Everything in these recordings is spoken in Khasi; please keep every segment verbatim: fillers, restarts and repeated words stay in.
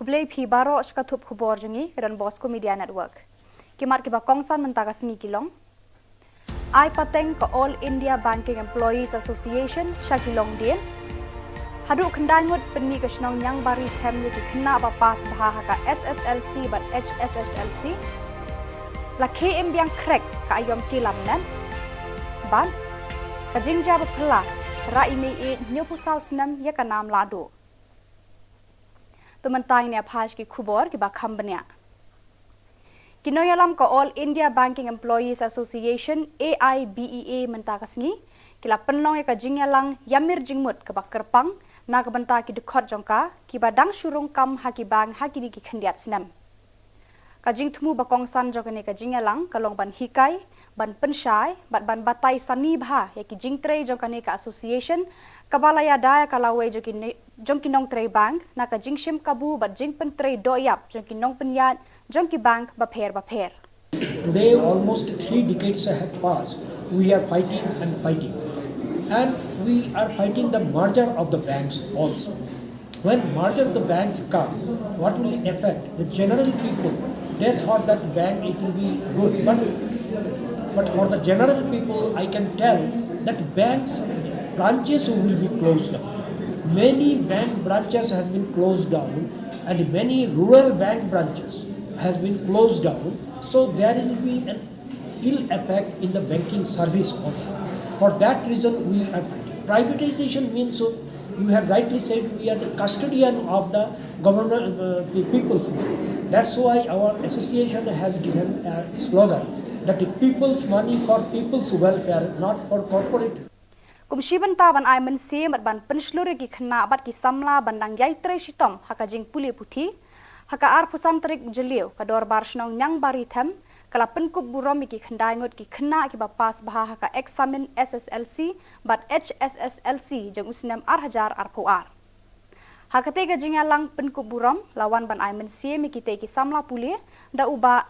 Khublei phi baroh sha ka thup khubor jong ngi ka Don Bosco Media Network. Ki mat kiba kongsan mynta ka sngi ki long: Ai pateng ka All India Banking Employees Association sha ki longdien. Haduh khyndai ngut pynmih ka shnong Niangbari Them ïa ki khynnah ba pass bha ha ka S S L C bad H S S L C. La khie im biang khrek ka aïom ki lamnep. Bad ka jingjia ba phylla, rah i mei ïeit hynñiewphew saw snem ïa ka nam lahduh. To mynta ngin ïa phai sha ki khubor kiba kham bniah. Ki nongïalam ka All India Banking Employees Association, A I B E A, mynta ka sngi ki la pynlong ïa ka jingïalang ïamir jingmut kaba kyrpang na ka bynta ki dkhot jong ka kiba dang shu rung kam ha ki bank ha kine ki khyndiat snem. Ka jingthmu ba kongsan jong kane ka jingïalang ka long ban hikai, ban pynshai bad ban batai sani bha ïa ki jingtrei jong kane ka association, kaba la ïada ïa ka lawei jong ki ne-, jong ki nongtrei bank na ka jingshim kabu bad jingpyntrei dohïap jong ki nongpynïaid jong ki bank bapher bapher. Today, almost three decades have passed. We are fighting and fighting. And we are fighting the merger of the banks also. When merger of the banks come, what will affect the general people? They thought that bank, it will be good, but, but for the general people, I can tell that banks branches will be closed down. Many bank branches has been closed down, and many rural bank branches has been closed down. So there will be an ill effect in the banking service also. For that reason, we are fighting. Privatization means, so you have rightly said, we are the custodian of the governor, uh, the people's money. That's why our association has given a slogan that the people's money for people's welfare, not for corporate. Kum shi bynta ban ai mynsiem bad ban pynshlur ïa ki khynnah bad ki samla ban dang ïai trei shitom ha ka jingpule puthi, ha ka arphew san tarik u Jylliew ka Dorbar Shnong Niangbari Them ka la pynkup burom ïa ki khyndai ngut ki khynnah kiba pass bha ha ka eksamin S S L C bad H S S L C jong u snem ar hajar arphew ar. Ha katei ka jingïalang pynkup burom la wan ban ai mynsiem ïa kitei ki samla pule da u Bah,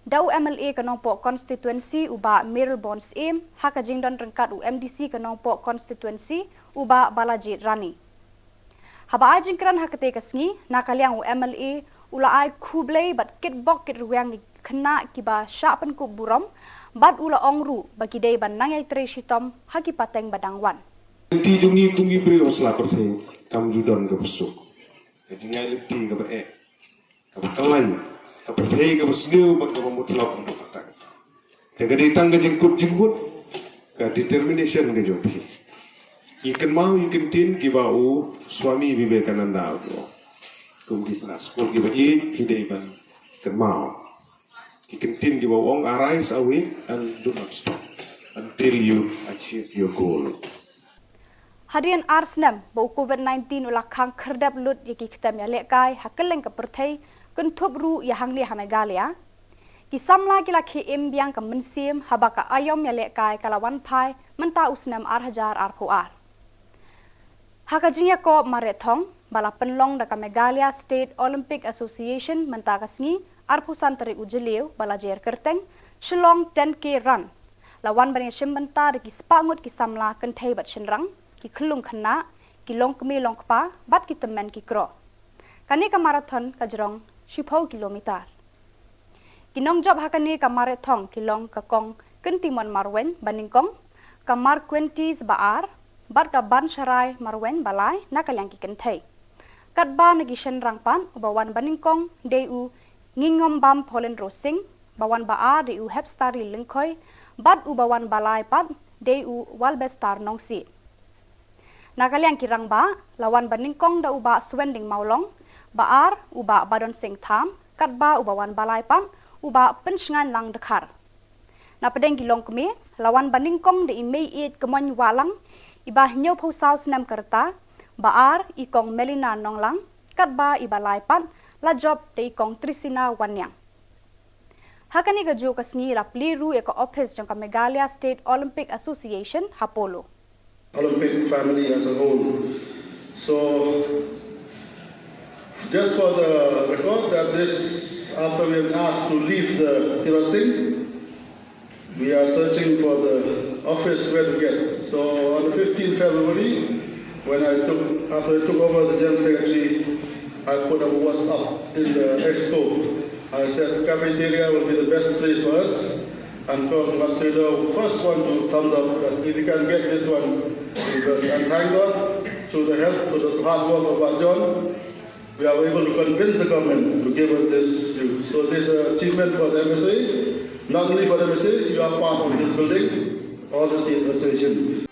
da u M L A ka Nongpoh Constituency u Bah Mayralborn Syiem, ha ka jingdon ryngkat u M D C ka Nongpoh Constituency u Bah Balajied Rani. Haba ai jingkren ha katei ka sngi, na ka liang u M L A u la ai khublei bad kitbok kitrwiang ïa ki khynnah kiba shah pynkup burom, bad u la ong ruh ba ki dei ban nang ïai trei shitom ha ki pateng ba dang wan. Lynti jong ngi kum ki briew ha sla pyrthei kam ju don kaba suk. Ka jingïaid lynti kaba eh, kaba khlaiñ, ka pyrthei kaba sniew bad kaba mutlop haduh katta katta. Te ka dei tang ka jingkut jingkut, ka determination ka jong phi. Ngi kynmaw ïa ki ktien kiba u Swami Vivekananda u ong. Kum ki khynnah skul kiba ïeit phi dei ban kynmaw ki ktien kiba u ong, "Arise, awake, and do not stop until you achieve your goal." Hadien ar snem ba u Covid nineteen u la khang khyrdep lut ïa ki ktem ïalehkai ha kylleng ka pyrthei, kynthup ruh ïa hangne ha Meghalaya, ki samla ki la khie im biang ka mynsiem haba ka aïom ïalehkai ka la wan phai mynta u snem ar hajar arphew ar. Ha ka jingïakob mareh thong ba la pynlong da ka Meghalaya State Olympic Association mynta ka sngi, arphew san tarik u Jylliew ba la jer kyrteng Shillong ten K Run, la wan ban ïashim bynta da ki spah ngut ki samla kynthei bad shynrang, ki khyllung khynnah, ki longkmie longkpa bad ki tymmen ki kro. Kane ka marathon ka jrong shiphew kilometer. Ki nongjop ha kane ka mareh thong ki long ka Kong Kyntimon Marwein banyngkong, ka Marquentis ba ar, bad ka Bansharai Marwein ba lai na ka liang ki kynthei. Katba na ki shynrang pat, uba wan banyngkong dei u Ngingombam Paulin Rosing, ba wan ba ar dei u Hepstari Lyngkhoi, bad uba wan ba lai pat dei u Walbestar Nongsiej. Na ka liang ki rangbah, la wan banyngkong da u Bah Suending Mawlong, ba ar u Bah Badonsing Tham, katba uba wan ba lai pat u Bah Pynshngainlang Dkhar. Na pdeng ki longkmie, la wan banyngkong da i Mei Ïeit Kmoin Wahlang, iba hynñiewphew saw snem ka rta, ba ar i Kong Melina Nonglang, katba iba lai pat la jop da i Kong Trisina Wanniang. Ha kane kajuh ka sngi la plie ruh ïa ka ophis jong ka Meghalaya State Olympic Association ha Polo. Olympic family as a whole. So, just for the record, that this, after we have asked to leave the Tirot Singh, we are searching for the office where to get. So, on the fifteenth February, when I took, after I took over the General Secretary, I put up a WhatsApp in the exco. I said cafeteria will be the best place for us. And from Matseda, first one to thumbs up. But if you can get this one, because, and thank God, through the help, through the hard work of Bah John, we are able to convince the government to give us this. So this is an achievement for the M S A, not only for the M S A, you are part of this building, all the state association.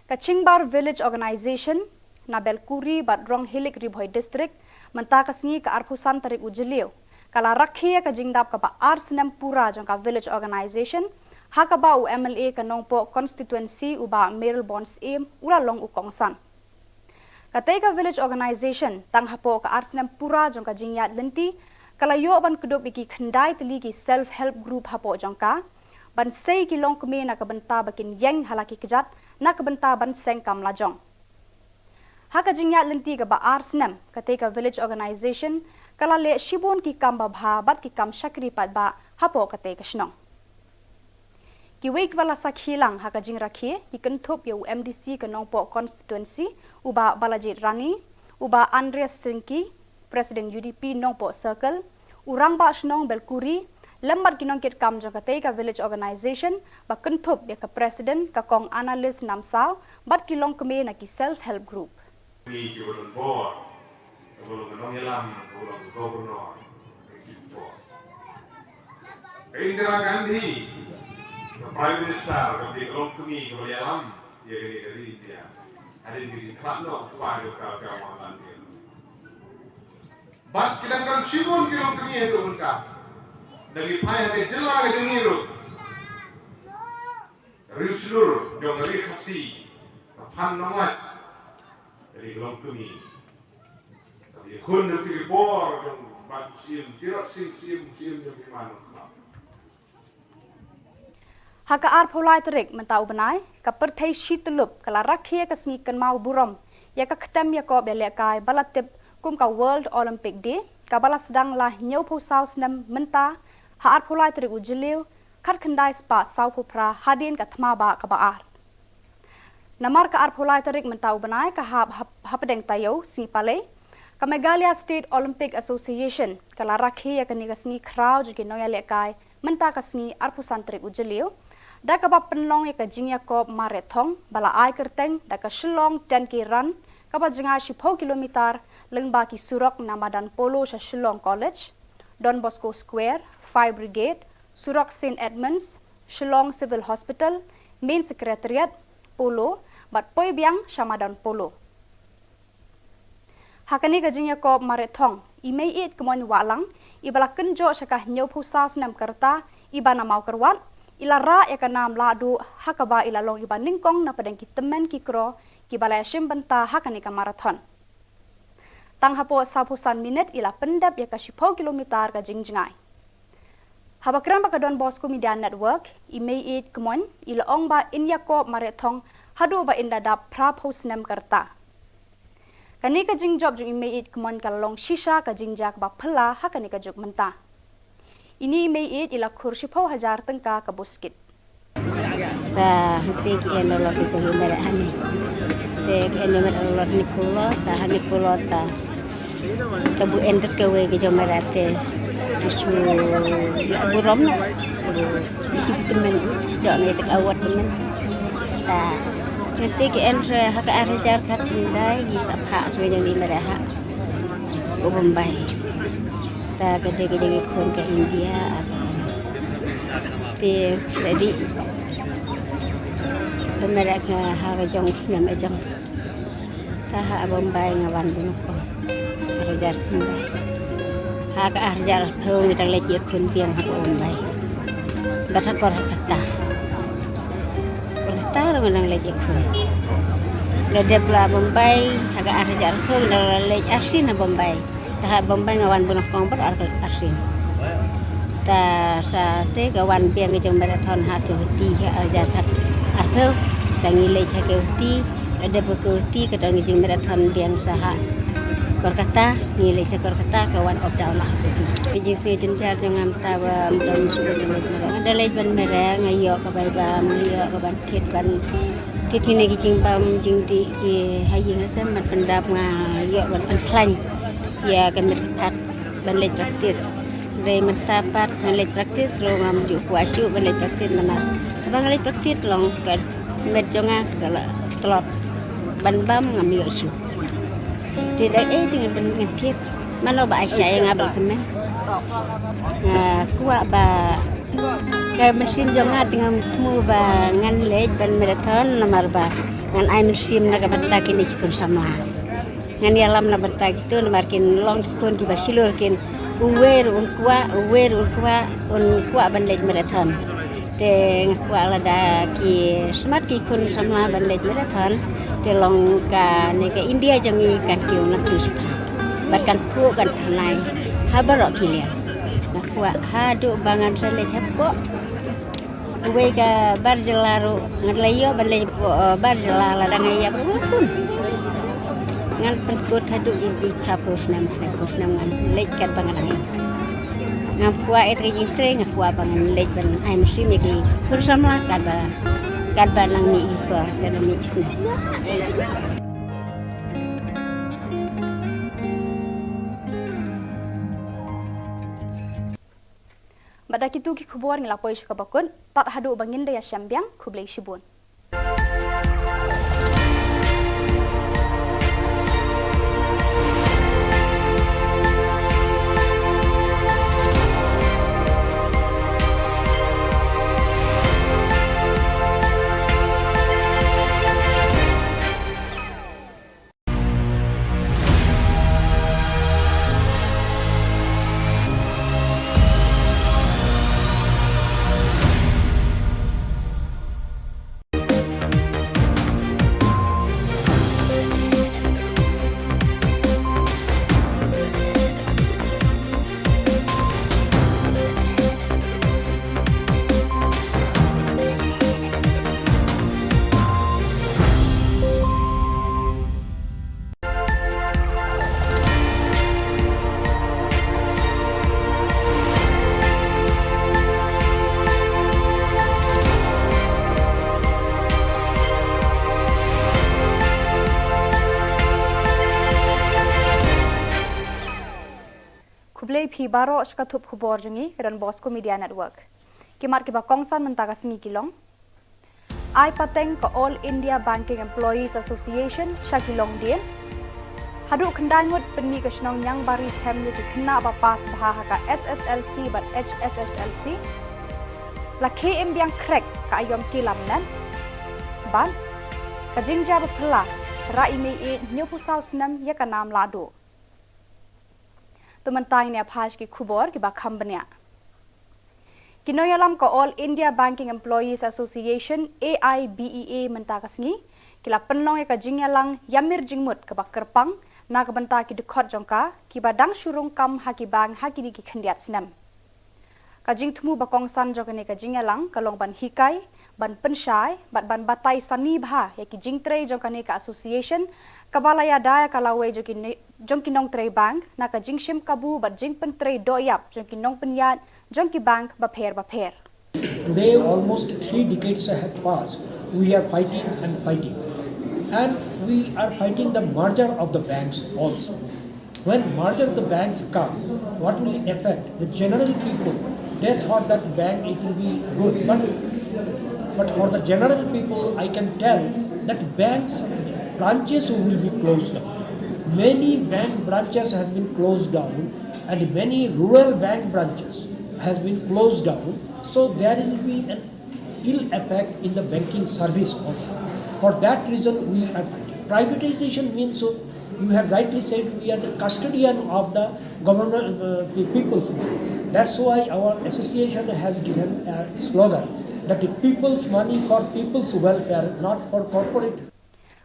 Ka Chingbar Village Organisation na Belkuri bad Ronghilik, Ri Bhoi District, mynta ka sngi ka arphew san tarik u Jylliew, ka la rakhe ïa ka jingdap kaba ar snem pura jong ka Village Organisation, ha kaba u M L A ka Nongpoh Constituency u Bah Mayralborn Syiem u la long u kongsan. Katei ka Village Organisation tang hapoh ka ar snem pura jong ka jingïaid lynti ka la ïoh ban kdup ïa ki khyndai tylli ki self help group hapoh jong ka, ban sei ki longkmie na ka bynta ba kin ïeng ha la ki kjat na ka bynta ban seng kam lajong. Ha ka jingïaid lynti kaba ar snem, katei ka Village Organisation ka la leh shibun ki kam babha bad ki kam shakri paidbah hapoh katei ka shnong. Kiwei kiba la sakhi lang ha ka jingrakhe ki kynthup ïa u M D C ka Nongpoh Constituency u Bah Balajied Rani, u Bah Andreas Syngki, President U D P Nongpoh Circle, u Rangbah Shnong Belkuri, lem bad ki nongkitkam jong katei ka Village Organisation, ba kynthup ïa ka President ka Kong Annalise Namsaw bad ki longkmie na ki self help group. Ki ba don bor, ka ba long ka nongïalam, ka ba long ka governor, ka ki bor. Ka Indira Gandhi, ka Prime Minister, ka ba dei ka longkmie, ka ba ïalam ïa kane ka ri India. Hadien ka jingkhlad noh u kpa jong ka, ka Mohanlal Nehru. Bad ki dang don shibun ki longkmie haduh mynta. Da ngi phai ha ka jylla ka jong ngi ruh, Riewshlur jong ka Ri Khasi, ka Phan Nonglait, ka dei ka longkmie. Ka ba ïakhun na bynta ki bor jong Bah Syiem, Tirot Sing Syiem, Syiem jong ki man. Ha ka arphew lai tarik mynta u bnai, ka pyrthei shi tyllup ka la rakhe ïa ka sngi kynmaw burom ïa ka ktem ïakob ïalehkai ba la tip kum ka World Olympic Day, kaba la sdang la hynñiewphew saw snem mynta ha arphew lai tarik u Jylliew, khatkhyndai spah sawphew phra hadien ka thma bah kaba ar. Namar ka arphew lai tarik mynta u bnai ka hap hap-, hapdeng taïew sngi Palei, ka Meghalaya State Olympic Association ka la rakhe ïa kane ka sngi khraw jong ki nongïalehkai mynta ka sngi arphew san tarik u Jylliew, da kaba pynlong ïa ka jingïakob marathon ba la ai kyrteng da ka Shillong ten K Run, kaba jngai shiphew kilometer lyngba ki surok na madan Polo sha Shillong College, Don Bosco Square, Fire Brigade, surok Saint Edmunds, Shillong Civil Hospital, Main Secretariat, Polo, bad poi biang sha madan Polo. Ha kane ka jingïakob marathon, i Meiieid Kmoin Wahlang, iba la kynjoh sha ka hynñiewphew saw snem ka rta, iba na Mawkyrwat, i la rah ïa ka nam lahduh, ha kaba i la long iba nyngkong na pdeng ki tymmen ki kro kiba la ïashim bynta ha kane ka marathon. Tang hapoh sawphew san minit i la pyndep ïa ka shiphew kilometer ka jingjngai. Haba kren bad ka Don Bosco Media Network, i Meiieid Kmoin i la ong ba in ïakob marathon haduh ba in da dap phraphew snem ka rta. Kane ka jingjop jong i Meiieid Kmoin ka la long shisha ka jingjia kaba phylla ha kane ka juk mynta. Ine i Meiieid i la khur shiphew hajar tyngka ka buskit. Ta hangtei ki en lolot ki jong i Meiieid hangne. Te ki en ïa Meiieid lolot hangne Polo, ta hangne Polo ta. Ta bu en rit kawei ki jong Meiieid te ki shu burom noh. Ki shu tymmen, shu jok ne te ka award tymmen. Ta hangtei ki en re ha ka ar hajar khatkhyndai, ki sa phah re jong i Meiieid ha u Bombay. Ta ka dei ka jong i khun ka India, te sa dei pynmere ka ha ka jong u snem ka jong. Ta ha Bombay nga wan bun ko. Ar hajar khyndai. Ha ka ar hajar arphew ngi dang leit ïakhun biang ha Bombay. Bad ha Kolkata. Kolkata ruh ngi dang leit ïakhun. La dep la Bombay ha ka ar hajar arphew ngi dang la leit arsien ha Bombay. Ta ha Bombay nga wan bun kong bad ar, arsien. Ta sa te ka wan biang ka jong marathon ha Guwahati ha ar hajar arphew. Sa ngi leit ha Guwahati, la dep ha Guwahati ka don ka jingmarathon biang sa ha Kolkata, ngi leit sa Kolkata ka wan up down la ha Guwahati. Ka jingsngew jynjar jong nga mynta ba mynta nga shu leit ban mareh, nga ïoh ka bai bam, nga ïoh ka ban thied ban Kine ki jingbam jingdih ki ha ïing ha sem ban pyndap nga ïoh ban pynkhlaiñ ïa ka met ka phad ban leit practice. Hynrei mynta pat ngan leit practice ruh ngam ju kwah shuh ban leit practice namar haba nga leit practice long ka met jong nga ka la tlot ban bam ngam ïoh shuh. Te da ei te ngan pyn ngan thied mano ba ai sha ïa nga ba la tymmen. Nga kwah ba ka mynsiem jong nga te ngam thmu ba ngan leit ban marathon namar ba ngan ai mynsiem na ka bynta kine ki khun samla. Ngan ïalam na bynta kito namar kin long ki khun kiba shlur kin uwei ruh un kwah, uwei ruh un kwah, un kwah ban leit marathon. Te nga kwah lada ki smat ki khun samla ban leit marathon te long kane ka India jong ngi kan kiew na kiew shaphrang bad kan phuh kan tyrnai ha baroh ki liang. Nga kwah haduh ba ngan sa leit hapoh uwei ka bar jylla ruh ngan leit ïoh ban leit hapoh, eh, bar jylla lada nga ïap ruh ngan pynkut haduh ïa ki phra phew snem, phra phew snem ngan leit katba nga dang ïap. Ngam kwah ïa ka jingtrei, nga kwah ba ngan leit ban ai mynsiem ïa ki khun samla katba, katba nang mih ki por, katba mih ki snem. Bad da kito ki khubor ngi la poi sha kaba kut, tad haduh ba ngin da ïashem biang, khublei shibun. Khublei phi baroh sha ka thup khubor jong ngi ka Don Bosco Media Network. Ki mat kiba kongsan mynta ka sngi ki long: Ai pateng ka All India Banking Employees Association sha ki longdien. Haduh khyndai ngut pynmih ka shnong Niangbari Them ïa ki khynnah ba pass bha ha ka S S L C bad H S S L C. La khie im biang khrek ka aïom ki lamnet. Bad ka jingjia ba phylla, rah i mei ïeit hynñiewphew saw snem ïa ka nam lahduh. To mynta ngin ïa phai sha ki khubor kiba kham bniah. Ki nongïalam ka All India Banking Employees Association, A I B E A, mynta ka sngi ki la pynlong ïa ka jingïalang ïamir jingmut kaba kyrpang na ka bynta ki dkhot jong ka kiba dang shu rung kam ha ki bank ha kine ki khyndiat snem. Ka jingthmu ba kongsan jong kane ka jingïalang ka long ban hikai, ban pynshai bad ban batai sani bha ïa ki jingtrei jong kane ka association kaba la ïada ïa ka lawei jong ki ne-, jong ki nongtrei bank na ka jingshim kabu bad jingpyntrei dohïap jong ki nongpynïaid jong ki bank bapher bapher. Today, almost three decades have passed. We are fighting and fighting. And we are fighting the merger of the banks also. When merger of the banks come, what will affect the general people? They thought that bank, it will be good, but, but for the general people, I can tell that banks branches will be closed down. Many bank branches has been closed down, and many rural bank branches has been closed down. So there will be an ill effect in the banking service also. For that reason, we are fighting. Privatization means, so you have rightly said, we are the custodian of the governor, uh, the people's money. That's why our association has given a slogan that the people's money for people's welfare, not for corporate.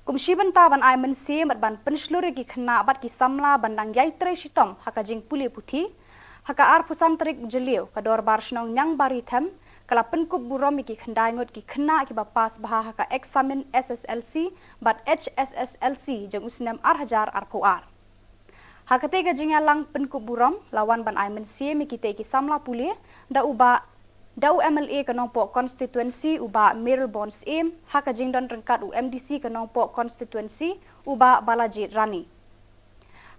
Kum shi bynta ban ai mynsiem bad ban pynshlur ïa ki khynnah bad ki samla ban dang ïai trei shitom ha ka jingpule puthi, ha ka arphew san tarik Jylliew ka Dorbar Shnong Niangbari Them ka la pynkup burom ïa ki khyndai ngut ki khynnah kiba pass bha ha ka eksamin S S L C bad H S S L C jong u snem ar hajar arphew ar. Ha katei ka jingïalang pynkup burom la wan ban ai mynsiem ïa kitei ki samla pule da u Bah Da u M L A ka Nongpoh Constituency u Bah Mayralborn Syiem, ha ka jingdon ryngkat u M D C ka Nongpoh Constituency u Bah Balajied Rani.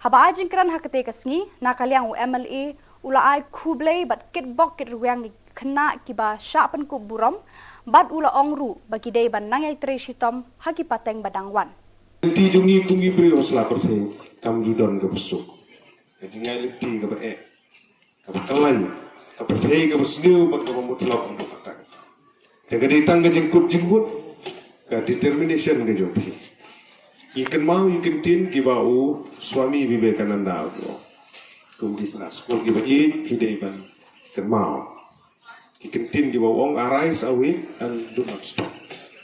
Haba ai jingkren ha katei ka sngi, na ka liang u M L A u la ai khublei bad kitbok kitrwiang ïa ki khynnah kiba shah pynkup burom, bad u la ong ruh ba ki dei ban nang ïatrei shitom ha ki pateng ba dang wan. Lynti jong ngi kum ki briew ha sla pyrthei kam ju don kaba suk. Ka jingïaid lynti kaba eh, kaba khlaiñ, ka pyrthei kaba sniew bad kaba mutlop ha ka pyrthei. Te ka dei tang ka jingkut jingmut, ka determination ka jong phi. Ngi kynmaw ïa ki kyntien kiba u Swami Vivekananda u ong. Kum ki khynnah skul kiba ïeit phi dei ban kynmaw ki kyntien kiba u ong, "Arise, awake and do not stop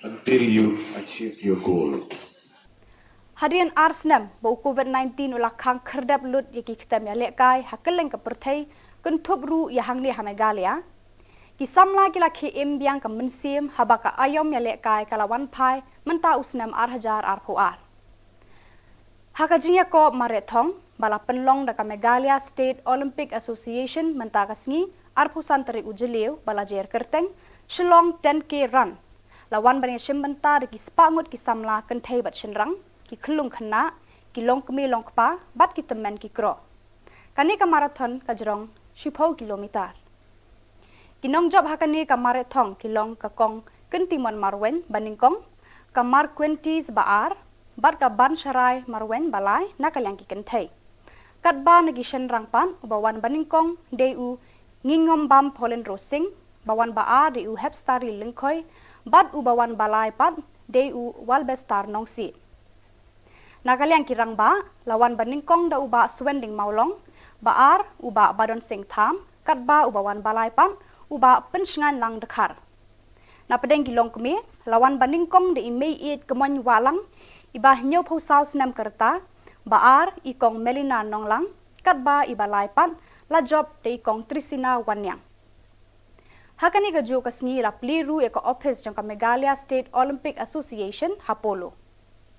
until you achieve your goal." Hadien ar snem ba u COVID nineteen u la khang khyrdep lut ïa ki ktem ïalehkai ha kylleng ka pyrthei, kynthup ruh ïa hangne ha Meghalaya, ki samla ki la khie im biang ka mynsiem haba ka aïom ïalehkai ka la wan phai mynta u snem ar hajar arphew ar. Ha ka jingïakop mareh thong ba la pynlong da ka Meghalaya State Olympic Association mynta ka sngi, arphew san tarik u Jylliew ba la jer kyrteng Shillong ten K Run, la wan ban ïashim bynta da ki spah ngut ki samla kynthei bad shynrang, ki khyllung khynnah, ki longkmie longkpa bad ki tymmen ki kro. Kane ka marathon ka jrong shiphew kilometer. Ki nongjop ha kane ka mareh thong ki long ka Kong Kyntimon Marwein ba nyngkong, ka Marquentis ba ar, bad ka Bansharai Marwein ba lai na ka liang ki kynthei. Katba na ki shynrang pat, uba wan ba nyngkong dei u Ngingombam Paulin Rosing, ba wan ba ar dei u Hepstari Lyngkhoi, bad uba wan ba lai pat dei u Walbestar Nongsiej. Na ka liang ki rangbah, la wan ba nyngkong da u Bah Swending Mawlong, ba ar u Bah Badon Singh Tham, katba uba wan ba lai pat u Bah Pynshngainlang Dkhar. Na pdeng ki longkmie, la wan ba nyngkong da i Meiieit Kmoin Wahlang, iba hynñiewphew saw snem ka rta, ba ar i Kong Melina Nonglang, katba iba lai pat la jop da i Kong Trisina Wanniang. Ha kane kajuh ka sngi la plie ruh ïa ka ophis jong ka Meghalaya State Olympic Association ha Polo.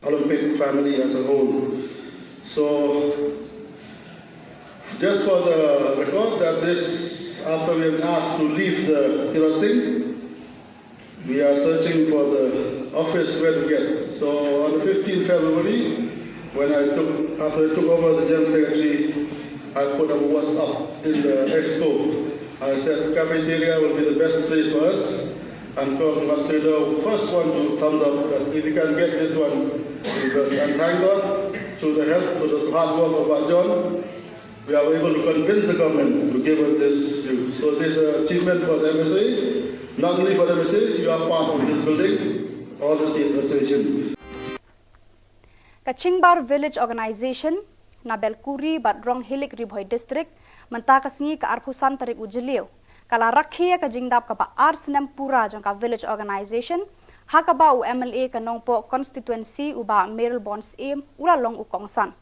Olympic family as a whole. So, just for the record, that this, after we have asked to leave the Tirot Singh, we are searching for the office where to get. So, on the fifteenth February, when I took, after I took over the General Secretary, I put a WhatsApp in the expo. I said cafeteria will be the best place for us. And so, Matsudo, first one to thumbs up that if you can get this one, because, and thank God, through the help, through the hard work of our John, we are able to convince the government to give us this use. So this is an achievement for the M S A, not only for the M S A, you are part of this building, all the state association. Ka Chingbar Village Organization na Belkuri bad Ronghilik, Ri Bhoi District, mynta ka sngi ka arphew san tarik u Jylliew, ka la rakhe ïa ka jingdap kaba ar snem pura jong ka Village Organization, ha kaba u M L A ka Nongpoh Constituency u Bah Mayralborn Syiem u la long u kongsan.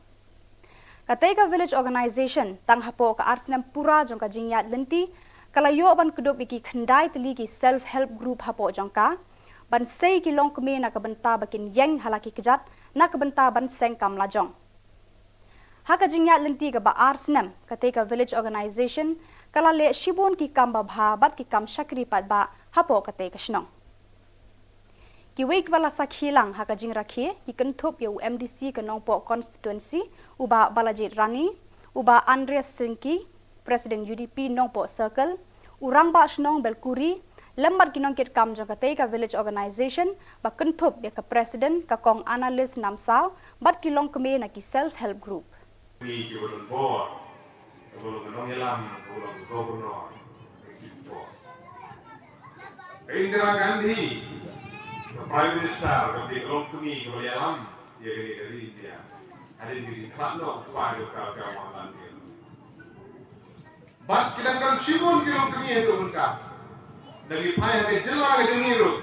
Katei ka Village Organization, tang hapoh ka ar snem pura jong ka jingïaid lynti, ka la ïoh ban kdup ïa ki khyndai tylli ki self help group hapoh jong ka, ban sei ki longkmie na ka bynta ba kin ïeng ha la ki kjat, na ka bynta ban seng kam lajong. Ha ka jingïaid lynti kaba ar snem, katei ka Village Organization ka la leh shibun ki kam babha bad ki kam shakri paidbah hapoh katei ka shnong. Kiwei kiba la sakhi lang ha ka jingrakhe ki kynthup ïa u M D C ka Nongpoh Constituency, u Bah Balajied Rani, u Bah Andreas Syngki, President U D P Nongpoh Circle, u Rangbah Shnong Belkuri, lem bad ki nongkitkam jong katei ka Village Organization, ba kynthup ïa ka President ka Kong Annalise Namsaw, bad ki longkmie na ki self help group. Ngi kiba don bor, kaba long ka nongïalam, kaba long ka governor, ka ki bor. Ka Indira Gandhi, ka Prime Minister, ka dei ka longkmie kaba ïalam ïa kane ka ri India. Hadien ka jingkhlad noh u kpa jong ka, ka Mohanlal Nehru. Bad ki dang don shibun ki longkmie haduh mynta. Da ngi phai ha ka jylla ka jong ngi ruh,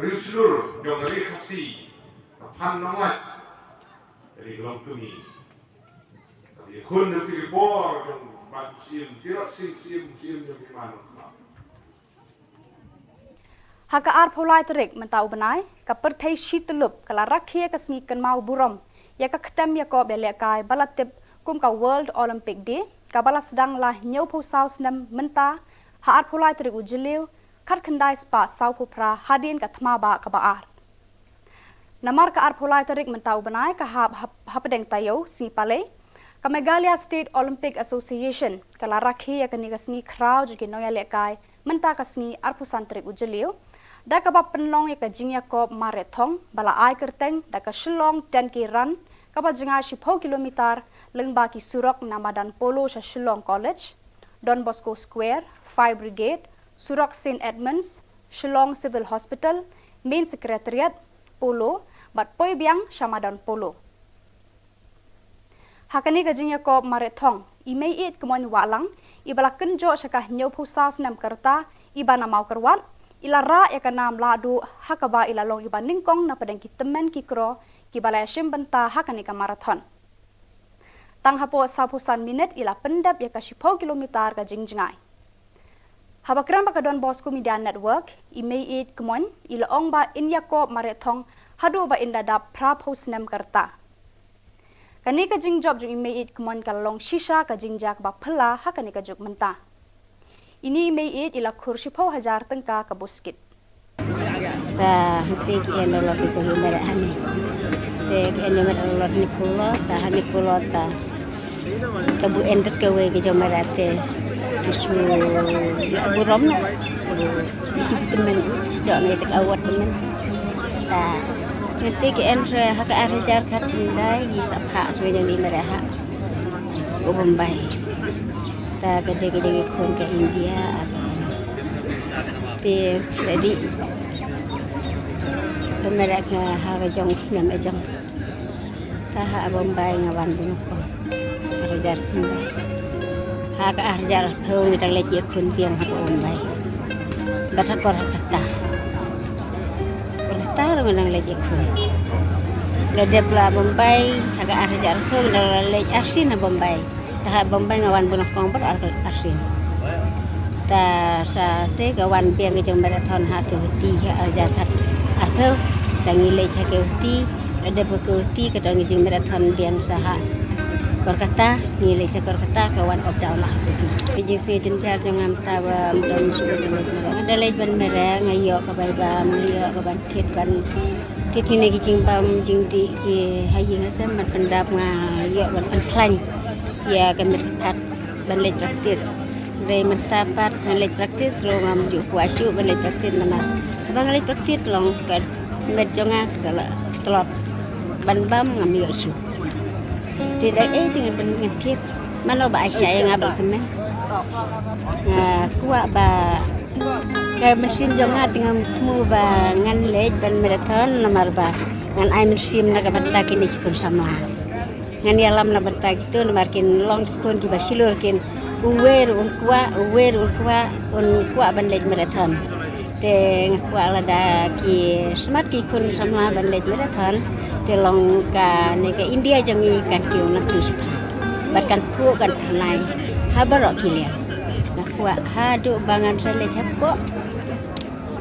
riewshlur jong ka ri Khasi, ka Phan Nonglait, ka dei ka longkmie. Ka dei khun jong ki bor jong Bah Syiem, Tirot Sing Syiem, Syiem jong ki man. Ha ka arphew lai tarik mynta u bnai, ka pyrthei shi tyllup ka la rakhe ïa ka sngi kynmaw burom ïa ka ktem ïakop ïalehkai ba la tip kum ka World Olympic Day, kaba la sdang la hynñiewphew saw snem mynta Ha arphew lai tarik u Jylliew, khatkhyndai spah sawphew phra hadien ka thma bah kaba ar. Namar ka arphew lai tarik mynta u bnai ka hap hap hapdeng taïew sngi Palei, ka Meghalaya State Olympic Association ka la rakhe ïa kane ka sngi khraw jong ki nongïalehkai mynta ka sngi arphew san tarik u Jylliew, da kaba pynlong ïa ka jingïakob marathon ba la ai kyrteng da ka Shillong ten K Run, kaba jngai shiphew kilometer lyngba ki surok na madan Polo sha Shillong College, Don Bosco Square, Fire Brigade, surok Saint Edmunds, Shillong Civil Hospital, Main Secretariat, Polo, bad poi biang sha madan Polo. Ha kane ka jingïakob marathon, i Meiieid Kmoin Wahlang, iba la kynjoh sha ka hynñiewphew saw snem ka rta, iba na Mawkyrwat, i la rah ïa ka nam lahduh, ha kaba i la long iba nyngkong na pdeng ki tymmen ki kro kiba la ïashim bynta ha kane ka marathon. Tang hapoh sawphew san minit i la pyndep ïa ka shiphew kilometer ka jingjngai. Haba kren bad ka Don Bosco Media Network, i Meiieid Kmoin i la ong ba in ïakob marathon haduh ba in da dap phraphew snem ka rta. Kane ka jingjop jong i Meiieid Kmoin ka la long shisha ka jingjia kaba phylla ha kane ka juk mynta. Ine i Meiieid i la khur shiphew hajar tyngka ka buskit. Ta hynrei ki en lolot ki jong i Meiieid hangne. Te ki en ïa Meiieid lolot hangne pulot, ta hangne pulot ta. Ka bu en rit kawei ki jong Meiieid te ki shu la burom noh. Ki shu tymmen, shu jok noh ïa ka award tymmen. Ta hynrei ki en re ha ka ar hajar khatkhyndai, ki sa phah re jong i Meiieid ha u Bombay. Ta ka dei ka dei ka khun ka India, ah, te ka dei ka Meiieid ka ha ka jong snem ka jong. Ta ha Bombay nga wan bun ko. Ar hajar khyndai. Ha ka ar hajar arphew ngi dang leit ïakhun biang ha Bombay. Bad ha Kolkata. Kolkata ruh ngi dang leit ïakhun. La dep la Bombay ha ka ar hajar arphew ngi dang la leit arsien ha Bombay. Ta ha Bombay nga wan bun ko bad ar, arsien. Ta sa te ka wan biang ka jong marathon ha ka Guwahati ha ar hajar arphew. Ta ngi leit ha ka Guwahati, la dep ka Guwahati ka don ka jingmarathon biang sa ha Kolkata, ngi leit sha Kolkata ka wan up down la ha Guwahati. Ka jingsngew jynjar jong nga mynta ba ym don shuh ba nga leit mareh. Nga da leit ban mareh, nga ïoh ka bai bam, nga ïoh ka ban thied ban thied kine ki jingbam jingdih ki ha ïing ha sem ban pyndap, nga ïoh ban pynkhlaiñ ïa ka met ka phad ban leit practice. Hynrei mynta pat ngan leit practice ruh ngam ju kwah shuh ban leit practice namar haba nga leit practice long ka met jong nga ka la tlot, ban bam ngam ïoh shuh. Te da ei te ngan, ngan thied. Mano ba ai sha ïa nga ba la tymmen. Nga kwah ba ka mynsiem jong nga te ngam thmu ba ngan leit ban marathon namar ba ngan ai mynsiem na ka bynta kine ki khun samla. Ngan ïalam na bynta kito namar kin long ki khun kiba shlur kin, uwei ruh un kwah, uwei ruh un kwah, un kwah ban leit marathon. Te nga kwah lada ki smat ki khun samla ban leit marathon, te long kane ka India jong ngi kan kiew nangkiew shaphrang. Bad kan phuh kan tyrnai ha baroh ki liang. Nga kwah haduh ba ngan sa leit hapoh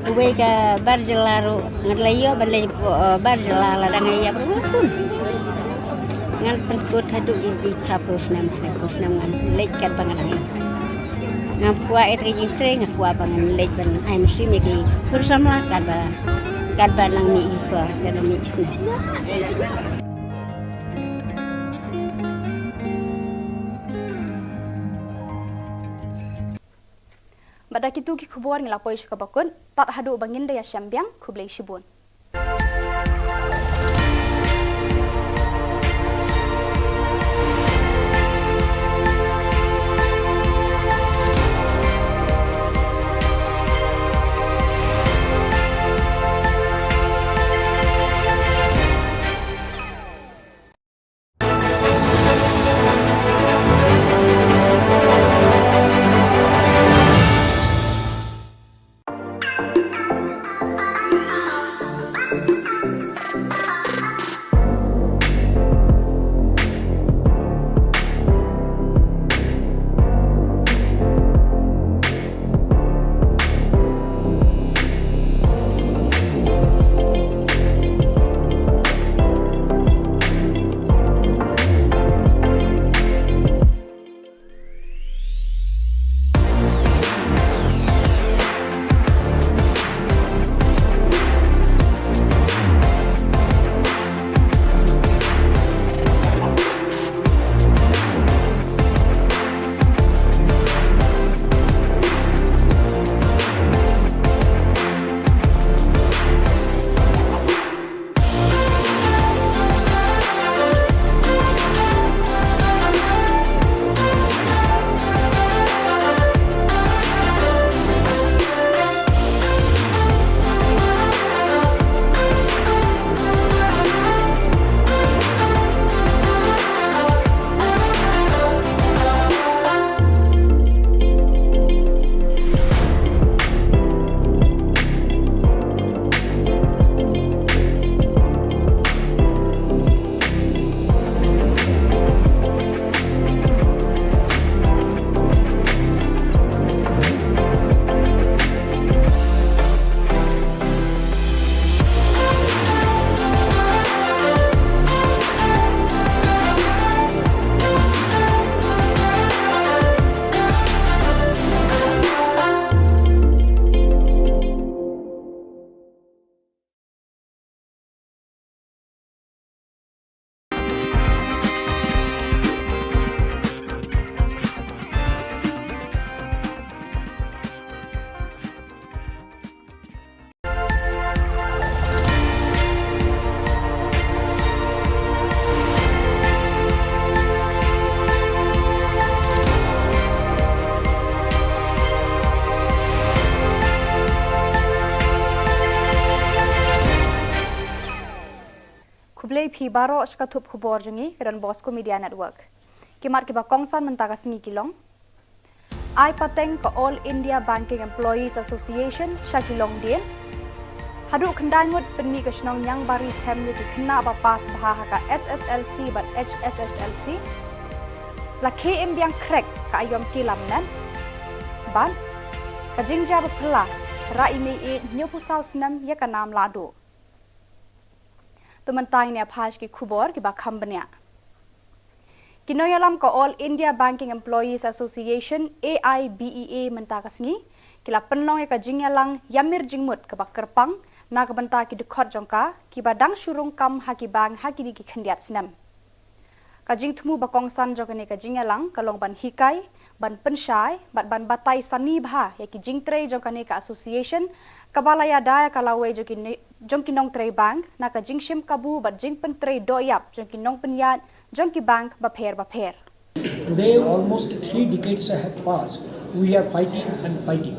uwei ka bar jylla ruh, ngan la ïoh ban leit hapoh, eh, bar jylla lada nga ïap ruh ngan pun. Ngan pynkut haduh ïa ki phraphew snem, phraphew snem ngan leit katba nga dang ïap. Ngam kwah ïa ka jingtrei, nga kwah ba ngan leit ban ai mynsiem ïa ki khun samla katba, katba nang mih i por, katba mih i snem. Bad da kito ki khubor ngi la poi sha kaba kut, tad haduh ba ngin da ïashem biang, khublei shibun. Ki baroh sha ka thup khubor jong ngi ka Don Bosco Media Network. Ki mat kiba kongsan mynta ka sngi ki long: Ai pateng ka All India Banking Employees Association sha ki longdien. Haduh khyndai ngut pynmih ka shnong Niangbari Them ïa ki khynnah ba pass bha ha ka S S L C bad H S S L C. La khie im biang khrek ka aiom ki lamnet. Bad ka jingjia ba phylla, rah i mei ïeit hynñiewphew saw snem ïa ka nam lahduh. To mynta ngin ïa phai sha ki khubor kiba kham bniah. Ki nongïalam ka All India Banking Employees Association, A I B E A, mynta ka sngi ki la pynlong ïa ka jingïalang ïamir jingmut kaba kyrpang na ka bynta ki dkhot jong ka kiba dang shu rung kam ha ki bank ha kine ki khyndiat snem. Ka jingthmu ba kongsan jong kane ka jingïalang ka long ban hikai, ban pynshai bad ban batai sani bha ïa ki jingtrei jong kane ka association, kaba la ïada ïa ka lawei jong ki ne-, jong ki nongtrei bank na ka jingshim kabu bad jingpyntrei dohïap jong ki nongpynïaid jong ki bank bapher bapher. Today, almost three decades have passed. We are fighting and fighting.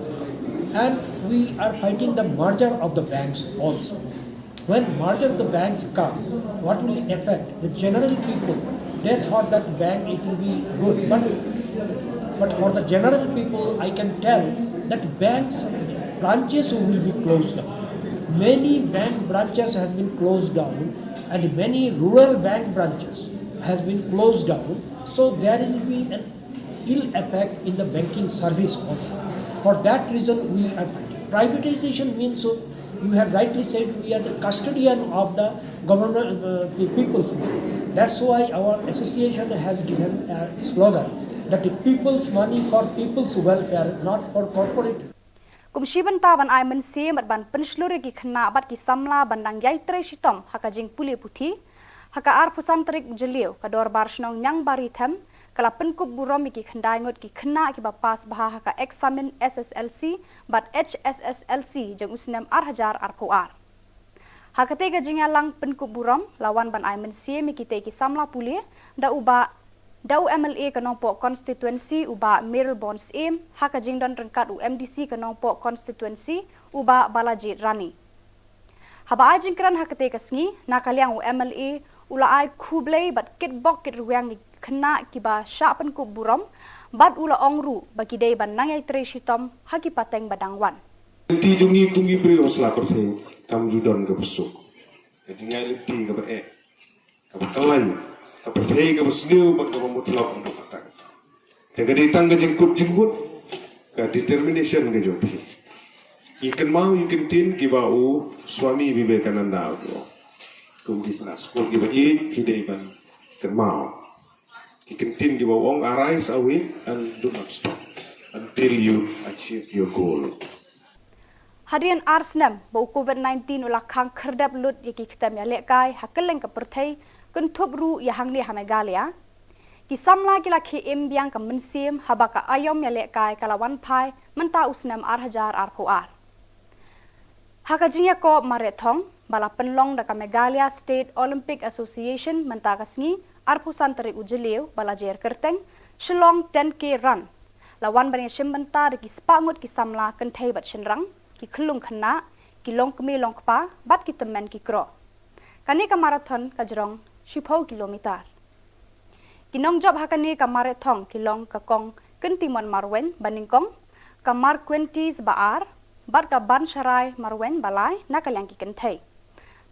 And we are fighting the merger of the banks also. When merger of the banks come, what will affect the general people? They thought that bank, it will be good, but, but for the general people, I can tell that banks branches will be closed down. Many bank branches has been closed down, and many rural bank branches has been closed down. So there will be an ill effect in the banking service also. For that reason, we are fighting. Privatization means, so you have rightly said, we are the custodian of the government, uh, the people's money. That's why our association has given a slogan that the people's money for people's welfare, not for corporate. Kum shi bynta ban ai mynsiem bad ban pynshlur ïa ki khynnah bad ki samla ban dang ïai trei shitom ha ka jingpule puthi, ha ka arphew san tarik u Jylliew ka Dorbar Shnong Niangbari Them ka la pynkup burom ïa ki khyndai ngut ki khynnah kiba pass bha ha ka eksamin S S L C bad H S S L C jong u snem ar hajar arphew ar. Ha katei ka jingïalang pynkup burom la wan ban ai mynsiem ïa kitei ki samla pule da u Bah, da u M L A ka Nongpoh Constituency u Bah Mayralborn Syiem, ha ka jingdon ryngkat u M D C ka Nongpoh Constituency u Bah Balajied Rani. Haba ai jingkren ha katei ka sngi, na ka liang u M L A u la ai khublei bad kitbok kitrwiang ïa ki khynnah kiba shah pynkup burom, bad u la ong ruh ba ki dei ban nang ïai trei shitom ha ki pateng ba dang wan. Lynti jong ngi kum ki briew ha sla pyrthei kam ju don kaba suk. Ka jingïaid lynti kaba eh, kaba kyllain, ka pyrthei kaba sniew bad kaba mutlop haduh katta katta. Te ka dei tang ka jingkut jingmut, ka determination ka jong phi. Ngi kynmaw ïa ki ktien kiba u Swami Vivekananda u ong, kum ki khynnah skul kiba ïeit phi dei ban kynmaw ki ktien kiba u ong, "Arise, awake, and do not stop until you achieve your goal." Hadien ar snem ba u Covid nineteen u la khang khyrdep lut ïa ki ktem ïalehkai ha kylleng ka pyrthei, kynthup ruh ïa hangne ha Meghalaya, ki samla ki la khie im biang ka mynsiem haba ka aiom ïalehkai ka la wan phai mynta u snem ar hajar arphew ar. Ha ka jingïakob mareh thong ba la pynlong da ka Meghalaya State Olympic Association mynta ka sngi, arphew san tarik u Jylliew ba la jer kyrteng Shillong ten K Run, la wan ban ïashim bynta da ki spah ngut ki samla kynthei bad shynrang, ki khyllung khynnah, ki longkmie longkpa bad ki tymmen ki kro. Kane ka marathon ka jrong shiphew kilometer. Ki nongjop ha kane ka mareh thong ki long ka Kong Kyntimon Marwein ba nyngkong, ka Marquentis ba ar, bad ka Bansharai Marwein ba lai na ka liang ki kynthei.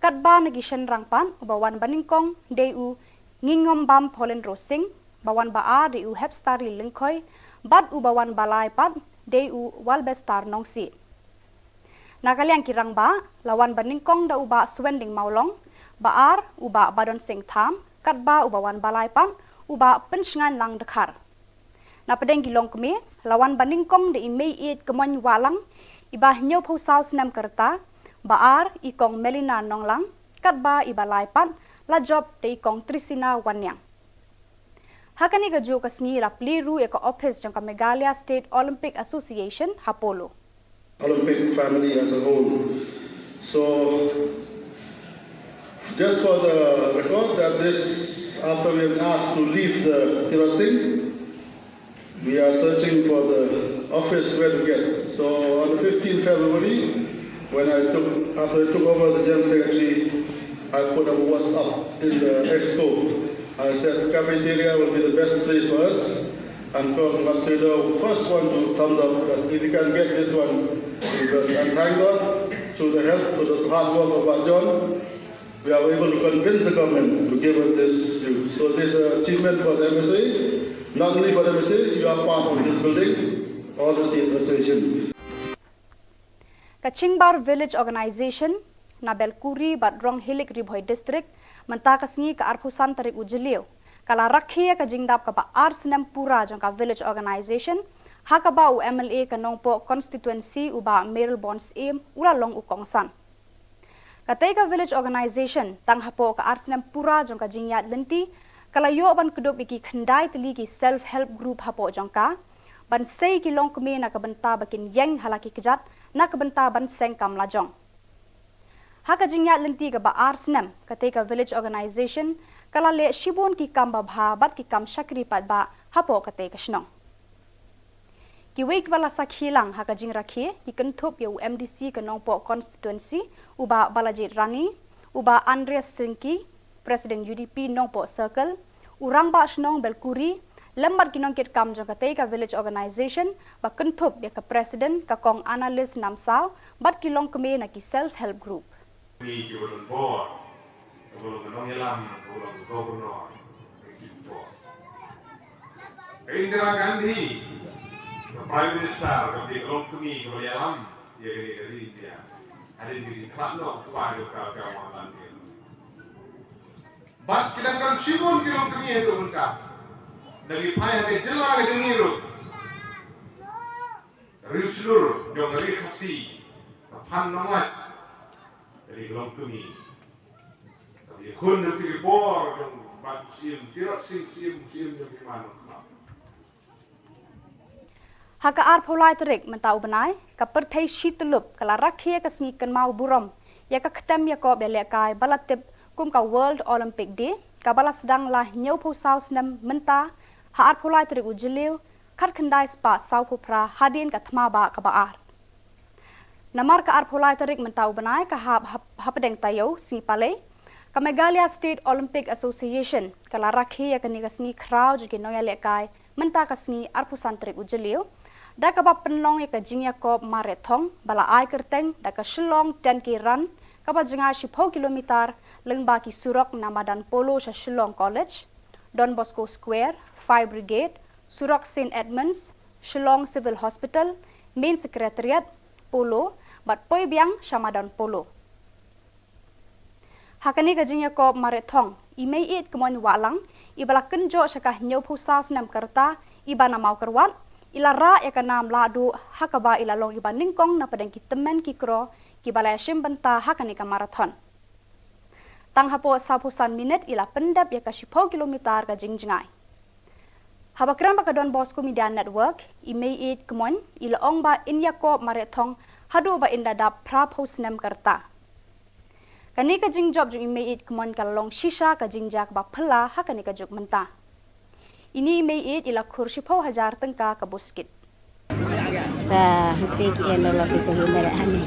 Katba na ki shynrang pat, uba wan ba nyngkong dei u Ngingombam Paulin Rosing, ba wan ba ar dei u Hepstari Lyngkhoi, bad uba wan ba lai pat dei u Walbestar Nongsiej. Na ka liang ki rangbah, la wan ba nyngkong da u Bah Suwending Mawlong, ba ar u Bah Badon Singh Tham, katba uba wan ba lai pat u Bah Pynshngain Lang Dkhar. Na pdeng ki longkmie, la wan ba nyngkong da i Mei Ïeit Kmoin Wahlang, iba hynñiewphew saw snem ka rta, ba ar i Kong Melina Nonglang, katba iba lai pat la jop da i Kong Trisina Wanniang. Ha kane kajuh ka sngi la plie ruh ïa ka ophis jong ka Meghalaya State Olympic Association ha Polo. Olympic family as a whole. So, just for the record, that this, after we have asked to leave the Tirot Singh, we are searching for the office where to get. So, on the fifteenth February, when I took, after I took over the General Secretary, I put a WhatsApp In the expo, I said cafeteria will be the best place for us. And from Ngat Sui Daw, first one to thumbs up. But if you can get this one, because, and thank God, through the help, through the hard work of Bah John, we are able to convince the government to give us this use. So this is an achievement for the M S A, not only for the M S A, you are part of this building, all the state association. Ka Chingbar Village Organisation na Belkuri bad Ronghilik, Ri Bhoi District, mynta ka sngi ka arphew san tarik u Jylliew, ka la rakhe ïa ka jingdap kaba ar snem pura jong ka Village Organisation, ha kaba u M L A ka Nongpoh Constituency u Bah Mayralborn Syiem u la long u kongsan. Katei ka Village Organisation, tang hapoh ka ar snem pura jong ka jingïaid lynti, ka la ïoh ban kdup ïa ki khyndai tylli ki self help group hapoh jong ka, ban sei ki longkmie na ka bynta ba kin ïeng ha la ki kjat, na ka bynta ban seng kam lajong. Ha ka jingïaid lynti kaba ar snem, katei ka Village Organisation ka la leh shibun ki kam babha bad ki kam shakri paidbah hapoh katei ka shnong. Kiwei kiba la sakhi lang ha ka jingrakhe, ki kynthup ïa u M D C ka Nongpoh Constituency, u Bah Balajied Rani, u Bah Andreas Syngki, President U D P Nongpoh Circle, u Rangbah Shnong Belkuri, lem bad ki nongkitkam jong katei ka Village Organisation, ba kynthup ïa ka President ka Kong Annalise Namsaw, bad ki longkmie na ki self help group. Ni ki ba don bor, ka ba long ka nongïalam, ka ba long ka governor, ka ki bor. Ka Indira Gandhi, ka Prime Minister, ka ba long kmie, ka ba ïalam ïa kane ka ri India. Hadien ka jingkhlad noh u kpa jong ka, ka Mahatma Gandhi. Bad ki dang don shibun ki longkmie haduh mynta. Da ki phai ha ka jylla ka jong ngi ruh. Riewshlur jong ka ri Khasi, ka Phan Nonglait, ka ri ka longkmie. Ka ïakhun na ki bor jong Bah Syiem, Tirot Sing Syiem, Syiem jong ki man. Ha ka arphew lai tarik mynta u bnai, ka pyrthei shi tyllup ka la rakhe ïa ka sngi kynmaw burom ïa ka ktem ïakob ïalehkai ba la tip kum ka World Olympic Day, kaba la sdang la hynñiewphew saw snem mynta, ha arphew lai tarik u Jylliew, khatkhyndai spah sawphew phra hadien ka thma bah kaba ar. Namar ka arphew lai tarik mynta u bnai ka hap hap-, hapdeng taïew sngi Palei, ka Meghalaya State Olympic Association ka la rakhe ïa kane ka sngi khraw jong ki nongïalehkai mynta ka sngi arphew san tarik u Jylliew, da kaba pynlong ïa ka jingïakob mareh thong ba la ai kyrteng da ka Shillong ten K Run, kaba jngai shiphew kilometer, lyngba ki surok na madan Polo sha Shillong College, Don Bosco Square, Fire Brigade, surok Saint Edmunds, Shillong Civil Hospital, Main Secretariat, Polo, bad poi biang sha madan Polo. Ha kane ka jingïakob mareh thong, i Meiieid Kmoin Wahlang, iba la kynjoh sha ka hynñiewphew saw snem ka rta, iba na Mawkyrwat, i la rah ïa ka nam lahduh, ha kaba i la long iba nyngkong na pdeng ki tymmen ki kro, kiba la ïashim bynta ha kane ka marathon. Tang hapoh sawphew san minit i la pyndep ïa ka shiphew kilometer ka jingjngai. Haba kren bad ka Don Bosco Media Network, i Meiieid Kmoin, i la ong ba in ïakob mareh thong haduh ba in da dap phraphew snem ka rta. Kane ka jingjop jong i Meiieid Kmoin ka la long shisha ka jingjia kaba phylla ha kane ka juk mynta. Ine i Meiieid i la khur shiphew hajar tyngka ka buskit. Ta hangtei ki en dollar ki jong i Mereh hangne.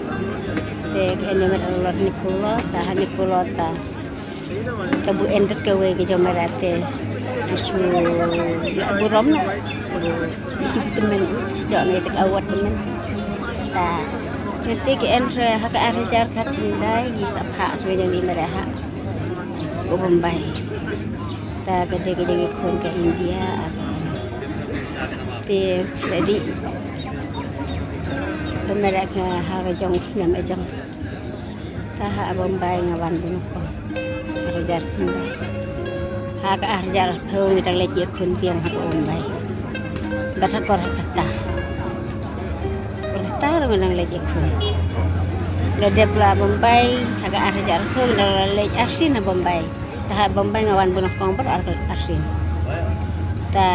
Te ki en ïa Mereh dollar hynñiewphew dollar, ta hynñiewphew dollar ta. Ta bu en bad kawei ki jong Mereh te ki shu lah burom. Ki shu tymmen, shu jop ne te ka award tymmen. Ta hangtei ki en re ha ka ar hajar khatkhyndai, ki sa phah re jong i Mereh ha u Bombay. Ta ka dei ka jong i khun ka India, ar te sa dei. Pynmereh ka ha ka jong u snem ka jong. Ta ha Bombay nga wan bun ko. Ar hajar khyndai. Ha ka ar hajar arphew ngi dang leit ïakhun biang ha ka Bombay. Bad ha Kolkata. Kolkata ruh ngi dang leit ïakhun. La dep la Bombay ha ka ar hajar arphew ngi dang la leit arsien ha Bombay. Ta ha Bombay nga wan bun kong bad ar, arsien. Ta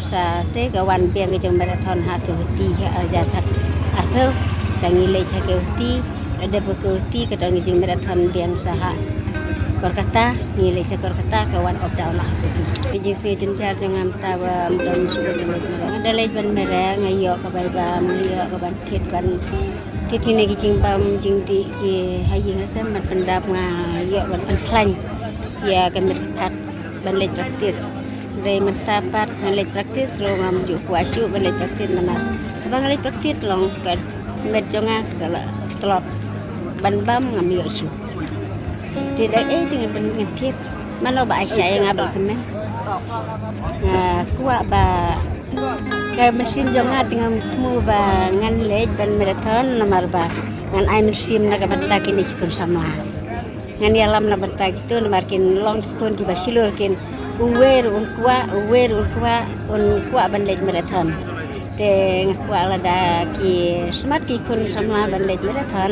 sa te ka wan biang ka jong marathon ha Guwahati ha ar hajar arphew. Ta ngi leit ha Guwahati, la dep ha Guwahati ka don ka jingmarathon biang sa ha Kolkata, ngi leit sha Kolkata ka wan up down ha Guwahati. Ka jingsngew jynjar jong nga mynta ba ym don shuh ka jingmarathon. Nga da leit ban mareh, nga ïoh ka bai bam, nga ïoh ka ban thied ban thied kine ki jingbam jingdih ki ha ïing ha sem ban pyndap, nga ïoh ban pynkhlaiñ. Ïa ka met pat ban leit practice. Dei mynta pat ngan leit practice ruh ngam ju kwah shuh ban leit practice namar haba nga leit practice long ka met jong nga ka la tlot ban bam ngam ïoh shuh. Te dei ei te ngan ngan tip mano ba ai sha ïa nga ban kmen. Nga kwah ba ka mynsiem jong nga te ngam thmu ba ngan leit ban marathon namar ba ngan ai mynsiem na ka bynta kine ki khun samla. Ngan ïalam na bynta kito namar kin long ki khun kiba shlur kin uwei ruh un kwah, uwei ruh un kwah, un kwah ban leit marathon. Te nga kwah lada ki smat ki khun samla ban leit marathon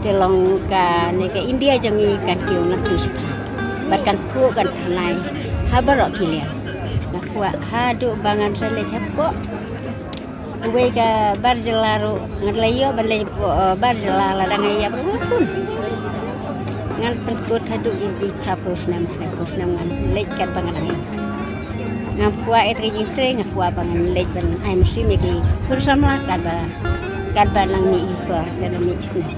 te long kane ka India jong ngi kan kiew nangkiew shaphrang. Bad kan phuh kan pyrnai ha baroh ki liang. Nga kwah haduh ba ngan sa leit hapoh uwei ka bar jylla ruh ngan leit ïoh ban leit hapoh, eh, bar jylla lada nga ïap ruh ngan pun. Ngan pynkut haduh ïa ki phraphew snem, phraphew snem ngan leit katba nga dang ïap. Ngam kwah ïa ka jingtrei, nga kwah ba ngan leit ban ai mynsiem ïa ki khun samla katba, katba nang mih i por, katba mih i snem.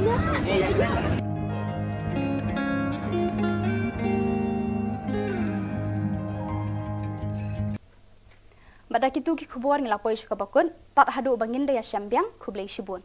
Bad da kito ki khubor ngi la poi sha kaba kut, tad haduh ba ngin da ïashem biang, khublei shibun.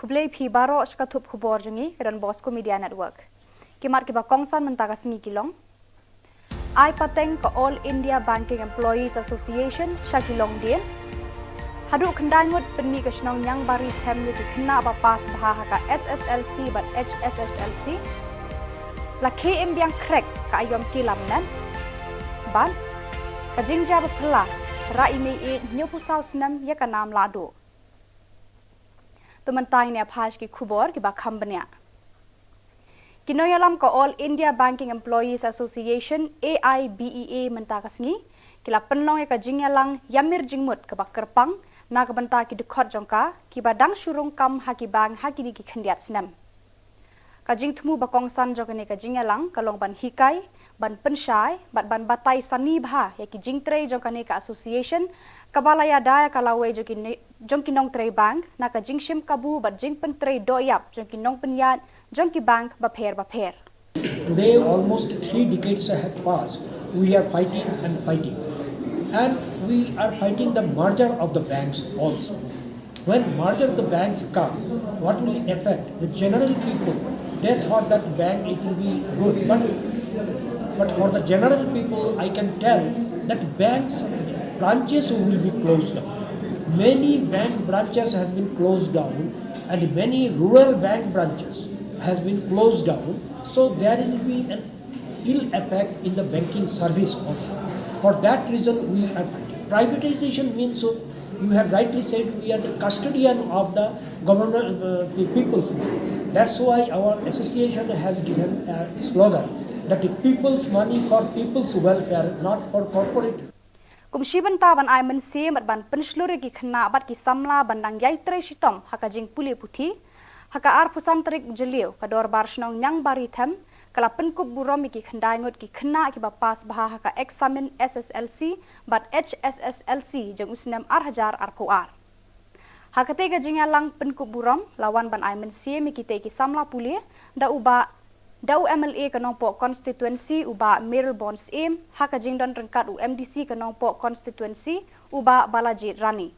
Khublei phi baroh sha ka thup khubor jong ngi ka Don Bosco Media Network. Ki mat kiba kongsan mynta ka sngi ki long: Ai pateng ka All India Banking Employees Association sha ki longdien. Haduh khyndai ngut pynmih ka shnong Niangbari them ïa ki khynnah ba pass bha ha ka S S L C bad H S S L C. La khie im biang khrek ka aiom ki lam nen. Bad ka jingjia ba phylla, rah i mei ïeit hynñiewphew saw snem ïa ka nam lahduh. To mynta ngin ïa phai sha ki khubor kiba kham bniah. Ki nongïalam ka All India Banking Employees Association, A I B E A, mynta ka sngi ki la pynlong ïa ka jingïalang ïamir jingmut kaba kyrpang na ka bynta ki dkhot jong ka kiba dang shu rung kam ha ki bank ha kine ki khyndiat snem. Ka jingthmu ba kongsan jong kane ka jingïalang ka long ban hikai, ban pynshai bad ban batai sani bha ïa ki jingtrei jong kane ka association kaba la ïada ïa ka lawei jong ki ne-, jong ki nongtrei bank na ka jingshim kabu bad jingpyntrei dohïap jong ki nongpynïaid jong ki bank bapher bapher. Today, almost three decades have passed. We are fighting and fighting. And we are fighting the merger of the banks also. When merger of the banks come, what will affect the general people? They thought that bank it will be good, but, but for the general people, I can tell that banks branches will be closed down. Many bank branches has been closed down, and many rural bank branches has been closed down. So there will be an ill effect in the banking service also. For that reason, we are fighting. Privatization means, so you have rightly said, we are the custodian of the governor, uh, the people's money. That's why our association has given a slogan that the people's money for people's welfare, not for corporate. Kum shi bynta ban ai mynsiem bad ban pynshlur ïa ki khynnah bad ki samla ban dang ïai trei shitom ha ka jingpule puthi, Ha ka arphew san tarik u Jylliew, ka Dorbar Shnong Niangbarithem ka la pynkup burom ïa ki khyndai ngut ki khynnah kiba pass bha ha ka eksamin S S L C bad H S S L C jong u snem ar hajar arphew ar. Ha katei ka jingïalang pynkup burom la wan ban ai mynsiem ïa kitei ki samla pule da u bah, da u M L A ka Nongpoh Constituency u bah Mayralborn Syiem, ha ka jingdon ryngkat u M D C ka Nongpoh Constituency u bah Balajied Rani.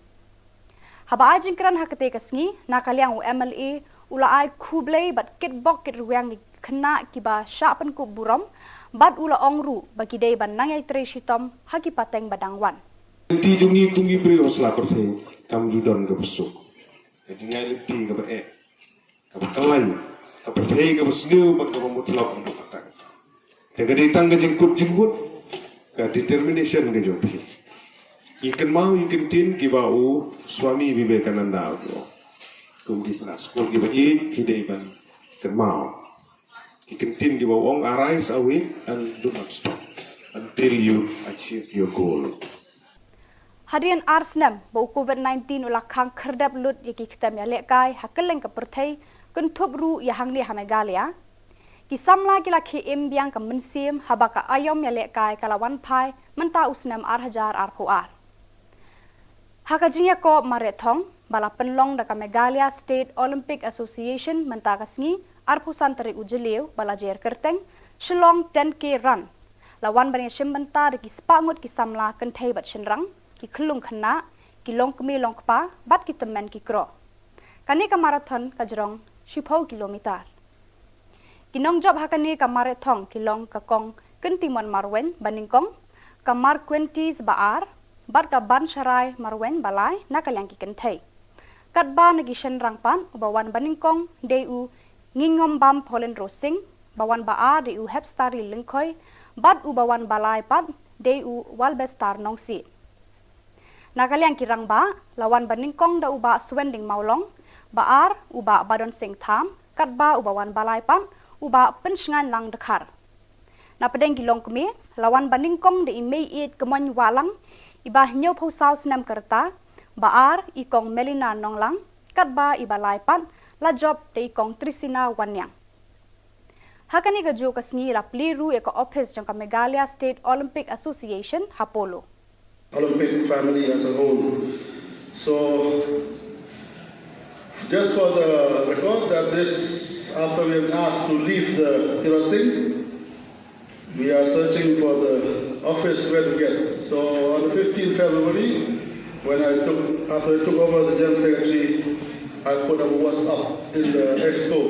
Haba ai jingkren ha katei ka sngi, na ka liang u M L A u la ai khublei bad kitbok kitrwiang ïa ki khynnah kiba shah pynkup burom, bad u la ong ruh ba ki dei ban nang ïai trei shitom ha ki pateng ba dang wan. Lynti jong ngi kum ki briew ha sla pyrthei kam ju don kaba suk. Ka jingïaid lynti kaba eh, kaba khlaiñ, ka pyrthei kaba sniew bad kaba mutlop haduh katta katta. Te ka dei tang ka jingkut jingmut, ka determination ka jong phi. Ngi kynmaw ïa ki kyntien kiba u Swami Vivekananda u ong. Kum ki khynnah skul kiba ïeit, phi dei ban kynmaw ki kyntien kiba u ong, "Arise, awake and do not stop until you achieve your goal." Hadien ar snem ba u Covid nineteen u la khang khyrdep lut ïa ki ktem ïalehkai ha kylleng ka pyrthei, kynthup ruh ïa hangne ha Meghalaya, ki samla ki la khie im biang ka mynsiem haba ka aïom ïalehkai ka la wan phai mynta u snem ar hajar arphew ar. Ha ka jingïakob mareh thong ba la pynlong da ka Meghalaya State Olympic Association mynta ka sngi, arphew san tarik u Jylliew ba la jer kyrteng Shillong ten K Run, la wan ban ïashim bynta da ki spah ngut ki samla kynthei bad shynrang, ki khyllung khynnah, ki longkmie longkpa bad ki tymmen ki kro. Kane ka marathon ka jrong shiphew kilometer. Ki nongjop ha kane ka mareh thong ki long ka Kong Kyntimon Marwein banyngkong, ka Marquentis Baar bad ka Bansharai Marwein balai na ka liang ki kynthei. Katba na ki shynrang pat, uba wan banyngkong dei u Ngingombam Paulin Rosing, ba wan baar dei u Hepstari Lyngkhoi, bad uba wan balai pat dei u Walbestar Nongsiej. Na ka liang ki rangbah, la wan banyngkong da u bah Swending Mawlong, baar u bah Badon Sing Tham, katba uba wan balai pat u bah Pynshngainlang Dkhar. Na pdeng ki longkmie, la wan banyngkong da i Meiieit Kmoin Wahlang, iba hynñiewphew saw snem ka rta, baar i Kong Melina Nonglang, katba iba lai pat la jop da i Kong Trisina Wanniang. Ha kane kajuh ka sngi la plie ruh ïa ka ophis jong ka Meghalaya State Olympic Association ha Polo. Olympic family as a whole. So, just for the record, that this, after we have asked to leave the Tirot Singh, we are searching for the office where to get. So, on the fifteenth February, when I took, after I took over the General Secretary, I put a WhatsApp in the expo.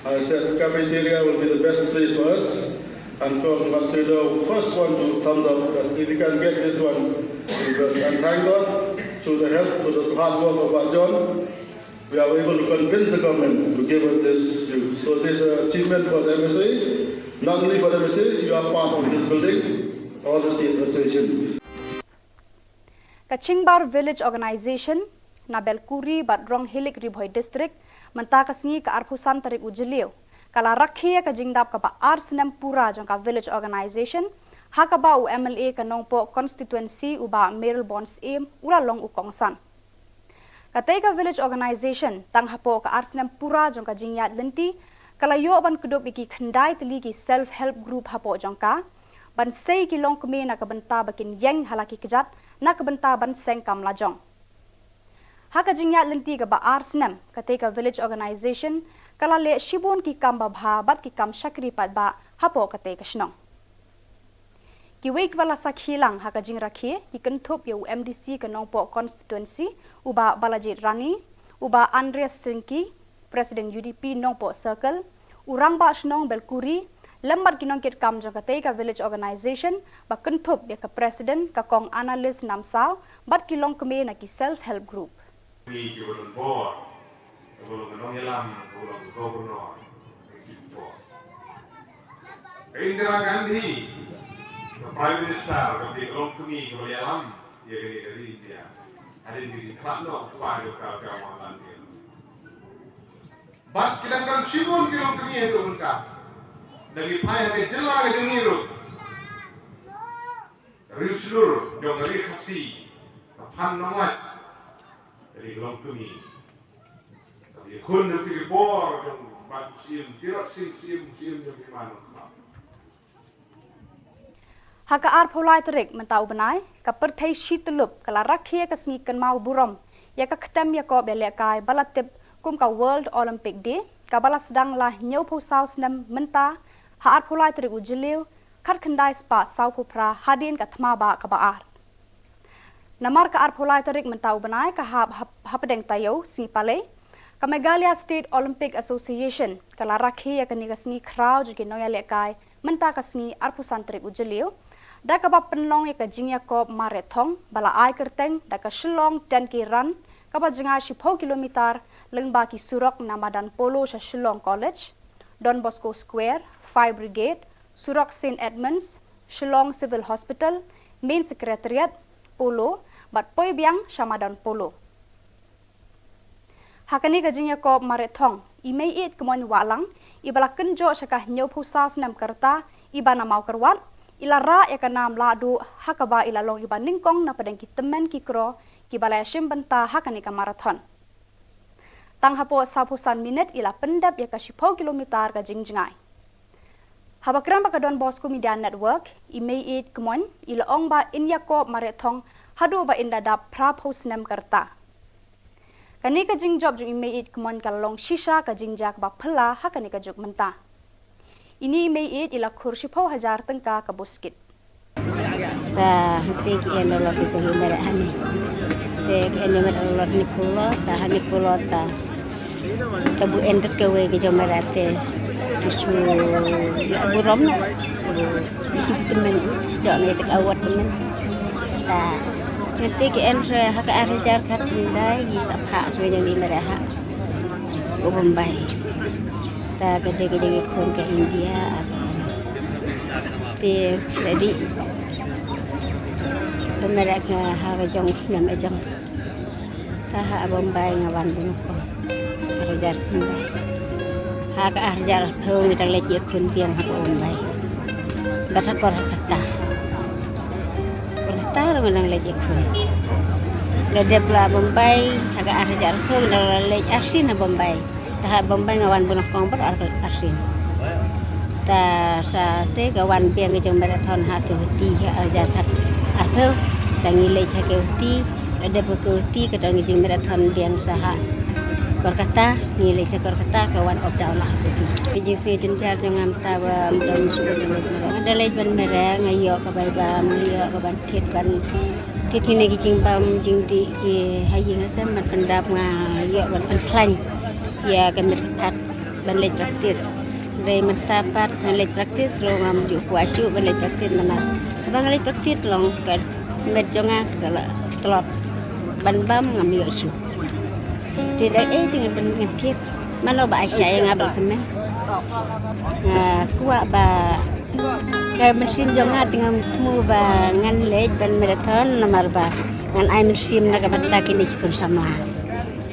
I said cafeteria will be the best place for us. And Kong Marcelo, first one to thumbs up that if you can get this one, because, and thank God, through the help, through the hard work of Bah John, we are able to convince the government to give us this use. So this is an achievement for the M S A, not only for the M S A, you are part of this building, all the state association. Ka Chingbar Village Organization na Belkuri bad Ronghilik, Ri Bhoi District, mynta ka sngi ka arphew san tarik u Jylliew, ka la rakhe ïa ka jingdap kaba ar snem pura jong ka Village Organization, ha kaba u M L A ka Nongpoh Constituency u bah Mayralborn Syiem u la long u kongsan. Katei ka Village Organization, tang hapoh ka ar snem pura jong ka jingïaid lynti, ka la ïoh ban kdup ïa ki khyndai tylli ki self help group hapoh jong ka, ban sei ki longkmie na ka bynta ba kin ïeng ha la ki kjat, na ka bynta ban seng kam lajong. Ha ka jingïaid lynti kaba ar snem, katei ka Village Organization ka la leh shibun ki kam babha bad ki kam shakri paidbah hapoh katei ka shnong. Kiwei kiba la sakhi lang ha ka jingrakhe ki kynthup ïa u M D C ka Nongpoh Constituency, u bah Balajied Rani, u bah Andreas Syngki, President U D P Nongpoh Circle, u Rangbah Shnong Belkuri, lem bad ki nongkitkam jong katei ka Village Organization, ba kynthup ïa ka President ka Kong Annalise Namsaw, bad ki longkmie na ki self help group. Ki, ki ba don bor, ki ba don nongïalam, ki ba don governor, ki bor. Ka Indira Gandhi, ka Prime Minister, ka dei ka longkmie, ki ba ïalam ïa ka ri India. Hadien ka jingkhlad noh u kpa jong ka, ka Mohanlal Nehru. Bad ki dang don shibun ki longkmie haduh mynta. Da ki phai ha ka jylla ka jong ngi ruh. Riewshlur jong ka ri Khasi, ka Phan Nonglait, ka dei ka longkmie. Ka Ïakhun na kata ka por jong Bah Syiem, Tirot Sing Syiem, Syiem jong ki man. Ha ka arphew lai tarik mynta u bnai, ka pyrthei shi tyllup ka la rakhe ïa ka sngi kynmaw burom ïa ka ktem ïakob ïalehkai ba la tip kum ka World Olympic Day, kaba la sdang la hynñiewphew saw snem mynta ha arphew lai tarik u Jylliew, khatkhyndai spah sawphew phra hadien ka thma bah kaba ar. Namar ka arphew lai tarik mynta u bnai ka hap hap hapdeng taïew sngi palei, ka Meghalaya State Olympic Association ka la rakhe ïa kane ka sngi khraw jong ki nongïalehkai mynta ka sngi arphew san tarik u Jylliew, da kaba pynlong ïa ka jingïakob mareh thong ba la ai kyrteng da ka Shillong ten K Run, kaba jngai shiphew kilometer lyngba ki surok na madan Polo sha Shillong College, Don Bosco Square, Fire Brigade, surok Saint Edmunds, Shillong Civil Hospital, Main Secretariat, Polo, bad poi biang sha madan Polo. Ha kane ka jingïakob mareh thong, i Meiieid Kmoin Wahlang, iba la kynjoh sha ka hynñiewphew saw snem ka rta, iba na Mawkyrwat, i la rah ïa ka nam lahduh ha kaba i la long iba nyngkong na pdeng ki tymmen ki kro kiba la ïashim bynta ha kane ka marathon. Tang hapoh sawphew san minit i la pyndep ïa ka shiphew kilometer ka jingjngai. Haba kren bad ka Don Bosco Media Network, i Meiieid Kmoin i la ong ba in ïakob mareh thong haduh ba in da dap phraphew snem ka rta. Kane ka jingjop jong i Meiieid Kmoin ka la long shisha ka jingjia kaba phylla ha kane ka juk mynta. Ine i Meiieid i la khur shiphew hajar tyngka ka buskit. Ta hangtei ki en lolot ki jong i mareh hangne. Te ki en i mareh lolot hangne pulot, ta hangne pulot ta. Ta bu en tat kawei ki jong mareh te ki shu la burom noh. Ki shu tymmen, shu jok noh ïa ka award tymmen. Ta hangtei ki en re ha ka ar hajar khatkhyndai, ki sa phah re jong i mareh ha u Bombay. Ta ka dei ka dei ka khun ka India. Te ka dei ka mareh ka ha ka jong snem ka jong. Ta ha Bombay nga wan bun ko. Ar hajar khyndai. Ha ka ar hajar arphew ngi dang leit ïakhun biang ha Bombay. Bad ha Kolkata. Kolkata ruh ngi dang leit ïakhun. La dep la Bombay ha ka ar hajar arphew ngi dang la leit arsien ha Bombay. Ta ha Bombay nga wan bun ko bad ar arsien. Ta sa te ka wan biang ka jong marathon ha ka Guwahati ha ar hajar arphew. Ta ngi leit ha ka Guwahati. La dep ka Guwahati ka don ka jingmarathon biang sa ha Kolkata, ngi leit sha Kolkata ka wan up down la ha Guwahati. Ka jingsngew jynjar jong nga mynta ba ym don shuh ban leit mareh. Nga da leit ban mareh, nga ïoh ka bai bam, nga ïoh ka ban thied ban thied kine ki jingbam jingdih ki ha ïing ha sem ban pyndap, nga ïoh ban pynkhlaiñ ïa ka met ka phad ban leit practice. Dei mynta pat ngan leit practice ruh ngam ju kwah shuh ban leit practice namar haba nga leit practice long ka met jong nga ka la tlot ban bam ngam ïoh shuh. Te da ei te ngan ngan thied mano ba ai sha ïa nga ba la tymmen. Nga kwah ba ka mynsiem jong nga te ngam thmu ba ngan leit ban marathon namar ba ngan ai mynsiem na ka bynta kine ki khun samla.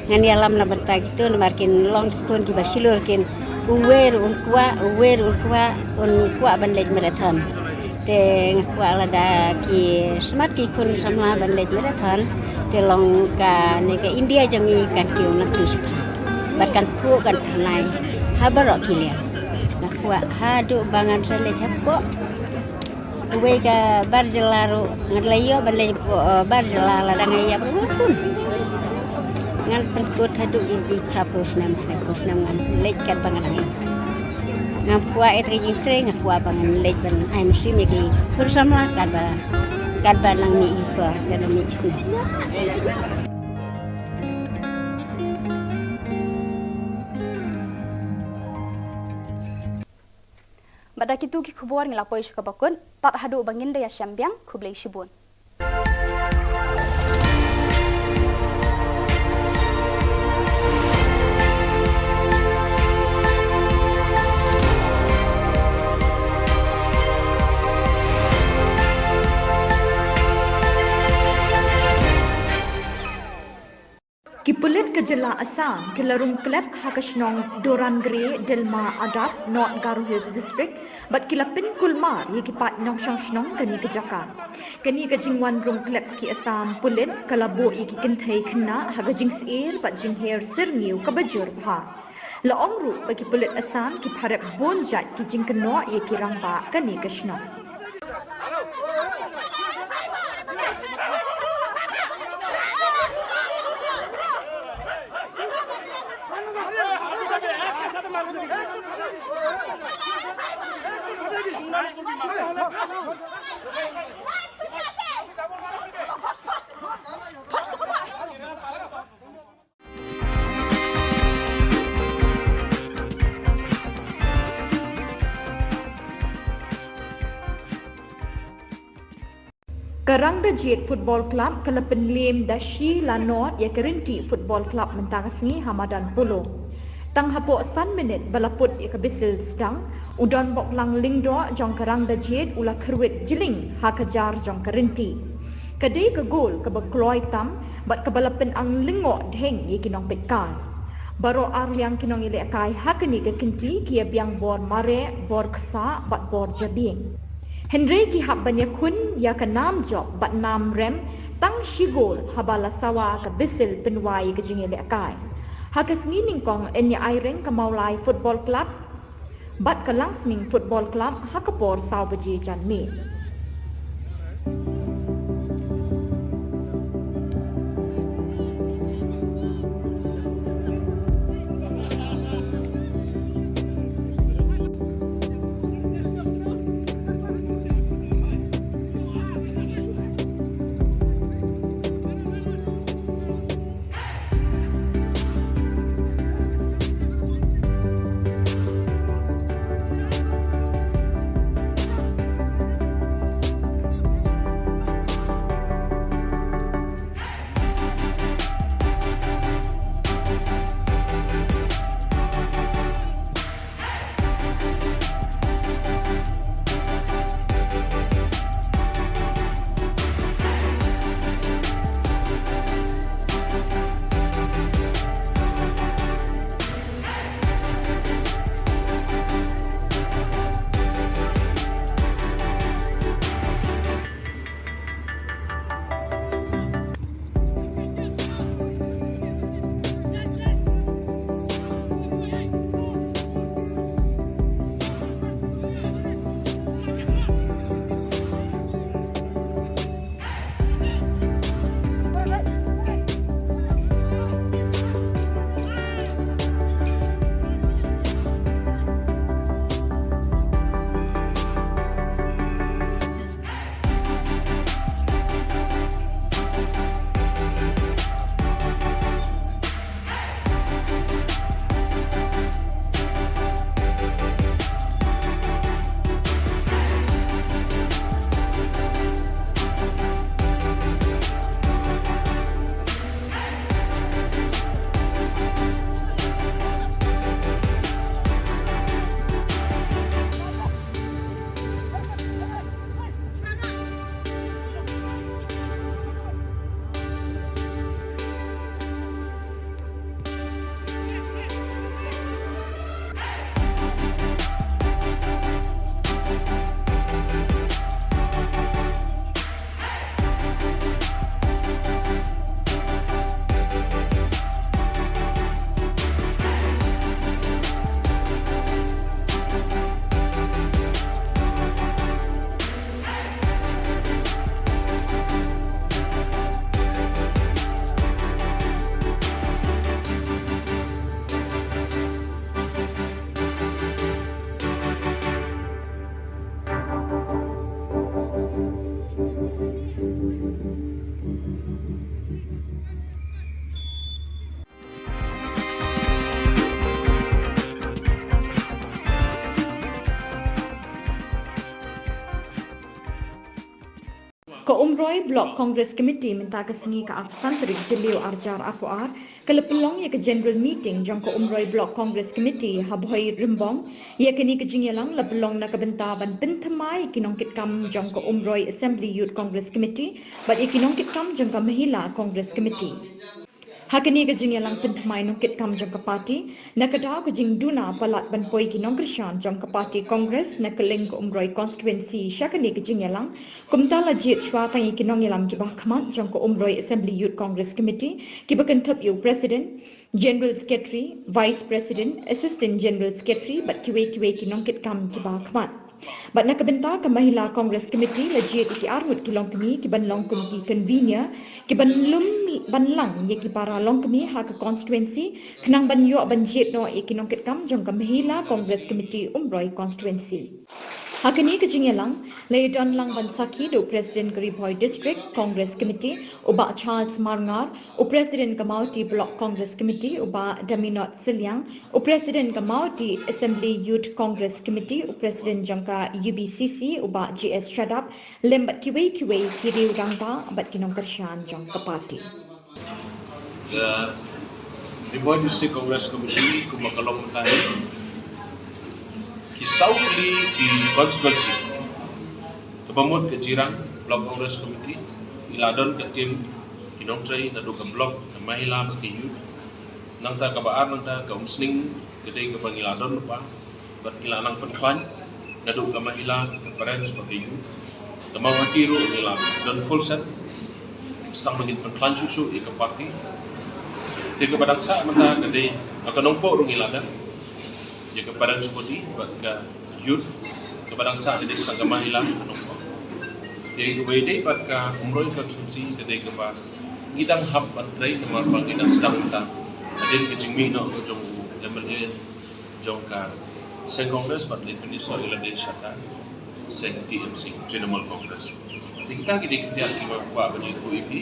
Ngan ïalam na bynta kito namar kin long ki khun kiba shlur kin, uwei ruh un kwah, uwei ruh un kwah, un kwah ban leit marathon. Te nga kwah lada ki smat ki khun samla ban leit marathon, te long kane ka India jong ngi kan kiew nangkiew shaphrang. Bad kan phuh kan tyrnai ha baroh ki liang. Nga kwah haduh ba ngan sa leit hapoh uwei ka bar jylla ruh, nga la ïoh ban leit, eh, bar jylla lada nga ïap ruh ngan pun. Ngan pynkut haduh ïa ki phraphew snem, phraphew snem ngan leit katba nga dang ïap. Ngam kwah ïa ka jingtrei, nga kwah ba ngan leit ban ai mynsiem ïa ki khun samla katba, katba nang mih i por, katba mih i snem. Bad da kitu ki khubor ngi la poi sha kaba kut, tad haduh ba ngin da ïashem biang, khublei shibun. Ki pulit Ka jylla Assam ki la rung klep ha ka shnong Dorangre, Dilma Adap, North Garo Hills District, bad ki la pynkulmar ïa ki paid nongshong shnong kane ka jaka. Kane ka jingwan rung klep ki Assam pulit ka la buh ïa ki kynthei khynnah ha ka jingsyier bad jingher syrngiew kaba jur bha. La ong ruh ba ki pulit Assam ki pharep bun jait ki jingkynnoh ïa ki rangbah kane ka shnong. Ka Rangdajied Football Club ka la pynliem da shi la nod ïa ka Rynti Football Club mynta ka sngi ha madan Polo. Tang hapoh san minit ba la put ïa ka bisil sdang, u donbok lang lyngdoh jong ka Rangdajied u la kyrwit jylliew ha ka jar jong ka Rynti. Ka dei ka gol kaba kloi tam bad kaba la pynang lyngngoh dheng ïa ki nongpeitkai. Baroh arliang ki nongïalehkai ha kane ka kynti ki ïa biang bor mareh, bor ksah bad bor jabieng. Hynrei ki hap ban ïakhun ïa ka nam jop bad nam rem tang shi gol haba la sawa ka bisil pynwai ka jingïalehkai. Ha ka sngi nyngkong yn ïa aireng ka Mawlai Football Club bad ka Langsning Football Club ha ka por saw baje janmiet. Ka Umroi Block Congress Committee mynta ka sngi ka arphew san tarik Jylliew arhajar arphew ar ka la pynlong ïa ka General Meeting jong ka Umroi Block Congress Committee ha Bhoirymbong. Ïa kane ka jingïalang la pynlong na ka bynta ban pynthymmai ïa ki nongkitkam jong ka Umroi Assembly Youth Congress Committee bad ïa ki nongkitkam jong ka Mahila Congress Committee. Ha kane ka jingïalang pynthymmai nongkitkam jong ka party, na ka daw ka jingduna palat ban poi ki nongkyrshan jong ka party Congress na kylleng ka Umroi constituency sha kane ka jingïalang, kumta la jied shuwa tang ïa ki nongïalam kiba khmat jong ka Umroi Assembly Youth Congress Committee, kiba kynthup ïa u President, General Secretary, Vice President, Assistant General Secretary bad kiwei kiwei ki nongkitkam kiba khmat. Bad na ka bynta ka Mahila Congress Committee la jied ïa ki arngut ki longkmie kiban long kum ki convener, kiban lum ban lang ïa ki para longkmie ha ka constituency, khnang ban ïoh ban jied noh ïa ki nongkitkam jong ka Mahila Congress Committee Umroi constituency. Ha kane ka jingïalang, la ïadon lang ban sakhi da u President ka Ri Bhoi District Congress Committee, u Bah Charles Marngar, u President ka Mawhati Block Congress Committee, u Bah Daminot Sylliang, u President ka Mawhati Assembly Youth Congress Committee, u President jong ka U B C C, u Bah G S Shadap, lem bad kiwei kiwei ki riew rangbah bad ki nongkyrshan jong ka party. Ka Ri Bhoi District Congress Committee kumba ka long mynta hi, ki saw tylli ki constituency, kaba mut ka Jirang Block Congress Committee, ngi la don ka team ki nongtrei naduh ka block, ka Mahila bad ka Youth. Nangta kaba ar, nangta ka Umsning, ka dei kaba ngi la don lypa bad ngi la nang pynkhlaiñ naduh ka Mahila, ka Parents bad ka Youth. Ka Mawhati ruh ngi la don full set, sdang ba ngin pynkhlaiñ shuh shuh ïa ka party. Te kaba dang sah mynta ka dei, ka Nongpoh ruh ngi la don ïa ka Parents body bad ka Youth. Kaba dang sah ka dei sdang ka Mahila, ka Nongpoh. Te kaba ïadei bad ka Umroi constituency ka dei kaba ngi dang hap ban trei namar ba ngi dang sdang mynta hadien ka jingmih noh ka jong u M L A jong ka seng Congress bad leit pynïasoh ïa lade sha ka seng T M C, Trinamool Congress. Te kita ki dei ki tiar kiba kwah ban ïathuh ïa phi.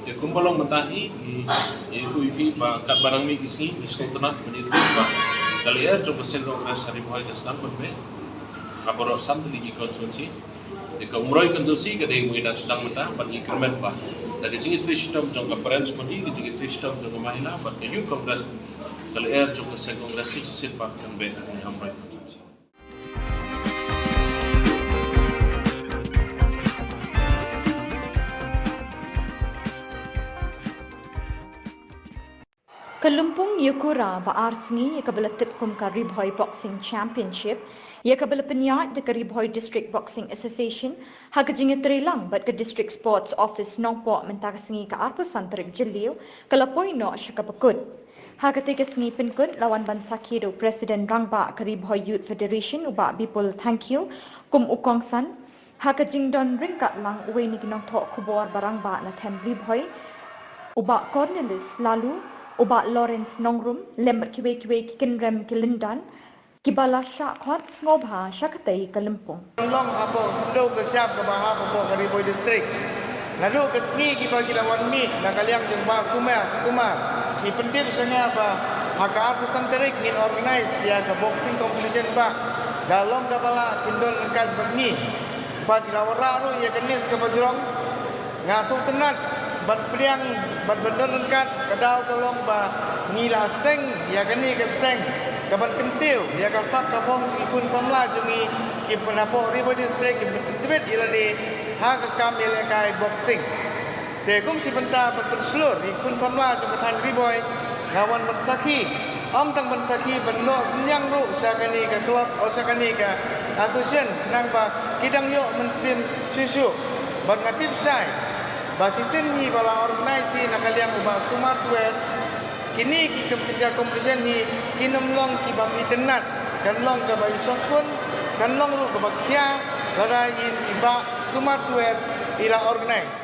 Te kumba long mynta hi, ngi ïathuh ïa phi ba katba nang mih ki sngi ngi sngewtynnat ban ïathuh ba ka lyer jong ka seng Congress ha Ri Bhoi ka sdang ban beh ha baroh san tylli ki constituency. Te ka Umroi constituency ka dei kaba ngi dang sdang mynta bad ngi kyrmen ba da ka jingïatrei shitom jong ka Parents body, ka jingïatrei shitom jong ka Mahila bad ka Youth Congress, ka lyer jong ka seng Congress shisien pat kan beh ha Umroi constituency. Ka lympung ïakura ba ar sngi ïa kaba la tip kum ka Ri Bhoi Boxing Championship, ïa kaba la pynïaid da ka Ri Bhoi District Boxing Association ha ka jingïatreilang bad ka District Sports Office Nongpoh mynta ka sngi ka arphew san tarik Jylliew, ka la poi noh sha kaba kut. Ha katei ka sngi pynkut la wan ban sakhi da u President Rangbah ka Ri Bhoi Youth Federation, u Bah Bipul Thangkhiew, kum u kongsan. Ha ka jingdon ryngkat lang uwei na ki nongthoh khubor ba rangbah na them Ri Bhoi, u Bah Cornelius Laloo, u Bah Lawrence Nongrum, lem bad kiwei kiwei ki kynrem ki lyndan kiba la shah khot sngewbha sha katei ka lympung. Long hapoh hynñiew ka shyiap kaba hap hapoh ka Ri Bhoi District. Naduh ka sngi kiba ki la wan mih na ka liang jong Bah Sumar, Sumar, ki pyntip sha nga ba ha ka arphew san tarik ngin organize ïa ka boxing competition, bah. Da long kaba lah phin don ryngkat bad ngi. Ba ki la wanrah ruh ïa ka list kaba jrong. Nga sngewtynnat ban pdiang bad ban don ryngkat, ka daw ka long ba ngi la seng ïa kane ka seng kaban kyntiew ïa ka sap ka phong jong ki khun samla jong ngi kiba napoh Ri Bhoi District kiba kyntiew ïa lade ha ka kam ïalehkai boxing. Te kum shi bynta ban pynshlur ïa ki khun samla jong ka thaiñ Ri Bhoi, nga wan ban sakhi, ym tang ban sakhi, ban noh synñiang ruh sha kane ka club, oh, sha kane ka association, khnang ba ki dang ïoh mynsiem shuh shuh. Bad nga tip shai ba shisien hi ba la organize hi na ka liang u Bah Sumar Suer. Kine ki kam-, kynja competition hi kin ym long ki bym itynnat, kan long kaba i shongkun, kan long ruh kaba khia, lada i, i Bah Sumar Suer i la organize.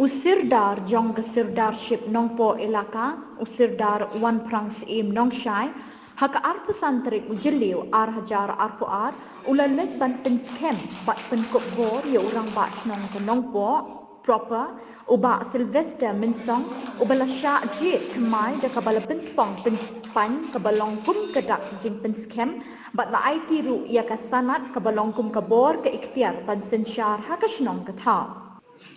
U Sirdar jong ka Sirdarship Nongpoh Elaka, u Sirdar Wanphrang Syiem Nongshai, ha ka arphew san tarik u Jylliew ar hajar arphew ar, u la leit ban pynskhem bad pynkup bor ïa u Rangbah Shnong ka Nongpoh proper, u Bah Sylvester Mynsong, uba la shah jied thymmai da kaba la pynspong pynspaiñ kaba long kum ka dak jingpynskhem, bad la aiti ruh ïa ka sanad kaba long kum ka bor ka iktiar ban synshar ha ka shnong ka thaw.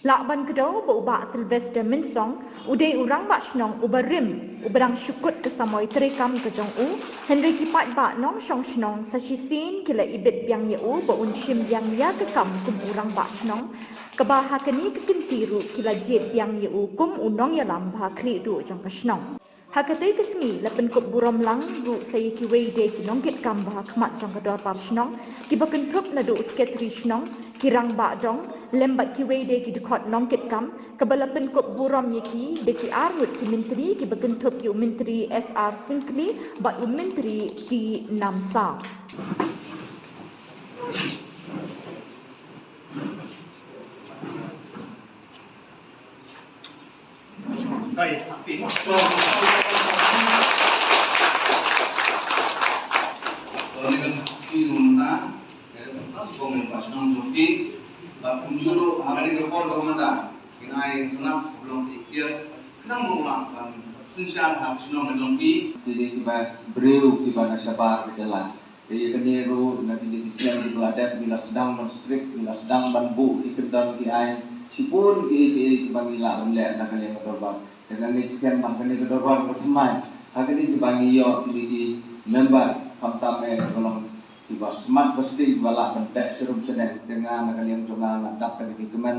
Lah ban kdew ba u Bah Sylvester Mynsong u dei u Rangbah Shnong uba rim, uba dang shu kut ka samoi treikam ka jong u, hynrei ki paidbah nongshong shnong sa shisien ki la ibit biang ïa u ba un shim biang ïa ka kam kum u Rangbah Shnong, kaba ha kane ka kynti ruh ki la jied biang ïa u kum u nongïalam ba khlieh duh jong ka shnong. Ha katei ka sngi la pynkup burom lang ruh sa ïa kiwei de ki nongkitkam ba ha khmat jong ka Dorbar Shnong, kiba kynthup naduh u Secretary Shnong, ki Rangbah Dong, lem bad kiwei de ki dkhot nongkitkam, kaba la pynkup burom ïa ki da ki arngut ki Myntri, kiba kynthup ïa u Myntri S R Syngkli bad u Myntri T Namsaw. Te dei kiba briew kiba na shabar ka jylla. Te ïa kane ruh na kine ki snem kiba la dep ngi la sdang ban strict, ngi la sdang ban buh ki kyndon ki aiñ shibun kiei kiei kiba ngi lah ban leh na ka liang ka dorbar. Te nga ngeit skhem ba kane ka dorbar kaba thymmai ha kane kiba ngi ïoh kine ki member khamtam eh kiba long kiba smat ba sting kiba lah ban beh sharum shaneng. Te nga na ka liang jong nga nga dap kane ka kmen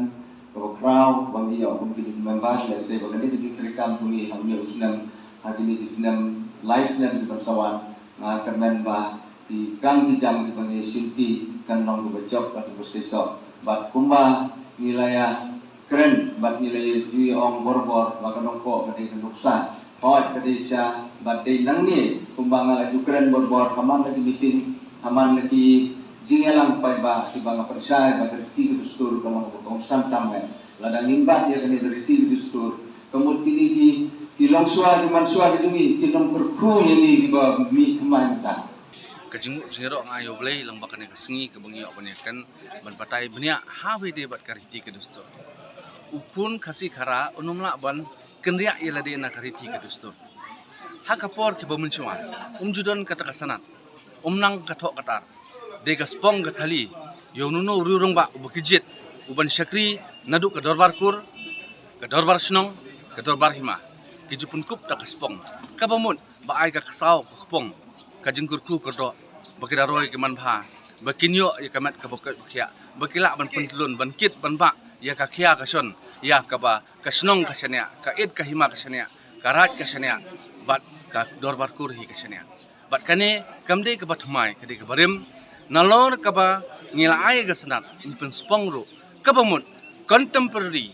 kaba khraw ba ngi ïoh kum kine ki member. Lehse ba kane ka jingtreikam jong ngi ha une u snem, ha kine ki snem, lai snem kiban sa wan, nga kyrmen ba ki kam ki jam kiba ngi shimti kan long kiba jop bad kiba seisoh. Bad kumba ngi la ïa kren bad ngi la ïa ju ong borbor ba ka Nongpoh ka dei ka nuksa, hooid ka dei sha, bad dei nangne kumba nga la ju kren borbor ha man la ki meeting, ha man la ki jingïalang paidbah kiba nga pynshai ba ka riti ka dustur ka long kaba kongsan tam eh. Lada ngim bat ïa kane ka riti ka dustur, ka mut kine ki, ki longshuwa, ki manshuwa ki jong ngi kin ym kyrkhu ïa ngi kiba mih thymmai mynta. Ka jingmut jingïaroh nga ïa U Blei lyngba kane ka sngi kaba ngi ïoh ban ïakren ban batai bniah ha kaba ïadei bad ka riti ka dustur. U khun Khasi Khara un ym lah ban kynriah ïa lade na ka riti ka dustur. Ha ka por kiba mynshuwa um ju don kata ka sanad, um nang ka thoh ka tar. Dei ka spong ka thali ïa uno uno u rangbah uba ki jied, uban shakri naduh ka dorbar kur, ka dorbar shnong, ka dorbar hima. Ki ju pynkup da ka spong kaba mut ba ai ka ksaw ka kpong, ka jingkyrkhu kyrdoh, ba ki da roi ki manbha, ba kin ïoh ïa ka met kaba koit ba khiah, ba ki lah ban pyntlun, ban kit ban bah ïa ka khia ka shon, ïa kaba ka shnong ka shaniah, ka it ka hima ka shaniah, ka raid ka shaniah, bad ka dorbar kur hi ka shaniah. Bad kane kam dei kaba thymmai, ka dei kaba rim. Nalor kaba ngi la ai ka sanad, ngi pynspong ruh kaba mut contemporary,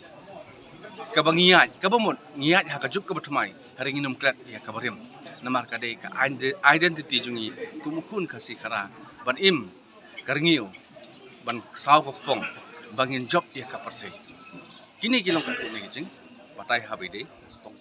kaba ngi ïaid, kaba mut ngi ïaid ha ka juk kaba thymmai, hynrei ngin ym klet ïa kaba rim. Namar ka dei ka ide-, identity jong ngi kum u khun Khasi Khara, ban im ka rngiew, ban ksaw ka kpong, ba ngin jop ïa ka pyrthei. Kine ki long katto katne ki jingbatai ha kaba ïadei ka spong.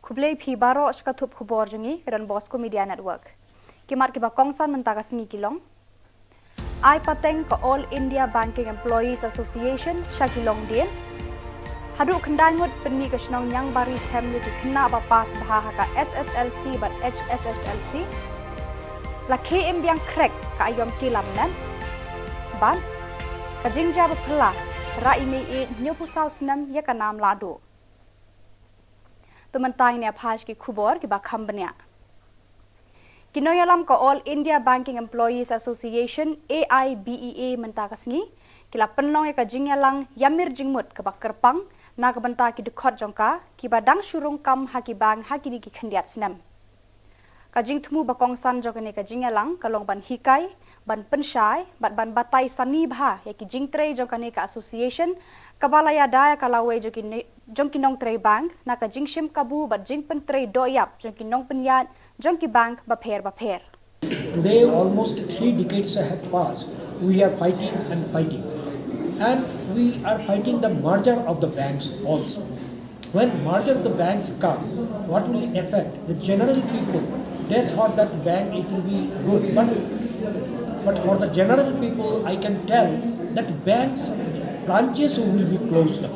Khublei phi baroh sha ka thup khubor jong ngi, ka Don Bosco Media Network. Ki mat kiba kongsan mynta ka sngi ki long: Ai pateng ka All India Banking Employees Association sha ki longdien. Haduh khyndai ngut pynmih ka shnong Niangbari Them ïa ki khynnah ba pass bha ha ka S S L C bad H S S L C. La khie im biang khrek ka aiom ki lam net. Bad ka jingjia ba phylla, rah i mei ïeit hynñiewphew saw snem ïa ka nam lahduh. To mynta ngin ïa phai sha ki khubor kiba kham bniah. Ki nongïalam ka All India Banking Employees Association, A I B E A, mynta ka sngi ki la pynlong ïa ka jingïalang ïamir jingmut kaba kyrpang na ka bynta ki dkhot jong ka kiba dang shu rung kam ha ki bank ha kine ki khyndiat snem. Ka jingthmu ba kongsan jong kane ka jingïalang ka long ban hikai, ban pynshai bad ban batai sani bha ïa ki jingtrei jong kane ka association, kaba la ïada ïa ka lawei jong ki ne-, jong ki nongtrei bank na ka jingshim kabu bad jingpyntrei dohïap jong ki nongpynïaid jong ki bank bapher bapher. Today, almost three decades have passed. We are fighting and fighting. And we are fighting the merger of the banks also. When merger of the banks come, what will affect the general people? They thought that bank, it will be good, but, but for the general people, I can tell that banks branches will be closed down.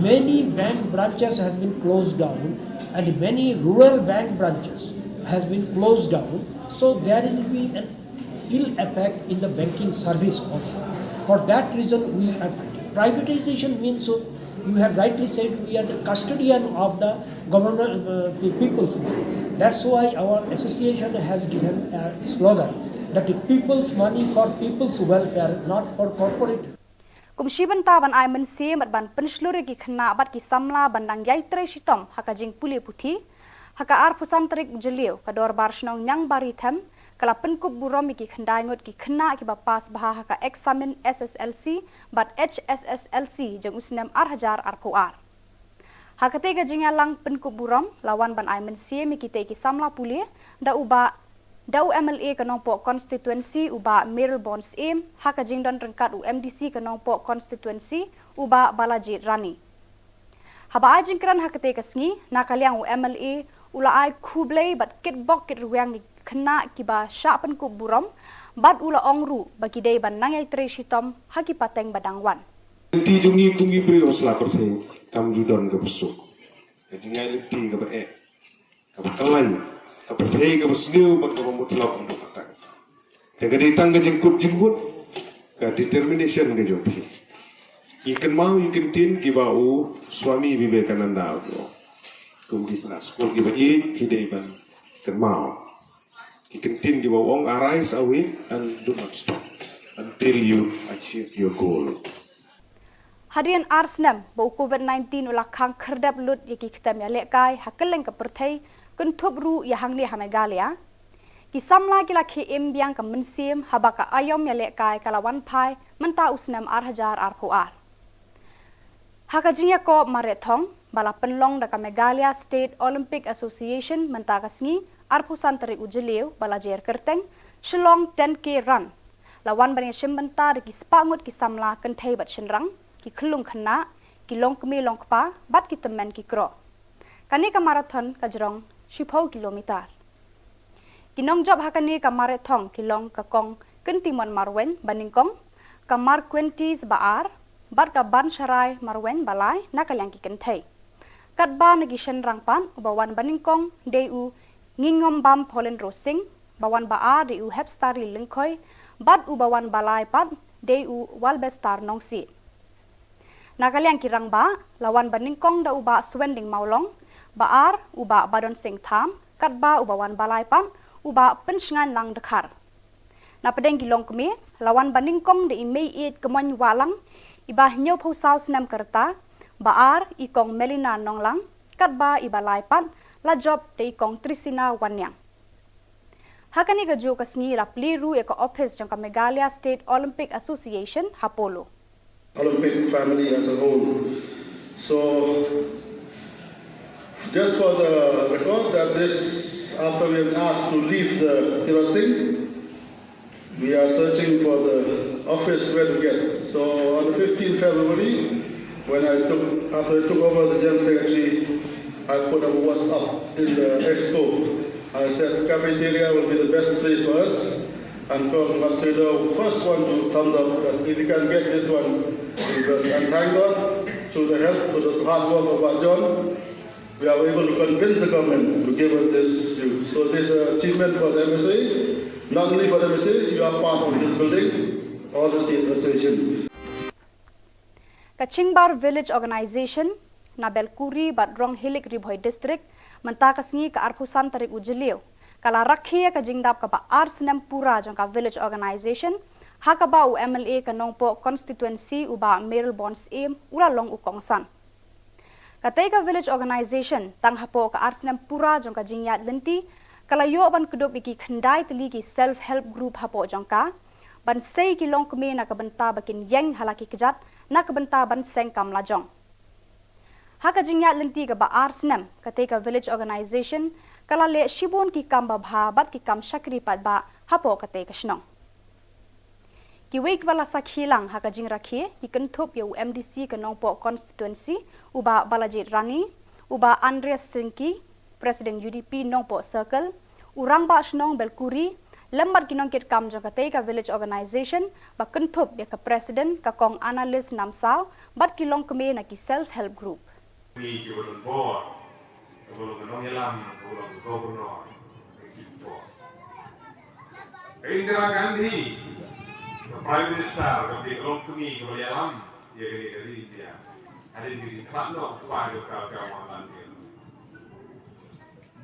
Many bank branches has been closed down, and many rural bank branches has been closed down. So there will be an ill effect in the banking service also. For that reason, we are fighting. Privatization means, so you have rightly said, we are the custodian of the government, uh, the people's money. That's why our association has given a slogan that the people's money for people's welfare, not for corporate. Kum shi bynta ban ai mynsiem bad ban pynshlur ïa ki khynnah bad ki samla ban dang ïai trei shitom ha ka jingpule puthi, ha ka arphew san tarik u Jylliew ka Dorbar Shnong Niangbaritham ka la pynkup burom ïa ki khyndai ngut ki khynnah kiba pass bha ha ka eksamin S S L C bad H S S L C jong u snem ar hajar arphew ar. Ha katei ka jingïalang pynkup burom la wan ban ai mynsiem ïa kitei ki samla pule da u Bah, da u M L A ka Nongpoh constituency u Bah Mayralborn Syiem, ha ka jingdon ryngkat u M D C ka Nongpoh constituency u Bah Balajied Rani. Haba ai jingkren ha katei ka sngi, na ka liang u M L A u la ai khublei bad kitbok kitrwiang ïa ki khynnah kiba shah pynkup burom, bad u la ong ruh ba ki dei ban nang ïai trei shitom ha ki pateng ba dang wan. Lynti jong ngi kum ki briew ha sla pyrthei kam ju don kaba suk. Ka jingai lynti kaba eh, kaba kyllain, ka pyrthei kaba sniew bad kaba mutlop haduh katta katta. Te ka dei tang ka jingkut jingmut, ka determination ka jong phi. Ngi kynmaw ïa ki kyntien kiba u Swami Vivekananda u ong. Kum ki khynnah skul kiba ïeit phi dei ban kynmaw ki kyntien kiba u ong, "Arise, awake and do not stop until you achieve your goal." Hadien ar snem ba u Covid nineteen u la khang khyrdep lut ïa ki ktem ïalehkai ha kylleng ka pyrthei, kynthup ruh ïa hangne ha Meghalaya, ki samla ki la khie im biang ka mynsiem haba ka aiom ïalehkai ka la wan phai mynta u snem ar hajar arphew ar. Ha ka jingïakob mareh thong ba la pynlong da ka Meghalaya State Olympic Association mynta ka sngi, arphew san tarik u Jylliew ba la jer kyrteng Shillong ten K Run, la wan ban ïashim bynta da ki spah ngut ki samla kynthei bad shynrang, ki khyllung khynnah, ki longkmie longkpa bad ki tymmen ki kro. Kane ka marathon ka jrong shiphew kilometer. Ki nongjop ha kane ka mareh thong ki long ka Kong Kyntimon Marwein ba nyngkong, ka Marquentis ba ar, bad ka Bansharai Marwein ba lai na ka liang ki kynthei. Katba na ki shynrang pat, uba wan ba nyngkong dei u Ngingombam Pauline Rosing, ba wan ba ar dei u Hepstari Lyngkhoi, bad uba wan ba lai pat dei u Walbestar Nongsiej. Na ka liang ki rangbah, la wan ba nyngkong da u Bah Suwending Mawlong, ba ar u Bah Badon Singh Tham, katba uba wan ba lai pat u Bah Pynshngainlang Dkhar. Na pdeng ki longkmie, la wan ba nyngkong da i Meiieit Kmoin Wahlang, iba hynñiewphew saw snem ka rta, ba ar i Kong Melina Nonglang, katba iba lai pat la jop da i Kong Trisina Wanniang. Ha kane kajuh ka sngi la plie ruh ïa ka ophis jong ka Meghalaya State Olympic Association ha Polo. Olympic family as a whole. So, just for the record, that this, after we have asked to leave the Tirot Singh, we are searching for the office where to get. So, on the fifteenth February, when I took, after I took over the General Secretary, I put a WhatsApp in the expo. I said cafeteria will be the best place for us. And Kong Matsudo, first one to thumbs up that if you can get this one, because, and thank God, through the help, through the hard work of our John, We are able to convince the government to give us this youth. So this is an achievement for the M S A. Not only for the M S A, you are part of this building, all the state association. Ka Chingbar Village Organisation na Belkuri bad Ronghilik, Ri Bhoi District, mynta ka sngi ka arphew san tarik u Jylliew, ka la rakhe ïa ka jingdap kaba ar snem pura jong ka Village Organisation, ha kaba u M L A ka Nongpoh Constituency u Bah Mayralborn Syiem u la long u kongsan. Katei ka Village Organisation, tang hapoh ka ar snem pura jong ka jingïaid lynti, ka la ïoh ban kdup ïa ki khyndai tylli ki self help group hapoh jong ka, ban sei ki longkmie na ka bynta ba kin ïeng ha la ki kjat, na ka bynta ban seng kam lajong. Ha ka jingïaid lynti kaba ar snem, katei ka Village Organisation ka la leh shibun ki kam babha bad ki kam shakri paidbah hapoh katei ka shnong. Kiwei kiba la sakhi lang ha ka jingrakhe ki kynthup ïa u M D C ka Nongpoh Constituency, u Bah Balajied Rani, u Bah Andreas Syngki, President U D P Nongpoh Circle, u Rangbah Shnong Belkuri, lem bad ki nongkitkam jong katei ka Village Organisation, ba kynthup ïa ka President ka Kong Annalise Namsaw, bad ki longkmie na ki self help group. Ni ki ba don bor, ka ba long ka nongïalam, ka ba long ka governor, ka ki bor. Ka Indira Gandhi, ka Prime Minister, ka ba long kmie, ka ba ïalam ïa kane ka ri India. Hadien ka jingkhmat noh u kpa jong ka, ka Mahatma Gandhi.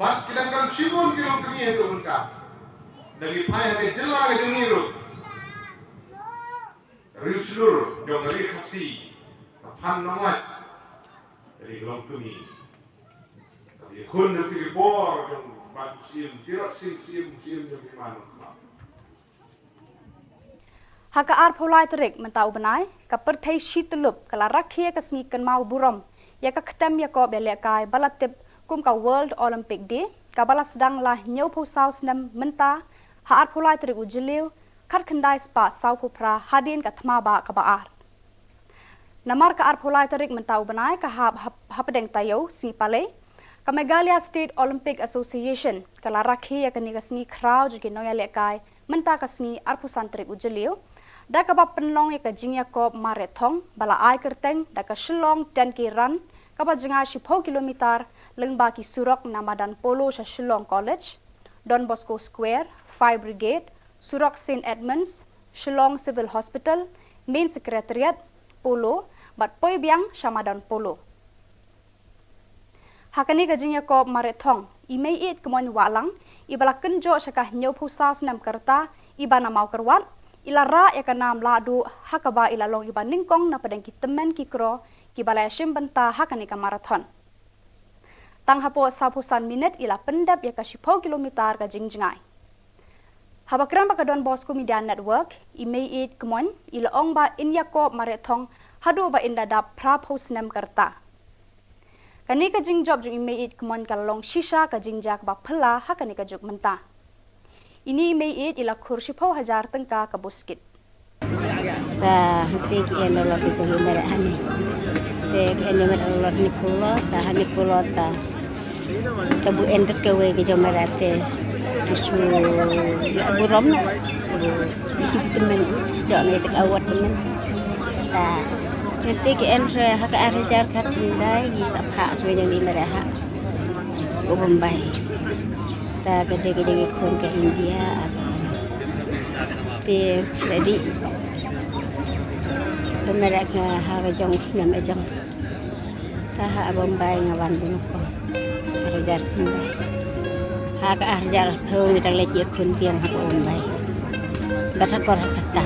Bad ki dang don shibun ki longkmie haduh mynta. Da ki phai ha ka jylla ka jong ngi ruh. Riewshlur jong ka ri Khasi, ka Phan Nonglait, ka ri ka longkmie. Ka ri khun jong ki bor jong Bah Syiem, Tirot Sing Syiem, Syiem jong ki ma Nongkhlaw. Ha ka arphew lai tarik mynta u bnai, ka pyrthei shi tyllup ka la rakhe ïa ka sngi kynmaw burom ïa ka ktem ïakob ïalehkai ba la tip kum ka World Olympic Day, kaba la sdang la hynñiewphew saw snem mynta, ha arphew lai tarik u Jylliew, khatkhyndai spah sawphew phra hadien ka thma bah kaba ar. Namar ka arphew lai tarik mynta u bnai ka hap hap-, hapdeng taïew sngi Palei, ka Meghalaya State Olympic Association ka la rakhe ïa kane ka sngi khraw jong ki nongïalehkai mynta ka sngi arphew san tarik u Jylliew, da kaba pynlong ïa ka jingïakob marathon ba la ai kyrteng da ka Shillong ten K Run, kaba jngai shiphew kilometer lyngba ki surok na madan Polo sha Shillong College, Don Bosco Square, Fire Brigade, surok Saint Edmunds, Shillong Civil Hospital, Main Secretariat, Polo, bad poi biang sha madan Polo. Ha kane ka jingïakob marathon, i Meiieid Kmoin Wahlang, iba la kynjoh sha ka hynñiewphew saw snem ka rta, iba na Mawkyrwat, i la rah ïa ka nam lahduh, ha kaba i la long iba nyngkong na pdeng ki tymmen ki kro kiba la ïashim bynta ha kane ka marathon. Tang hapoh sawphew san minit i la pyndep ïa ka shiphew kilometer ka jingjngai. Haba kren bad ka Don Bosco Media Network, i Meiieid Kmoin i la ong ba in ïakob marathon haduh ba in da dap phraphew snem ka rta. Kane ka jingjop jong i Meiieid Kmoin ka la long shisha ka jingjia kaba phylla ha kane ka juk mynta. Ine i Meiieid i la khur shiphew hajar tyngka ka buskit. Ta hangtei ki en dolor ki jong i Meiieid hangne. Te ki en ïa Meiieid dolor hynñiewphew dolor, ta hynñiewphew dolor ta. Ka bu en bad kawei ka jong Meiieid te ki shu la burom. Ki shu tymmen, shu jok ne te ka award tymmen. Ta hangtei ki en re ha ka ar hajar khatkhyndai, ki sa phah re jong i Meiieid ha u Bombay. Ta ka dei ka jong i khun ka India. Te ka dei ka Meiieid ka ha ka jong u snem ka jong. Ta ha Bombay nga wan bun ko. Ar hajar Bombay. Ha ka ar hajar arphew ngi dang leit ïakhun biang ha Bombay. Bad ha Kolkata.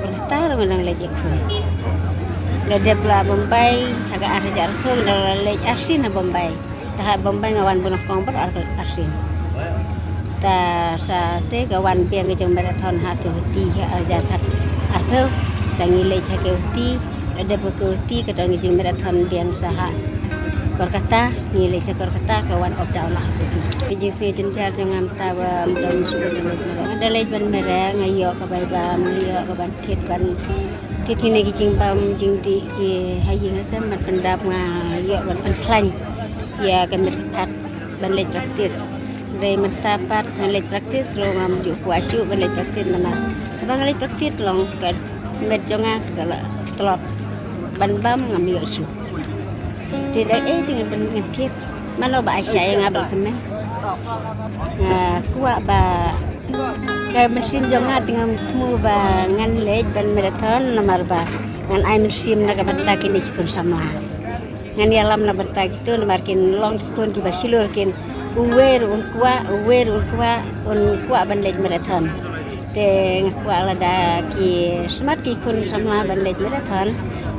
Kolkata ruh nga dang leit ïakhun. La dep la Bombay ha ka ar hajar arphew ngi dang la leit arsien ha Bombay. Ta ha Bombay nga wan bun ko bad ar, arsien. Ta sa te ka wan biang ka jong marathon ha Guwahati ha ar hajar khat arphew. Sa ngi leit ha Guwahati, la dep ha Guwahati ka don ka jing marathon biang sa ha Kolkata, ngi leit sa Kolkata ka wan up down la ha Guwahati. Ka jingsngew jynjar jong nga mynta ba ym don shuh ban leit mareh. Nga da leit ban mareh, nga ïoh ka bai bam, nga ïoh ka ban thied ban thied kine ki jingbam jingdih ki ha ïing ha sem ban pyndap, nga ïoh ban pynkhlaiñ ïa ka met ka phad ban leit practice. Hynrei mynta pat ngan leit practice ruh ngam ju kwah shuh ban leit practice namar haba nga leit practice long ka met jong nga ka la tlot ban bam ngam ïoh shuh. Te da ei te ngan tip mano ba ai sha ïa nga ba tymmen. Nga kwah ba ka mynsiem jong nga te nga thmu ba ngan leit ban marathon namar ba ngan ai mynsiem na ka bynta kine ki khun samla. Ngan ïalam na bynta kito namar kin long ki khun kiba shlur kin uwei ruh un kwah, uwei ruh un kwah, un kwah ban leit marathon. Te nga kwah lada ki smat ki khun samla ban leit marathon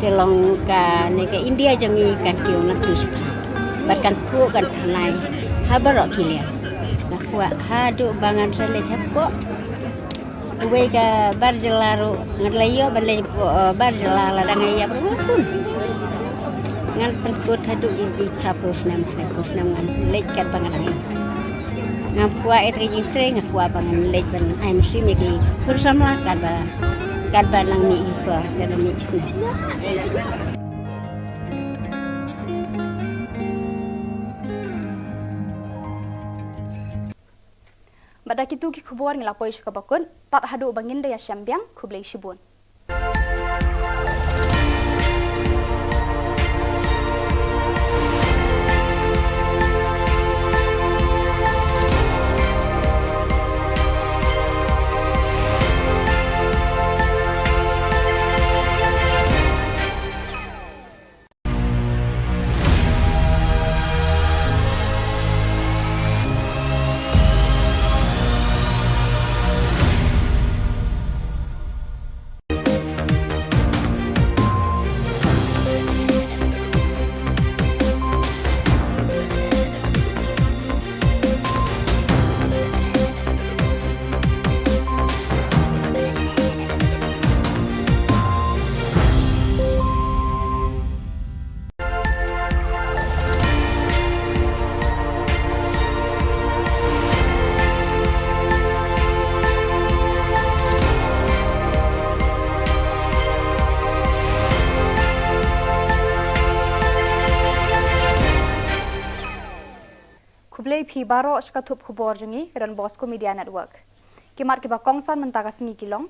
te long kane ka India jong ngi kan kiew nangkiew shaphrang bad kan phuh kan thymmai ha baroh ki liang. Nga kwah haduh ba ngan sa leit hapoh uwei ka bar jylla ruh, ngan leit ïoh ban leit hapoh bar jylla lada nga ïap ruh ngan pynkut haduh ïa ki phra phew snem, phra phew snem ngan leit katba nga dang ïap. Nga kwah ïa ka jingtrei, nga kwah ba ngan leit ban ai mynsiem ïa ki khun samla katba, katba nang mih i por, katba mih i snem. Bad da kitu ki khubor ngi la poi sha kaba kut, tad haduh ba ngin da ïashem biang, khublei shibun. Khublei phi baroh sha ka thup khubor jong ngi ka Don Bosco Media Network. Ki mat kiba kongsan mynta ka sngi ki long: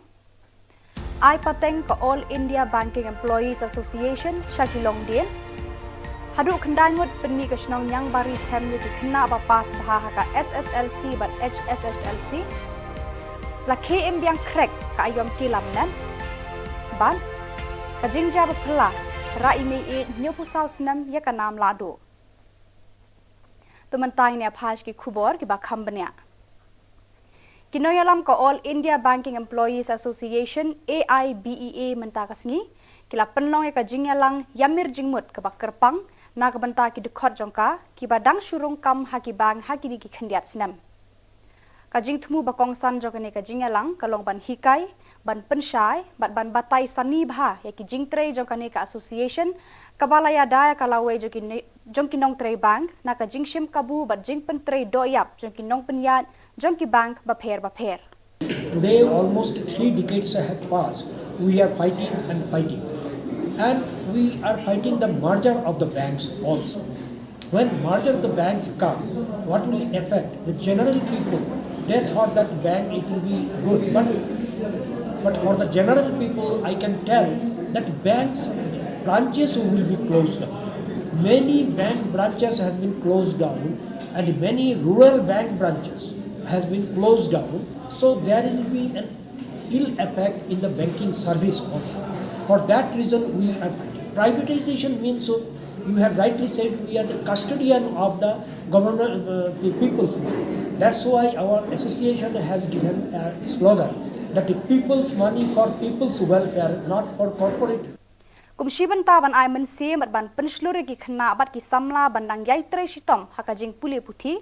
Ai pateng ka All India Banking Employees Association sha ki longdien. Haduh khyndai ngut pynmih ka shnong Niangbari Them ïa ki khynnah ba pass bha ha ka S S L C bad H S S L C. La khie im biang khrek ka aïom ki lam nem. Bad ka jingjia ba phylla, rah i mei ïeit hynñiewphew saw snem ïa ka nam lahduh. To mynta ngin ïa phai sha ki khubor kiba kham bniah. Ki nongïalam ka All India Banking Employees Association, A I B E A, mynta ka sngi ki la pynlong ïa ka jingïalang ïamir jingmut kaba kyrpang na ka bynta ki dkhot jong ka kiba dang shu rung kam ha ki bank ha kine ki khyndiat snem. Ka jingthmu ba kongsan jong kane ka jingïalang ka long ban hikai, ban pynshai bad ban batai sani bha ïa ki jingtrei jong kane ka association kaba la ïada ïa ka lawei jong ki ne-, jong ki nongtrei bank na ka jingshim kabu bad jingpyntrei dohïap jong ki nongpynïaid jong ki bank bapher bapher. Today, almost three decades have passed. We are fighting and fighting. And we are fighting the merger of the banks also. When merger of the banks come, what will affect the general people? They thought that bank, it will be good, but, but for the general people, I can tell that banks branches will be closed down. Many bank branches has been closed down, and many rural bank branches has been closed down. So there will be an ill effect in the banking service also. For that reason, we are fighting. Privatization means, so you have rightly said, we are the custodian of the governor, uh, the people's money. That's why our association has given a slogan that the people's money for people's welfare, not for corporate. Kum shi bynta ban ai mynsiem bad ban pynshlur ïa ki khynnah bad ki samla ban dang ïai trei shitom ha ka jingpule puthi,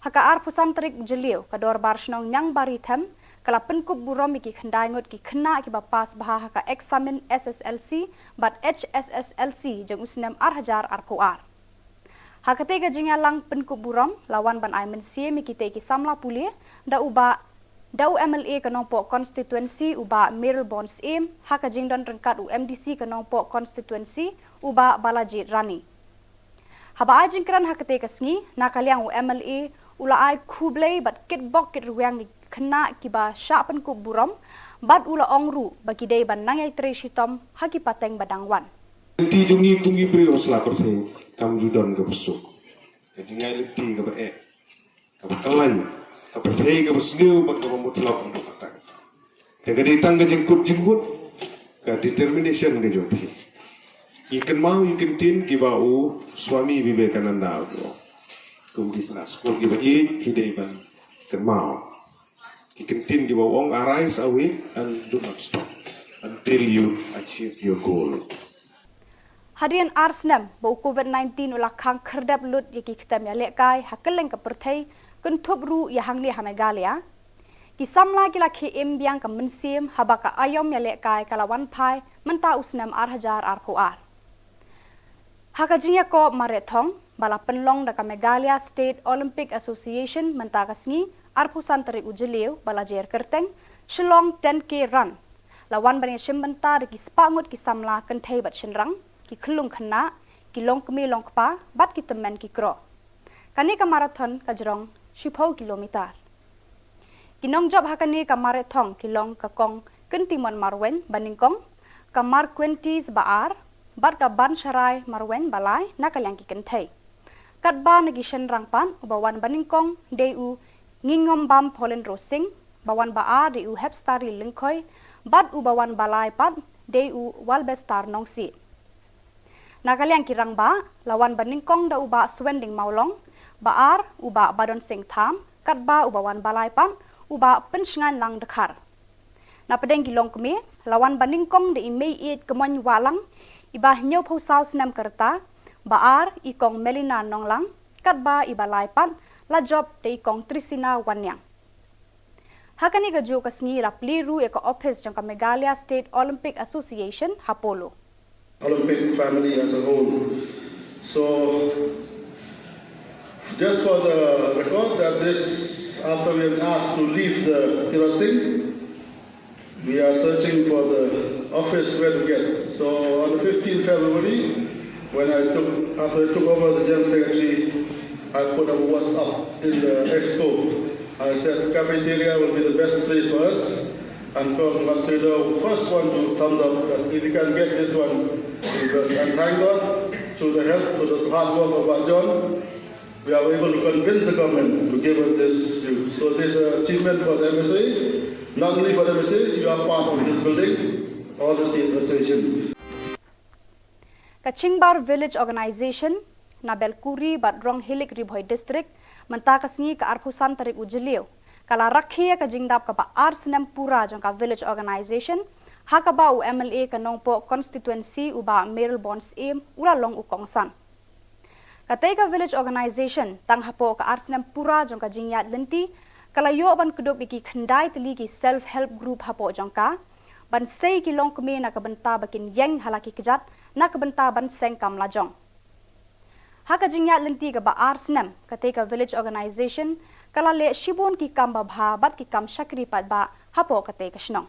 ha ka arphew san tarik Jylliew ka Dorbar Shnong Niangbari Them ka la pynkup burom ïa ki khyndai ngut ki khynnah kiba pass bha ha ka eksamin S S L C bad H S S L C jong u snem ar hajar arphew ar. Ha katei ka jingïalang pynkup burom la wan ban ai mynsiem ïa kitei ki samla pule da u bah, da u M L A ka Nongpoh constituency u bah Mayralborn Syiem, ha ka jingdon ryngkat u M D C ka Nongpoh constituency u bah Balajied Rani. Haba ai jingkren ha katei ka sngi, na ka liang u M L A u la ai khublei bad kitbok kitrwiang ïa ki khynnah kiba shah pynkup burom, bad u la ong ruh ba ki dei ban nang ïai trei shitom ha ki pateng ba dang wan. Ti jong ngi kum ki briew sla pyrthei. kam ju don kaba suk. Ka jingïaid lynti kaba eh, kaba khlaiñ, ka pyrthei kaba sniew bad kaba mutlop haduh katta katta. Te ka dei tang ka jingkut jingmut, ka determination ka jong phi. Ngi kynmaw ïa ki ktien kiba u Swami Vivekananda u ong, kum ki khynnah skul kiba ïeit phi dei ban kynmaw ki ktien kiba u ong, "Arise, awake, and do not stop until you achieve your goal." Hadien ar snem ba u COVID nineteen u la khang khyrdep lut ïa ki ktem ïalehkai ha kylleng ka pyrthei, kynthup ruh ïa hangne ha Meghalaya, ki samla ki la khie im biang ka mynsiem haba ka aïom ïalehkai ka la wan phai mynta u snem ar hajar arphew ar. Ha ka jingïakob mareh thong ba la pynlong da ka Meghalaya State Olympic Association mynta ka sngi arphew san tarik u Jylliew ba la jer kyrteng Shillong ten K Run, la wan ban ïashim bynta da ki spah ngut ki samla kynthei bad shynrang, ki khyllung khynnah, ki longkmie longkpa bad ki tymmen ki kro. Kane ka marathon ka jrong shiphew kilometer. Ki nongjop ha kane ka mareh thong ki long ka Kong Kyntimon Marwein ba nyngkong, ka Marquentis ba ar bad ka Bansharai Marwein ba lai na ka liang ki kynthei. Katba na ki shynrang pat, uba wan ba nyngkong dei u Ngingombam Paulin Rosing, ba wan ba ar dei u Hepstari Lyngkhoi, bad uba wan ba lai pat dei u Walbestar Nongsiej. Na ka liang ki rangbah, la wan ba nyngkong da u Bah Swending Mawlong, ba ar u Bah Badon Singh Tham, katba uba wan ba lai pat u Bah Pynshngainlang Dkhar. Na pdeng ki longkmie, la wan ba nyngkong da i Meiieit Kmoin Wahlang, iba hynñiewphew saw snem ka rta, ba ar i Kong Melina Nonglang, katba iba lai pat la jop da i Kong Trisina Wanniang. Ha kane kajuh ka sngi la plie ruh ïa ka ophis jong ka Meghalaya State Olympic Association ha Polo. Olympic family as a whole. So, just for the record, that this, after we have asked to leave the Tirot Singh, we are searching for the office where to get. So on the fifteenth February, when I took, after I took over the General Secretary, I put a WhatsApp in the Exco. I said cafeteria will be the best place for us. And from Matsudo, first one to thumbs up that if you can get this one, it was, and thank God, through the help, through the hard work of Bah John, we are able to convince the government to give us this. So this is an achievement for the M S A. Not only for the M S A, you are part of this building, all the state association. Ka Chingbar Village Organization na Belkuri bad Ronghilik, Ri Bhoi District, mynta ka sngi ka arphew san tarik u Jylliew, ka la rakhe ïa ka jingdap kaba ar snem pura jong ka Village Organization, ha kaba u M L A ka Nongpoh Constituency u Bah Mayralborn Syiem u la long u kongsan. Katei ka Village Organization, tang hapoh ka ar snem pura jong ka jingïaid lynti, ka la ïoh ban kdup ïa ki khyndai tylli ki self help group hapoh jong ka, ban sei ki longkmie na ka bynta ba kin ïeng ha la ki kjat, na ka bynta ban seng kam lajong. Ha ka jingïaid lynti kaba ar snem, katei ka Village Organization ka la leh shibun ki kam babha bad ki kam shakri paidbah hapoh katei ka shnong.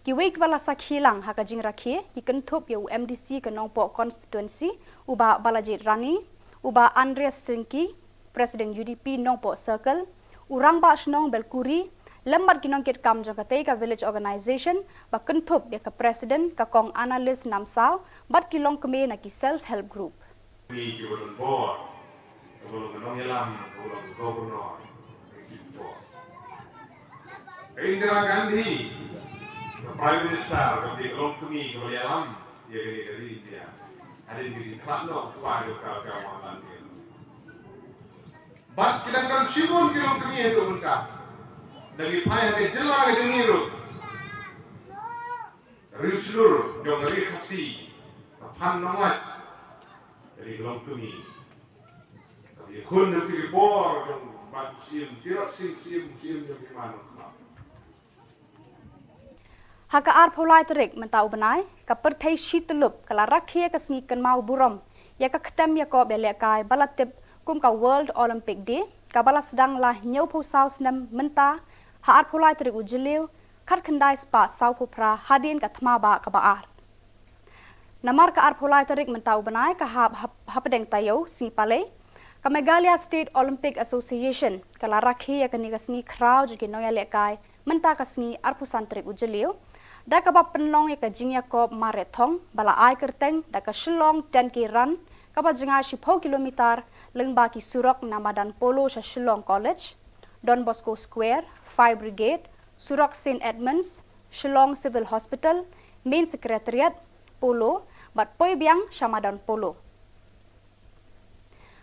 Kiwei kiba la sakhi lang ha ka jingrakhe ki kynthup ïa u M D C ka Nongpoh Constituency, u Bah Balajied Rani, u Bah Andreas Syngki, President U D P Nongpoh Circle, u Rangbah Shnong Belkuri, lem bad ki nongkitkam jong katei ka Village Organization, ba kynthup ïa ka President ka Kong Annalise Namsaw bad ki longkmie na ki self help group. Ni ki ba don bor, ka ba long ka nongïalam, ka ba long ka governor, ka ki bor. Ka Indira Gandhi, ka Prime Minister, ka ba long kmie, ka ba ïalam ïa ka ri India. Hadien ka jingkhlad noh u kpa jong ka, ka Mohanlal Nehru. Bad ki dang don shibun ki longkmie haduh mynta. Da ki phai ha ka jylla ka jong ngi ruh. Ri shlur jong ka ri Khasi, ka Phan Nonglait, ka ri longkmie. Ka ri khun jong ki bor jong Bah Syiem, Tirot Singh Syiem, Syiem jong ki man. Ha ka arphew lai tarik mynta u bnai, ka pyrthei shi tyllup ka la rakhe ïa ka sngi kynmaw burom ïa ka ktem ïakob ïalehkai ba la tip kum ka World Olympic Day, kaba la sdang la hynñiewphew saw snem mynta, ha arphew lai tarik u Jylliew, khatkhyndai spah sawphew phra hadien ka thma bah kaba ar. Namar ka arphew lai tarik mynta u bnai ka hap hap-, hapdeng taïew sngi Palei, ka Meghalaya State Olympic Association ka la rakhe ïa kane ka sngi khraw jong ki nongïalehkai mynta ka sngi arphew san tarik u Jylliew, da kaba pynlong ïa ka jingïakob mareh thong ba la ai kyrteng da ka Shillong ten K Run, kaba jngai shiphew kilometer lyngba ki surok na madan Polo sha Shillong College, Don Bosco Square, Fire Brigade, surok Saint Edmunds, Shillong Civil Hospital, Main Secretariat, Polo, bad poi biang sha madan Polo.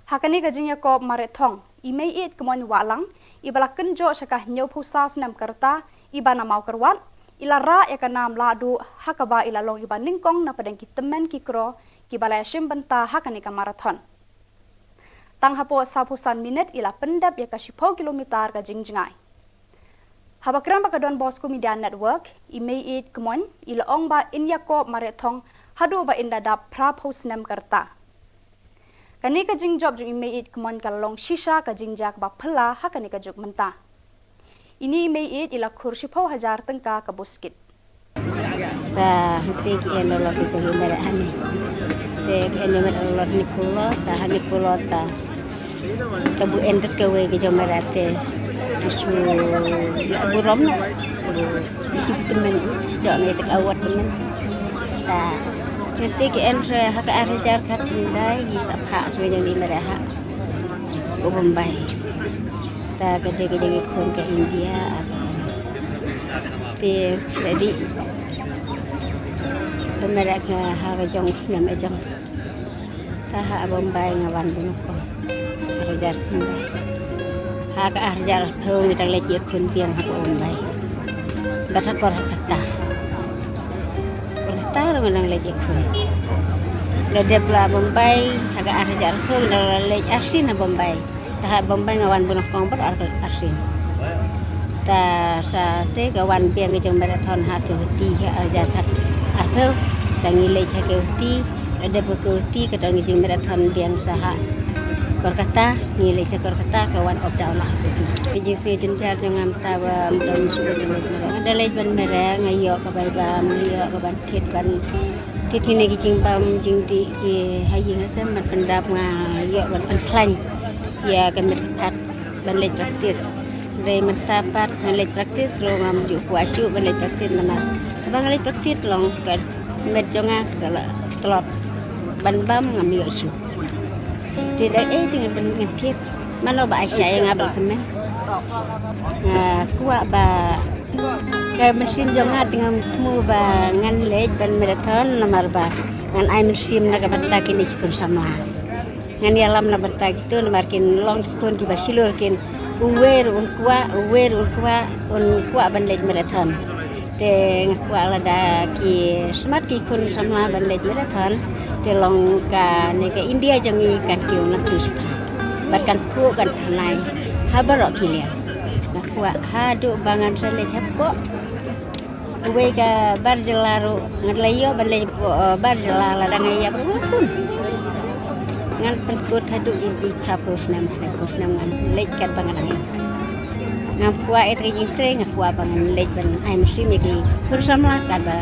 Ha kane ka jingïakop mareh thong, i Mei Ïeit Kmoin Wahlang, iba la kynjoh sha ka hynñiewphew saw snem ka rta, iba na Mawkyrwat, i la rah ïa ka nam lahduh, ha kaba i la long iba nyngkong na pdeng ki tymmen ki kro, kiba la ïashim bynta ha kane ka marathon. Tang hapoh sawphew san minit i la pyndep ïa ka shiphew kilometer ka jingjngai. Haba kren bad ka Don Bosco Media Network, i Mei Ïeit Kmoin, i la ong ba in ïakop mareh thong, haduh ba in da dap phraphew snem ka rta. Kane ka jingjop jong i Mei Ïeit Kmoin ka la long shisha ka jingjia kaba phylla ha kane ka juk mynta. Ine i Mei Ïeit i la khur shiphew hajar tyngka ka buskit. Ta hangtei ki en lolot ki jong i mareh hangne. Te ki en i mareh lolot ni pulot, ta hangne pulot ta. Ta bu en tat kawei ki jong i mareh te. Ki shu la burom na. Ki shu tymmen, shu jok ne tek awat tymmen. Ta hangtei ki en re ha ka ar hajar khatkhyndai, ki sa phah re jong i mareh ha u Bombay. Ta ka dei ka jong i khun ka India, ar. Te sa dei. Ka mareh ka ha ka jong u snem ka jong. Ta ha Bombay nga wan bun ko. Ar hajar khyndai. Ha ka ar hajar arphew ngi dang leit ïakhun biang ha Bombay. Bad ha Kolkata. Kolkata ruh ngi dang leit ïakhun. La dep la Bombay, ha ka ar hajar arphew ngi dang la leit arsien ha Bombay. Ta ha Bombay nga wan bun kong bad ar, arsien. Ta sa te ka wan biang ka jong marathon ha Guwahati ha ar hajar khat arphew. Ta ngi leit ha Guwahati, la dep ha Guwahati ka don ka jingmarathon biang sa ha Kolkata, ngi leit sa Kolkata ka wan up down la ha Guwahati. Ka jingsngew jynjar jong nga mynta ba ym don shuh ka jingmarathon. Nga da leit ban mareh, nga ïoh ka bai bam, nga ïoh ka ban thied ban thied kine ki jingbam jingdih ki ha ïing ha sem ban pyndap, nga ïoh ban pynkhlaiñ ïa ka met ka phad ban leit practice. Hynrei mynta pat ngan leit practice ruh ngam ju kwah shuh ban leit practice namar haba nga leit practice long ka met jong nga ka la tlot ban bam ngam ïoh shuh. Te da ei te ngan, ngan thied. Mano ba ai shai ïa nga ba la tymmen. Nga kwah ba ka mynsiem jong nga te ngam thmu ba ngan leit ban marathon namar ba ngan ai mynsiem na ka bynta kine ki khun samla. Ngan ïalam na bynta kito namar kin long ki khun kiba shlur kin uwei ruh un kwah, uwei ruh un kwah, un kwah ban leit marathon. Te nga kwah lada ki smat ki khun samla ban leit marathon. Te long kane ka India jong ngi kan kiew nangkiew shaphrang. Bad kan phuh kan tyrnai ha baroh ki liang. Nga kwah haduh ba ngan sa leit hapoh uwei ka bar jylla ruh, ngan la ïoh ban leit hapoh, eh, bar jylla lada nga ïap ruh ngan pyn. Ngan pynkut haduh ïa ki phraphew snem, phraphew snem ngan leit katba nga dang ïap. Ngam kwah ïa ka jingtrei, nga kwah ba ngan leit ban ai mynsiem ïa ki khun samla katba,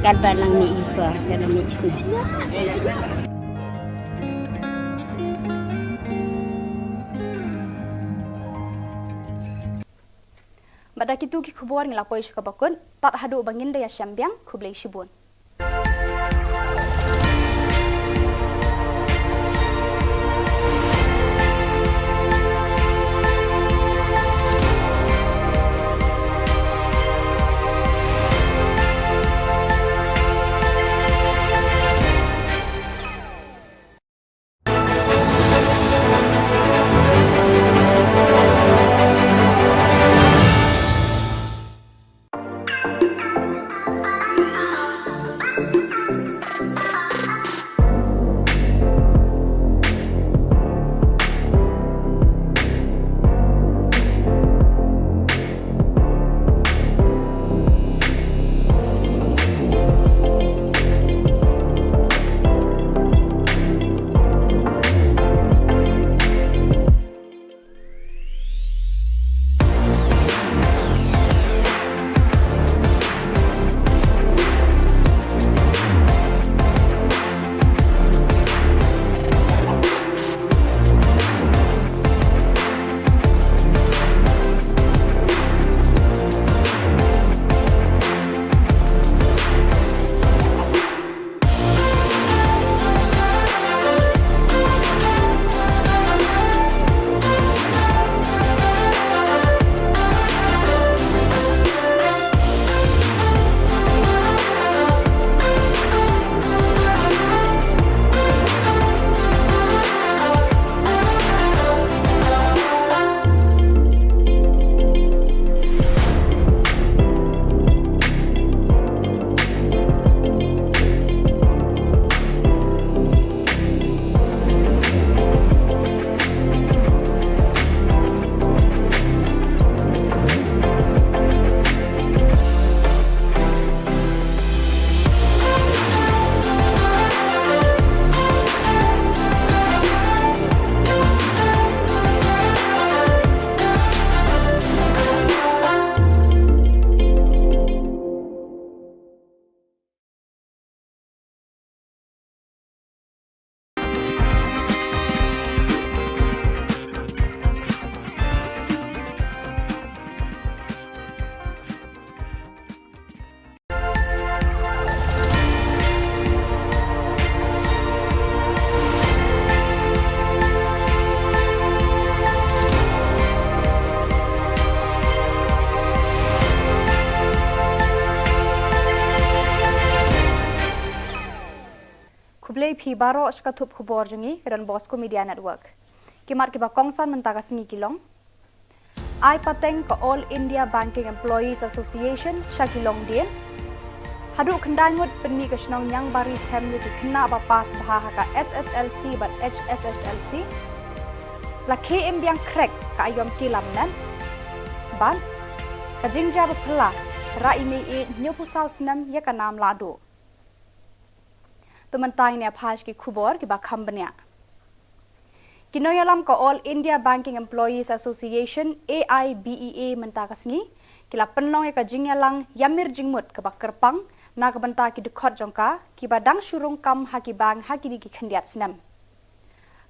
katba nang mih i por, katba nang mih i snem. Bad da kito ki khubor ngi la poi sha kaba kut, tad haduh ba ngin da ïashem biang, khublei shibun. Khublei phi baroh sha ka thup khubor jong ngi ka Don Bosco Media Network. Ki mat kiba kongsan mynta ka sngi ki long: Ai pateng ka All India Banking Employees Association sha ki longdien. Haduh khyndai ngut pynmih ka shnong Niangbari Them ïa ki khynnah ba pass bha ha ka S S L C bad H S S L C. La khie im biang khrek ka aïom ki lamnat. Bad ka jingjia ba phylla, rah i mei ïeit hynñiewphew saw snem ïa ka nam lahduh. To mynta ngin ïa phai sha ki khubor kiba kham bniah. Ki nongïalam ka All India Banking Employees Association, A I B E A, mynta ka sngi ki la pynlong ïa ka jingïalang ïamir jingmut kaba kyrpang na ka bynta ki dkhot jong ka kiba dang shu rung kam ha ki bank ha kine ki khyndiat snem.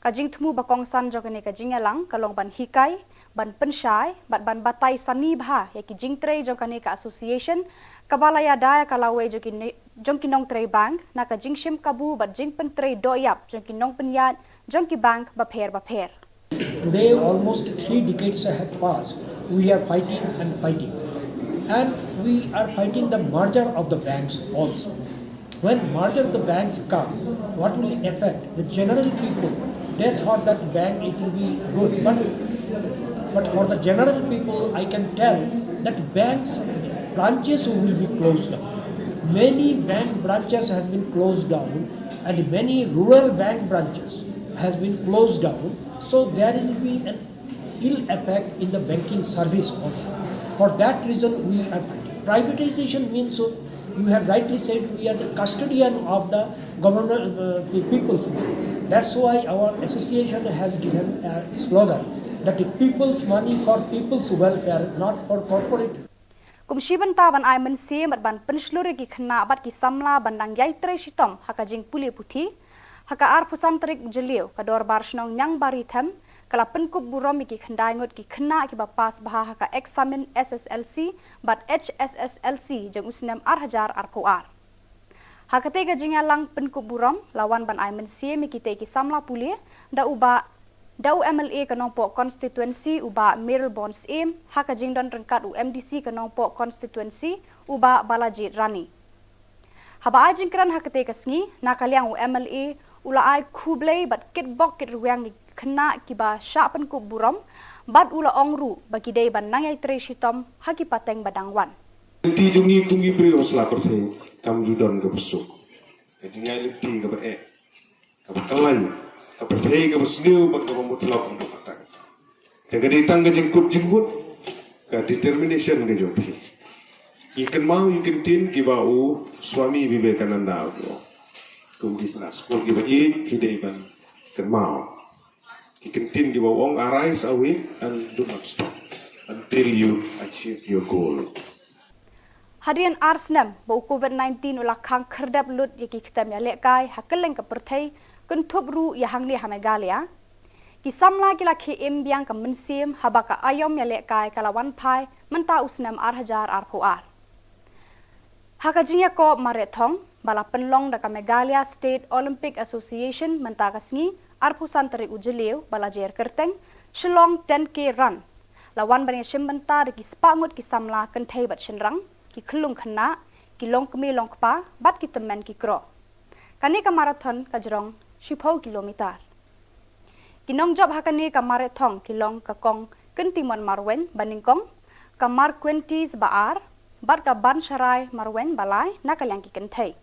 Ka jingthmu ba kongsan jong kane ka jingïalang ka long ban hikai, ban pynshai bad ban batai sani bha ïa ki jingtrei jong kane ka association kaba la ïada ïa ka lawei jong ki ne-, jong ki nongtrei bank na ka jingshim kabu bad jingpyntrei dohïap jong ki nongpynïaid jong ki bank bapher bapher. Today, almost three decades have passed. We are fighting and fighting. And we are fighting the merger of the banks also. When merger of the banks come, what will affect the general people? They thought that bank, it will be good, but, but for the general people, I can tell that banks branches will be closed down. Many bank branches has been closed down, and many rural bank branches has been closed down. So there will be an ill effect in the banking service also. For that reason, we are fighting. Privatization means, so you have rightly said, we are the custodian of the governor, uh, the people's money. That's why our association has given a slogan that the people's money for people's welfare, not for corporate. Kum shi bynta ban ai mynsiem bad ban pynshlur ïa ki khynnah bad ki samla ban nang ïai trei shitom ha ka jingpule puthi, ha ka arphew san tarik Jylliew ka Dorbar Shnong Niangbari Them ka la pynkup burom ïa ki khyndai ngut ki khynnah kiba pass bha ha ka eksamin S S L C bad H S S L C jong u snem ar hajar arphew ar. Ha katei ka jingïalang pynkup burom la wan ban ai mynsiem ïa kitei ki samla pule da u Bah, da u M L A ka Nongpoh constituency u Bah Mayralborn Syiem, ha ka jingdon ryngkat u M D C ka Nongpoh constituency u Bah Balajied Rani. Haba ai jingkren ha katei ka sngi, na ka liang u M L A u la ai khublei bad kitbok kitrwiang ïa ki khynnah kiba shah pynkup burom, bad u la ong ruh ba ki dei ban nang ïai trei shitom ha ki pateng ba dang wan. Lynti jong ngi kum ki briew ha sla pyrthei kam ju don kaba suk. Ka jingïaid lynti kaba eh, kaba khlaiñ, ka pyrthei kaba sniew bad kaba mutlop haduh katta katta. Te ka dei tang ka jingkut jingmut, ka determination ka jong phi. Ngi kynmaw ïa ki ktien kiba u Swami Vivekananda u ong. Kum ki khynnah skul kiba ïeit phi dei ban kynmaw ki ktien kiba u ong, "Arise, awake and do not stop until you achieve your goal." Hadien ar snem ba u Covid nineteen u la khang khyrdep lut ïa ki ktem ïalehkai ha kylleng ka pyrthei, kynthup ruh ïa hangne ha Meghalaya, ki samla ki la khie im biang ka mynsiem haba ka aïom ïalehkai ka la wan phai mynta u snem ar hajar arphew ar. Ha ka jingïakob mareh thong ba la pynlong da ka Meghalaya State Olympic Association mynta ka sngi, arphew san tarik u Jylliew ba la jer kyrteng Shillong ten K Run, la wan ban ïashim bynta da ki spah ngut ki samla kynthei bad shynrang, ki khyllung khynnah, ki longkmie longkpa bad ki tymmen ki kro. Kane ka marathon ka jrong shiphew kilometer. Ki nongjop ha kane ka mareh thong ki long ka Kong Kyntimon Marwein banyngkong, ka Marquentis Baar bad ka Bansharai Marwein balai na ka liang ki kynthei.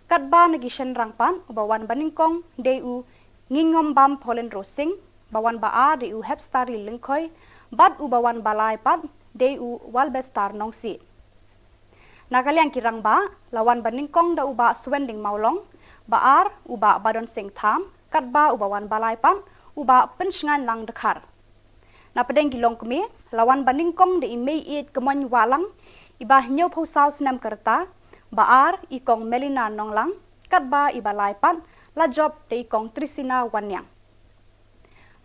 Katba na ki shynrang pat, uba wan banyngkong dei u Ngingombam Paulin Rosing, ba wan baar dei u Hepstari Lyngkhoi, bad uba wan balai pat dei u Walbestar Nongsiej. Na ka liang ki rangbah, la wan banyngkong da u Bah Swending Mawlong, baar u Bah Badon Sing Tham, katba uba wan balai pat u Bah Pynshngainlang Dkhar. Na pdeng ki longkmie, la wan banyngkong da i Mei Ïeit Kmoin Wahlang, iba hynñiewphew saw snem ka rta, baar i Kong Melina Nonglang, katba iba lai pat la jop da i Kong Trisina Wanniang.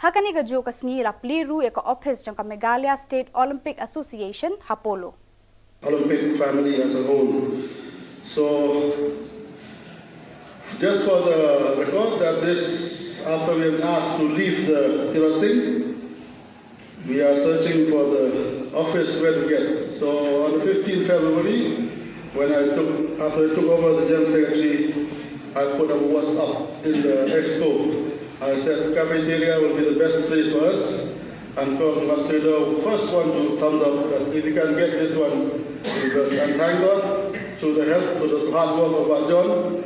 Ha kane kajuh ka sngi la plie ruh ïa ka ophis jong ka Meghalaya State Olympic Association ha Polo. Olympic family as a whole. So, just for the record, that this, after we have asked to leave the Tirot Singh, we are searching for the office where to get. So, on the fifteenth February, when I took, after I took over the General Secretary, I put a WhatsApp in the expo. I said cafeteria will be the best place for us. And Kong Marcelo, first one to thumbs up that if you can get this one, because, and thank God, through the help, through the hard work of our John,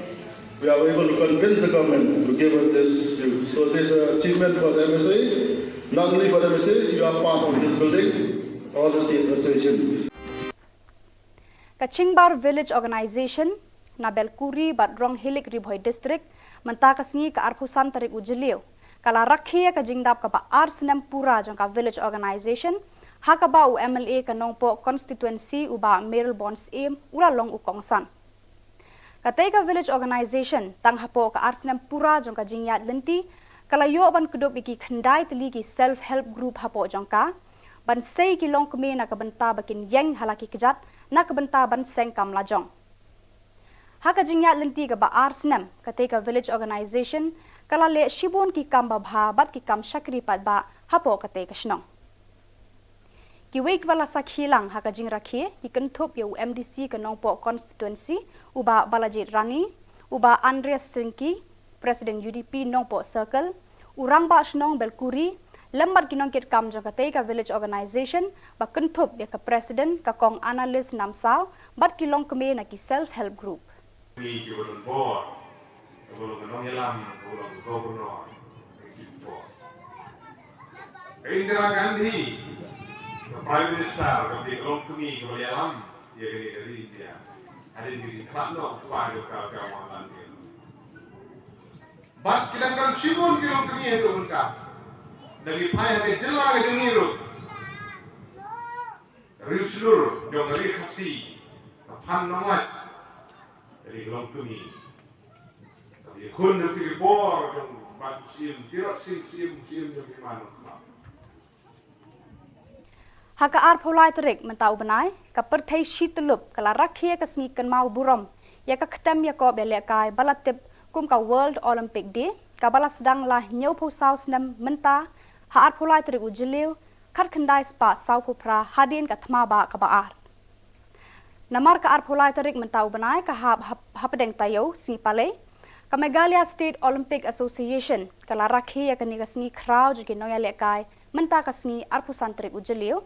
we are able to convince the government to give us this use. So this is an achievement for the M S A. Not only for the M S A, you are part of this building, all the state association. Ka Chingbar Village Organisation na Belkuri bad Ronghilik, Ri Bhoi District, mynta ka sngi ka arphew san tarik u Jylliew, ka la rakhe ïa ka jingdap kaba ar snem pura jong ka Village Organisation, ha kaba u M L A ka Nongpoh Constituency u Bah Mayralborn Syiem u la long u kongsan. Katei ka Village Organisation tang hapoh ka ar snem pura jong ka jingïaid lynti ka la ïoh ban kdup ïa ki khyndai tylli ki self help group hapoh jong ka, ban sei ki longkmie na ka bynta ba kin ïeng ha la ki kjat na ka bynta ban seng kam lajong. Ha ka jingïaid lynti kaba ar snem, katei ka Village Organisation ka la leh shibun ki kam babha bad ki kam shakri paidbah hapoh katei ka shnong. Kiwei kiba la sakhi lang ha ka jingrakhe ki kynthup ïa u M D C ka Nongpoh Constituency u Bah Balajied Rani, u Bah Andreas Syngki, President U D P Nongpoh Circle, u Rangbah Shnong Belkuri, lem bad ki nongkitkam jong katei ka Village Organisation ba kynthup ïa ka President ka Kong Annalise Namsaw bad ki longkmie na ki self help group. Ki kiba don bor, kiba long ka nongïalam, kiba long ka governor, ki bor. Ka Indira Gandhi, ka Prime Minister, ka dei ka longkmie kaba ïalam ïa kane ka ri India. Hadien ka jingkhlad noh u kpa jong ka, ka Mohanlal Nehru. Bad ki dang don shibun ki longkmie haduh mynta. Da ngi phai ha ka jylla ka jong ngi ruh, riewshlur jong ka ri Khasi, ka Phan Nonglait, ka dei ka longkmie. Ka dei khun jong ki bor jong Bah Syiem, Tirot Sing Syiem, Syiem jong ki man. Ha ka arphew lai tarik mynta u bnai, ka pyrthei shi tyllup ka la rakhe ïa ka sngi kynmaw burom ïa ka ktem ïakob ïalehkai ba la tip kum ka World Olympic Day, kaba la sdang la hynñiewphew saw snem mynta ha arphew lai tarik u Jylliew, khatkhyndai spah sawphew phra hadien ka thma bah kaba ar. Namar ka arphew lai tarik mynta u bnai ka hap hap-, hapdeng taïew sngi palei, ka Meghalaya State Olympic Association ka la rakhe ïa kane ka sngi khraw jong ki nongïalehkai mynta ka sngi arphew san tarik u Jylliew,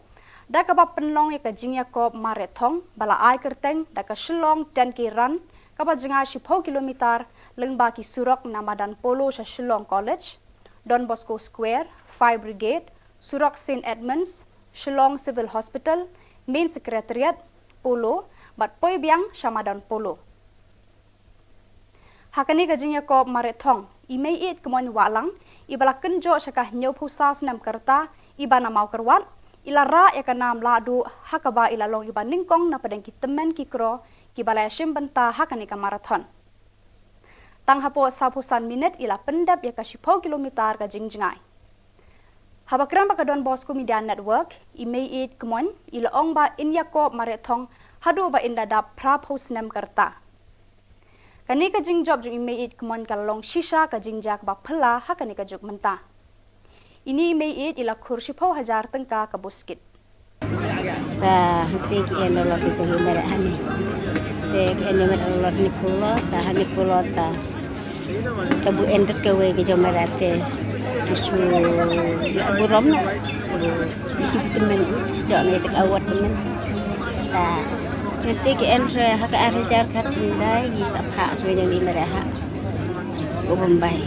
da kaba pynlong ïa ka jingïakob marathon ba la ai kyrteng da ka Shillong ten K Run, kaba jngai shiphew kilometer lyngba ki surok na madan Polo sha Shillong College, Don Bosco Square, Fire Brigade, surok Saint Edmunds, Shillong Civil Hospital, Main Secretariat, Polo, bad poi biang sha madan Polo. Ha kane ka jingïakob marathon, i Meiieid Kmoin Wahlang, iba la kynjoh sha ka hynñiewphew saw snem ka rta, iba na Mawkyrwat, i la rah ïa ka nam lahduh, ha kaba i la long iba nyngkong na pdeng ki tymmen ki kro kiba la ïashim bynta ha kane ka marathon. Tang hapoh sawphew san minit i la pyndep ïa ka shiphew kilometer ka jingjngai. Haba kren bad ka Don Bosco Media Network, i Meiieid Kmoin i la ong ba in ïakob marathon haduh ba in da dap phraphew snem ka rta. Kane ka jingjop jong i Meiieid Kmoin ka la long shisha ka jingjia kaba phylla ha kane ka juk mynta. Ine i Meiieid i la khur shiphew hajar tyngka ka buskit. Ta hangtei ki en lolot ki jong i Meiieid hangne. Te ki en ïa Meiieid lolot hangne pulot, ta hangne pulot ta. Ka bu en tat kawei ki jong Meiieid te ki shu la burom noh. Ki shu tymmen, shu jok noh ïa ka award tymmen. Ta hangtei ki en re ha ka ar hajar khatkhyndai, ki sa phah re jong i Meiieid ha u Bombay.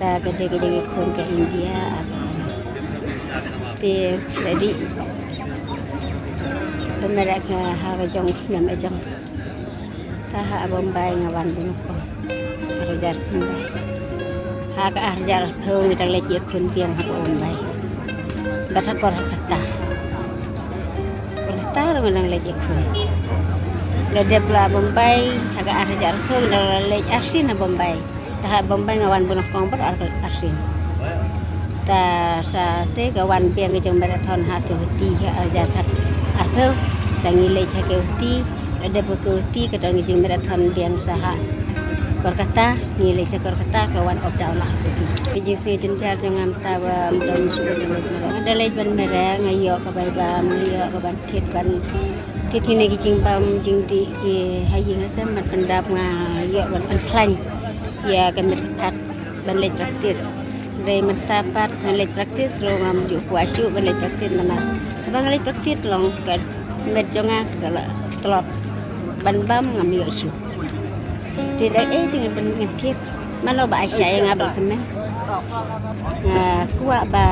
Ta ka dei ka dei ka khun ka India. Te ka dei ka Meiieid ka ha ka jong snem ka jong. Ta ha Bombay nga wan bun ko. Ar hajar khyndai. Ha ka ar hajar arphew ngi dang leit ïakhun biang ha Bombay. Bad ha Kolkata. Kolkata ruh ngi dang leit ïakhun. La dep la Bombay ha ka ar hajar arphew ngi dang leit arsien ha Bombay. Ta ha Bombay nga wan bun ko bad ar, arsien. Ta sa te ka wan biang ka jong marathon ha ka Guwahati ha ar hajar khat arphew. Ta ngi leit ha ka Guwahati, la dep ka Guwahati ka don ka jingmarathon biang sa ha Kolkata, ngi leit sha Kolkata ka wan up down la ha Guwahati. Ka jingsngew jynjar jong nga mynta ba ym don shuh. Nga da leit ban mareh, nga ïoh ka bai bam, nga ïoh ka ban thied ban Te kine ki jingbam jingdih ki ha ïing ha sem ban pyndap nga ïoh ban pynkhlaiñ ïa ka met ka phad ban leit practice. Hynrei mynta pat ngan leit practice ruh ngam ju kwah shuh ban leit practice namar haba nga leit practice long ka met jong nga ka la tlot ban bam ngam ïoh shuh. Te da ei te ngan pyn ngan thied mano ba ai sha ïa nga ba la tymmen. Nga kwah ba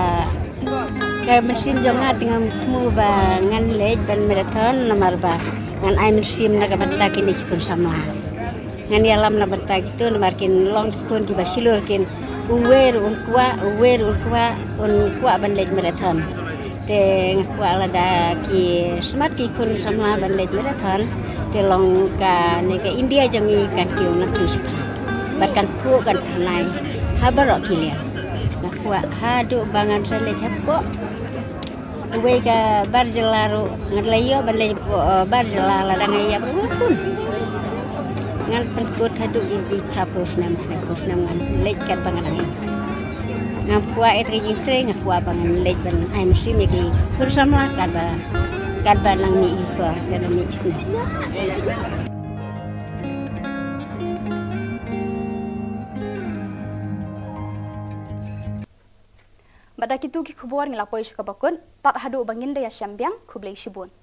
ka mynsiem jong nga te ngam thmu ba ngan leit ban marathon namar ba ngan ai mynsiem na ka bynta kine ki khun samla. Ngan ïalam na bynta kito namar kin long ki khun kiba shlur kin uwei ruh un kwah, uwei ruh un kwah, un kwah ban leit marathon. Te nga kwah lada ki smat ki khun samla ban leit marathon te long kane ka India jong ngi kan kiew nangkiew shaphrang bad kan phuh kan tyrnai ha baroh ki liang. Nga kwah haduh ba ngan sa leit hapoh uwei ka bar jylla ruh ngan la ïoh ban leit hapoh, eh, bar jylla lada nga ïap ruh ngan pun. Ngan pynkut haduh ïa ki phra phew snem, phra phew snem ngan leit katba nga dang ïap. Ngam kwah eh ka jingtrei, nga kwah ba ngan leit ban ai mynsiem ïa ki khun samla katba, katba nang mih i por, katba mih i snem. Bad da kito ki khubor ngi la poi sha kaba kut, tad haduh ba ngin da ïashem biang, khublei shibun.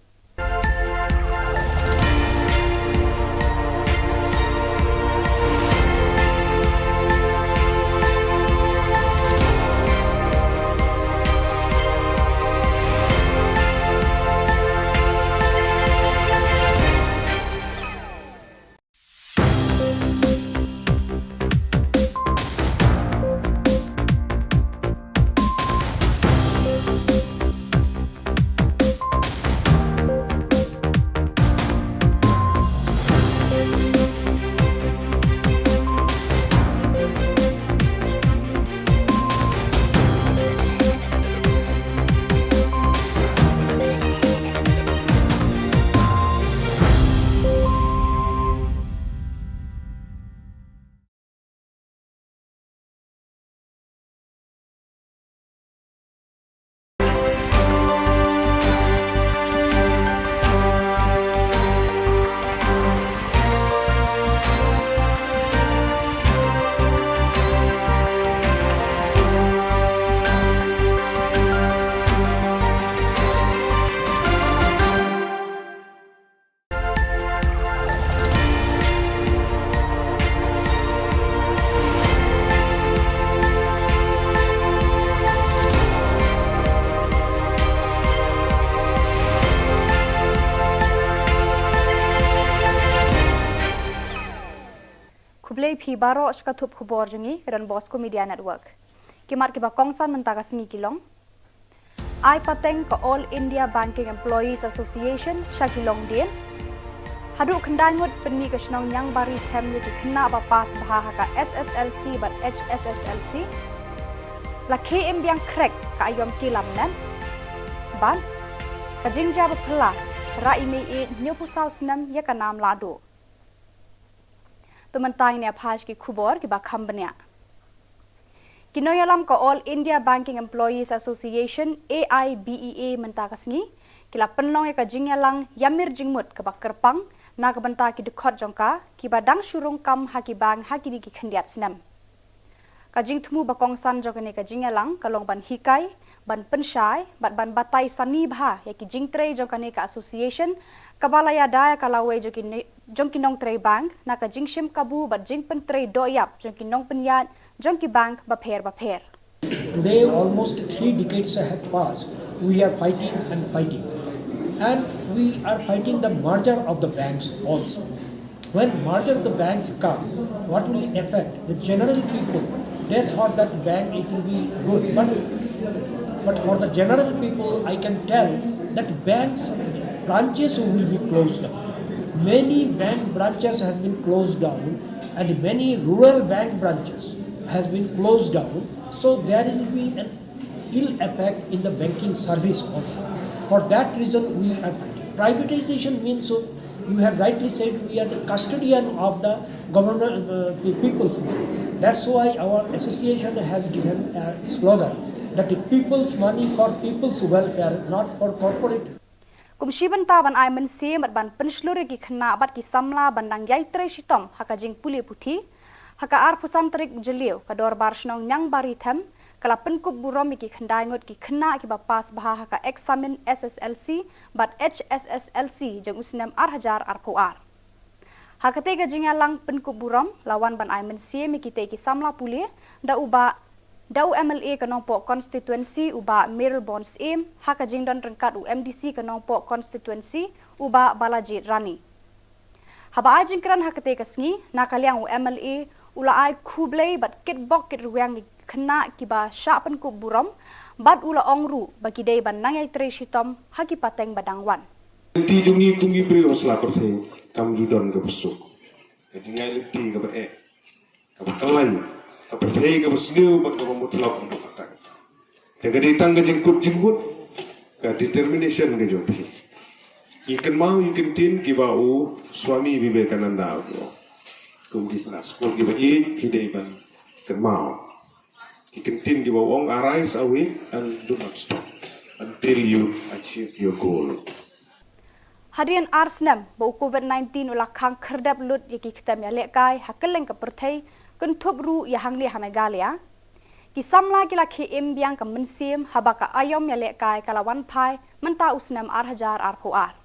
Khublei phi baroh sha ka thup khubor jong ngi ka Don Bosco Media Network. Ki mat kiba kongsan mynta ka sngi ki long: Ai pateng ka All India Banking Employees Association sha ki longdien. Haduh khyndai ngut pynmih ka shnong Niangbari them ïa ki khynnah ba pass bha ha ka S S L C bad H S S L C. La khie im biang khrek ka aïom ki lamnat. Bad ka jingjia ba phylla, rah i mei ïeit hynñiewphew saw snem ïa ka nam lahduh. To mynta ngin ïa phai sha ki khubor kiba kham bniah. Ki nongïalam ka All India Banking Employees Association, A I B E A, mynta ka sngi ki la pynlong ïa ka jingïalang ïamir jingmut kaba kyrpang na ka bynta ki dkhot jong ka kiba dang shu rung kam ha ki bank ha kine ki khyndiat snem. Ka jingthmu ba kongsan jong kane ka jingïalang ka long ban hikai, ban pynshai bad ban batai sani bha ïa ki jingtrei jong kane ka association kaba la ïada ïa ka lawei jong ki ne-, jong ki nongtrei bank na ka jingshim kabu bad jingpyntrei dohïap jong ki nongpynïaid jong ki bank bapher bapher. Today, almost three decades have passed. We are fighting and fighting. And we are fighting the merger of the banks also. When merger of the banks come, what will affect? The general people, they thought that bank it will be good. But, but for the general people, I can tell that banks branches will be closed down. Many bank branches has been closed down, and many rural bank branches has been closed down. So there will be an ill effect in the banking service also. For that reason, we are fighting. Privatization means, so you have rightly said, we are the custodian of the governor, uh, the people's money. That's why our association has given a slogan that the people's money for people's welfare, not for corporate. Kum shi bynta ban ai mynsiem bad ban pynshlur ïa ki khynnah bad ki samla ban dang ïai trei shitom ha ka jingpule puthi, ha ka arphew san tarik u Jylliew ka Dorbar Shnong Niangbari Them ka la pynkup burom ïa ki khyndai ngut ki khynnah kiba pass bha ha ka eksamin S S L C bad H S S L C jong u snem ar hajar arphew ar. Ha katei ka jingïalang pynkup burom la wan ban ai mynsiem ïa kitei ki samla pule da u bah, da u M L A ka Nongpoh constituency u bah Mayralborn Syiem, ha ka jingdon ryngkat u M D C ka Nongpoh constituency u bah Balajied Rani. Haba ai jingkren ha katei ka sngi, na ka liang u M L A u la ai khublei bad kitbok kitrwiang ïa ki khynnah kiba shah pynkup burom bad u la ong ruh ba ki dei ban nang ïai trei shitom ha ki pateng ba dang wan. Lynti jong ngi kum ki briew ha sla pyrthei kam ju don kaba suk. Ka jingïaid lynti kaba eh, kaba khlaiñ, ka pyrthei kaba sniew bad kaba mutlop haduh katta katta. Te ka dei tang ka jingkut jingmut, ka determination ka jong phi. Ngi kynmaw ïa ki kyntien kiba u Swami Vivekananda u ong, kum ki khynnah skul kiba ïeit phi dei ban kynmaw ki kyntien kiba u ong, "Arise, awake, and do not stop until you achieve your goal." Hadien ar snem ba u Covid nineteen u la khang khyrdep lut ïa ki kyntem ïalehkai ha kylleng ka pyrthei, kynthup ruh ïa hangne ha Meghalaya, ki samla ki la khie im biang ka mynsiem haba ka aïom ïalehkai ka la wan phai mynta u snem ar hajar arphew ar.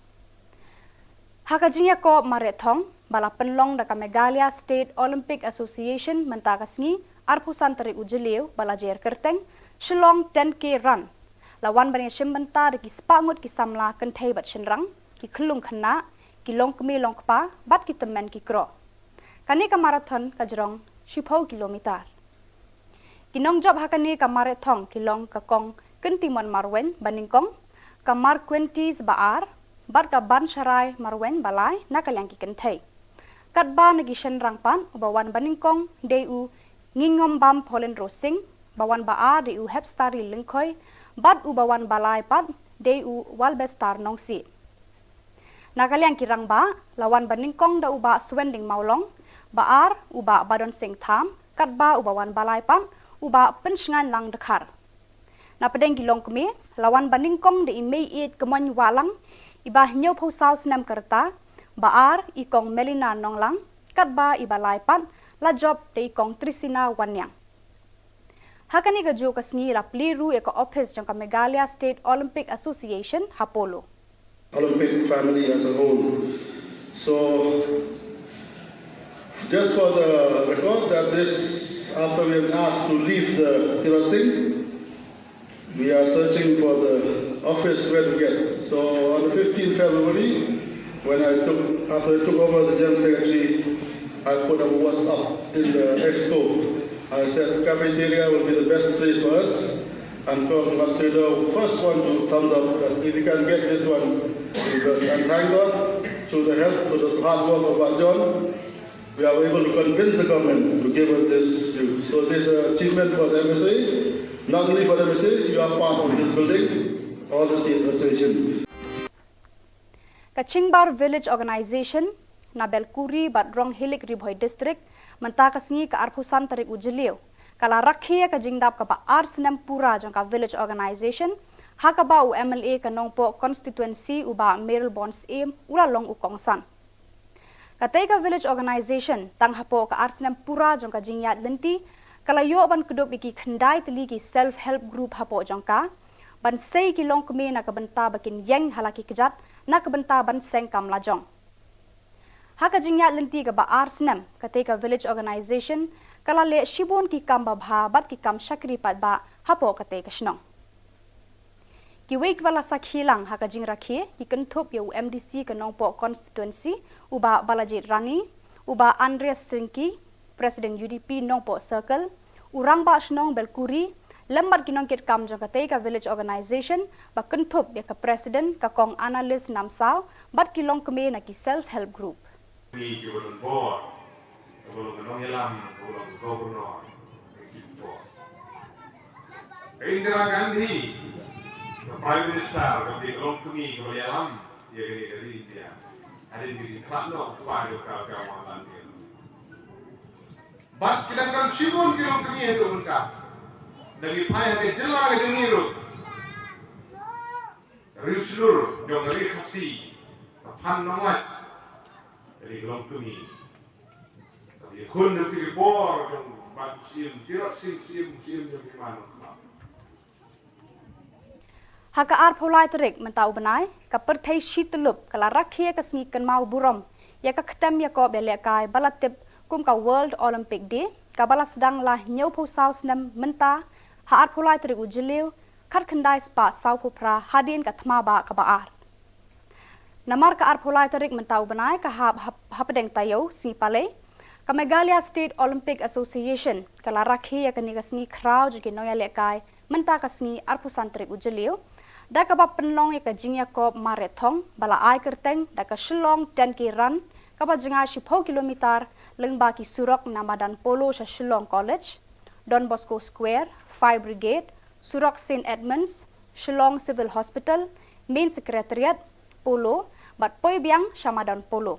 Ha ka jingïakob mareh thong ba la pynlong da ka Meghalaya State Olympic Association mynta ka sngi arphew san tarik u Jylliew ba la jer kyrteng Shillong ten K Run, la wan ban ïashim bynta da ki spah ngut ki samla kynthei bad shynrang, ki khyllung khynnah, ki longkmie longkpa bad ki tymmen ki kro. Kane ka marathon ka jrong shiphew kilometer. Ki nongjop ha kane ka mareh thong ki long ka Kong Kyntimon Marwein ba nyngkong, ka Marquentis ba ar bad ka Bansharai Marwein ba lai na ka liang ki kynthei. Katba na ki shynrang pat, uba wan ba nyngkong dei u Ngingombam Paulin Rosing, ba wan ba ar dei u Hepstari Lyngkhoi bad uba wan ba lai pat dei u Walbestar Nongsiej. Na ka liang ki rangbah, la wan ba nyngkong da u bah Swending Mawlong, ba ar u bah Badon Singh Tham, katba uba wan ba lai pat u bah Pynshngainlang Dkhar. Na pdeng ki longkmie, la wan ba nyngkong da i Meiieit Kmoin Wahlang, iba hynñiewphew saw snem ka rta, ba ar i Kong Melina Nonglang, katba iba lai pat la jop da i Kong Trisina Wanniang. Ha kane kajuh ka sngi la plie ruh ïa ka ophis jong ka Meghalaya State Olympic Association ha Polo. Olympic family as a whole. So, just for the record, that this, after we have asked to leave the Tirot Singh, we are searching for the office where to get. So on the fifteenth February, when I took, after I took over the General Secretary, I put a WhatsApp in the Exco. I said cafeteria will be the best place for us. And from Matsudo, first one to thumbs up that if you can get this one, because, and thank God, through the help, through the hard work of Bah John, we are able to convince the government to give us this youth. So this is an achievement for the M S A, not only for the M S A, you are part of this building, all the state association. Ka Chingbar Village Organization na Belkuri bad Ronghilik, Ri Bhoi District, mynta ka sngi ka arphew san tarik u Jylliew, ka la rakhe ïa ka jingdap kaba ar snem pura jong ka Village Organization, ha kaba u M L A ka Nongpoh constituency u bah Mayralborn Syiem u la long u kongsan. Katei ka Village Organization, tang hapoh ka ar snem pura jong ka jingïaid lynti, ka la ïoh ban kdup ïa ki khyndai tylli ki self help group hapoh jong ka, ban sei ki longkmie na ka bynta ba kin ïeng ha la ki kjat na ka bynta ban seng kam lajong. Ha ka jingïaid lynti kaba ar snem, katei ka Village Organization ka la leh shibun ki kam babha bad ki kam shakri paidbah hapoh katei ka shnong. Kiwei kiba la sakhi lang ha ka jingrakhe ki kynthup ïa u M D C ka Nongpoh constituency, u bah Balajied Rani, u bah Andreas Syngki, President U D P Nongpoh Circle, u Rangbah Shnong Belkuri, lem bad ki nongkitkam jong katei ka Village Organization, ba kynthup ïa ka President ka Kong Annalise Namsaw, bad ki longkmie na ki self help group. Ni ki ba don bor, ka ba long ka nongïalam, ka ba long ka governor, ka ki bor. Ka Indira Gandhi, ka Prime Minister, ka ba long kmie, ka ba ïalam ïa kane ka ri India. Hadien ka jingkhlad noh u kpa jong ka, ka Mohanlal Nehru. Bad ki dang don shibun ki longkmie haduh mynta. Da ki phai ha ka jylla ka jong ngi ruh. Riewshlur jong ka Ri Khasi, ka Than Nonglait, ka dei ka longkmie. Ka dei khun jong ki por jong Bah Syiem, Tirot Sing Syiem, Syiem jong ki man. Ha ka arphew lai tarik mynta u bnai, ka pyrthei shi tyllup ka la rakhe ïa ka sngi kynmaw burom ïa ka ktem ïakob ïalehkai ba la tip kum ka World Olympic Day, kaba la sdang la hynñiewphew saw snem mynta, ha arphew lai tarik u Jylliew, khatkhyndai spah sawphew phra hadien ka thma bah kaba ar. Namar ka arphew lai tarik mynta u bnai ka hap hap-, hapdeng taïew sngi Palei, ka Meghalaya State Olympic Association ka la rakhe ïa kane ka sngi khraw jong ki nongïalehkai mynta ka sngi arphew san tarik u Jylliew, da kaba pynlong ïa ka jingïakob mareh thong ba la ai kyrteng da ka Shillong ten K Run, kaba jngai shiphew kilometer lyngba ki surok na madan Polo sha Shillong College, Don Bosco Square, Fire Brigade, surok Saint Edmunds, Shillong Civil Hospital, Main Secretariat, Polo, bad poi biang sha madan Polo.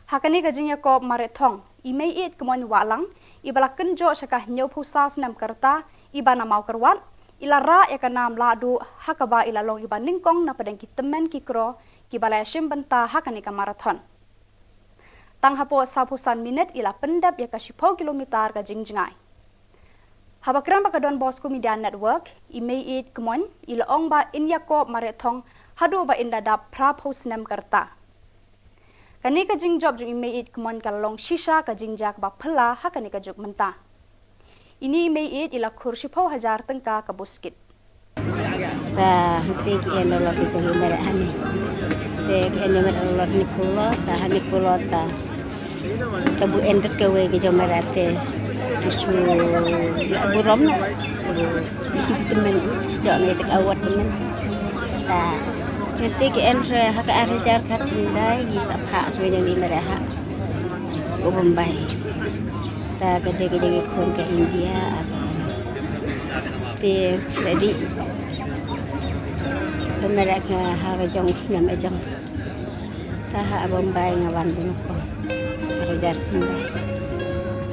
Ha kane ka jingïakob mareh thong, i Meiieid Kmoin Wahlang, iba la kynjoh sha ka hynñiewphew saw snem ka rta, iba na Mawkyrwat, i la rah ïa ka nam lahduh, ha kaba i la long iba nyngkong na pdeng ki tymmen ki kro kiba la ïashim bynta ha kane ka marathon. Tang hapoh sawphew san minit i la pyndep ïa ka shiphew kilometer ka jingjngai. Haba kren bad ka Don Bosco Media Network, i Meiieid Kmoin i la ong ba in ïakob mareh thong haduh ba in da dap phraphew snem ka rta. Kane ka jingjop jong i Meiieid Kmoin ka la long shisha ka jingjia kaba phylla ha kane ka juk mynta. Ine i Meiieid i la khur shiphew hajar tyngka ka buskit. Ta hangtei ki en lolot ki jong i mareh hangne. Te ki en i mareh lolot ni phulo, ta hangne phulo ta. Ta bu en tat kawei ki jong i mareh te. Ki shu burom na. Ki shu tymmen, ki shu jok ne ta ka awat tymmen. Ta hangtei ki en re ha ka ar hajar khatkhyndai ki sa phah re jong i mareh ha. Ko Bombay. Ta ka dei ka jong i khun ka India, ap. Te sa dei. Pynmareh ka ha ka jong u snem ka jong. Ta ha Bombay nga wan bun ko. Ar hajar Bombay.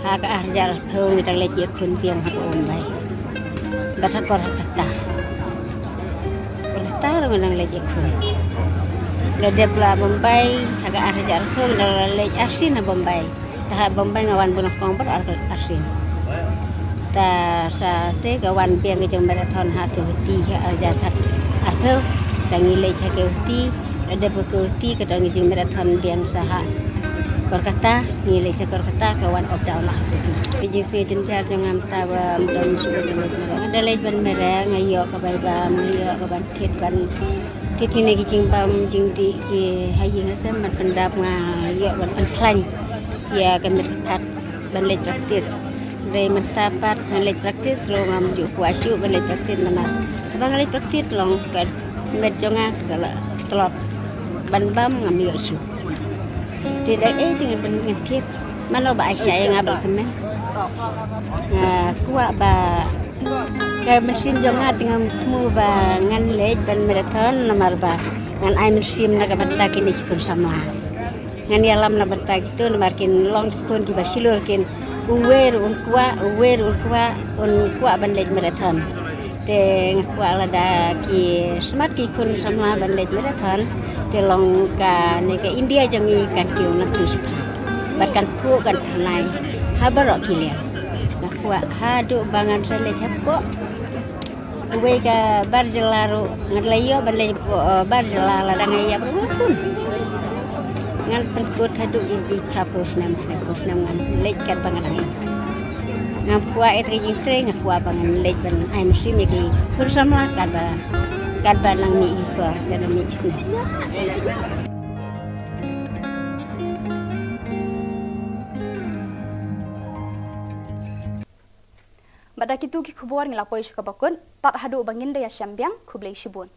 Ha ka ar hajar phew ngi dang leit ïa khun biang ha Bombay. Bad ha Kolkata. Kolkata ruh ngi dang leit ïa khun. La dep la Bombay ha ka ar hajar phew ngi dang la leit arsien ha Bombay. Ta ha Bombay nga wan bun kong bad ar, arsien. Ta sa te ka wan biang ka jong marathon ha Guwahati ha ar hajar khat arphew. Sa ngi leit ha Guwahati, la dep ha Guwahati ka dang jing marathon biang sa ha Kolkata, ngi leit sa Kolkata ka wan up down la ha Guwahati. Ka jingsngew jynjar jong nga mynta ba ym don shuh ba nga leit mareh. Nga da leit ban mareh, nga ïoh ka bai bam, nga ïoh ka ban thied ban thied kine ki jingbam jingdih ki ha ïing ha sem ban pyndap, nga ïoh ban pynkhlaiñ ïa ka met ka phad ban leit practice. Hynrei mynta pat ngan leit practice ruh ngam ju kwah shuh ban leit practice namar haba nga leit practice long ka met jong nga ka la tlot ban bam ngam ïoh shuh. Te da ei te ngan, ngan thied. Mano ba ai sha ïa nga ba la tymmen. Nga kwah ba ka mynsiem jong nga te ngam thmu ba ngan leit ban marathon namar ba ngan ai mynsiem na ka bynta kine ki khun samla. Ngan ïalam na bynta kito namar kin long ki khun kiba shlur kin, uwei ruh un kwah, uwei ruh un kwah, un kwah ban leit marathon. Te nga kwah lada ki smat ki khun samla ban leit marathon, te long kane ka India jong ngi kan kiew nangkiew shaphrang. Bad kan phuh kan tyrnai ha baroh ki liang. Nga kwah haduh ba ngan sa leit hapoh uwei ka bar jylla ruh, ngan la ïoh ban leit hapoh, eh, bar jylla lada nga ïap ruh ngan pun. Ngan pynkut haduh ïa ki phraphew snem, phraphew snem ngan leit katba nga dang ïap. Ngam kwah ïa ka jingtrei, nga kwah ba ngan leit ban ai mynsiem ïa ki khun samla katba, katba nang mih ki por, katba nang mih ki snem. Bad da kito ki khubor ngi la poi sha kaba kut, tad haduh ba ngin da ïashem biang, khublei shibun.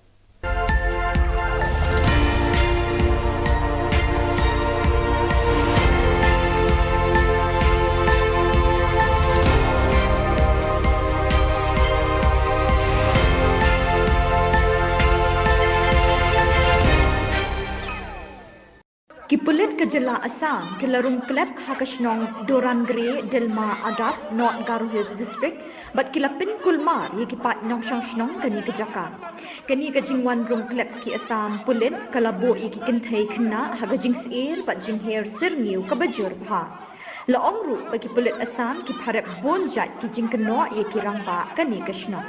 Ki pulit ka jylla la Assam ki la rung klep ha ka shnong Dorangre, Dilma Adap, North Garo Hills District, bad ki la pynkulmar ïa ki paid nongshong shnong kane ka jaka. Kane ka jingwan rung klep ki Assam pulit ka la buh ïa ki kynthei khynnah ha ka jingsyier bad jingher syrngiew kaba jur bha. La ong ruh ba ki pulit Assam ki pharep bun jait ki jingkynnoh ïa ki rangbah kane ka shnong.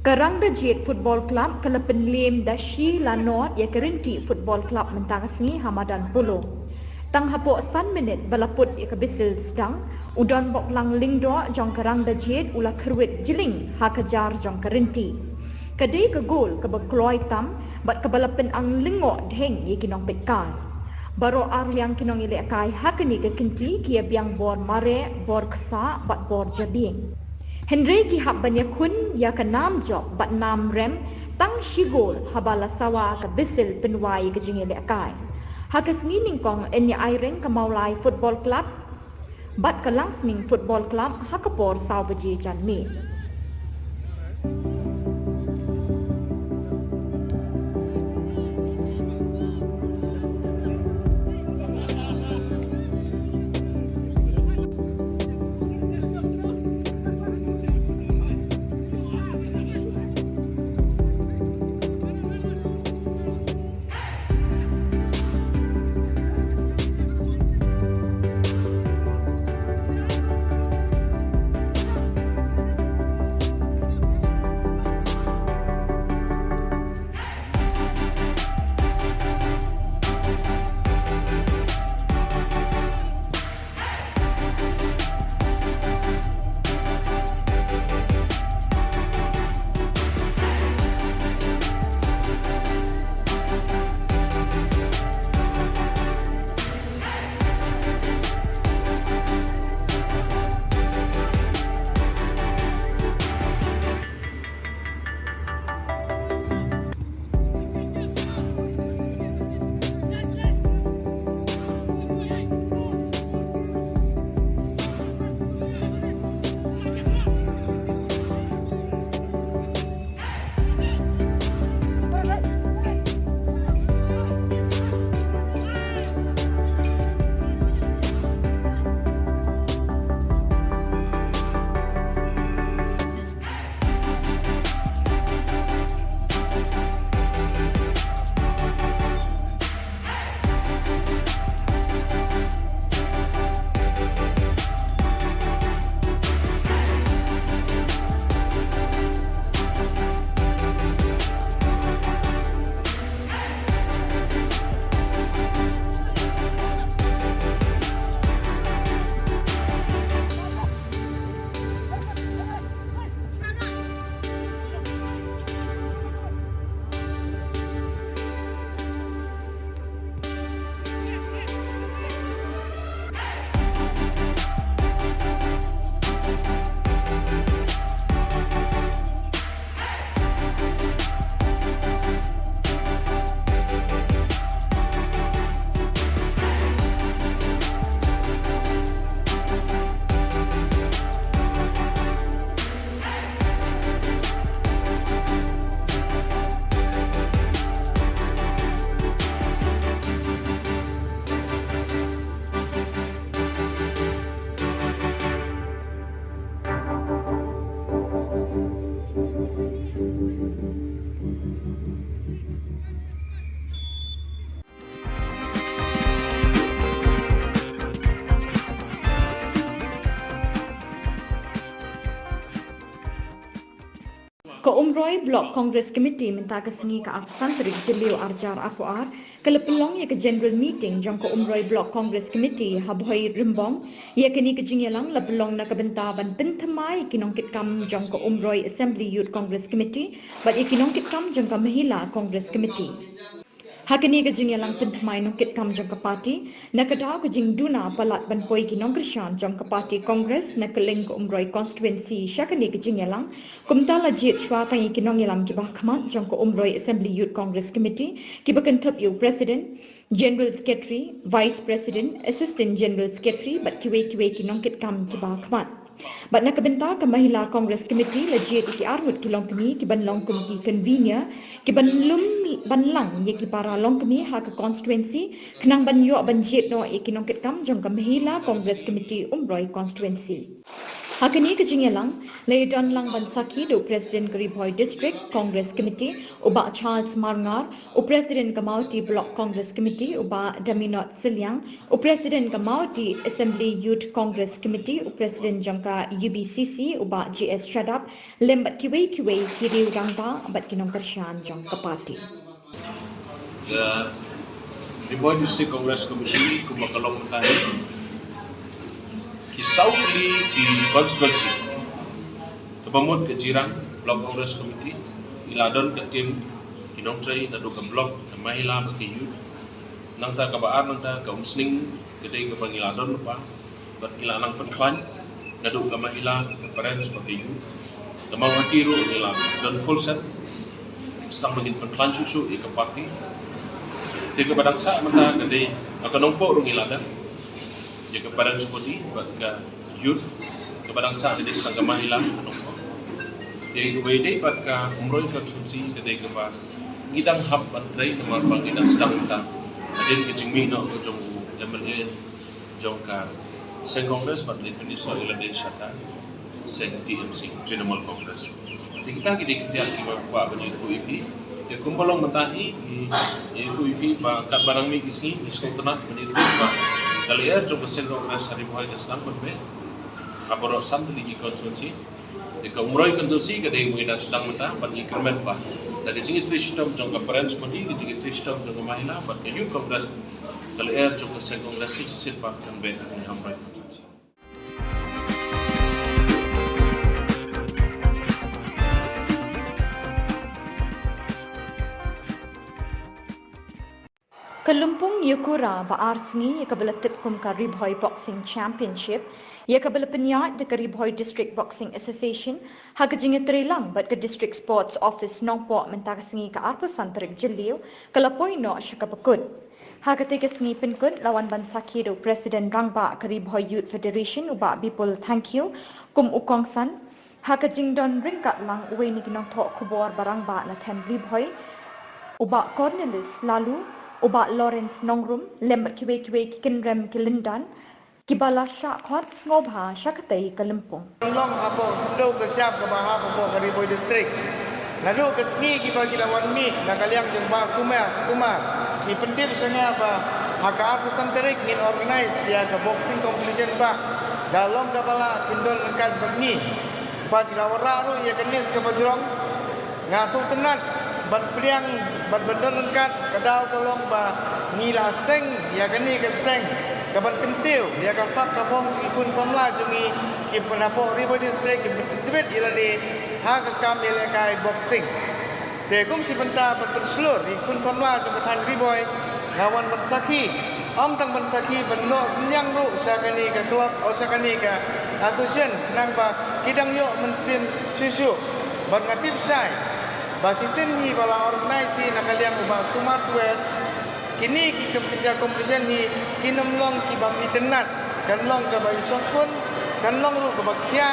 Ka Rangdajied Football Club ka la pynliem da shi la nod ïa ka Rynti Football Club mynta ka sngi ha madan Polo. Tang hapoh san minit ba la put ïa ka bisil sdang, u donbok lang lyngdoh jong ka Rangdajied u la kyrwit jylliew ha ka jar jong ka Rynti. Ka dei ka gol kaba kloi tam bad kaba la pynang lyngngoh dheng ïa ki nongpeitkai. Baroh arliang ki nongïalehkai ha kane ka kynti ki ïa biang bor mareh, bor ksah bad bor jabieng. Hynrei ki hap ban ïakhun ïa ka nam jop bad nam rem tang shi gol haba la sawa ka bisil pynwai ïa ka jingïalehkai. Ha ka sngi nyngkong yn ïa aireng ka Mawlai Football Club bad ka Langsning Football Club ha ka por saw baje janmiet. Ka Umroi Block Congress Committee mynta ka sngi ka arphew san tarik Jylliew arhajar arphew ar ka la pynlong ïa ka General Meeting jong ka Umroi Block Congress Committee ha Bhoirymbong. Ïa kane ka jingïalang la pynlong na ka bynta ban pynthymmai ïa ki nongkitkam jong ka Umroi Assembly Youth Congress Committee bad ïa ki nongkitkam jong ka Mahila Congress Committee. Ha kane ka jingïalang pynthymmai nongkitkam jong ka party, na ka daw ka jingduna palat ban poi ki nongkyrshan jong ka party Congress na kylleng ka Umroi constituency sha kane ka jingïalang, kumta la jied shuwa tang ïa ki nongïalam kiba hakhmat jong ka Umroi Assembly Youth Congress Committee, kiba kynthup ïa u President, General Secretary, Vice President, Assistant General Secretary bad kiwei kiwei ki nongkitkam kiba hakhmat. Bad na ka bynta ka Mahila Congress Committee la jied ïa ki arngut ki longkmie kiban long kum ki convener, kiban lum ban lang ïa ki para longkmie ha ka constituency, khnang ban ïoh ban jied noh ïa ki nongkitkam jong ka Mahila Congress Committee Umroi constituency. Ha kane ka jingïalang, la ïadon lang ban sakhi da u President ka Ri Bhoi District Congress Committee, u Bah Charles Marngar, u President ka Mawti Block Congress Committee, u Bah Daminot Sylliang, u President ka Mawti Assembly Youth Congress Committee, u President jong ka U B C C, u Bah G S Shadap, lem bad kiwei kiwei ki riew rangbah bad ki nongkyrshan jong ka party. Ka Ri Bhoi District Congress Committee kumba ka long mynta hi, ki saw tylli ki constituency, kaba mut ka Jirang Block Congress Committee, i la don ka team ki nongtrei naduh ka block, ka mahila bad ka youth. Nangta kaba ar, nangta ka Umsning, ka dei kaba ngi la don lypa bad ngi la nang pynkhlaiñ naduh ka mahila, ka parents bad ka youth. Ka Mawhati ruh ngi la don full set, sdang ba ngin pynkhlaiñ shuh shuh ïa ka party. Te kaba dang sah mynta ka dei, ka Nongpoh ruh ngi la don ïa ka parents body bad ka youth. Kaba dang sah ka dei sdang ka mahila, ka Nongpoh. Te kaba ïadei bad ka Umroi constituency ka dei kaba ngi dang hap ban trei namar ba ngi dang sdang mynta hadien ka jingmih noh jong u M L A jong ka seng Congress bad leit pynïasoh ïa lade sha ka seng T M C, Trinamool Congress. Te kita ki dei ki ktien kiba kwah ban ïathuh ïa phi. Te kumba long mynta hi, ngi ïathuh ïa phi ba katba nang mih ki sngi ngi sngewtynnat ban ïathuh ba ka lyer jong ka seng Congress ha Ri Bhoi ka sdang ban beh ha baroh san tylli ki constituency. Te ka Umroi constituency ka dei kaba ngi dang sdang mynta bad ngi kyrmen ba da ka jingïatrei shitom jong ka parents body, ka jingïatrei shitom jong ka mahila bad ka youth congress, ka lyer jong ka seng Congress shisien pat kan beh ha Umroi constituency. Ka lympung ïakura ba ar sngi ïa kaba la tip kum ka Ri Bhoi Boxing Championship, ïa kaba la pynïaid da ka Ri Bhoi District Boxing Association ha ka jingïatreilang bad ka District Sports Office Nongpoh mynta ka sngi ka arphew san tarik Jylliew, ka la poi noh sha kaba kut. Ha katei ka sngi pynkut la wan ban sakhi da u President Rangbah ka Ri Bhoi Youth Federation, u Bah Bipul Thangkhiew, kum u kongsan. Ha ka jingdon ryngkat lang uwei na ki nongthoh khubor ba rangbah na them Ri Bhoi, u Bah Cornelius Laloo, u Bah Lawrence Nongrum, lem bad kiwei kiwei ki kynrem ki lyndan kiba la shah khot sngewbha sha katei ka lympung. Long hapoh khyndew ka shap kaba hap hapoh ka Ri Bhoi District. Naduh ka sngi kiba ki la wan mih na ka liang jong Bah Sumar, Sumar, ngi pyntip sha nga ba ha ka arphew san tarik ngin organise ïa ka boxing competition ba da long kaba lah phin don ryngkat bad ngi. Ba ki la wanrah ruh ïa ka list kaba jrong. Nga sngewtynnat ban pdiang bad ban don ryngkat, ka daw ka long ba ngi la seng ïa kane ka seng kaban kyntiew ïa ka sap ka phong jong ki khun samla jong ngi kiba napoh Ri Bhoi District kiba tbit ïa lade ha ka kam ïalehkai boxing. Te kum shi bynta ban pynshlur ïa ki khun samla jong ka thaiñ Ri Bhoi, nga wan ban sakhi, ym tang ban sakhi, ban noh synñiang ruh sha kane ka club, o sha kane ka association, khnang ba ki dang ïoh mynsiem shuh shuh. Bad nga tip shai ba shisien hi ba la organise hi na ka liang u Bah Sumar Swer, kine ki kam-, kynja competition hi kin ym long ki bym itynnat, kan long kaba i shongkun, kan long ruh kaba khia,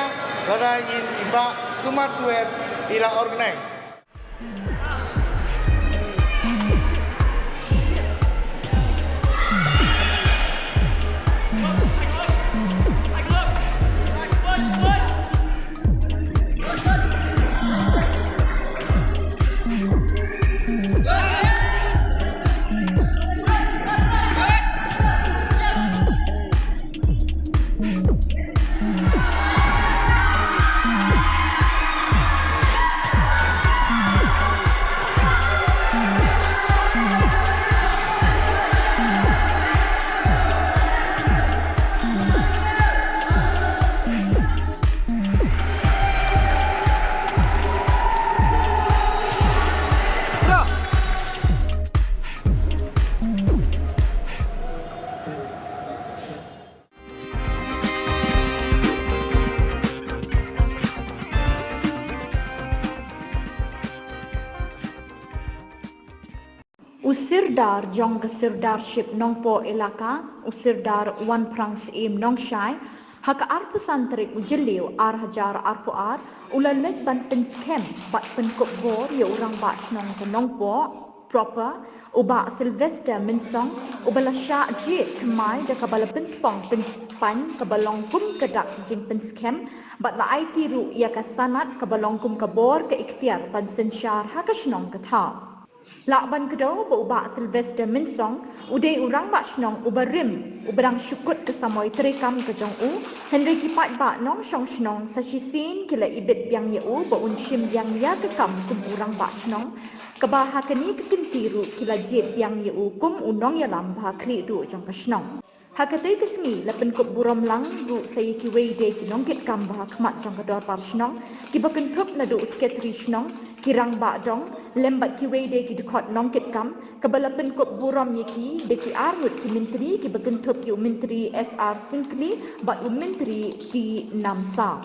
lada i, i Bah Sumar Swer i la organise. U Sirdar jong ka Sirdarship Nongpoh Elaka, u Sirdar Wanphrang Syiem Nongshai, ha ka arphew san tarik u Jylliew ar hajar arphew ar, u la leit ban pynskhem bad pynkup bor ïa u Rangbah Shnong ka Nongpoh Proper, u Bah Sylvester Mynsong, uba la shah jied thymmai da kaba la pynspong pynspain kaba long kum ka dak jingpynskhem, bad la aiti ruh ïa ka sanad kaba long kum ka bor ka iktiar ban synshar ha ka shnong ka thaw. Lah ban kdew ba u Bah Sylvester Mynsong u dei u Rangbah Shnong uba rim, uba dang shu kut ka samoi treikam ka jong u, hynrei ki paidbah nongshong shnong sa shisien ki la ibit biang ïa u ba un shim biang ïa ka kam kum u Rangbah Shnong, kaba ha kane ka kynti ruh ki la jied biang ïa u kum u nongïalam ba khlieh duh jong ka shnong. Ha katei ka sngi la pynkup burom lang ruh sa ïa kiwei de ki nongkitkam ba ha khmat jong ka Dorbar Shnong, kiba kynthup naduh u Sekretari Shnong, ki Rangbah Dong, lem bad kiwei de ki dkhot nongkitkam, kaba la pynkup burom ïa ki da ki arngut ki Myntri, kiba kynthup ïa u Myntri S R Syngkli bad u Myntri T Namsaw.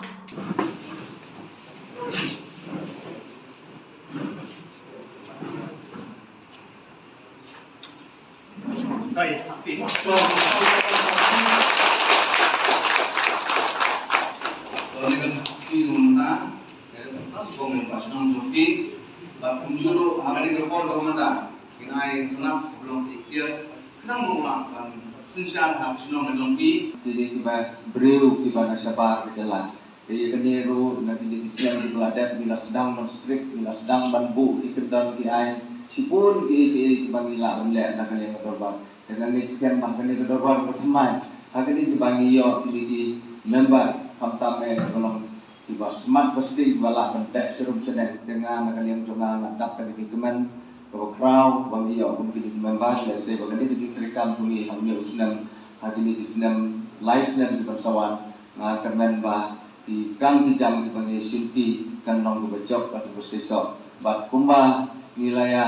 Te dei kiba briew kiba na shabar ka jylla. Te ïa kane ruh na kine ki snem kiba la dep ngi la sdang ban strict, ngi la sdang ban buh ki kyndon ki aiñ shibun kiei kiei kiba ngi lah ban leh na kane ka dorbar. Te nga ngeit skhem ba ha kane ka dorbar kaba thymmai, ha kane kiba ngi ïoh kine ki member khamtam eh kiba long kiba smat ba sting kiba lah ban teh sharum shaneng. Te nga na ka liang jong nga nga dap kane ka kmen kaba khraw ba ngi ïoh kum kine ki member, lehse ba kane ka jingtreikam jong ngi ha une u snem, ha kine ki snem, lai snem kiban sa wan, nga kyrmen ba ki kam ki jam kiba ngi shimti kan long kiba jop bad kiba seisoh. Bad kumba ngi la ïa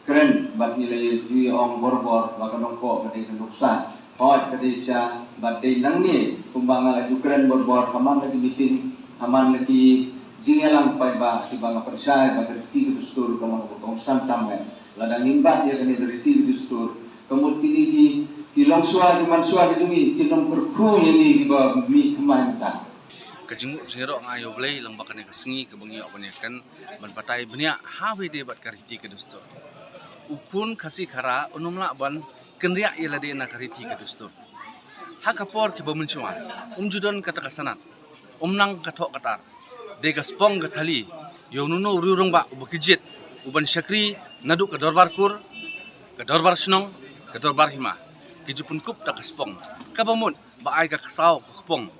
kren bad ngi la ïa ju ong borbor ba ka Nongpoh ka dei ka nuksa. Hooid ka dei sha bad dei nangne kumba nga la ju kren borbor ha man la ki meeting, ha man la ki jingïalang paidbah kiba nga pynshai ba ka riti ka dustur ka long kaba kongsan tam eh. Lada ngim bat ïa kane ka riti ka dustur, ka mut kine ki, ki longshuwa ki manshuwa ki jong ngi kin ym kyrkhu ïa ngi kiba mih thymmai mynta. Ka jingmut jingïaroh nga ïa U Blei lyngba kane ka sngi kaba ngi ïoh ban ïakren ban batai bniah ha kaba ïadei bad ka riti ka dustur. U khun Khasi Khara un ym lah ban kynriah ïa lade na ka riti ka dustur. Ha ka por kiba mynshuwa um ju don kata ka sanad, um nang ka thoh ka tar. Dei ka spong ka thali ïa uno uno u rangbah uba ki jied u ban shakri naduh ka dorbar kur, ka dorbar shnong, ka dorbar hima. Ki ju pynkup da ka spong kaba mut ba ai ka ksaw ka kpong,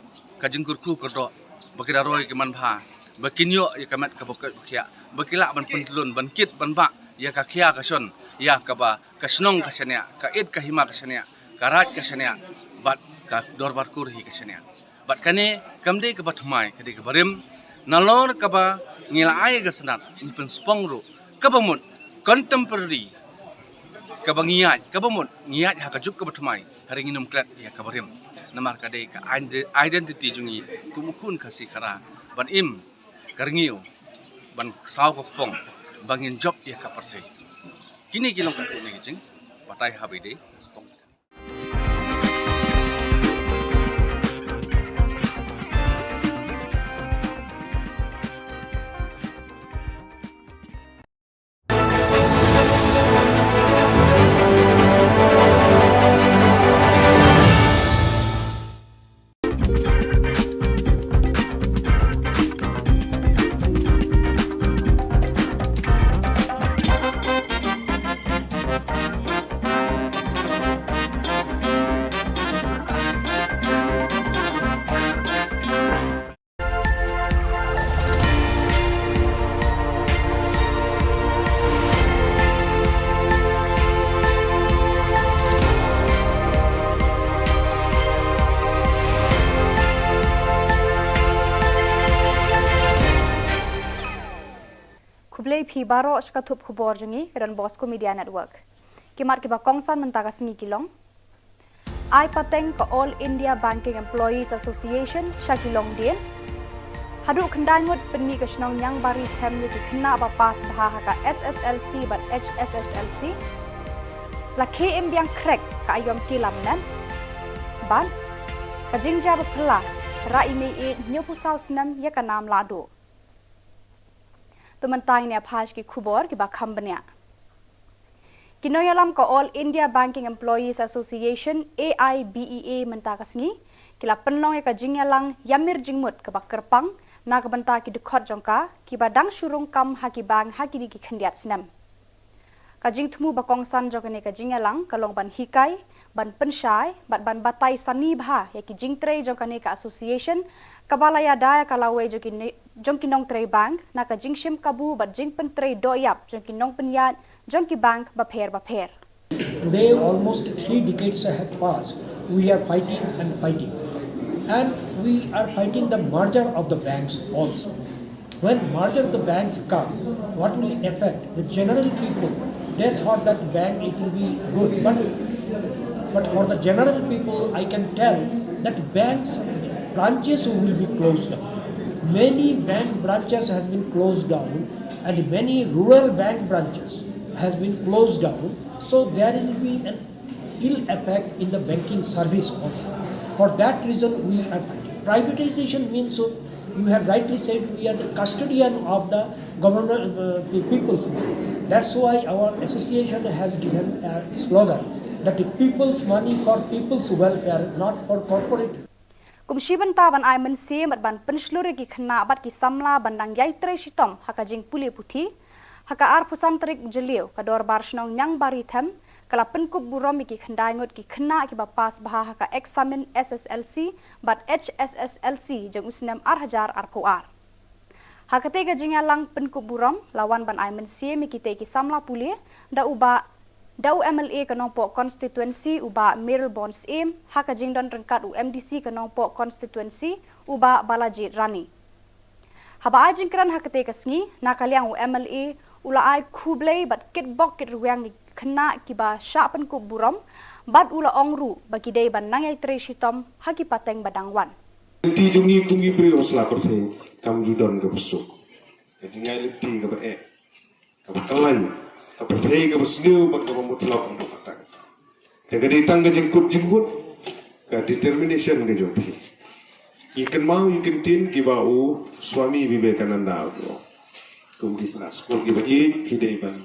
ka jingkyrkhu kyrdoh, ba ki da roi ki manbha, ba kin ïoh ïa ka met kaba koit ba khiah, ba ki lah ban pyntlun, ban kit ban bah ïa ka khia ka shon, ïa kaba ka shnong ka shaniah, ka ïit ka hima ka shaniah, ka raij ka shaniah, bad ka dorbar kur hi ka shaniah. Bad kane kam dei kaba thymmai, ka dei kaba rim. Nalor kaba ngi la ai ka sanad, ngi pynspong ruh kaba mut contemporary, kaba ngi ïaid, kaba mut ngi ïaid ha ka juk kaba thymmai, hynrei ngin ym klet ïa kaba rim. Namar ka dei ka ide-, identity jong ngi kum u khun Khasi Khara ban im ka rngiew, ban ksaw ka kpong, ba ngin jop ïa ka pyrthei. Kine ki long katto katne ki jingbatai ha kaba ïadei ka spong. Khublei phi baroh sha ka thup khubor jong ngi ka Don Bosco Media Network. Ki mat kiba kongsan mynta ka sngi ki long: Ai pateng ka All India Banking Employees Association sha ki longdien. Haduh khyndai ngut pynmih ka shnong Niangbari Them ïa ki khynnah ba pass bha ha ka S S L C bad H S S L C. La khie im biang khrek ka aiom ki lam nem. Bad ka jingjia ba phylla, rah i mei ïeit hynñiewphew saw snem ïa ka nam lahduh. To mynta ngin ïa peit ki khubor kiba kham bniah. Ki nongïalam ka All India Banking Employees Association, A I B E A, mynta ka sngi ki la pynlong ïa ka jingïalang ïamir jingmut kaba kyrpang na ka bynta ki dkhot jong ka kiba dang shu rung kam ha ki bank ha kine ki khyndiat snem. Ka jingthmu ba kongsan jong kane ka jingïalang ka long ban hikai, ban pynshai bad ban batai sani bha ïa ki jingtrei jong kane ka association, kaba la ïada ïa ka lawei jong ki ne-, jong ki nongtrei bank na ka jingshim kabu bad jingpyntrei dohïap jong ki nongpynïaid jong ki bank bapher bapher. Today, almost three decades have passed. We are fighting and fighting. And we are fighting the merger of the banks also. When merger of the banks come, what will affect the general people? They thought that bank, it will be good, but, but for the general people, I can tell that banks branches will be closed down. Many bank branches has been closed down, and many rural bank branches has been closed down. So there will be an ill effect in the banking service also. For that reason, we are fighting. Privatization means, so you have rightly said, we are the custodian of the government, uh, the people's money. That's why our association has given a slogan that the people's money for people's welfare, not for corporate. Kum shi bynta ban ai mynsiem bad ban pynshlur ïa ki khynnah bad ki samla ban dang ïai trei shitom ha ka jingpule puthi, ha ka arphew san tarik Jylliew ka Dorbar Shnong Niangbarithem ka la pynkup burom ïa ki khyndai ngut ki khynnah kiba pass bha ha ka eksamin S S L C bad H S S L C jong u snem ar hajar arphew ar. Ha katei ka jingïalang pynkup burom la wan ban ai mynsiem ïa kitei ki samla pule da u Bah, da u M L A ka Nongpoh constituency u Bah Mayralborn Syiem, ha ka jingdon ryngkat u M D C ka Nongpoh constituency u Bah Balajied Rani. Haba ai jingkren ha katei ka sngi, na ka liang u M L A u la ai khublei bad kitbok kitrwiang ïa ki khynnah kiba shah pynkup burom, bad u la ong ruh ba ki dei ban nang ïai trei shitom ha ki pateng ba dang wan. Lynti jong ngi kum ki briew ha sla pyrthei kam ju don kaba suk. Ka jingïaid lynti kaba eh, kaba khlaiñ, ka pyrthei kaba sniew bad kaba mutlop haduh katta katta. Te ka dei tang ka jingkut jingmut, ka determination ka jong phi. Ngi kynmaw ïa ki ktien kiba u Swami Vivekananda u ong. Kum ki khynnah skul kiba ïeit phi dei ban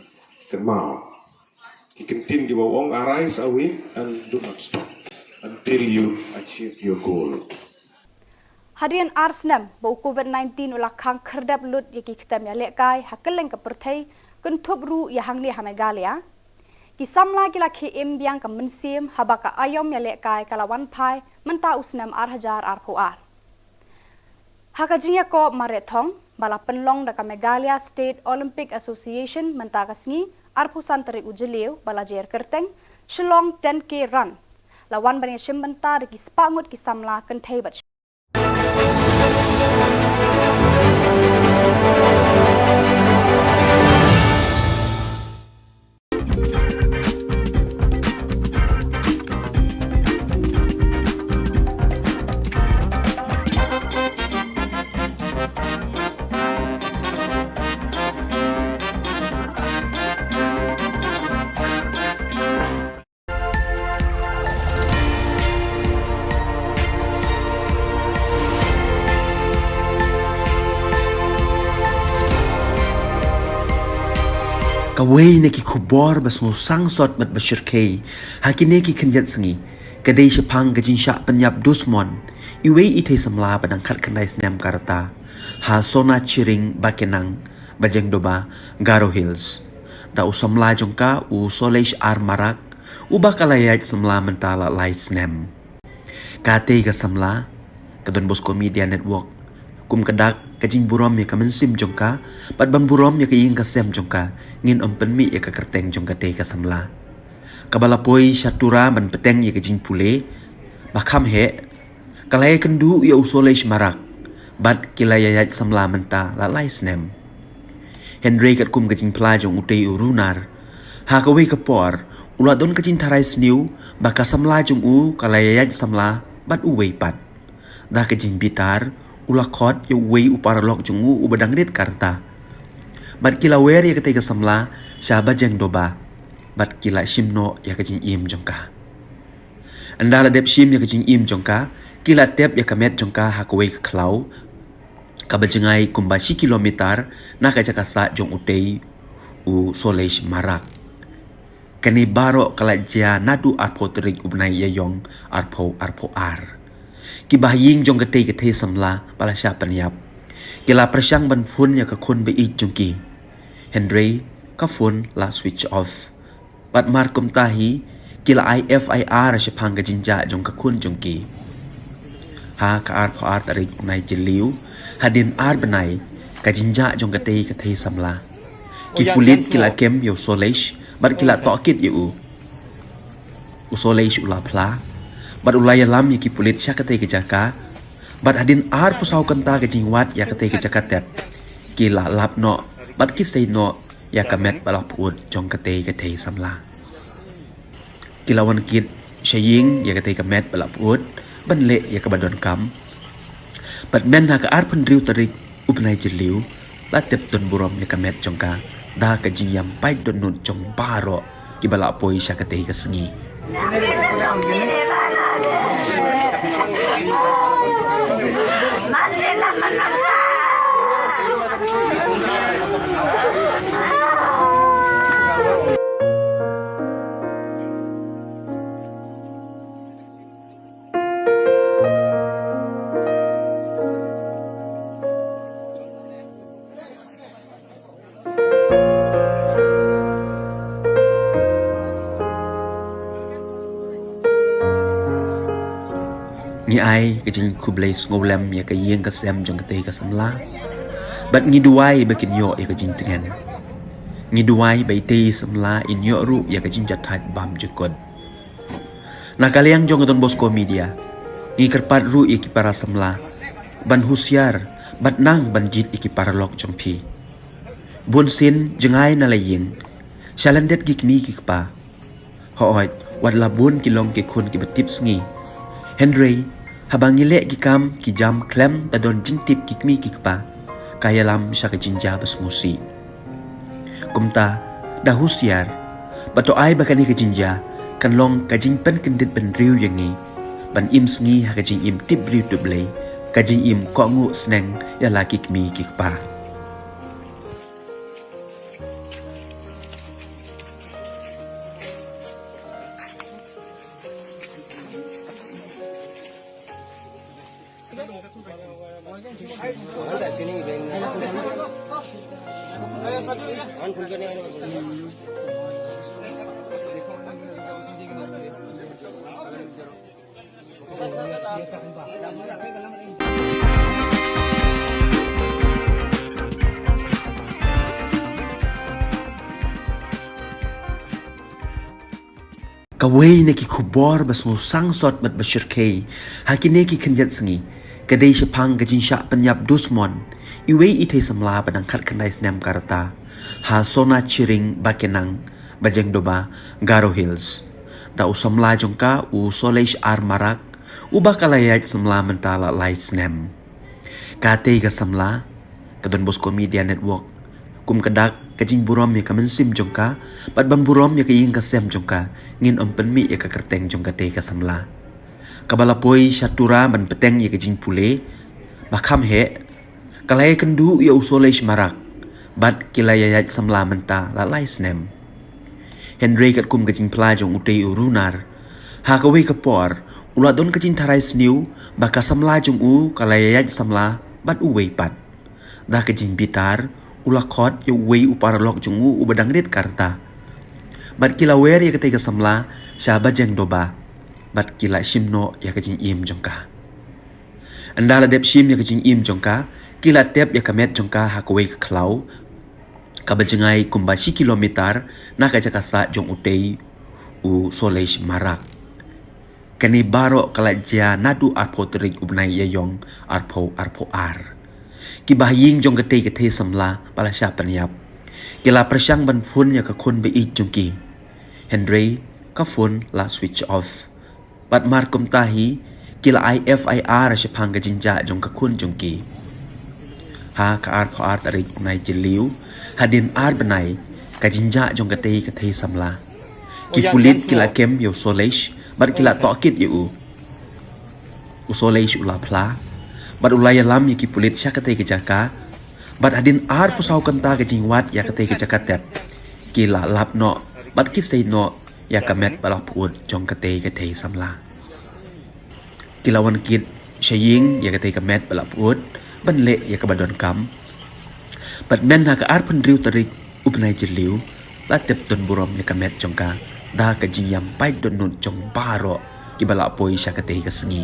kynmaw ki ktien kiba u ong, "Arise, awake and do not stop until you achieve your goal." Hadien ar snem ba u Covid nineteen u la khang khyrdep lut ïa ki ktem ïalehkai ha kylleng ka pyrthei, kynthup ruh ïa hangne ha Meghalaya, ki samla ki la khie im biang ka mynsiem haba ka aiom ïalehkai ka la wan phai mynta u snem ar hajar arphew ar. Ha ka jingïakob mareh thong ba la pynlong da ka Meghalaya State Olympic Association mynta ka sngi, arphew san tarik u Jylliew, ba la jer kyrteng Shillong ten K Run, la wan ban ïashim bynta da ki spah ngut ki samla kynthei bad Kawei na ki khubor ba sngewsang sot bad ba shyrkhei ha kine ki khyndiat sngi ka dei shaphang ka jingshah pynïap dusmon iwei i thei samla ba dang khatkhyndai snem ka rta ha Sona Chiring Bakenang, Bajengdoba, Garo Hills, da u samla jong ka u Solesh R Marak, uba ka la ïaid samla mynta la lai snem. Katei ka samla, ka Don Bosco Media Network, kum ka dak ka jingburom ïa ka mynsiem jong ka bad ban burom ïa ka ïing ka sem jong ka, ngin ym pynmih ïa ka kyrteng jong katei ka samla, kaba la poi sha Tura ban bteng ïa ka jingpule ba kham heh, ka la ïakynduh ïa u Solesh Marak bad ki la ïaid samla mynta la lai snem. Hynrei katkum ka jingphla jong utei u runar, ha kawei ka por u la don ka jingtharai sniew ba ka samla jong u ka la ïaid samla bad uwei pat. Da ka jingbitar u la khot ïa uwei u paralok jong u uba dang rit ka rta bad ki la wer ïa katei ka samla sha Bajengdoba. bad ki la shim noh ïa ka jingim jong ka. Ynda la dep shim ïa ka jingim jong ka, ki la tep ïa ka met jong ka ha kawei ka khlaw kaba jngai kumba shi kilometer na ka jaka sah jong utei u Solesh Marak. Kane baroh ka la jia naduh arphew tarik u bnai Ïaïong arphew arphew ar. Ki bahaïing jong katei ka thei samla ba la shah pynïap, ki la pyrshang ban phone ïa ka khun ba ïeit jong ki, hynrei ka phone la switch off. Bad mar kumta hi, ki la ai F I R shaphang ka jingjia jong ka khun jong ki. Ha ka arphew ar tarik u bnai Jylliew, hadien ar bnai, ka jingjia jong katei ka thei samla, ki pulit ki la kem ïa u Solesh bad ki la tohkit ïa u. U Solesh u la phla bad u la ïalam ïa ki pulit sha katei ka jaka. Bad hadien arphew saw kynta ka jingwad ïa katei ka jaka tep, ki la lap noh bad ki sei noh ïa ka met ba la pyut jong katei ka thei samla. Ki la wan kit sha ïing ïa katei ka met ba la pyut ban leh ïa kaba donkam. Bad mynta ha ka arphew hynriew tarik u bnai Jylliew, la tep don burom ïa ka met jong ka da ka jingïam paid dohnud jong baroh kiba la poi sha katei ka sngi. Ngi ai ka jingkhublei sngewlem ïa ka ïing ka sem jong katei ka samla. Bad ngi duwai ba kin ïoh ïa ka jingtngen. Ngi duwai ba itei i samla in ïoh ruh ïa ka jingjahthait bymjukut. Na ka liang jong ka Don Bosco Media, ngi kyrpad ruh ïa ki para samla ban husiar bad nang ban jied ïa ki paralok jong phi. Bunsien jngai na la ïing, sha lyndet ki kmie ki kpa. Hooid, wat la bun ki long ki khun kiba tipsngi, hynrei haba ngi leh ki kam ki jam khlem da don jingtip ki kmie ki kpa, ka ïalam sha ka jingjia ba sngewsih. Kumta, da husiar bad to ai ba kane ka jingjia kan long ka jingpynkyndit bynriew ïa ngi ban im sngi ha ka jingim tip briew tip Blei, ka jingim kohnguh sneng ïa la ki kmie ki kpa. Kawei na ki khubor ba sngewsih sot bad ba shyrkhei ha kine ki khyndiat sngi, ka dei shaphang ka jingshah pynïap dusmon iwei i thei samla ba dang khatkhyndai snem ka rta ha Sona Chiring Bakenang, Bajengdoba, Garo Hills. Da u samla jong ka u Solesh R Marak, uba ka la ïaid samla mynta la lai snem. Katei ka samla, ka Don Bosco Media Network, kum ka dak ka jingburom ïa ka mynsiem jong ka bad ban burom ïa ka ïing ka sem jong ka, ngin ym pynmih ïa ka kyrteng jong katei ka samla kaba la poi sha Tura ban bteng ïa ka jingpule ba kham heh. Ka la ïakynduh ïa u Solesh Marak bad ki la ïaid samla mynta la lai snem. Hynrei katkum ka jingphla jong utei u runar, ha kawei ka por u la don ka jingtharai sniew ba ka samla jong u ka la ïaid samla bad uwei pat. Da ka jingbitar u la khot ïa uwei u paralok jong u uba dang rit ka rta. Bad ki la wer ïa katei ka samla sha Bajengdoba bad ki la shim noh ïa ka jingim jong ka. Ynda la dep shim ïa ka jingim jong ka, ki la tep ïa ka met jong ka ha kawei ka khlaw kaba jngai kumba shi kilometer na ka jaka sah jong utei u Solesh Marak. Kane baroh ka la jia naduh arphew tarik u bnai Ïaïong arphew arphew ar. Ki bahaïing jong katei ka thei samla ba la shah pynïap, ki la pyrshang ban phone ïa ka khun ba ïeit jong ki, hynrei ka phone la switch off. Bad mar kumta hi, ki la ai F I R shaphang ka jingjia jong ka khun jong ki. Ha ka arphew ar tarik u bnai Jylliew, hadien ar bnai, ka jingjia jong katei ka thei samla, Ki pulit ki la kem ïa u Solesh bad ki la tohkit ïa u. U Solesh u la phla bad u la ïalam ïa ki pulit sha katei ka jaka. Bad hadien arphew saw kynta ka jingwad ïa katei ka jaka tep, ki la lap noh bad ki sei noh ïa ka met ba la pyut jong katei ka thei samla. Ki la wan kit sha ïing ïa katei ka met ba la pyut ban leh ïa kaba donkam. Bad myn ha ka arphew hynriew tarik u bnai Jylliew la tep don burom ïa ka met jong ka da ka jingïam paid dohnud jong baroh kiba la poi sha katei ka sngi.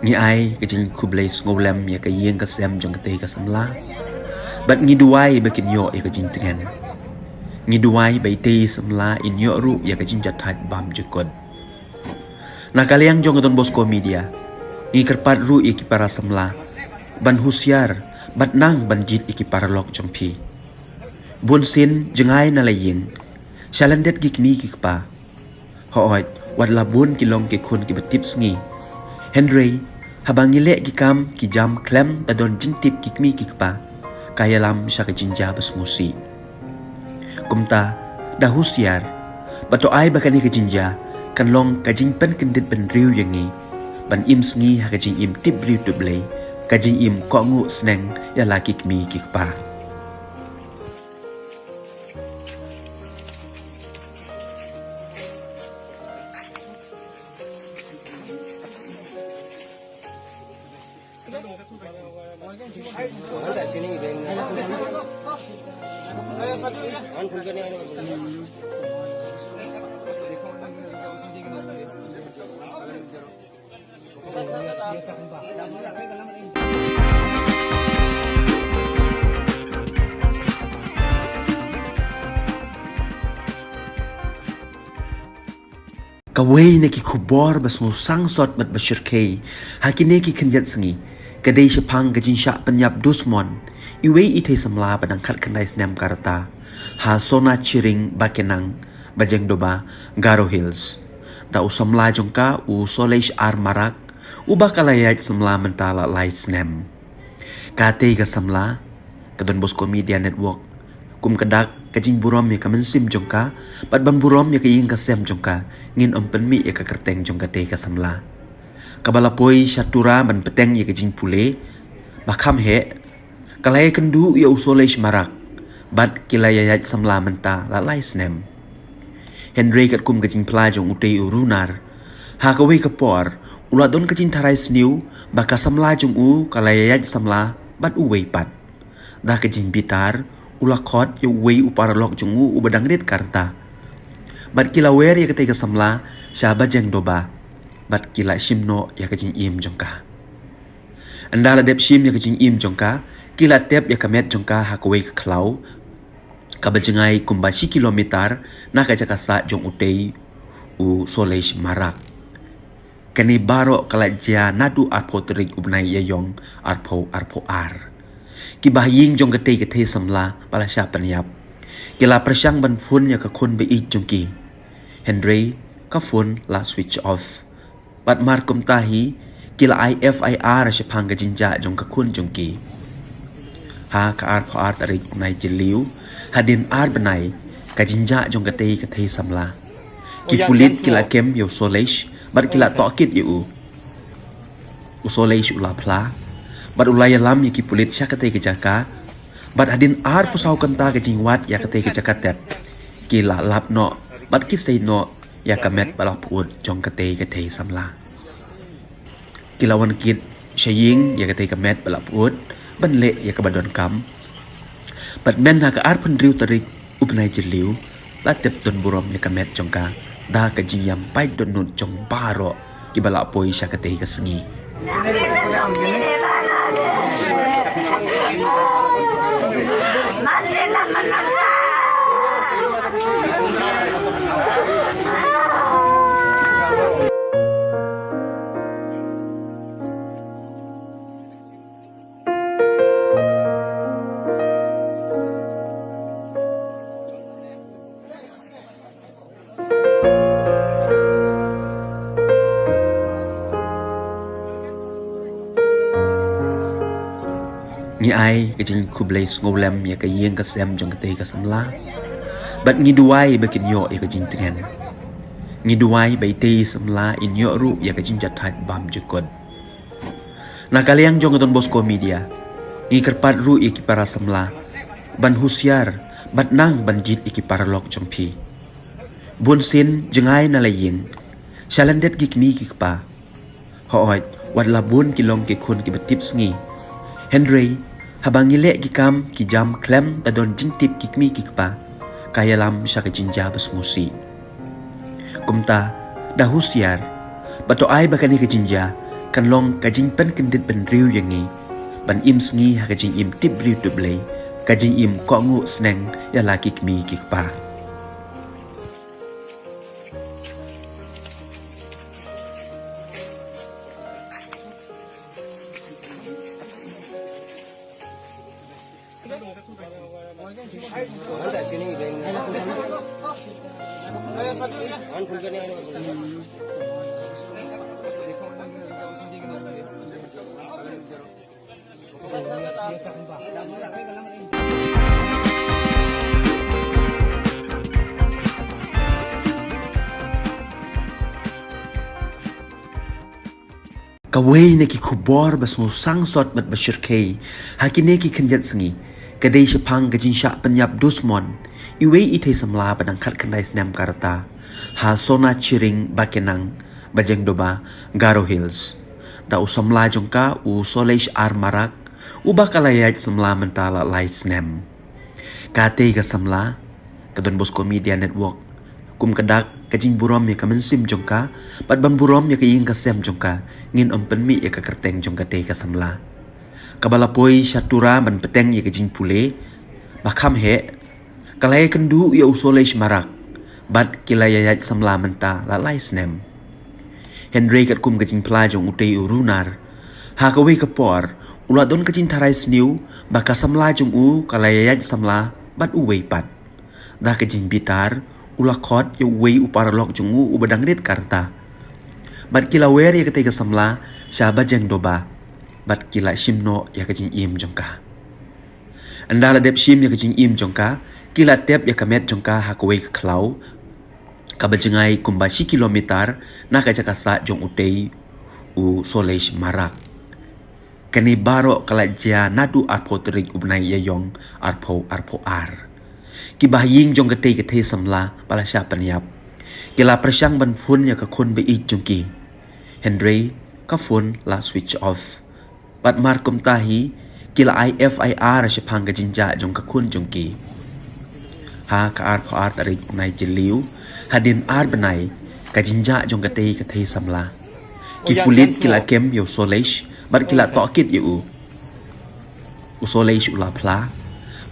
Ngi ai ka jingkhublei sngewlem ïa ka ïing ka sem jong katei ka samla. Bad ngi duwai ba kin ïoh ïa ka jingtngen. Ngi duwai ba itei i samla in ïoh ruh ïa ka jingjahthait bymjukut. Na ka liang jong ka Don Bosco Media, ngi kyrpad ruh ïa ki para samla ban husiar bad nang ban jied ïa ki paralok jong phi. Bunsien jngai na la ïing sha lyndet ki kmie ki kpa. Hooid, wat la bun ki long ki khun kiba tip sngi, hynrei haba ngi leh ki kam ki jam khlem da don jingtip ki kmie ki kpa, ka ïalam sha ka jingjia ba sngewsih. Kumta, da husiar bad to ai ba kane ka jingjia kan long ka jingpynkyndit bynriew ïa ngi ban im sngi ha ka jingim tip briew tip Blei, ka jingim kohnguh sneng ïa la ki kmie ki kpa. Kawei na ki khubor ba sngewsang sot bad ba shyrkhei ha kine ki khyndiat sngi ka dei shaphang ka jingshah pynïap dusmon iwei i thei samla ba dang khatkhyndai snem ka rta ha Sona Chiring Bakenang, Bajengdoba, Garo Hills, da u samla jong ka u Solesh R Marak, uba ka la ïaid samla mynta la lai snem. Katei ka samla, ka Don Bosco Media Network, kum ka dak ka jingburom ïa ka mynsiem jong ka bad ban burom ïa ka ïing ka sem jong ka, ngin ym pynmih ïa ka kyrteng jong katei ka samla kaba la poi sha Tura ban bteng ïa ka jingpule ba kham heh. Ka la ïakynduh ïa u Solesh Marak bad ki la ïaid samla mynta la lai snem. Hynrei katkum ka jingphla jong utei u runar, ha kawei ka por u la don ka jingtharai sniew ba ka samla jong u ka la ïaid samla bad uwei pat. Da ka jingbitar u la khot ïa uwei u paralok jong u uba dang rit ka rta. Bad ki la wer ïa katei ka samla sha Bajengdoba bad ki la shim noh ïa ka jingim jong ka. Ynda la dep shim ïa ka jingim jong ka, ki la tep ïa ka met jong ka ha kawei ka khlaw kaba jngai kumba shi kilometer na ka jaka sah jong utei u Solesh Marak. Kane baroh ka la jia naduh arphew tarik u bnai Ïaïong arphew arphew ar. Kiba ha ïing jong katei ka thei samla ba la shah pynïap ki la pyrshang ban phone ïa ka khun ba ïeit jong ki, hynrei ka phone la switch off. Bad mar kumta hi ki la ai F I R shaphang ka jingjah jong ka khun jong ki. Ha ka arphew ar tarik u bnai Jylliew, hadien ar bnai ka jingjah jong katei ka thei samla, ki pulit ki la kem ïa u Solesh bad ki la tohkit ïa u. U Solesh u la phla bad u la ïalam ïa ki pulit sha katei ka jaka. Bad hadien arphew saw kynta ka jingwad ïa katei ka jaka tep, ki la lap noh bad ki sei noh ïa ka met ba la pyut jong katei ka thei samla. Ki la wan kit sha ïing ïa katei ka met ba la pyut ban leh ïa kaba donkam. Bad myn ha ka arphew hynriew tarik u bnai Jylliew la tep don burom ïa ka met jong ka da ka jingïam paid dohnud jong baroh kiba la poi sha katei ka sngi. Ngi ai ka jingkhublei sngewlem ïa ka ïing ka sem jong katei ka samla. Bad ngi duwai ba kin ïoh ïa ka jingtngen. Ngi duwai ba itei i samla in ïoh ruh ïa ka jingjahthait bymjukut. Na ka liang jong ka Don Bosco Media, ngi kyrpad ruh ïa ki para samla ban husiar bad nang ban jied ïa ki paralok jong phi. Bun sien jngai na la ïing sha lyndet ki kmie ki kpa. Hooid, wat la bun ki long ki khun kiba tip sngi, hynrei haba ngi leh ki kam ki jam khlem da don jingtip ki kmie ki kpa, ka ïalam sha ka jingjia ba sngewsih. Kumta, da husiar bad to ai ba kane ka jingjia kan long ka jingpynkyndit bynriew ïa ngi ban im sngi ha ka jingim tip briew tip Blei, ka jingim kohnguh sneng ïa la ki kmie ki kpa. Kawei na ki khubor ba sngewsangsot bad ba shyrkhei ha kine ki khyndiat sngi ka dei shaphang ka jingshah pynïap dusmon iwei i thei samla ba dang khatkhyndai snem ka rta ha Sona Chiring Bakenang, Bajengdoba, Garo Hills, da u samla jong ka u Solesh R Marak, uba ka la ïaid samla mynta la lai snem. Katei ka samla, ka Don Bosco Media Network, kum ka dak ka jingburom ïa ka mynsiem jong ka bad ban burom ïa ka ïing ka sem jong ka, ngin ym pynmih ïa ka kyrteng jong katei ka samla. Kaba la poi sha Tura ban bteng ïa ka jingpule ba kham heh, ka la ïakynduh ïa u Solesh Marak bad ki la ïaid samla mynta la lai snem. Hynrei katkum ka jingphla jong utei u runar, ha kawei ka por u la don ka jingtharai sniew ba ka samla jong u ka la ïaid samla bad uwei pat. Da ka jingbitar u la khot ïa uwei u paralok jong u uba dang rit ka rta bad ki la wer ïa katei ka samla sha Bajengdoba bad ki la shim noh ïa ka jingim jong ka. Ynda la dep shim ïa ka jingim jong ka, ki la tep ïa ka met jong ka ha kawei ka khlaw kaba jngai kumba shi kilometer na ka jaka sah jong utei u Solesh Marak. Kane baroh ka la jia naduh arphew tarik u bnai Ïaïong arphew arphew ar. Ki bahaïing jong katei ka thei samla ba la shah pynïap ki la pyrshang ban phone ïa ka khun ba ïeit jong ki, hynrei ka phone la switch off. Bad mar kumta hi ki la ai F I R shaphang ka jingjah jong ka khun jong ki. Ha ka arphew ar tarik u bnai Jylliew, hadien ar bnai ka jingjah jong katei ka thei samla, ki pulit ki la kem ïa u Solesh bad ki la tohkit ïa u. U Solesh u la phla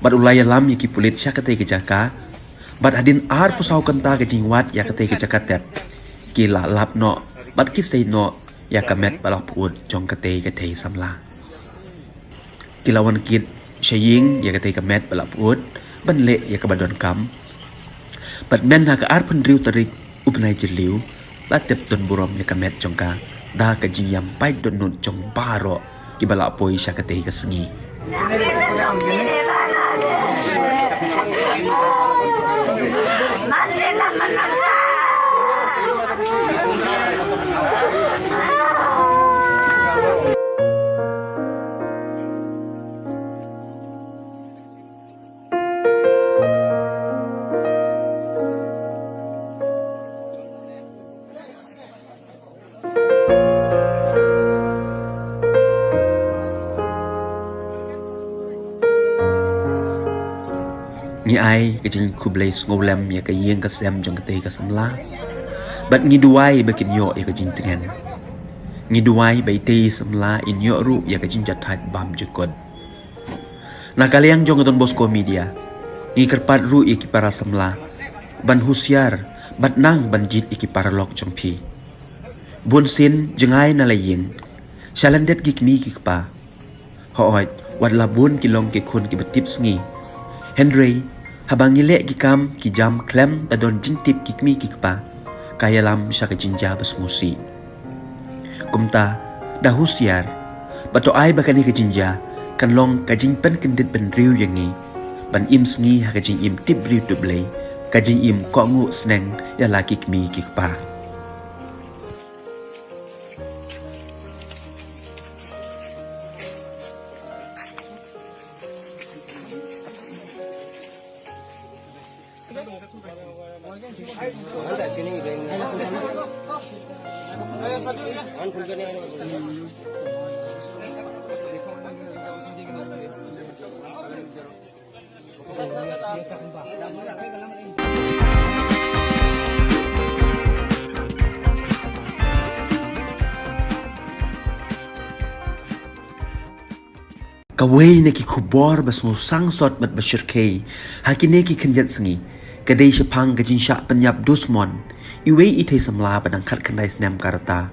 bad u la ïalam ïa ki pulit sha katei ka jaka. Bad hadien arphew saw kynta ka jingwad ïa katei ka jaka tep, ki la lap noh bad ki sei noh ïa ka met ba la pyut jong katei ka thei samla. Ki la wan kit sha ïing ïa katei ka met ba la pyut ban leh ïa kaba donkam. Bad mynta ha ka arphew hynriew tarik u bnai Jylliew la tep don burom ïa ka met jong ka da ka jingïam paid dohnud jong baroh kiba la poi sha katei ka sngi. Ngi ai ka jingkhublei sngewlem ïa ka ïing ka sem jong katei ka samla. Bad ngi duwai ba kin ïoh ïa ka jingtngen. Ngi duwai ba itei i samla in ïoh ruh ïa ka jingjahthait bymjukut. Na ka liang jong ka Don Bosco Media, ngi kyrpad ruh ïa ki para samla Ban husiar bad nang ban jied ïa ki paralok jong phi. Bun sien jngai na la ïing, sha lyndet ki kmie ki kpa. Hooid, wat la bun ki long ki khun kiba tipsngi. Hynrei haba ngi leh ki kam ki jam khlem da don jingtip ki kmie ki kpa, ka ïalam sha ka jingjia ba sngewsih. Kumta, da husiar, bad to ai ba kane ka jingjia kan long ka jingpynkyndit bynriew ïa ngi ban im sngi ha ka jingim tip briew tip Blei, ka jingim kohnguh sneng ïa la ki kmie ki kpa. Kawei na ki khubor ba sngewsih sot bad ba shyrkhei ha kine ki khyndiat sngi ka dei shaphang ka jingshah pynïap dusmon iwei i thei samla ba dang khatkhyndai snem ka rta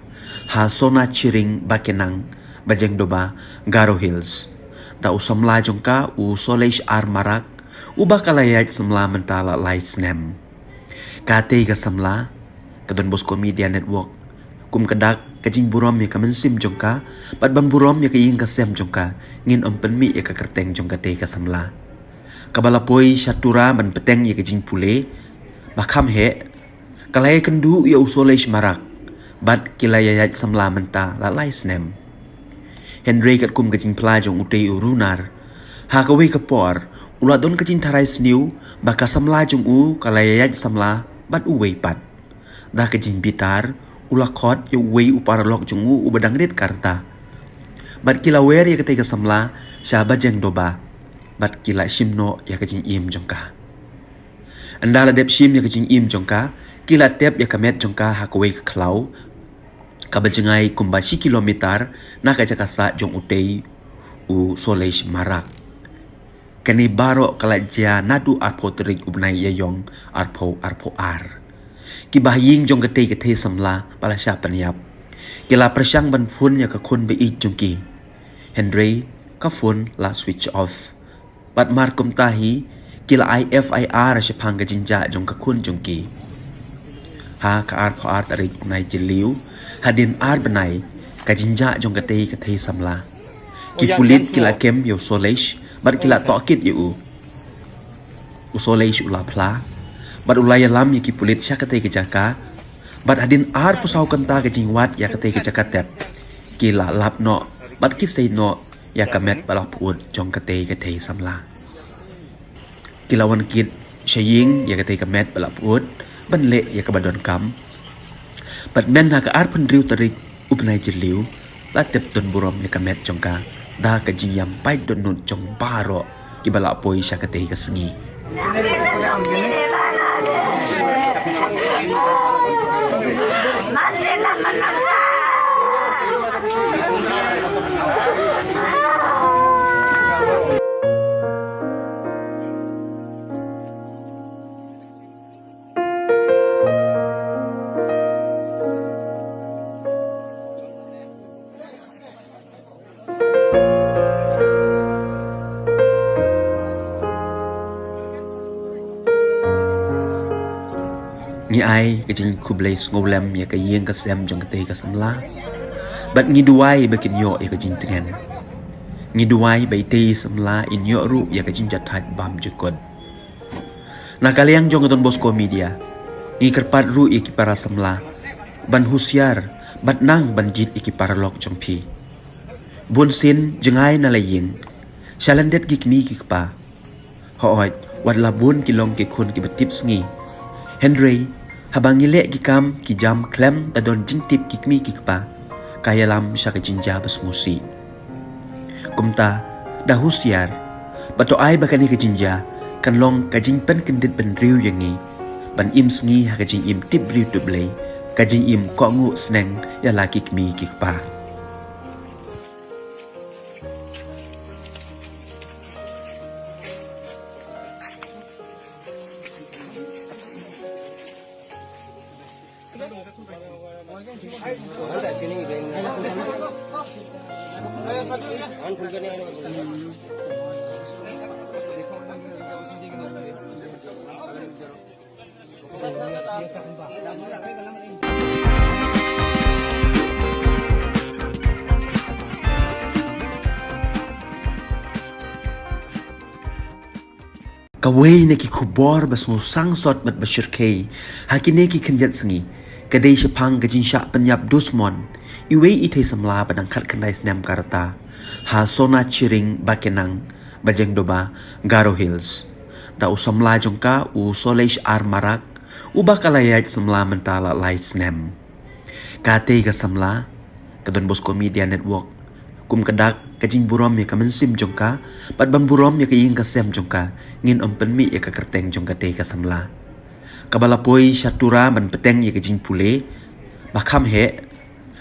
ha Sona Chiring Bakenang, Bajengdoba, Garo Hills. Da u samla jong ka u Solesh R Marak, uba ka la ïaid samla mynta la lai snem. Katei ka samla, ka Don Bosco Media Network, kum ka dak ka jingburom ïa ka mynsiem jong ka bad ban burom ïa ka ïing ka sem jong ka, ngin ym pynmih ïa ka kyrteng jong katei ka samla. Kaba la poi sha Tura ban bteng ïa ka jingpule ba kham heh, ka la ïakynduh ïa u Solesh Marak bad ki la ïaid samla mynta la lai snem. Hynrei katkum ka jingphla jong utei u runar, ha kawei ka por u la don ka jingtharai sniew ba ka samla jong u ka la ïaid samla bad uwei pat. Da ka jingbitar u la khot ïa uwei u paralok jong u uba dang rit ka rta bad ki la wer ïa katei ka samla sha Bajengdoba bad ki la shim noh ïa ka jingim jong ka. Ynda la dep shim ïa ka jingim jong ka, ki la tep ïa ka met jong ka ha kawei ka khlaw kaba jngai kumba shi kilometer na ka jaka sah jong utei u Solesh Marak. Kane baroh ka la jia naduh arphew tarik u bnai Ïaïong arphew arphew ar. Ki bahaïing jong katei ka thei samla ba la shah pynïap, ki la pyrshang ban phone ïa ka khun ba ïeit jong ki, hynrei ka phone la switch off. Bad mar kumta hi ki la ai F I R shaphang ka jingjia jong ka khun jong ki. Ha ka arphew ar tarik u bnai Jylliew, hadien ar bnai ka jingjia jong katei ka thei samla, ki pulit ki la kem ïa u Solesh bad ki la tohkit ïa u. U Solesh u la phla bad u la ïalam ïa ki pulit sha katei ka jaka. Bad hadien arphew saw kynta ka jingwad ïa katei ka jaka tep, ki la lap noh bad ki sei noh ïa ka met ba la pyut jong katei ka thei samla. Ki la wan kit sha ïing ïa katei ka met ba la pyut ban leh ïa kaba donkam. Bad mynta ka arphew hynriew tarik u bnai Jylliew la tep don burom ïa ka met jong ka da ka jingïam paid dohnud jong baroh kiba la poi sha katei ka sngi. Ngi ai ka jingkhublei sngewlem ïa ka ïing ka sem jong katei ka samla bad ngi duwai ba kin ïoh ïa ka jingtngen. Ngi duwai ba itei i samla in ïoh ruh ïa ka jingjahthait bymjukut. Na ka liang jong ka Don Bosco Media, ngi kyrpad ruh ïa ki para samla ban husiar bad nang ban jied ïa ki paralok jong phi. Bun sien jngai na la ïing, sha lyndet ki kmie ki kpa. Hooid, wat la bun ki long ki khun kiba tipsngi, hynrei haba ngi leh ki kam ki jam khlem da don jingtip ki kmie ki kpa, ka ïalam sha ka jingjia ba sngewsih. Kumta, da husiar bad to ai ba kane ka jingjia kan long ka jingpynkyndit bynriew ïa ngi ban im sngi ha ka jingim tip briew tip Blei, ka jingim kohnguh sneng ïa la ki kmie ki kpa. Kawei na ki khubor ba sngewsang sot bad ba shyrkhei ha kine ki khyndiat sngi ka dei shaphang ka jingshah pynïap dusmon iwei i thei samla ba dang khatkhyndai snem ka rta ha Sona Chiring Bakenang, Bajengdoba, Garo Hills. Da u samla jong ka u Solesh R Marak, uba ka la ïaid samla mynta la lai snem. Katei ka samla, ka Don Bosco Media Network, kum ka dak ka jingburom ïa ka mynsiem jong ka bad ban burom ïa ka ïing ka sem jong ka, ngin ym pynmih ïa ka kyrteng jong katei ka samla. Kaba la poi sha Tura ban bteng ïa ka jingpule ba kham heh,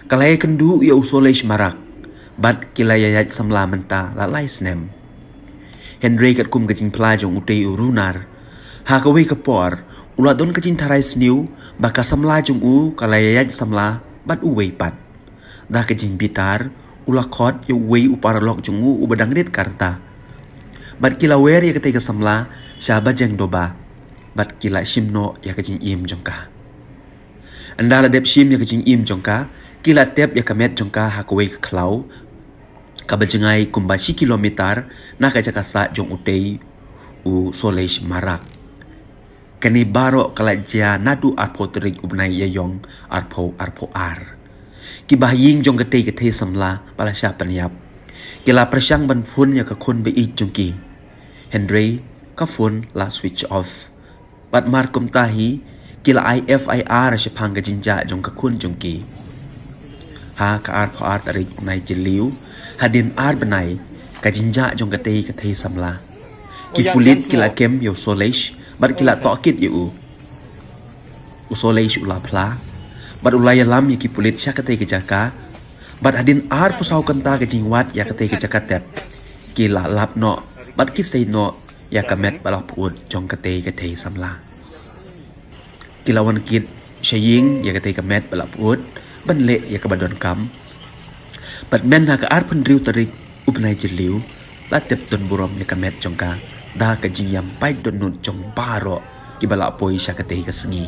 ka la ïakynduh ïa u Solesh Marak bad ki la ïaid samla mynta la lai snem. Hynrei katkum ka jingphla jong utei u runar, ha kawei ka por u la don ka jingtharai sniew ba ka samla jong u ka la ïaid samla bad uwei pat. Da ka jingbitar u la khot ïa uwei u paralok jong u uba dang rit ka rta bad ki la wer ïa katei ka samla sha Bajengdoba bad ki la shim noh ïa ka jingim jong ka. Ynda la dep shim ïa ka jingim jong ka, ki la tep ïa ka met jong ka ha kawei ka khlaw kaba jngai kumba shi kilometer na ka jaka sah jong utei u Solesh Marak. Kane baroh ka la jia naduh arphew tarik u bnai Ïaïong arphew arphew ar. Ki bahaïing jong katei ka thei samla ba la shah pynïap ki la pyrshang ban phone ïa ka khun ba ïeit jong ki, hynrei ka phone la switch off. Bad mar kumta hi ki la ai F I R shaphang ka jingjia jong ka khun jong ki. Ha ka arphew ar tarik u bnai Jylliew, hadien ar bnai ka jingjia jong katei ka thei samla, ki pulit ki la kem ïa u Solesh bad ki la tohkit ïa u. U Solesh u la phla bad u la ïalam ïa ki pulit sha katei ka jaka. Bad hadien arphew saw kynta ka jingwad ïa katei ka jaka tep, ki la lap noh bad ki sei noh ïa ka met ba la pyut jong katei ka thei samla. Ki la wan kit sha ïing ïa katei ka met ba la pyut ban leh ïa kaba donkam. Bad mynta ha ka arphew hynriew tarik u bnai Jylliew, la tep don burom ïa ka met jong ka da ka jingïam paid dohnud jong baroh kiba la poi sha katei ka sngi.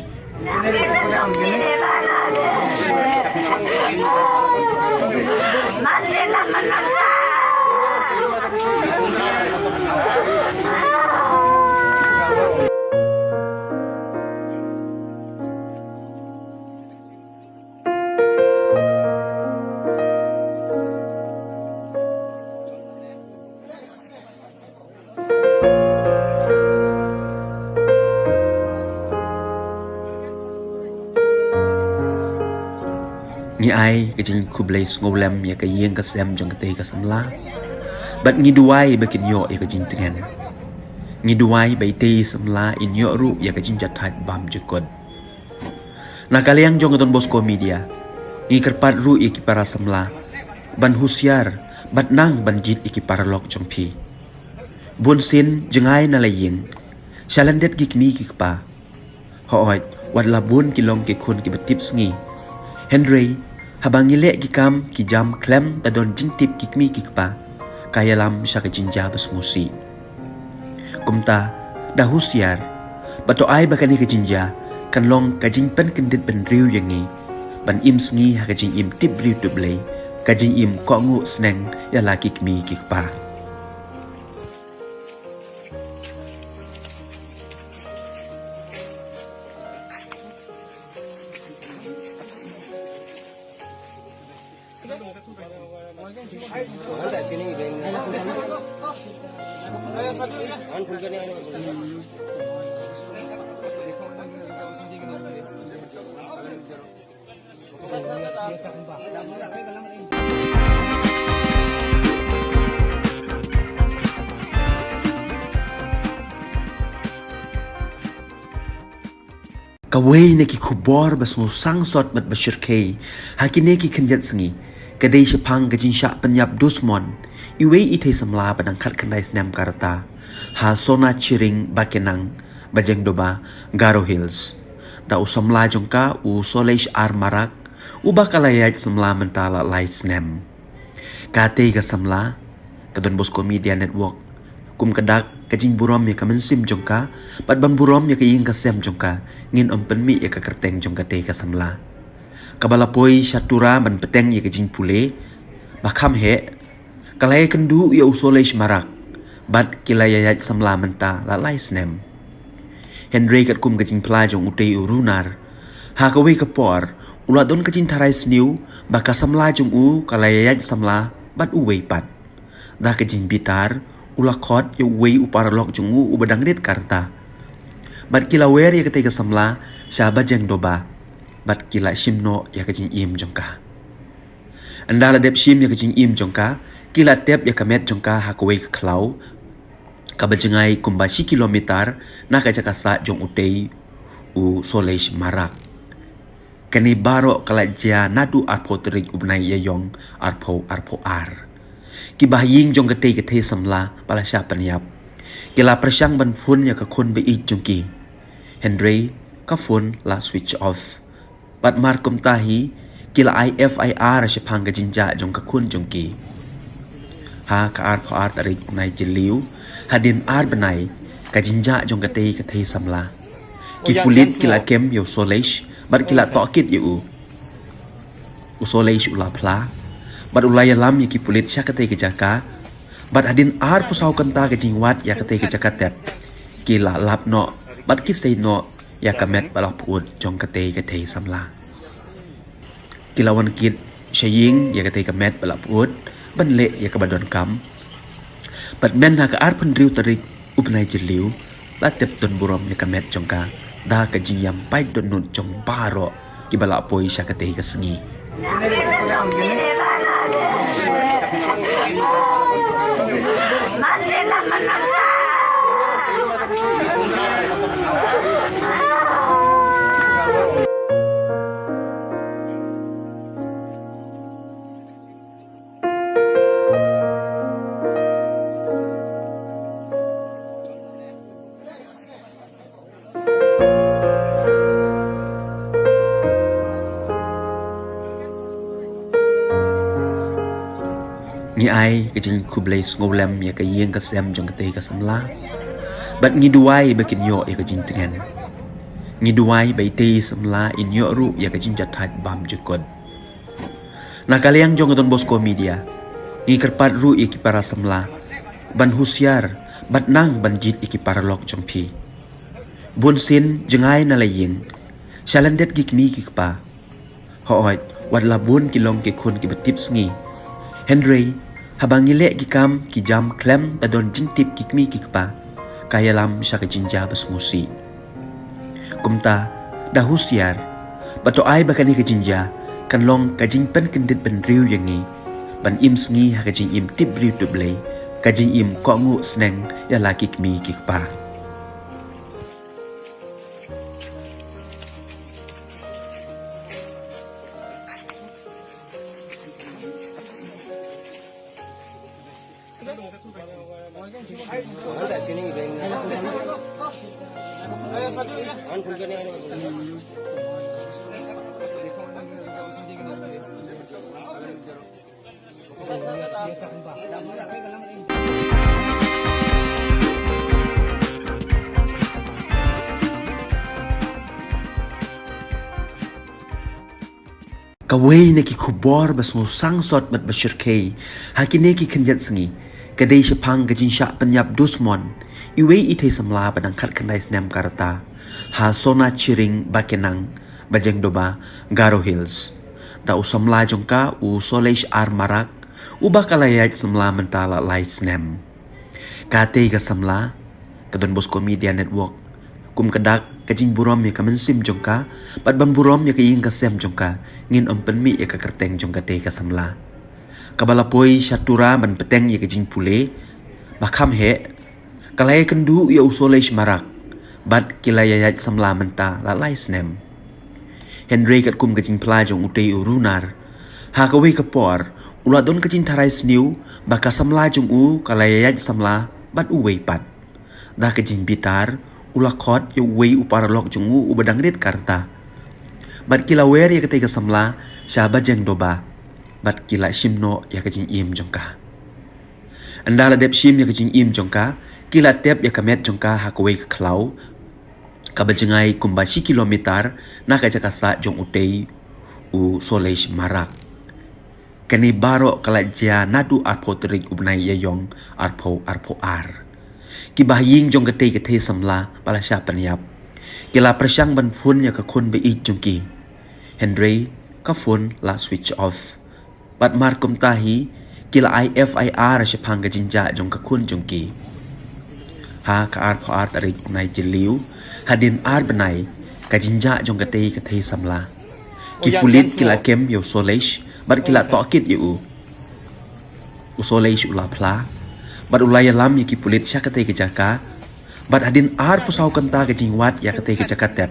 Ngi ai ka jingkhublei sngewlem ïa ka ïing ka sem jong katei ka samla bad ngi duwai ba kin ïoh ïa ka jingtngen. Ngi duwai ba itei i samla in ïoh ruh ïa ka jingjahthait bymjukut. Na ka liang jong ka Don Bosco Media, ngi kyrpad ruh ïa ki para samla ban husiar bad nang ban jied ïa ki paralok jong phi. Bunsien jngai na la ïing sha lyndet ki kmie ki kpa. Hooid, wat la bun ki long ki khun kiba tip sngi, hynrei haba ngi leh ki kam ki jam khlem da don jingtip ki kmie ki kpa, ka ïalam sha ka jingjia ba sngewsih. Kumta, da husiar bad to ai ba kane ka jingjia kan long ka jingpynkyndit bynriew ïa ngi ban im sngi ha ka jingim tip briew tip Blei, ka jingim kohnguh sneng ïa la ki kmie ki kpa. Kawei na ki khubor ba sngewsang sot bad ba shyrkhei ha kine ki khyndiat sngi ka dei shaphang ka jingshah pynïap dusmon iwei i thei samla ba dang khatkhyndai snem ka rta ha Sona Chiring Bakenang, Bajengdoba, Garo Hills. Da u samla jong ka u Solesh R Marak, uba ka la ïaid samla mynta la lai snem. Katei ka samla, ka Don Bosco Media Network, kum ka dak ka jingburom ïa ka mynsiem jong ka, bad ban burom ïa ka ïing ka sem jong ka, ngin ym pynmih ïa ka kyrteng jong katei ka samla. Kaba la poi sha Tura ban bteng ïa ka jingpule, ba kham heh, ka la ïakynduh ïa u Solesh Marak, bad ki la ïaid samla mynta la lai snem. Hynrei katkum ka jingphla jong utei u runar, ha kawei ka por, u la don ka jingtharai sniew, ba ka samla jong u, ka la ïaid samla, bad uwei pat. Da ka jingbitar, u la khot ïa uwei u paralok jong u uba dang rit ka rta. Bad ki la wer ïa katei ka samla, sha Bajeng Doba. Bad ki la shim noh ïa ka jingim jong ka. Ynda la dep shim ïa ka jingim jong ka, ki la tep ïa ka met jong ka ha kawei ka khlaw, kaba jngai kumba shi kilometer, na ka jaka sah jong utei, u Solesh Marak. Kane baroh ka la jia naduh arphew tarik u bnai Ïaïong arphew arphew ar. Ki bahaïing jong katei ka thei samla ba la shah pynïap, ki la pyrshang ban phone ïa ka khun ba ïeit jong ki. Hynrei ka phone la switch off. Bad mar kumta hi, ki la ai F I R shaphang ka jingjia jong ka khun jong ki. Ha ka arphew ar tarik u bnai Jylliew, hadien ar bnai, ka jingjia jong katei ka thei samla. Ki pulit ki la kem ïa u Solesh, bad ki la tohkit ïa u. U Solesh u la phla, bad u la ïalam ïa ki pulit sha katei ka jaka, bad hadien arphew saw kynta ka jingwad ïa katei ka jaka tep, ki la lap noh, bad ki sei noh, ïa ka met ba la pyut jong katei ka thei samla. Ki la wan kit sha ïing ïa katei ka met ba la pyut, ban leh ïa kaba donkam. Bad mynta ka arphew hynriew tarik u bnai Jylliew, la tep don burom ïa ka met jong ka, da ka jingïam paid dohnud jong baroh, kiba la poi sha katei ka sngi. Ngi ai ka jingkhublei sngewlem ïa ka ïing ka sem jong katei ka samla. Bad ngi duwai ba kin ïoh ïa ka jingtngen. Ngi duwai ba itei i samla in ïoh ruh ïa ka jingjahthait bymjukut. Na ka liang jong ka Don Bosco Media, ngi kyrpad ruh ïa ki para samla ban husiar, bad nang ban jied ïa ki paralok jong phi. Bun sien jngai na la ïing, sha lyndet ki kmie ki kpa. Hooid, wat la bun ki long ki khun kiba tipsngi. Hynrei, haba ngi leh ki kam ki jam khlem da don jingtip ki kmie ki kpa, ka ïalam sha ka jingjia ba sngewsih. Kumta, da husiar, bad to ai ba kane ka jingjia kan long ka jingpynkyndit bynriew ïa ngi, ban im sngi ha ka jingim tip briew tip Blei, ka jingim kohnguh sneng ïa la ki kmie ki kpa. Kawei na ki khubor ba sngewsangsot bad ba shyrkhei ha kine ki khyndiat sngi, ka dei shaphang ka jingshah pynïap dusmon iwei i thei samla ba dang khatkhyndai snem ka rta, ha Sona Chiring Bakenang, Bajengdoba, Garo Hills. Da u samla jong ka u Solesh R Marak, uba ka la ïaid samla mynta la lai snem. Katei ka samla, ka Don Bosco Media Network, kum ka dak ka jingburom ïa ka mynsiem jong ka, bad ban burom ïa ka ïing ka sem jong ka, ngin ym pynmih ïa ka kyrteng jong katei ka samla. Kaba la poi sha Tura ban bteng ïa ka jingpule, ba kham heh, ka la ïakynduh ïa u Solesh Marak, bad ki la ïaid samla mynta la lai snem. Hynrei katkum ka jingphla jong utei u runar, ha kawei ka por, u la don ka jingtharai sniew, ba ka samla jong u, ka la ïaid samla, bad uwei pat. Da ka jingbitar, u la khot ïa uwei u paralok jong u uba dang rit ka rta. Bad ki la wer ïa katei ka samla, sha Bajengdoba. bad ki la shim noh ïa ka jingim jong ka. Ynda la dep shim ïa ka jingim jong ka, ki la tep ïa ka met jong ka ha kawei ka khlaw kaba jngai kumba shi kilometer na ka jaka sah jong utei u Solesh Marak. Kane baroh ka la jia naduh arphew tarik u bnai Ïaïong arphew arphew ar. Ki bahaïing jong katei ka thei samla ba la shah pynïap, ki la pyrshang ban phone ïa ka khun ba ïeit jong ki, hynrei ka phone la switch off. Bad mar kumta hi, ki la ai F I R shaphang ka jingjia jong ka khun jong ki. Ha ka arphew ar tarik u bnai Jylliew, hadien ar bnai ka jingjia jong katei ka thei samla, ki pulit ki la kem ïa u Solesh bad ki la tohkit ïa u. U Solesh u la phla bad u la ïalam ïa ki pulit sha katei ka jaka. Bad hadien arphew saw kynta ka jingwad ïa katei ka jaka tep,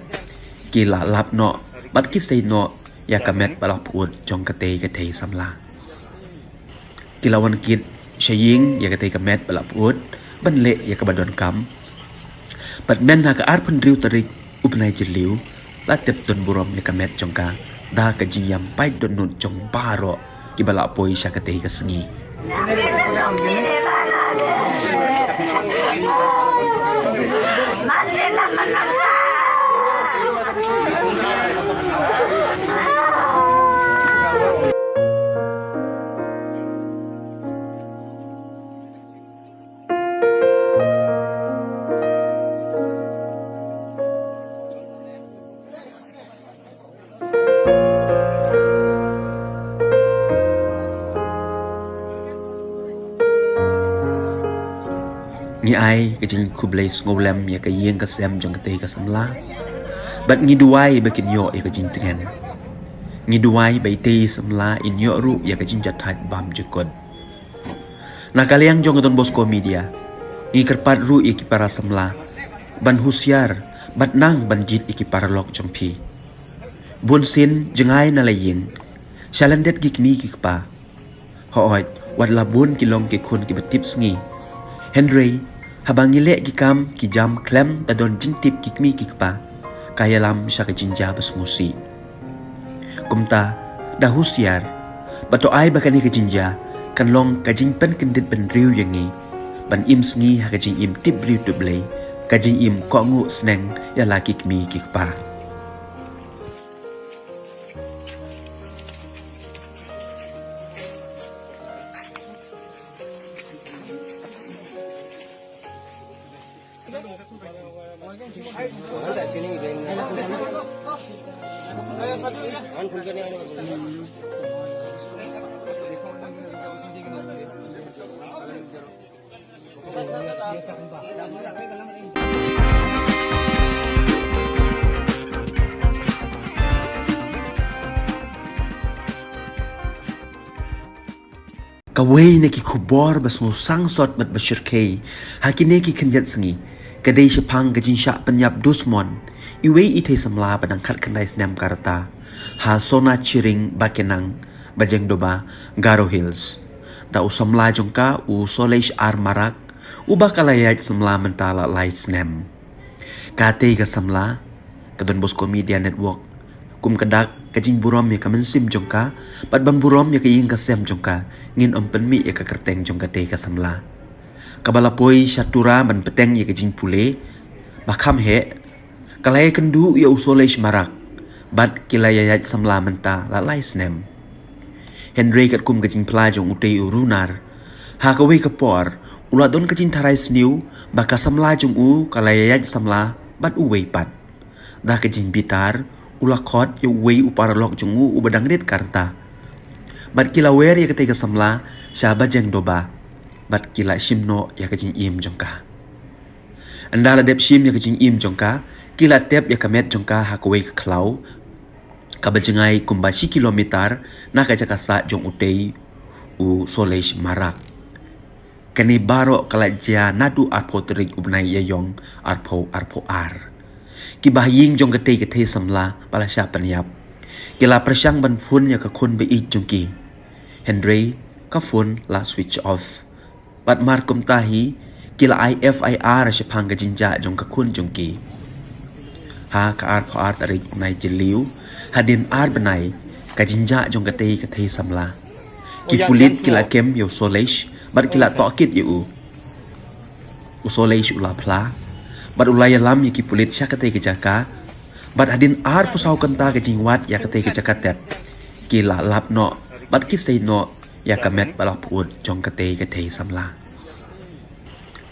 ki la lap noh bad ki sei noh ïa ka met ba la pyut jong katei ka thei samla. Ki la wan kit sha ïing ïa katei ka met ba la pyut ban leh ïa kaba donkam. Bad mynta ka arphew hynriew tarik u bnai Jylliew, la tep don burom ïa ka met jong ka da ka jingïam paid dohnud jong baroh kiba la poi sha katei ka sngi. Ngi ai ka jingkhublei sngewlem ïa ka ïing ka sem jong katei ka samla. Bad ngi duwai ba kin ïoh ïa ka jingtngen. Ngi duwai ba itei i samla in ïoh ruh ïa ka jingjahthait bymjukut. Na ka liang jong ka Don Bosco Media, ngi kyrpad ruh ïa ki para samla ban husiar bad nang ban jied ïa ki paralok jong phi. Bunsien jngai na la ïing, sha lyndet ki kmie ki kpa. Hooid, wat la bun ki long ki khun kiba tipsngi, hynrei haba ngi leh ki kam ki jam khlem da don jingtip ki kmie ki kpa, ka ïalam sha ka jingjia ba sngewsih. Kumta, da husiar bad to ai ba kane ka jingjia kan long ka jingpynkyndit bynriew ïa ngi ban im sngi ha ka jingim tip briew tip Blei, ka jingim kohnguh sneng ïa la ki kmie ki kpa. Kawei na ki khubor ba sngewsih sot bad ba shyrkhei ha kine ki khyndiat sngi ka dei shaphang ka jingshah pynïap dusmon iwei i thei samla ba dang khatkhyndai snem ka rta ha Sona Chiring Bakenang, Bajengdoba, Garo Hills, da u samla jong ka u Solesh R Marak, uba ka la ïaid samla mynta la lai snem. Katei ka samla, ka Don Bosco Media Network, kum ka dak ka jingburom ïa ka mynsiem jong ka bad ban burom ïa ka ïing ka sem jong ka, ngin ym pynmih ïa ka kyrteng jong katei ka samla kaba la poi sha Tura ban bteng ïa ka jingpule ba kham heh. Ka la ïakynduh ïa u Solesh Marak bad ki la ïaid samla mynta la lai snem. Hynrei katkum ka jingphla jong utei u runar, ha kawei ka por u la don ka jingtharai sniew ba ka samla jong u ka la ïaid samla bad uwei pat. Da ka jingbitar u la khot ïa uwei u paralok jong u uba dang rit ka rta. Bad ki la wer ïa katei ka samla sha Bajengdoba bad ki la shim noh ïa ka jingim jong ka. Ynda la dep shim ïa ka jingim jong ka, ki la tep ïa ka met jong ka ha kawei ka khlaw kaba jngai kumba shi kilometer na ka jaka sah jong utei u Solesh Marak. Kane baroh ka la jia naduh arphew tarik u bnai Ïaïong arphew arphew ar. Ki bahaïing jong katei ka thei samla ba la shah pynïap, ki la pyrshang ban phone ïa ka khun ba ïeit jong ki, hynrei ka phone la switch off. Bad mar kumta hi, ki la ai F I R shaphang ka jingjia jong ka khun jong ki. Ha ka arphew ar tarik u bnai Jylliew, hadien ar bnai ka jingjia jong katei ka thei samla, Ki pulit ki la kem ïa u Solesh bad ki la tohkit ïa u. U Solesh u la phla bad u la ïalam ïa ki pulit sha katei ka jaka. Bad hadien arphew saw kynta ka jingwad ïa katei ka jaka thep, ki la lap noh bad ki sei noh ïa ka met ba la pyut jong katei ka thei samla.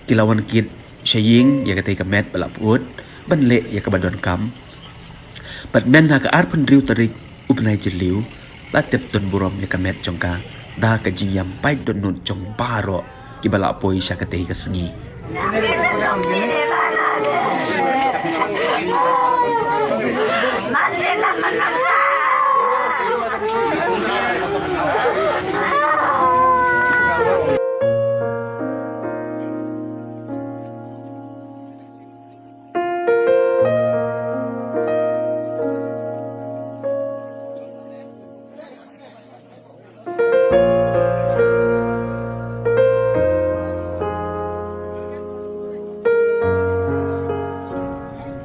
Ki la wan kit sha ïing ïa katei ka met ba la pyut ban leh ïa kaba donkam. Bad mynta ha ka arphew hynriew tarik u bnai Jylliew la tep don burom ïa ka met jong ka da ka jingïam paid dohnud jong baroh kiba la poi sha katei ka sngi.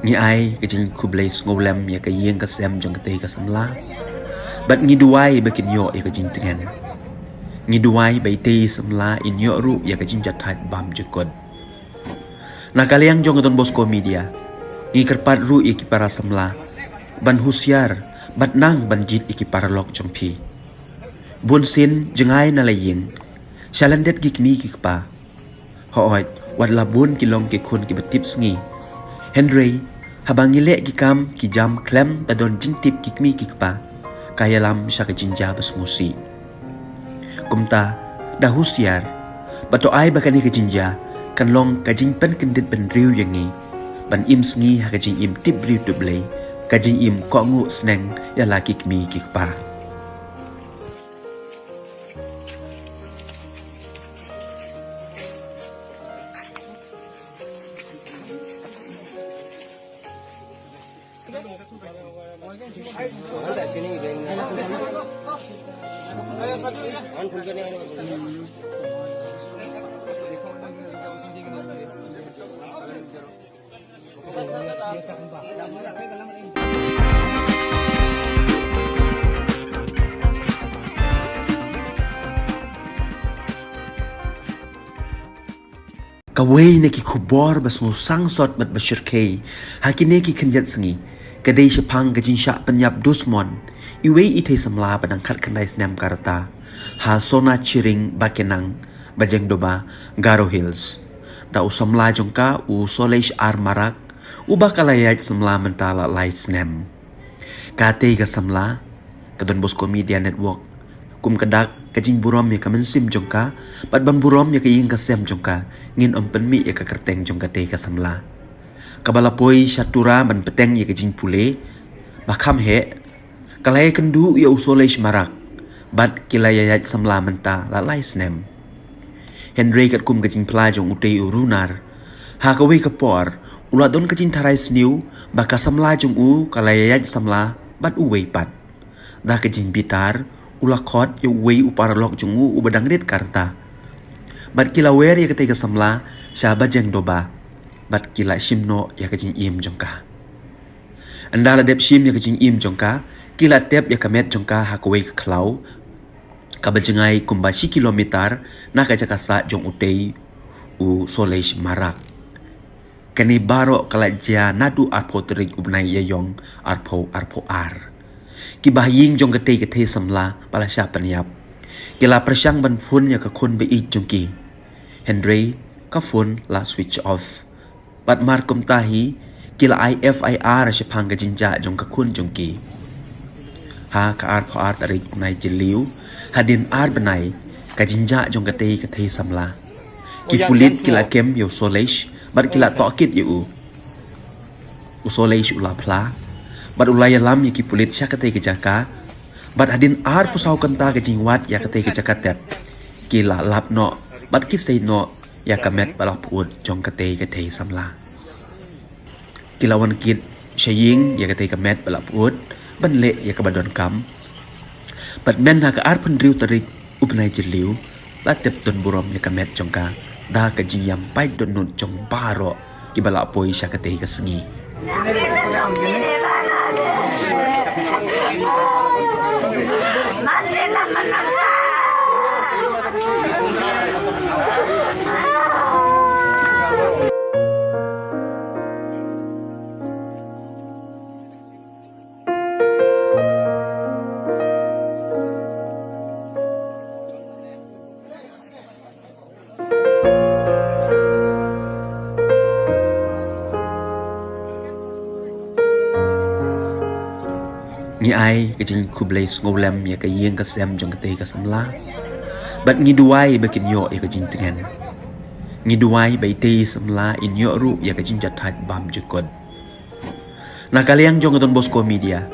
Ngi ai ka jingkhublei sngewlem ïa ka ïing ka sem jong katei ka samla. Bad ngi duwai ba kin ïoh ïa ka jingtngen. Ngi duwai ba itei i samla in ïoh ruh ïa ka jingjahthait bymjukut. Na ka liang jong ka Don Bosco Media, ngi kyrpad ruh ïa ki para samla ban husiar bad nang ban jied ïa ki paralok jong phi. Bunsien jngai na la ïing sha lyndet ki kmie ki kpa. Hooid, wat la bun ki long ki khun kiba tipsngi, hynrei haba ngi leh ki kam ki jam khlem da don jingtip ki kmie ki kpa, ka ïalam sha ka jingjia ba sngewsih. Kumta, da husiar bad to ai ba kane ka jingjia kan long ka jingpynkyndit bynriew ïa ngi ban im sngi ha ka jingim tip briew tip Blei, ka jingim kohnguh sneng ïa la ki kmie ki kpa. Kawei na ki khubor ba sngewsih sot bad ba shyrkhei ha kine ki khyndiat sngi ka dei shaphang ka jingshah pynïap dusmon iwei i thei samla ba dang khatkhyndai snem ka rta ha Sona Chiring Bakenang, Bajengdoba, Garo Hills, da u samla jong ka u Solesh R Marak, uba ka la ïaid samla mynta la lai snem. Katei ka samla, ka Don Bosco Media Network kum ka dak ka jingburom ïa ka mynsiem jong ka bad ban burom ïa ka ïing ka sem jong ka, ngin ym pynmih ïa ka kyrteng jong katei ka samla kaba la poi sha Tura ban bteng ïa ka jingpule ba kham heh. Ka la ïakynduh ïa u Solesh Marak bad ki la ïaid samla mynta la lai snem. Hynrei katkum ka jingphla jong utei u Runar, ha kawei ka por u la don ka jingtharai sniew ba ka samla jong u ka la ïaid samla bad uwei pat. Da ka jingbitar u la khot ïa uwei u paralok jong u uba dang rit ka rta. Bad ki la wer ïa katei ka samla sha Bajengdoba bad ki la shim noh ïa ka jingim jong ka. Ynda la dep shim ïa ka jingim jong ka, ki la tep ïa ka met jong ka ha kawei ka khlaw kaba jngai kumba shi kilometer na ka jaka sah jong utei u Solesh Marak. Kane baroh ka la jia naduh arphew tarik u bnai Ïaïong arphew arphew ar. Kiba ha ïing jong katei ka thei samla ba la shah pynïap ki la pyrshang ban phone ïa ka khun ba ïeit jong ki, hynrei ka phone la switch off. Bad markumta hi ki la ai F I R shaphang ka jingjah jong ka khun jong ki. Ha ka arphew ar tarik u bnai Jylliew, hadien ar bnai ka jingjah jong katei ka thei samla, ki pulit ki la kem ïa u Solesh bad ki la tohkit ïa u. U Solesh u la phla bad u la ïalam ïa ki pulit sha katei ka jaka. Bad hadien arphew saw kynta ka jingwad ïa katei ka jaka thep, ki la lap noh bad ki sei noh ïa ka met ba la pyut jong katei ka thei samla. Ki la wan kit sha ïing ïa katei ka met ba la pyut ban leh ïa kaba donkam. Bad mynta ha ka arphew hynriew tarik u bnai Jylliew la tep don burom ïa ka met jong ka da ka jingïam paid dohnud jong baroh kiba la poi sha katei ka sngi. Ai ka jingkhublei sngewlem ïa ka ïing ka sem jong katei ka samla. Bad ngi duwai ba kin ïoh ïa ka jingtngen. Ngi duwai ba itei i samla in ïoh ruh ïa ka jingjahthait bymjukut. Na ka liang jong ka Don Bosco Media,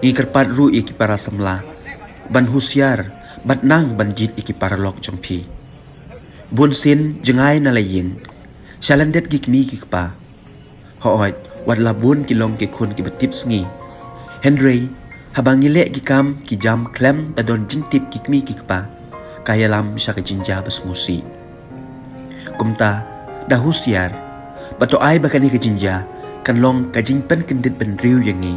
ngi kyrpad ruh ïa ki para samla ban husiar bad nang ban jied ïa ki paralok jong phi. Bunsien jngai na la ïing, sha lyndet ki kmie ki kpa. Hooid, wat la bun ki long ki khun kiba tipsngi. Hynrei haba ngi leh ki kam ki jam khlem da don jingtip ki kmie ki kpa, ka ïalam sha ka jingjia ba sngewsih. Kumta, da husiar, bad to ai ba kane ka jingjia kan long ka jingpynkyndit bynriew ïa ngi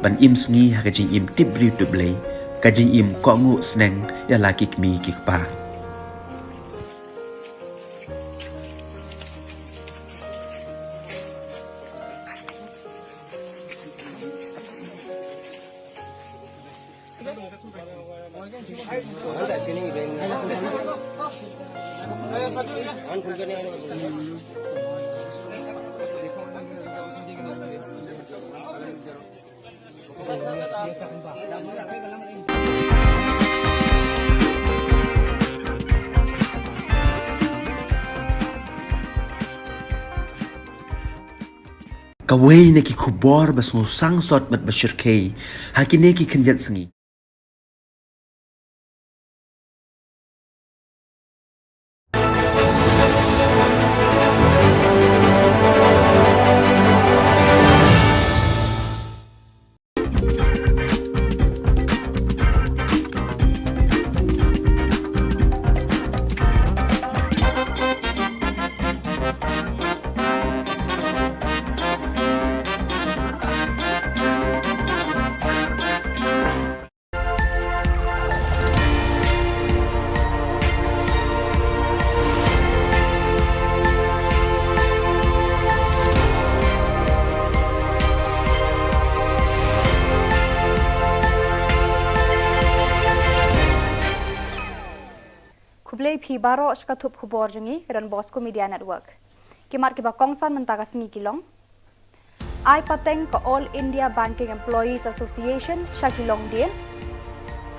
ban im sngi ha ka jingim tip briew tip Blei, ka jingim kohnguh sneng ïa la ki kmie ki kpa. Kawei na ki khubor ba sngewsang sot bad ba shyrkhei ha kine ki khyndiat sngi. Khublei phi baroh sha ka thup khubor jong ngi ka Don Bosco Media Network. Ki mat kiba kongsan mynta ka sngi ki long: Ai pateng ka All India Banking Employees Association sha ki longdien.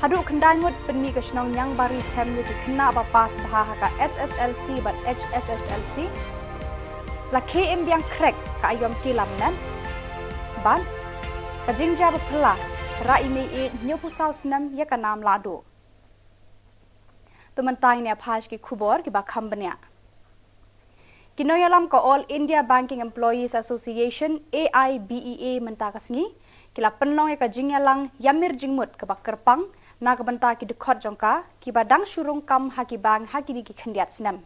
Haduh khyndai ngut pynmih ka shnong Niangbari Them ïa ki khynnah ba pass bha ha ka S S L C bad H S S L C. La khie im biang khrek ka aïom ki lam nem. Bad ka jingjia ba phylla, rah i mei ïeit hynñiewphew saw snem ïa ka nam lahduh. To mynta ngin ïa phai sha ki khubor kiba kham bniah. Ki nongïalam ka All India Banking Employees Association, A I B E A, mynta ka sngi ki la pynlong ïa ka jingïalang ïamir jingmut kaba kyrpang na ka bynta ki dkhot jong ka kiba dang shu rung kam ha ki bank ha kine ki khyndiat snem.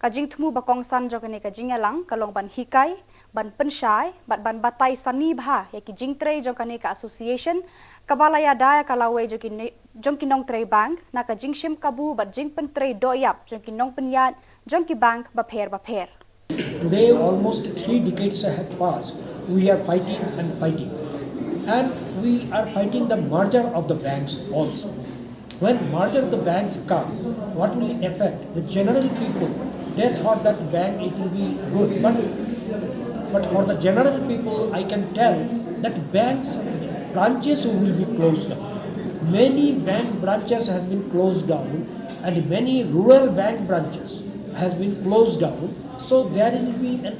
Ka jingthmu ba kongsan jong kane ka jingïalang ka long ban hikai, ban pynshai bad ban batai sani bha ïa ki jingtrei jong kane ka association, kaba la ïada ïa ka lawei jong ki ne-, jong ki nongtrei bank na ka jingshim kabu bad jingpyntrei dohïap jong ki nongpynïaid jong ki bank bapher bapher. Today, almost three decades have passed. We are fighting and fighting. And we are fighting the merger of the banks also. When merger of the banks come, what will affect? The general people, they thought that bank, it will be good. But, but for the general people, I can tell that banks, branches will be closed down. Many bank branches has been closed down, and many rural bank branches has been closed down. So there will be an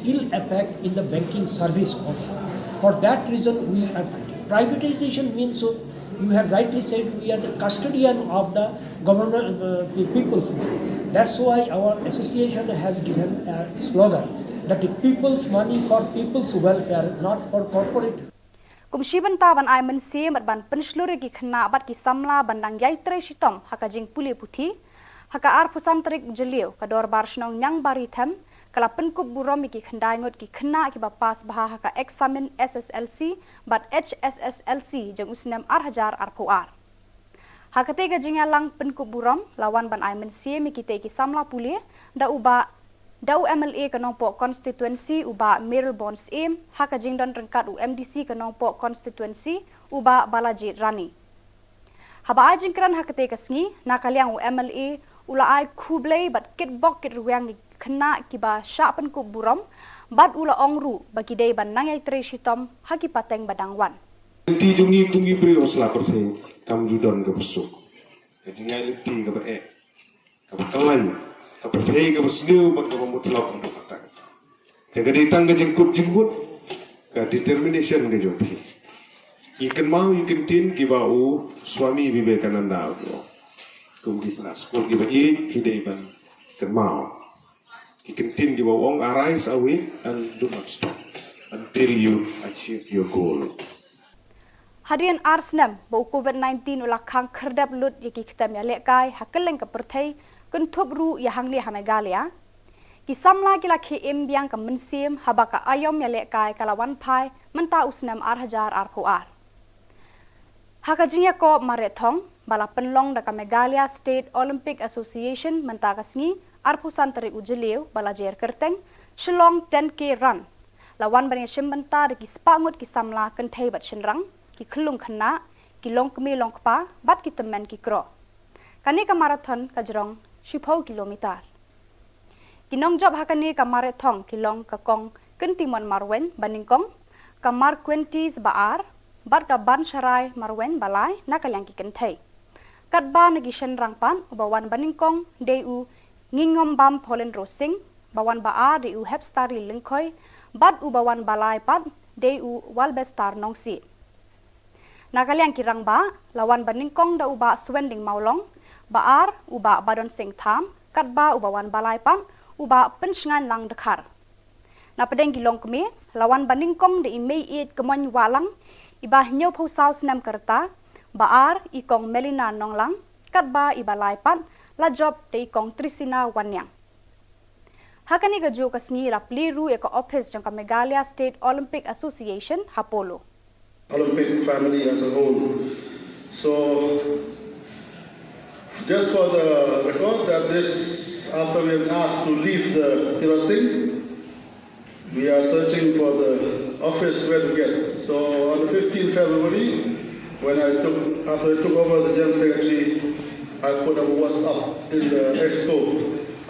ill effect in the banking service also. For that reason, we are fighting. Privatization means, so you have rightly said, we are the custodian of the governor, uh, the people's money. That's why our association has given a slogan that the people's money for people's welfare, not for corporate. Kum shi bynta ban ai mynsiem bad ban pynshlur ïa ki khynnah bad ki samla ban dang ïai trei shitom ha ka jingpule puthi, ha ka arphew san tarik Jylliew ka Dorbar Shnong Niangbari Them ka la pynkup burom ïa ki khyndai ngut ki khynnah kiba pass bha ha ka eksamin S S L C bad H S S L C jong u snem ar hajar arphew ar. Ha katei ka jingïalang pynkup burom la wan ban ai mynsiem ïa kitei ki samla pule da u Bah, da u M L A ka Nongpoh Constituency u Bah Mayralborn Syiem, ha ka jingdon ryngkat u M D C ka Nongpoh Constituency u Bah Balajied Rani. Haba ai jingkren ha katei ka sngi, na ka liang u M L A u la ai khublei bad kitbok kitrwiang ïa ki khynnah kiba shah pynkup burom, bad u la ong ruh ba ki dei ban nang ïai trei shitom ha ki pateng ba dang wan. Lynti jong ngi kum ki briew ha sla pyrthei kam ju don kaba suk. Ka jingïaid lynti kaba eh, kaba khlaiñ, ka pyrthei kaba sniew bad kaba mutlop haduh katta katta. Te ka dei tang ka jingkut jingmut, ka determination ka jong phi. Ngi kynmaw ïa ki ktien kiba u Swami Vivekananda u ong. Kum ki khynnah skul kiba ïeit phi dei ban kynmaw ki ktien kiba u ong, "Arise, awake and do not stop until you achieve your goal." Hadien ar snem ba u COVID nineteen u la khang khyrdep lut ïa ki ktem ïalehkai ha kylleng ka pyrthei, kynthup ruh ïa hangne ha Meghalaya, ki samla ki la khie im biang ka mynsiem haba ka aïom ïalehkai ka la wan phai mynta u snem ar hajar arphew ar. Ha ka jingïakob mareh thong ba la pynlong da ka Meghalaya State Olympic Association mynta ka sngi arphew san tarik u Jylliew ba la jer kyrteng Shillong ten K Run, la wan ban ïashim bynta da ki spah ngut ki samla kynthei bad shynrang, ki khyllung khynnah, ki longkmie longkpa bad ki tymmen ki kro. Kane ka marathon ka jrong shiphew kilometer. Ki nongjop ha kane ka mareh thong ki long ka Kong Kyntimon Marwein ba nyngkong, ka Marquentis ba ar bad ka Bansharai Marwein ba lai na ka liang ki kynthei. Katba na ki shynrang pat, uba wan ba nyngkong dei u Ngingombam Pauline Rosing, ba wan ba ar dei u Hepstari Lyngkhoi bad uba wan ba lai pat dei u Walbestar Nongsiej. Na ka liang ki rangbah, la wan ba nyngkong da u Bah Suending Mawlong, ba ar u Bah Badon Singh Tham, katba uba wan ba lai pat u Bah Pynshngainlang Dkhar. Na pdeng ki longkmie, la wan ba nyngkong da i Meiieit Kmoin Wahlang, iba hynñiewphew saw snem ka rta, ba ar i Kong Melina Nonglang, katba iba lai pat la jop da i Kong Trisina Wanniang. Ha kane kajuh ka sngi la plie ruh ïa ka ophis jong ka Meghalaya State Olympic Association ha Polo. Olympic family as a whole. So, just for the record, that this, after we have asked to leave the Tirot Singh, we are searching for the office where to get. So, on the fifteenth February, when I took, after I took over the General Secretary, I put up a WhatsApp in the exco.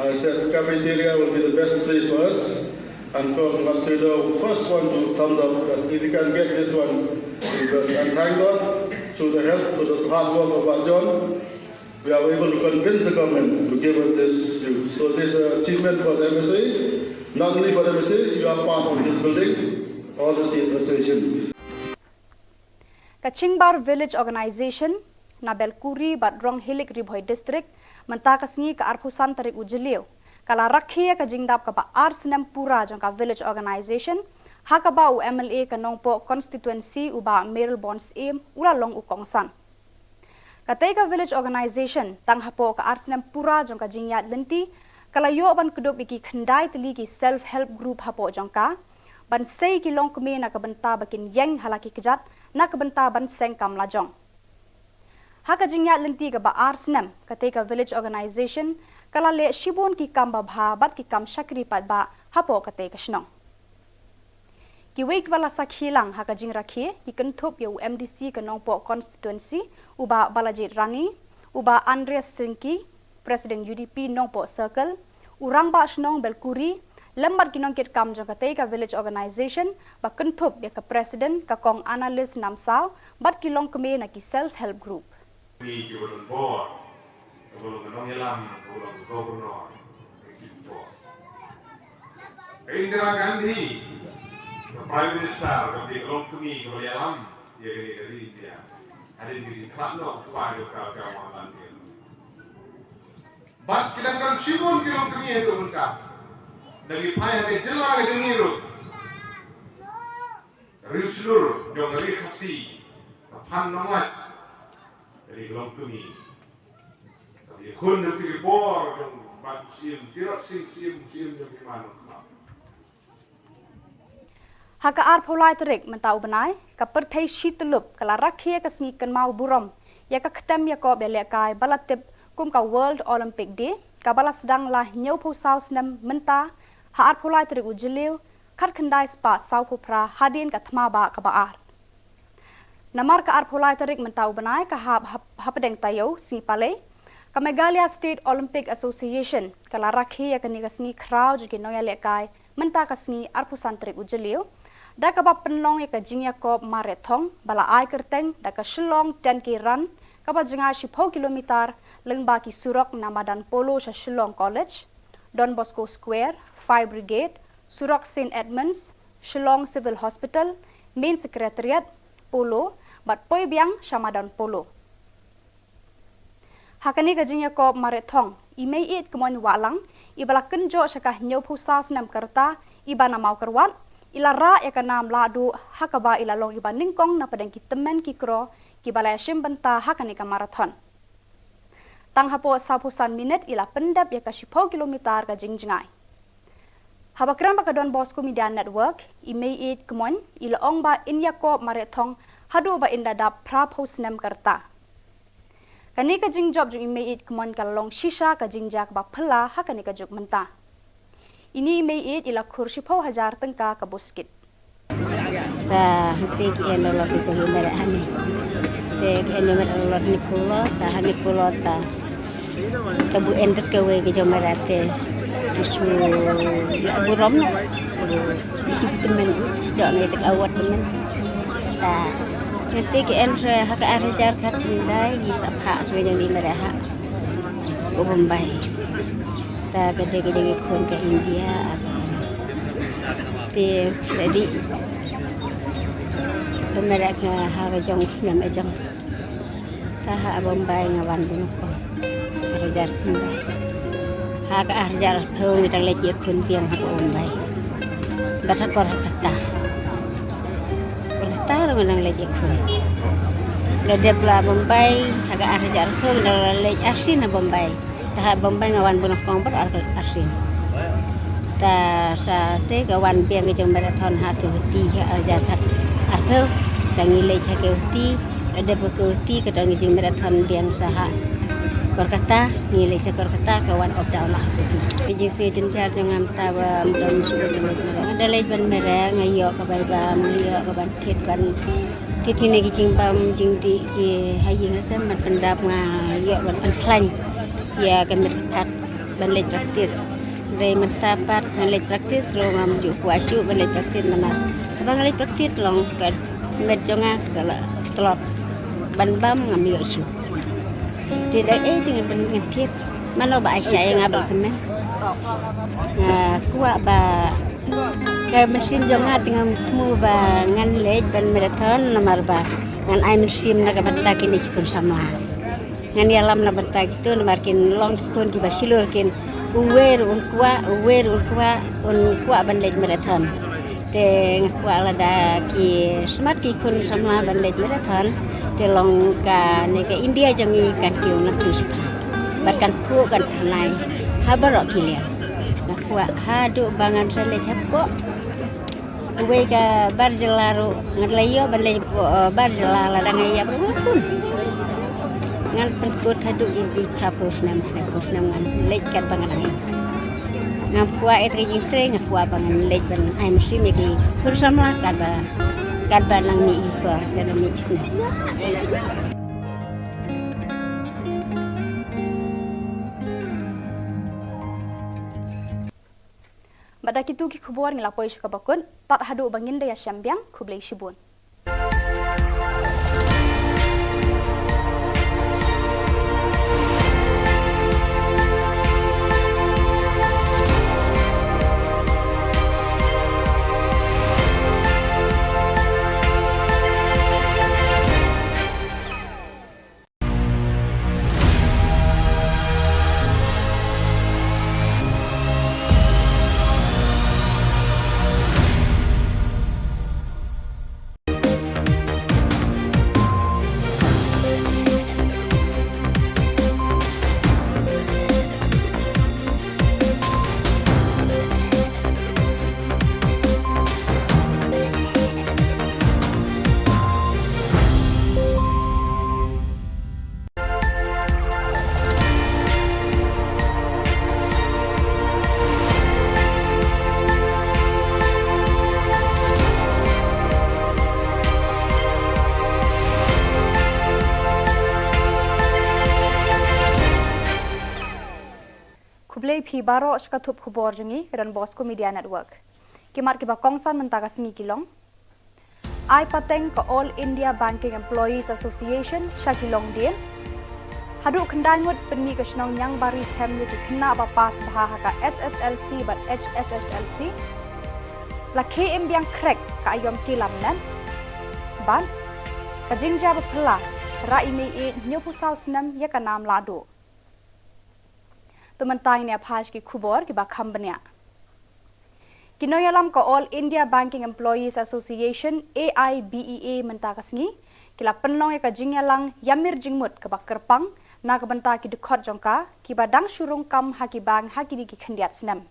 I said cafeteria will be the best place for us. And from Matsudo, first one to thumbs up, that if you can get this one, because, and thank God, through the help, through the hard work of Bah John, we are able to convince the government to give us this. So this is an achievement for the M S A, not only for the M S A, you are part of this building, all the state association. Ka Chingbar Village Organization na Belkuri bad Ronghilik, Ri Bhoi District, mynta ka sngi ka arphew san tarik u Jylliew, ka la rakhe ïa ka jingdap kaba ar snem pura jong ka Village Organization, ha kaba u M L A ka Nongpoh Constituency u Bah Mayralborn Syiem u la long u kongsan. Katei ka Village Organization, tang hapoh ka ar snem pura jong ka jingïaid lynti, ka la ïoh ban kdup ïa ki khyndai tylli ki Self Help Group hapoh jong ka, ban sei ki longkmie na ka bynta ba kin ïeng ha la ki kjat, na ka bynta ban seng kam lajong. Ha ka jingïaid lynti kaba ar snem, katei ka Village Organization ka la leh shibun ki kam babha bad ki kam shakri paidbah hapoh katei ka shnong. Kiwei kiba la sakhi lang ha ka jingrakhe ki kynthup ïa u M D C ka Nongpoh Constituency, u Bah Balajied Rani, u Bah Andreas Syngki, President U D P Nongpoh Circle, u Rangbah Shnong Belkuri, lem bad ki nongkitkam jong katei ka Village Organization, ba kynthup ïa ka President ka Kong Annalise Namsaw, bad ki longkmie na ki Self Help Group. Ni ki ba don bor, ka ba long ka nongïalam, ka ba long ka Governor, ka ki bor. Ka Indira Gandhi, ka Prime Minister, ka ba long kmie, ka ba ïalam ïa kane ka ri India. Hadien ka jingkhlad noh u kpa jong ka, ka Mohanlal Nehru. Bad ki dang don shibun ki longkmie haduh mynta. Da ki phai ha ka jylla ka jong ngi ruh. Riewshlur jong ka Ri Khasi, ka Phan Nonglait, ka dei ka longkmie. Ka dei khun jong ki bor jong Bah Syiem, Tirot Sing Syiem, Syiem jong ki man. Ha ka arphew lai tarik mynta u bnai, ka pyrthei shi tyllup ka la rakhe ïa ka sngi kynmaw burom ïa ka ktem ïakob ïalehkai ba la tip kum ka World Olympic Day, kaba la sdang la hynñiewphew saw snem mynta ha arphew lai tarik u Jylliew, khatkhyndai spah sawphew phra hadien ka thma bah kaba ar. Namar ka arphew lai tarik mynta u bnai ka hap hap-, hapdeng taïew sngi Palei, ka Meghalaya State Olympic Association ka la rakhe ïa kane ka sngi khraw jong ki nongïalehkai mynta ka sngi arphew san tarik u Jylliew, Da kaba pynlong ïa ka jingïakob mareh thong ba la ai kyrteng da ka Shillong ten K Run, kaba jngai shiphew kilometer lyngba ki surok na madan Polo sha Shillong College, Don Bosco Square, Fire Brigade, surok Saint Edmunds, Shillong Civil Hospital, Main Secretariat, Polo, bad poi biang sha madan Polo. Ha kane ka jingïakob mareh thong, i Meiieid Kmoin Wahlang, iba la kynjoh sha ka hynñiewphew saw snem ka rta, iba na Mawkyrwat, i la rah ïa ka nam lahduh, ha kaba i la long iba nyngkong na pdeng ki tymmen ki kro kiba la ïashim bynta ha kane ka marathon. Tang hapoh sawphew san minit i la pyndep ïa ka shiphew kilometer ka jingjngai. Haba kren bad ka Don Bosco Media Network, i Meiieid Kmoin i la ong ba in ïakob mareh thong haduh ba in da dap phraphew snem ka rta. Kane ka jingjop jong i Meiieid Kmoin ka la long shisha ka jingjia kaba phylla ha kane ka juk mynta. Ine i Meiieid i la khur shiphew hajar tyngka ka buskit. Ta hangtei ki en lolot ki jong i Meiieid hane. Te ki en i Meiieid lolot hane polo, ta hane polo ta. Ta bu en bad kawei ki jong i Meiieid te. Ki shu burom na. Ki shu tymmen, ki shu jok ne ta ka awat tymmen. Ta hangtei ki en re ha ka ar hajar khatkhyndai ki sa phah re jong i Meiieid ha. Ka Bombay. Ta ka dei ka jong i khun ka India. Te sa dei. Pynmere ka ha ka jong snem ka jong. Ta ha Bombay nga wan bun ko. Ar hajar khyndai. Ha ka ar hajar arphew ngi dang leit ïakhun biang ha Bombay. Bad ha Kolkata. Kolkata ruh ngi dang leit ïakhun. La dep la Bombay ha ka ar hajar arphew ngi dang la leit arsien ha Bombay. Ta ha Bombay nga wan bun kong bad ar, arsien. Ta sa te ka wan biang ka jong marathon ha Guwahati ha ar hajar arphew. Sa ngi leit ha Guwahati, la dep ha Guwahati ka don ka jingmarathon biang sa ha Kolkata, ngi leit sa Kolkata ka wan up down la ha Guwahati. Ka jingsngew jynjar jong nga mynta ba mynta mynta shu leit ban mareh. Nga da leit ban mareh, nga ïoh ka bai bam, nga ïoh ka ban thied ban thied kine ki jingbam jingdih ki ha ïing ha sem ban pyndap nga ïoh ban pynkhlaiñ ïa ka met ka phad ban leit practice. Hynrei mynta pat ngan leit practice ruh ngam ju kwah shuh ban leit practice namar haba nga leit practice long ka met jong nga ka la tlot ban bam ngam ïoh shuh. Te da ei te ngan, ngan thied. Mano ba ai sha ïa nga ba la tymmen. Nga kwah ba ka mynsiem jong nga te ngam thmu ba ngan leit ban marathon namar ba ngan ai mynsiem na ka bynta kine ki khun samla. Ngan ïalam na bynta kito namar kin long ki khun kiba shlur kin uwei ruh un kwah, uwei ruh un kwah, un kwah ban leit marathon. Te nga kwah lada ki smat ki khun samla ban leit marathon te long kane ka India jong ngi kan kiew nangkiew shaphrang. Bad kan phuh kan thymmai ha baroh ki liang. Nga kwah haduh ba ngan sa leit hapoh uwei ka bar jylla ruh ngan la ïoh ban leit hapoh, eh, bar jylla lada nga ïap ruh ngan khun. Ngan pynkut haduh ïa ki phraphew snem, phraphew snem ngan leit katba nga dang ïap. Ngam kwah ïa ka jingtrei, nga kwah ba ngan leit ban ai mynsiem ïa ki khun samla katba, katba nang mih i por, katba nang mih i snem. Bad da kito ki khubor ngi la poi sha kaba kut, tad haduh ba ngin da ïashem biang, khublei shibun. Khublei phi baroh sha ka thup khubor jong ngi ka Don Bosco Media Network. Ki mat kiba kongsan mynta ka sngi ki long. Ai pateng ka All India Banking Employees Association sha ki longdien. Haduh khyndai ngut pynmih ka shnong Niangbari Them ïa ki khynnah ba pass bha ha ka S S L C bad H S S L C. La khie im biang khrek ka aiom ki lam nen. Bad ka jingjia ba phylla, rah i mei ïeit hynñiewphew saw snem ïa ka nam lahduh. To mynta ngin ïa phai sha ki khubor kiba kham bniah. Ki nongïalam ka All India Banking Employees Association, A I B E A, mynta ka sngi ki la pynlong ïa ka jingïalang ïamir jingmut kaba kyrpang na ka bynta ki dkhot jong ka kiba dang shu rung kam ha ki bank ha kine ki khyndiat snem.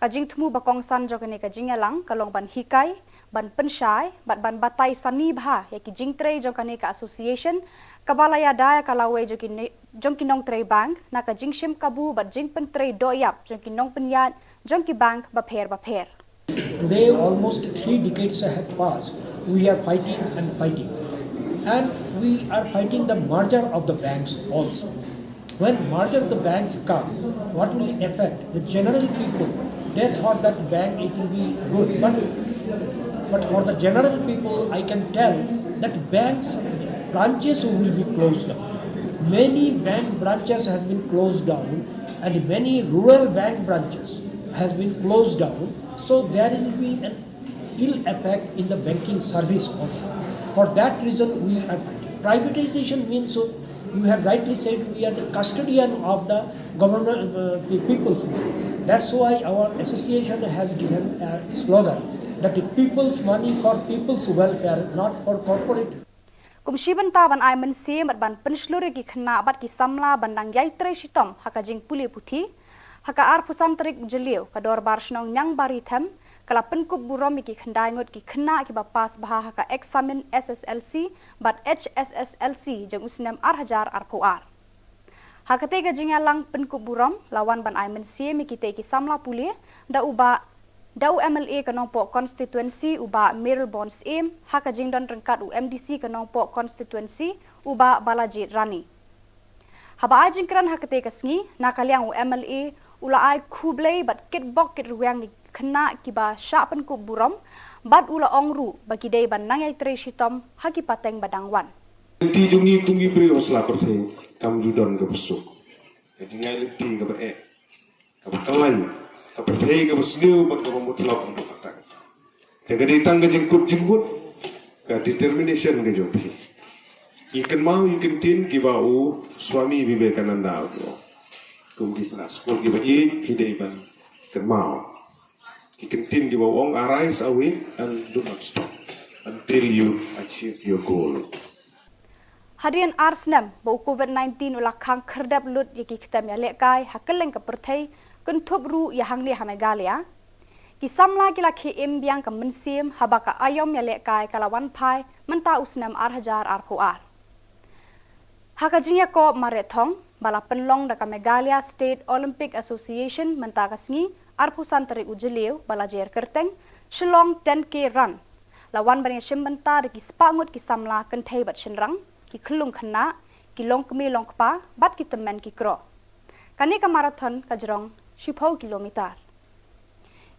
Ka jingthmu ba kongsan jong kane ka jingïalang ka long ban hikai, ban pynshai bad ban batai sani bha ïa ki jingtrei jong kane ka association kaba la ïada ïa ka lawei jong ki ne-, jong ki nongtrei bank na ka jingshim kabu bad jingpyntrei dohïap jong ki nongpynïaid jong ki bank bapher bapher. Today, almost three decades have passed. We are fighting and fighting. And we are fighting the merger of the banks also. When merger of the banks come, what will affect the general people? They thought that bank, it will be good, but, but for the general people, I can tell that banks branches will be closed down. Many bank branches has been closed down, and many rural bank branches has been closed down. So there will be an ill effect in the banking service also. For that reason, we are fighting. Privatization means, so you have rightly said, we are the custodian of the government, uh, pe-, people's money. That's why our association has given a slogan that the people's money for people's welfare, not for corporate. Kum shi bynta ban ai mynsiem bad ban pynshlur ïa ki khynnah bad ki samla ban nang ïai trei shitom ha ka jingpule puthi, ha ka arphew san tarik u Jylliew ka Dorbar Shnong Niangbari Them ka la pynkup burom ïa ki khyndai ngut ki khynnah kiba pass bha ha ka eksamin S S L C bad H S S L C jong u snem ar hajar arphew ar. Ha katei ka jingïalang pynkup burom la wan ban ai mynsiem ïa kitei ki samla pule da u bah, da u M L A ka Nongpoh constituency u bah Mayralborn Syiem, ha ka jingdon ryngkat u M D C ka Nongpoh constituency u bah Balajied Rani. Haba ai jingkren ha katei ka sngi, na ka liang u M L A u la ai khublei bad kitbok kitrwiang ïa ki khynnah kiba shah pynkup burom, bad u la ong ruh ba ki dei ban nang ïai trei shitom ha ki pateng ba dang wan. Lynti jong ngi kum ki briew ha sla pyrthei kam ju don kaba suk. Ka jingïaid lynti kaba eh, kaba khlaiñ, ka pyrthei kaba sniew bad kaba mutlop haduh katta katta. Te ka dei tang ka jingkut jingmut, ka determination ka jong phi. Ngi kynmaw ïa ki ktien kiba u Swami Vivekananda u ong. Kum ki khynnah skul kiba ïeit phi dei ban kynmaw ki ktien kiba u ong, "Arise, awake, and do not stop until you achieve your goal." Hadien ar snem ba u Covid nineteen u la khang khyrdep lut ïa ki ktem ïalehkai ha kylleng ka pyrthei, kynthup ruh ïa hangne ha Meghalaya, ki samla ki la khie im biang ka mynsiem haba ka aiom ïalehkai ka la wan phai mynta u snem ar hajar arphew ar. Ha ka jingïakob mareh thong ba la pynlong da ka Meghalaya State Olympic Association mynta ka sngi arphew san tarik u Jylliew ba la jer kyrteng Shillong ten K Run, la wan ban ïashim bynta da ki spah ngut ki samla kynthei bad shynrang, ki khyllung khynnah, ki longkmie longkpa bad ki tymmen ki kro. Kane ka marathon ka jrong shiphew kilometer.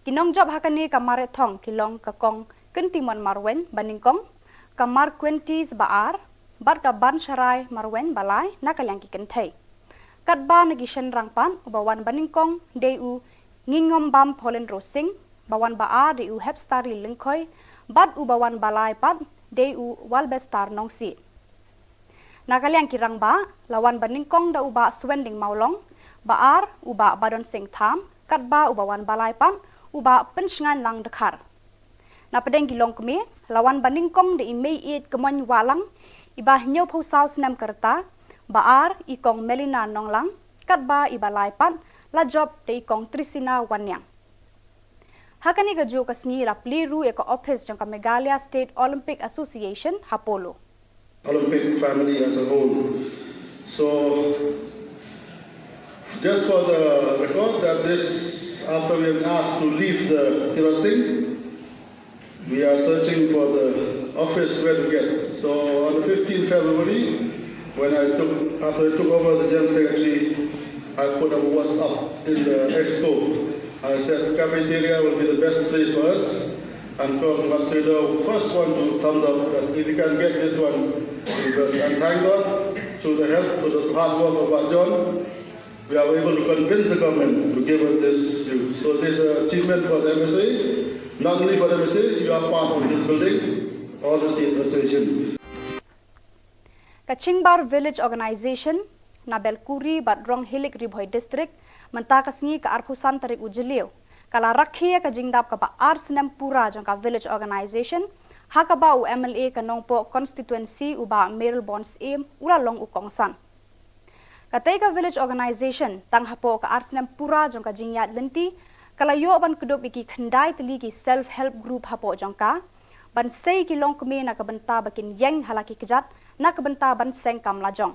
Ki nongjop ha kane ka mareh thong ki long ka Kong Kyntimon Marwein ba nyngkong, ka Marquentis ba ar, bad ka Bansharai Marwein ba lai na ka liang ki kynthei. Katba na ki shynrang pat, uba wan ba nyngkong dei u Ngingombam Paulin Rosing, ba wan ba ar dei u Hepstari Lyngkhoi, bad uba wan ba lai pat dei u Walbestar Nongsiej. Na ka liang ki rangbah, la wan ba nyngkong da u bah Swending Mawlong, ba ar u bah Badon Singh Tham, katba uba wan ba lai pat u bah Pynshngainlang Dkhar. Na pdeng ki longkmie, la wan ba nyngkong da i Meiieit Kmoin Wahlang, iba hynñiewphew saw snem ka rta, ba ar i Kong Melina Nonglang, katba iba lai pat la jop da i Kong Trisina Wanniang. Ha kane kajuh ka sngi la plie ruh ïa ka ophis jong ka Meghalaya State Olympic Association ha Polo. Olympic family as a whole. So, just for the record, that this, after we have asked to leave the Tirot Singh, we are searching for the office where to get. So, on the fifteenth February, when I took, after I took over the General Secretary, I put up a WhatsApp in the expo. I said cafeteria will be the best place for us. And so, let's say the first one to thumbs up, that if you can get this one, because, and thank God, through the help, through the hard work of Bah John, we are able to convince the government to give us this shoe. So this is an achievement for the M S A, not only for the M S A, you are part of this building, all the state association. Ka Chingbar Village Organization na Belkuri bad Ronghilik, Ri Bhoi District, mynta ka sngi ka arphew san tarik u Jylliew, ka la rakhe ïa ka jingdap kaba ar snem pura jong ka Village Organization, ha kaba u M L A ka Nongpoh Constituency u Bah Mayralborn Syiem u la long u kongsan. Katei ka Village Organization, tang hapoh ka ar snem pura jong ka jingïaid lynti, ka la ïoh ban kdup ïa ki khyndai tylli ki self help group hapoh jong ka, ban sei ki longkmie na ka bynta ba kin ïeng ha la ki kjat, na ka bynta ban seng kam lajong.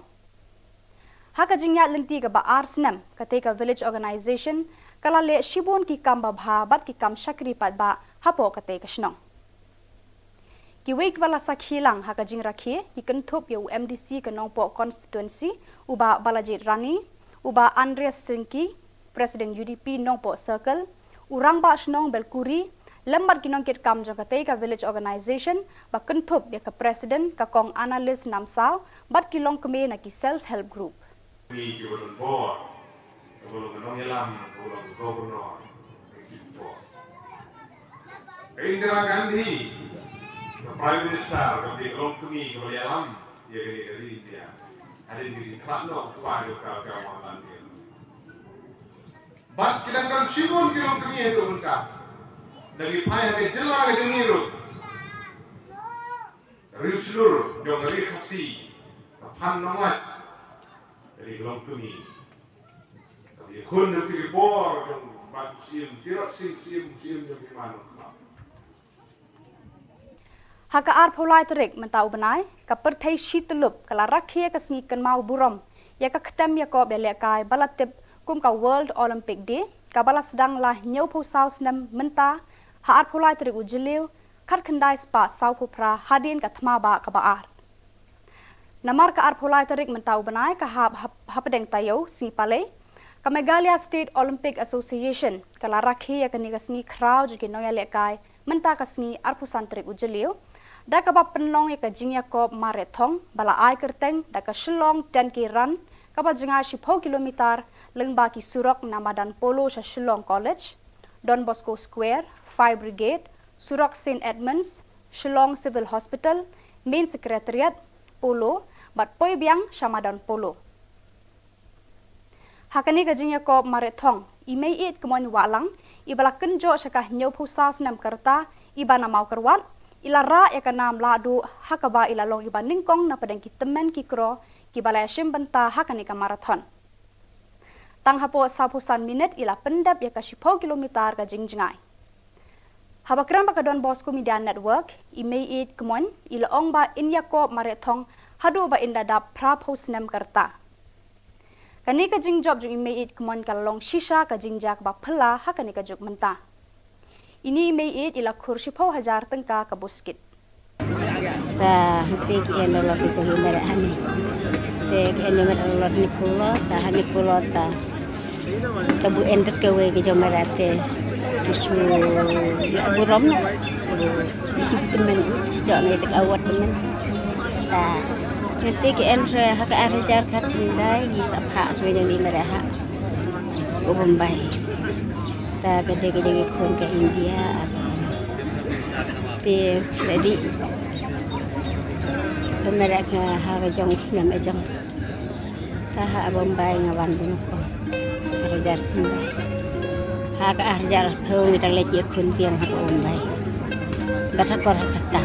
Ha ka jingïaid lynti kaba ar snem, katei ka Village Organization ka la leh shibun ki kam babha bad ki kam shakri paidbah hapoh katei ka shnong. Kiwei kiba la sakhi lang ha ka jingrakhe ki kynthup ïa u M D C ka Nongpoh Constituency, u Bah Balajied Rani, u Bah Andreas Syngki, President U D P Nongpoh Circle, u Rangbah Shnong Belkuri, lem bad ki nongkitkam jong katei ka Village Organization, ba kynthup ïa ka President ka Kong Annalise Namsaw, bad ki longkmie na ki self help group. Ni ki ba don bor, ka ba long ka nongïalam, ka ba long ka governor, ka ki bor. Ka Indira Gandhi, ka Prime Minister, ka ba long kmie, ka ba ïalam ïa kane ka ri India. Hadien ka jingkhlad noh u kpa jong ka, ka Mohanlal Nehru. Bad ki dang don shibun ki longkmie haduh mynta. Da ki phai ha ka jylla ka jong ngi ruh. Riewshlur jong ka ri Khasi, ka Phan Nonglait, ka ri ka longkmie. Ka ïakhun na ki bor jong Bah Syiem, Tirot Sing Syiem, Syiem jong ki man. Ha ka arphew lai tarik mynta u bnai, ka pyrthei shi tyllup ka la rakhe ïa ka sngi kynmaw burom ïa ka ktem ïakob ïalehkai ba la tip kum ka World Olympic Day, kaba la sdang la hynñiewphew saw snem mynta, ha arphew lai tarik u Jylliew, khatkhyndai spah sawphew phra hadien ka thma bah kaba ar. Namar ka arphew lai tarik mynta u bnai ka hap hap-, hapdeng taïew sngi Palei, ka Meghalaya State Olympic Association ka la rakhe ïa kane ka sngi khraw jong ki nongïalehkai mynta ka sngi arphew san tarik u Jylliew, da kaba pynlong ïa ka jingïakob mareh thong ba la ai kyrteng da ka Shillong ten K Run, kaba jngai shiphew kilometer, lyngba ki surok na madan Polo sha Shillong College, Don Bosco Square, Fire Brigade, surok Saint Edmunds, Shillong Civil Hospital, Main Secretariat, Polo, bad poi biang sha madan Polo. Ha kane ka jingïakob mareh thong, i Meiieid Kmoin Wahlang, iba la kynjoh sha ka hynñiewphew saw snem ka rta, iba na Mawkyrwat, i la rah ïa ka nam lahduh, ha kaba i la long iba nyngkong na pdeng ki tymmen ki kro kiba la ïashim bynta ha kane ka marathon. Tang hapoh sawphew san minit i la pyndep ïa ka shiphew kilometer ka jingjngai. Haba kren bad ka Don Bosco Media Network, i Meiieid Kmoin i la ong ba in ïakob mareh thong haduh ba in da dap phraphew snem ka rta. Kane ka jingjop jong i Meiieid Kmoin ka la long shisha ka jingjia kaba phylla ha kane ka juk mynta. Ine i Meiieid i la khur shiphew hajar tyngka ka buskit. Ta hynte ki en dolor ki jong i Meiieid hane. Te ki en Meiieid dolor hynñiewphew dolor, ta hynñiewphew dolor ta. Ka bu en tat kawei ki jong Meiieid te ki shu la burom. Ki shu tymmen, ki shu jok ne ka award tymmen. Ta hynte ki en re ha ka ar hajar khatkhyndai, ki sa phah re jong i Meiieid ha u Bombay. Ta ka dei ka jong i khun ka India, te ka dei ka Meiieid ka ha ka jong snem ka jong. Ta ha Bombay nga wan bun ko. Ar hajar Bombay. Ha ka ar hajar arphew ngi dang leit ïakhun biang ha Bombay. Bad ha Kolkata.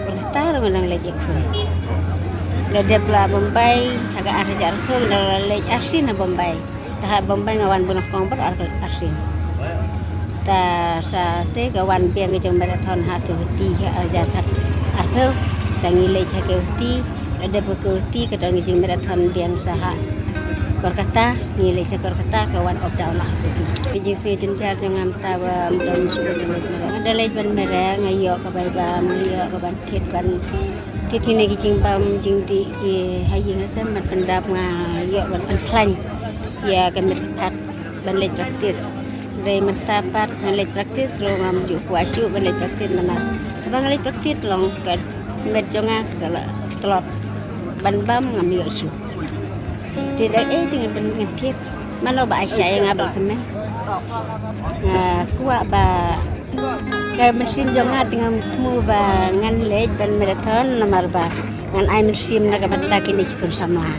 Kolkata ruh ngi dang leit ïakhun. La dep la Bombay ha ka ar hajar arphew ngi dang la leit arsien ha Bombay. Ta ha Bombay nga wan bun ko bad ar, arsien. Ta sa te ka wan biang ka jong marathon ha ka Guwahati ha ar hajar arphew. Ta ngi leit ha ka Guwahati. La dep ka Guwahati ka don ka jingmarathon biang sa ha Kolkata, ngi leit sa Kolkata ka wan up down la ha Guwahati. Ka jingsngew jynjar jong nga mynta ba ym don shuh ka jingmarathon. Nga da leit ban mareh, nga ïoh ka bai bam, nga ïoh ka ban thied ban thied kine ki jingbam jingdih ki ha ïing ha sem ban pyndap, nga ïoh ban pynkhlaiñ ïa ka met ka phad ban leit practice. Dei mynta pat ngan leit practice ruh ngam ju kwah shuh ban leit practice namar haba nga leit practice long ka met jong nga ka la tlot ban bam ngam ïoh shuh. Te da ei te ngan pyn-, ngan tip mano ba ai sha ïa nga ba la tymmen. Nga kwah ba ka mynsiem jong nga te ngam thmu ba ngan leit ban marathon namar ba ngan ai mynsiem na ka bynta kine ki khun samla.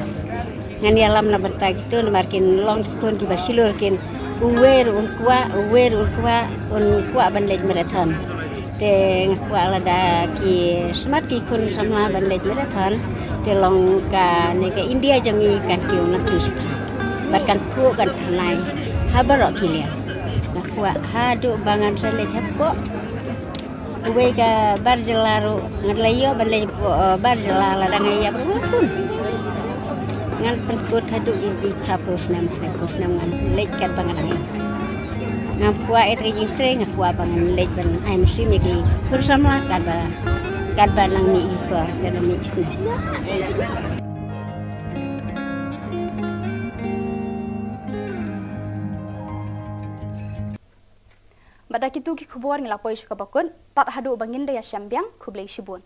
Ngan ïalam na bynta kito namar kin long ki khun kiba shlur kin uwei ruh un kwah, uwei ruh un kwah, un kwah ban leit marathon. Te nga kwah lada ki smat ki khun samla ban leit marathon te long kane ka India jong ngi kan kiew nangkiew shaphrang bad kan phuh kan tyrnai ha baroh ki liang. Nga kwah haduh ba ngan sa leit hapoh uwei ka bar jylla ruh, ngan leit ïoh ban leit, eh, bar jylla lada nga ïap ruh ngan pun. Ngan pynkut haduh ïa ki phra phew snem, phra phew snem ngan leit katba nga dang ïap. Ngam kwah ïa ka jingtrei, nga kwah ba ngan leit ban ai mynsiem ïa ki khun samla katba, katba nang mih i por, katba mih i snem. Bad da kito ki khubor ngi la poi sha kaba kut, tad haduh ba ngin da ïashem biang, khublei shibun.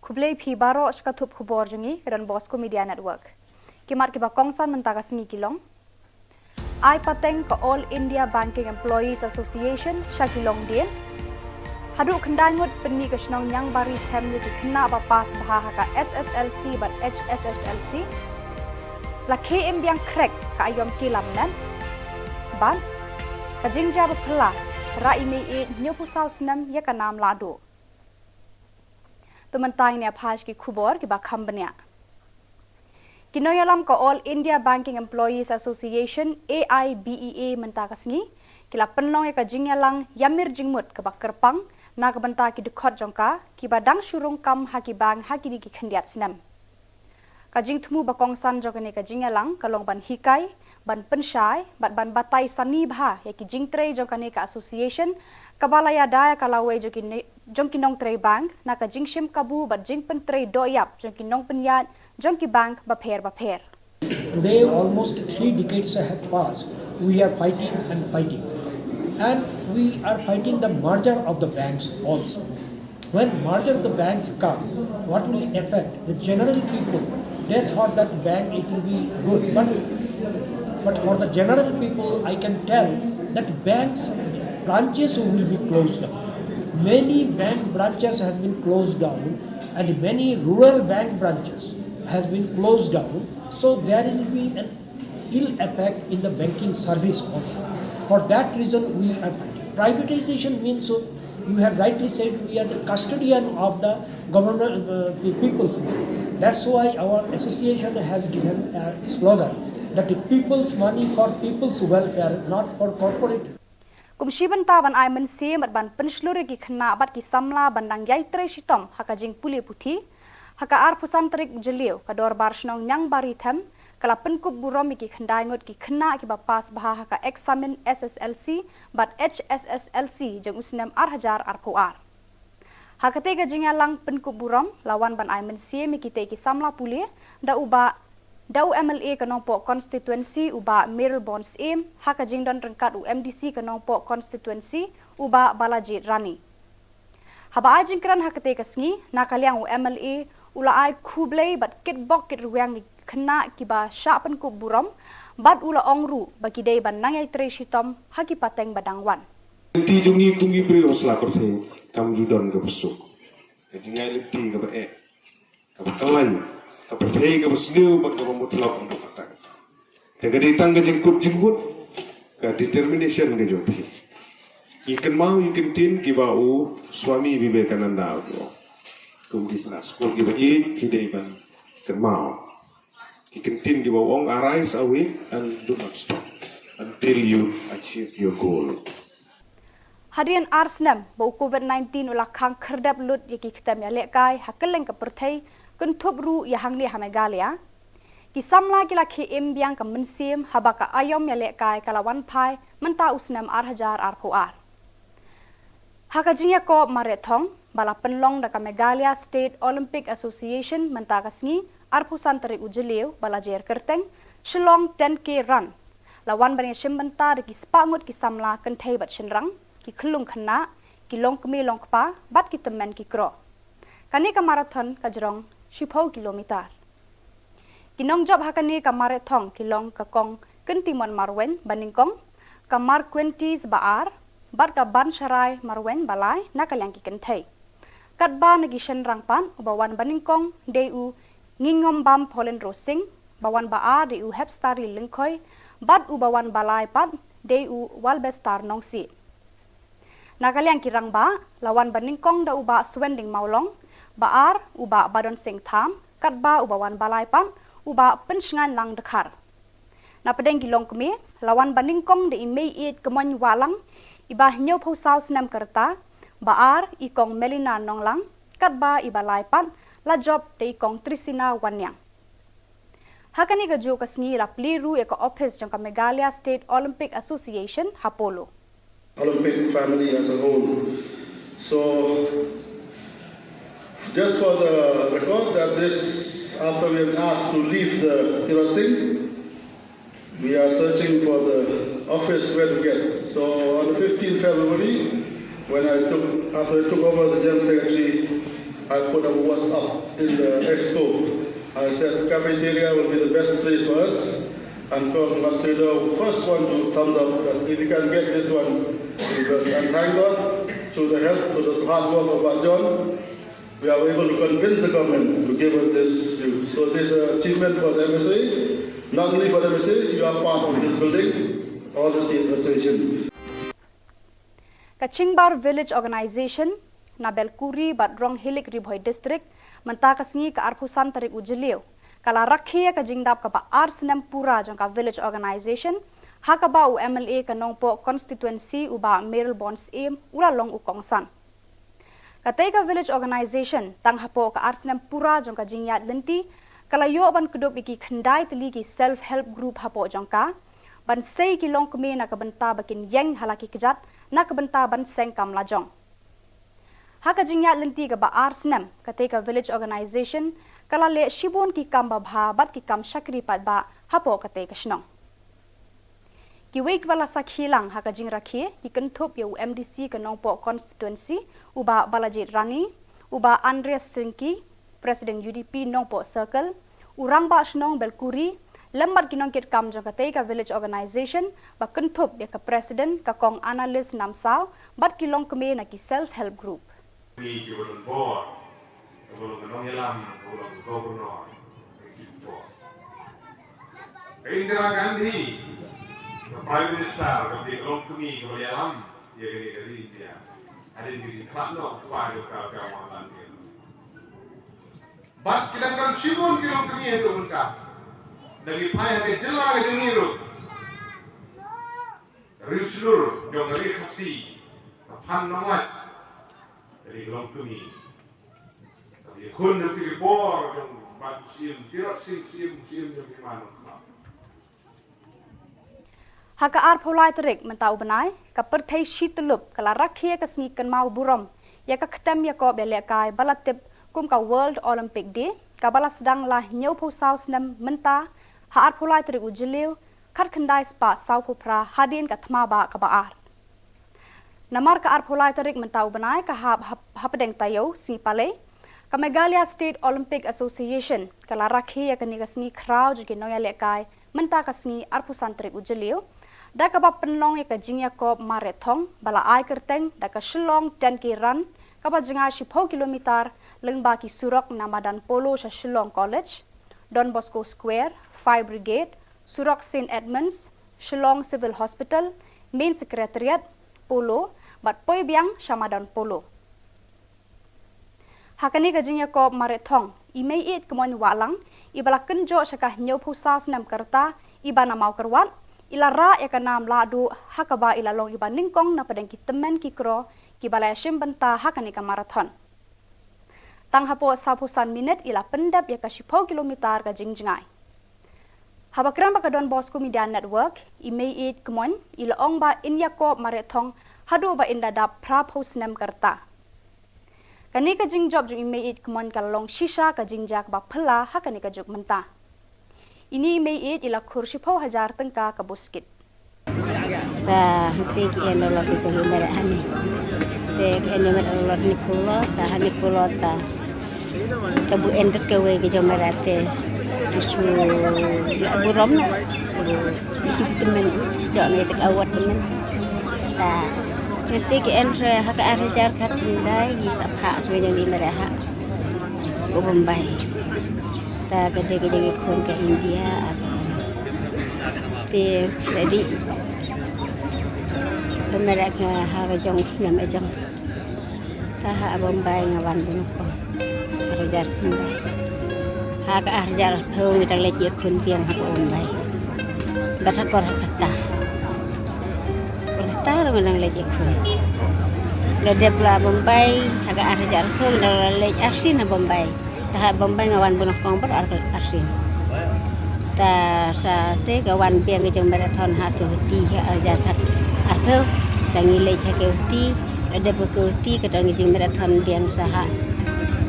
Khublei phi baroh sha ka thup khubor jong ngi ka Don Bosco Media Network. Ki mat kiba kongsan mynta ka sngi ki long: Ai pateng ka All India Banking Employees Association sha ki longdien. Haduh khyndai ngut pynmih ka shnong Niangbari them ïa ki khynnah ba pass bha ha ka S S L C bad H S S L C. La khie im biang khrek ka aïom ki lamnat. Bad ka jingjia ba phylla, rah i mei ïeit hynñiewphew saw snem ïa ka nam lahduh. To mynta ngin ïa phai sha ki khubor kiba kham bniah. Ki nongïalam ka All India Banking Employees Association, A I B E A, mynta ka sngi ki la pynlong ïa ka jingïalang ïamir jingmut kaba kyrpang na ka bynta ki dkhot jong ka kiba dang shu rung kam ha ki bank ha kine ki khyndiat snem. Ka jingthmu ba kongsan jong kane ka jingïalang ka long ban hikai ban pynshai bad ban batai sani bha ïa ki jingtrei jong kane ka association, kaba la ïada ïa ka lawei jong ki ne-, jong ki nongtrei bank na ka jingshim kabu bad jingpyntrei dohïap jong ki nongpynïaid jong ki bank bapher bapher. Today, almost three decades have passed. We are fighting and fighting. And we are fighting the merger of the banks also. When merger of the banks come, what will affect the general people? They thought that bank, it will be good, but, but for the general people, I can tell that banks branches will be closed down. Many bank branches has been closed down, and many rural bank branches has been closed down. So there will be an ill effect in the banking service also. For that reason, we are fighting. Privatization means, so you have rightly said, we are the custodian of the governor, uh, the people's money. That's why our association has given a slogan that the people's money for people's welfare, not for corporate. Kum shi bynta ban ai mynsiem bad ban pynshlur ïa ki khynnah bad ki samla ban nang ïai trei shitom ha ka jingpule puthi, ha ka arphew san tarik u Jylliew, ka Dorbar Shnong Niangbarithem ka la pynkup burom ïa ki khyndai ngut ki khynnah kiba pass bha ha ka eksamin S S L C bad H S S L C jong u snem ar hajar arphew ar. Ha katei ka jingïalang pynkup burom, la wan ban ai mynsiem ïa kitei ki samla pule da u Bah, da u M L A ka Nongpoh Constituency, u Bah Mayralborn Syiem, ha ka jingdon ryngkat u M D C ka Nongpoh Constituency, u Bah Balajied Rani. Haba ai jingkren ha katei ka sngi, na ka liang u M L A u la ai khublei bad kitbok kitrwiang ïa ki khynnah kiba shah pynkup burom, bad u la ong ruh ba ki dei ban nang ïai trei shitom ha ki pateng ba dang wan. Lynti jong ngi kum ki briew ha sla pyrthei kam ju don kaba suk. Ka jingai lynti kaba eh, kaba khlaiñ, ka pyrthei kaba sniew bad kaba mutlop haduh katta katta. Te ka dei tang ka jingkut jingkut, ka determination ka jong phi. Ngi kynmaw ïa ki ktien kiba u Swami Vivekananda u ong. Kum ki khynnah skul kiba ïeit phi dei ban kynmaw ki ktien kiba u ong, "Arise, awake, and do not stop until you achieve your goal." Hadien ar snem ba u Covid nineteen u la khang khyrdep lut ïa ki ktem ïalehkai ha kylleng ka pyrthei, kynthup ruh ïa hangne ha Meghalaya, ki samla ki la khie im biang ka mynsiem haba ka aïom ïalehkai ka la wan phai mynta u snem ar hajar arphew ar. Ha ka jingïakob mareh thong ba la pynlong da ka Meghalaya State Olympic Association mynta ka sngi, arphew san tarik u Jylliew ba la jer kyrteng Shillong ten K Run, la wan ban ïashim bynta da ki spah ngut ki samla kynthei bad shynrang, ki khyllung khynnah, ki longkmie longkpa bad ki tymmen ki kro. Kane ka marathon ka jrong shiphew kilometer. Ki nongjop ha kane ka mareh thong ki long ka Kong Kyntimon Marwein ba nyngkong, ka Marquentis ba ar, bad ka Bansharai Marwein ba lai na ka liang ki kynthei. Katba na ki shynrang pat, uba wan ba nyngkong dei u Ngingombam Paulin Rosing, ba wan ba ar dei u Hepstari Lyngkhoi, bad uba wan ba lai pat dei u Walbestar Nongsiej. Na ka liang ki rangbah, la wan ba nyngkong da u Bah Suending Mawlong, ba ar u Bah Badon Sing Tham, katba uba wan ba lai pat u Bah Pynshngainlang Dkhar. Na pdeng ki longkmie, la wan ba nyngkong da i Meiieit Kmoin Wahlang, iba hynñiewphew saw snem ka rta, ba ar i Kong Melina Nonglang, katba iba lai pat la jop da i Kong Trisina Wanniang. Ha kane kajuh ka sngi la plie ruh ïa ka ophis jong ka Meghalaya State Olympic Association ha Polo. Olympic family as a whole. So, just for the record, that this, after we have asked to leave the Tirot Singh, we are searching for the office where to get. So, on the fifteenth February, when I took, after I took over the General Secretary, I put a WhatsApp in the exco. I said cafeteria will be the best place for us. And Kong Matsueda, first one to thumbs up that if you can get this one, because, and thank God, through the help, through the hard work of Bah John, we are able to convince the government to give us this. So this is an achievement for the M S A, not only for the M S A, you are part of this building, all the state association. Ka Chingbar Village Organization na Belkuri bad Ronghilik, Ri Bhoi District, mynta ka sngi ka arphew san tarik u Jylliew, ka la rakhe ïa ka jingdap kaba ar snem pura jong ka Village Organization, ha kaba u M L A ka Nongpoh Constituency u Bah Mayralborn Syiem u la long u kongsan. Katei ka Village Organization, tang hapoh ka ar snem pura jong ka jingïaid lynti, ka la ïoh ban kdup ïa ki khyndai tylli ki self help group hapoh jong ka, ban sei ki longkmie na ka bynta ba kin ïeng ha la ki kjat na ka bynta ban seng kam lajong. Ha ka jingïaid lynti kaba ar snem, katei ka Village Organization ka la leh shibun ki kam babha bad ki kam shakri paidbah hapoh katei ka shnong. Kiwei kiba la sakhi lang ha ka jingrakhe ki kynthup ïa u M D C ka Nongpoh Constituency, u Bah Balajied Rani, u Bah Andreas Syngki, President U D P Nongpoh Circle, u Rangbah Shnong Belkuri, lem bad ki nongkitkam jong katei ka Village Organization, ba kynthup ïa ka President ka Kong Annalise Namsaw bad ki longkmie na ki Self Help Group. Ni ki ba don bor, ka ba long ka nongïalam, ka ba long ka governor, ka ki bor. Ka Indira Gandhi, ka Prime Minister, ka ba long kmie, ka ba ïalam ïa kane ka ri India. Hadien ka jingkhlad noh u kpa jong ka, ka Mohanlal Nehru. Bad ki dang don shibun ki longkmie haduh mynta. Da ki phai ha ka jylla ka jong ngi ruh. Riewshlur jong ka ri Khasi, ka Phan Nonglait, ka ri longkmie. Ka ïakhun na ki bor jong Bah Syiem Tirot Sing Syiem, Syiem jong ki man. Ha ka arphew lai tarik mynta u bnai, ka pyrthei shi tyllup ka la rakhe ka sngi kynmaw burom ïa ka ktem ïakob ïalehkai ba la tip kum ka World Olympic Day, kaba la sdang la hynñiewphew saw snem mynta, ha arphew lai tarik u Jylliew, khatkhyndai spah sawphew phra, hadien ka thma bah kaba ar. Namar ka arphew lai tarik mynta u bnai ka hap hap-, hapdeng taïew sngi Palei, ka Meghalaya State Olympic Association ka la rakhe ïa kane ka sngi khraw jong ki nongïalehkai mynta ka sngi arphew san tarik u Jylliew, da kaba pynlong ïa ka jingïakob mareh thong ba la ai kyrteng da ka Shillong ten K Run, kaba jngai shiphew kilometer lyngba ki surok na madan Polo sha Shillong College, Don Bosco Square, Fire Brigade, surok Saint Edmunds, Shillong Civil Hospital, Main Secretariat, Polo, bad poi biang sha madan Polo. Ha kane ka jingïakob mareh thong, i Meiieid Kmoin Wahlang, iba la kynjoh sha ka hynñiewphew saw snem ka rta, iba na Mawkyrwat, i la rah ïa ka nam lahduh, ha kaba i la long iba nyngkong na pdeng ki tymmen ki kro kiba la ïashim bynta ha kane ka marathon. Tang hapoh sawphew san minit i la pyndep ïa ka shiphew kilometer ka jingjngai. Haba kren bad ka Don Bosco Media Network, i Meiieid Kmoin i la ong ba in ïakob mareh thong haduh ba in da dap phraphew snem ka rta. Kane ka jingjop jong i Meiieid Kmoin ka la long shisha ka jingjia kaba phylla ha kane ka juk mynta. Ine i Meiieid i la khur shiphew hajar tyngka ka buskit. Ta hangtei ki en dolor ki jong i mareh hangne. Te ki en mareh dolor hynñiewphew dolor, ta hynñiewphew dolor ta. Ta bu en bad kawei ki jong mareh te ki shu burom noh. Ki shu tymmen, shu jok ne te ka award tymmen. Ta hangtei ki en re ha ka ar hajar khatkhyndai, ki sa phah re jong i mareh ha u Bombay. Ta ka dei ka jong i khun ka India, ar te sa dei. Ka mareh ka ha ka jong u snem ka jong. Ta ha Bombay nga wan bun ko. Ar hajar khyndai. Ha ka ar hajar arphew ngi dang leit ïakhun biang ha Bombay. Bad ha Kolkata. Kolkata ruh ngi dang leit ïakhun. La dep la Bombay ha ka ar hajar arphew ngi dang la leit arsien ha Bombay. Ta ha Bombay nga wan bun kong bad ar, arsien. Ta sa te ka wan biang ka jong marathon ha Guwahati ha ar hajar arphew. Ta ngi leit ha Guwahati, la dep ka Guwahati ka don ka jingmarathon biang sa ha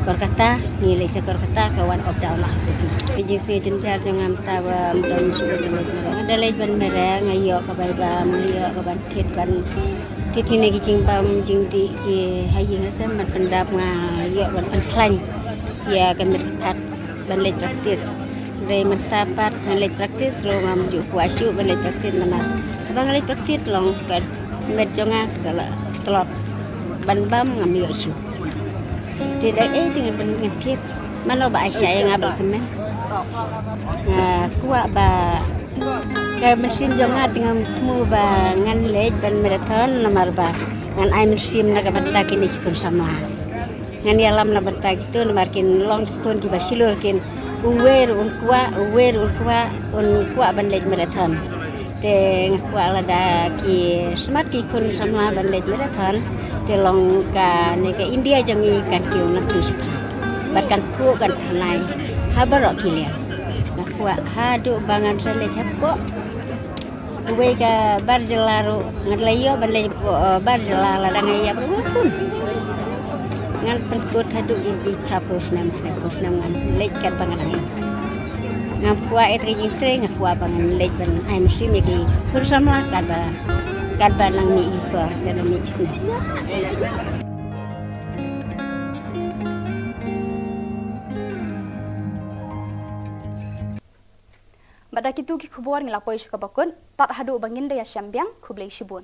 Kolkata, ngi leit sa Kolkata ka wan up down la ha Guwahati. Ka jingsngew jynjar jong nga mynta ba ym don shuh ka jingmarathon. Nga da leit ban mareh, nga ïoh ka bai bam, nga ïoh ka ban thied ban thied kine ki jingbam jingdih ki ha ïing ha sem ban pyndap, nga ïoh ban pynkhlaiñ ïa ka met ka phad ban leit practice. Hynrei mynta pat ngan leit practice ruh ngam ju kwah shuh ban leit practice namar haba nga leit practice long ka met jong nga ka la tlot ban bam ngam ïoh shuh. Te da ei te ngan, ngan thied. Mano ba ai shai ïa nga ba la tymmen. Nga kwah ba ka mynsiem jong nga te ngam thmu ba ngan leit ban marathon namar ba ngan ai mynsiem na ka bynta kine ki khun samla. Ngan ïalam na bynta kito namar kin long ki khun kiba shlur kin uwei ruh un kwah, uwei ruh un kwah, un kwah ban leit marathon. Te nga kwah lada ki smat ki khun samla ban leit marathon, te long kane ka India jong ngi kan kiew nangkiew shaphrang. Bad kan khuh kan thymmai ha baroh ki liang. Nga kwah haduh ba ngan sa leit hapoh Uwei ka bar jylla ruh nga la ïoh ban leit, eh, bar jylla la dang ïa ba ruh pun. Ngan pynkut haduh ïa ki phraphew snem, phraphew snem ngan leit katba nga dang ïa. Nga kwah ïa ka jingtrei, nga kwah ba ngan leit ban ai mynsiem ïa ki khun samla katba, katba nang mih ki por, katba mih ki snem. Bad da kitu ki khubor ngi la poi sha kaba kut, tad haduh ba ngin da ïashem biang, khublei shibun.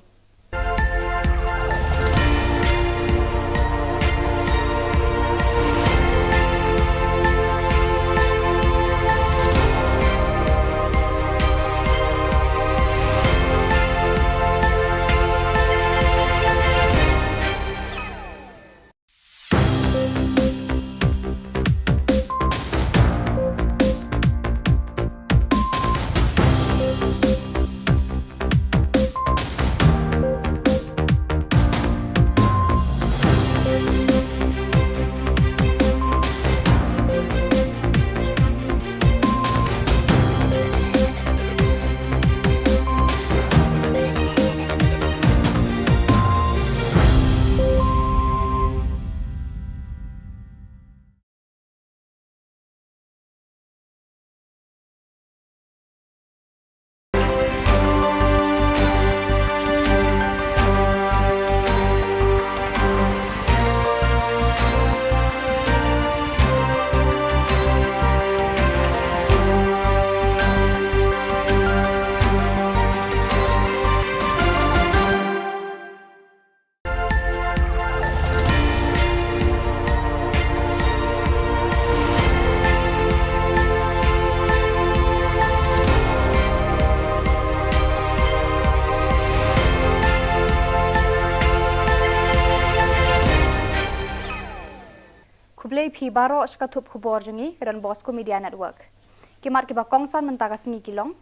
Khublei phi baroh sha ka thup khubor jong ngi ka Don Bosco Media Network. Ki mat kiba kongsan mynta ka sngi ki long: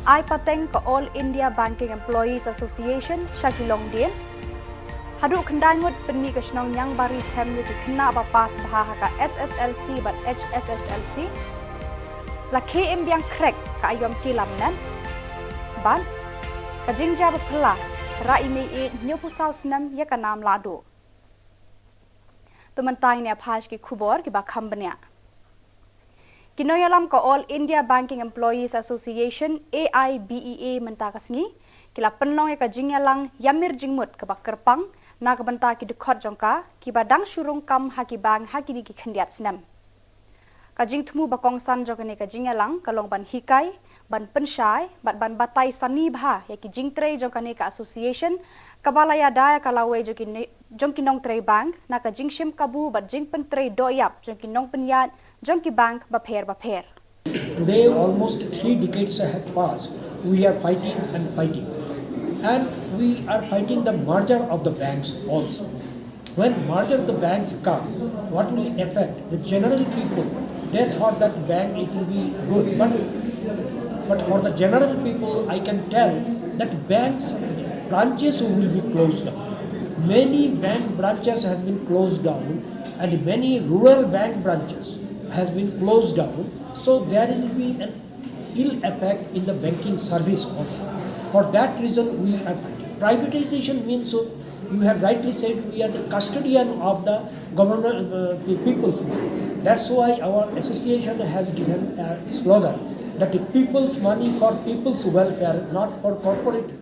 Ai pateng ka All India Banking Employees Association sha ki longdien. Haduh khyndai ngut pynmih ka shnong Niangbari Them ïa ki khynnah ba pass bha ha ka S S L C bad H S S L C. La khie im biang khrek ka aiom ki lamnat. Bad ka jingjia ba phylla, rah i mei ïeit hynñiewphew saw snem ïa ka nam lahduh. To mynta ngin ïa phai sha ki khubor kiba kham bniah. Ki nongïalam ka All India Banking Employees Association, A I B E A, mynta ka sngi ki la pynlong ïa ka jingïalang ïamir jingmut kaba kyrpang na ka bynta ki dkhot jong ka kiba dang shu rung kam ha ki bank ha kine ki khyndiat snem. Ka jingthmu ba kongsan jong kane ka jingïalang ka long ban hikai, ban pynshai bad ban batai sani bha ïa ki jingtrei jong kane ka association kaba la ïada ïa ka lawei jong ki ne-, jong ki nongtrei bank na ka jingshim kabu bad jingpyntrei dohïap jong ki nongpynïaid jong ki bank bapher bapher. Today, almost three decades have passed. We are fighting and fighting. And we are fighting the merger of the banks also. When merger of the banks come, what will affect the general people? They thought that bank, it will be good, but, but for the general people, I can tell that banks branches will be closed down. Many bank branches has been closed down, and many rural bank branches has been closed down. So there will be an ill effect in the banking service also. For that reason, we are fighting. Privatization means, so you have rightly said, we are the custodian of the government, uh, the people's money. That's why our association has given a slogan that the people's money for people's welfare, not for corporate.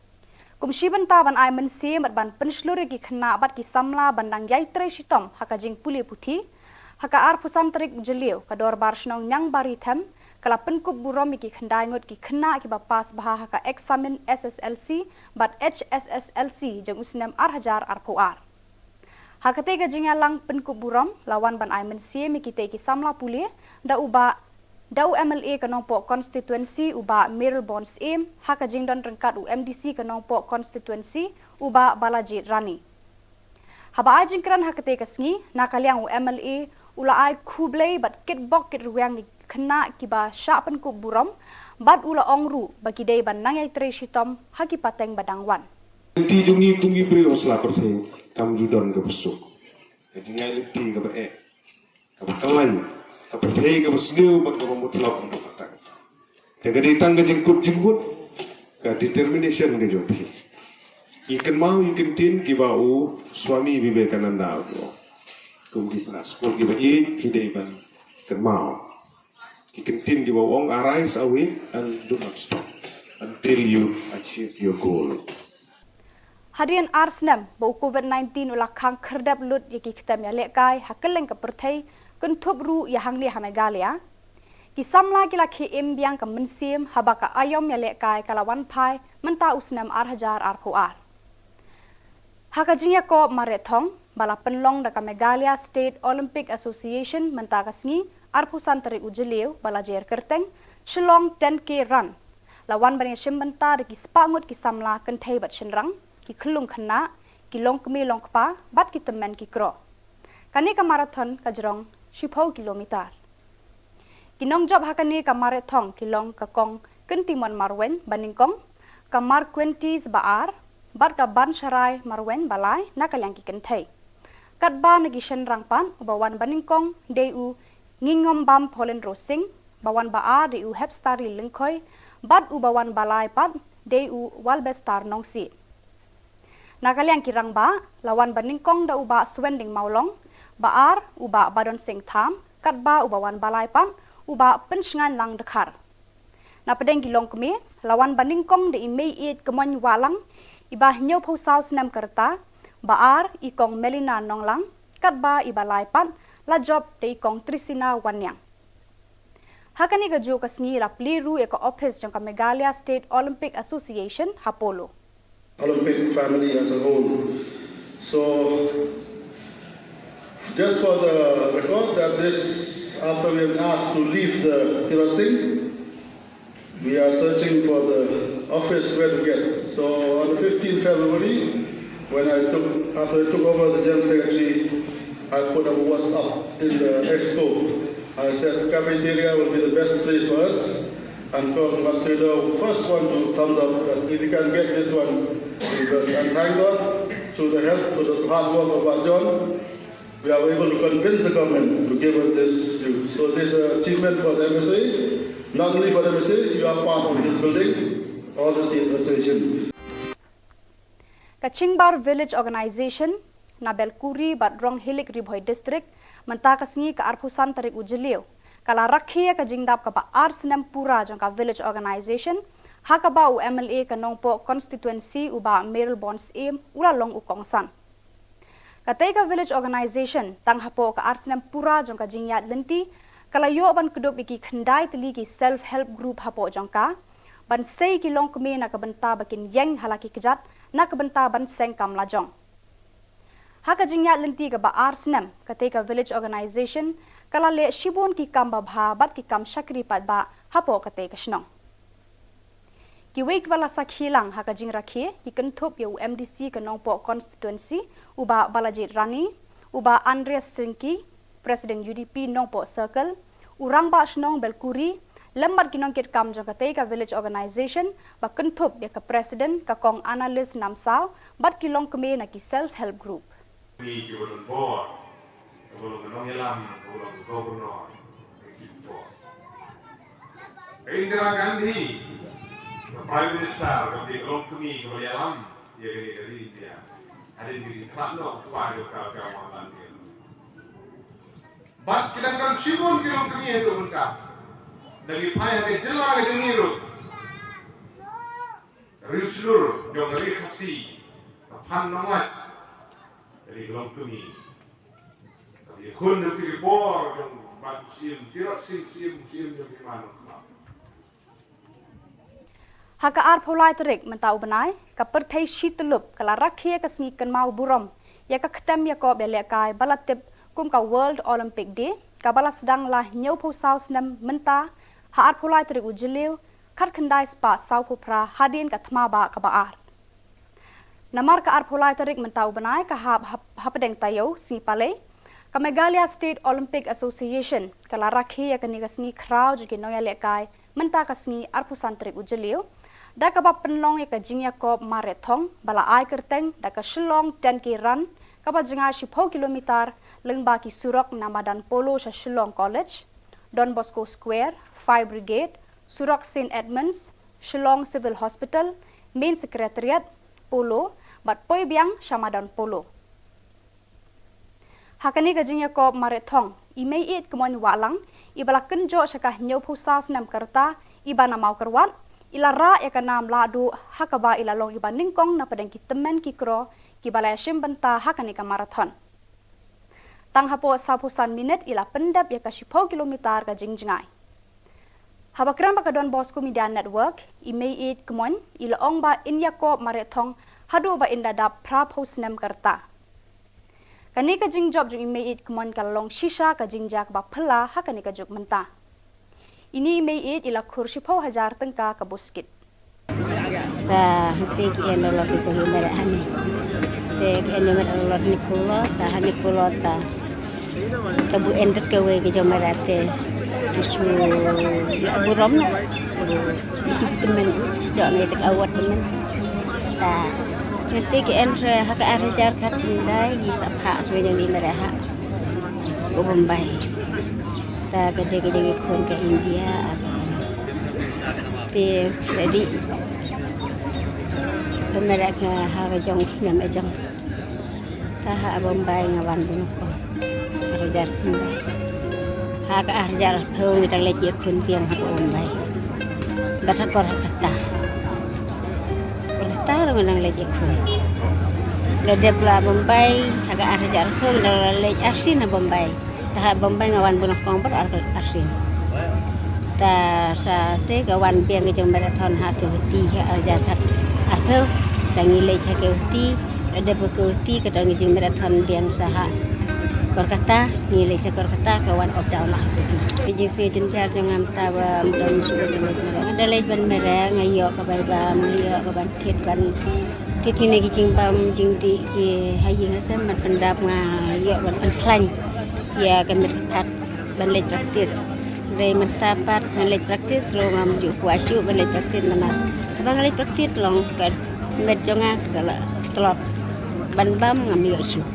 Kum shi bynta ban ai mynsiem bad ban pynshlur ïa ki khynnah bad ki samla ban dang ïai trei shitom ha ka jingpule puthi, ha ka arphew san tarik Jylliew, ka Dorbar Shnong Niangbari Them ka la pynkup burom ïa ki khyndai ngut ki khynnah kiba pass bha ha ka eksamin S S L C bad H S S L C jong u snem ar hajar arphew ar. Ha katei ka jingïalang pynkup burom la wan ban ai mynsiem ïa kitei ki samla pule da u bah, da u M L A ka Nongpoh Constituency, u Bah Mayralborn Syiem, ha ka jingdon ryngkat u M D C ka Nongpoh Constituency, u Bah Balajied Rani. Haba ai jingkren ha katei ka sngi, na ka liang u M L A u la ai khublei bad kitbok kitrwiang ïa ki khynnah kiba shah pynkup burom, bad u la ong ruh ba ki dei ban nang ïai trei shitom ha ki pateng ba dang wan. Lynti jong ngi kum ki briew ha sla pyrthei kam ju don kaba suk. Ka jingïaid lynti kaba eh, kaba kyllain, ka pyrthei kaba sniew bad kaba mutlop haduh katta katta. Te ka dei tang ka jingkut jingmut, Ka determination ka jong phi. Ki kynmaw ki kyntien kiba u Swami Vivekananda u ong. Kum ki para skur kiba ïeit phi dei ban kynmaw ki kyntien kiba u ong, "Arise, awake and do not stop until you achieve your goal." Hadien ar snem ba u Covid nineteen u la khang khyrdep lut ïa ki ktem ïalehkai ha kylleng ka pyrthei, kynthup ruh ïa hangne ha Meghalaya, ki samla ki la khie im biang ka mynsiem haba ka aïom ïalehkai ka la wan phai mynta u snem ar hajar arphew ar. Ha ka jingïakob mareh thong ba la pynlong da ka Meghalaya State Olympic Association mynta ka sngi arphew san tarik u Jylliew ba la jer kyrteng Shillong ten K Run, la wan ban ïashim bynta da ki spah ngut ki samla kynthei bad shynrang, ki khyllung khynnah, ki longkmie longkpa bad ki tymmen ki kro. Kane ka marathon ka jrong shiphew kilometer. Ki nongjop ha kane ka mareh thong ki long ka Kong Kyntimon Marwein banyngkong, ka Marquentis Baar bad ka Bansharai Marwein balai na ka liang ki kynthei. Katba na ki shynrang pat, uba wan banyngkong dei u Ngingombam Pauline Rosing, ba wan baar dei u Hepstari Lyngkhoi bad uba wan balai pat dei u Walbestar Nongsiej. Na ka liang ki rangbah, la wan banyngkong da u Bah Swending Mawlong, baar u Bah Badon Singh Tham, katba uba wan balai pat u Bah Pynshngain Lang Dkhar. Na pdeng ki longkmie, la wan banyngkong da i Meiieit Kmoin Wahlang, iba hynñiewphew saw snem ka rta, baar i Kong Melina Nonglang, katba iba lai pat la jop da i Kong Trisina Wanniang. Ha kane kajuh ka sngi la plie ruh ïa ka ophis jong ka Meghalaya State Olympic Association ha Polo. Olympic family as a whole. So, just for the record, that this, after we have asked to leave the Tirot Singh, we are searching for the office where to get. So on the fifteenth February, when I took, after I took over the General Secretary, I put a WhatsApp in the expo. I said cafeteria will be the best place for us. And Kong Matsuda, first one to thumbs up that if you can get this one, because, and thank God, through the help, through the hard work of Bah John, we are able to convince the government to give us this use. So this is an achievement for the M S A, not only for the M S A, you are part of this building, all the state association. Ka Chingbar Village Organization na Belkuri bad Ronghilik, Ri Bhoi District, mynta ka sngi ka arphew san tarik u Jylliew, ka la rakhe ïa ka jingdap kaba ar snem pura jong ka Village Organization, ha kaba u M L A ka Nongpoh Constituency u Bah Mayralborn Syiem u la long u kongsan. Katei ka Village Organization, tang hapoh ka ar snem pura jong ka jingïaid lynti, ka la ïoh ban kdup ïa ki khyndai tylli ki self help group hapoh jong ka, ban sei ki longkmie na ka bynta ba kin ïeng ha la ki kjat, na ka bynta ban seng kam lajong. Ha ka jingïaid lynti kaba ar snem, katei ka Village Organization ka la leh shibun ki kam babha bad ki kam shakri paidbah hapoh katei ka shnong. Kiwei kiba la sakhi lang ha ka jingrakhe ki kynthup ïa u M D C ka Nongpoh Constituency u Bah Balajied Rani, u Bah Andreas Syngki, President U D P Nongpoh Circle, u Rangbah Shnong Belkuri, lem bad ki nongkitkam jong katei ka Village Organization ba kynthup ïa ka President ka Kong Annalise Namsaw bad ki longkmie na ki self help group. Ni ki ba don bor, ka ba long ka nongïalam, ka ba long ka governor, ka ki bor. Ka Indira Gandhi, ka Prime Minister, ka ba long kmie, ka ba ïalam ïa kane ka ri India. Hadien ka jingkhlad noh u kpa jong ka, ka Mohanlal Nehru. Bad ki dang don shibun ki longkmie ha tu mynta. Da ki phai ha ka jylla ka jong ngi ruh. Riewshlur jong ka Ri Khasi, ka Phan Nonglait, ka ri ka longkmie. Ka ri khun jong ki bor jong Bah Syiem, Tirot Sing Syiem, Syiem jong ki man. Ha ka arphew lai tarik mynta u bnai, ka pyrthei shi tyllup ka la rakhe ïa ka sngi kynmaw burom ïa ka ktem ïakob ïalehkai ba la tip kum ka World Olympic Day, kaba la sdang la hynñiewphew saw snem mynta, ha arphew lai tarik u Jylliew, khatkhyndai spah sawphew phra hadien ka thma bah kaba ar. Namar ka arphew lai tarik mynta u bnai ka hap hap-, hapdeng taïew sngi Palei, ka Meghalaya State Olympic Association ka la rakhe ïa kane ka sngi khraw jong ki nongïalehkai mynta ka sngi arphew san tarik u Jylliew, da kaba pynlong ïa ka jingïakob mareh thong ba la ai kyrteng da ka Shillong ten K Run, kaba jngai shiphew kilometer lyngba ki surok na madan Polo sha Shillong College, Don Bosco Square, Fire Brigade, surok Saint Edmunds, Shillong Civil Hospital, Main Secretariat, Polo, bad poi biang sha madan Polo. Ha kane ka jingïakop mareh thong, i Meiieid Kmoin Wahlang, iba la kynjoh sha ka hynñiewphew saw snem ka rta, iba na Mawkyrwat, i la rah ïa ka nam lahduh, ha kaba i la long iba nyngkong na pdeng ki tymmen ki kro, kiba la ïashim bynta ha kane ka marathon. Tang hapoh sawphew san minit i la pyndep ïa ka shiphew kilometer ka jingjngai. Haba kren bad ka Don Bosco Media Network, i Meiieid Kmoin, i la ong ba in ïakop mareh thong, haduh ba in da dap phraphew snem ka rta. Kane ka jingjop jong i Meiieid Kmoin ka la long shisha ka jingjia kaba phylla ha kane ka juk mynta. Ine i Meiieid i la khur shiphew hajar tyngka ka buskit. Ta hangtei ki en halor ka jong i mareh hani. Te ki en i mareh halor hani kulo, ta hani kulo ta. Ta bu en bad kawei ka jong mareh te. Ki shu la burom na. Ki shu tymmen, shu jok ne ta ka award tymmen. Ta hangtei ki en re ha ka ar hajar khatkhyndai, ki sa phah re jong i mareh ha u Bombay. Ta ka dei ka jong i khun ka India, ar. Te sa dei. Pynmareh ka ha ka jong u snem ka jong. Ta ha Bombay nga wan bun ko. Ar hajar khyndai. Ha ka ar hajar arphew ngi dang leit ïakhun biang ha Bombay. Bad ha Kolkata. Kolkata ruh nga dang leit ïakhun. La dep la Bombay, ha ka ar hajar arphew ngi dang la leit arsien ha Bombay. Ta ha Bombay nga wan bun kong bad ar, arsien. Ta sa te ka wan biang ka jong marathon ha Guwahati ha ar hajar khat arphew. Ta ngi leit ha Guwahati, la dep ha Guwahati ka don ka jingmarathon biang sa ha Kolkata, ngi leit sha Kolkata ka wan up down ha Guwahati. Ka jingsngew jynjar jong nga mynta ba ym don shuh ban leit mareh. Nga da leit ban mareh, nga ïoh ka bai bam, nga ïoh ka ban thied ban thied kine ki jingbam jingdih ki ha ïing ha sem ban pyndap, nga ïoh ban pynkhlaiñ ïa ka met ka phad ban leit practice. Hynrei mynta pat ngan leit practice ruh ngam ju kwah shuh ban leit practice namar haba nga leit practice long ka met jong nga ka la tlot. Ban bam ngam ïoh shuh.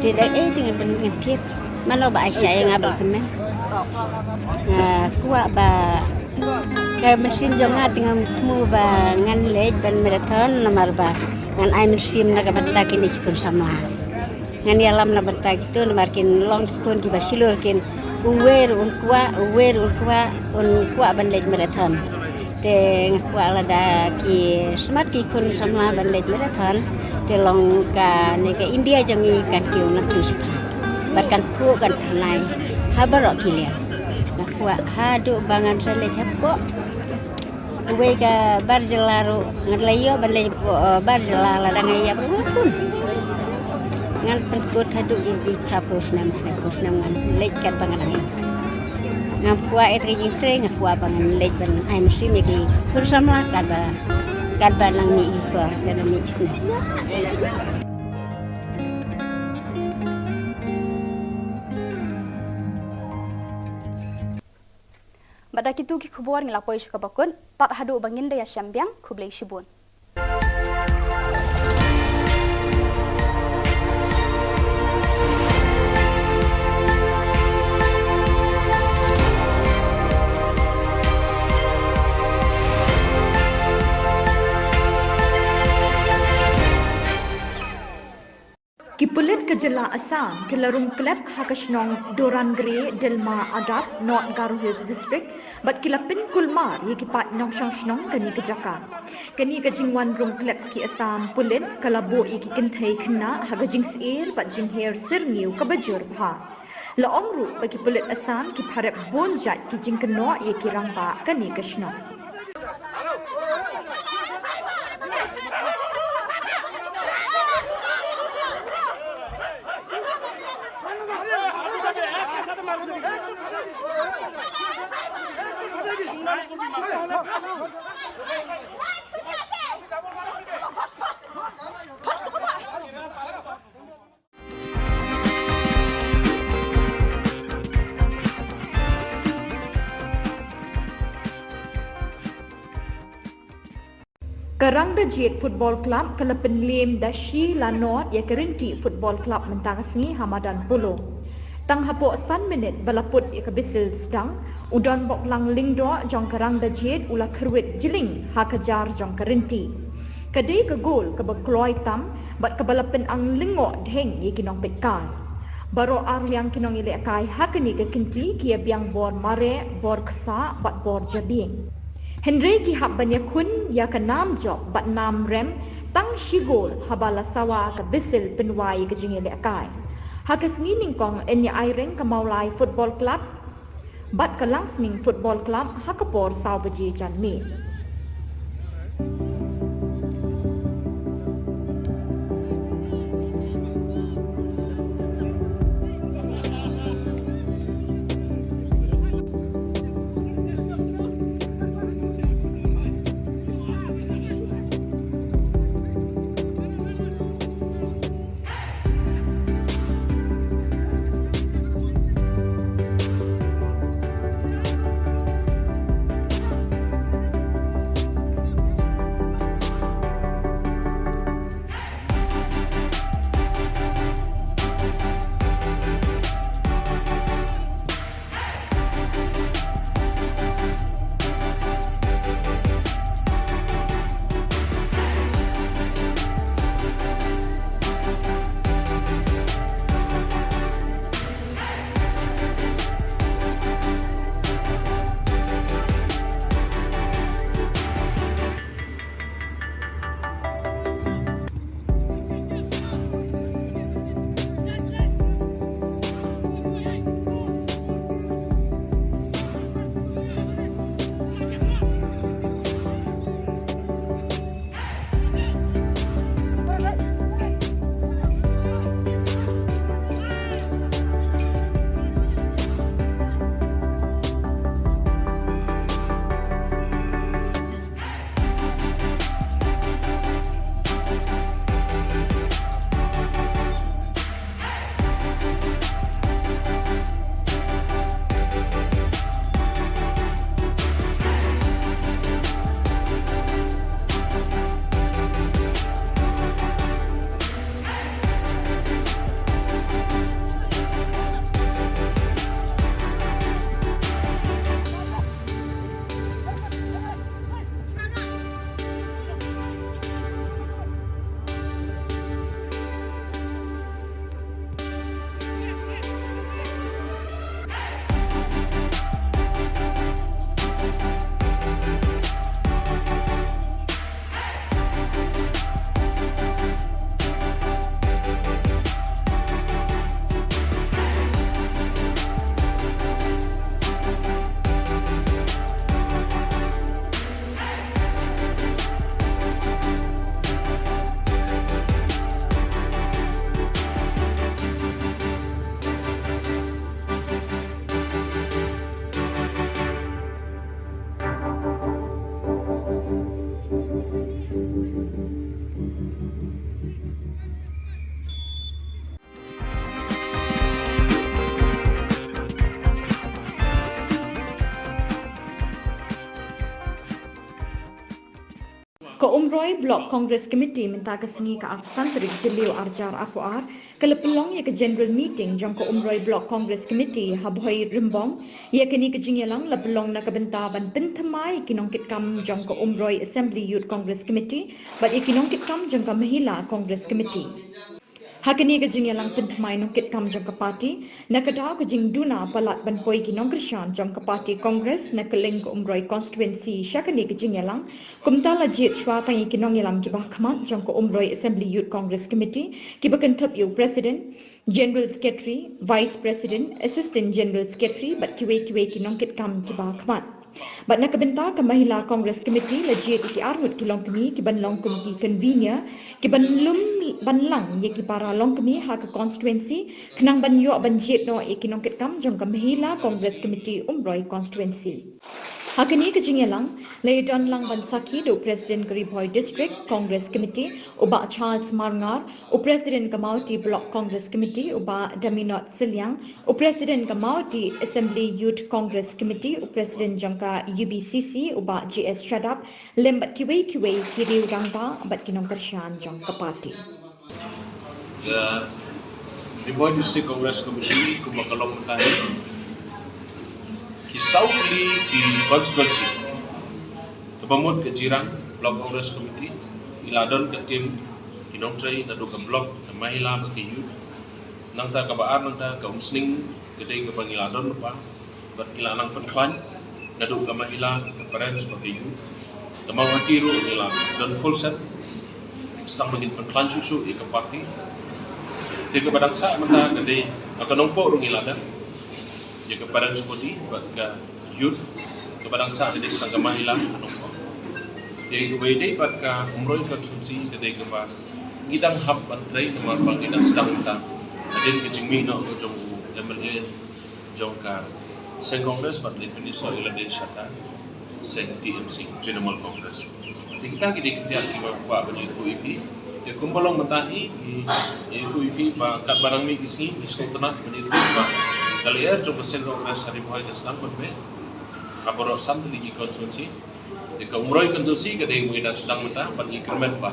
Te da ei te ngan, ngan thied. Mano ba ai shai ïa nga ba la tymmen. Nga kwah ba ka mynsiem jong nga te ngam thmu ba ngan leit ban marathon namar ba ngan ai mynsiem na ka bynta kine ki khun samla. Ngan ïalam na bynta kito namar kin long ki khun kiba shlur kin. Uwei ruh un kwah, uwei ruh un kwah, un kwah ban leit marathon. Te nga kwah lada ki smat ki khun samla ban leit marathon. Te long kane ka India jong ngi kan kiew nangkiew shaphrang. Bad kan phuh kan phyrnai ha baroh ki liang. Nga kwah haduh ba ngan sa leit hapoh uwei ka bar jylla ruh ngan la ïoh ban leit hapoh, eh, bar jylla lada nga ïap ruh ngan pun. Ngan pynkut haduh ïa ki phraphew snem, phraphew snem ngan leit katba nga dang ïap. Ngam kwah ïa ka jingtrei, nga kwah ba ngan leit ban ai mynsiem ïa ki khun samla katba, katba nang mih ki por, katba mih ki snem. Bad da kito ki khubor ngi la poi sha kaba kut, tad haduh ba ngin da ïashem biang, khublei shibun. Ki pulit ka jylla Assam ki la rung klet ha ka shnong Dorangre, Dilma Agap, North Garo Hills District, bad ki la pynkulmar ïa ki paid nongshong shnong kane ka jaka. Kane ka jingwan rung klet ki Assam pulit ka la buh ïa ki kynthei khynnah ha ka jingsyier bad jingher syrngiew kaba jur bha. La ong ruh ba ki pulit Assam ki pharep bun jait ki jingkynnoh ïa ki rangbah kane ka shnong. Ka Rangdajied Football Club ka la pynliem da shi la nod ïa ka Ryntih Football Club mynta ka sngi ha madan Polo. Tang hapoh san minit ba la put ïa ka whistle sdang, U Donboklang Lyngdoh jong ka Rangdajied u la kyrwit jylliew ha ka jar jong ka rynti. Ka dei ka gol kaba kloi tam bad kaba la pynang lyngngoh dheng ïa ki nongpeitkai. Baroh arliang ki nongïalehkai ha kane ka kynti ki ïa biang bor mareh, bor ksah bad bor jabieng. Hynrei ki hap ban ïakhun ïa ka nam jop bad nam rem tang shi gol haba la sawa ka bisil pynwai ïa ka jingïalehkai. Ha ka sngi nyngkong yn ïa aireng ka Mawlai Football Club bad ka Langsning Football Club ha ka por saw baje janmiet. Ka Umroi Block Congress Committee mynta ka sngi ka arphew san tarik Jylliew arhajar arphew ar ka la pynlong ïa ka General Meeting jong ka Umroi Block Congress Committee ha Bhoi Rymbong. Ïa kane ka jingïalang la pynlong na ka bynta ban pynthymmai ïa ki nongkitkam jong ka Umroi Assembly Youth Congress Committee bad ïa ki nongkitkam jong ka Mahila Congress Committee. Ha kane ka jingïalang pynthymmai nongkitkam jong ka party, na ka daw ka jingduna palat ban poi ki nongkyrshan jong ka party Congress na kylleng ka Umroi constituency sha kane ka jingïalang, kumta la jied shuwa tang ïa ki nongïalam kiba hakhmat jong ka Umroi Assembly Youth Congress Committee, kiba kynthup ïa u President, General Secretary, Vice President, Assistant General Secretary bad kiwei kiwei ki nongkitkam kiba hakhmat. Bad na ka bynta ka Mahila Congress Committee la jied ïa ki arngut ki longkmie kiban long kum ki convener kiban lum ban lang ïa ki para longkmie ha ka constituency, khnang ban ïoh ban jied noh ïa ki nongkitkam jong ka Mahila Congress Committee Umroi constituency. Ha kane ka jingïalang la ïadon lang ban sakhi da u President ka Ri Bhoi District Congress Committee u Bah Charles Marngar, u President ka Mawhati Block Congress Committee u Bah Daminot Sylliang, u President ka Mawhati Assembly Youth Congress Committee, u President jong ka U B C C u Bah J S Shadap, lem bad kiwei kiwei ki riew rangbah bad ki nongkyrshan jong ka party. Ka Ri Bhoi District Congress Committee kumba ka long mynta, Ki saw tylli ki constituency, kaba mut ka Jirang Block Congress Committee, ngi la don ka team ki nongtrei naduh ka block, ka mahila bad ka youth. Nangta kaba ar, nangta ka Umsning, ka dei kaba ngi la don lypa bad ngi la nang pynkhlaiñ naduh ka mahila, ka parents bad ka youth. Ka Mawhati ruh ngi la don full set, sdang ba ngin pynkhlaiñ shuh shuh ïa ka party. Te kaba dang sah mynta ka dei, ka Nongpoh ruh ngi la don ïa ka parents body bad ka youth. Kaba dang sah ka dei sdang ka mahila, ka Nongpoh. Te kaba ïadei bad ka Umroi constituency ka dei kaba ngi dang hap ban trei namar ba ngi dang sdang mynta hadien ka jingmih noh ka jong u M L A jong ka seng Congress bad leit pynïasoh ïa lade sha ka seng T M C, Trinamool Congress. Te kita ki dei ki ktien kiba kwah ban ïathuh ïa phi. Te kumba long mynta hi, ngi ïathuh ïa phi ba katba nang mih ki sngi, ngi sngewtynnat ban ïathuh ba ka lyer jong ka seng Congress ha Ri Bhoi ka sdang ban beh ha baroh san tylli ki constituency. Te ka Umroi constituency ka dei kaba ngi dang sdang mynta bad ngi kyrmen ba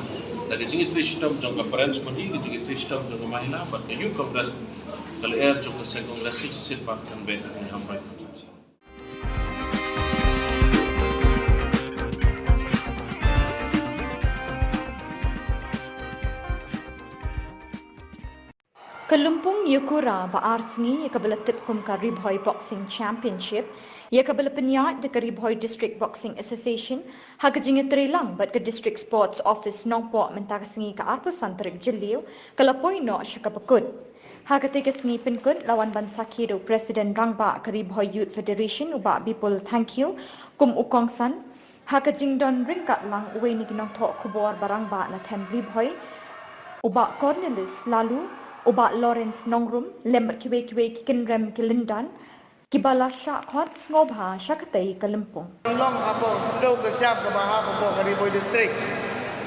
da ka jingïatrei shitom jong ka parents body, ka jingïatrei shitom jong ka mahila bad ka Youth Congress, ka lyer jong ka seng Congress shisien pat kan beh ha Umroi constituency. Ka lympung ïakura ba ar sngi ïa kaba la tip kum ka Ri Bhoi Boxing Championship, ïa kaba la pynïaid da ka Ri Bhoi District Boxing Association ha ka jingïatreilang bad ka District Sports Office Nongpoh mynta ka sngi, ka arphew san tarik Jylliew, ka la poi noh sha kaba kut. Ha katei ka sngi pynkut la wan ban sakhi da u President Rangbah ka Ri Bhoi Youth Federation, u Bah Bipul Thangkhiew, kum u kongsan. Ha ka jingdon ryngkat lang uwei na ki nongthoh khubor ba rangbah na them Ri Bhoi, u Bah Cornelius Laloo, u Bah Lawrence Nongrum, lem bad kiwei kiwei ki kynrem ki lyndan kiba la shah khot sngewbha sha katei ka lympung. Long hapoh hynñiew ka shap kaba hap hapoh ka Ri Bhoi District.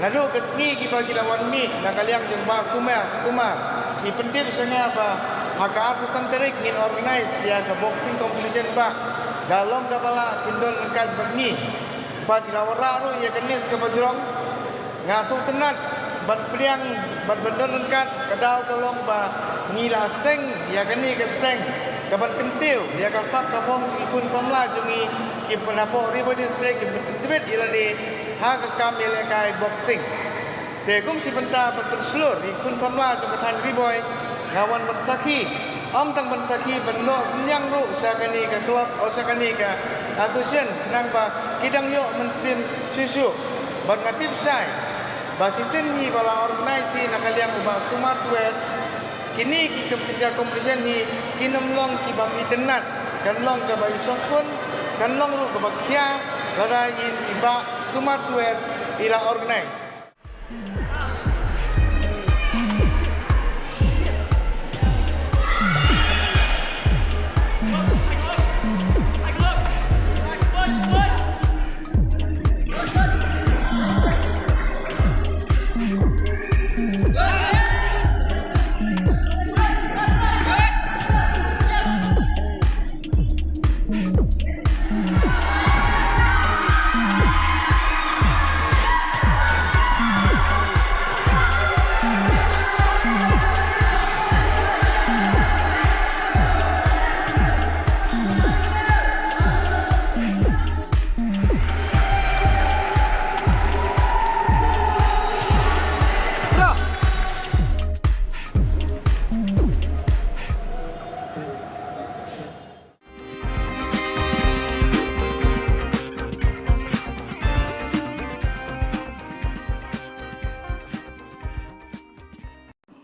Naduh ka sngi kiba ki la wan mih na ka liang jong Bah Sumar, Sumar, ki pyntip sha nga ba ha ka arphew san tarik ngin organize ïa ka boxing competition, bah. Da long kaba lah, phin don ryngkat bad ngi. Ba ki la wanrah ruh ïa ka list kaba jrong. Nga sngewtynnat ban pdiang bad ban don ryngkat, ka daw ka long ba ngi la seng ïa kane ka seng kaban kyntiew ïa ka sap ka phong jong ki khun samla jong ngi kiba na hapoh Ri Bhoi District kiba kyntiew ïa lade ha ka kam ïalehkai boxing. Te kum shi bynta ban pynshlur ïa ki khun samla jong ka thaiñ Ri Bhoi, nga wan ban sakhi, ym tang ban sakhi, ban noh synñiang ruh sha kane ka club, oh, sha kane ka association, khnang ba ki dang ïoh mynsiem shuh shuh. Bad nga tip shai ba shisien hi ba la organize hi na ka liang u Bah Sumar Suer, kine ki kynja competition hi kin ym long ki bym itynnad, kan long kaba ishongkun, kan long ruh kaba khia, lada i Bah Sumar Suer i la organize.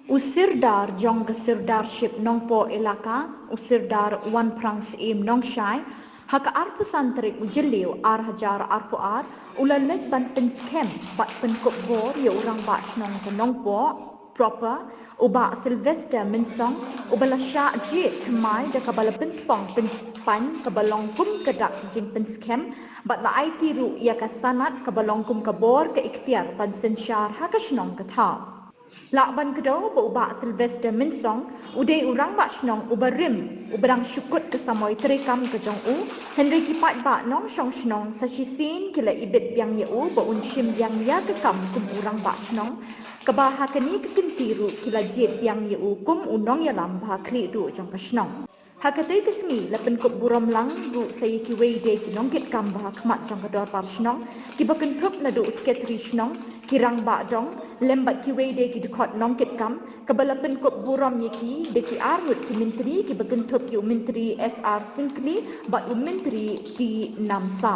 U Sirdar jong ka Sirdarship Nongpoh Elaka, u Sirdar Wanphrang Syiem Nongshai, ha ka arphew san tarik u Jylliew ar hajar arphew ar, u la leit ban pynskhem bad pynkup bor ïa u Rangbah Shnong ka Nongpoh proper, u Bah Sylvester Mynsong, uba la shah jied thymmai da kaba la pynspong pynspain kaba long kum ka dak jingpynskhem, bad la aiti ruh ïa ka sanad kaba long kum ka bor ka iktiar ban synshar ha ka shnong ka thaw. Lah ban kdew ba u Bah Sylvester Mynsong u dei u Rangbah Shnong uba rim, uba dang shu kut ka samoi treikam ka jong u, hynrei ki paidbah nongshong shnong sa shisien ki la ibit biang ïa u ba un shim biang ïa ka kam kum u Rangbah Shnong, kaba ha kane ka kynti ruh ki la jied biang ïa u kum u nongïalam ba khlieh duh jong ka shnong. Ha katei ka sngi la pynkup burom lang ruh sa ïa kiwei de ki nongkitkam ba ha khmat jong ka dorbar shnong, kiba kynthup naduh u sekretari shnong, ki rangbah dong, lem bad kiwei de ki dkhot nongkitkam, kaba la pynkup burom ïa ki da ki arngut ki myntri, kiba kynthup ïa u myntri S R Syngkli bad u myntri T Namsa.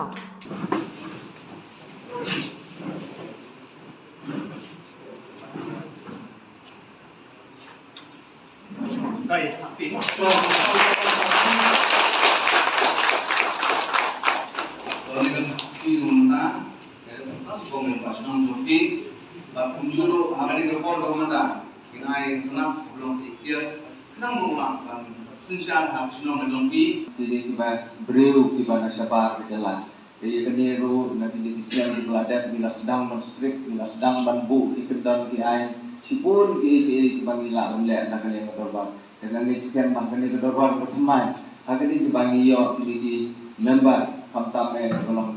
Kine kiba briew kiba na shabar ka jylla. Te ïa kane ruh na kine ki snem kiba la dep ngi la sdang ban strict, ngi la sdang ban buh ki kyndon ki aiñ shibun ki, ki, kiba ngi lah ban leh na kane ka dorbar. Te nga ngeit skhem ba kane ka dorbar ka thymmai ha kine kiba ngi ïoh kine ki member, khamtam eh kiba long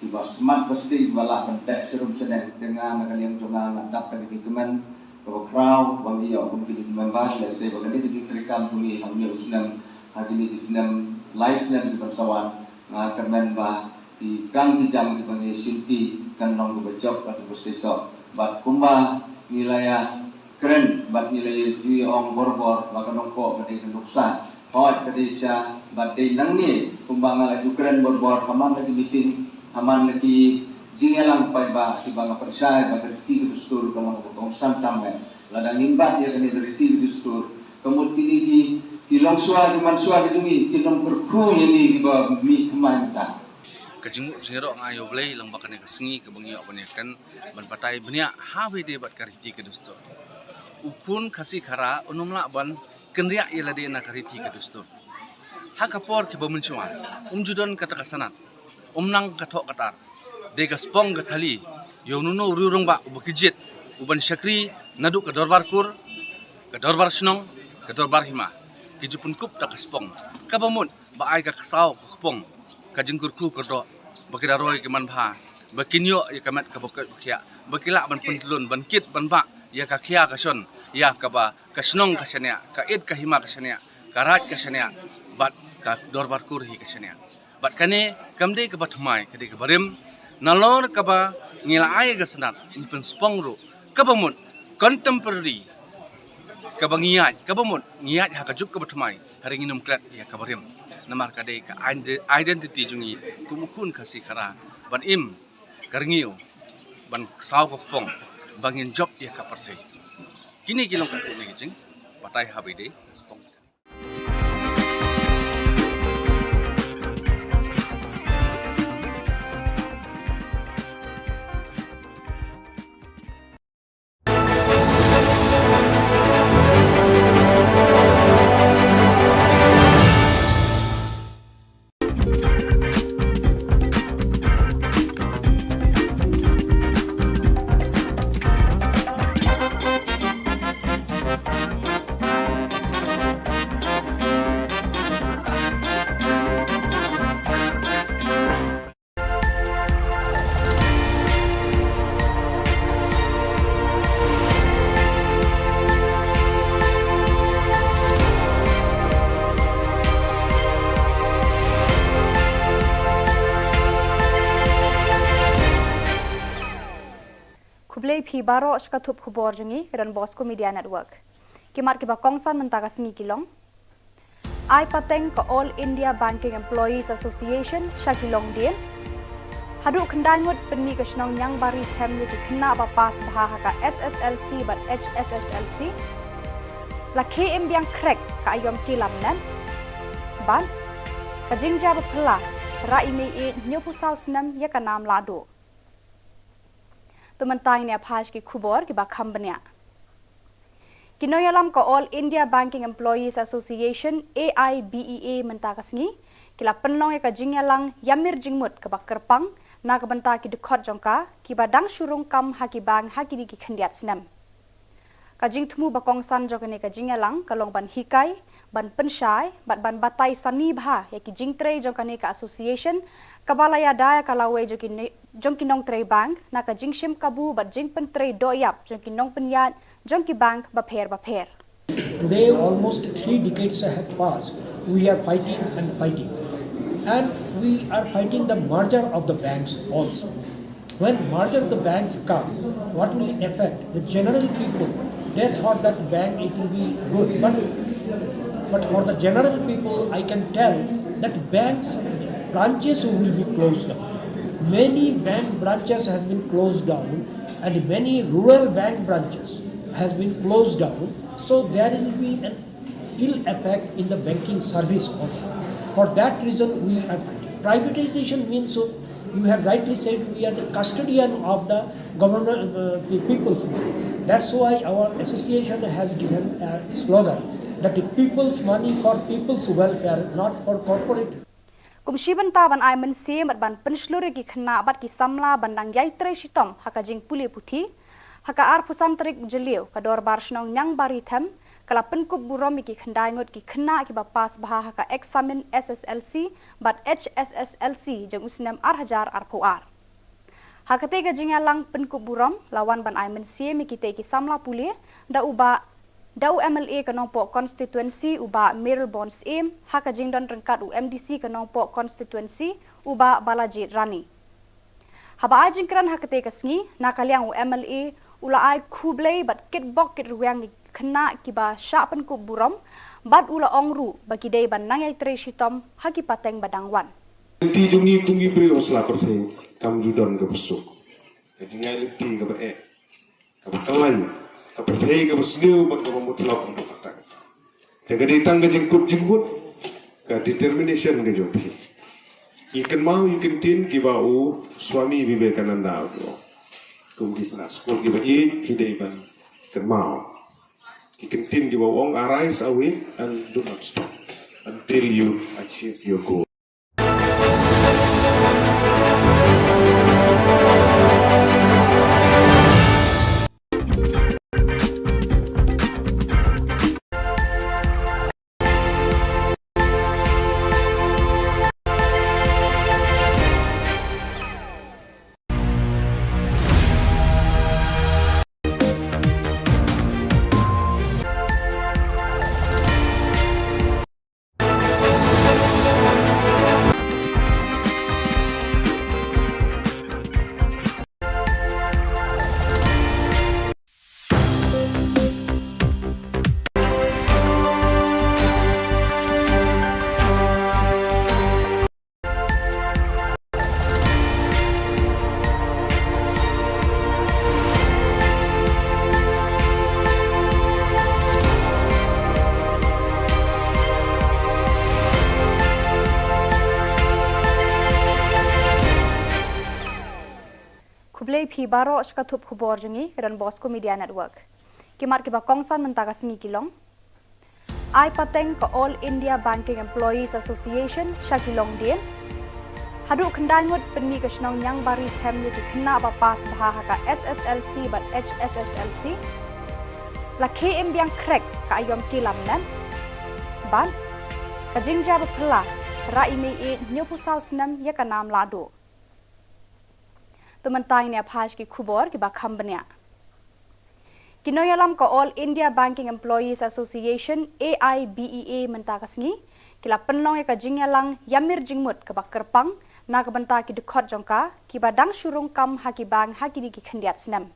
kiba smat ba sting, kiba lah ban teh sharum shaneng. Te nga na ka liang jong nga nga dap kane ka kmen kaba khraw ba ngi ïoh kum kine ki member. Lehse ba kane ka jingtrei kam jong ngi ha une u snem, ha kine ki snem, lai snem kiban sa wan, nga kmen ba ki kam ki jam kiba ngi shimti kan long kaba jop bad kaba seisoh. Bad kumba ngi la ïa kren bad ngi la ïa ju ïa ong borbor ba ka nongpoh ka dei ka nuksa. Hooid, ka dei sha bad dei nangne kumba nga la ju kren borbor ha man la ki meeting, ha man la ki jingïalang paidbah kiba nga pynshai ba ka riti ka dustur ka long kaba kongsan tam eh. Lada ngim bat ïa kane ka riti ka dustur, ka mut kine ki, ki longshuwa, ki manshuwa ki jong ngi kin long kyrkhu ïa ngi kiba mih thymmai mynta. Ka jingmut jingïaroh nga ïa U Blei lang ba kane ka sngi kaba ngi ïoh ban ïakren ban batai bniah ha ba ïadei bad ka riti ka dustur. U khun Khasi Khara un ym lah ban kynriah ïa lade na ka riti ka dustur. Ha ka por kiba mynshuwa um ju don kata ka sanad, um nang ka thoh ka tar. Dei ka spong ka thali ïa uno uno u rangbah uba kyrjiat, uban shakri naduh ka dorbar kur, ka dorbar shnong, ka dorbar hima. Ki ju pynkup da ka spong kaba mut ba ai ka ksaw ka kpong, ka jingkyrkhu kyrdoh ba ki da roi ki man bha, ba kin ïoh ïa ka met kaba koit ba khiah, ba ki lah ban pyntlun, ban kit ban bah ïa ka khia ka shon, ïa kaba ka shnong ka shaniah, ka it ka hima ka shaniah, ka raid ka shaniah, bad ka dorbar kur hi ka shaniah. Bad kane kam dei kaba thymmai, ka dei kaba rim. Nalor kaba ngi la ai ka sanad, ngi pynspong ruh kaba mut contemporary, kaba ngi ïaid, kaba mut ngi ïaid ha ka juk kaba thymmai, hynrei ngin ym klet ïa kaba rim. Namar ka dei ka ide-, identity jong ngi kum u khun Khasi Khara, ban im ka rngiew, ban ksaw ka kpong ba ngin jop ïa ka pyrthei. Kine ki long katto katne ki jingbatai ha ba ïadei ka spong. Khublei phi baroh sha ka thup khubor jong ngi ka Don Bosco Media Network. Ki mat kiba kongsan mynta ka sngi ki long: Ai pateng ka All India Banking Employees Association sha ki longdien. Haduh khyndai ngut pynmih ka shnong Niangbari Them ïa ki khynnah ba pass bha ha ka S S L C bad H S S L C. La khie im biang khrek ka aiom ki lam nem. Bad ka jingjia ba phylla, ra i mei i hynñiewphew saw snem ïa ka nam lahduh. To mynta ngin ïa phai sha ki khubor kiba kham bniah. Ki nongïalam ka All India Banking Employees Association, A I B E A, mynta ka sngi ki la pynlong ïa ka jingïalang ïamir jingmut kaba kyrpang na ka bynta ki dkhot jong ka kiba dang shu rung kam ha ki bank ha kine ki khyndiat snem. Ka jingthmu ba kongsan jong kane ka jingïalang ka long ban hikai, ban pynshai bad ban batai sani bha ïa ki jingtrei jong kane ka association, kaba la ïada ïa ka lawei jong ki ne-, jong ki nongtrei bank na ka jingshim kabu bad jingpyntrei dohïap jong ki nongpynïaid jong ki bank bapher bapher. Today, almost three decades have passed We are fighting and fighting. And we are fighting the merger of the banks also. When merger of the banks come, what will affect the general people? They thought that bank it will be good, but, but for the general people, I can tell that banks branches will be closed down. Many bank branches has been closed down, and many rural bank branches has been closed down. So there will be an ill effect in the banking service also. For that reason, we are fighting. Privatization means, so you have rightly said, we are the custodian of the governor, uh, the people's money. That's why our association has given a slogan that the people's money for people's welfare, not for corporate. Kum shi bynta ban ai mynsiem bad ban pynshlur ïa ki khynnah bad ki samla ban dang ïai trei shitom ha ka jingpule puthi, ha ka arphew san tarik Jylliew ka Dorbar Shnong Ñiangbari Them ka la pynkup burom ïa ki khyndai ngut ki khynnah kiba pass bha ha ka eksamin S S L C bad H S S L C jong u snem ar hajar arphew ar. Ha katei ka jingïalang pynkup burom la wan ban ai mynsiem ïa kitei ki samla pule da u Bah, da u M L A ka Nongpoh constituency u Bah Mayralborn Syiem, ha ka jingdon ryngkat u M D C ka Nongpoh constituency u Bah Balajied Rani. Haba ai jingkren ha katei ka sngi, na ka liang u M L A u la ai khublei bad kitbok kitrwiang ïa ki khynnah kiba shah pynkup burom, bad u la ong ruh ba ki dei ban nang ïai trei shitom ha ki pateng ba dang wan. Lynti jong ngi kum ki briew ha sla pyrthei kam ju don kaba suk. Ka jingïaid lynti kaba eh, kaba khlaiñ, ka pyrthei kaba sniew bad kaba mutlop haduh katta katta. Te ka dei tang ka jingkut jingmut, ka determination ka jong phi. Ngi kynmaw ïa ki ktien kiba u Swami Vivekananda u ong. Kum ki khynnah skul kiba ïeit phi dei ban kynmaw ki ktien kiba u ong, "Arise, awake, and do not stop until you achieve your goal." Khublei phi baroh sha ka thup khubor jong ngi ka Don Bosco Media Network. Ki mat kiba kongsan mynta ka sngi ki long: Ai pateng ka All India Banking Employees Association sha ki longdien. Haduh khyndai ngut pynmih ka shnong Ñiangbari Them ïa ki khynnah ba pass bha ha ka S S L C bad H S S L C. La khie im biang khrek ka aïom ki lam net. Bad ka jingjia ba phylla, rah i mei ïeit hynñiewphew saw snem ïa ka nam lahduh. To mynta ngin ïa phai sha ki khubor kiba kham bniah. Ki nongïalam ka All India Banking Employees Association, A I B E A, mynta ka sngi ki la pynlong ïa ka jingïalang ïamir jingmut kaba kyrpang na ka bynta ki dkhot jong ka kiba dang shu rung kam ha ki bank ha kine ki khyndiat snem.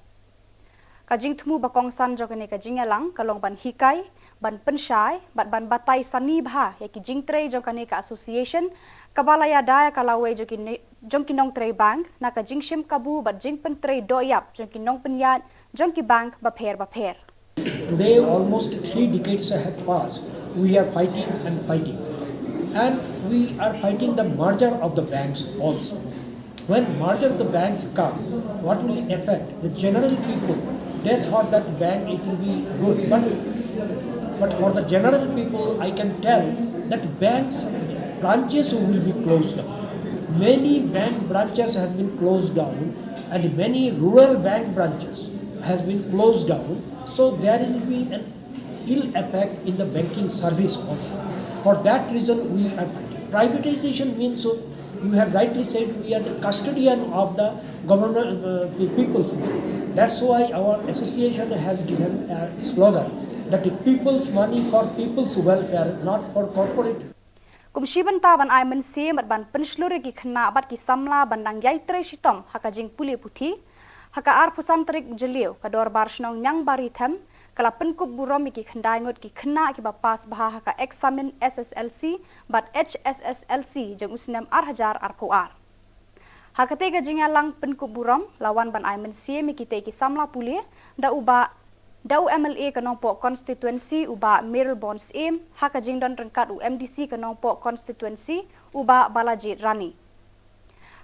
Ka jingthmu ba kongsan jong kane ka jingïalang ka long ban hikai, ban pynshai bad ban batai sani bha ïa ki jingtrei jong kane ka association, kaba la ïada ïa ka lawei jong ki ne-, jong ki nongtrei bank na ka jingshim kabu bad jingpyntrei dohïap jong ki nongpynïaid jong ki bank bapher bapher. Today, almost three decades have passed. We are fighting and fighting. And we are fighting the merger of the banks also. When merger of the banks come, what will affect the general people? They thought that bank it will be good, but, but for the general people, I can tell that banks branches will be closed down. Many bank branches has been closed down, and many rural bank branches has been closed down. So there will be an ill effect in the banking service also. For that reason, we are fighting. Privatization means, so you have rightly said, we are the custodian of the governor, uh, the people's money. That's why our association has given a slogan that the people's money for people's welfare, not for corporate. Kum shi bynta ban ai mynsiem bad ban pynshlur ïa ki khynnah bad ki samla ban nang ïai trei shitom ha ka jingpule puthi, ha ka arphew san tarik Jylliew ka Dorbar Shnong Niangbarithem ka la pynkup burom ïa ki khyndai ngut ki khynnah kiba pass bha ha ka eksamin S S L C bad H S S L C jong u snem ar hajar arphew ar. Ha katei ka jingïalang pynkup burom la wan ban ai mynsiem ïa kitei ki samla pule da u bah, da u M L A ka Nongpoh Constituency u Bah Mayralborn Syiem, ha ka jingdon ryngkat u M D C ka Nongpoh Constituency u Bah Balajied Rani.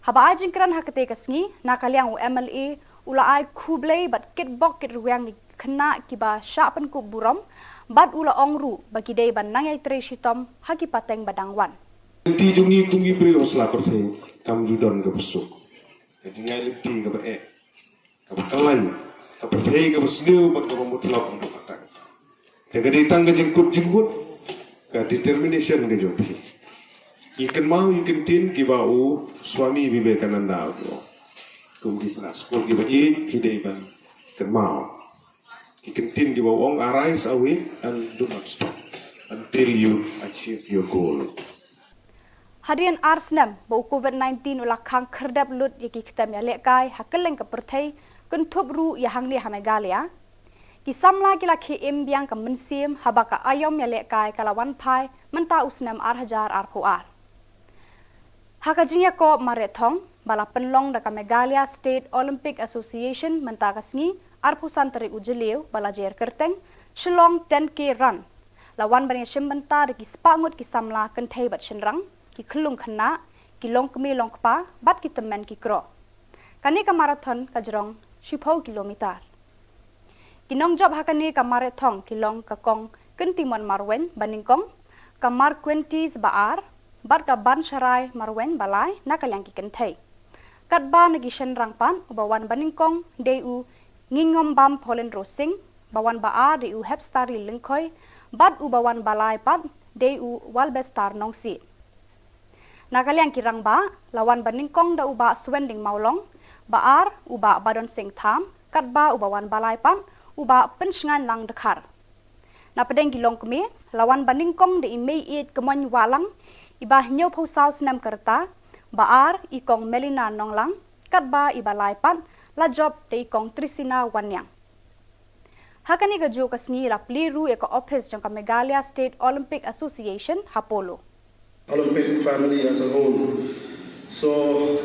Haba ai jingkren ha katei ka sngi, na ka liang u M L A u la ai khublei bad kitbok kitrwiang ïa ki khynnah kiba shah pynkup burom bad u la ong ruh ba ki dei ban nang ïai trei shitom ha ki pateng ba dang wan. Lynti jong ngi kum ki briew ha sla pyrthei kam ju don kaba suk. Ka jingïaid lynti kaba eh, kaba khlaiñ, ka pyrthei kaba sniew bad kaba mutlop haduh katta katta. Te ka dei tang ka jingkut jingmut, ka determination ka jong phi. Ngi kynmaw ïa ki kyntien kiba u Swami Vivekananda u ong, kum ki para skul kiba ïeit phi dei ban kynmaw ki kyntien kiba u ong, "Arise, awake, and do not stop until you achieve your goal." Hadien ar snem ba u Covid nineteen u la khang khyrdep lut ïa ki ktem ïalehkai ha kylleng ka pyrthei, kynthup ruh ïa hangne ha Meghalaya, ki samla ki la khie im biang ka mynsiem haba ka aïom ïalehkai ka la wan phai mynta u snem ar hajar arphew ar. Ha ka jingïakob mareh thong ba la pynlong da ka Meghalaya State Olympic Association mynta ka sngi arphew san tarik u Jylliew ba la jer kyrteng Shillong ten K Run, la wan ban ïashim bynta da ki spah ngut ki samla kynthei bad shynrang, ki khyllung khynnah, ki longkmie longkpa bad ki tymmen ki kro. Kane ka marathon ka jrong shiphew kilometer. Ki nongjop ha kane ka mareh thong ki long ka Kong Kyntimon Marwein ba nyngkong, ka Marquentis ba ar bad ka Bansharai Marwein ba lai na ka liang ki kynthei. Katba na ki shynrang pat, uba wan ba nyngkong dei u Ngingombam Paulin Rosing, ba wan ba ar dei u Hepstari Lyngkhoi bad uba wan ba lai pat dei u Walbestar Nongsiej. Na ka liang ki rangbah, la wan ba nyngkong da u Bah Swending Mawlong, ba ar u Bah Badon Singh Tham, katba uba wan ba lai pat u Bah Pynshngainlang Dkhar. Na pdeng ki longkmie, la wan ba nyngkong da i Meiieit Kmoin Wahlang, iba hynñiewphew saw snem ka rta, ba ar i Kong Melina Nonglang, katba iba lai pat la jop da i Kong Trisina Wanniang. Ha kane kajuh ka sngi la plie ruh ïa ka ophis jong ka Meghalaya State Olympic Association ha Polo. Olympic family as a whole. So,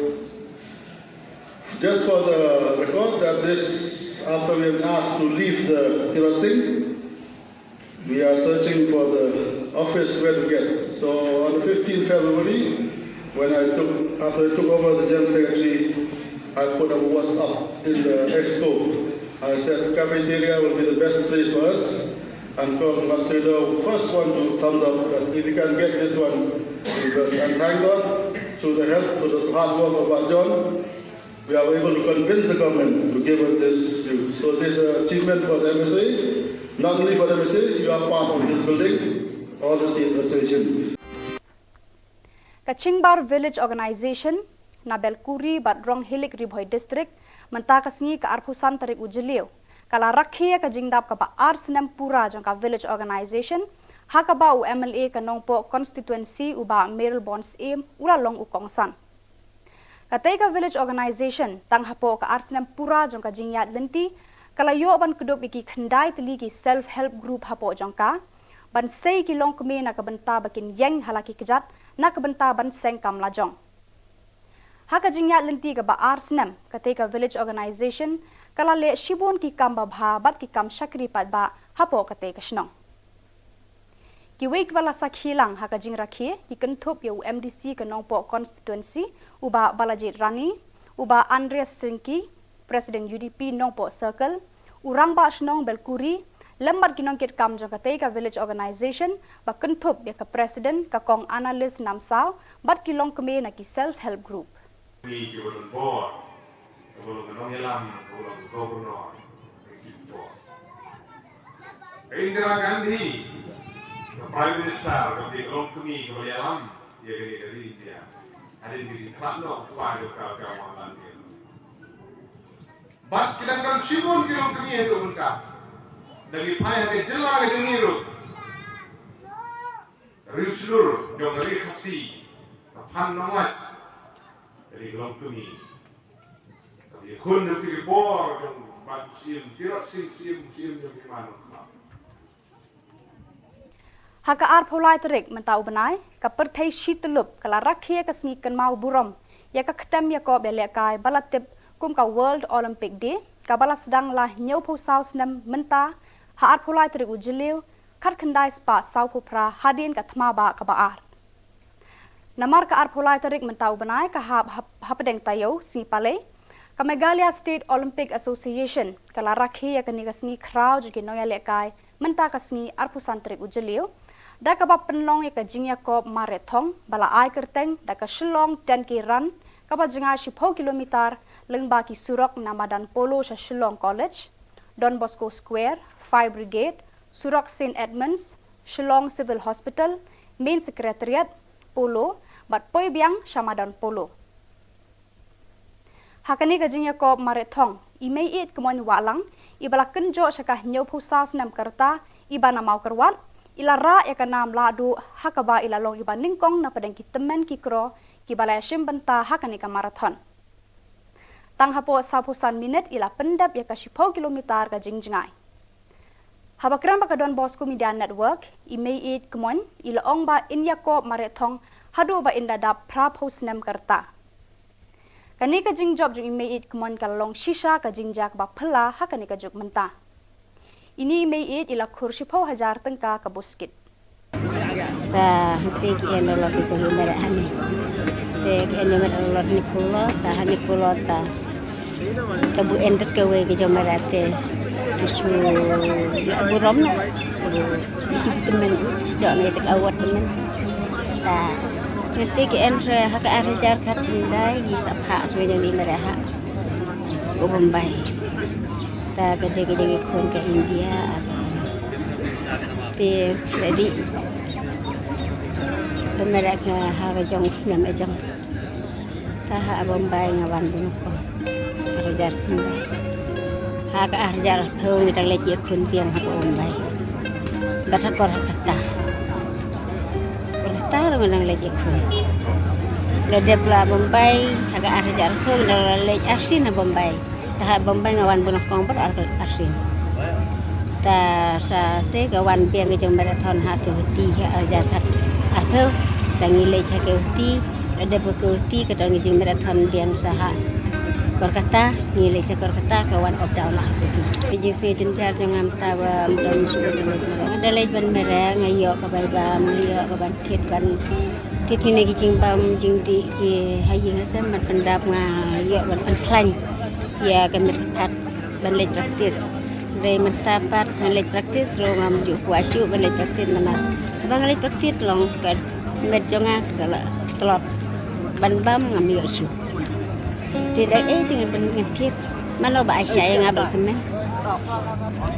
just for the record, that this, after we have asked to leave the Tirot Singh, we are searching for the office where to get. So on the fifteenth February, when I took, after I took over the General Secretary, I put a WhatsApp in the expo. I said cafeteria will be the best place for us. And Kong Matsudo, first one to thumbs up that if you can get this one, because, and thank God, through the help, through the hard work of Bah John, we are able to convince the government to give us this. So this is an achievement for the M S A, not only for the M S A, you are part of this building, all the state association. Ka Chingbar Village Organization na Belkuri bad Ronghilik, Ri Bhoi District, mynta ka sngi ka arphew san tarik u Jylliew, ka la rakhe ïa ka jingdap kaba ar snem pura jong ka Village Organization, ha kaba u M L A ka Nongpoh Constituency u Bah Mayralborn Syiem u la long u kongsan. Katei ka Village Organization, tang hapoh ka ar snem pura jong ka jingïaid lynti, ka la ïoh ban kdup ïa ki khyndai tylli ki self help group hapoh jong ka, ban sei ki longkmie na ka bynta ba kin ïeng ha la ki kjat, na ka bynta ban seng kam lajong. Ha ka jingïaid lynti kaba ar snem, katei ka Village Organization ka la leh shibun ki kam babha bad ki kam shakri paidbah hapoh katei ka shnong. Kiwei kiba la sakhi lang ha ka jingrakhe ki kynthup ïa u M D C ka Nongpoh Constituency u Bah Balajied Rani, u Bah Andreas Syngki, President U D P Nongpoh Circle, u Rangbah Shnong Belkuri, lem bad ki nongkitkam jong katei ka Village Organization, ba kynthup ïa ka President ka Kong Annalise Namsaw, bad ki longkmie na ki self help group. Ni ki ba don bor, ka ba long ka nongïalam, ka ba long ka governor, ka ki bor. Ka Indira Gandhi, ka Prime Minister, ka ba long ka mi, ka ba ïalam ïa ka ri, ka ri India. Hadien ka jingkhlad noh u kpa jong ka, ka Mohanlal Nehru. Bad ki dang don shibun ki longkmie haduh mynta. Da ki phai ha ka jylla ka jong ngi ruh. Riewshlur jong ka Ri Khasi, ka Phan Nonglait, ka dei ka longkmie. Ka dei khun jong ki por jong Bah Syiem, Tirot Sing Syiem, Syiem jong ki man. Ha ka arphew lai tarik mynta u bnai, ka pyrthei shi tyllup ka la rakhe ïa ka sngi kynmaw burom ïa ka ktem ïakob ïalehkai ba la tip kum ka World Olympic Day, kaba la sdang la hynñiewphew saw snem mynta, ha arphew lai tarik u Jylliew, khatkhyndai spah sawphew phra hadien ka thma bah kaba ar. Namar ka arphew lai tarik mynta u bnai ka hap hap-, hapdeng taïew sngi Palei, ka Meghalaya State Olympic Association ka la rakhe ïa kane ka sngi khraw jong ki nongïalehkai mynta ka sngi arphew san tarik u Jylliew, da kaba pynlong ïa ka jingïakob mareh thong ba la ai kyrteng da ka Shillong ten K Run, kaba jngai shiphew kilometer lyngba ki surok na madan Polo sha Shillong College, Don Bosco Square, Fire Brigade, surok Saint Edmunds, Shillong Civil Hospital, Main Secretariat, Polo, bad poi biang sha madan Polo. Ha kane ka jingïakob mareh thong, i Meiieid Kmoin Wahlang, iba la kynjoh sha ka hynñiewphew saw snem ka rta, iba na Mawkyrwat, i la rah ïa ka nam lahduh, ha kaba i la long iba nyngkong na pdeng ki tymmen ki kro kiba la ïashim bynta ha kane ka marathon. Tang hapoh sawphew san minit i la pyndep ïa ka shiphew kilometer ka jingjngai. Haba kren bad ka Don Bosco Media Network, i Meiieid Kmoin i la ong ba in ïakob mareh thong haduh ba in da dap phraphew snem ka rta. Kane ka jingjop jong i Meiieid Kmoin ka la long shisha ka jingjia kaba phylla ha kane ka juk mynta. Ine i Meiieid i la khur shiphew hajar tyngka ka buskit. Ta hynte ki en lolot ki jong i mareh hane. Te ki en mareh lolot hane phulo, ta hane phulo ta. Ta bu en rit kawei ki jong mareh te ki shu la burom na. Ki shu tymmen, shu jok na ïa ka award tymmen. Ta hynte ki en re ha ka ar hajar khatkhyndai, i sah phah re jong i mareh ha u Bombay. Ta ka dei ka dei ka khun ka India. Te ka dei ka mareh ka ha ka jong snem ka jong. Ta ha Bombay nga wan bun ko. Ar hajar khyndai. Ha ka ar hajar arphew ngi dang leit ïa khun biang ha Bombay. Bad ha Kolkata. Kolkata ruh nga dang leit ïa khun. La dep la Bombay ha ka ar hajar arphew ngi dang la leit arsien ha Bombay. Ta ha Bombay nga wan bun kong bad ar, arsien. Ta sa te ka wan biang ka jong marathon ha ka Guwahati ha ar hajar khat arphew. Ta ngi leit ha ka Guwahati, la dep ka Guwahati ka don ka jing marathon biang sa ha Kolkata, ngi leit sa Kolkata ka wan up down ha ka Guwahati. Ka jingsngew jynjar jong nga mynta ba mynta ngi shu leit mareh. Nga da leit ban mareh, nga ïoh ka bai bam, nga ïoh ka ban thied ban thied kine ki jingbam jingdih ki ha ïing ha sem ban pyndap, nga ïoh ban pynkhlaiñ ïa ka met ka phad ban leit practice. Dei mynta pat ngan leit practice ruh ngam ju kwah shuh ban leit practice namar haba nga leit practice long ka met jong nga ka la tlot ban bam ngam ïoh shuh. Te da ei te ngan, ngan thied mano ba ai sha ïa nga ba la tymmen.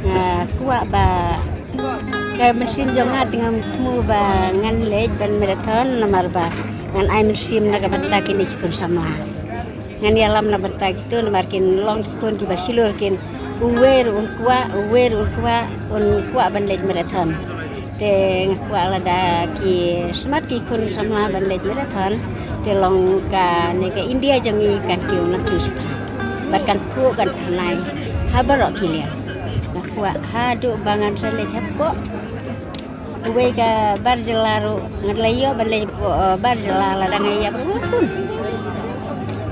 Nga kwah ba ka mynsiem jong nga te ngam thmu ba ngan leit ban marathon namar ba ngan ai mynsiem na ka bynta kine ki khun samla. Ngan ïalam na bynta kito namar kin long ki khun kiba shlur kin, uwei ruh un kwah, uwei ruh un kwah, un kwah ban leit marathon. Te nga kwah lada ki smat ki khun samla ban leit marathon, te long kane ka India jong ngi kan kiew nangkiew shaphrang. Bad kan phuh kan tyrnai ha baroh ki liang. Nga kwah haduh ba ngan sa leit hapoh uwei ka bar jylla ruh, ngan la ïoh ban leit hapoh, eh, bar jylla lada nga ïap ruh ngan pun.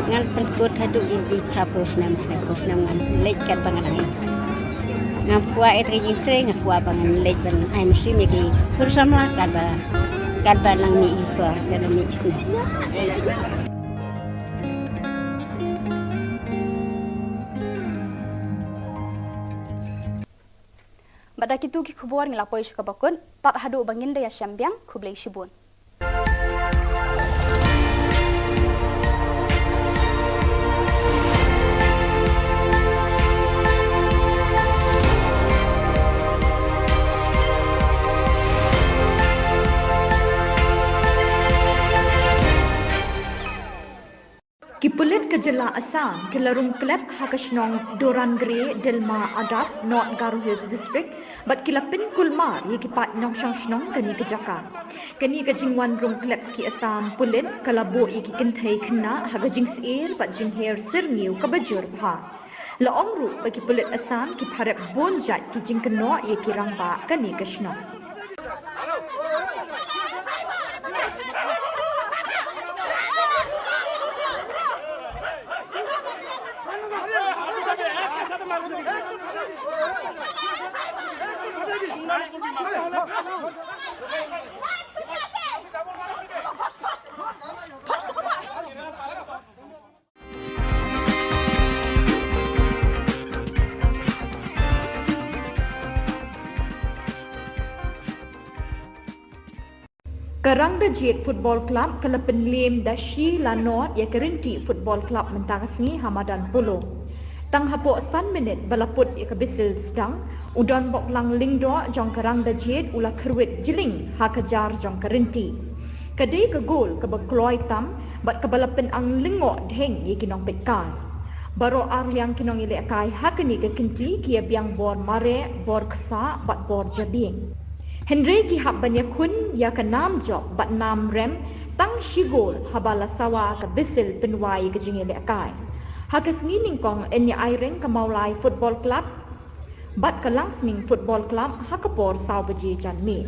Ngan pynkut haduh ïa ki phraphew snem, phraphew snem ngan leit katba nga dang ïap. Ngam kwah ïa ka jingtrei, nga kwah ba ngan leit ban ai mynsiem ïa ki khun samla katba, katba nang mih i por, katba mih i snem. Bad da kito ki khubor ngi la poi sha kaba kut, tad haduh ba ngin da ïashem biang, khublei shibun. Ki pulit ka Jylla Assam ki la rung klep ha ka shnong Dorangre, Dilma Adap, North Garo Hills District, bad ki la pynkulmar ïa ki paid nongshong shnong kane ka jaka. Kane ka jingwan rung klep ki Assam pulit ka la buh ïa ki kynthei khynnah ha ka jingsyier bad jingher syrngiew kaba jur bha. La ong ruh ba ki pulit Assam ki pharep bun jait ki jingkynnoh ïa ki rangbah kane ka shnong. Ka Rangdajied Football Club ka la pynliem da shi la nod ïa ka Rynti Football Club mynta ka sngi ha madan Polo. Tang hapoh san minit ba la put ïa ka bisil sdang, u donbok lang lyngdoh jong ka Rangdajied u la kyrwit jling ha ka jar jong ka Rynti. Ka dei ka gol kaba kloi tam bad kaba la pynang lyngngoh dheng ïa ki nongpeitkai. Baroh arliang ki nongïalehkai ha kane ka kynti ki ïa biang bor mareh, bor ksah bad bor jabieng. Hynrei ki hap ban ïakhun ïa ka nam jop bad nam rem tang shi gol haba la sawa ka bisil pynwai ïa ka jingïalehkai. Ha ka sngi nyngkong yn ïa aireng ka Mawlai Football Club bad ka Langsning Football Club ha ka por saw baje janmiet.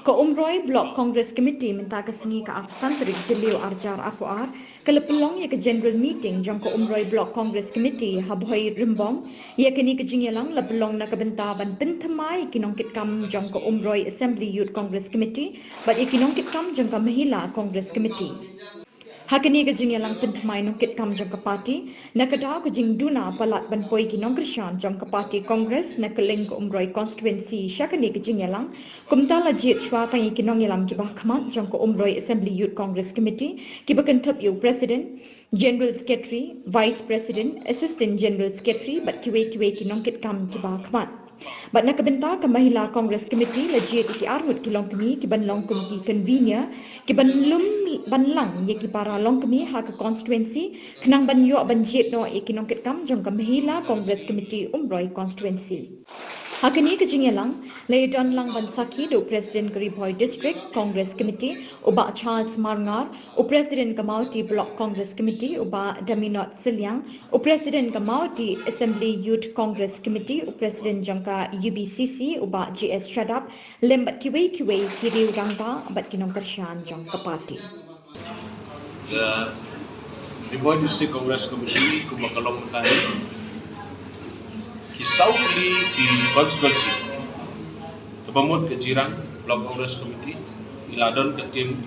Ka Umroi Block Congress Committee mynta ka sngi ka arphew san tarik Jylliew arhajar arphew ar ka la pynlong ïa ka general meeting jong ka Umroi Block Congress Committee ha Bhoi Rymbong. Ïa kane ka jingïalang la pynlong na ka bynta ban pynthymmai ïa ki nongkitkam jong ka Umroi Assembly Youth Congress Committee bad ïa ki nongkitkam jong ka Mahila Congress Committee. Ha kane ka jingïalang pynthymmai nongkitkam jong ka party, na ka daw ka jingduna palat ban poi ki nongkyrshan jong ka party Congress na kylleng ka Umroi constituency sha kane ka jingïalang, kumta la jied shwa tang ïa ki nongïalam kiba ha khmat jong ka Umroi Assembly Youth Congress Committee, kiba kynthup ïa u President, General Secretary, Vice President, Assistant General Secretary bad kiwei kiwei ki nongkitkam kiba ha khmat. Bad na ka bynta ka Mahila Congress Committee la jied ïa ki arngut ki longkmie kiban long kum ki convener, kiban lum ban lang ïa ki para longkmie ha ka constituency, khnang ban ïoh ban jied noh ïa ki nongkitkam jong ka Mahila Congress Committee Umroi constituency. Ha kane ka jingïalang, la ïadon lang ban sakhi da u President ka Ri Bhoi District Congress Committee, u Bah Charles Marngar, u President ka Mawhati Block Congress Committee, u Bah Daminot Sylliang, u President ka Mawhati Assembly Youth Congress Committee, u President jong ka U B C C, u Bah G S Shadap, lem bad kiwei kiwei ki riew rangbah bad ki nongkyrshan jong ka party. Ka Ri Bhoi District Congress Committee kumba ka long mynta hi, ki saw tylli ki constituency, kaba mut ka Jirang Block Congress Committee, i la don ka team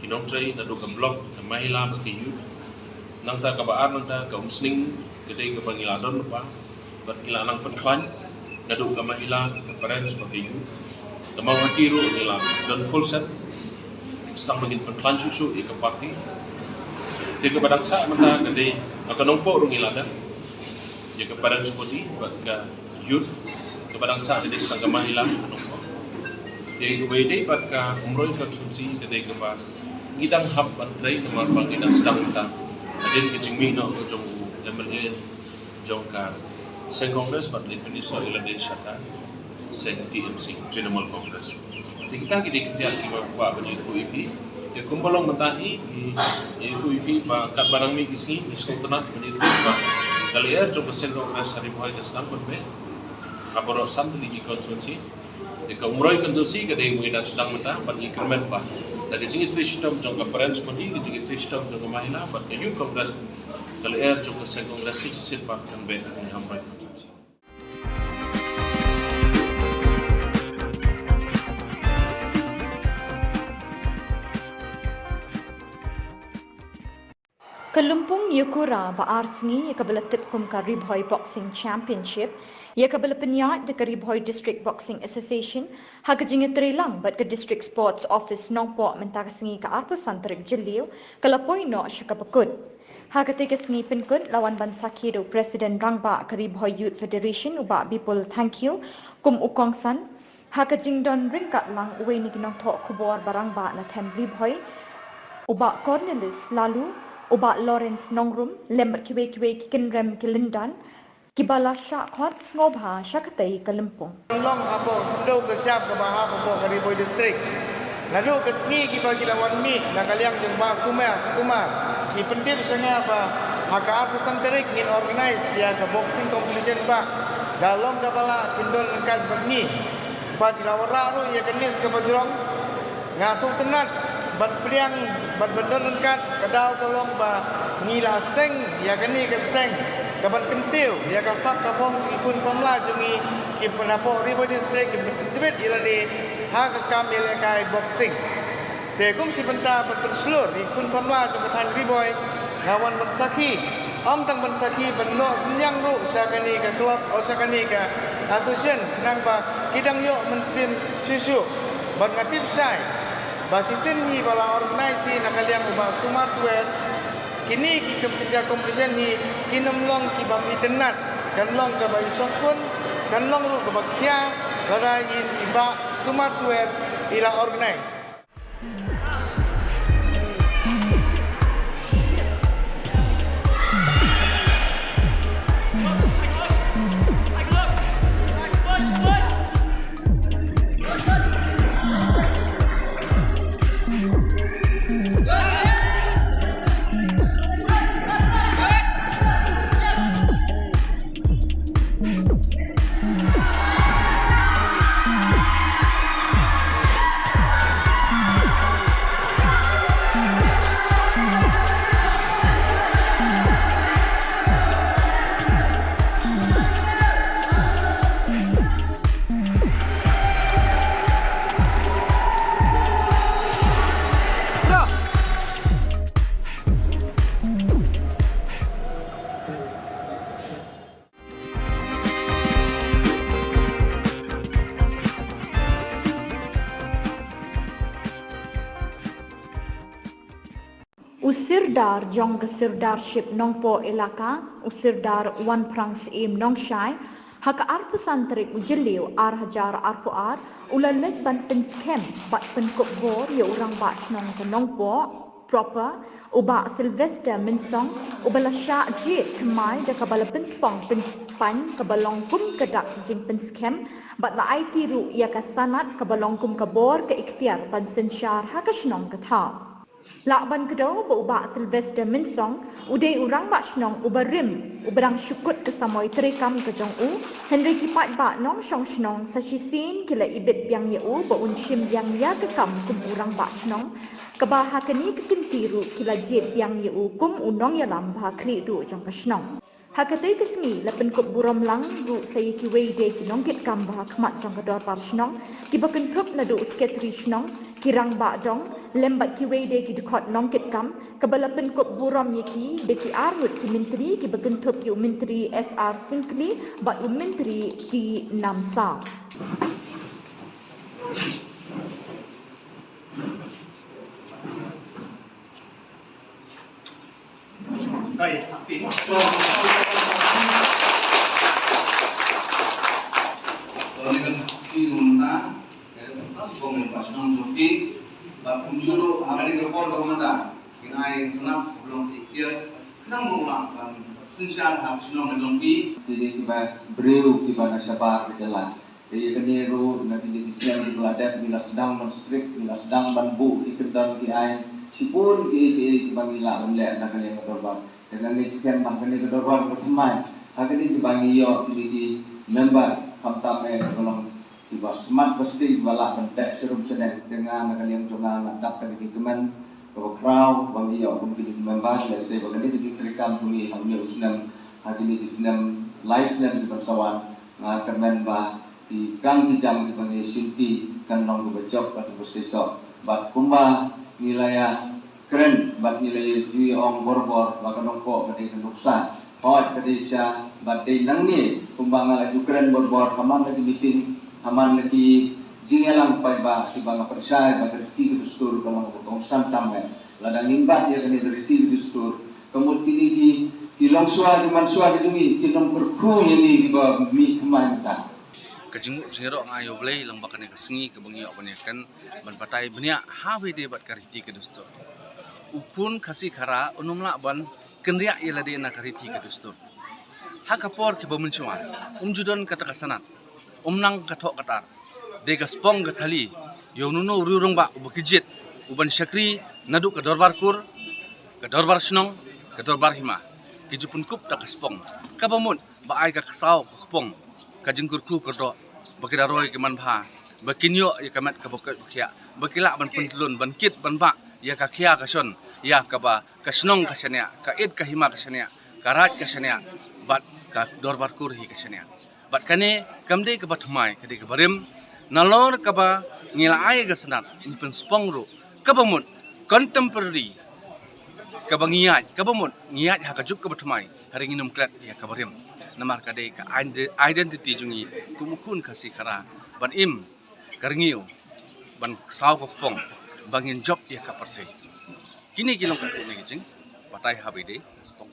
ki nongtrei naduh ka block, ka mahila bad ka youth. Nangta kaba ar, nangta ka Umsning, ka dei kaba ngi la don lypa. Bad ngi la nang pynkhlaiñ naduh ka mahila, ka parents bad ka youth. Ka Mawhati ruh ngi la don full set. Sdang ba ngin pynkhlaiñ shuh shuh ïa ka party. Te kaba dang sah mynta ka dei, ka Nongpoh ruh ngi la don ïa ka parents body bad ka youth. Kaba dang sah ka dei sdang ka mahila, ka Nongpoh. Te kaba ïadei bad ka Umroi constituency ka dei kaba ngi dang hap ban trei namar ba ngi dang sdang mynta hadien ka jingmih noh jong u M L A jong ka seng Congress bad leit pynïasoh ïa lade sha ka seng T M C, Trinamool Congress. Te kita ki dei ki ktien kiba kwah ban ïathuh ïa phi. Te kumba long mynta hi, ngi ïathuh ïa phi ba katba nang mih ki sngi ngi sngewtynnat ban ïathuh ba ka lyer jong ka seng Congress ha Ri Bhoi ka sdang ban beh ha baroh san tylli ki constituency. Te ka Umroi constituency ka dei kaba ngi dang sdang mynta bad ngi kyrmen ba da ka jingïatrei shitom jong ka parents body, ka jingïatrei shitom jong ka mahila bad ka youth congress, ka lyer jong ka seng Congress shisien pat kan beh ha kane ha Umroi constituency. Ka lympung ïakura ba ar sngi ïa kaba la tip kum ka Ri Bhoi Boxing Championship, ïa kaba la pynïaid da ka Ri Bhoi District Boxing Association, ha ka jingïatreilang bad ka District Sports Office Nongpoh mynta ka sngi ka arphew san tarik Jylliew, ka la poi noh sha kaba kut. Ha katei ka sngi pynkut la wan ban sakhi da u President Rangbah ka Ri Bhoi Youth Federation, u Bah Bipul Thangkhiew, kum u kongsan. Ha ka jingdon ryngkat lang uwei na ki nongthoh khubor ba rangbah na them Ri Bhoi, u Bah Cornelius Laloo, u Bah Lawrence Nongrum, lem bad kiwei kiwei ki kynrem ki lyndan, kiba la shah khot sngewbha sha katei ka lympung. Long hapoh khyndew ka shap kaba hap hapoh ka Ri Bhoi District. Naduh ka sngi kiba ki la wan mih na ka liang jong Bah Sumar, Sumar, ki pyntip sha nga ba ha ka arphew san tarik ngin organise ïa ka boxing competition ba da long kaba lah phin don ryngkat bad ngi. Bad ki la wanrah ruh ïa ka list kaba jrong. Nga sngewtynnat ban pdiang bad ban don ryngkat, ka daw ka long ba ngi la seng ïa kane ka seng kaban kyntiew ïa ka sap ka phong ki khun samla jong ngi kiba napoh Ri Bhoi District kiba kyntiew ïa lade ha ka kam ïalehkai boxing. Te kum shi bynta ban pynshlur ïa ki khun samla jong ka thaiñ Ri Bhoi, nga wan ban sakhi, ym tang ban sakhi, ban noh synñiang ruh sha kane ka club, o sha kane ka association, khnang ba ki dang ïoh mynsiem shuh shuh. Bad nga tip shai ba shisien hi ba la organise hi na ka liang u Bah Sumar Swer. Kine ki kum kynja competition hi kin ym long ki bym itynnat, kan long kaba i shongkun, kan long ruh kaba khia, lada i Bah Sumar Swer i la organise. U Sirdar jong ka Sirdarship Nongpoh Elaka, u Sirdar Wanphrang Syiem Nongshai, ha ka arphew san tarik u Jylliew ar hajar arphew ar, u la leit ban pynskhem bad pynkup bor ïa u Rangbah Shnong ka Nongpoh Proper, u Bah Sylvester Mynsong, uba la shah jied thymmai da kaba la pynspong pynspain kaba long kum ka dak jingpynskhem, bad la aiti ruh ïa ka sanad kaba long kum ka bor ka iktiar ban synshar ha ka shnong ka thaw. Lah ban kdew ba u Bah Sylvester Mynsong u dei u Rangbah Shnong uba rim, uba dang shu kut ka samoi treikam ka jong u, hynrei ki paidbah nongshong shnong sa shisien ki la ibit biang ïa u ba un shim biang ïa ka kam kum u Rangbah Shnong, kaba ha kane ka kynti ruh ki la jied biang ïa u kum u nongïalam ba ha khlieh duh jong ka shnong. Ha katei ka sngi la pynkup burom lang ruh sa ïa kiwei de ki nongkitkam ba ha khmat jong ka Dorbar Shnong, kiba kynthup naduh u Sekretari Shnong, ki Rangbah Dong, lem bad kiwei de ki dkhot nongkitkam, kaba la pynkup burom ïa ki da ki arngut ki Myntri, kiba kynthup ïa u Myntri S R Syngkli bad u Myntri T Namsaw. Te dei kiba briew kiba na shabar ka jylla. Te ïa kane ruh na kine ki snem kiba la dep ngi la sdang ban strict, ngi la sdang ban buh ki kyndon ki aiñ shibun kiei kiei kiba ngi lah ban leh na ka liang ka dorbar. Te nga ngeit skhem ba ha kane ka dorbar kaba thymmai, ha kane kiba ngi ïoh kine ki member khamtam eh kiba long kiba smat ba sting kiba lah ban beh sharum shaneng. Te nga na ka liang jong nga nga dap kane ka kmen kaba khraw ba ngi ïoh kum kine ki member, lehse ba kane ka jingtreikam jong ngi ha une u snem, ha kine ki snem, lai snem kiban sa wan, nga kyrmen ba ki kam ki jam kiba ngi shimti kan long kaba jop bad kaba seisoh. Bad kumba ngi la ïa kren bad ngi la ïa ju ong borbor ba ka Nongpoh ka dei ka nuksa, hooid ka dei sha, bad dei nangne kumba nga la ju kren borbor ha man la ki meeting, ha man la ki jingïalang paidbah kiba nga pynshai ba ka riti ka dustur ka long kaba kongsan tam eh. Lada ngim bat ïa kane ka riti ka dustur, ka mut kine ki, ki longshuwa ki manshuwa ki jong ngi kin ym kyrkhu ïa ngi kiba mih thymmai mynta. Ka jingmut jingïaroh nga ïa U Blei lyngba kane ka sngi kaba ngi ïoh ban ïakren ban batai bniah ha kaba ïadei bad ka riti ka dustur. U khun Khasi Khara un ym lah ban kynriah ïa lade na ka riti ka dustur. Ha ka por kiba mynshuwa um ju don kata ka sanad, um nang ka thoh ka tar. Dei ka spong ka thali ïa uno uno u rangbah uba ki jied, uban shakri naduh ka dorbar kur, ka dorbar shnong, ka dorbar hima. Ki ju pynkup da ka spong kaba mut ba ai ka ksaw ka kpong, ka jingkyrkhu kyrdoh, ba ki da roi ki manbha, ba kin ïoh ïa ka met kaba koit ba khiah, ba ki lah ban pyntlun, ban kit ban bah ïa ka khia ka shon, ïa kaba ka shnong ka shaniah, ka ïit ka hima ka shaniah, ka raij ka shaniah, bad ka dorbar kur hi ka shaniah. Bad kane kam dei kaba thymmai, ka dei kaba rim. Nalor kaba ngi la ai ka sanad, ngi pynspong ruh kaba mut contemporary, kaba ngi ïaid, kaba mut ngi ïaid ha ka juk kaba thymmai, hynrei ngin ym klet ïa kaba rim. Namar ka dei ka ide-, identity jong ngi kum u khun Khasi Khara, ban im ka rngiew, ban ksaw ka kpong, ba ngin jop ïa ka pyrthei. Kine ki long katto katne ki jingbatai ha kaba ïadei ka spong.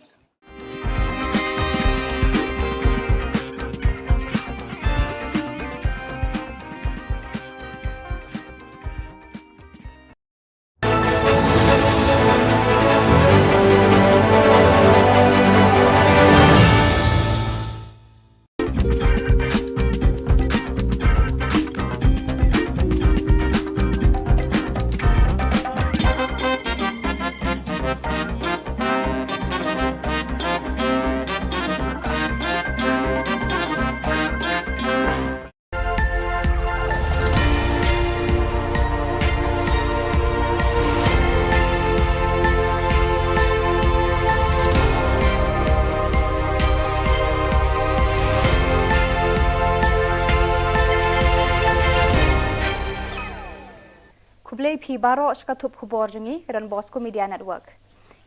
Khublei phi baroh sha ka thup khubor jong ngi ka Don Bosco Media Network.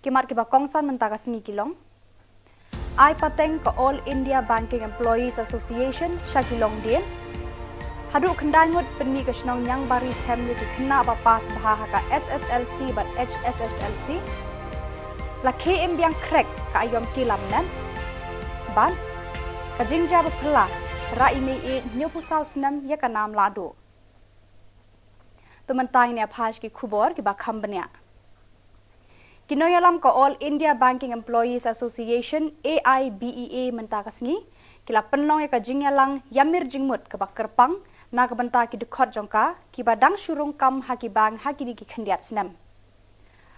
Ki mat kiba kongsan mynta ka sngi ki long: Ai pateng ka All India Banking Employees Association sha ki longdien. Haduh khyndai ngut pynmih ka shnong Niangbari Them ïa ki khynnah ba pass bha ha ka S S L C bad H S S L C. La khie im biang khrek ka aiom ki lam net. Bad ka jingjia ba phylla, rah i mei ïeit hynñiewphew saw snem ïa ka nam lahduh. To mynta ngin ïa phai sha ki khubor kiba kham bniah. Ki nongïalam ka All India Banking Employees Association, A I B E A, mynta ka sngi ki la pynlong ïa ka jingïalang ïamir jingmut kaba kyrpang na ka bynta ki dkhot jong ka kiba dang shu rung kam ha ki bank ha kine ki khyndiat snem.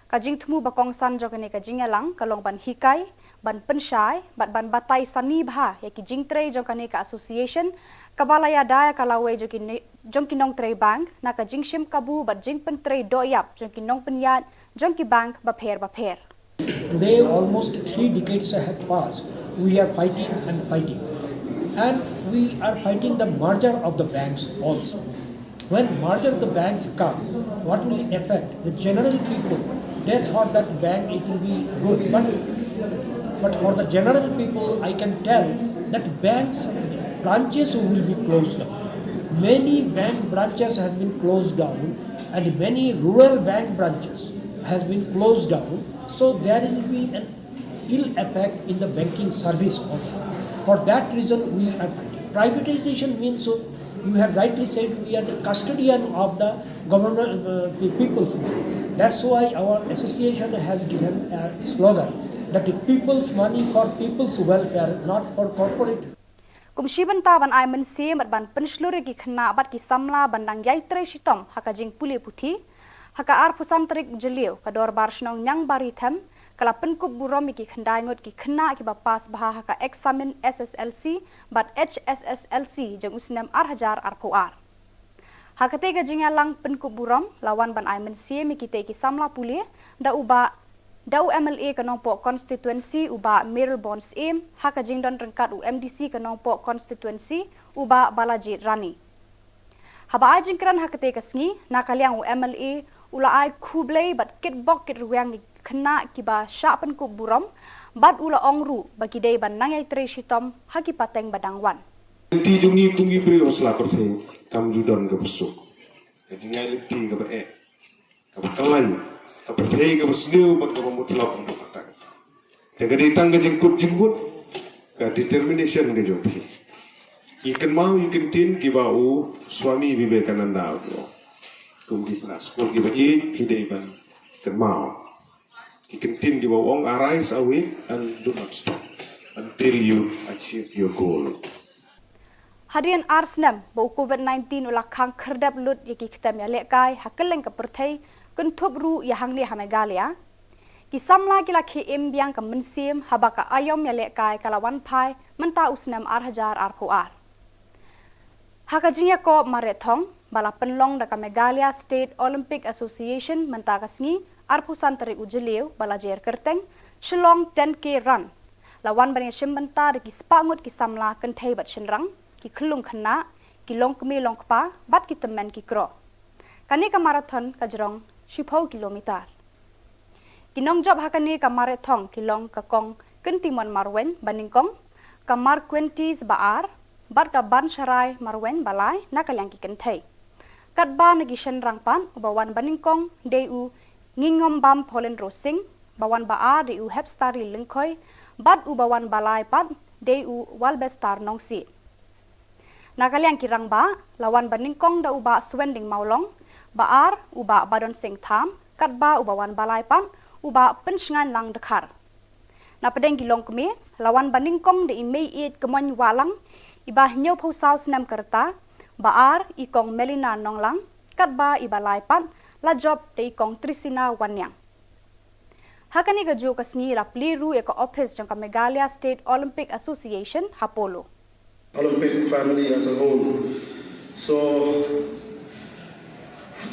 Ka jingthmu ba kongsan jong kane ka jingïalang ka long ban hikai, ban pynshai bad ban batai sani bha ïa ki jingtrei jong kane ka association kaba la ïada ïa ka lawei jong ki ne-, jong ki nongtrei bank na ka jingshim kabu bad jingpyntrei dohïap jong ki nongpynïaid jong ki bank bapher bapher. Today, almost three decades have passed. We are fighting and fighting. And we are fighting the merger of the banks also. When merger of the banks come, what will affect the general people? They thought that bank, it will be good, but, but for the general people, I can tell that banks branches will be closed down. Many bank branches has been closed down, and many rural bank branches has been closed down. So there will be an ill effect in the banking service also. For that reason, we are fighting. Privatization means, so you have rightly said, we are the custodian of the government, uh, the people's money. That's why our association has given a slogan that the people's money for people's welfare, not for corporate. Kum shi bynta ban ai mynsiem bad ban pynshlur ïa ki khynnah bad ki samla ban nang ïai trei shitom ha ka jingpule puthi, ha ka arphew san tarik Jylliew ka Dorbar Shnong Niangbaritham ka la pynkup burom ïa ki khyndai ngut ki khynnah kiba pass bha ha ka eksamin S S L C bad H S S L C jong u snem ar hajar arphew ar. Ha katei ka jingïalang pynkup burom la wan ban ai mynsiem ïa kitei ki samla pule da u bah, da u M L A ka Nongpoh constituency u bah Mayralborn Syiem, ha ka jingdon ryngkat u M D C ka Nongpoh constituency u bah Balajied Rani. Haba ai jingkren ha katei ka sngi, na ka liang u M L A u la ai khublei bad kitbok kitrwiang ïa ki khynnah kiba shah pynkup burom, bad u la ong ruh ba ki dei ban nang ïai trei shitom ha ki pateng ba dang wan. Lynti jong ngi kum ki briew ha sla pyrthei kam ju don kaba suk. Ka jingïaid lynti kaba eh, kaba khlaiñ, ka pyrthei kaba sniew bad kaba mutlop ha ka tang. Te ka dei tang ka jingkut jingmut, ka determination ka jong phi. Ngi kynmaw ïa ki ktien kiba u Swami Vivekananda u ong. Kum ki khynnah skul kiba ïeit phi dei ban kynmaw ki ktien kiba u ong, "Arise, awake and do not stop until you achieve your goal." Hadien ar snem ba u covid nineteen u la khang khyrdep lut ïa ki ktem ïalehkai ha kylleng ka pyrthei, kynthup ruh ïa hangne ha Meghalaya, ki samla ki la khie im biang ka mynsiem haba ka aiom ïalehkai ka la wan phai mynta u snem ar hajar arphew ar. Ha ka jingïakob mareh thong ba la pynlong da ka Meghalaya State Olympic Association mynta ka sngi, arphew san tarik u Jylliew ba la jer kyrteng Shillong ten K Run, la wan ban ïashim bynta da ki spah ngut ki samla kynthei bad shynrang, ki khyllung khynnah, ki longkmie longkpa bad ki tymmen ki kro. Kane ka marathon ka jrong shiphew kilometer. Ki nongjop ha kane ka mareh thong ki long ka Kong Kyntimon Marwein ba nyngkong, ka Marquentis ba ar, bad ka Bansharai Marwein ba lai na ka liang ki kynthei. Katba na ki shynrang pat, uba wan ba nyngkong dei u Ngingombam Paulin Rosing, ba wan ba ar dei u Hepstari Lyngkhoi, bad uba wan ba lai pat dei u Walbestar Nongsiej. Na ka liang ki rangbah, la wan ba nyngkong da u Bah Suending Mawlong, ba ar u Bah Badon Sing Tham, katba uba wan ba lai pat u Bah Pynshngain Lang Dkhar. Na pdeng ki longkmie, la wan ba nyngkong da i Mei Ïeit Kmoin Wahlang, iba hynñiewphew saw snem ka rta, ba ar i Kong Melina Nonglang, katba iba lai pat la jop da i Kong Trisina Wanniang. Ha kane kajuh ka sngi la plie ruh ïa ka ophis jong ka Meghalaya State Olympic Association ha Polo. Olympic family as a whole. So,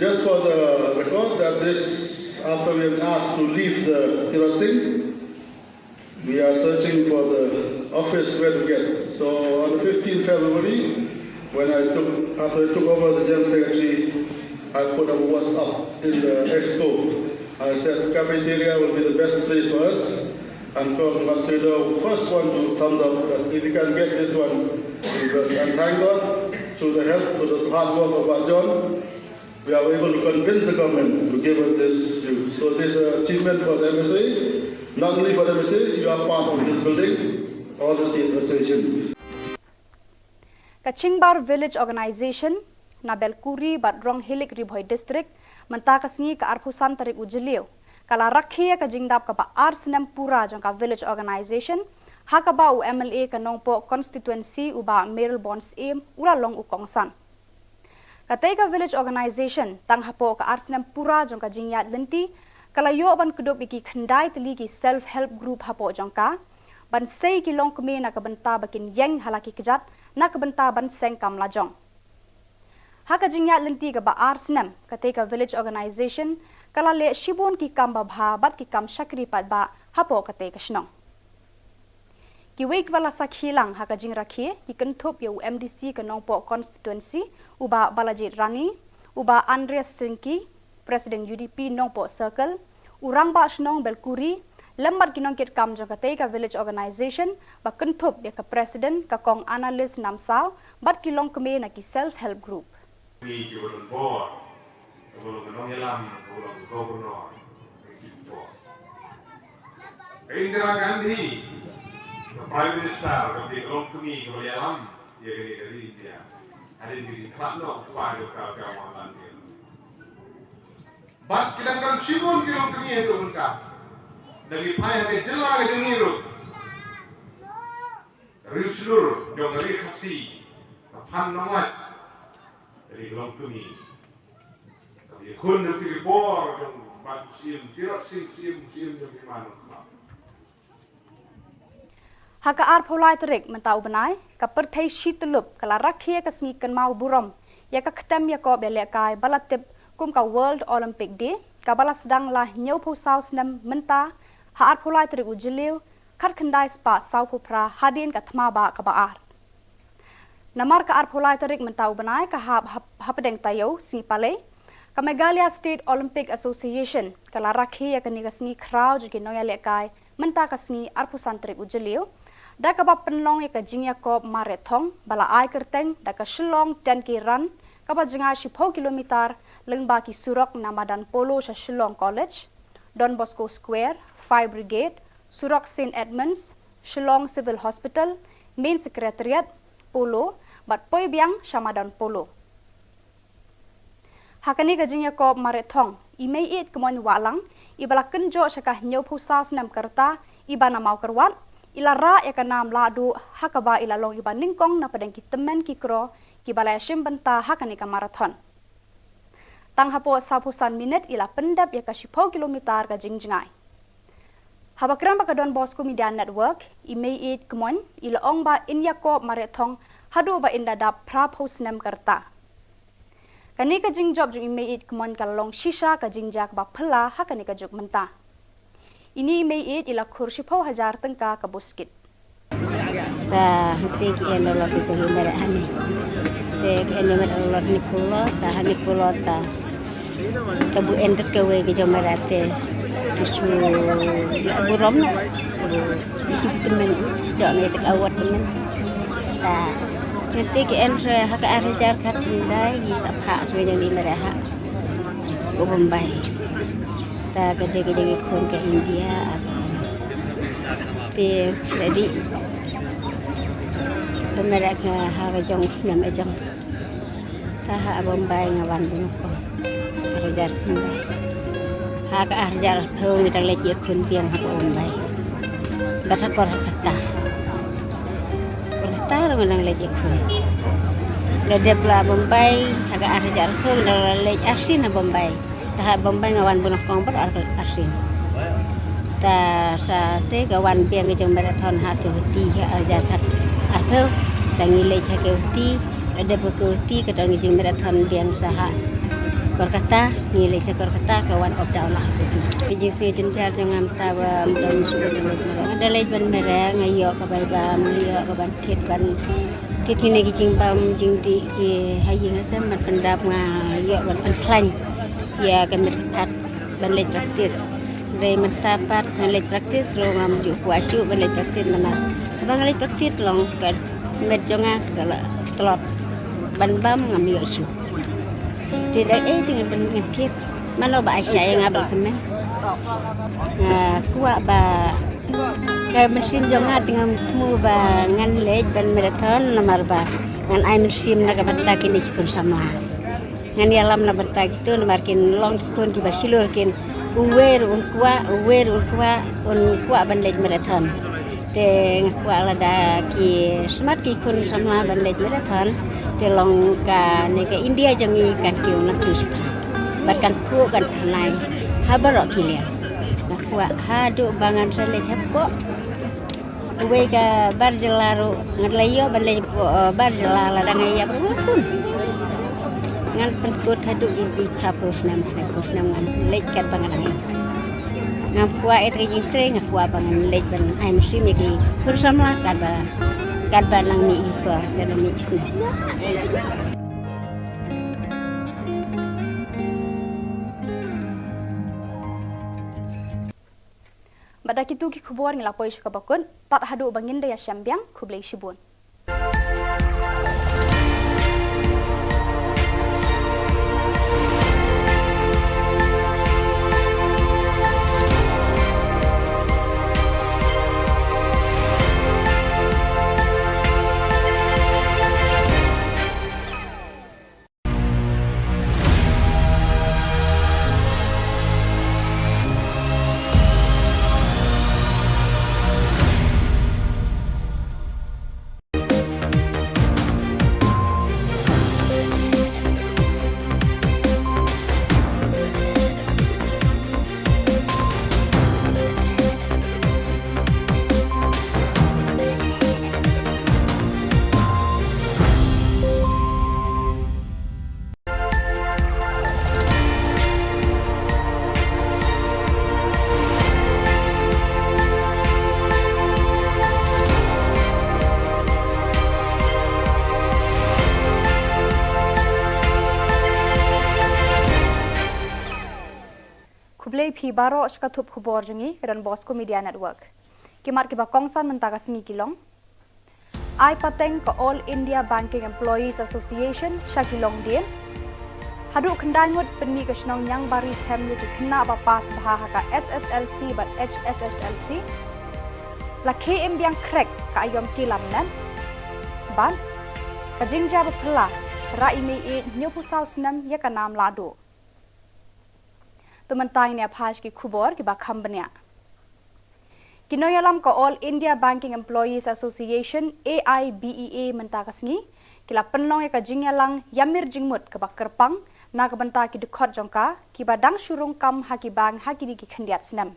just for the record, that this, after we have asked to leave the Tirot Singh, we are searching for the office where to get. So, on the fifteenth February, when I took, after I took over the General Secretary, I put up a WhatsApp in the exco. I said cafeteria will be the best place for us. And Kong Matsuda, first one to thumbs up that if you can get this one, because, and thank God, through the help, through the hard work of our John, we are able to convince the government to give us this. So this is an achievement for the M S A. Not only for M S A, you are part of this building, all the state association. Ka Chingbar Village Organization na Belkuri bad Ronghilik Ri Bhoi District mynta ka sngi ka arphew san tarik u Jylliew ka la rakhe ïa ka jingdap kaba ar snem pura jong ka Village Organization, ha kaba u M L A ka Nongpoh Constituency u Bah Mayralborn Syiem u la long u kongsan. Katei ka Village Organization tang hapoh ka ar snem pura jong ka jingïaid lynti ka la ïoh ban kdup ïa ki khyndai tylli ki self help group hapoh jong ka, ban sei ki longkmie na ka bynta ba kin ïeng ha la ki kjat na ka bynta ban seng kam lajong. Ha ka jingïaid lynti kaba ar snem, katei ka Village Organization ka la leh shibun ki kam babha bad ki kam shakri paidbah hapoh katei ka shnong. Kiwei kiba la sakhi lang ha ka jingrakhe ki kynthup ïa u M D C ka Nongpoh Constituency u Bah Balajied Rani, u Bah Andreas Syngki, President U D P Nongpoh Circle, u Rangbah Shnong Belkuri, lem bad ki nongkitkam jong katei ka Village Organization ba kynthup ïa ka President ka Kong Annalise Namsaw bad ki longkmie na ki self help group. Ni ki ba don bor, ka ba long ka nongïalam, ka ba long ka governor, ka ki bor. Ka Indira Gandhi, ka Prime Minister, ka ba long kmie, ka ba ïalam ïa kane ka ri India. Hadien ka jingkhlad noh u kpa jong ka, ka Mohanlal Nehru. Bad ki dang don shibun ki longkmie haduh mynta. Da ki phai ha ka jylla ka jong ngi ruh. Riewshlur jong ka ri Khasi, ka Phan Nonglait, ka ri longkmie. Ka ri khun jong ki bor jong Bah Syiem, Tirot Sing Syiem, Syiem jong ki man. Ha ka arphew lai tarik mynta u bnai, ka pyrthei shi tyllup ka la rakhe ka sngi kynmaw burom ïa ka ktem ïakob ïalehkai ba la tip kum ka World Olympic Day, kaba la sdang la hynñiewphew saw snem mynta ha arphew lai tarik u Jylliew, khatkhyndai spah sawphew phra hadien ka thma bah kaba ar. Namar ka arphew lai tarik mynta u bnai ka hap hap hapdeng taïew sngi Palei, ka Meghalaya State Olympic Association ka la rakhe ïa kane ka sngi khraw jong ki nongïalehkai mynta ka sngi arphew san tarik u Jylliew, da kaba pynlong ïa ka jingïakob marathon ba la ai kyrteng da ka Shillong ten K Run, kaba jngai shiphew kilometer lyngba ki surok na madan Polo sha Shillong College, Don Bosco Square, Fire Brigade, surok Saint Edmunds, Shillong Civil Hospital, Main Secretariat, Polo, bad poi biang sha madan Polo. Ha kane ka jingïakob marathon, i Meiieid Kmoin Wahlang, iba la kynjoh sha ka hynñiewphew saw snem ka rta, iba na Mawkyrwat, i la rah ïa ka nam lahduh, ha kaba i la long iba nyngkong na pdeng ki tymmen ki kro kiba la ïashim bynta ha kane ka marathon. Tang hapoh sawphew san minit i la pyndep ïa ka shiphew kilometer ka jingjngai. Haba kren bad ka Don Bosco Media Network, i Meiieid Kmoin i la ong ba in ïakob marathon haduh ba in da dap phraphew snem ka rta. Kane ka jingjop jong i Meiieid Kmoin ka la long shisha ka jingjia kaba phylla ha kane ka juk mynta. Ine i Meiieid i la khur shiphew hajar tyngka ka buskit. Ta hangtei ki en dolor ki jong i Meiieid hangne. Te ki en i Meiieid dolor hynñiewphew dolor, ta hynñiewphew dolor ta. Te bu en rit kawei ki jong Meiieid te ki shu la burom noh. Ki shu tymmen, shu jok ne te ka award tymmen. Ta hangtei ki en re ha ka ar hajar khatkhyndai, ki sa phah re jong i Meiieid ha. Ka Bombay. Ta ka dei ka jong i khun ka India. Te ready. Ka Meiieid ka ha ka jong snem ka jong. Ta ha Bombay nga wan bun ko. Ar hajar khyndai. Ha ka ar hajar arphew ngi dang leit ïakhun biang ha ka Bombay. Bad ha Kolkata. Kolkata ruh ngi dang leit ïakhun. La dep la Bombay ha ka ar hajar arphew ngi dang leit arsien ha Bombay. Ta ha Bombay nga wan bun kong bad ar, arsien. Ta sa te ka wan biang ka jong marathon ha ka Guwahati ha ar hajar khat arphew. Ta ngi leit ha ka Guwahati, la dep ka Guwahati ka don ka jingmarathon biang sa ha Kolkata, ngi leit sa Kolkata ka wan up down la ha ka Guwahati. Ka jingsngew jynjar jong nga mynta ba mynta mynta nga da leit ban mareh, nga ïoh ka bai bam, nga ïoh ka ban thied ban thied kine ki jingbam jingdih ki ha ïing ha sem ban pyndap, nga ïoh ban pynkhlaiñ ïa ka met ka phad ban leit practice. Dei mynta pat ngan leit practice ruh ngam ju kwah shuh ban leit practice namar haba nga leit practice long ka met jong nga ka la tlot ban bam ngam ïoh shuh. Te da ei te ngan, ngan thied mano ba ai shai ïa nga ba la tymmen. Nga kwah ba ka mynsiem jong nga te ngam thmu ba ngan leit ban marathon namar ba ngan ai mynsiem na ka bynta kine ki khun samla. Ngan ïalam na bynta kito namar kin long ki khun kiba shlur kin uwei ruh un kwah, uwei ruh un kwah, un kwah ban leit marathon. Te nga kwah lada ki smat ki khun samla ban leit marathon te long kane ka India jong ngi kan kiew nangkiew shaphrang. Bad kan kiew kan thymmai ha baroh ki liang. Nga kwah haduh ba ngan sa leit hapoh uwei ka bar jylla ruh, ngan leit ïoh ban leit hapoh, eh, bar jylla lada nga ïap ruh ngan khun. Ngan pynkut haduh ïa ki phra phew snem, phra phew snem ngan leit katba nga dang ïap. Nga kwah ïa ka jingtrei, nga kwah ba ngan leit ban ai mynsiem ïa ki khun samla katba, katba nang mih i por, katba mih i snem. Bad da kito ki khubor ngi la poi sha kaba kut, tad haduh ba ngin da ïashem biang, khublei shibun. Khublei phi baroh sha ka thup khubor jong ngi ka Don Bosco Media Network. Ki mat kiba kongsan mynta ka sngi ki long: Ai pateng ka All India Banking Employees Association sha ki longdien. Haduh khyndai ngut pynmih ka shnong Niangbari Them ïa ki khynnah ba pass bha ha ka S S L C bad H S S L C. La khie im biang khrek ka aïom ki lamnat. Bad ka jingjia ba phylla, rah i mei ïeit hynñiewphew saw snem ïa ka nam lahduh. To mynta ngin ïa phai sha ki khubor kiba kham bniah. Ki nongïalam ka All India Banking Employees Association, A I B E A, mynta ka sngi ki la pynlong ïa ka jingïalang ïamir jingmut kaba kyrpang na ka bynta ki dkhot jong ka kiba dang shu rung kam ha ki bank ha kine ki khyndiat snem.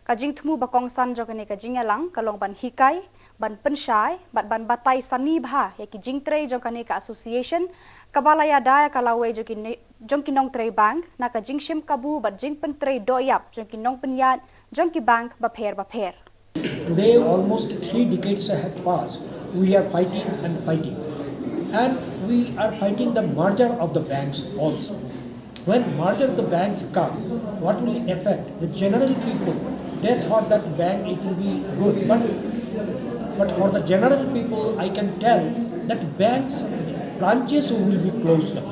Ka jingthmu ba kongsan jong kane ka jingïalang ka long ban hikai, ban pynshai bad ban batai sani bha ïa ki jingtrei jong kane ka association kaba la ïada ïa ka lawei jong ki ne-, jong ki nongtrei bank na ka jingshim kabu bad jingpyntrei dohïap jong ki nongpynïaid jong ki bank bapher bapher. Today, almost three decades have passed. We are fighting and fighting. And we are fighting the merger of the banks also. When merger of the banks come, what will affect the general people? They thought that bank it will be good, but, but for the general people, I can tell that banks branches will be closed down.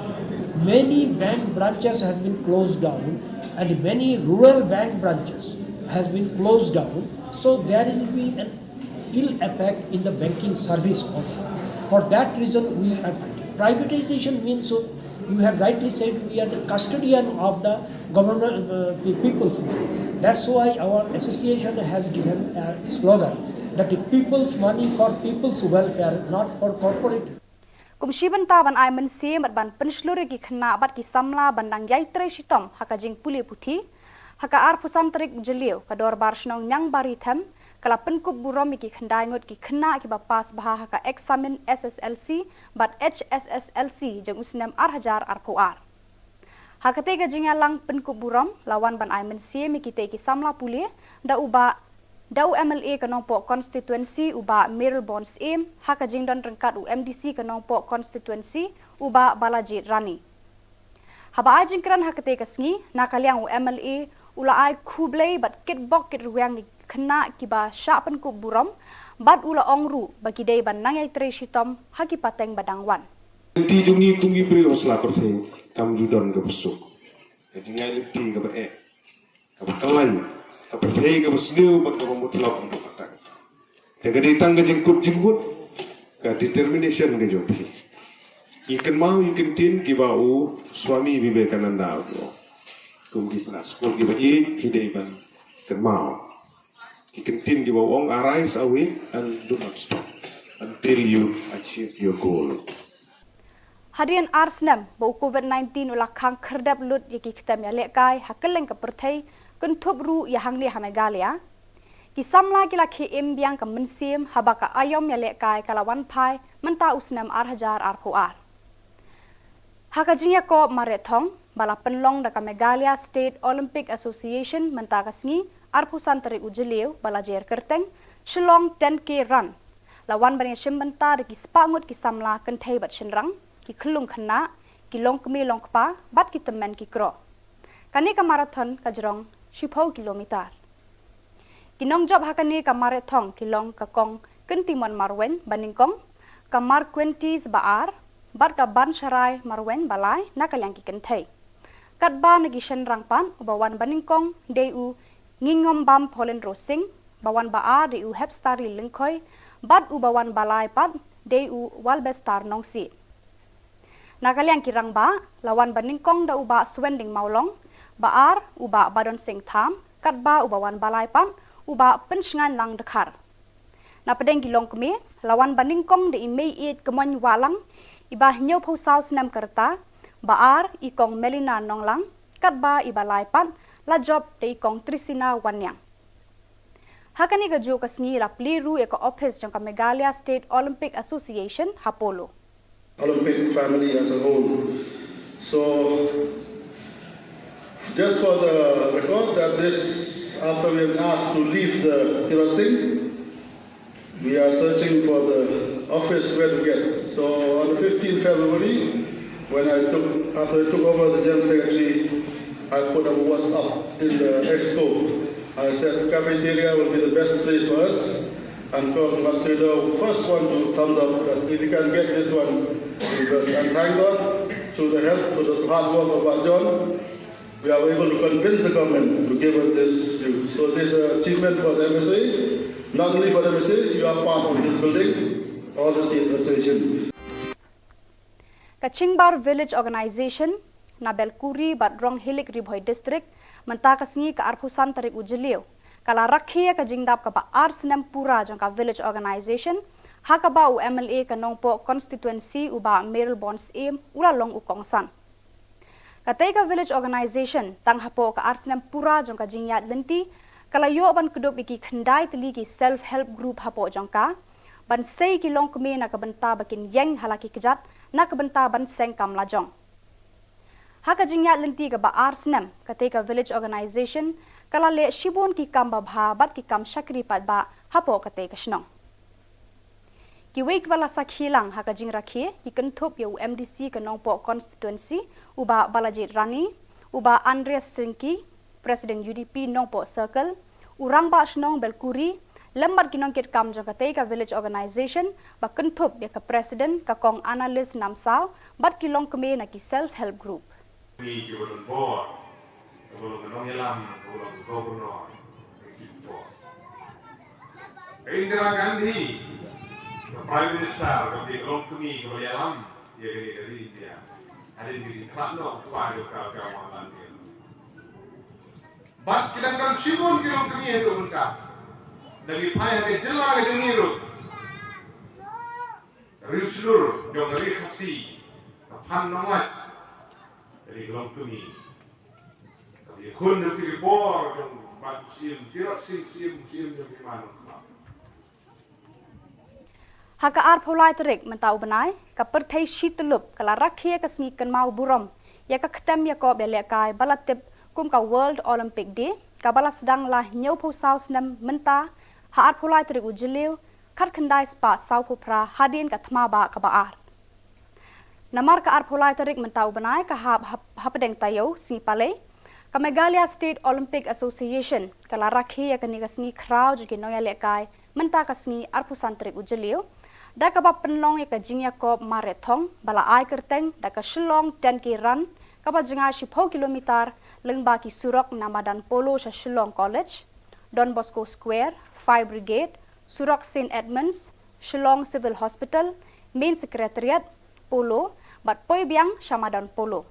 Many bank branches has been closed down, and many rural bank branches has been closed down. So there will be an ill effect in the banking service also. For that reason, we are fighting. Privatization means, so you have rightly said, we are the custodian of the government, uh, pe-, people's money. That's why our association has given a slogan that the people's money for people's welfare, not for corporate. Kum shi bynta ban ai mynsiem bad ban pynshlur ïa ki khynnah bad ki samla ban dang ïai trei shitom ha ka jingpule puthi, ha ka arphew san tarik Jylliew ka Dorbar Shnong Niangbari Them ka la pynkup burom ïa ki khyndai ngut ki khynnah kiba pass bha ha ka eksamin S S L C bad H S S L C jong u snem ar hajar arphew ar. Ha katei ka jingïalang pynkup burom la wan ban ai mynsiem ïa kitei ki samla pule da u bah, da u M L A ka Nongpoh Constituency u Bah Mayralborn Syiem, ha ka jingdon ryngkat u M D C ka Nongpoh Constituency u Bah Balajied Rani. Haba ai jingkren ha katei ka sngi, na ka liang u M L A u la ai khublei bad kitbok kitrwiang ïa ki khynnah kiba shah pynkup burom bad u la ong ruh ba ki dei ban nang ïai trei shitom ha ki pateng ba dang wan. Lynti jong ngi kum ki briew ha sla pyrthei kam ju don kaba suk. Ka jingai lynti kaba eh. Kaba khlaiñ, ka pyrthei kaba sniew bad kaba mutlop haduh katta katta. Te ka dei tang ka jingkut jingmut, ka determination ka jong phi. Ïa kynmaw ïa ki ktien kiba u Swami Vivekananda u ong. Kum ki para skul kiba ïeit phi dei ban kynmaw ki ktien kiba u ong, "Arise, awake, and do not stop until you achieve your goal." Hadien ar snem ba u COVID nineteen u la khang khyrdep lut ïa ki ktem ïalehkai ha kylleng ka pyrthei, kynthup ruh ïa hangne ha Meghalaya, ki samla ki la khie im biang ka mynsiem haba ka aïom ïalehkai ka la wan phai mynta u snem ar hajar arphew ar. Ha ka jingïakob mareh thong ba la pynlong da ka Meghalaya State Olympic Association mynta ka sngi arphew san tarik u Jylliew ba la jer kyrteng Shillong ten K Run, la wan ban ïashim bynta da ki spah ngut ki samla kynthei bad shynrang, ki khyllung khynnah, ki longkmie longkpa bad ki tymmen ki kro. Kane ka marathon ka jrong shiphew kilometer. Ki nongjop ha kane ka mareh thong ki long ka Kong Kyntimon Marwein ba nyngkong, ka Marquentis Baar bad ka Bansharai Marwein ba lai na ka liang ki kynthei. Katba na ki shynrang pat, uba wan ba nyngkong dei u Ngingombam Paulin Rosing, ba wan ba ar dei u Hepstari Lyngkhoi bad uba wan ba lai pat dei u Walbestar Nongsiej. Na ka liang ki rangbah, la wan ba nyngkong da u Bah Swending Mawlong, ba ar u Bah Badon Singh Tham, katba uba wan ba lai pat u Bah Pynshngainlang Dkhar. Na pdeng ki longkmie, la wan ba nyngkong da i Meiieit Kmoin Wahlang, iba hynñiewphew saw snem ka rta, ba ar i Kong Melina Nonglang, katba iba lai pat la jop da i Kong Trisina Wanniang. Ha kane kajuh ka sngi la plie ruh ïa ka ophis jong ka Meghalaya State Olympic Association ha Polo. Olympic family as a whole. So, just for the record, that this, after we have asked to leave the Tirot Singh, we are searching for the office where to get. So, on the fifteenth February, when I took, after I took over the General Secretary, I put a WhatsApp in the expo. I said cafeteria will be the best place for us. And Kong Matsuda, first one to thumbs up that if you can get this one, you best. And thank God, through the help, through the hard work of our John, we are able to convince the government to give us this youth. So this is an achievement for the M S A, not only for the M S A, you are part of this building, all the state association. Ka Chingbar Village Organization na Belkuri bad Ronghilik, Ri Bhoi District, mynta ka sngi ka arphew san tarik u Jylliew, ka la rakhe ïa ka jingdap kaba ar snem pura jong ka Village Organization, ha kaba u M L A ka Nongpoh Constituency u Bah Mayralborn Syiem u la long u kongsan. Katei ka Village Organization, tang hapoh ka ar snem pura jong ka jingïaid lynti, ka la ïoh ban kdup ïa ki khyndai tylli ki self help group hapoh jong ka, ban sei ki longkmie na ka bynta ba kin ïeng ha la ki kjat na ka bynta ban seng kam lajong. Ha ka jingïaid lynti kaba ar snem, katei ka Village Organization ka la leh shibun ki kam babha bad ki kam shakri paidbah hapoh katei ka shnong. Kiwei kiba la sakhi lang ha ka jingrakhe ki kynthup ïa u M D C ka Nongpoh Constituency, u Bah Balajied Rani, u Bah Andreas Syngki, President U D P Nongpoh Circle, u Rangbah Shnong Belkuri, lem bad ki nongkitkam jong katei ka Village Organization, ba kynthup ïa ka President ka Kong Annalise Namsaw bad ki longkmie na ki self help group. Ni ki ba don bor, ka ba long ka nongïalam, ka ba long ka governor, ka ki bor. Ka Indira Gandhi, ka Prime Minister, ka ba long kmie, ka ba ïalam ïa kane ka ri India. Hadien ka jingkhlad noh u kpa jong ka, ka Mohanlal Nehru. Bad ki dang don shibun ki longkmie haduh mynta. Da ngi phai ha ka jylla ka jong ngi ruh, ka Ri Shlur jong ka Ri Khasi, ka Phan Nonglait, ka dei ka longkmie. Ka ba ïakhun na ka bor jong u Bah Syiem, Tirot Singh Syiem, Syiem jong ki man. Ha ka arphew lai tarik mynta u bnai, ka pyrthei shi tyllup ka la rakhe ïa ka sngi kynmaw burom ïa ka ktem ïakob ïalehkai ba la tip kum ka World Olympic Day, ka ba la sdang la hynñiewphew saw snem mynta, ha arphew lai tarik u Jylliew, khatkhyndai spah sawphew phra, hadien ka thma bah kaba ar. Namar ka arphew lai tarik mynta u bnai ka hap hap-, hapdeng taïew sngi Palei, ka Meghalaya State Olympic Association ka la rakhe ïa kane ka sngi khraw jong ki nongïalehkai mynta ka sngi arphew san tarik u Jylliew, da kaba pynlong ïa ka jingïakob mareh thong ba la ai kyrteng da ka Shillong ten K Run, kaba jngai shiphew kilometer, lyngba ki surok na madan Polo sha Shillong College, Don Bosco Square, Fire Brigade, surok Saint Edmunds, Shillong Civil Hospital, Main Secretariat, Polo, bad poi biang sha madan Polo.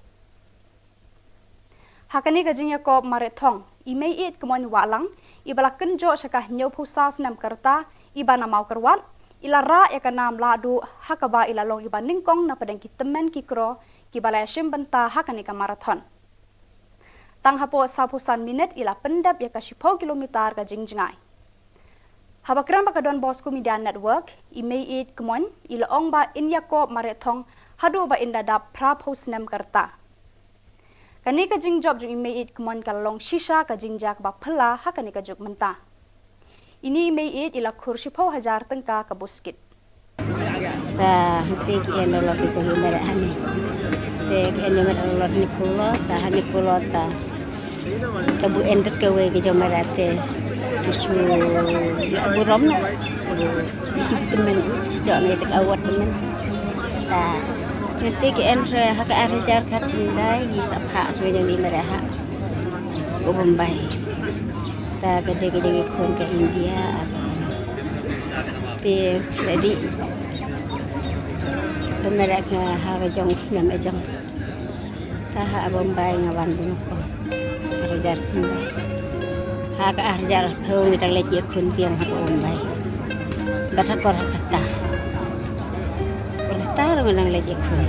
Ha kane ka jingïakop mareh thong, i Meiieid Kmoin Wahlang, iba la kynjoh sha ka hynñiewphew saw snem ka rta, iba na Mawkyrwat, i la rah ïa ka nam lahduh, ha kaba i la long iba nyngkong na pdeng ki tymmen ki kro, kiba la ïashim bynta ha kane ka marathon. Tang hapoh sawphew san minit i la pyndep ïa ka shiphew kilometer ka jingjngai. Haba kren bad ka Don Bosco Media Network, i Meiieid Kmoin, i la ong ba in ïakop mareh thong, haduh ba in da dap phraphew snem ka rta. Kane ka jingjop jong i Meiieid Kmoin ka la long shisha ka jingjia kaba phylla ha kane ka juk mynta. Ine i Meiieid i la khur shiphew hajar tyngka ka buskit. Ta hangtei ki en lo lo ki jong i mareh hangne. Te ki en i mareh lo lo hangne phew lo, ta hangne phew lo ta. Ka bu en rit kawei ki jong i mareh te. Ki shu la burom la. Ki shu tymmen, ki shu jok ne te ka award tymmen. Ta hangtei ki en re ha ka ar hajar khatkhyndai, i sah phah re jong i mareh ha u Bombay. Ta ka dei ka jong i khun ka India, ar Te lady, pynmareh nga ha ka jong snem ka jong. Ta ha Bombay nga wan banyngkong. Ar hajar khyndai. Ha ka ar hajar arphew ngi dang leit ïakhun biang ha Bombay. Bad ha Kolkata. Kolkata ruh nga dang leit ïakhun.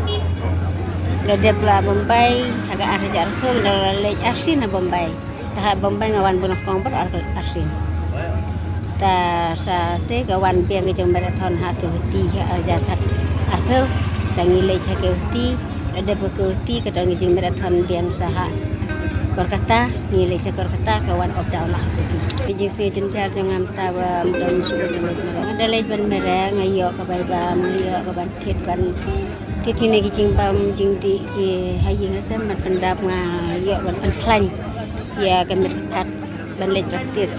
La dep la Bombay ha ka ar hajar arphew ngi dang la leit arsien ha Bombay. Ta ha Bombay nga wan banyngkong bad ar, arsien. Ta sa te ka wan biang ka jong marathon ha Guwahati ha ar hajar khat arphew. Ta ngi leit ha Guwahati, la dep ha Guwahati ka don ka jingmarathon biang sa ha Kolkata, ngi leit sa Kolkata ka wan up down la ha Guwahati. Ka jingsngew jynjar jong nga mynta ba mynta ngam shu leit mareh. Nga da leit ban mareh, nga ïoh ka bai bam, nga ïoh ka ban thied ban thied kine ki jingbam jingdih ki ha ïing ha sem ban pyndap, nga ïoh ban pynkhlaiñ ïa ka met ka phad ban leit practice.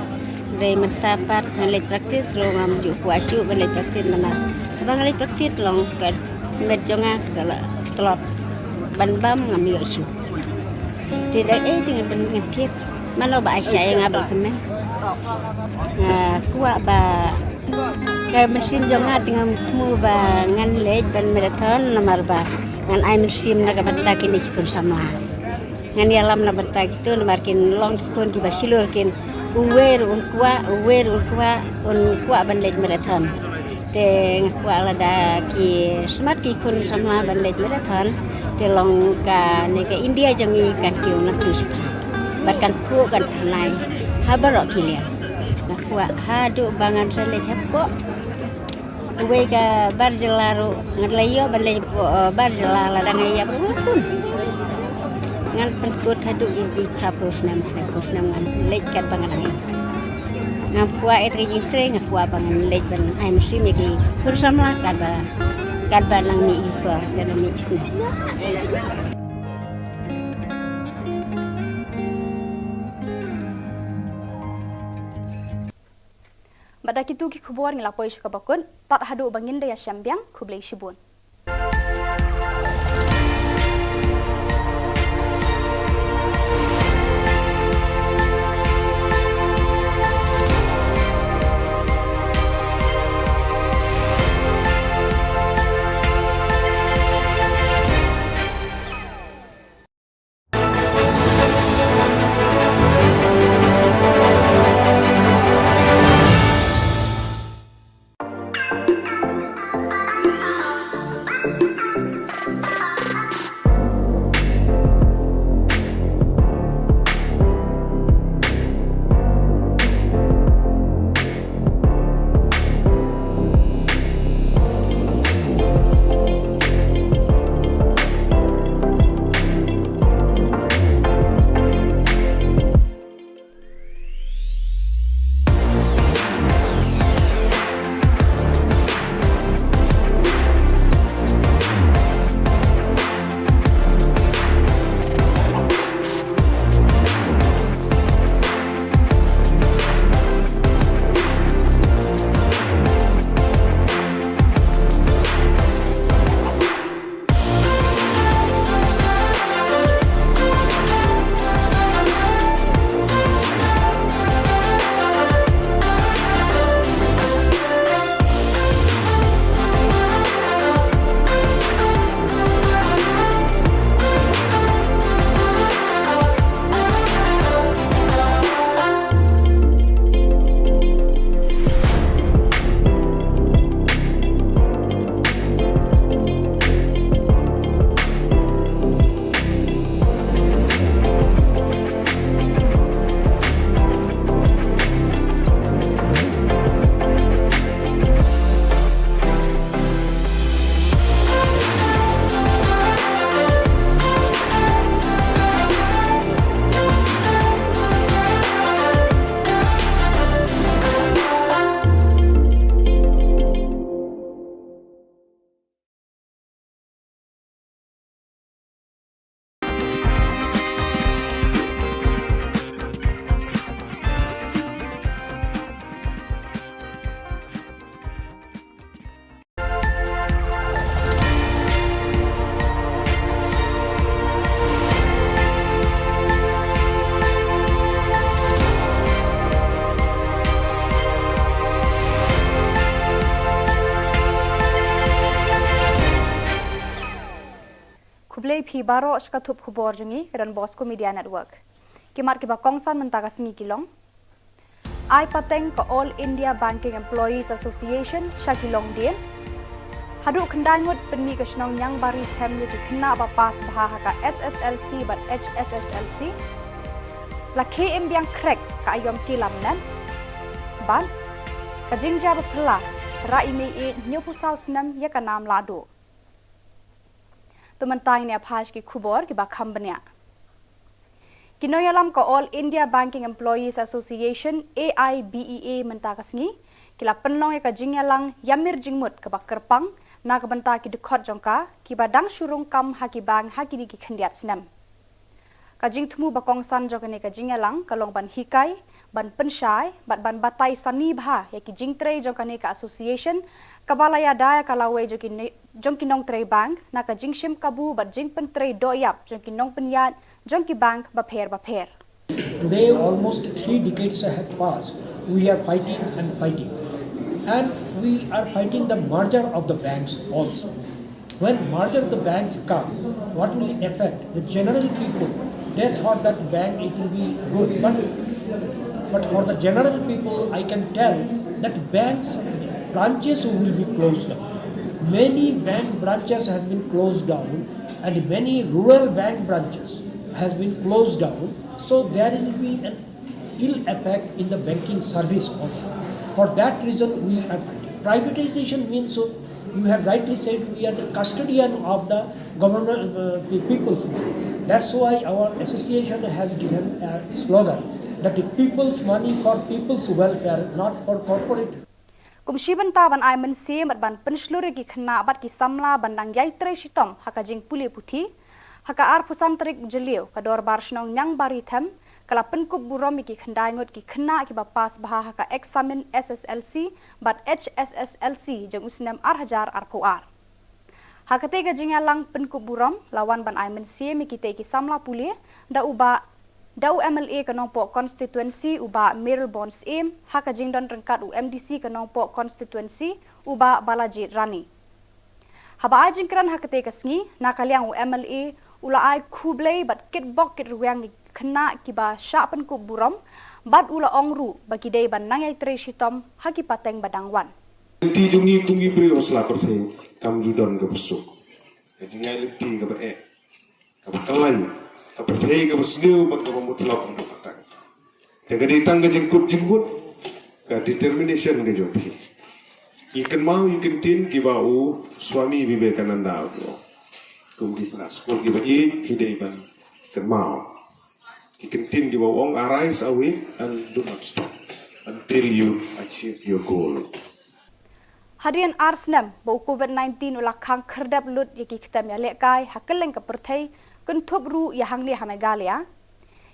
Dei mynta pat ngan leit practice ruh ngam ju kwah shuh ban leit practice namar haba nga leit practice long ka met jong nga ka la tlot ban bam ngam ïoh shuh. Te da ei te ngan, ngan thied. Mano ba ai sha ïa nga ba la tymmen. Nga kwah ba ka mynsiem jong nga te ngam thmu ba ngan leit ban marathon namar ba ngan ai mynsiem na ka bynta kine ki khun samla. Ngan ïalam na bynta kito namar kin long ki khun kiba shlur kin, uwei ruh un kwah, uwei ruh un kwah, un kwah ban leit marathon. Te nga kwah lada ki smat ki khun samla ban leit marathon, te long kane ka India jong ngi kan kiew nangkiew shaphrang. Bad kan phuh kan thymmai ha baroh ki liang. Nga kwah haduh ba ngan sa leit hapoh uwei ka bar jylla ruh, ngan la ïoh ban leit hapoh, eh, bar jylla lada nga ïap ruh ngan pun. Ngan pynkut haduh ïa ki phraphew snem, phraphew snem ngan leit katba nga dang ïap. Ngam kwah ïa ka jingtrei, nga kwah ba ngan leit ban ai mynsiem ïa ki khun samla katba, katba nang mih i por, katba nang mih i snem. Bad da kito ki khubor ngi la poi sha kaba kut, tad haduh ba ngin da ïashem biang, khublei shibun. Phi baroh sha ka thup khubor jong ngi ka Don Bosco Media Network. Ki mat kiba kongsan mynta ka sngi ki long: Ai pateng ka All India Banking Employees Association sha ki longdien. Haduh khyndai ngut pynmih ka shnong Niangbari Them ïa ki khynnah ba pass bha ha ka S S L C bad H S S L C. La khie im biang khrek ka aiom ki lamnet. Bad ka jingjia ba phylla, rah i mei ïeit hynñiewphew saw snem ïa ka nam lahduh. To mynta ngin ïa phai sha ki khubor kiba kham bniah. Ki nongïalam ka All India Banking Employees Association, A I B E A, mynta ka sngi ki la pynlong ïa ka jingïalang ïamir jingmut kaba kyrpang na ka bynta ki dkhot jong ka kiba dang shu rung kam ha ki bank ha kine ki khyndiat snem. Ka jingthmu ba kongsan jong kane ka jingïalang ka long ban hikai, ban pynshai bad ban batai sani bha ïa ki jingtrei jong kane ka association, kaba la ïada ïa ka lawei jong ki ne-, jong ki nongtrei bank na ka jingshim kabu bad jingpyntrei dohïap jong ki nongpynïaid jong ki bank bapher bapher. Today, almost three decades have passed. We are fighting and fighting. And we are fighting the merger of the banks also. When merger of the banks come, what will affect the general people? They thought that bank, it will be good, but, but for the general people, I can tell that banks branches will be closed down. Many bank branches has been closed down, and many rural bank branches has been closed down. So there will be an ill effect in the banking service also. For that reason, we are fighting. Privatization means, so you have rightly said, we are the custodian of the governor, uh, the people's money. That's why our association has given a slogan that the people's money for people's welfare, not for corporate. Kum shi bynta ban ai mynsiem bad ban pynshlur ïa ki khynnah bad ki samla ban dang ïai trei shitom ha ka jingpule puthi, ha ka arphew san tarik u Jylliew ka Dorbar Shnong Niangbari Them ka la pynkup burom ïa ki khyndai ngut ki khynnah kiba pass bha ha ka eksamin S S L C bad H S S L C jong u snem ar hajar arphew ar. Ha katei ka jingïalang pynkup burom la wan ban ai mynsiem ïa kitei ki samla pule da u Bah, da u M L A ka Nongpoh Constituency u Bah Mayralborn Syiem, ha ka jingdon ryngkat u M D C ka Nongpoh Constituency u Bah Balajied Rani. Haba ai jingkren ha katei ka sngi, na ka liang u M L A u la ai khublei bad kitbok kitrwiang ïa ki khynnah kiba shah pynkup burom, bad u la ong ruh ba ki dei ban nang ïai trei shitom ha ki pateng ba dang wan. Lynti jong ngi kum ki briew ha sla pyrthei kam ju don kaba suk. Ka jingïaid lynti kaba eh, kaba khlaiñ, ka pyrthei kaba sniew bad kaba mutlop ha ka pateng. Te ka dei tang ka jingkut jingkut, ka determination ka jong phi. Ngi kynmaw ïa ki ktien kiba u Swami Vivekananda u ong. Kum ki khynnah skul kiba ïeit phi dei ban kynmaw ki ktien kiba u ong, "Arise, awake, and do not stop until you achieve your goal." Hadien ar snem ba u Covid nineteen u la khang khyrdep lut ïa ki ktem ïalehkai ha kylleng ka pyrthei, kynthup ruh ïa hangne ha Meghalaya,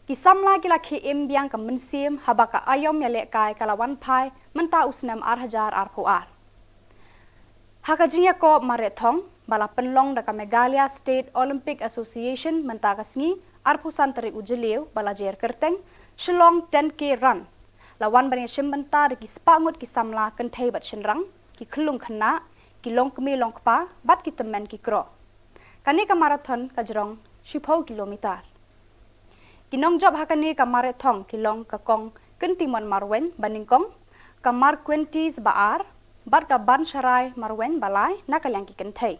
ki samla ki la khie im biang ka mynsiem haba ka aiom ïalehkai ka la wan phai mynta u snem ar hajar arphew ar. Ha ka jingïakob mareh thong ba la pynlong da ka Meghalaya State Olympic Association mynta ka sngi, arphew san tarik u Jylliew ba la jer kyrteng Shillong ten K Run, la wan ban ïashim bynta da ki spah ngut ki samla kynthei bad shynrang, ki khyllung khynnah, ki longkmie longkpa bad ki tymmen ki kro. Kane ka marathon ka jrong shiphew kilometer. Ki nongjop ha kane ka mareh thong ki long ka Kong Kyntimon Marwein ba nyngkong, ka Marquentis ba ar, bad ka Bansharai Marwein ba lai na ka liang ki kynthei.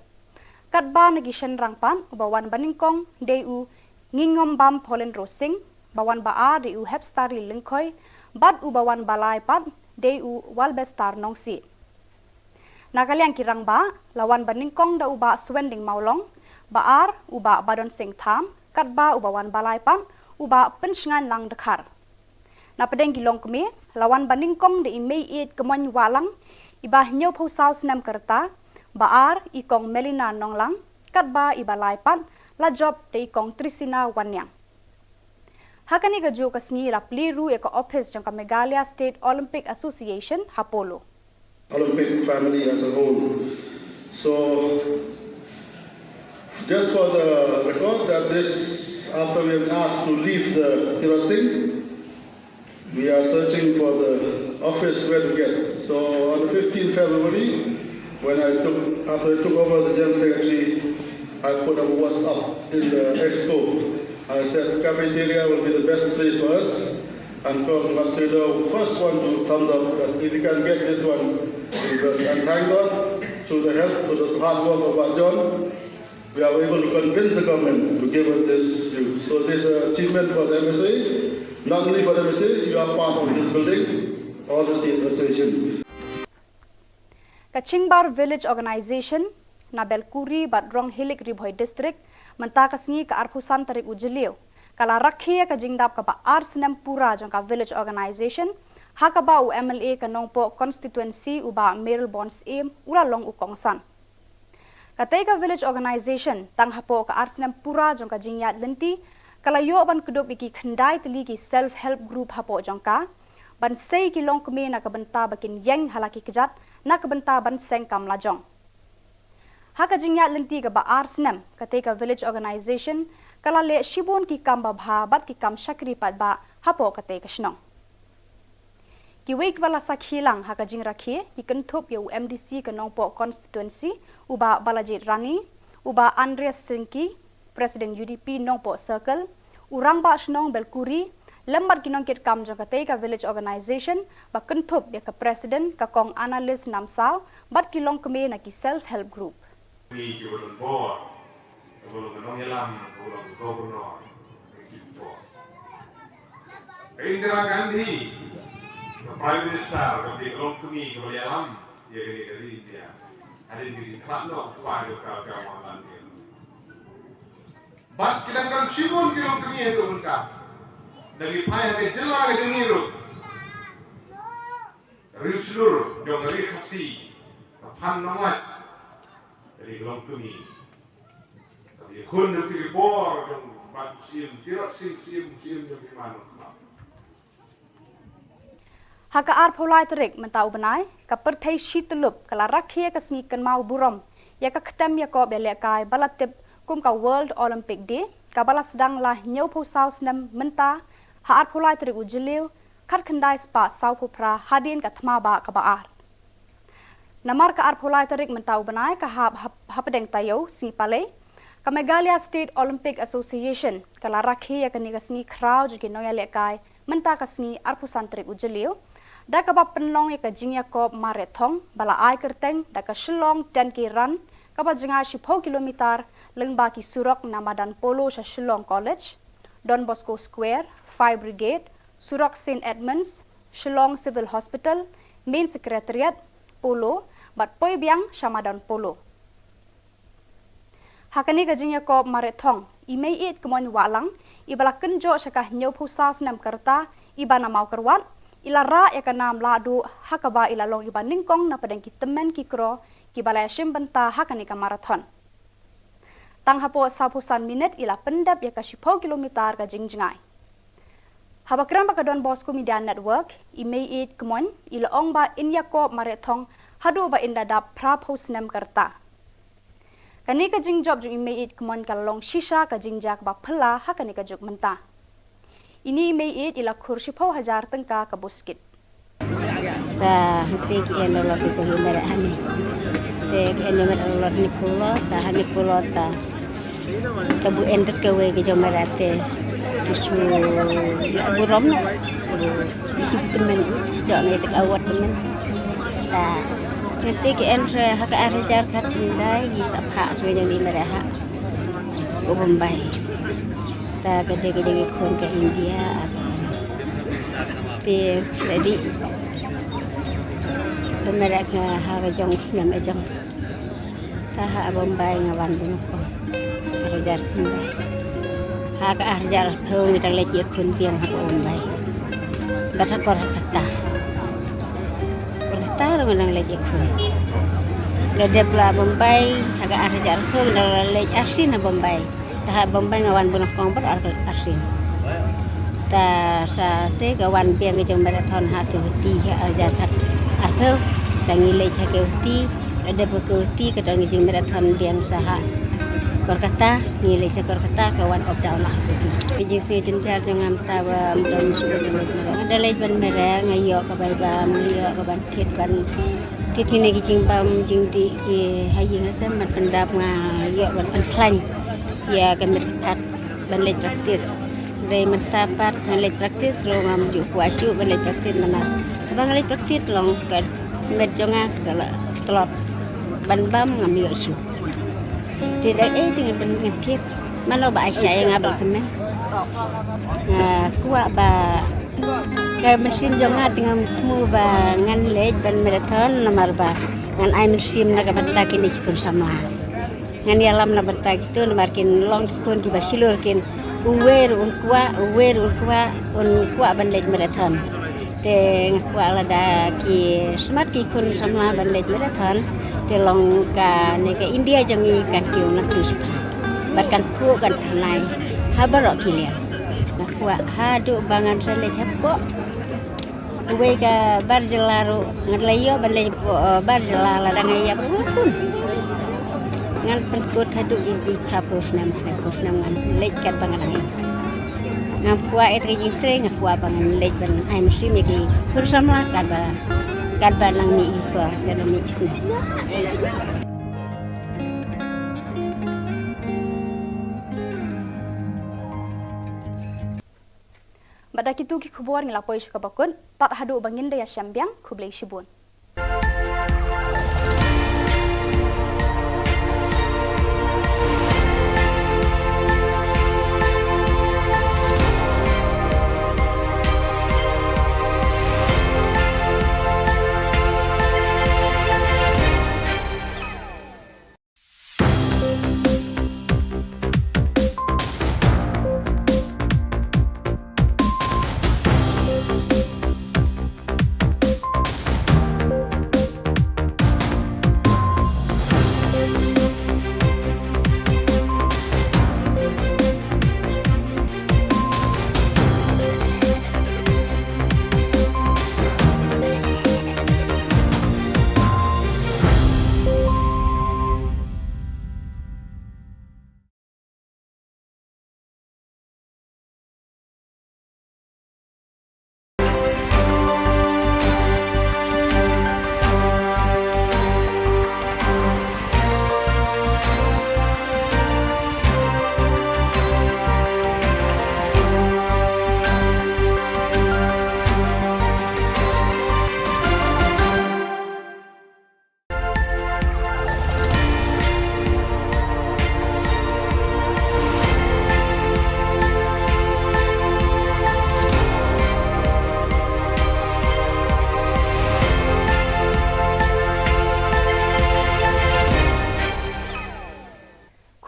Katba na ki shynrang pat, uba wan ba nyngkong dei u Ngingombam Paulin Rosing, ba wan ba ar dei u Hepstari Lyngkhoi, bad uba wan ba lai pat dei u Walbestar Nongsiej. Na ka liang ki rangbah, la wan ba nyngkong da u Bah Swending Mawlong, ba ar u Bah Badon Singh Tham, katba uba wan ba lai pat u Bah Pynshngainlang Dkhar. Na pdeng ki longkmie, la wan ba nyngkong da i Mei Ïeit Kmoin Wahlang, iba hynñiewphew saw snem ka rta, ba ar i Kong Melina Nonglang, katba iba lai pat la jop da i Kong Trisina Wanniang. Ha kane kajuh ka sngi la plie ruh ïa ka ophis jong ka Meghalaya State Olympic Association ha Polo. Olympic family as a whole. So, just for the record, that this, after we have asked to leave the Tirot Singh, we are searching for the office where to get. So, on the fifteenth February, when I took, after I took over the General Secretary, I put a WhatsApp in the expo. I said cafeteria will be the best place for us. And from Matsudo, first one to thumbs up. But if you can get this one, because, and thank God, through the help, through the hard work of our John, we are able to convince the government to give us this. So this is an achievement for the M S A, not only for the M S A, you are part of this building, all the state association. Ka Chingbar Village Organisation na Belkuri bad Ronghilik, Ri Bhoi District, mynta ka sngi ka arphew san tarik u Jylliew, ka la rakhe ïa ka jingdap kaba ar snem pura jong ka Village Organisation, ha kaba u M L A ka Nongpoh Constituency u Bah Mayralborn Syiem u la long u kongsan. Katei ka Village Organisation tang hapoh ka ar snem pura jong ka jingïaid lynti ka la ïoh ban kdup ïa ki khyndai tylli ki self help group hapoh jong ka, ban sei ki longkmie na ka bynta ba kin ïeng ha la ki kjat na ka bynta ban seng kam lajong. Ha ka jingïaid lynti kaba ar snem, katei ka Village Organisation ka la leh shibun ki kam babha bad ki kam shakri paidbah hapoh katei ka shnong. Kiwei kiba la sakhi lang ha ka jingrakhe ki kynthup ïa u M D C ka Nongpoh Constituency u Bah Balajied Rani, u Bah Andreas Syngki, President U D P Nongpoh Circle, u Rangbah Shnong Belkuri, lem bad ki nongkitkam jong katei ka Village Organisation ba kynthup ïa ka President ka Kong Annalise Namsaw bad ki longkmie na ki self help group. Ki kiba don bor, kiba long ka nongïalam, kiba long ka governor, ki bor. Ka Indira Gandhi, ka Prime Minister, ka dei ka longkmie kaba la ïalam ïa kane ka ri India. Hadien ka jingkhlad noh u kpa jong ka, ka Mohanlal Nehru. Bad ki dang don shibun ki longkmie haduh mynta. Da ki phai ha ka jylla ka jong ngi ruh. Ri Shlur jong ka Ri Khasi, ka Phan Nonglait, ka dei ka longkmie. Ka dei khun jong ki bor jong Bah Syiem, Tirot Sing Syiem, Syiem jong ki man. Ha ka arphew lai tarik mynta u bnai, ka pyrthei shi tyllup ka la rakhe ïa ka sngi kynmaw burom ïa ka ktem ïakob ïalehkai ba la tip kum ka World Olympic Day, kaba la sdang la hynñiewphew saw snem mynta ha arphew lai tarik u Jylliew, khatkhyndai spah sawphew phra hadien ka thma bah kaba ar. Namar ka arphew lai tarik mynta u bnai ka hap hap-, hapdeng taïew sngi Palei, ka Meghalaya State Olympic Association ka la rakhe ïa kane ka sngi khraw jong ki nongïalehkai mynta ka sngi arphew san tarik u Jylliew, da kaba pynlong ïa ka jingïakob marathon ba la ai kyrteng da ka Shillong ten K Run, kaba jngai shiphew kilometer lyngba ki surok na madan Polo sha Shillong College, Don Bosco Square, Fire Brigade, surok Saint Edmunds, Shillong Civil Hospital, Main Secretariat, Polo, bad poi biang sha madan Polo. Ha kane ka jingïakob marathon, i Meiieid Kmoin Wahlang, iba la kynjoh sha ka hynñiewphew saw snem ka rta, iba na Mawkyrwat, i la rah ïa ka nam lahduh, ha kaba i la long iba nyngkong na pdeng ki tymmen ki kro kiba la ïashim bynta ha kane ka marathon. Tang hapoh sawphew san minit i la pyndep ïa ka shiphew kilometer ka jingjngai. Haba kren bad ka Don Bosco Media Network, i Meiieid Kmoin i la ong ba in ïakob marathon haduh ba in da dap phraphew snem ka rta. Kane ka jingjop jong i Meiieid Kmoin ka la long shisha ka jingjia kaba phylla ha kane ka juk mynta. Ine i Meiieid i la khur shiphew hajar tyngka ka buskit. Ta hangtei ki en lolot ki jong i Meiieid hangne. Te ki en ïa Meiieid lolot hangne phulo, ta hangne phulo ta. Ta bu en bad kawei ki jong Meiieid te ki shu lah burom noh. Ki shu tymmen, shu jok ne ta ka award tymmen. Ta hangtei ki en re ha ka ar hajar khatkhyndai, ki sa phah re jong i Meiieid ha u Bombay. Ta ka dei ka jong i khun ka India, te ka dei ka Meiieid ka ha ka jong u snem ka jong. Ta ha Bombay nga wan bun ko. Ar hajar khyndai. Ha ka ar hajar arphew ngi dang leit ïakhun biang ha Bombay. Bad ha Kolkata. Kolkata ruh ngi dang leit ïakhun. La dep la Bombay ha ka ar hajar arphew ngi dang la leit arsien ha Bombay. Ta ha Bombay nga wan bun kong bad ar, arsien. Ta sa te ka wan biang ka jong marathon ha Guwahati ha ar hajar khat arphew. Ta ngi leit ha Guwahati, la dep ha Guwahati ka don ka jingmarathon biang sa ha Kolkata, ngi leit sa Kolkata ka wan up down ha Guwahati. Ka jingsngew jynjar jong nga mynta ba ym don shuh ban leit mareh. Nga da leit ban mareh, nga ïoh ka bai bam, nga ïoh ka ban thied ban Kine ki jingbam jingdih ki ha ïing ha sem ban pyndap nga ïoh ban pynkhlaiñ ïa ka met ka phad ban leit practice. Hynrei mynta pat nga leit practice ruh ngam ju kwah shuh ban leit practice namar haba nga leit practice long ka met jong nga ka la tlot ban bam ngam ïoh shuh. Te da ei te ngan pyn ngan thied mano ba ai sha ïa nga ban kmen. Nga kwah ba ka mynsiem jong nga te ngam thmu ba ngan leit ban marathon namar ba ngan ai mynsiem na ka bynta kine ki khun samla. Ngan ïalam na bynta kito namar kin long ki khun kiba shlur kin uwei ruh un kwah uwei ruh un kwah un kwah ban leit marathon. Te nga kwah lada ki smat ki khun samla ban leit marathon te long kane ka India jong ngi kan kiew na ki shipra bad kan phuh kan thnai ha baroh ki liang. Nga kwah haduh ba ngan sa leit hapoh uwei ka bar jylla ruh ngan leit ïoh ban leit hapoh bar jylla lada nga ïap ruh ngan pynkut haduh ïa ki phra phew snem phra phew snem ngan leit katba ngan leit. Ngam kwah ïa ka jingtrei nga kwah ba ngan leit ban ai mynsiem ïa ki khun samla katba katba nang mih i por katba mih i snem. Bad da kitu ki khubor ngi la poi sha kaba kut tad haduh ba ngin da ïashem biang khublei shibun.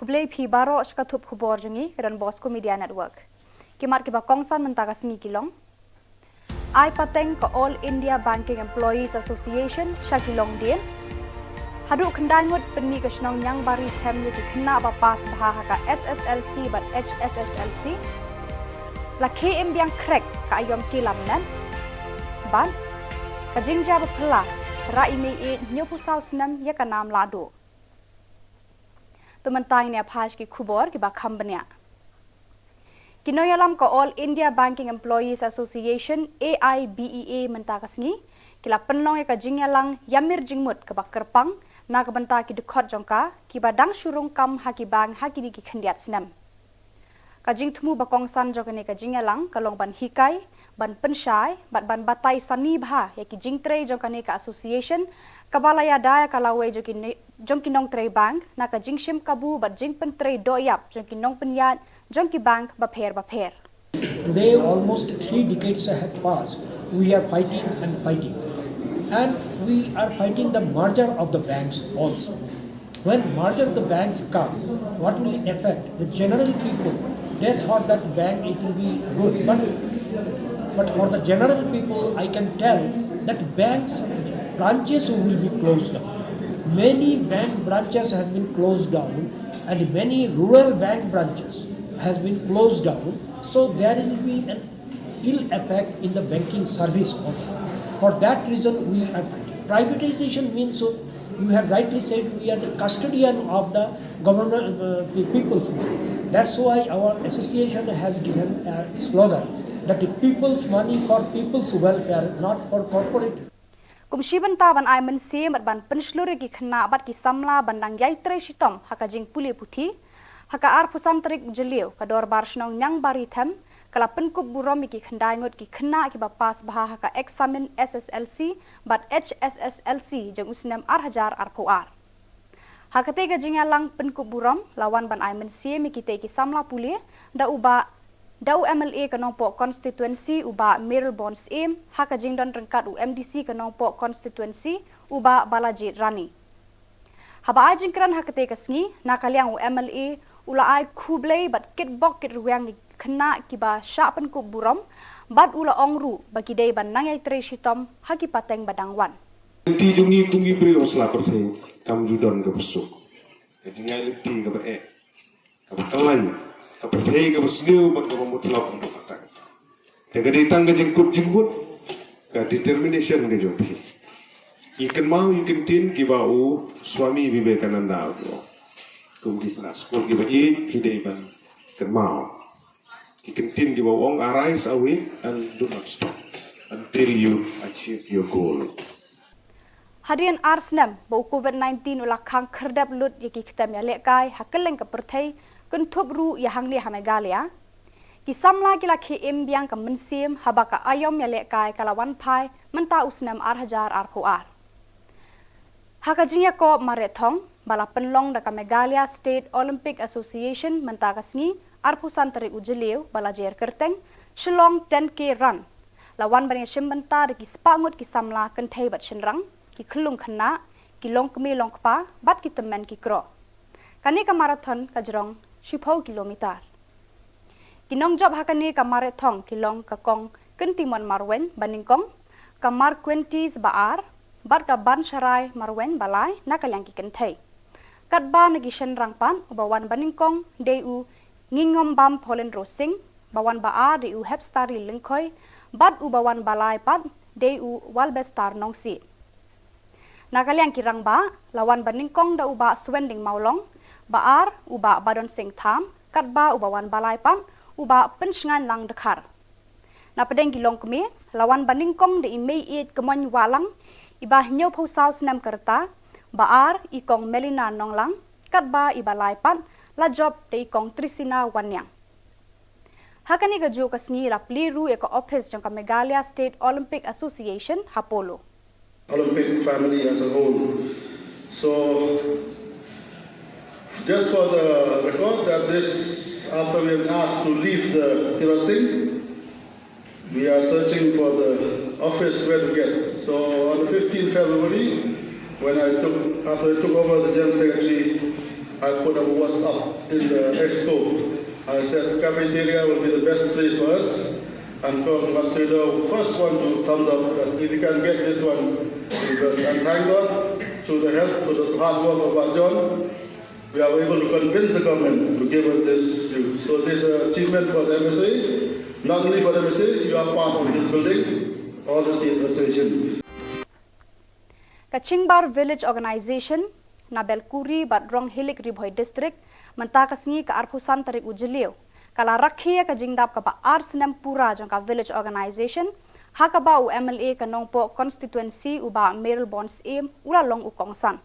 Khublei phi baroh sha ka thup khubor jong ngi ka Don Bosco Media Network. Ki mat kiba kongsan mynta ka sngi ki long. Ai pateng ka All India Banking Employees Association sha ki longdien. Haduh khyndai ngut pynmih ka shnong Niangbari them ïa ki khynnah ba pass bha ha ka S S L C bad H S S L C. La khie im biang khrek ka aïom ki lamnat. Bad ka jingjia ba phylla rah i mei ïeit hynñiewphew saw snem ïa ka nam lahduh. To mynta ngin ïa phai sha ki khubor kiba kham bniah. Ki nongïalam ka All India Banking Employees Association, A I B E A, mynta ka sngi ki la pynlong ïa ka jingïalang ïamir jingmut kaba kyrpang na ka bynta ki dkhot jong ka kiba dang shu rung kam ha ki bank ha kine ki khyndiat snem. Ka jingthmu ba kongsan jong kane ka jingïalang ka long ban hikai, ban pynshai bad ban batai sani bha ïa ki jingtrei jong kane ka association kaba la ïada ïa ka lawei jong ki ne-, jong ki nongtrei bank na ka jingshim kabu bad jingpyntrei dohïap jong ki nongpynïaid jong ki bank bapher bapher. Today, almost three decades have passed. We are fighting and fighting. And we are fighting the merger of the banks also. When merger of the banks come, what will affect the general people? They thought that bank it will be good, but, but for the general people, I can tell that banks branches will be closed down. Many bank branches has been closed down, and many rural bank branches has been closed down. So there will be an ill effect in the banking service also. For that reason, we are fighting. Privatization means, so you have rightly said, we are the custodian of the government, uh, pe-, people's money. That's why our association has given a slogan that the people's money for people's welfare, not for corporate. Kum shi bynta ban ai mynsiem bad ban pynshlur ïa ki khynnah bad ki samla ban dang ïai trei shitom ha ka jingpule puthi, ha ka arphew san tarik u Jylliew ka Dorbar Shnong Niangbarithem ka la pynkup burom ïa ki khyndai ngut ki khynnah kiba pass bha ha ka eksamin S S L C bad H S S L C jong u snem ar hajar arphew ar. Ha katei ka jingïalang pynkup burom la wan ban ai mynsiem ïa kitei ki samla pule da u bah, da u M L A ka Nongpoh constituency u bah Mayralborn Syiem, ha ka jingdon ryngkat u M D C ka Nongpoh constituency u bah Balajied Rani. Haba ai jingkren ha katei ka sngi, na ka liang u M L A u la ai khublei bad kitbok kitrwiang ïa ki khynnah kiba shah pynkup burom bad u la ong ruh ba ki dei ban nang ïai trei shitom ha ki pateng ba dang wan. Lynti jong ngi kum ki briew ha sla pyrthei kam ju don kaba suk. Ka jingïaid lynti kaba eh, kaba kyllain, ka pyrthei kaba sniew bad kaba mutlop haduh katta katta. Te ka dei tang ka jingkut jingmut, ka determination ka jong phi. Ngi kynmaw ïa ki kyntien kiba u Swami Vivekananda u ong, kum ki khynnah skul kiba ïeit phi dei ban kynmaw ki kyntien kiba u ong, "Arise, awake, and do not stop until you achieve your goal." Hadien ar snem ba u Covid nineteen u la khang khyrdep lut ïa ki ktem ïalehkai ha kylleng ka pyrthei, kynthup ruh ïa hangne ha Meghalaya, ki samla ki la khie im biang ka mynsiem haba ka aïom ïalehkai ka la wan phai mynta u snem ar hajar arphew ar. Ha ka jingïakob mareh thong ba la pynlong da ka Meghalaya State Olympic Association mynta ka sngi, arphew san tarik u Jylliew ba la jer kyrteng Shillong ten K Run, la wan ban ïashim bynta da ki spah ngut ki samla kynthei bad shynrang, ki khyllung khynnah, ki longkmie longkpa bad ki tymmen ki kro. Kane ka marathon ka jrong shiphew kilometer. Ki nongjop ha kane ka mareh thong ki long ka Kong Kyntimon Marwein ba nyngkong, ka Marquentis ba ar bad ka Bansharai Marwein ba lai na ka liang ki kynthei. Katba na ki shynrang pat, uba wan ba nyngkong dei u Ngingombam Paulin Rosing, ba wan ba ar dei u Hepstari Lyngkhoi bad uba wan ba lai pat dei u Walbestar Nongsiej. Na ka liang ki rangbah, la wan ba nyngkong da u bah Swending Mawlong, ba ar u bah Badon Singh Tham, katba uba wan ba lai pat u bah Pynshngainlang Dkhar. Na pdeng ki longkmie, la wan ba nyngkong da i Meiieit Kmoin Wahlang, iba hynñiewphew saw snem ka rta, ba ar i Kong Melina Nonglang, katba iba lai pat la jop da i Kong Trisina Wanniang. Ha kane kajuh ka sngi la plie ruh ïa ka ophis jong ka Meghalaya State Olympic Association ha Polo. Olympic family as a whole. So, just for the record, that this, after we have asked to leave the Tirot Singh, we are searching for the office where to get. So on the fifteenth February, when I took, after I took over the General Secretary, I put a WhatsApp in the expo. I said cafeteria will be the best place for us. And Kong Matsudo, first one to thumbs up that if you can get this one, because, and thank God, through the help, through the hard work of Bah John, we are able to convince the government to give us this youth. So this is an achievement for the M S A, not only for the M S A, you are part of this building, all the state association. Ka Chingbar Village Organization na Belkuri bad Ronghilik, Ri Bhoi District, mynta ka sngi ka arphew san tarik u Jylliew, ka la rakhe ïa ka jingdap kaba ar snem pura jong ka Village Organization, ha kaba u M L A ka Nongpoh constituency u bah Mayralborn Syiem u la long u kongsan.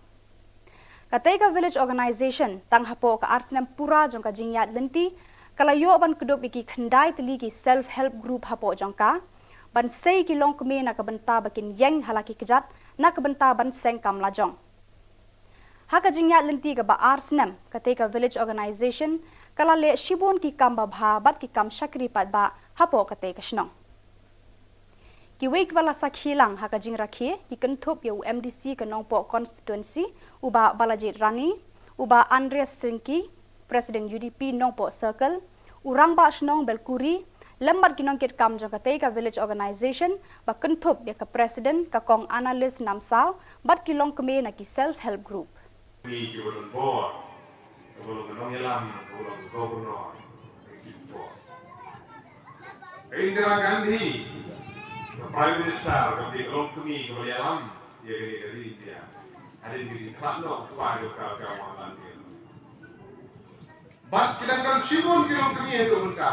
Katei ka Village Organization, tang hapoh ka ar snem pura jong ka jingïaid lynti, ka la ïoh ban kdup ïa ki khyndai tylli ki self help group hapoh jong ka, ban sei ki longkmie na ka bynta ba kin ïeng ha la ki kjat na ka bynta ban seng kam lajong. Ha ka jingïaid lynti kaba ar snem, katei ka Village Organization ka la leh shibun ki kam babha bad ki kam shakri paidbah hapoh katei ka shnong. Kiwei kiba la sakhi lang ha ka jingrakhe ki kynthup ïa u M D C ka Nongpoh constituency, u bah Balajied Rani, u bah Andreas Syngki, President U D P Nongpoh Circle, u Rangbah Shnong Belkuri, lem bad ki nongkitkam jong katei ka Village Organization, ba kynthup ïa ka President ka Kong Annalise Namsaw, bad ki longkmie na ki self help group. Ni ki ba don bor, ka ba long ka nongïalam, ka ba long ka governor, ka ki bor. Ka Indira Gandhi, ka Prime Minister, ka ba long kmie, ka ba ïalam ïa kane ka ri India. Hadien ka jingkhlad noh u kpa jong ka, ka Mohanlal Nehru. Bad ki dang don shibun ki longkmie haduh mynta.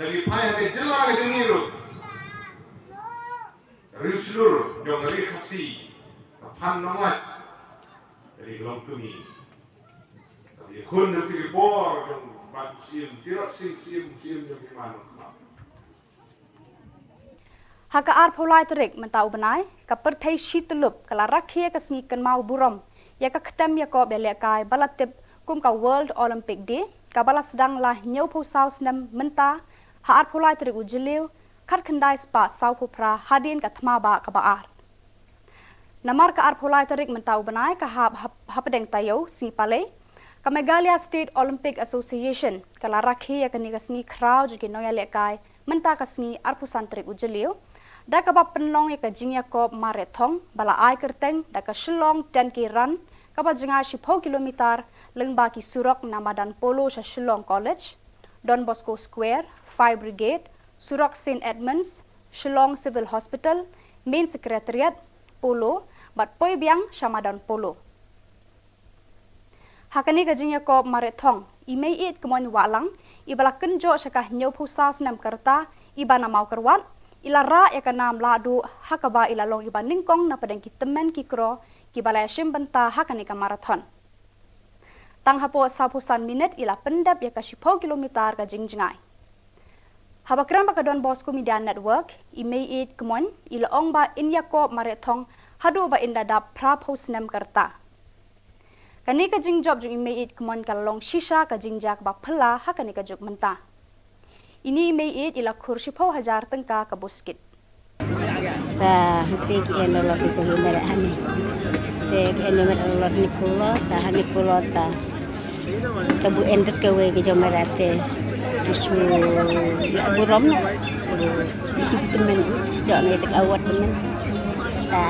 Da ki phai ha ka jylla ka jong ngi ruh. Ka Ri shlur jong ka ri Khasi, ka phan nonglait, ka ri long kmie. Ka ri khun jong ki bor jong ban siem, tirot siem, siem, siem jong ki man. Ha ka arphew lai tarik mynta u bnai, ka pyrthei shi tyllup ka la rakhe ïa ka sngi kynmaw burom ïa ka ktem ïakob ïalehkai ba la tip kum ka World Olympic Day, kaba la sdang la hynñiewphew saw snem mynta, ha arphew lai tarik u Jylliew, khatkhyndai spah sawphew phra hadien ka thma bah kaba ar. Namar ka arphew lai tarik mynta u bnai ka hap hap-, hapdeng taïew sngi Palei, ka Meghalaya State Olympic Association ka la rakhe ïa kane ka sngi khraw jong ki nongïalehkai mynta ka sngi arphew san tarik u Jylliew, da kaba pynlong ïa ka jingïakob marathon ba la ai kyrteng da ka Shillong ten K Run, kaba jngai shiphew kilometer lyngba ki surok na madan Polo sha Shillong College, Don Bosco Square, Fire Brigade, surok Saint Edmunds, Shillong Civil Hospital, Main Secretariat, Polo, bad poi biang sha madan Polo. Ha kane ka jingïakob marathon, i Meiieid Kmoin Wahlang, iba la kynjoh sha ka hynñiewphew saw snem ka rta, iba na Mawkyrwat, i la rah ïa ka nam lahduh, ha kaba i la long iba nyngkong na pdeng ki tymmen ki kro kiba la ïashim bynta ha kane ka marathon. Tang hapoh sawphew san minit i la pyndep ïa ka shiphew kilometer ka jingjngai. Haba kren bad ka Don Bosco Media Network, i Meiieid Kmoin i la ong ba in ïakob marathon haduh ba in da dap phraphew snem ka rta. Kane ka jingjop jong i Meiieid Kmoin ka la long shisha ka jingjia kaba phylla ha kane ka juk mynta. Ine i Meiieid i la khur shiphew hajar tyngka ka buskit. Ta hangtei ki en ïa la ki jong i Meiieid ane. Te ki en ïa Meiieid la ni phulo, ta hani phulo ta. Ta bu en kat kawei ki jong Meiieid te ki shu la burom. Ki shu tymmen, ki shu jok ne ta ka award tymmen. Ta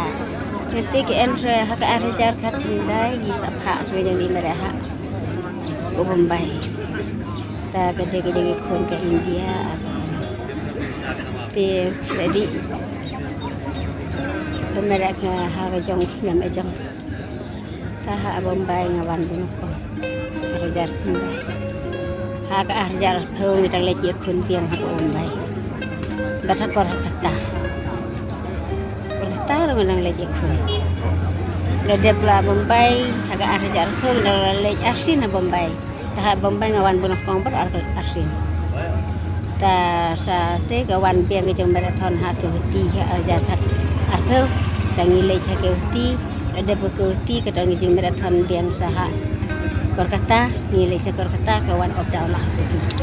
hangtei ki en re ha ka ar hajar khatkhyndai, i sa pha re jong i Meiieid ha u Bombay. Ta ka dei ka dei ka khun ka India, te sa dei ka Meiieid ka ha ka jong snem ka jong. Ta ha Bombay nga wan bun ko. Ar hajar khyndai. Ha ka ar hajar arphew ngi dang leit ïa khun biang ha Bombay. Bad ha Kolkata. Kolkata ruh ngi dang leit ïa khun. La dep la Bombay ha ka ar hajar arphew ngi dang leit arsien ha Bombay. Ta ha Bombay nga wan bun ko bad ar, arsien. Ta sa te ka wan biang ka jong marathon ha Guwahati ha ar hajar khat arphew. Ta ngi leit ha Guwahati, la dep ha Guwahati ka dang jing marathon biang sa ha Kolkata, ngi leit sa Kolkata ka wan up down la.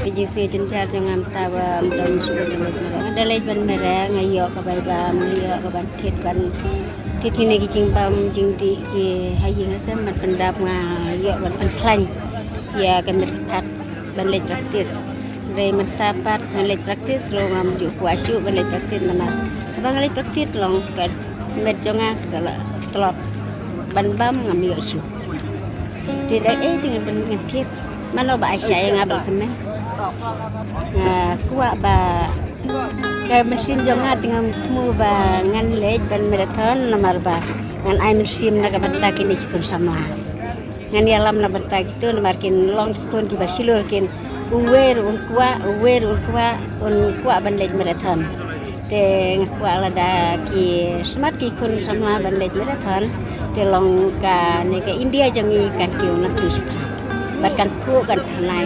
Ka jingsngew jynjar jong nga mynta ba mynta ngam shu leit marathon. Nga da leit ban mareh, nga ïoh ka bai bam, nga ïoh ka ban thied ban thied kine ki jingbam jingdih ki ha ïing ha sem ban pyndap, nga ïoh ban pynkhlaiñ ïa ka met ka phad ban leit practice. Hynrei mynta pat ngan leit practice ruh ngam ju kwah shuh ban leit practice namar haba nga leit practice long ka met jong nga ka la tlot ban bam ngam ïoh shuh. Te da ei te ngan, ngan thied mano ba ai sha ïa nga ba la tymmen. Nga kwah ba ka mynsiem jong nga te ngam thmu ba ngan leit ban marathon namar ba ngan ai mynsiem na ka bynta kine ki khun samla. Ngan ïalam na bynta kito namar kin long ki khun kiba shlur kin, uwei ruh un kwah, uwei ruh un kwah, un kwah ban leit marathon. Te nga kwah lada ki smat ki khun samla ban leit marathon, te long kane ka India jong ngi kan kiew nangkiew shiphrang. Bad kan phuh kan thymmai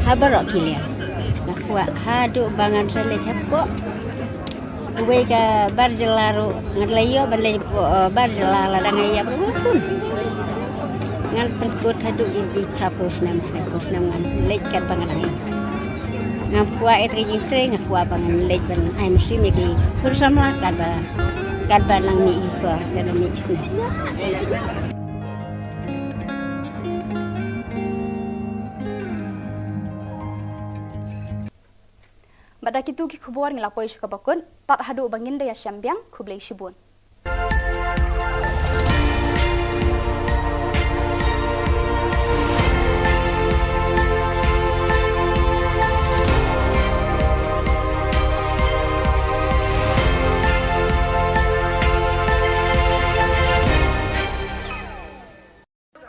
ha baroh ki liang. Nga kwah haduh ba ngan sa leit hapoh uwei ka bar jylla ruh, ngan la ïoh ban leit hapoh, eh, bar jylla lada nga ïap ruh ngan pun. Ngan pynkut haduh ïa ki phraphew snem, phraphew snem ngan leit katba nga dang ïap. Ngam kwah ïa ka jingtrei, nga kwah ba ngan leit ban ai mynsiem ïa ki khun samla katba, katba nang mih i por, katba mih i snem. Bad da kito ki khubor ngi la poi sha kaba kut, tad haduh ba ngin da ïashem biang, khublei shibun.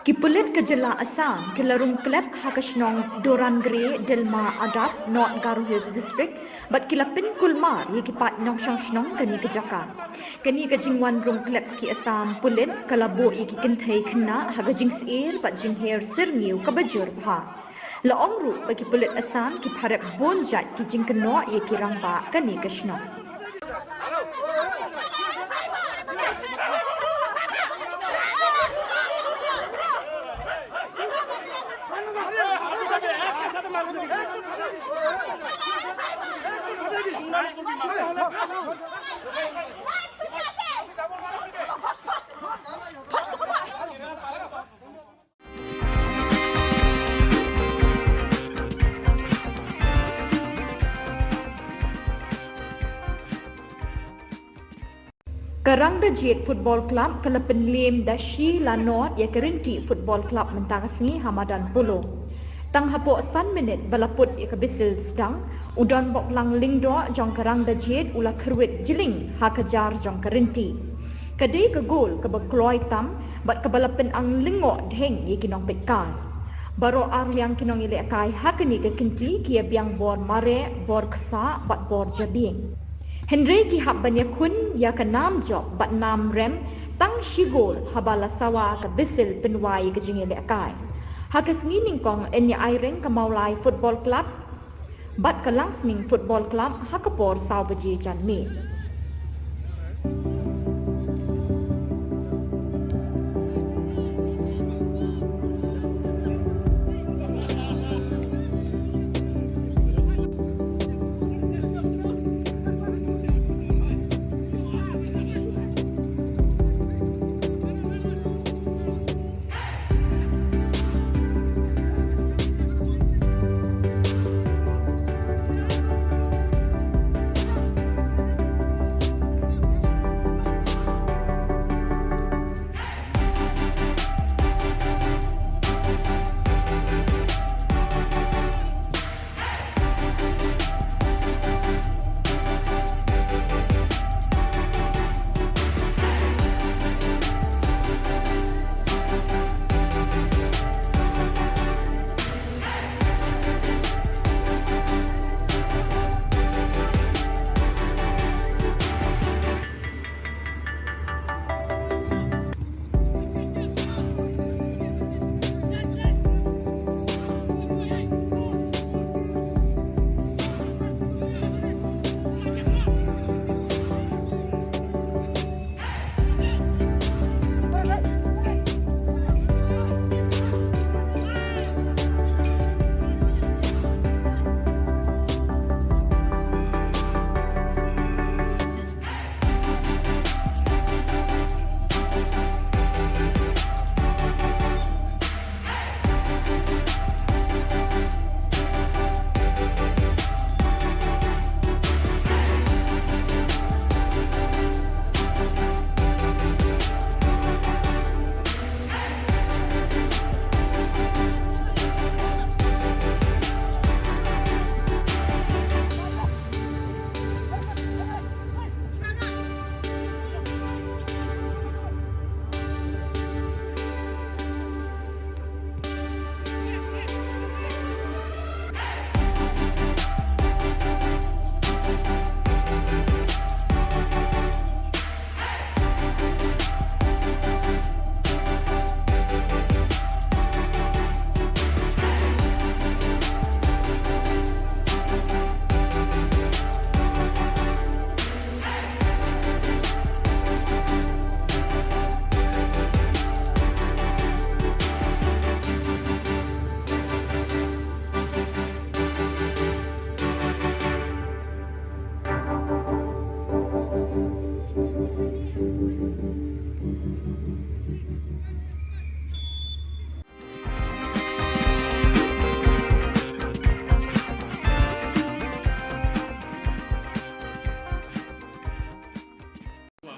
Ki pulit ka Jylla Assam ki la rung klep ha ka shnong Dorangre, Dilma Adap, North Garo Hills District, bad ki la pynkulmar ïa ki paid nongshong shnong kane ka jaka. Kane ka jingwan rung klep ki Assam pulit ka la buh ïa ki kynthei khynnah ha ka jingsyier bad jingher syrngiew kaba jur bha. La ong ruh ba ki pulit Assam ki pharep bun jait ki jingkynnoh ïa ki rangbah kane ka shnong. Ka Rangdajied Football Club ka la pynliem da shi la nod ïa ka Rynti Football Club mynta ka sngi ha madan Polo. Tang hapoh san minit ba la put ïa ka bisil sdang, u donbok lang lyngdoh jong ka Rangdajied u la kyrwit jylliew ha ka jar jong ka Rynti. Ka dei ka gol kaba kloi tam bad kaba la pynang lyngngoh dheng ïa ki nongpeitkai. Baroh arliang ki nongïalehkai ha kane ka kynti ki ïa biang bor mareh, bor ksah bad bor jabieng. Hynrei ki hap ban ïakhun ïa ka nam jop bad nam rem tang shi gol haba la sawa ka bisil pynwai ïa ka jingïalehkai. Ha ka sngi nyngkong yn ïa aireng ka Mawlai Football Club bad ka Langsning Football Club ha ka por saw baje janmiet.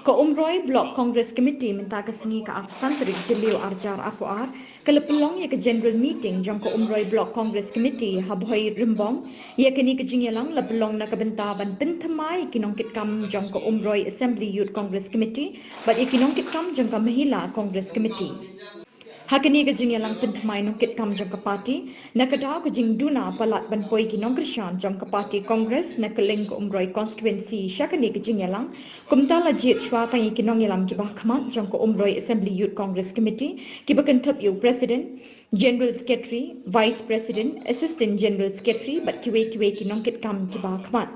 Ka Umroi Block Congress Committee mynta ka sngi ka arphew san tarik Jylliew arhajar arphew ar ka la pynlong ïa ka General Meeting jong ka Umroi Block Congress Committee ha Bhoi Rymbong. Ïa kane ka jingïalang la pynlong na ka bynta ban pynthymmai ïa ki nongkitkam jong ka Umroi Assembly Youth Congress Committee bad ïa ki nongkitkam jong ka Mahila Congress Committee. Ha kane ka jingïalang pynthymmai nongkitkam jong ka party, na ka daw ka jingduna palat ban poi ki nongkyrshan jong ka party Congress na kylleng ka Umroi constituency sha kane ka jingïalang, kumta la jied shuwa tang ïa ki nongïalam kiba hakhmat jong ka Umroi Assembly Youth Congress Committee, kiba kynthup ïa u President, General Secretary, Vice President, Assistant General Secretary bad kiwei kiwei ki nongkitkam kiba hakhmat.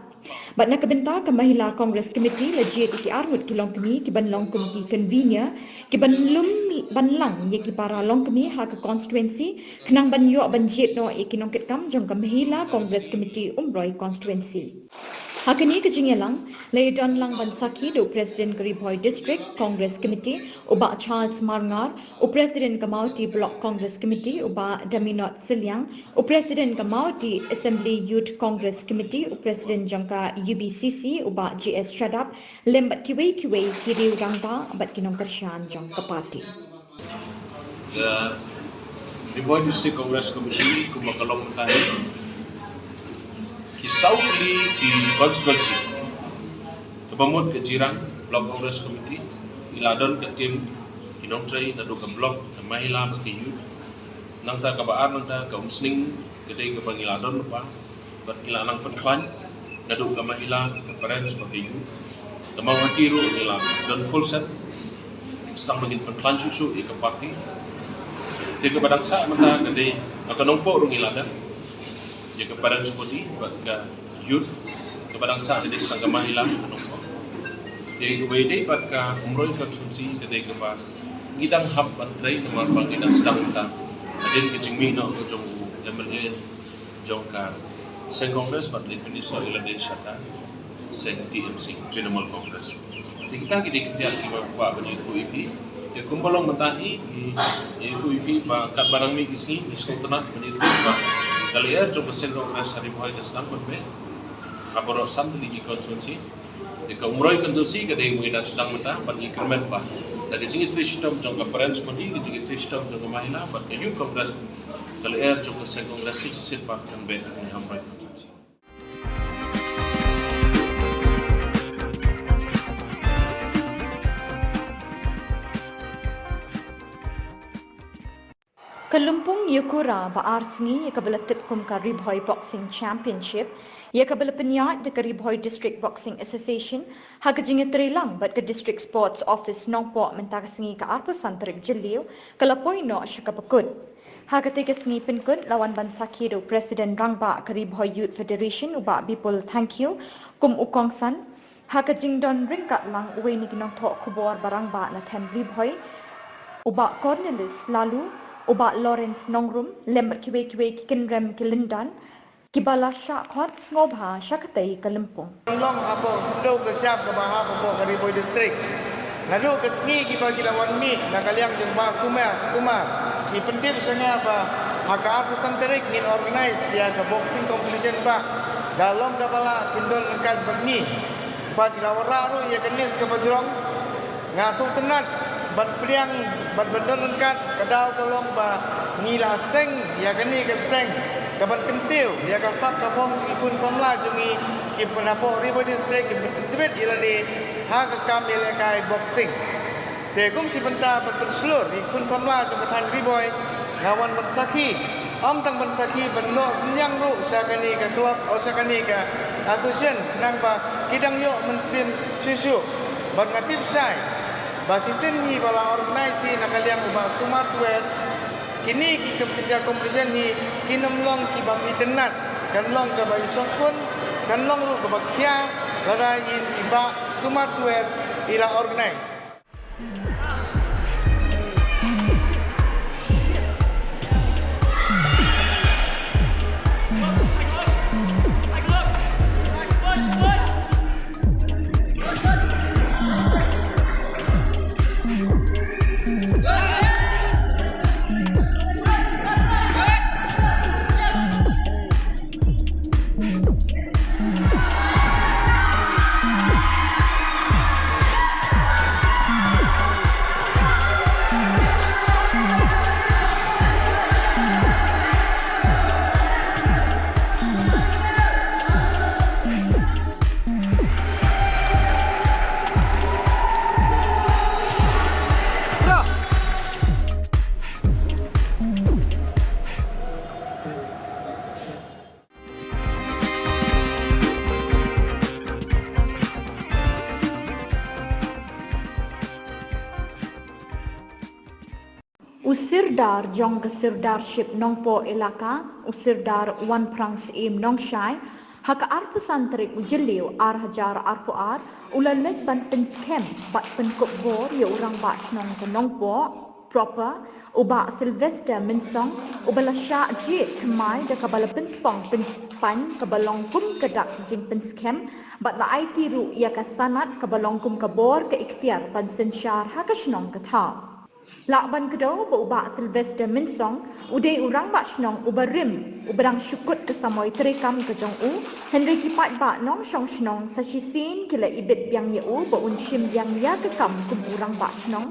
Bad na ka bynta ka Mahila Congress Committee la jied ïa ki arngut ki longkmie kiban long kum ki convener, kiban lum ban lang ïa ki para longkmie ha ka constituency, khnang ban ïoh ban jied noh ïa ki nongkitkam jong ka Mahila Congress Committee Umroi constituency. Ha kane ka jingïalang, la ïadon lang ban sakhi da u President ka Ri Bhoi District Congress Committee, u Bah Charles Marngar, u President ka Mawhati Block Congress Committee, u Bah Daminot Sylliang, u President ka Mawhati Assembly Youth Congress Committee, u President jong ka U B C C, u Bah G S Shadap, lem bad kiwei kiwei ki riew rangbah bad ki nongkyrshan jong ka party. Ka Ri Bhoi District Congress Committee kumba ka long mynta, ki saw tylli ki constituency, kaba mut ka Jirang Block Congress Committee, ngi la don ka team ki nongtrei naduh ka block, ka Mahila bad ka Youth. Nangta kaba ar, nangta ka Umsning, ka dei kaba ngi la don lypa bad ngi la nang pynkhlaiñ naduh ka Mahila, ka Parents bad ka Youth. Ka Mawhati ruh ngi la don full set, sdang ba ngin pynkhlaiñ shuh shuh ïa ka party. Te kaba dang sah mynta ka dei, ka Nongpoh ruh ngi la don ïa ka Parents body bad ka Youth. Kaba dang sah ka dei sdang ka Mahila, ka Nongpoh. Te kaba ïadei bad ka Umroi constituency ka dei kaba ngi dang hap ban trei namar ba ngi dang sdang mynta hadien ka jingmih noh jong u M L A jong ka seng Congress bad leit pynïasoh ïa lade sha ka seng T M C, Trinamool Congress. Te kita ki dei ki ktien kiba kwah ban ïathuh ïa phi. Te kumba long mynta hi, ngi ïathuh ïa phi ba katba nang mih ki sngi ngi sngewtynnat ban ïathuh ba ka lyer jong ka seng Congress ha Ri Bhoi ka sdang ban beh ha baroh san tylli ki constituency. Te ka Umroi constituency ka dei kaba ngi dang sdang mynta bad ngi kyrmen ba da ka jingïatrei shitom jong ka Parents body, ka jingïatrei shitom jong ka Mahila bad ka Youth Congress, ka lyer jong ka seng Congress shisien pat kan beh ha Umroi constituency. Ka lympung ïakura ba ar sngi ïa kaba la tip kum ka Ri Bhoi Boxing Championship, ïa kaba la pynïaid da ka Ri Bhoi District Boxing Association ha ka jingïatreilang bad ka District Sports Office Nongpoh mynta ka sngi ka arphew san tarik Jylliew, ka la poi noh sha kaba kut. Ha katei ka sngi pynkut la wan ban sakhi da u President Rangbah ka Ri Bhoi Youth Federation, u Bah Bipul Thangkhiew, kum u kongsan. Ha ka jingdon ryngkat lang uwei na ki nongthoh khubor ba rangbah na them Ri Bhoi, u Bah Cornelius Laloo, u Bah Lawrence Nongrum, lem bad kiwei kiwei ki kynrem ki lyndan kiba la shah khot sngewbha sha katei ka lympung. Long hapoh hynñiew ka shyiap kaba hap hapoh ka Ri Bhoi District. Naduh ka sngi kiba ki la wan mih na ka liang jong Bah Sumar, Sumar, ki pyntip sha nga ba ha ka arphew san tarik ngin organize ïa ka boxing competition, Bah. Da long kaba lah phin don ryngkat bad ngi. Ba ki la wanrah ruh ïa ka list kaba jrong. Nga sngewtynnat ban pdiang bad ban don ryngkat, ka daw ka long ba ngi la seng ïa kane ka seng kaban kyntiew ïa ka sap ka phong jong ki khun samla jong ngi kiba napoh Ri Bhoi District kiba tbit ïa lade ha ka kam ïalehkai boxing. Te kum shi bynta ban pynshlur ïa ki khun samla jong ka thaiñ Ri Bhoi, nga wan ban sakhi, ym tang ban sakhi, ban noh synñiang ruh sha kane ka club, oh, sha kane ka association, khnang ba ki dang ïoh mynsiem shuh shuh. Bad nga tip shai ba shisien hi ba la organize hi na ka liang u Bah Sumar Swer. Kine ki kam-, ki competition hi kin ym long ki bym itynnat, kan long kaba i shongkun, kan long ruh kaba khia, lada i, i Bah Sumar Swer i la organize. U Sirdar jong ka Sirdarship Nongpoh Elaka, u Sirdar Wanphrang Syiem Nongshai, ha ka arphew san tarik u Jylliew ar hajar arphew ar, u la leit ban pynskhem bad pynkup bor ïa u Rangbah Shnong ka Nongpoh Proper, u Bah Sylvester Mynsong, uba la shah jied thymmai da kaba la pynspong pynspain kaba long kum ka dak jingpynskhem, bad la aiti ruh ïa ka sanad kaba long kum ka bor ka iktiar ban synshar ha ka shnong ka thaw. Lah ban kdew ba u Bah Sylvester Mynsong u dei u Rangbah Shnong uba rim, uba dang shu kut ka samoi treikam ka jong u, hynrei ki paidbah nongshong shnong sa shisien ki la ibit biang ïa u ba un shim biang ïa ka kam kum u Rangbah Shnong,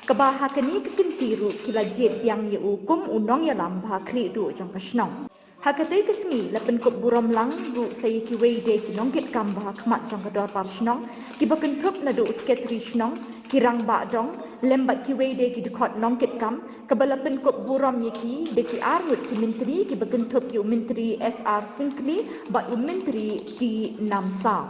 kaba ha kane ka kynti ruh ki la jied biang ïa u kum u nongïalam ba ha khlieh duh jong ka shnong. Ha katei ka sngi la pynkup burom lang ruh sa ïa kiwei de ki nongkitkam ba ha khmat jong ka Dorbar Shnong, kiba kynthup naduh u Sekretari Shnong, ki Rangbah Dong, lem bad kiwei de ki dkhot nongkitkam, kaba la pynkup burom ïa ki da ki arngut ki Myntri, kiba kynthup ïa u Myntri S R Syngkli bad u Myntri T Namsaw.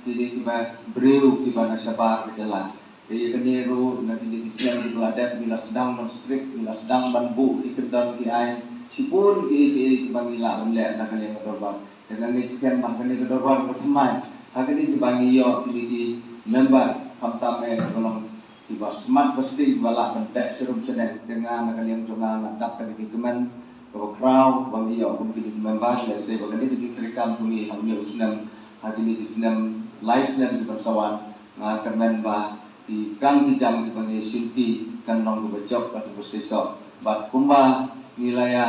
Te dei kiba briew kiba na shabar ka jylla. Te ïa kane ruh na kine ki snem kiba la dep ngi la sdang ban strict, ngi la sdang ban buh ki kyndon ki aiñ shibun ki, ki, kiba ngi lah ban leh na ka liang ka dorbar. Te nga ngeit skhem ba kane ka dorbar ka thymmai ha kine kiba ngi ïoh kine ki member, khamtam eh kiba long kiba smat ba sting, kiba lah ban beh sharum shaneng. Te nga na ka liang jong nga nga dap kane ka kmen kaba khraw ba ngi ïoh kum kine ki member. Lehse ba kane ka jingtreikam jong ngi ha une u snem, ha kine ki snem, lai snem kiban sa wan, nga kyrmen ba ki kam ki jam kiba ngi shimti kan long kiba jop bad kiba seisoh. Bad kumba ngi la ïa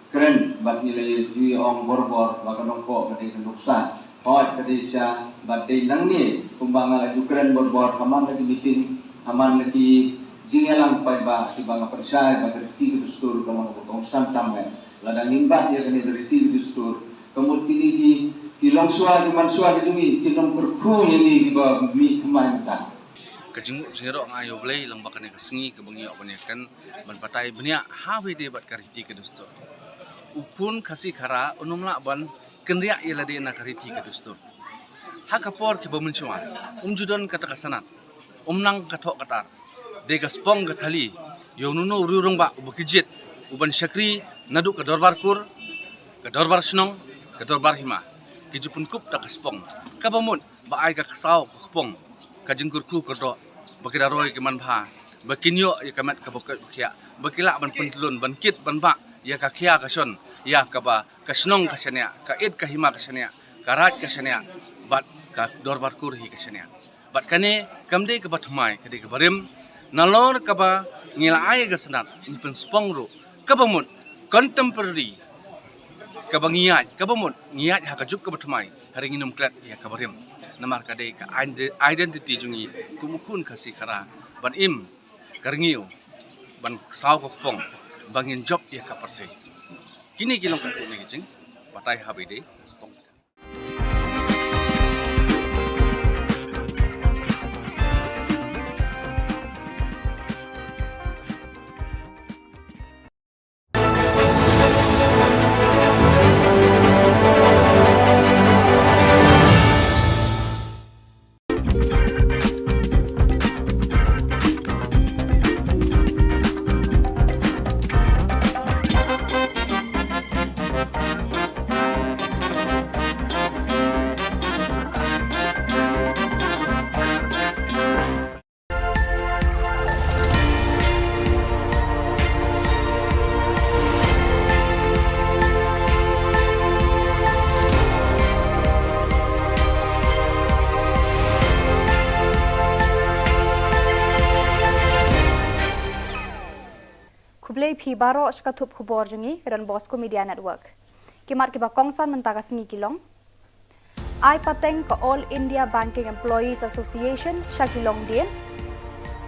kren bad ngi la ïa ju ïa ong borbor ba ka Nongpoh ka dei ka nuksa, hooid ka dei sha, bad dei nangne kumba nga la ju kren borbor ha man la ki meeting, ha man la ki jingïalang paidbah, kiba nga pyrshah ba ka riti ka dustur ka long kaba kongsan tam eh. Lada ngim bat ïa kane ka riti ka dustur, ka mut kine ki, ki longshuwa, ki manshuwa ki jong ngi kin ym kyrkhu ïa ngi kiba mih thymmai mynta. Ka jingmut jingïaroh nga ïa U Blei lyngba kane ka sngi kaba ngi ïoh ban ïakren ban batai bniah ha kaba ïadei bad ka riti ka dustur. U khun Khasi Khara un ym lah ban kynriah ïa lade na ka riti ka dustur. Ha ka por kiba mynshuwa um ju don kata ka sanad, um nang ka thoh ka tar. Dei ka spong ka thali ïa uno uno u rangbah uba ki jied, uban shakri naduh ka dorbar kur, ka dorbar shnong, ka dorbar hima. Ki ju pynkup da ka spong kaba mut ba ai ka ksaw ka kpong, ka jingkyrkhu kyrdoh, ba ki da roi ki manbha, ba kin ïoh ïa ka met kaba koit ba khiah, ba ki lah ban pyntlun, ban kit ban bah ïa ka khia ka shon, ïa kaba ka shnong ka shaniah, ka ïit ka hima ka shaniah, ka raij ka shaniah, bad ka dorbar kur hi ka shaniah. Bad kane kam dei kaba thymmai, ka dei kaba rim. Nalor kaba ngi la ai ka sanad, ngi pynspong ruh kaba mut contemporary, kaba ngi ïaid, kaba mut ngi ïaid ha ka juk kaba thymmai, hynrei ngin ym klet ïa kaba rim. Namar ka dei ka ide-, identity jong ngi kum u khun Khasi Khara, ban im ka rngiew, ban ksaw ka kpong, ba ngin jop ïa ka pyrthei. Kine ki long katto katne ki jingbatai ha kaba ïadei ka spong. Khublei phi baroh sha ka thup khubor jong ngi ka Don Bosco Media Network. Ki mat kiba kongsan mynta ka sngi ki long: Ai pateng ka All India Banking Employees Association sha ki longdien.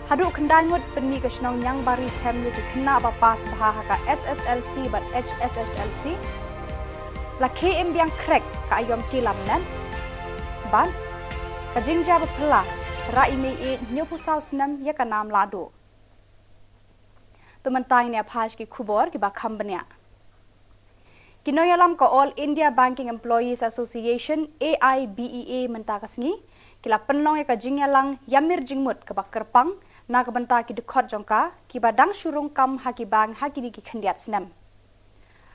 Haduh khyndai ngut pynmih ka shnong Niangbari Them ïa ki khynnah ba pass bha ha ka S S L C bad H S S L C. La khie im biang khrek ka aiom kilam net. Bad ka jingjia ba phylla, rah i mei ïeit hynñiewphew saw snem ïa ka nam lahduh. To mynta ngin ïa phai sha ki khubor kiba kham bniah. Ki nongïalam ka All India Banking Employees Association, A I B E A, mynta ka sngi ki la pynlong ïa ka jingïalang ïamir jingmut kaba kyrpang na ka bynta ki dkhot jong ka kiba dang shu rung kam ha ki bank ha kine ki khyndiat snem.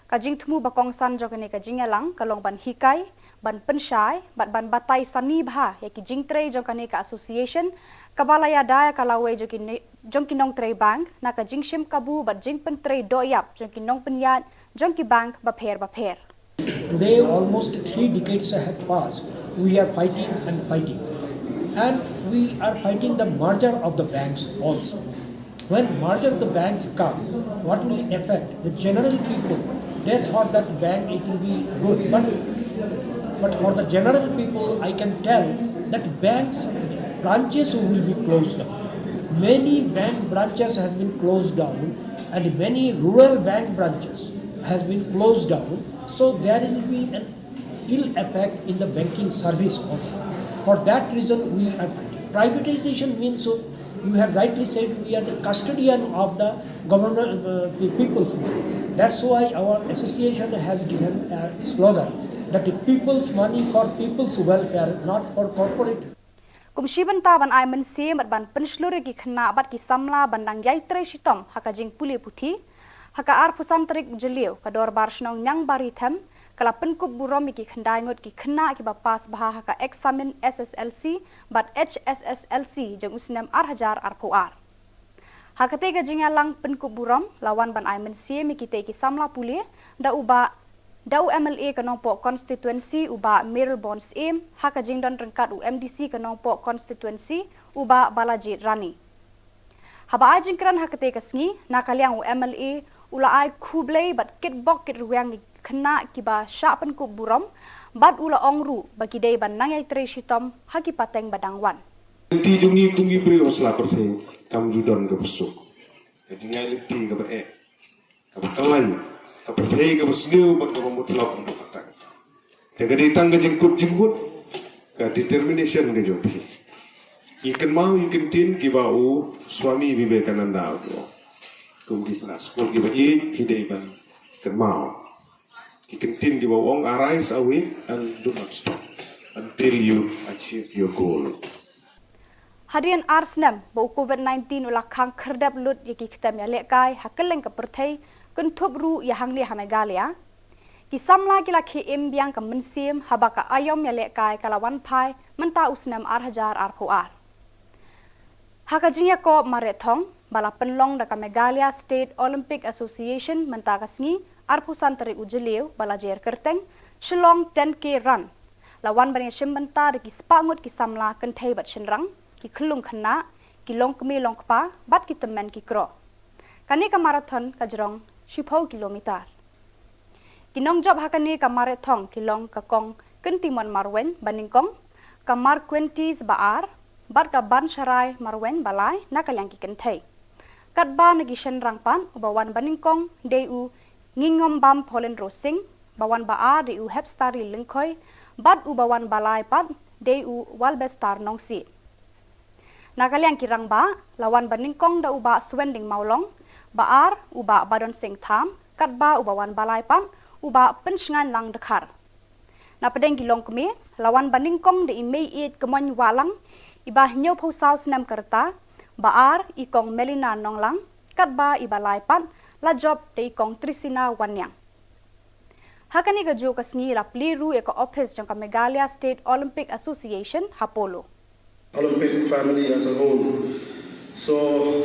Ka jingthmu ba kongsan jong kane ka jingïalang ka long ban hikai, ban pynshai bad ban batai sani bha ïa ki jingtrei jong kane ka association, kaba la ïada ïa ka lawei jong ki ne-, jong ki nongtrei bank na ka jingshim kabu bad jingpyntrei dohïap jong ki nongpynïaid jong ki bank bapher bapher. Today, almost three decades have passed. We are fighting and fighting. And we are fighting the merger of the banks also. When merger of the banks come, what will affect the general people? They thought that bank, it will be good, but, but for the general people, I can tell that banks branches will be closed down. Many bank branches has been closed down, and many rural bank branches has been closed down. So there will be an ill effect in the banking service also. For that reason, we are fighting. Privatization means, so you have rightly said, we are the custodian of the government, uh, the people's money. That's why our association has given a slogan that the people's money for people's welfare, not for corporate. Kum shi bynta ban ai mynsiem bad ban pynshlur ïa ki khynnah bad ki samla ban dang ïai trei shitom ha ka jingpule puthi, ha ka arphew san tarik u Jylliew ka Dorbar Shnong Niangbarithem ka la pynkup burom ïa ki khyndai ngut ki khynnah kiba pass bha ha ka eksamin S S L C bad H S S L C jong u snem ar hajar arphew ar. Ha katei ka jingïalang pynkup burom la wan ban ai mynsiem ïa kitei ki samla pule da u Bah, da u M L A ka Nongpoh constituency u Bah Mayralborn Syiem, ha ka jingdon ryngkat u M D C ka Nongpoh constituency u Bah Balajied Rani. Haba ai jingkren ha katei ka sngi, na ka liang u M L A u la ai khublei bad kitbok kitrwiang ïa ki khynnah kiba shah pynkup burom, bad u la ong ruh ba ki dei ban nang ïai trei shitom ha ki pateng ba dang wan. Lynti jong ngi kum ki briew ha sla pyrthei kam ju don kaba suk. Ka jingïaid lynti kaba eh, kaba khlaiñ, ka pyrthei kaba sniew bad kaba mutlop haduh katta katta. Te ka dei tang ka jingkut jingmut, ka determination ka jong phi. Ngi kynmaw ïa ki kyntien kiba u Swami Vivekananda u ong, kum ki khynnah skul kiba ïeit phi dei ban kynmaw ki kyntien kiba u ong, "Arise, awake and do not stop until you achieve your goal." Hadien ar snem ba u Covid nineteen u la khang khyrdep lut ïa ki ktem ïalehkai ha kylleng ka pyrthei, kynthup ruh ïa hangne ha Meghalaya, ki samla ki la khie im biang ka mynsiem haba ka aiom ïalehkai ka la wan phai mynta u snem ar hajar arphew ar. Ha ka jingïakob mareh thong ba la pynlong da ka Meghalaya State Olympic Association mynta ka sngi, arphew san tarik u Jylliew ba la jer kyrteng Shillong ten K Run, la wan ban ïashim bynta da ki spah ngut ki samla kynthei bad shynrang, ki khyllung khynnah, ki longkmie longkpa bad ki tymmen ki kro. Kane ka marathon ka jrong shiphew kilometer. Ki nongjop ha kane ka mareh thong ki long ka Kong Kyntimon Marwein banyngkong, ka Marquentis Baar bad ka Bansharai Marwein balai na ka liang ki kynthei. Katba na ki shynrang pat, uba wan banyngkong dei u Ngingombam Paulin Rosing, ba wan baar dei u Hepstari Lyngkhoi, bad uba wan balai pat dei u Walbestar Nongsiej. Na ka liang ki rangbah, la wan banyngkong da u Bah Suending Mawlong, baar u Bah Badon Singh Tham, katba uba wan balai pat u Bah Pynshngainlang Dkhar. Na pdeng ki longkmie, la wan banyngkong da i Mei Ïeit Kmoin Wahlang, iba hynñiewphew saw snem ka rta, baar i Kong Melina Nonglang, katba iba lai pat la jop da i Kong Trisina Wanniang. Ha kane kajuh ka sngi la plie ruh ïa ka ophis jong ka Meghalaya State Olympic Association ha Polo. Olympic family as a whole. So,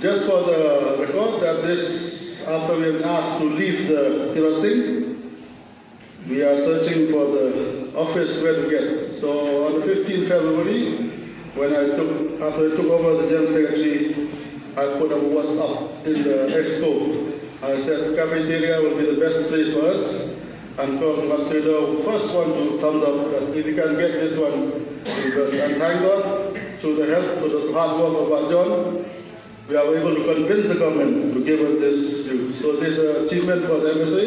just for the record, that this, after we have asked to leave the Tirot Singh, we are searching for the office where to get. So, on the fifteenth February, when I took, after I took over the General Secretary, I put a WhatsApp in the expo. I said cafeteria will be the best place for us. And Kong Matsudo, first one to thumbs up that if you can get this one, because, and thank God, through the help, through the hard work of our John, we are able to convince the government to give us this youth. So this is an achievement for the M S A.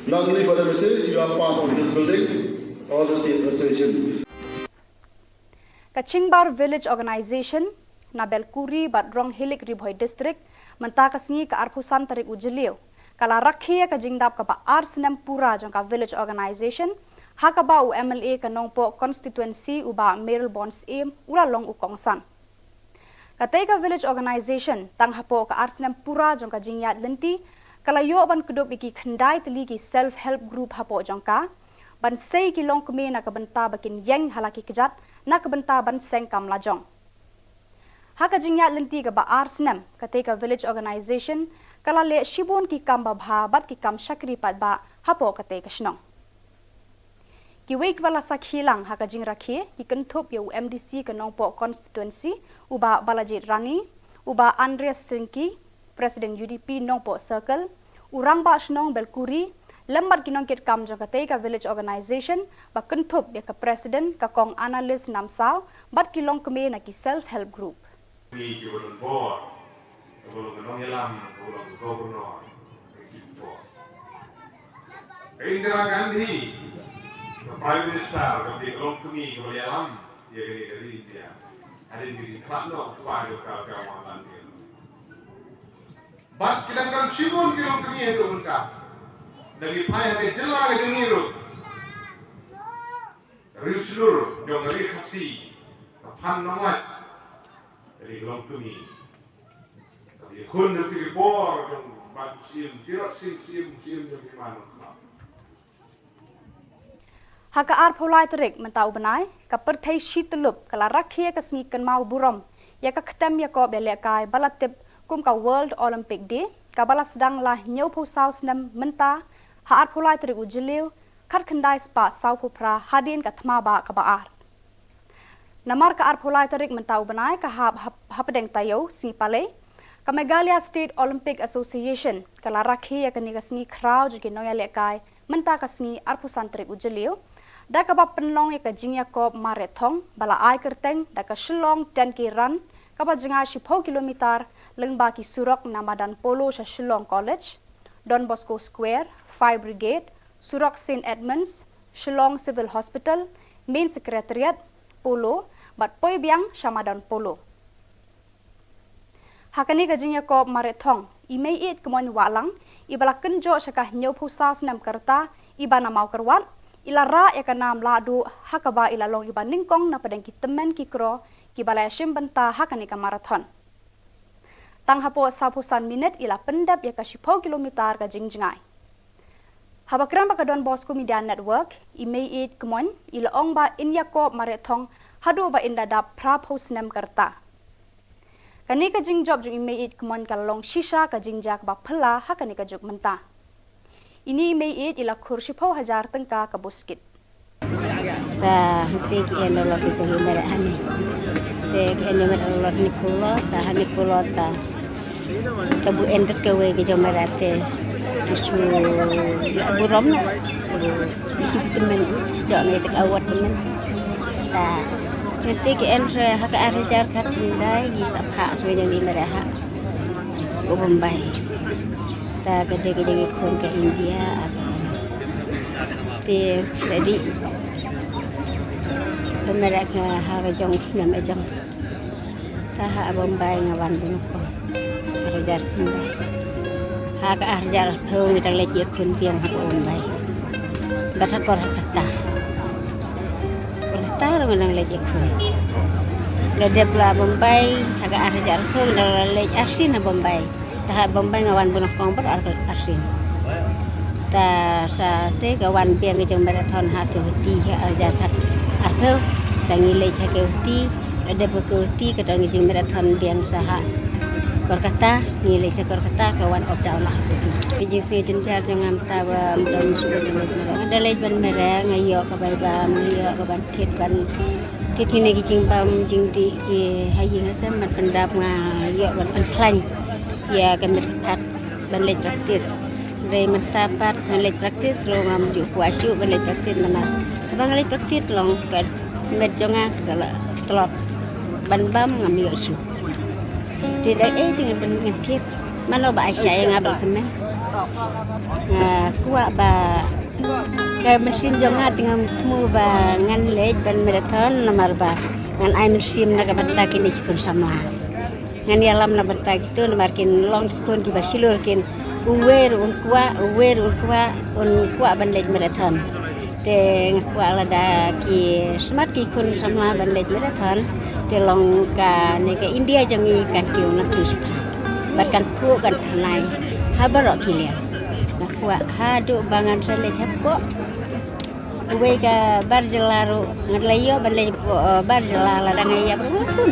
Not only for M S A, you are part of this building, all the state association. Ka Chingbar Village Organization na Belkuri bad Ronghilik Ri Bhoi District mynta ka sngi ka arphew san tarik u Jylliew ka la rakhe ïa ka jingdap kaba ar snem pura jong ka Village Organization, ha kaba u M L A ka Nongpoh Constituency u Bah Mayralborn Syiem u la long u kongsan. Katei ka Village Organization tang hapoh ka ar snem pura jong ka jingïaid lynti ka la ïoh ban kdup ïa ki khyndai tylli ki self help group hapoh jong ka ban sei ki longkmie na ka bynta ba kin ïeng ha la ki kjat na ka bynta ban seng kam lajong. Ha ka jingïaid lynti kaba ar snem, katei ka Village Organization ka la leh shibun ki kam babha bad ki kam shakri paidbah hapoh katei ka shnong. Kiwei kiba la sakhi lang ha ka jingrakhe ki kynthup ïa u M D C ka Nongpoh Constituency u Bah Balajied Rani, u Bah Andreas Syngki, President U D P Nongpoh Circle, u Rangbah Shnong Belkuri, lem bad ki nongkitkam jong katei ka Village Organization ba kynthup ïa ka President ka Kong Annalise Namsaw bad ki longkmie na ki self help group. Ni ki ba don bor, ka ba long ka nongïalam, ka ba long ka governor, ka ki bor. Ka Indira Gandhi, ka Prime Minister, ka ba long kmie, ka ba ïalam ïa kane ka ri India. Hadien ka jingkhlad noh u kpa jong ka, ka Mohanlal Nehru. Bad ki dang don shibun ki longkmie haduh mynta. Da ngi phai ha ka jylla ka jong ngi ruh, Ri Shlur jong ka Ri Khasi, ka Phan Nonglait, ka dei ka longkmie. Ka dei khun jong ki bor jong Bah Syiem, Tirot Sing Syiem, Syiem jong ki man. Ha ka arphew lai tarik mynta u bnai, ka pyrthei shi tyllup ka la rakhe ïa ka sngi kynmaw burom ïa ka ktem ïakob ïalehkai ba la tip kum ka World Olympic Day, kaba la sdang la hynñiewphew saw snem mynta ha arphew lai tarik u Jylliew, khatkhyndai spah sawphew phra hadien ka thma bah kaba ar. Namar ka arphew lai tarik mynta u bnai ka hap hap-, hapdeng taïew sngi Palei, ka Meghalaya State Olympic Association ka la rakhe ïa kane ka sngi khraw jong ki nongïalehkai mynta ka sngi arphew san tarik u Jylliew da kaba pynlong ïa ka jingïakob marathon ba la ai kyrteng da ka Shillong ten K Run, kaba jngai shiphew kilometer lyngba ki surok na madan Polo sha Shillong College, Don Bosco Square, Fire Brigade, surok Saint Edmunds, Shillong Civil Hospital, Main Secretariat, Polo, bad poi biang sha madan Polo. Ha kane ka jingïakob marathon, i Meiieid Kmoin Wahlang, iba la kynjoh sha ka hynñiewphew saw snem ka rta, iba na Mawkyrwat, i la rah ïa ka nam lahduh ha kaba i la long iba nyngkong na pdeng ki tymmen ki kro kiba la ïashim bynta ha kane ka marathon. Tang hapoh sawphew san minit i la pyndep ïa ka shiphew kilometer ka jingjngai. Haba kren bad ka Don Bosco Media Network, i Meiieid Kmoin i la ong ba in ïakob marathon haduh ba in da dap phraphew snem ka rta. Kane ka jingjop jong i Meiieid Kmoin ka la long shisha ka jingjia kaba phylla ha kane ka juk mynta. Ine i Meiieid i la khur shiphew hajar tyngka ka buskit. Ta hangtei ki en dollar ki jong i Meiieid hangne. Te ki en Meiieid dollar hangne phew dollar, ta hangne phew dollar ta. Ta buh en bad kawei ki jong Meiieid te ki shu lah burom. Ki shu tymmen, shu jok ne shu award tymmen. Ta hangtei ki en re ha ka ar hajar khatkhyndai, ki sa phah re jong i Meiieid ha. Ka Bombay. Ta ka dei ka jong i khun ka India, ah, te ka dei ka Meiieid ka ha ka jong u snem ka jong. Ta ha Bombay nga wan bun ko. Ar hajar khyndai. Ha ka ar hajar arphew ngi dang leit ïakhun biang ha Bombay. Bad ha Kolkata. Kolkata ruh ngi dang leit ïakhun. La dep la Bombay ha ka ar hajar arphew ngi dang la leit arsien ha Bombay. Ta ha Bombay nga wan bun kong bad ar, arsien. Ta sa te ka wan biang ka jong marathon ha ka Guwahati ha ar hajar khat arphew. Ta ngi leit ha ka Guwahati, la dep ka Guwahati ka don ka jingmarathon biang sa ha Kolkata, ngi leit sa Kolkata ka wan up down la ha Guwahati. Ka jingsngew jynjar jong nga mynta ba mynta mynta nga da leit ban mareh, nga ïoh ka bai bam, nga ïoh ka ban thied ban thied kine ki jingbam jingdih ki ha ïing ha sem ban pyndap, nga ïoh ban pynkhlaiñ ïa ka met ka phad ban leit practice. Hynrei mynta pat nga leit practice ruh ngam ju kwah shuh ban leit practice namar haba nga leit practice long ka met jong nga ka la tlot ban bam ngam ïoh shuh. Te da ei te ngan, ngan thied. Mano ba ai sha ïa nga ba la tymmen. Nga kwah ba ka mynsiem jong nga te ngam thmu ba ngan leit ban marathon namar ba ngan ai mynsiem na ka bynta kine ki khun samla. Ngan ïalam na bynta kito namar kin long ki khun kiba shlur kin uwei ruh un kwah, uwei ruh un kwah, un kwah ban leit marathon. Te nga kwah lada ki smat ki khun samla ban leit marathon te long kane ka India jong ngi kan kiew nangkiew shaphrang. Bad kan phuh kan thymmai ha baroh ki liang. Nga kwah haduh ba ngan sa leit hapoh uwei ka bar jylla ruh ngan leit ïoh ban leit hapoh, eh, bar jylla lada nga ïap ruh ngan pun.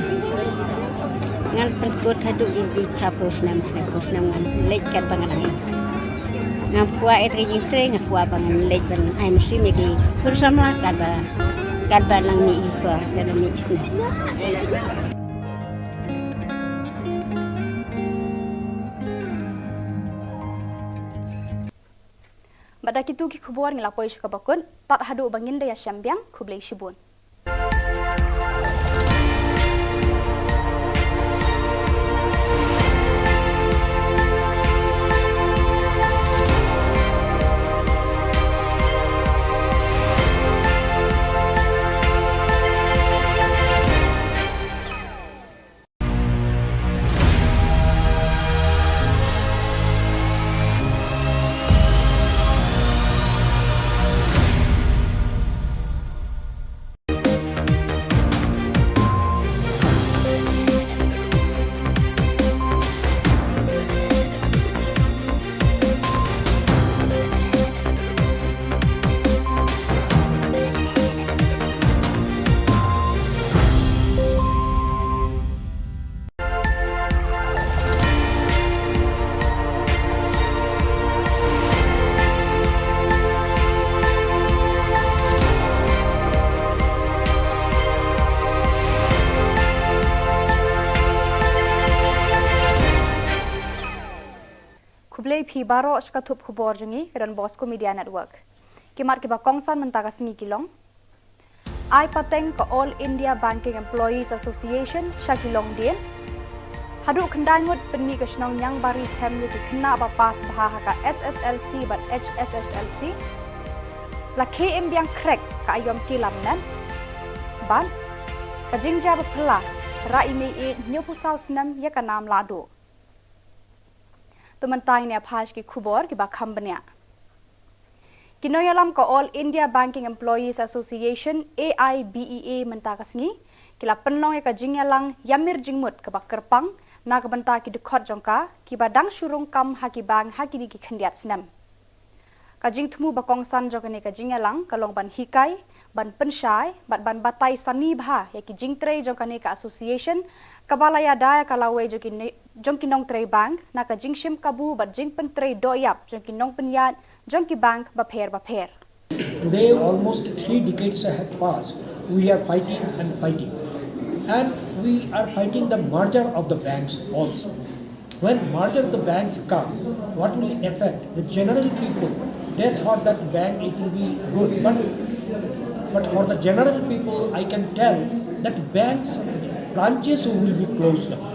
Ngan pynkut haduh ïa ki phra phew snem, phra phew snem ngan leit katba nga dang ïap. Nga kwah ïa ka jingtrei, nga kwah ba ngan leit ban ai mynsiem ïa ki khun samla katba, katba nang mih i por, katba nang mih i snem. Bad da kito ki khubor ngi la poi sha kaba kut, tad haduh ba ngin da ïashem biang, khublei shibun. Khublei phi baroh sha ka thup khubor jong ngi ka Don Bosco Media Network. Ki mat kiba kongsan mynta ka sngi ki long: Ai pateng ka All India Banking Employees Association sha ki longdien. Haduh khyndai ngut pynmih ka shnong Niangbari Them ïa ki khynnah ba pass bha ha ka S S L C bad H S S L C. La khie im biang khrek ka aïom ki lamnat. Bad ka jingjia ba phylla, rah i mei ïeit hynñiewphew saw snem ïa ka nam lahduh. To mynta ngin ïa phai sha ki khubor kiba kham bniah. Ki nongïalam ka All India Banking Employees Association, A I B E A, mynta ka sngi ki la pynlong ïa ka jingïalang ïamir jingmut kaba kyrpang na ka bynta ki dkhot jong ka kiba dang shu rung kam ha ki bank ha kine ki khyndiat snem. Ka jingthmu ba kongsan jong kane ka jingïalang ka long ban hikai, ban pynshai bad ban batai sani bha ïa ki jingtrei jong kane ka association kaba la ïada ïa ka lawei jong ki ne-, jong ki nongtrei bank na ka jingshim kabu bad jingpyntrei dohïap jong ki nongpynïaid jong ki bank bapher bapher. Today, almost three decades have passed. We are fighting and fighting. And we are fighting the merger of the banks also. When merger of the banks come, what will affect? The general people, they thought that bank, it will be good. But, but for the general people, I can tell that banks branches will be closed down.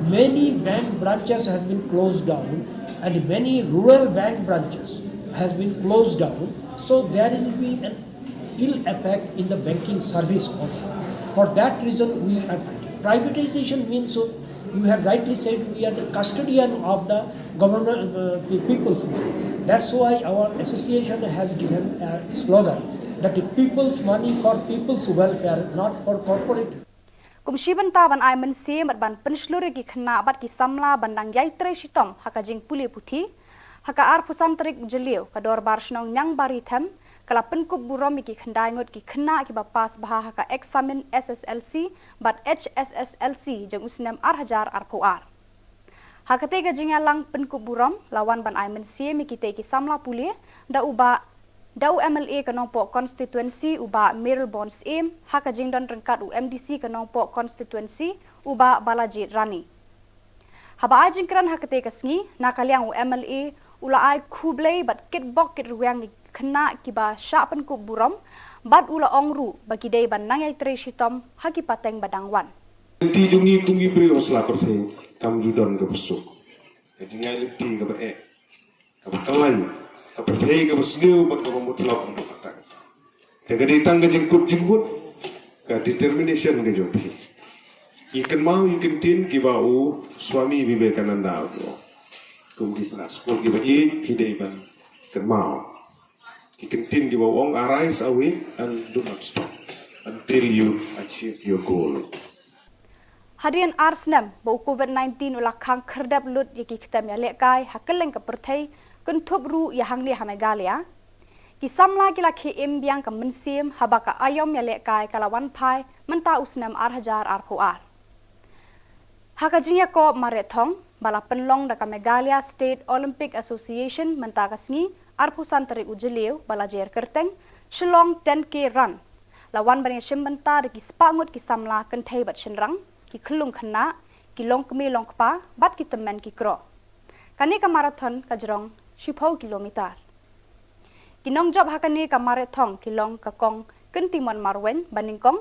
Many bank branches has been closed down, and many rural bank branches has been closed down. So there will be an ill effect in the banking service also. For that reason, we are fighting. Privatization means, so you have rightly said, we are the custodian of the governor, uh, the people's money. That's why our association has given a slogan that the people's money for people's welfare, not for corporate. Kum shi bynta ban ai mynsiem bad ban pynshlur ïa ki khynnah bad ki samla ban dang ïai trei shitom ha ka jingpule puthi, ha ka arphew san tarik Jylliew ka Dorbar Shnong Niangbari Them ka la pynkup burom ïa ki khyndai ngut ki khynnah kiba pass bha ha ka eksamin S S L C bad H S S L C jong u snem ar hajar arphew ar. Ha katei ka jingïalang pynkup burom la wan ban ai mynsiem ïa kitei ki samla pule da u bah, da u M L A ka Nongpoh constituency u bah Mayralborn Syiem, ha ka jingdon ryngkat u M D C ka Nongpoh constituency u bah Balajied Rani. Haba ai jingkren ha katei ka sngi, na ka liang u M L A u la ai khublei bad kitbok kitrwiang ïa ki khynnah kiba shah pynkup burom bad u la ong ruh ba ki dei ban nang ïai trei shitom ha ki pateng ba dang wan. Lynti jong ngi kum ki briew ha sla pyrthei kam ju don kaba suk. Ka jingai lynti kaba eh. Kaba khlaiñ, ka pyrthei kaba sniew bad kaba mutlop haduh katta katta. Te ka dei tang ka jingkut jingmut, ka determination ka jong phi. Ïa kynmaw ïa ki ktien kiba u Swami Vivekananda u ong. Kum ki khynnah skul kiba ïeit phi dei ban kynmaw ki ktien kiba u ong, "Arise, awake and do not stop until you achieve your goal." Hadien ar snem ba u COVID nineteen u la khang khyrdep lut ïa ki ktem ïalehkai ha kylleng ka pyrthei, kynthup ruh ïa hangne ha Meghalaya, ki samla ki la khie im biang ka mynsiem haba ka aïom ïalehkai ka la wan phai mynta u snem ar hajar arphew ar. Ha ka jingïakob mareh thong ba la pynlong da ka Meghalaya State Olympic Association mynta ka sngi arphew san tarik u Jylliew ba la jer kyrteng Shillong ten K Run, la wan ban ïashim bynta da ki spah ngut ki samla kynthei bad shynrang, ki khyllung khynnah, ki longkmie longkpa bad ki tymmen ki kro. Kane ka marathon ka jrong shiphew kilometer. Ki nongjop ha kane ka mareh thong ki long ka Kong Kyntimon Marwein ba nyngkong,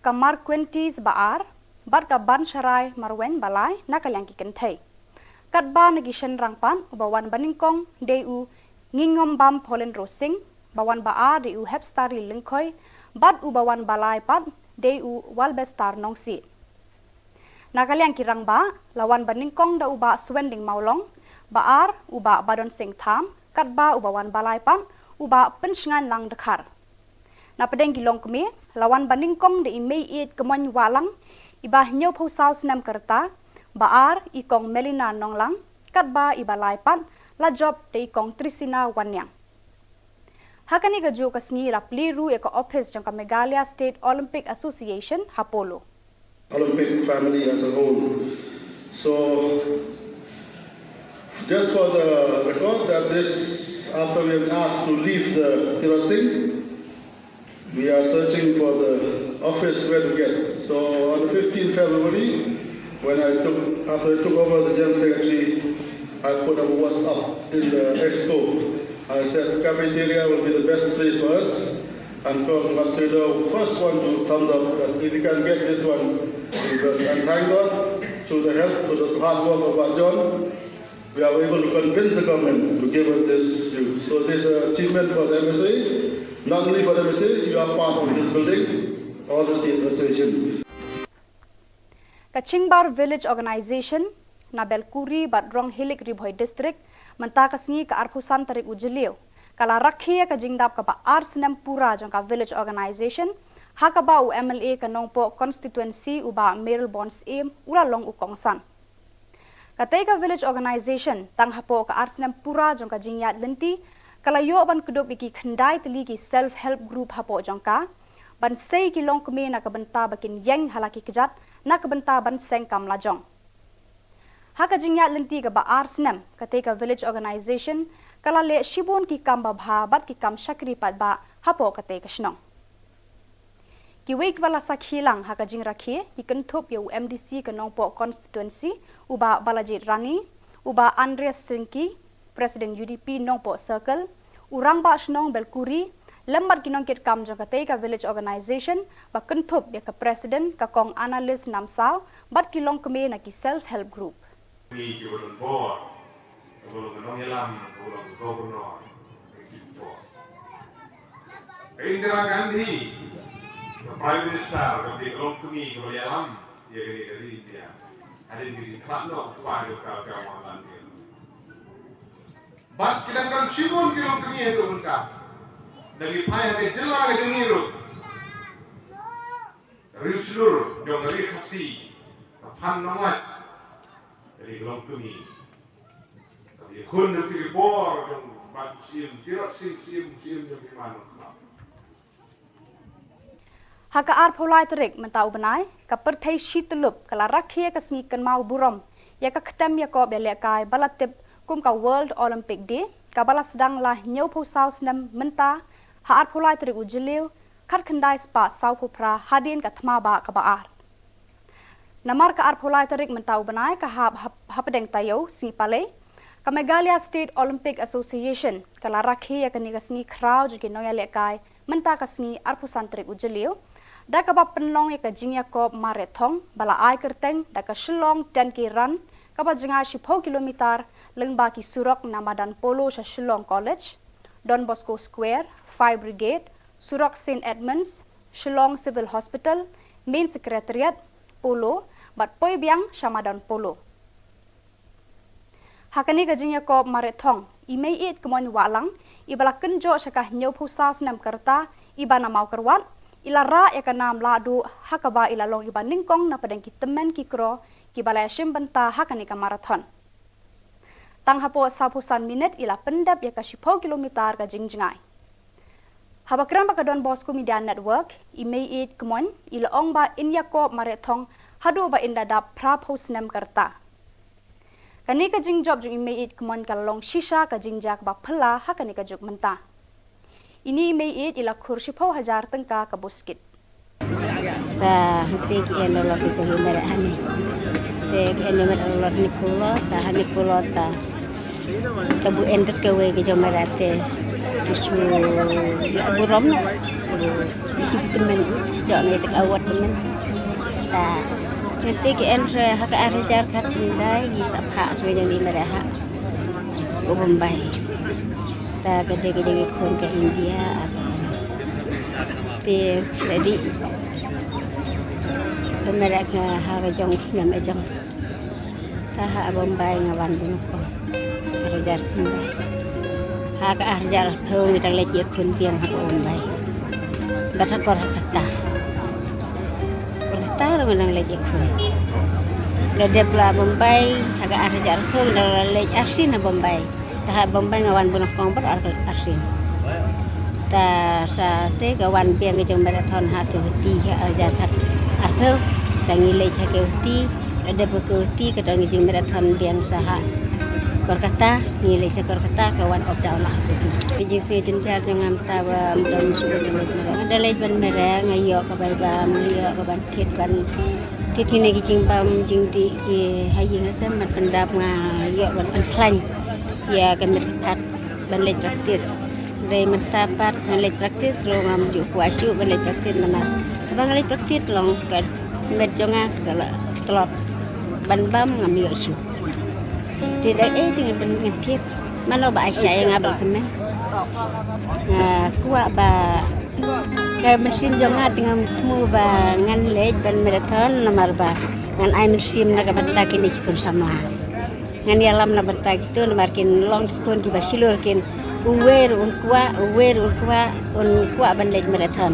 ka Marquentis Baar bad ka Bansharai Marwein ba lai na ka liang ki kynthei. Katba na ki shynrang pat, uba wan ba nyngkong dei u Ngingombam Paulin Rosing, ba wan ba ar dei u Hepstari Lyngkhoi bad uba wan ba lai pat dei u Walbestar Nongsiej. Na ka liang ki rangbah, la wan ba nyngkong da u Bah Suending Mawlong, ba ar u Bah Badonsing Tham, katba uba wan ba lai pat u Bah Pynshngainlang Dkhar. Na pdeng ki longkmie, la wan ba nyngkong da i Meiieit Kmoin Wahlang, iba hynñiewphew saw snem ka rta, ba ar i Kong Melina Nonglang, katba iba lai pat la jop da i Kong Trisina Wanniang. Ha kane kajuh ka sngi la plie ruh ïa ka ophis jong ka Meghalaya State Olympic Association ha Polo. Olympic family as a whole. So, just for the record, that this, after we have asked to leave the Tirot Singh, we are searching for the office where to get. So, on the fifteenth February, when I took, after I took over the General Secretary, I put a WhatsApp in the expo. I said cafeteria will be the best place for us. And Kong Matsudo, first one to thumbs up that if you can get this one, because, and thank God, through the help, through the hard work of Bah John, we are able to convince the government to give us this youth. So this is an achievement for the M S A, not only for the M S A, you are part of this building, all the state association. Ka Chingbar Village Organization na Belkuri bad Ronghilik, Ri Bhoi District, mynta ka sngi ka arphew san tarik u Jylliew, ka la rakhe ïa ka jingdap kaba ar snem pura jong ka Village Organization, ha kaba u M L A ka Nongpoh Constituency u Bah Mayralborn Syiem u la long u kongsan. Katei ka Village Organization, tang hapoh ka ar snem pura jong ka jingïaid lynti, ka la ïoh ban kdup ïa ki khyndai tylli ki self help group hapoh jong ka, ban sei ki longkmie na ka bynta ba kin ïeng ha la ki kjat na ka bynta ban seng kam lajong. Ha ka jingïaid lynti kaba ar snem, katei ka Village Organization ka la leh shibun ki kam babha bad ki kam shakri paidbah hapoh katei ka shnong. Kiwei kiba la sakhi lang ha ka jingrakhe ki kynthup ïa u M D C ka Nongpoh Constituency, u Bah Balajied Rani, u Bah Andreas Syngkih, President U D P Nongpoh Circle, u Rangbah Shnong Belkuri, lem bad ki nongkitkam jong katei ka Village Organization, ba kynthup ïa ka President ka Kong Annalise Namsaw bad ki longkmie na ki self help group. Ni ki ba don bor, ka ba long ka nongïalam, ka ba long ka governor, ka ki bor. Ka Indira Gandhi, ka Prime Minister, ka ba long kmie, ka ba ïalam ïa kane ka ri India. Hadien ka jingkhlad noh u kpa jong ka, ka Jawaharlal Nehru. Bad ki dang don shibun ki longkmie haduh mynta. Da ki phai ha ka jylla ka jong ngi ruh. Riewshlur jong ka ri Khasi, ka Phan Nonglait, ka ri ka longkmie. Ka ri khun jong ki bor jong Bah Syiem, Tirot Singh Syiem, Syiem jong ki man. Ha ka arphew lai tarik mynta u bnai, ka pyrthei shi tyllup ka la rakhe ka sngi kynmaw burom ïa ka ktem ïakob ïalehkai ba la tip kum ka World Olympic Day, kaba la sdang la hynñiewphew saw snem mynta, ha arphew lai tarik u Jylliew, khatkhyndai spah sawphew phra hadien ka thma bah kaba ar. Namar ka arphew lai tarik mynta u bnai ka hap hap-, hapdeng taïew sngi Palei, ka Meghalaya State Olympic Association ka la rakhe ïa kane ka sngi khraw jong ki nongïalehkai mynta ka sngi arphew san tarik u Jylliew, da kaba pynlong ïa ka jingïakob mareh thong ba la ai kyrteng da ka Shillong ten K Run, kaba jngai shiphew kilometer, lyngba ki surok na madan Polo sha Shillong College, Don Bosco Square, Fire Brigade, surok Saint Edmunds, Shillong Civil Hospital, Main Secretariat, Polo, bad poi biang sha madan Polo. Ha kane ka jingïakop mareh thong, i Meiieid Kmoin Wahlang, iba la kynjoh sha ka hynñiewphew saw snem ka rta, iba na Mawkyrwat, i la rah ïa ka nam lahduh, ha kaba i la long iba nyngkong na pdeng ki tymmen ki kro, kiba la ïashim bynta ha kane ka marathon. Tang hapoh sawphew san minit i la pyndep ïa ka shiphew kilometer ka jingjngai. Haba kren bad ka Don Bosco Media Network, i Meiieid Kmoin, i la ong ba in ïakop mareh thong, haduh ba in da dap phraphew snem ka rta. Kane ka jingjop jong i Meiieid Kmoin ka la long shisha ka jingjia kaba phylla ha kane ka juk mynta. Ine i Meiieid i la khur shiphew hajar tyngka ka buskit. Ta hangtei ki en dolor ki jong i mareh hangne. Te ki en mareh dolor hynñiewphew dolor, ta hynñiewphew dolor ta. Te bu en kat kawei ki jong mareh te ki shu la burom noh. Ki shu tymmen, ki shu jok ne te ka award tymmen. Ta hangtei ki en re ha ka ar hajar khatkhyndai ki sa phah re jong i mareh ha u Bombay. Ta ka dei ka jong i khun ka India. Te sa dei ka mareh ka ha ka jong snem ka jong. Ta ha Bombay nga wan bnokong. Ar hajar khyndai. Ha ka ar hajar arphew ngi dang leit ïakhun biang ha Bombay. Bad ha Kolkata. Kolkata ruh ngi dang leit ïakhun. La dep la Bombay ha ka ar hajar arphew ngi dang la leit arsien ha Bombay. Ta ha Bombay nga wan bnokong bad ar, arsien. Ta sa te ka wan biang ka jong marathon ha Guwahati ha ar hajar khat arphew. Sa ngi leit ha Guwahati, la dep ha Guwahati ka don ka jing marathon biang sa ha Kolkata, ngi leit sa Kolkata ka wan up down lah ha Guwahati. Ka jingsngew jynjar jong nga mynta ba ym don shuh ban leit mareh. Nga da leit ban mareh, nga ïoh ka bai bam, nga ïoh ka ban thied ban thied kine ki jingbam jingdih ki ha ïing ha sem ban pyndap, nga ïoh ban pynkhlaiñ ïa ka met ka phad ban leit practice. Hynrei mynta pat ngan leit practice ruh ngam ju kwah shuh ban leit practice namar haba nga leit practice long ka met jong nga ka la tlot ban bam ngam ïoh shuh. Te da ei te ngan pyn-, ngan thied. Mano ba ai sha ïa nga ba la tymmen. Nga kwah ba ka mynsiem jong nga te ngam thmu ba ngan leit ban marathon namar ba ngan ai mynsiem na ka bynta kine ki khun samla. Ngan ïalam na bynta kito namar kin long ki khun kiba shlur kin uwei ruh un kwah, uwei ruh un kwah, un kwah ban leit marathon.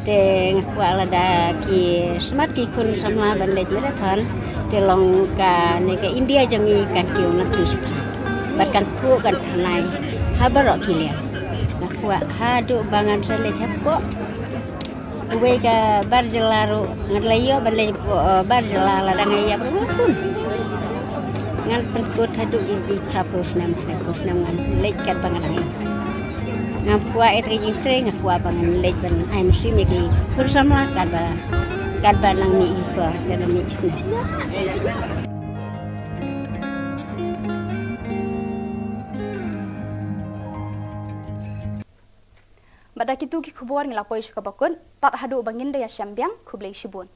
Te nga kwah lada ki smat ki khun samla ban leit marathon. Te long kane ka India jong ngi kan kiew nangkiew shaphrang. Bad kan phuh kan thymmai ha baroh ki liang. Nga kwah haduh ba ngan sa leit hapoh uwei ka bar jylla ruh, nga la ïoh ban leit hapoh, eh, bar jylla lada nga ïap ruh ngan khun. Ngan pynkut haduh ïa ki phraphew snem, phraphew snem ngan leit katba nga dang ïap. Ngam kwah ïa ka jingtrei, nga kwah ba ngan leit ban ai mynsiem ïa ki khun samla katba, katba nang mih ki por, katba mih ki snem. Bad da kito ki khubor ngi la poi sha kaba kut, tad haduh ba ngin da ïashem biang, khublei shibun.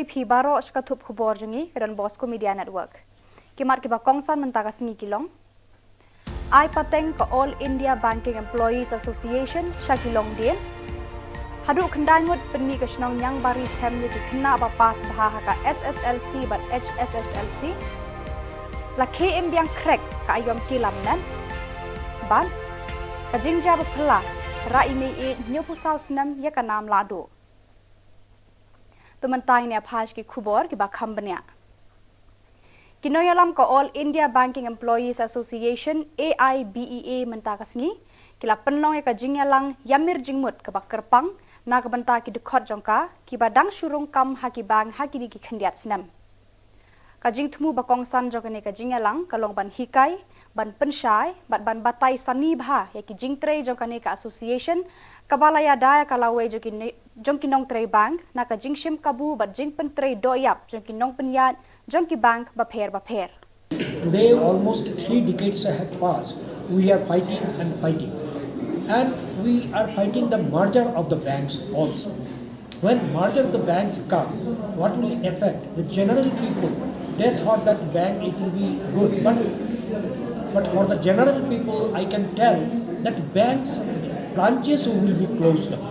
Phi baroh sha ka thup khubor jong ngi ka Don Bosco Media Network. Ki mat kiba kongsan mynta ka sngi ki long: Ai pateng ka All India Banking Employees Association sha ki longdien. Haduh khyndai ngut pynmih ka shnong Niangbari Them ïa ki khynnah ba pass bha ha ka S S L C bad H S S L C. La khie im biang khrek ka aiom ki lamnat. Bad ka jingjia ba phylla, rah i mei ïeit hynñiewphew saw snem ïa ka nam lahduh. To mynta ngin ïa phai sha ki khubor kiba kham bniah. Ki nongïalam ka All India Banking Employees Association, A I B E A, mynta ka sngi ki la pynlong ïa ka jingïalang ïamir jingmut kaba kyrpang na ka bynta ki dkhot jong ka kiba dang shu rung kam ha ki bank ha kine ki khyndiat snem. Ka jingthmu ba kongsan jong kane ka jingïalang ka long ban hikai, ban pynshai bad ban batai sani bha ïa ki jingtrei jong kane ka association, kaba la ïada ïa ka lawei jong ki ne-, jong ki nongtrei bank na ka jingshim kabu bad jingpyntrei dohïap jong ki nongpynïaid jong ki bank bapher bapher. Today, almost three decades have passed. We are fighting and fighting. And we are fighting the merger of the banks also. When merger of the banks come, what will affect the general people? They thought that bank, it will be good, but, but for the general people, I can tell that banks branches will be closed down.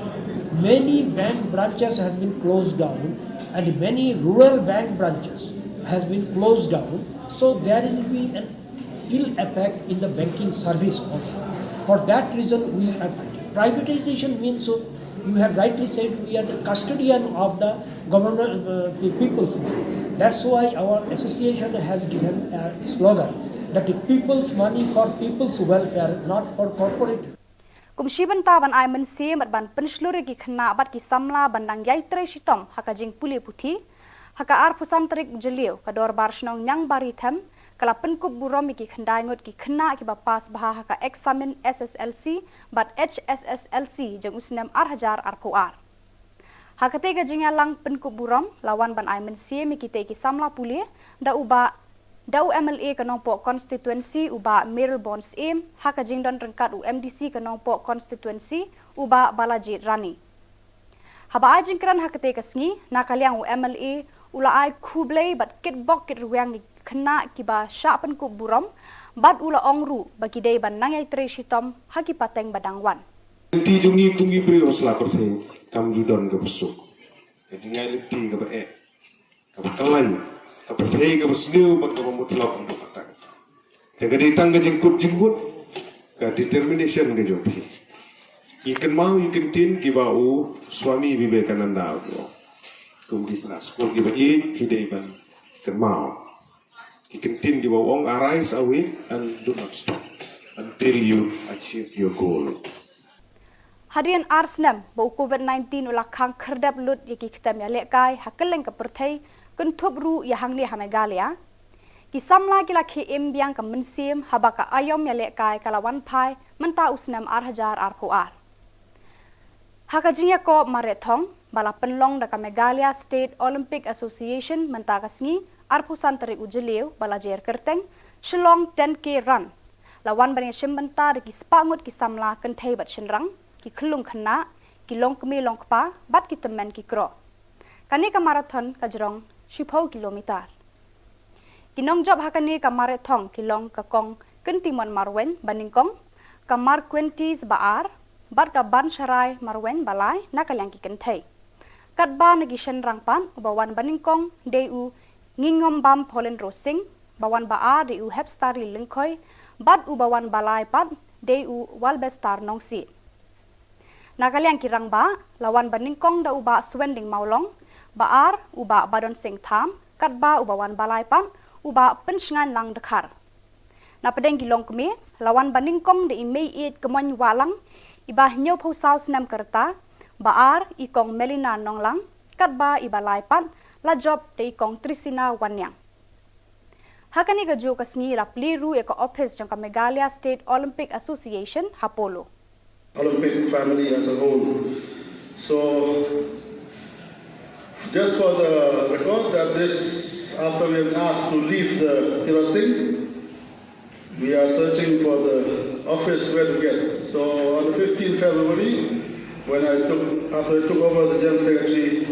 Many bank branches has been closed down, and many rural bank branches has been closed down. So there will be an ill effect in the banking service also. For that reason, we are fighting. Privatization means, so you have rightly said, we are the custodian of the government, uh, the people's money. That's why our association has given a slogan that the people's money for people's welfare, not for corporate. Kum shi bynta ban ai mynsiem bad ban pynshlur ïa ki khynnah bad ki samla ban dang ïai trei shitom ha ka jingpule puthi, ha ka arphew san tarik u Jylliew ka Dorbar Shnong Niangbari Them ka la pynkup burom ïa ki khyndai ngut ki khynnah kiba pass bha ha ka eksamin S S L C bad H S S L C jong u snem ar hajar arphew ar. Ha katei ka jingïalang pynkup burom la wan ban ai mynsiem ïa kitei ki samla pule da u Bah, da u M L A ka Nongpoh Constituency u Bah Mayralborn Syiem, ha ka jingdon ryngkat u M D C ka Nongpoh Constituency u Bah Balajied Rani. Haba ai jingkren ha katei ka sngi, na ka liang u M L A u la ai khublei bad kitbok kitrwiang ïa ki khynnah kiba shah pynkup burom, bad u la ong ruh ba ki dei ban nang ïai trei shitom ha ki pateng ba dang wan. Lynti jong ngi kum ki briew ha sla pyrthei kam ju don kaba suk. Ka jingïaid lynti kaba eh, kaba khlaiñ, ka pyrthei kaba sniew bad kaba mutlop ha ka pateng. Te ka dei tang ka jingkut jingmut, ka determination ka jong phi. Ngi kynmaw ïa ki ktien kiba u Swami Vivekananda u ong. Kum ki khynnah skul kiba ïeit phi dei ban kynmaw ki ktien kiba u ong, "Arise, awake, and do not stop until you achieve your goal." Hadien ar snem ba u Covid nineteen u la khang khyrdep lut ïa ki ktem ïalehkai ha kylleng ka pyrthei, kynthup ruh ïa hangne ha Meghalaya, ki samla ki la khie im biang ka mynsiem haba ka aiom ïalehkai ka la wan phai mynta u snem ar hajar arphew ar. Ha ka jingïakob mareh thong ba la pynlong da ka Meghalaya State Olympic Association mynta ka sngi, arphew san tarik u Jylliew ba la jer kyrteng Shillong ten K Run, la wan ban ïashim bynta da ki spah ngut ki samla kynthei bad shynrang, ki khyllung khynnah, ki longkmie longkpa bad ki tymmen ki kro. Kane ka marathon ka jrong shiphew kilometer. Ki nongjop ha kane ka mareh thong ki long ka Kong Kyntimon Marwein banyngkong, ka Marquentis Baar bad ka Bansharai Marwein balai na ka liang ki kynthei. Katba na ki shynrang pat, uba wan banyngkong dei u Ngingombam Paulin Rosing, ba wan baar dei u Hepstari Lyngkhoi, bad uba wan balai pat dei u Walbestar Nongsiej. Na ka liang ki rangbah, la wan banyngkong da u Bah Suwending Mawlong, baar u Bah Badon Singh Tham, katba uba wan balai pat u Bah Pynshngainlang Dkhar. Na pdeng ki longkmie, la wan banyngkong da i Mei Ïeit Kmoin Wahlang, iba hynñiewphew saw snem ka rta, baar i Kong Melina Nonglang, katba iba lai pat la jop da i Kong Trisina Wanniang. Ha kane kajuh ka sngi la plie ruh ïa ka ophis jong ka Meghalaya State Olympic Association ha Polo. Olympic family as a whole. So, just for the record, that this, after we have asked to leave the Tirot Singh, we are searching for the office where to get. So, on the fifteenth February, when I took, after I took over the General Secretary,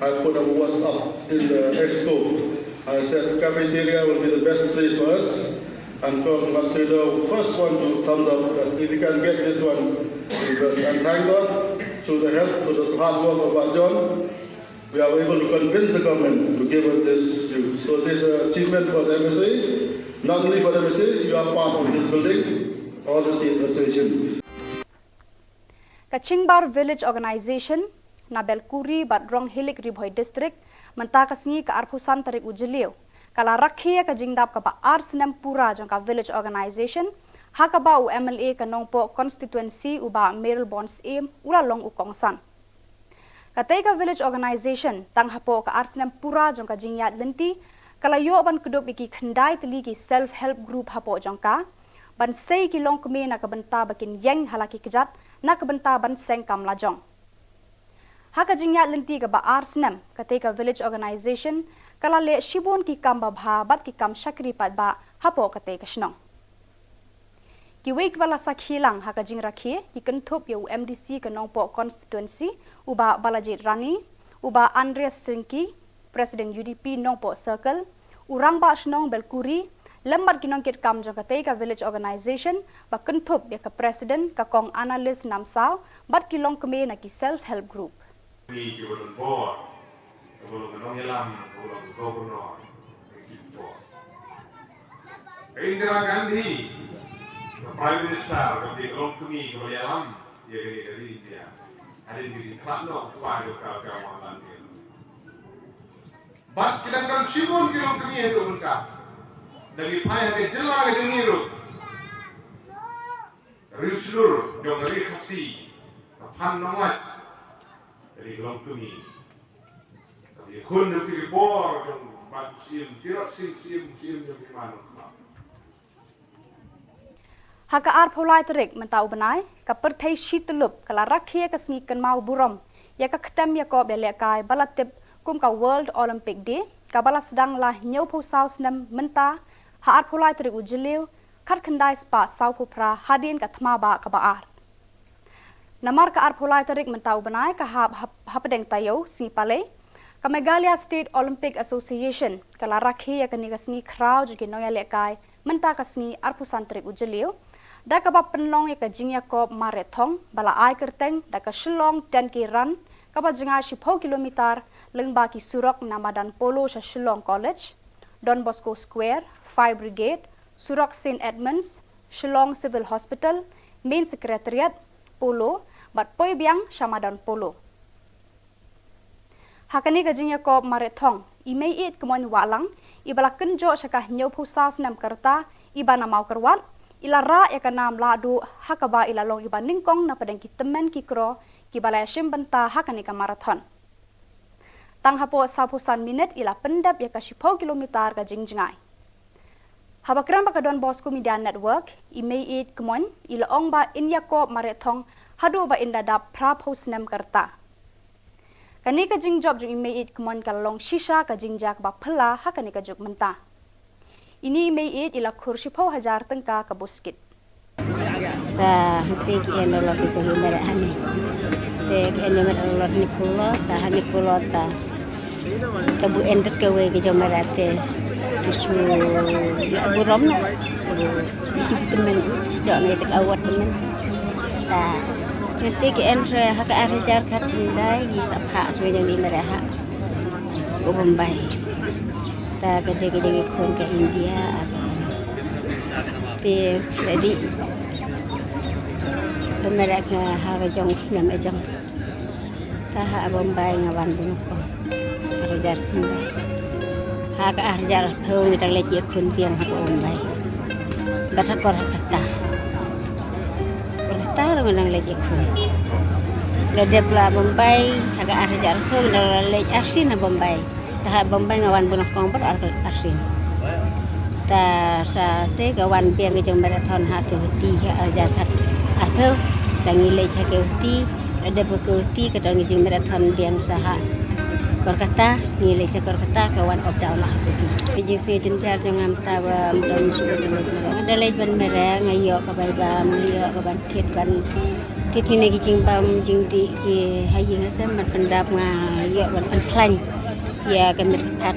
I put a WhatsApp In the expo, I said cafeteria will be the best place for us. And from Matsudo, first one to thumbs up. But if you can get this one, because, and thank God, through the help, through the hard work of Bah John, we are able to convince the government to give us this use. So this is an achievement for the M S A, not only for the M S A, you are part of this building, all the state association. Ka Chingbar Village Organisation na Belkuri bad Ronghilik, Ri Bhoi District, mynta ka sngi ka arphew san tarik u Jylliew, ka la rakhe ïa ka jingdap kaba ar snem pura jong ka Village Organisation, ha kaba u M L A ka Nongpoh Constituency u Bah Mayralborn Syiem u la long u kongsan. Katei ka Village Organisation, tang hapoh ka ar snem pura jong ka jingïaid lynti, ka la ïoh ban kdup ïa ki khyndai tylli ki self help group hapoh jong ka, ban sei ki longkmie na ka bynta ba kin ïeng ha la ki kjat, na ka bynta ban seng kam lajong. Ha ka jingïaid lynti kaba ar snem, katei ka Village Organisation ka la leh shibun ki kam babha bad ki kam shakri paidbah hapoh katei ka shnong. Kiwei kiba la sakhi lang ha ka jingrakhe, ki kynthup ïa u M D C ka Nongpoh Constituency, u Bah Balajied Rani, u Bah Andreas Syngki, President U D P Nongpoh Circle, u Rangbah Shnong Belkuri, lem bad ki nongkitkam jong katei ka Village Organisation, ba kynthup ïa ka President ka Kong Annalise Namsaw, bad ki longkmie na ki self help group. Ni ki ba don bor, ka ba long ka nongïalam, ka ba long ka governor, ka ki bor. Ka Indira Gandhi, ka Prime Minister, ka ba long kmie, ka ba ïalam ïa kane ka ri India. Hadien ka jingkhlad noh u kpa jong ka, ka Mohanlal Nehru. Bad ki dang don shibun ki longkmie haduh mynta. Da ngi phai ha ka jylla ka jong ngi ruh, riewshlur jong ka ri Khasi, ka Phan Nonglait, ka ri ka longkmie. Ka ïakhun jong ki bor jong Bah Syiem, Tirot Sing Syiem, Syiem jong ki man. Ha ka arphew lai tarik mynta u bnai, ka pyrthei shi tyllup ka la rakhe ïa ka sngi kynmaw burom ïa ka ktem ïakob ïalehkai ba la tip kum ka World Olympic Day, kaba la sdang la hynñiewphew saw snem mynta, ha arphew lai tarik u Jylliew, khatkhyndai spah sawphew phra hadien ka thma bah kaba ar. Namar ka arphew lai tarik mynta u bnai ka hap hap-, hapdeng taïew sngi Palei, ka Meghalaya State Olympic Association ka la rakhe ïa kane ka sngi khraw jong ki nongïalehkai mynta ka sngi arphew san tarik u Jylliew, da kaba pynlong ïa ka jingïakob mareh thong ba la ai kyrteng da ka Shillong ten K Run, kaba jngai shiphew kilometer, lyngba ki surok na madan Polo sha Shillong College, Don Bosco Square, Fire Brigade, surok Saint Edmunds, Shillong Civil Hospital, Main Secretariat, Polo, bad poi biang sha madan Polo. Ha kane ka jingïakob mareh thong, i Meiieid Kmoin Wahlang, iba la kynjoh sha ka hynñiewphew saw snem ka rta, iba na Mawkyrwat, i la rah ïa ka nam lahduh, ha kaba i la long iba nyngkong na pdeng ki tymmen ki kro, kiba la ïashim bynta ha kane ka marathon. Tang hapoh sawphew san minit i la pyndep ïa ka shiphew kilometer ka jingjngai. Haba kren bad ka Don Bosco Media Network, i Meiieid Kmoin, i la ong ba in ïakob mareh thong haduh ba in da dap phraphew snem ka rta. Kane ka jingjop jong i Meiieid Kmoin ka la long shisha ka jingjia kaba phylla ha kane ka juk mynta. Ine i Meiieid i la khur shiphew hajar tyngka ka buskit. Ta hangtei ki en dollar ki jong i mareh hangne. Te ki en mareh dollar hynñiewphew dollar, ta hynñiewphew dollar ta. Ta bu en bad kawei ki jong mareh te ki shu lah burom noh. Ki shu tymmen, shu jong ne te ka award tymmen. Ta hangtei ki en re ha ka ar hajar khatkhyndai, ki sa phah re jong i mareh ha u Bombay. Ta ka dei ka jingïakhun ka India, ar te ka dei ka mareh ka ha ka jong u snem ka jong. Ta ha Bombay nga wan bun ko. Ar hajar khyndai. Ha ka ar hajar arphew ngi dang leit ïakhun biang ha Bombay. Bad ha Kolkata. Kolkata ruh ngi dang leit ïakhun. La dep la Bombay ha ka ar hajar arphew ngi dang leit arsien ha Bombay. Ta ha Bombay nga wan bun kong bad ar, arsien. Ta sa te ka wan biang ka jong marathon ha Guwahati ha ar hajar khat arphew. Ta ngi leit ha Guwahati, la dep ha Guwahati ka don ka jingmarathon biang sa ha Kolkata, ngi leit sha Kolkata ka wan up down la ha Guwahati. Ka jingsngew jynjar jong nga mynta ba ym don shuh ka leit mareh. Nga da leit ban mareh, nga ïoh ka bai bam, nga ïoh ka ban thied ban Te kine ki jingbam jingdih ki ha ïing ha sem ban pyndap nga ïoh ban pynkhlaiñ ïa ka met ka phad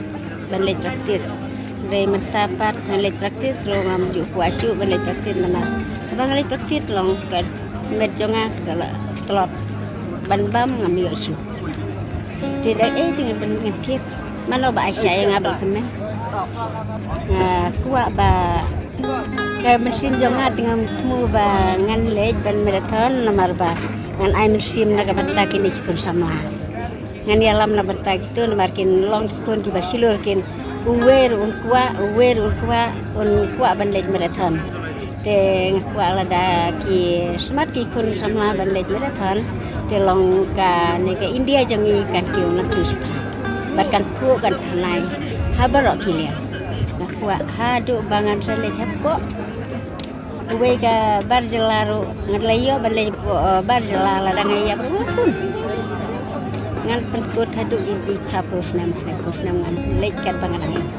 ban leit practice. Dei mynta pat ngan leit practice ruh ngam ju kwah shuh ban leit practice namar haba nga leit practice long ka met jong nga ka la tlot ban bam ngam ïoh shuh. Te da ei te ngan pyn ngan thied mano ba ai sha ïa nga ba la tymmen. Nga kwah ba ka mynsiem jong nga te ngam thmu ba ngan leit ban marathon namar ba ngan ai mynsiem na ka bynta kine ki khun samla. Ngan ïalam na bynta kito namar kin long ki khun kiba shlur kin uwei ruh un kwah uwei ruh un kwah un kwah ban leit marathon. Te nga kwah lada ki smat ki khun samla ban leit marathon te long kane ka India jong ngi kan kiew nangkiew shaphrang bad kan phuh kan pynlait ha baroh ki liang. Nga kwah haduh ba ngan sa leit hapoh uwei ka bar jylla ruh ngan leit ïoh ban leit hapoh bar jylla lada nga ïap ruh ngan pun. Ngan pynkut haduh ïa ki phra phew snem hynriew phew snem ngan leit katba ngan nang.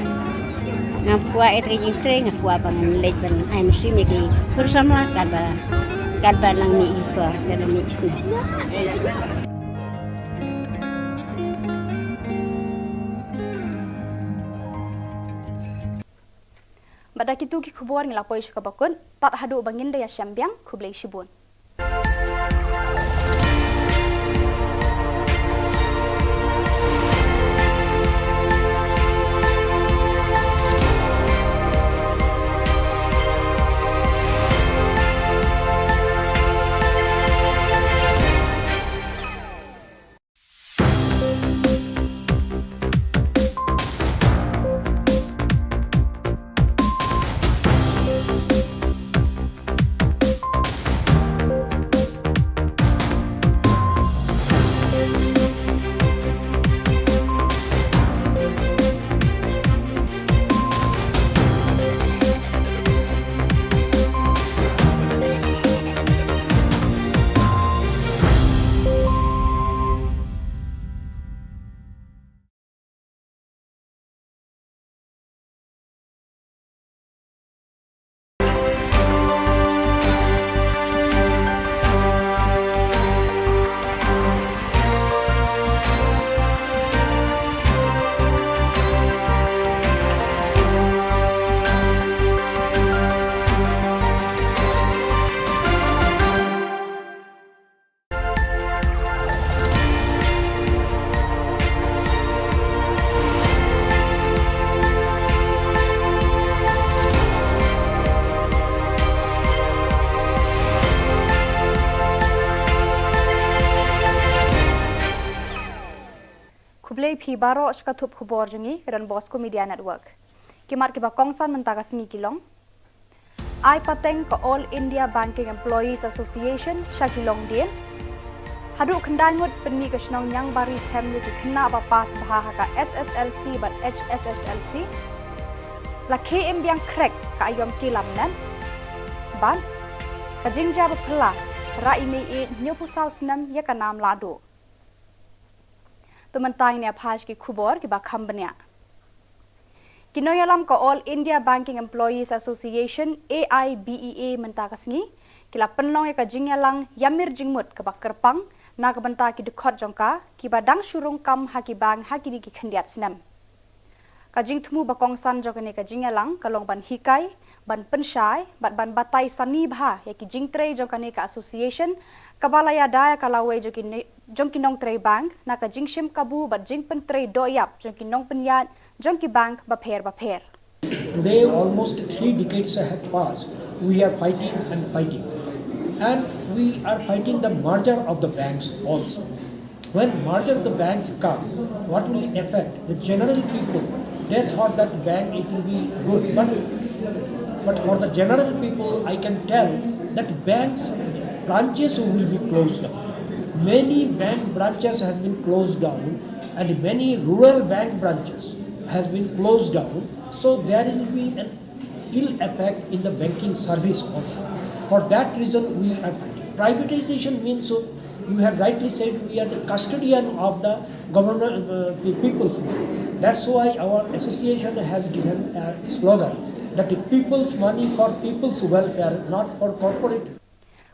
Ngam kwah ïa ka jingtrei nga kwah ba ngan leit ban ai mynsiem ïa ki khun samla katba katba nang mih i por katba mih i snem. Bad da kitu ki khubor ngi la poi sha kaba kut tad haduh ba ngin da ïashem biang khublei shibun. Khublei phi baroh sha ka thup khubor jong ngi ka Don Bosco Media Network. Ki mat kiba kongsan mynta ka sngi ki long. Ai pateng ka All India Banking Employees Association sha ki longdien. Haduh khyndai ngut pynmih ka shnong Niangbari them ïa ki khynnah ba pass bha ha ka S S L C bad H S S L C. La khie im biang khrek ka aïom ki lamnat. Bad ka jingjia ba phylla, rah i mei ïeit hynñiewphew saw snem ïa ka nam lahduh. To mynta ngin ïa phai sha ki khubor kiba kham bniah. Ki nongïalam ka All India Banking Employees Association, A I B E A, mynta ka sngi ki la pynlong ïa ka jingïalang ïamir jingmut kaba kyrpang na ka bynta ki dkhot jong ka kiba dang shu rung kam ha ki bank ha kine ki khyndiat snem. Ka jingthmu ba kongsan jong kane ka jingïalang ka long ban hikai, ban pynshai bad ban batai sani bha ïa ki jingtrei jong kane ka association kaba la ïada ïa ka lawei jong ki ne-, jong ki nongtrei bank na ka jingshim kabu bad jingpyntrei dohïap jong ki nongpynïaid jong ki bank bapher bapher. Today, almost three decades have passed. We are fighting and fighting. And we are fighting the merger of the banks also. When merger of the banks come, what will affect the general people? They thought that bank it will be good, but, but for the general people, I can tell that banks branches will be closed down. Many bank branches has been closed down, and many rural bank branches has been closed down. So there will be an ill effect in the banking service also. For that reason, we are fighting. Privatization means, so you have rightly said, we are the custodian of the governor, uh, the people's money. That's why our association has given a slogan that the people's money for people's welfare, not for corporate.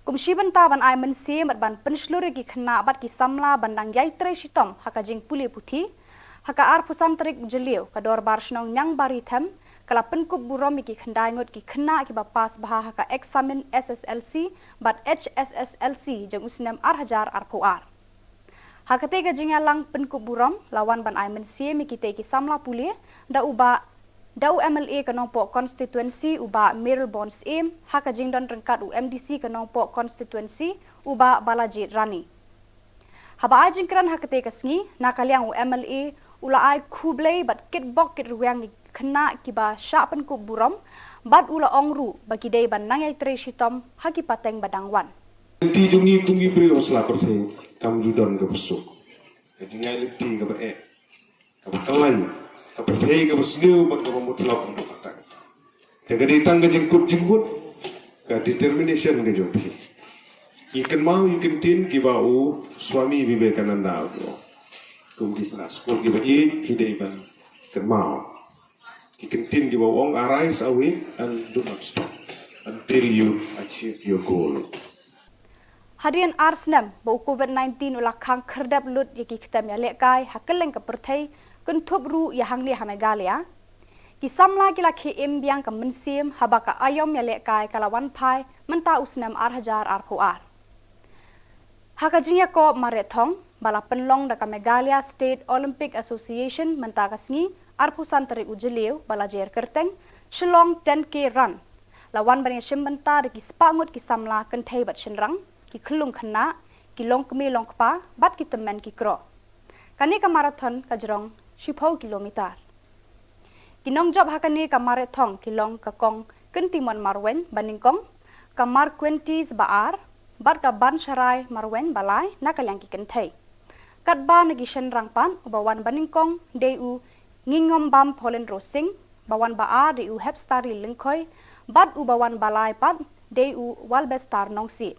Kum shi bynta ban ai mynsiem bad ban pynshlur ïa ki khynnah bad ki samla ban dang ïai trei shitom ha ka jingpule puthi, ha ka arphew san tarik u Jylliew ka Dorbar Shnong Niangbaritham ka la pynkup burom ïa ki khyndai ngut ki khynnah kiba pass bha ha ka eksamin S S L C bad H S S L C jong u snem ar hajar arphew ar. Ha katei ka jingïalang pynkup burom la wan ban ai mynsiem ïa kitei ki samla pule da u bah, da u M L A ka Nongpoh constituency u bah Mayralborn Syiem, ha ka jingdon ryngkat u M D C ka Nongpoh constituency u bah Balajied Rani. Haba ai jingkren ha katei ka sngi, na ka liang u M L A u la ai khublei bad kitbok kitrwiang ïa ki khynnah kiba shah pynkup burom bad u la ong ruh ba ki dei ban nang ïai trei shitom ha ki pateng ba dang wan. Lynti jong ngi kum ki briew ha sla pyrthei kam ju don kaba suk. Ka jingïaid lynti kaba eh, kaba khlaiñ, ka pyrthei kaba sniew bad kaba mutlop haduh katta katta. Te ka dei tang ka jingkut jingmut, ka determination ka jong phi. Ngi kynmaw ïa ki kyntien kiba u Swami Vivekananda u ong, kum ki khynnah skul kiba ïeit phi dei ban kynmaw ki kyntien kiba u ong, "Arise, awake, and do not stop until you achieve your goal." Hadien ar snem ba u Covid nineteen u la khang khyrdep lut ïa ki ktem ïalehkai ha kylleng ka pyrthei, kynthup ruh ïa hangne ha Meghalaya, ki samla ki la khie im biang ka mynsiem haba ka aïom ïalehkai ka la wan phai mynta u snem ar hajar arphew ar. Ha ka jingïakob mareh thong ba la pynlong da ka Meghalaya State Olympic Association mynta ka sngi arphew san tarik u Jylliew ba la jer kyrteng Shillong ten K Run, la wan ban ïashim bynta da ki spah ngut ki samla kynthei bad shynrang, ki khyllung khynnah, ki longkmie longkpa bad ki tymmen ki kro. Kane ka marathon ka jrong shiphew kilometer. Ki nongjop ha kane ka mareh thong ki long ka Kong Kyntimon Marwein ba nyngkong, ka Marquentis ba ar bad ka Bansharai Marwein ba lai na ka liang ki kynthei. Katba na ki shynrang pat, uba wan ba nyngkong dei u Ngingombam Paulin Rosing, ba wan ba ar dei u Hepstari Lyngkhoi bad uba wan ba lai pat dei u Walbestar Nongsiej.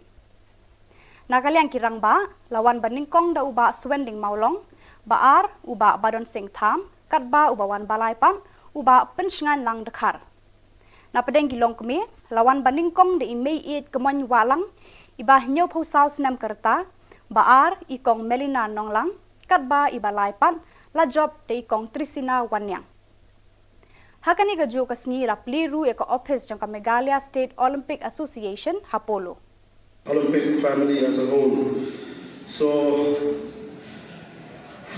Na ka liang ki rangbah, la wan ba nyngkong da u bah Swending Mawlong, ba ar u bah Badonsing Tham, katba uba wan ba lai pat u bah Pynshngainlang Dkhar. Na pdeng ki longkmie, la wan ba nyngkong da i Meiieit Kmoin Wahlang, iba hynñiewphew saw snem ka rta, ba ar i Kong Melina Nonglang, katba iba lai pat la jop da i Kong Trisina Wanniang. Ha kane kajuh ka sngi la plie ruh ïa ka ophis jong ka Meghalaya State Olympic Association ha Polo. Olympic family as a whole. So,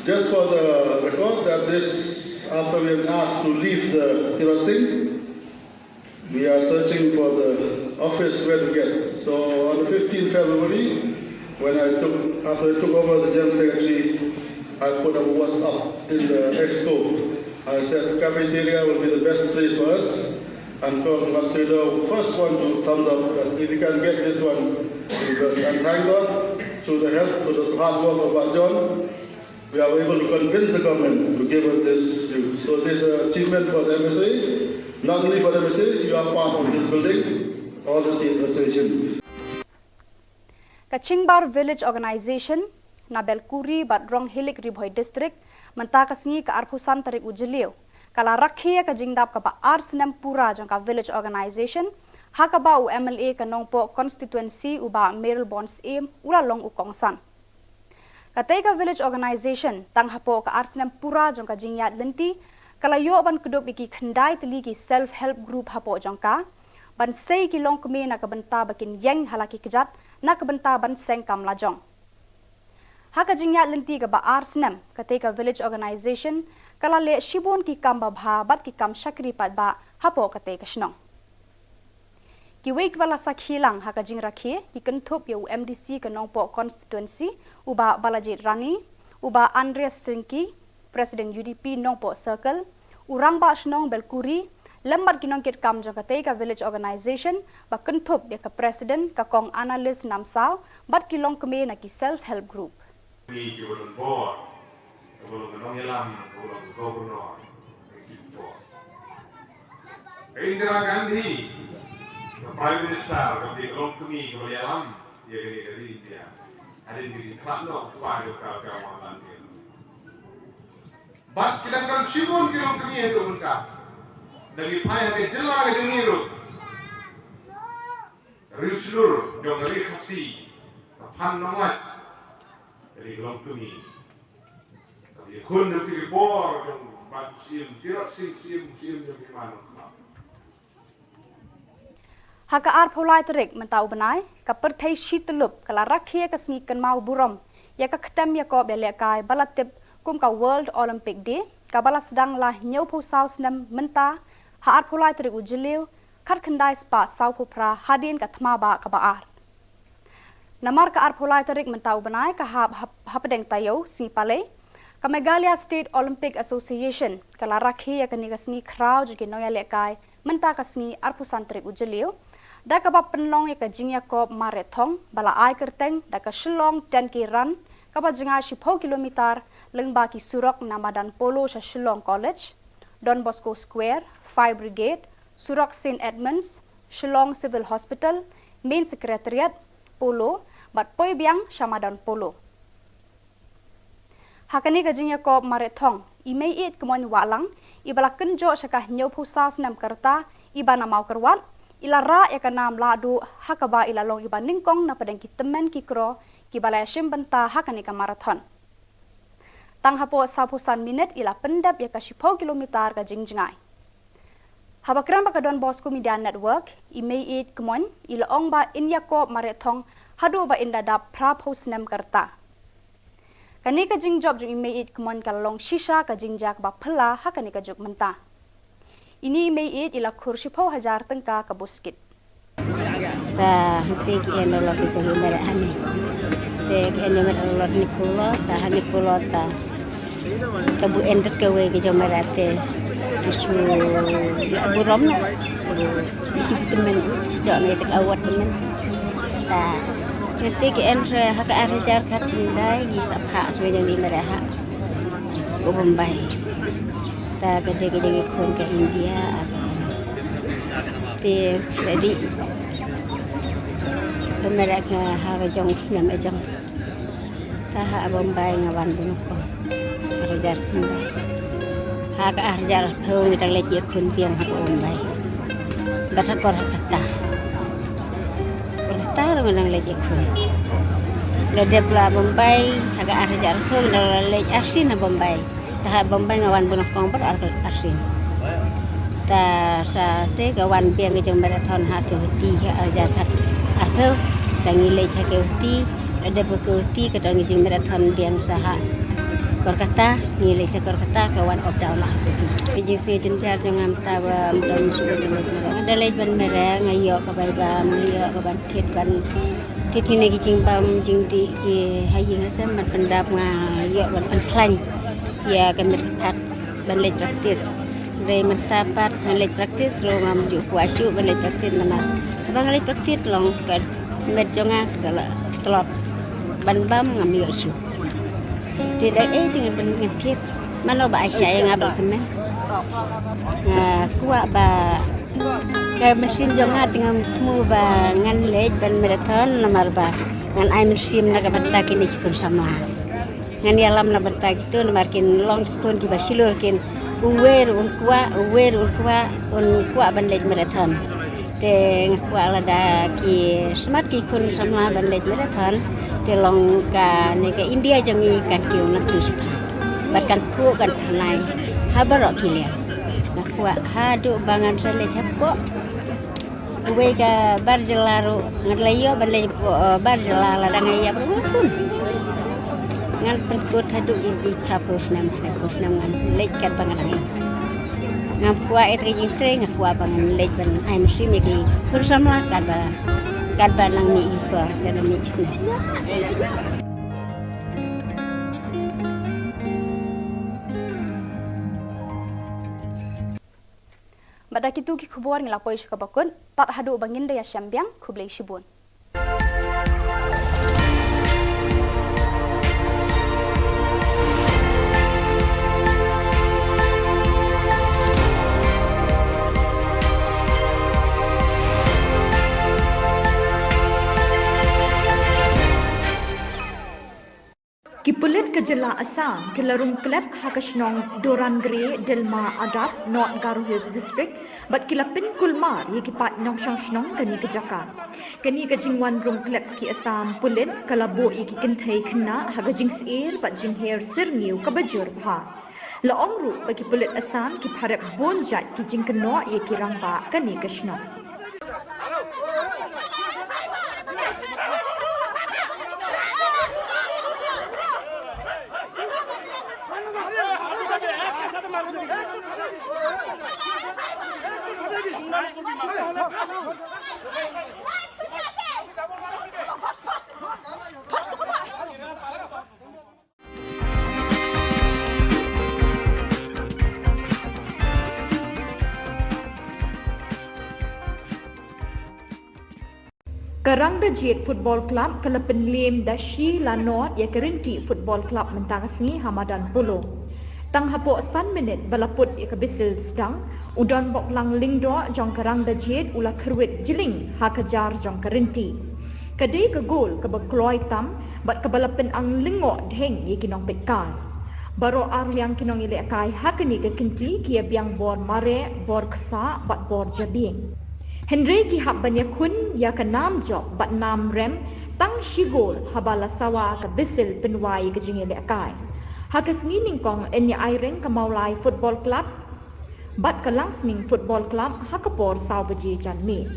just for the record, that this, after we have asked to leave the Tirot Singh, we are searching for the office where to get. So on the fifteenth February, when I took, after I took over the General Secretary, I put up a WhatsApp in the expo. I said cafeteria will be the best place for us. And Kong Matsudo, first one to thumbs up that if you can get this one, because, and thank God, through the help, through the hard work of Bah John, we are able to convince the government to give us this. So this is an achievement for the M S A, not only for the M S A, you are part of this building, all the state association. Ka Chingbar Village Organization na Belkuri bad Ronghilik, Ri Bhoi District, mynta ka sngi ka arphew san tarik u Jylliew, ka la rakhe ïa ka jingdap kaba ar snem pura jong ka Village Organization, ha kaba u M L A ka Nongpoh constituency u bah Mayralborn Syiem u la long u kongsan. Katei ka Village Organization tang hapoh ka ar snem pura jong ka jingïaid lynti, ka la ïoh ban kdup ïa ki khyndai tylli ki self help group hapoh jong ka, ban sei ki longkmie na ka bynta ba kin ïeng ha la ki kjat na ka bynta ban seng kam lajong. Ha ka jingïaid lynti kaba ar snem, katei ka Village Organization ka la leh shibun ki kam babha bad ki kam shakri paidbah hapoh katei ka shnong. Kiwei kiba la sakhi lang ha ka jingrakhe ki kynthup ïa u M D C ka Nongpoh constituency u bah Balajied Rani, u bah Andreas Syngki, President U D P Nongpoh Circle, u Rangbah Shnong Belkuri, lem bad ki nongkitkam jong katei ka Village Organization, ba kynthup ïa ka President ka Kong Annalise Namsaw, bad ki longkmie na ki self help group. Ni ki ba don bor, ka ba long ka nongïalam, ka ba long ka governor, ka ki bor. Ka Indira Gandhi, ka Prime Minister, ka ba long kmie, ka ba ïalam ïa kane ka ri India. Hadien ka jingkhlad noh u kpa jong ka, ka Mohanlal Nehru. Bad ki dang don shibun ki longkmie haduh mynta. Da ki phai ha ka jylla ka jong ngi ruh. Riewshlur jong ka Ri Khasi, ka Phan Nonglait, ka dei ka longkmie. Ka dei khun na ka por jong Bah Syiem, Tirot Sing Syiem, Syiem jong ki man. Ha ka arphew lai tarik mynta u bnai, ka pyrthei shi tyllup ka la rakhe ïa ka sngi kynmaw burom ïa ka ktem ïakob ïalehkai ba la tip kum ka World Olympic Day, kaba la sdang la hynñiewphew saw snem mynta, ha arphew lai tarik u Jylliew, khatkhyndai spah sawphew phra hadien ka thma bah kaba ar. Namar ka arphew lai tarik mynta u bnai ka hap hap-, hapdeng taïew sngi Palei, ka Meghalaya State Olympic Association ka la rakhe ïa kane ka sngi khraw jong ki nongïalehkai mynta ka sngi arphew san tarik u Jylliew, da kaba pynlong ïa ka jingïakob mareh thong ba la ai kyrteng da ka Shillong ten K Run, kaba jngai shiphew kilometer lyngba ki surok na madan Polo sha Shillong College, Don Bosco Square, Fire Brigade, surok Saint Edmunds, Shillong Civil Hospital, Main Secretariat, Polo, bad poi biang sha madan Polo. Ha kane ka jingïakob mareh thong, i Meiieid Kmoin Wahlang, iba la kynjoh sha ka hynñiewphew saw snem ka rta, iba na Mawkyrwat, i la rah ïa ka nam lahduh, ha kaba i la long iba nyngkong na pdeng ki tymmen ki kro kiba la ïashim bynta ha kane ka marathon. Tang hapoh sawphew san minit i la pyndep ïa ka shiphew kilometer ka jingjngai. Haba kren bad ka Don Bosco Media Network, i Meiieid Kmoin i la ong ba in ïakob mareh thong haduh ba in da dap phraphew snem ka rta. Kane ka jingjop jong i Meiieid Kmoin ka la long shisha ka jingjia kaba phylla ha kane ka juk mynta. Ine i Meiieid i la khur shiphew hajar tyngka ka buskit. Ta hynrei ki en dollar ki jong i mareh hani. Te ki en mareh dollar ni phuh lo, ta hani phuh lo ta. Ta bu en rit kawei ki jong mareh te. Ki shu la burom. Ki shu tymmen, shu jok na ïa ka award tymmen. Ta hynrei ki en re ha ka ar hajar khatkhyndai, ki sa phah re jong i mareh ha. Ka Bombay. Ta ka dei ka jong i khun ka India, ar. Te sa dei. Ka mareh ka ha ka jong snem ka jong. Ta ha Bombay nga wan bun ko. Ar hajar khyndai. Ha ka ar hajar arphew ngi dang leit ïakhun biang ha Bombay. Bad ha Kolkata. Kolkata ruh ngi dang leit ïakhun. La dep la Bombay, ha ka ar hajar arphew ngi dang la leit arsien ha Bombay. Ta ha Bombay nga wan bun ko bad ar, arsien. Ta sa te ka wan biang ka jong marathon ha ka Guwahati ha ar hajar arphew. Ta ngi leit ha ka Guwahati, la dep ka Guwahati ka don ka jing marathon biang sa ha Kolkata, ngi leit sa Kolkata ka wan up down la ha ka Guwahati. Ka jingsngew jynjar jong nga mynta ba mynta ngi shu leit mareh. Nga da leit ban mareh, nga ïoh ka bai bam, nga ïoh ka ban thied ban thied kine ki jingbam jingdih ki ha ïing ha sem ban pyndap, nga ïoh ban pynkhlaiñ ïa ka met ka phad ban leit practice. Hynrei mynta pat ngan leit practice ruh ngam ju kwah shuh ban leit practice namar haba nga leit practice long ka met jong nga ka la tlot ban bam ngam ïoh shuh. Te da ei te ngan pyn-, ngan thied mano ba ai sha ïa nga ba tymmen. Nga kwah ba ka mynsiem jong nga te ngam thmu ba ngan leit ban marathon namar ba ngan ai mynsiem na ka bynta kine ki khun samla. Ngan ïalam na bynta kito namar kin long ki khun kiba shlur kin, uwei ruh un kwah, uwei ruh un kwah, un kwah ban leit marathon. Te nga kwah lada ki smat ki khun samla ban leit marathon, te long kane ka India jong ngi kan kiew nangkiew shaphrang. Bad kan phuh kan tyrnai ha baroh ki liang. Nga kwah haduh ba ngan sa leit hapoh uwei ka bar jylla ruh, ngan la ïoh ban leit hapoh, eh, bar jylla lada nga ïap ruh ngan pun. Ngan pynkut haduh ïa ki phraphew snem, phraphew snem ngan leit katba nga dang ïap. Ngam kwah ïa ka jingtrei, nga kwah ba ngan leit ban ai mynsiem ïa ki khun samla katba, katba nang mih ki por, katba mih ki snem. Bad da kito ki khubor ngi la poi sha kaba kut, tad haduh ba ngin da ïashem biang, khublei shibun. Ki pulit ka jylla Assam ki la rung klep ha ka shnong Dorangre, Dilma Adap, North Garo Hills District, bad ki la pynkulmar ïa ki paid nongshong shnong kane ka jaka. Kane ka jingwan rung klep ki Assam pulit ka la buh ïa ki kynthei khynnah ha ka jingsyier bad jingher syrngiew kaba jur bha. La ong ruh ba ki pulit Assam ki pharep bun jait ki jingkynnoh ïa ki rangbah kane ka shnong. Ka Rangdajied Football Club ka la pynliem da shi la nod ïa ka Rynti Football Club mynta ka sngi ha madan Polo. Tang hapoh san minit ba la put ïa ka bisil sdang, u donbok lang lyngdoh jong ka Rangdajied u la kyrwit jylliew ha ka jar jong ka Rynti. Ka dei ka gol kaba kloi tam bad kaba la pynang lyngngoh dheng ïa ki nongpeitkai. Baroh arliang ki nongïalehkai ha kane ka kynti ki ïa biang bor mareh, bor ksah bad bor jabieng. Hynrei ki hap ban ïakhun ïa ka nam jop bad nam rem tang shi gol haba la sawa ka bisil pynwai ka jingïalehkai. Ha ka sngi nyngkong yn ïa aireng ka Mawlai Football Club bad ka Langsning Football Club ha ka por saw baje janmiet.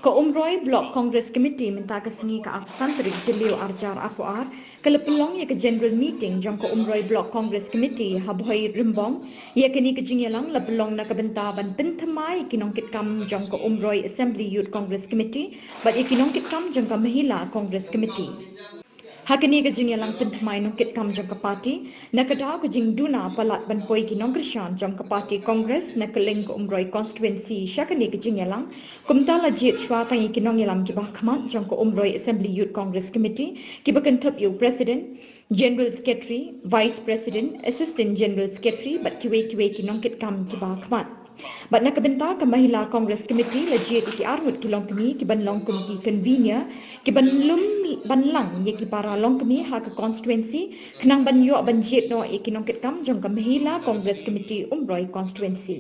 Ka Umroi Block Congress Committee mynta ka sngi ka arphew san tarik Jylliew arhajar arphew ar ka la pynlong ïa ka general meeting jong ka Umroi Block Congress Committee ha Bhoirymbong. Ïa kane ka jingïalang la pynlong na ka bynta ban pynthymmai ïa ki nongkitkam jong ka Umroi Assembly Youth Congress Committee bad ïa ki nongkitkam jong ka Mahila Congress Committee. Ha kane ka jingïalang pynthymmai nongkitkam jong ka party, na ka daw ka jingduna palat ban poi ki nongkyrshan jong ka party Congress na kylleng ka Umroi constituency sha kane ka jingïalang, kumta la jied shuwa tang ïa ki nongïalam kiba khmat jong ka Umroi Assembly Youth Congress Committee, kiba kynthup ïa u President, General Secretary, Vice President, Assistant General Secretary bad kiwei kiwei ki nongkitkam kiba khmat. Bad na ka bynta ka Mahila Congress Committee la jied ïa ki arngut ki longkmie kiban long kum ki convener, kiban lum ban lang ïa ki para longkmie ha ka constituency, khnang ban ïoh ban jied noh ïa ki nongkitkam jong ka Mahila Congress Committee Umroi constituency.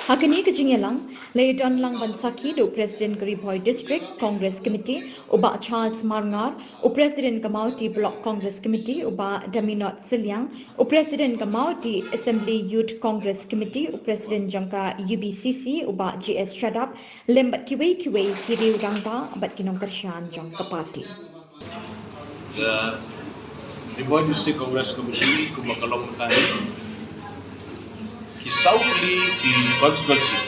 Ha kane ka jingïalang, la ïadon lang ban sakhi da u President ka Ri Bhoi District Congress Committee, u Bah Charles Marngar, u President ka Mawhati Block Congress Committee, u Bah Daminot Sylliang, u President ka Mawhati Assembly Youth Congress Committee, u President jong ka U B C C, u Bah G S Shadap, lem bad kiwei kiwei ki riew rangbah bad ki nongkyrshan jong ka party. Ka Ri Bhoi District Congress Committee kumba ka long mynta hi, ki saw tylli ki constituency,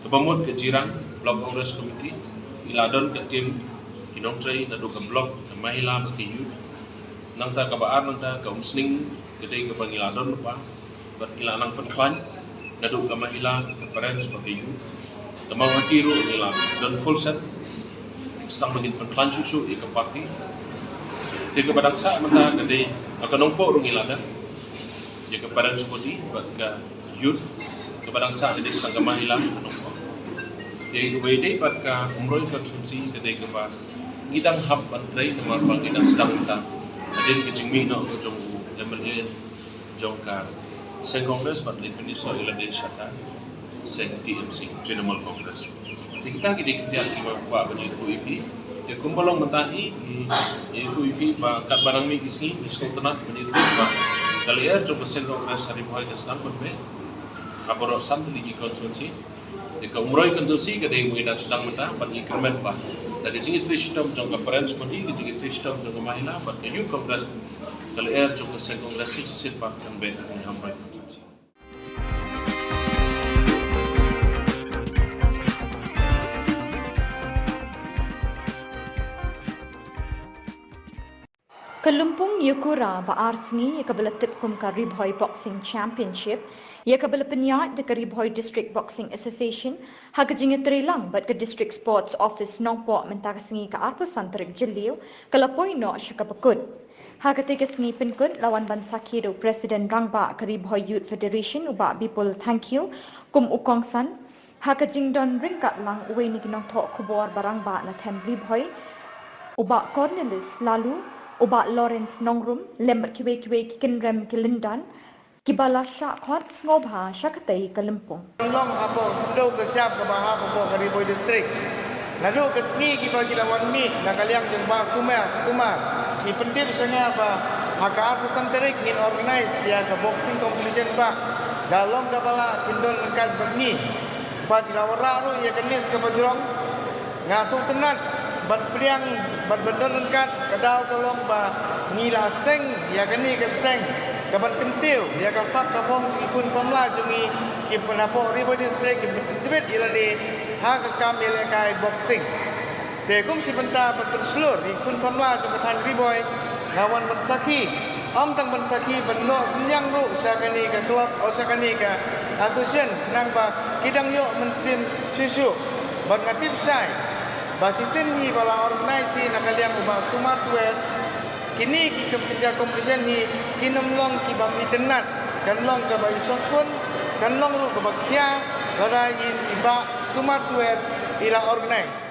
kaba mut ka Jirang Block Congress Committee, i la don ka team ki nongtrei naduh ka block, ka Mahila bad ka Youth. Nangta kaba ar, nangta ka Umsning, ka dei kaba ngi la don lypa. Bad ngi la nang pynkhlaiñ naduh ka Mahila, ka Parents bad ka Youth. Ka Mawhati ruh ngi la don full set. Sdang ba ngin pynkhlaiñ shuh shuh ïa ka party. Te kaba dang sah mynta ka dei, ka Nongpoh ruh ngi la don ïa ka Parents body bad ka Youth. Kaba dang sah ka dei sdang ka Mahila, ka Nongpoh. Te kaba ïadei bad ka Umroi constituency ka dei kaba ngi dang hap ban trei namar ba ngi dang sdang mynta hadien ka jingmih noh jong u M L A jong ka seng Congress bad leit pynïasoh ïa lade sha ka seng T M C, Trinamool Congress. Te kita ki dei ki khyndiat kiba kwah ban ïathuh ïa phi. Te kumba long mynta hi, ngi ïathuh ïa phi ba katba nang mih ki sngi, ngi sngewtynnat ban ïathuh ba ka lyer jong ka seng Congress ha Ri Bhoi ka sdang ban beh ha baroh san tylli ki constituency. Te ka Umroi constituency ka dei kaba ngi dang sdang mynta bad ngi kyrmen ba da ka jingïatrei shitom jong ka Parents body, ka jingïatrei shitom jong ka Mahila bad ka Youth Congress, ka lyer jong ka seng Congress shisien pat kan beh ha Umroi constituency. Ka lympung ïakura ba ar sngi ïa kaba la tip kum ka Ri Bhoi Boxing Championship, ïa kaba la pynïaid da ka Ri Bhoi District Boxing Association ha ka jingïatreilang bad ka District Sports Office Nongpoh mynta ka sngi ka arphew san tarik Jylliew, ka la poi noh sha kaba kut. Ha katei ka sngi pynkut la wan ban sakhi da u President Rangbah ka Ri Bhoi Youth Federation, u Bah Bipul Thangkhiew, kum u kongsan. Ha ka jingdon ryngkat lang uwei na ki nongthoh khubor ba rangbah na them Ri Bhoi, u Bah Cornelius Laloo, u Bah Lawrence Nongrum, lem bad kiwei kiwei ki kynrem ki lyndan kiba la shah khot sngewbha sha katei ka lympung. Long hapoh khyndew ka shap kaba hap hapoh ka Ri Bhoi District. Naduh ka sngi kiba ki la wan mih na ka liang jong Bah Sumar, Sumar, ki pyntip sha nga ba ha ka arphew san tarik ngin organize ïa ka boxing competition ba da long kaba lah phin don ryngkat bad ngi. Bad ngi la wanrah ruh ïa ka list kaba jrong. Nga sngewtynnat ban pdiang bad ban don ryngkat, ka daw ka long ba ngi la seng ïa kane ka seng kaban kyntiew ïa ka sap ka phong jong ki khun samla jong ngi kiba napoh Ri Bhoi District kiba tbit ïa lade ha ka kam ïalehkai boxing. Te kum shi bynta ban pynshlur ïa ki khun samla jong ka thaiñ Ri Bhoi, nga wan ban sakhi, ym tang ban sakhi, ban noh synñiang ruh sha kane ka club, oh, sha kane ka association, khnang ba ki dang ïoh mynsiem shuh shuh. Bad nga tip shai ba shisien hi ba la organize hi na ka liang u Bah Sumar Swer. Kine ki kam-, kynja competition hi kin ym long ki bym itynnat, kan long kaba ishongkun, kan long ruh kaba khia, lada i Bah Sumar Swer i la organize.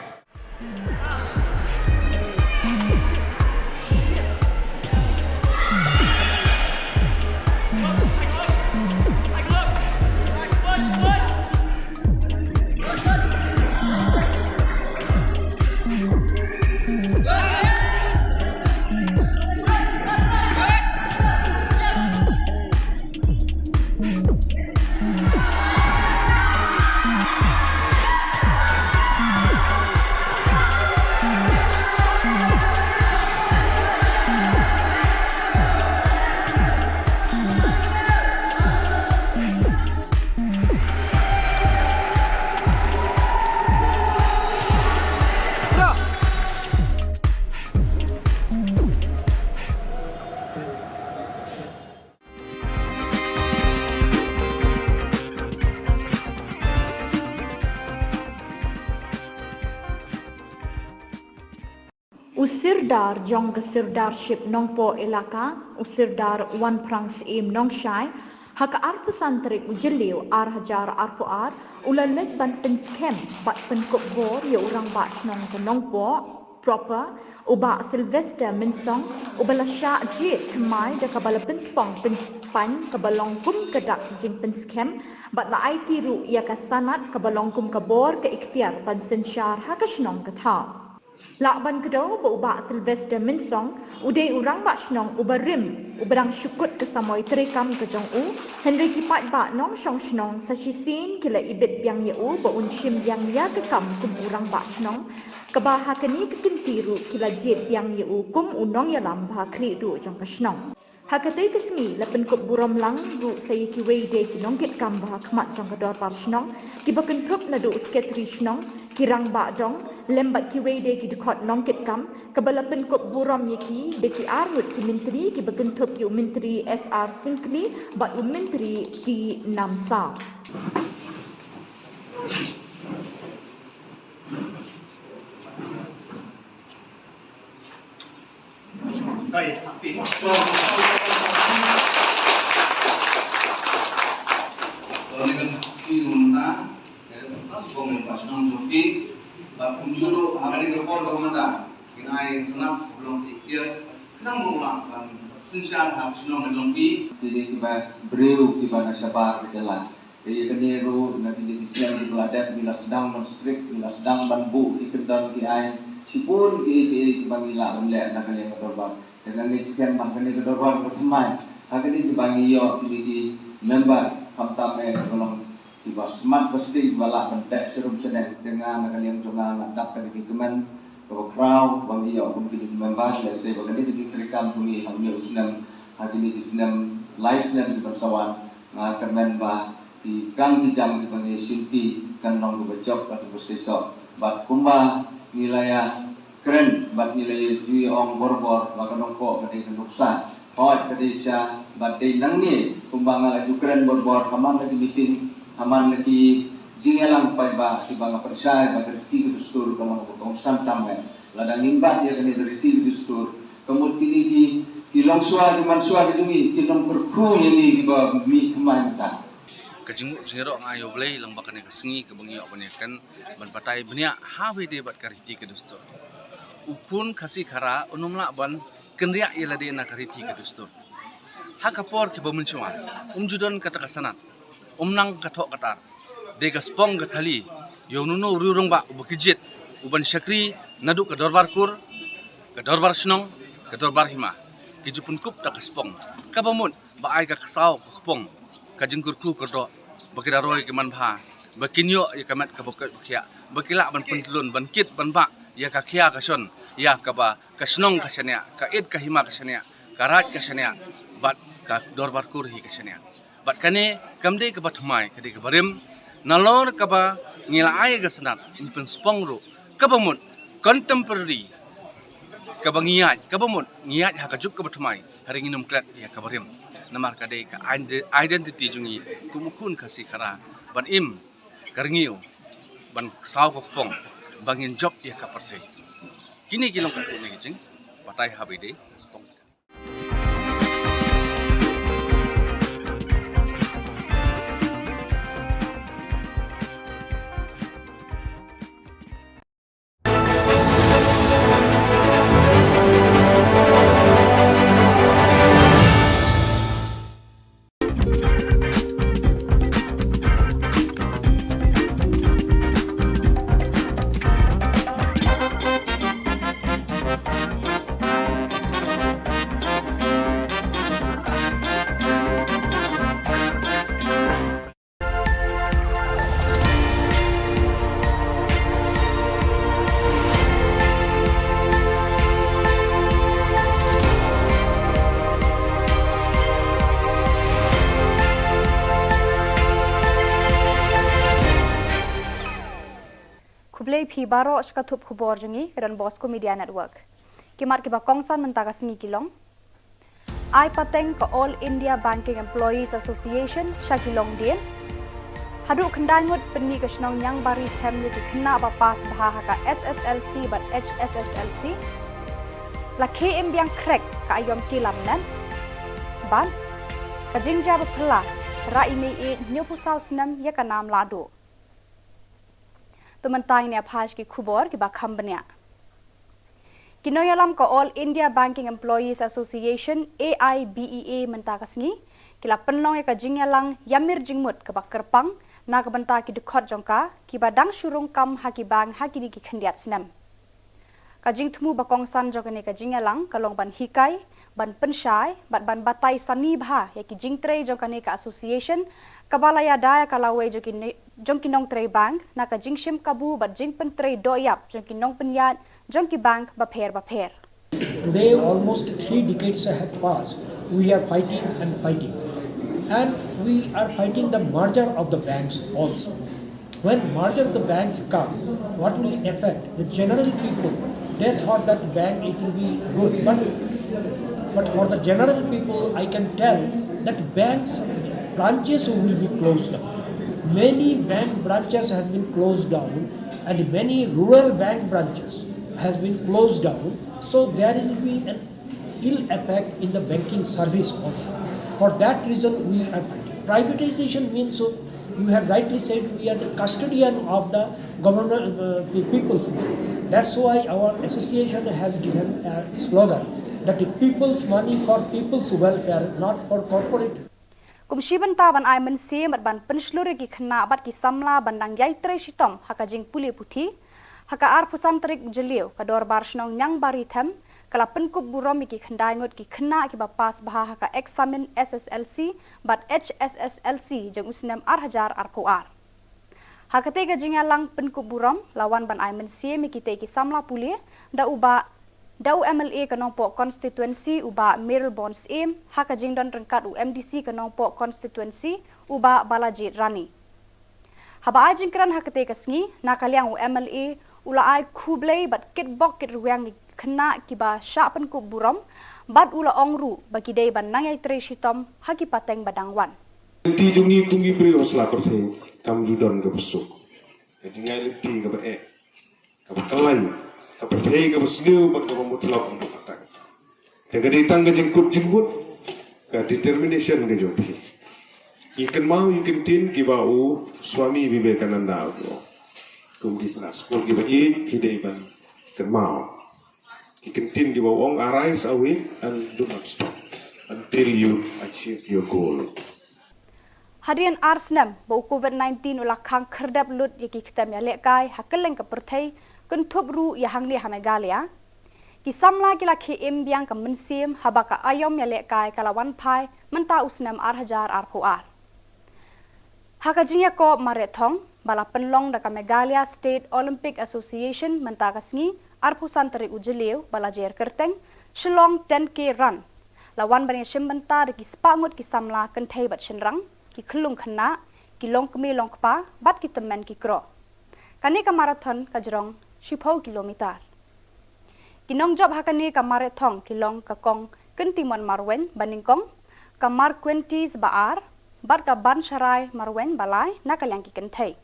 U Sirdar jong ka Sirdarship Nongpoh Elaka, u Sirdar Wanphrang Syiem Nongshai, ha ka arphew san tarik u Jylliew ar hajar arphew ar, u la leit ban pynskhem bad pynkup bor ïa u Rangbah Shnong ka Nongpoh Proper, u Bah Sylvester Mynsong, uba la shah jied thymmai da kaba la pynspong pynspaiñ kaba long kum ka dak jingpynskhem, bad la aiti ruh ïa ka sanad kaba long kum ka bor ka iktiar ban synshar ha ka shnong ka thaw. Lah ban kdew ba u Bah Sylvester Mynsong u dei u Rangbah Shnong uba rim, uba dang shu kut ka samoi treikam ka jong u, hynrei ki paidbah nongshong shnong sa shisien ki la ibit biang ïa u ba un shim biang ïa ka kam kum u Rangbah Shnong, kaba ha kane ka kynti ruh ki la jied biang ïa u kum u nongïalam ba khlieh duh jong ka shnong. Ha katei ka sngi la pynkup burom lang ruh sa ïa kiwei de ki nongkitkam ba ha khmat jong ka Dorbar Shnong, kiba kynthup naduh u Sekretari Shnong, ki Rangbah Dong, lem bad kiwei de ki dkhot nongkitkam, kaba la pynkup burom ïa ki da ki arngut ki Myntri, kiba kynthup ïa u Myntri S R Syngkli bad u Myntri T Namsaw. Kine kiba briew kiba na shabar ka jylla. Te ïa kane ruh na kine ki snem kiba la dep ngi la sdang ban strict, ngi la sdang ban buh ki kyndon ki aiñ. Shibun kiei kiei kiba ngi lah ban leh na ka liang ka dorbar. Te nga ngeit skhem ba kane ka dorbar kaba thymmai ha kane kiba ngi ïoh kine ki member khamtam eh kiba long kiba smat ba sting kiba lah ban teh sharum shaneng. Te nga na ka liang jong nga nga dap kane ki kmen kaba khraw ba ngi ïoh kum kine ki member. Lehse ba kane ka jingtreikam jong ngi ha une u snem, ha kine ki snem, lai snem kiban sa wan, nga kyrmen ba ki kam ki jam kiba ngi shimti kan long kiba jop bad kiba seisoh. Bad kumba ngi la ïa kren bad ngi la ïa ju ong borbor ba ka Nongpoh ka dei ka nuksa, hooid ka dei sha bad dei nangne. Kumba nga la ju kren borbor ha man la ki meeting, ha man la ki jingïalang paidbah kiba nga pynshai ba ka riti ka dustur ka long kaba kongsan tam eh. Lada ngim bat ïa kane ka riti ka dustur, ka mut kine ki, ki longshuwa ki manshuwa ki jong ngi kin ym kyrkhu ïa ngi kiba mih thymmai mynta. Ka jingmut jingïaroh nga ïa U Blei lyngba kane ka sngi kaba ngi ïoh ban ïakren ban batai bniah ha kaba ïadei bad ka riti ka dustur. U khun Khasi Khara un ym lah ban kynriah ïa lade na ka riti ka dustur. Ha ka por kiba mynshuwa um ju don kata ka sanad, um nang ka thoh ka tar. Dei ka spong ka thali ïa uno uno u rangbah uba ki jied u ban shakri naduh ka dorbar kur, ka dorbar shnong, ka dorbar hima. Ki ju pynkup da ka spong kaba mut ba ai ka ksaw ka kpong, ka jingkyrkhu kyrdoh, ba ki da roi ki manbha, ba kin ïoh ïa ka met kaba koit ba khiah, ba ki lah ban pyntlun, ban kit ban bah ïa ka khia ka shon, ïa kaba ka shnong ka shaniah, ka ïit ka hima ka shaniah, ka raij ka shaniah, bad ka dorbar kur hi ka shaniah. Bad kane kam dei kaba thymmai, ka dei kaba rim. Nalor kaba ngi la ai ka sanad, ngi pynspong ruh kaba mut contemporary, kaba ngi ïaid, kaba mut ngi ïaid ha ka juk kaba thymmai, hynrei ngin ym klet ïa kaba rim. Namar ka dei ka ide-, identity jong ngi kum u khun Khasi Khara ban im ka rngiew, ban ksaw ka kpong, ba ngin jop ïa ka pyrthei. Kine ki long katto katne ki jingbatai ha kaba ïadei ka spong. Khublei phi baroh sha ka thup khubor jong ngi ka Don Bosco Media Network. Ki mat kiba kongsan mynta ka sngi ki long: Ai pateng ka All India Banking Employees Association sha ki longdien. Haduh khyndai ngut pynmih ka shnong Niangbari them ïa ki khynnah ba pass bha ha ka S S L C bad H S S L C. La khie im biang khrek ka aiom ki lam net. Bad ka jingjia ba phylla, rah i mei ïeit hynñiewphew saw snem ïa ka nam lahduh. To mynta ngin ïa phai sha ki khubor kiba kham bniah. Ki nongïalam ka All India Banking Employees Association, A I B E A, mynta ka sngi ki la pynlong ïa ka jingïalang ïamir jingmut kaba kyrpang na ka bynta ki dkhot jong ka kiba dang shu rung kam ha ki bank ha kine ki khyndiat snem. Ka jingthmu ba kongsan jong kane ka jingïalang ka long ban hikai, ban pynshai bad ban batai sani bha ïa ki jingtrei jong kane ka association, kaba la ïada ïa ka lawei jong ki ne-, jong ki nongtrei bank na ka jingshim kabu bad jingpyntrei dohïap jong ki nongpynïaid jong ki bank bapher bapher. Today, almost three decades have passed. We are fighting and fighting. And we are fighting the merger of the banks also. When merger of the banks come, what will affect the general people? They thought that bank, it will be good, but, but for the general people, I can tell that banks branches will be closed down. Many bank branches has been closed down, and many rural bank branches has been closed down. So there will be an ill effect in the banking service also. For that reason, we are fighting. Privatization means, so you have rightly said, we are the custodian of the government, uh, the people's money. That's why our association has given a slogan that the people's money for people's welfare, not for corporate. Kum shi bynta ban ai mynsiem bad ban pynshlur ïa ki khynnah bad ki samla ban dang ïai trei shitom ha ka jingpule puthi, ha ka arphew san tarik u Jylliew ka Dorbar Shnong Niangbaritham ka la pynkup burom ïa ki khyndai ngut ki khynnah kiba pass bha ha ka eksamin S S L C bad H S S L C jong u snem ar hajar arphew ar. Ha katei ka jingïalang pynkup burom la wan ban ai mynsiem ïa kitei ki samla pule da u Bah, da u M L A ka Nongpoh constituency u Bah Mayralborn Syiem, ha ka jingdon ryngkat u M D C ka Nongpoh constituency u Bah Balajied Rani. Haba ai jingkren ha katei ka sngi, na ka liang u M L A u la ai khublei bad kitbok kitrwiang ïa ki khynnah kiba shah pynkup burom, bad u la ong ruh ba ki dei ban nang ïai trei shitom ha ki pateng ba dang wan. Lynti jong ngi kum ki briew ha sla pyrthei kam ju don kaba suk. Ka jingai lynti kaba eh, kaba kyllain, ka pyrthei kaba sniew bad kaba mutlop ha ka kyrteng. Te ka dei tang ka jingkut jingmut, ka determination ka jong phi. Ngi kynmaw ïa ki ktien kiba u Swami Vivekananda u ong. Kum ki khynnah skul kiba ïeit phi dei ban kynmaw ki ktien kiba u ong, "Arise, awake, and do not stop until you achieve your goal." Hadien ar snem ba u Covid nineteen u la khang khyrdep lut ïa ki ktem ïalehkai ha kylleng ka pyrthei, kynthup ruh ïa hangne ha Meghalaya, ki samla ki la khie im biang ka mynsiem haba ka aiom ïalehkai ka la wan phai mynta u snem ar hajar arphew ar. Ha ka jingïakob mareh thong ba la pynlong da ka Meghalaya State Olympic Association mynta ka sngi, arphew san tarik u Jylliew ba la jer kyrteng Shillong ten K Run, la wan ban ïashim bynta da ki spah ngut ki samla kynthei bad shynrang, ki khyllung khynnah, ki longkmie longkpa bad ki tymmen ki kro. Kane ka marathon ka jrong shiphew kilometer. Ki nongjop ha kane ka mareh thong ki long ka Kong Kyntimon Marwein ba nyngkong, ka Marquentis ba ar, bad ka Bansharai Marwein ba lai na ka liang ki kynthei.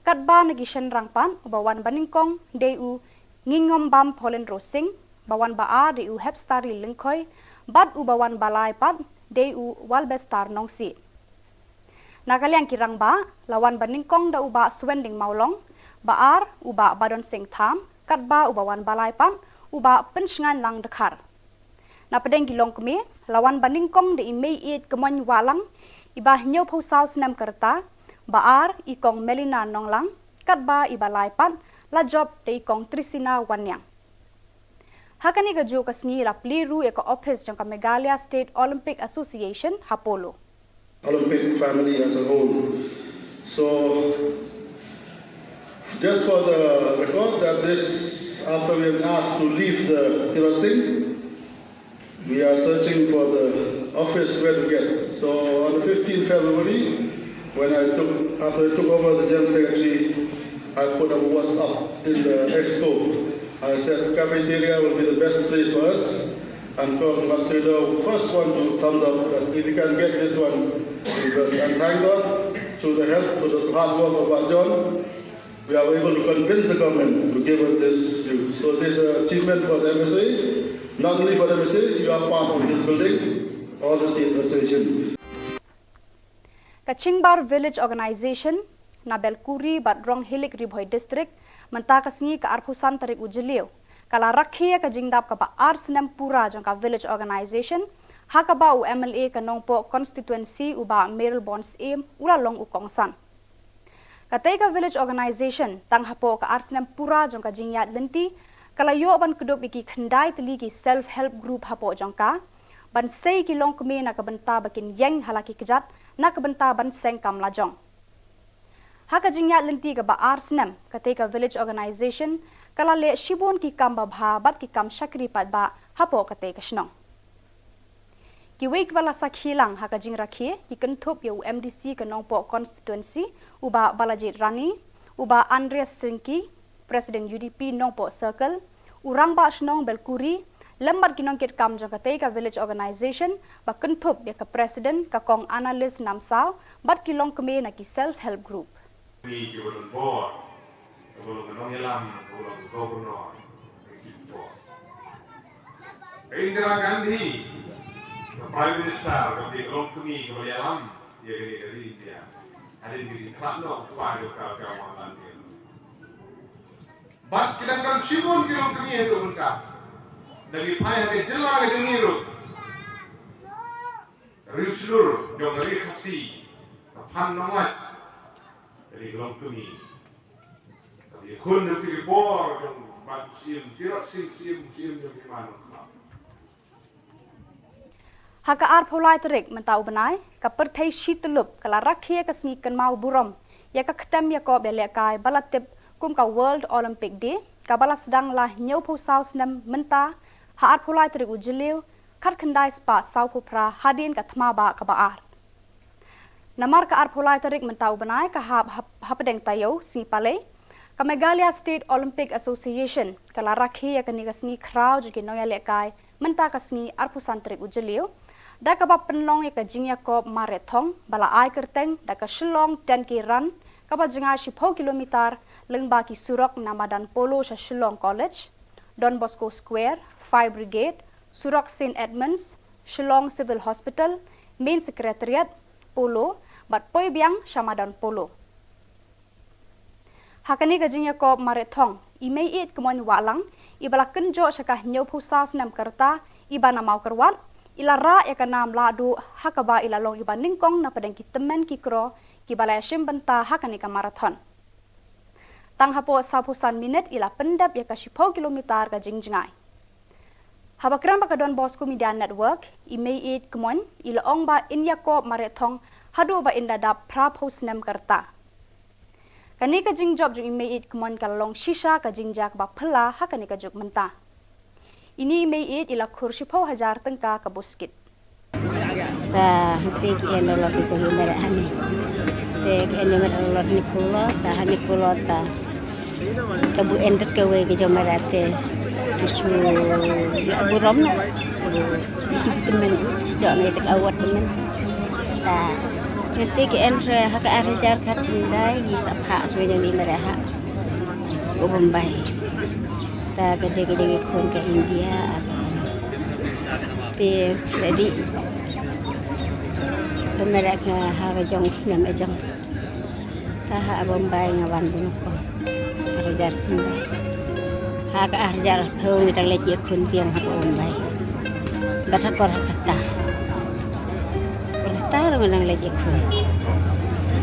Katba na ki shynrang pat, uba wan ba nyngkong dei u Ngingombam Pauline Rosing, ba wan ba ar dei u Hepstari Lyngkhoi, bad uba wan ba lai pat dei u Walbestar Nongsiej. Na ka liang ki rangbah, la wan ba nyngkong da u Bah Suwending Mawlong, ba ar u Bah Badon Singh Tham, katba uba wan ba lai pat u Bah Pynshngainlang Dkhar. Na pdeng ki longkmie, la wan ba nyngkong da i Meiieit Kmoin Wahlang, iba hynñiewphew saw snem ka rta, ba ar i Kong Melina Nonglang, katba iba lai pat la jop da i Kong Trisina Wanniang. Ha kane kajuh ka sngi la plie ruh ïa ka ophis jong ka Meghalaya State Olympic Association ha Polo. Olympic family as a whole. So, just for the record, that this, after we have asked to leave the Tirot Singh, we are searching for the office where to get. So, on the fifteenth February, when I took, after I took over the General Secretary, I put a WhatsApp in the expo. I said cafeteria will be the best place for us. And Kong Matsuda, first one to thumbs up that if you can get this one, because, and thank God, through the help, through the hard work of our John, we are able to convince the government to give us this youth. So this is an achievement for the M S A. Not only for M S A, you are part of this building or the state association. Ka Chingbar Village Organization na Belkuri bad Ronghilik, Ri Bhoi District, mynta ka sngi ka arphew san tarik u Jylliew, ka la rakhe ïa ka jingdap kaba ar snem pura jong ka Village Organization, ha kaba u M L A ka Nongpoh Constituency u Bah Mayralborn Syiem u la long u kongsan. Katei ka Village Organization, tang hapoh ka ar snem pura jong ka jingïaid lynti, ka la ïoh ban kdup ïa ki khyndai tylli ki self help group hapoh jong ka, ban sei ki longkmie na ka bynta ba kin ïeng ha la ki kjat, na ka bynta ban seng kam lajong. Ha ka jingïaid lynti kaba ar snem, katei ka Village Organization ka la leh shibun ki kam babha bad ki kam shakri paidbah hapoh katei ka shnong. Kiwei kiba la sakhi lang ha ka jingrakhe, ki kynthup ïa u M D C ka Nongpoh Constituency, u Bah Balajied Rani, u Bah Andreas Syngki, President U D P Nongpoh Circle, u Rangbah Shnong Belkuri, lem bad ki nongkitkam jong katei ka Village Organization, ba kynthup ïa ka President ka Kong Annalise Namsaw, bad ki longkmie na ki self help group. Ni ki ba don bor, ka ba long ka nongïalam, ka ba long ka governor, ka ki bor. Ka Indira Gandhi, ka Prime Minister, ka ba long kmie, ka ba ïalam ïa kane ka ri India. Hadien ka jingkhlad noh u kpa jong ka, ka Mohanlal Nehru. Bad ki dang don shibun ki longkmie haduh mynta. Da ki phai ha ka jylla ka jong ngi ruh. Riewshlur jong ka ri Khasi, ka Phan Nonglait, ka ri ka longkmie. Ka ri khun jong ki bor jong Bah Syiem, Tirot Sing Syiem, Syiem jong ki ma Nongkhlaw. Ha ka arphew lai tarik mynta u bnai, ka pyrthei shi tyllup ka la rakhe ïa ka sngi kynmaw burom ïa ka ktem ïakob ïalehkai ba la tip kum ka World Olympic Day, kaba la sdang la hynñiewphew saw snem mynta, ha arphew lai tarik u Jylliew, khatkhyndai spah sawphew phra hadien ka thma bah kaba ar. Namar ka arphew lai tarik mynta u bnai ka hap hap-, hapdeng taïew sngi Palei, ka Meghalaya State Olympic Association ka la rakhe ïa kane ka sngi khraw jong ki nongïalehkai mynta ka sngi arphew san tarik u Jylliew, da kaba pynlong ïa ka jingïakob marathon ba la ai kyrteng da ka Shillong ten K Run, kaba jngai shiphew kilometer, lyngba ki surok na madan Polo sha Shillong College, Don Bosco Square, Fire Brigade, surok Saint Edmunds, Shillong Civil Hospital, Main Secretariat, Polo, bad poi biang sha madan Polo. Ha kane ka jingïakob marathon, i Meiieid Kmoin Wahlang, iba la kynjoh sha ka hynñiewphew saw snem ka rta, iba na Mawkyrwat, i la rah ïa ka nam lahduh, ha kaba i la long iba nyngkong na pdeng ki tymmen ki kro, kiba la ïashim bynta ha kane ka marathon. Tang hapoh sawphew san minit i la pyndep ïa ka shiphew kilometer ka jingjngai. Haba kren bad ka Don Bosco Media Network, i Meiieid Kmoin, i la ong ba in ïakob marathon haduh ba in da dap phraphew snem ka rta. Kane ka jingjop jong i Meiieid Kmoin ka la long shisha ka jingjia kaba phylla ha kane ka juk mynta. Ine i Meiieid i la khur shiphew hajar tyngka ka buskit. Ta hangtei ki en dollar ki jong i Meiieid hangne. Te ki en jong Meiieid dollar hangne phew dollar, ta hangne phew dollar ta. Ka bu en bad kawei ki jong Meiieid te ki shu la burom na. Ki shu tymmen, shu jong ngi te ka award tymmen. Ta hangtei ki en re ha ka ar hajar khatkhyndai, ki sa phah re jong i Meiieid ha. Ka Bombay. Ta ka dei ka jong i khun ka India. Te ka dei pynmareh ka ha ka jong u snem ka jong. Ta ha Bombay nga wan bun ko. Ar hajar khyndai. Ha ka ar hajar arphew ngi dang leit ïakhun biang ha Bombay. Bad ha Kolkata. Kolkata ruh ngi dang leit ïakhun.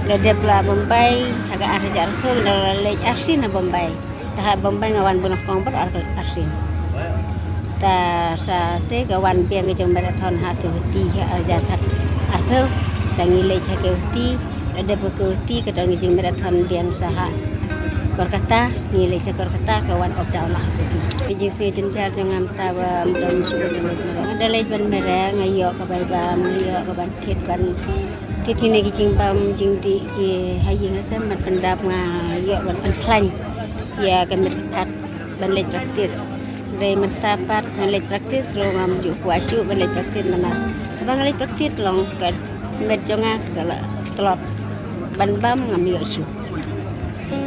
La dep la Bombay ha ka ar hajar arphew ngi dang la leit arsien ha Bombay. Ta ha Bombay nga wan bun kong bad ar, arsien. Ta sa te ka wan biang ka jong marathon ha Guwahati ha ar hajar khat arphew. Ta ngi leit ha Guwahati, la dep ha Guwahati ka don ka jingmarathon biang sa ha Kolkata, ngi leit sa Kolkata ka wan up down la ha Guwahati. Ka jingsngew jynjar jong nga mynta ba ym don shuh ban leit mareh. Nga da leit ban mareh, nga ïoh ka bai bam, nga ïoh ka ban thied ban thied kine ki jingbam jingdih ki ha ïing ha sem ban pyndap, nga ïoh ban pynkhlaiñ ïa ka met ka phad ban leit practice. Hynrei mynta pat nga leit practice ruh ngam ju kwah shuh ban leit practice namar haba nga leit practice long ka met jong nga ka la tlot ban bam ngam ïoh shuh.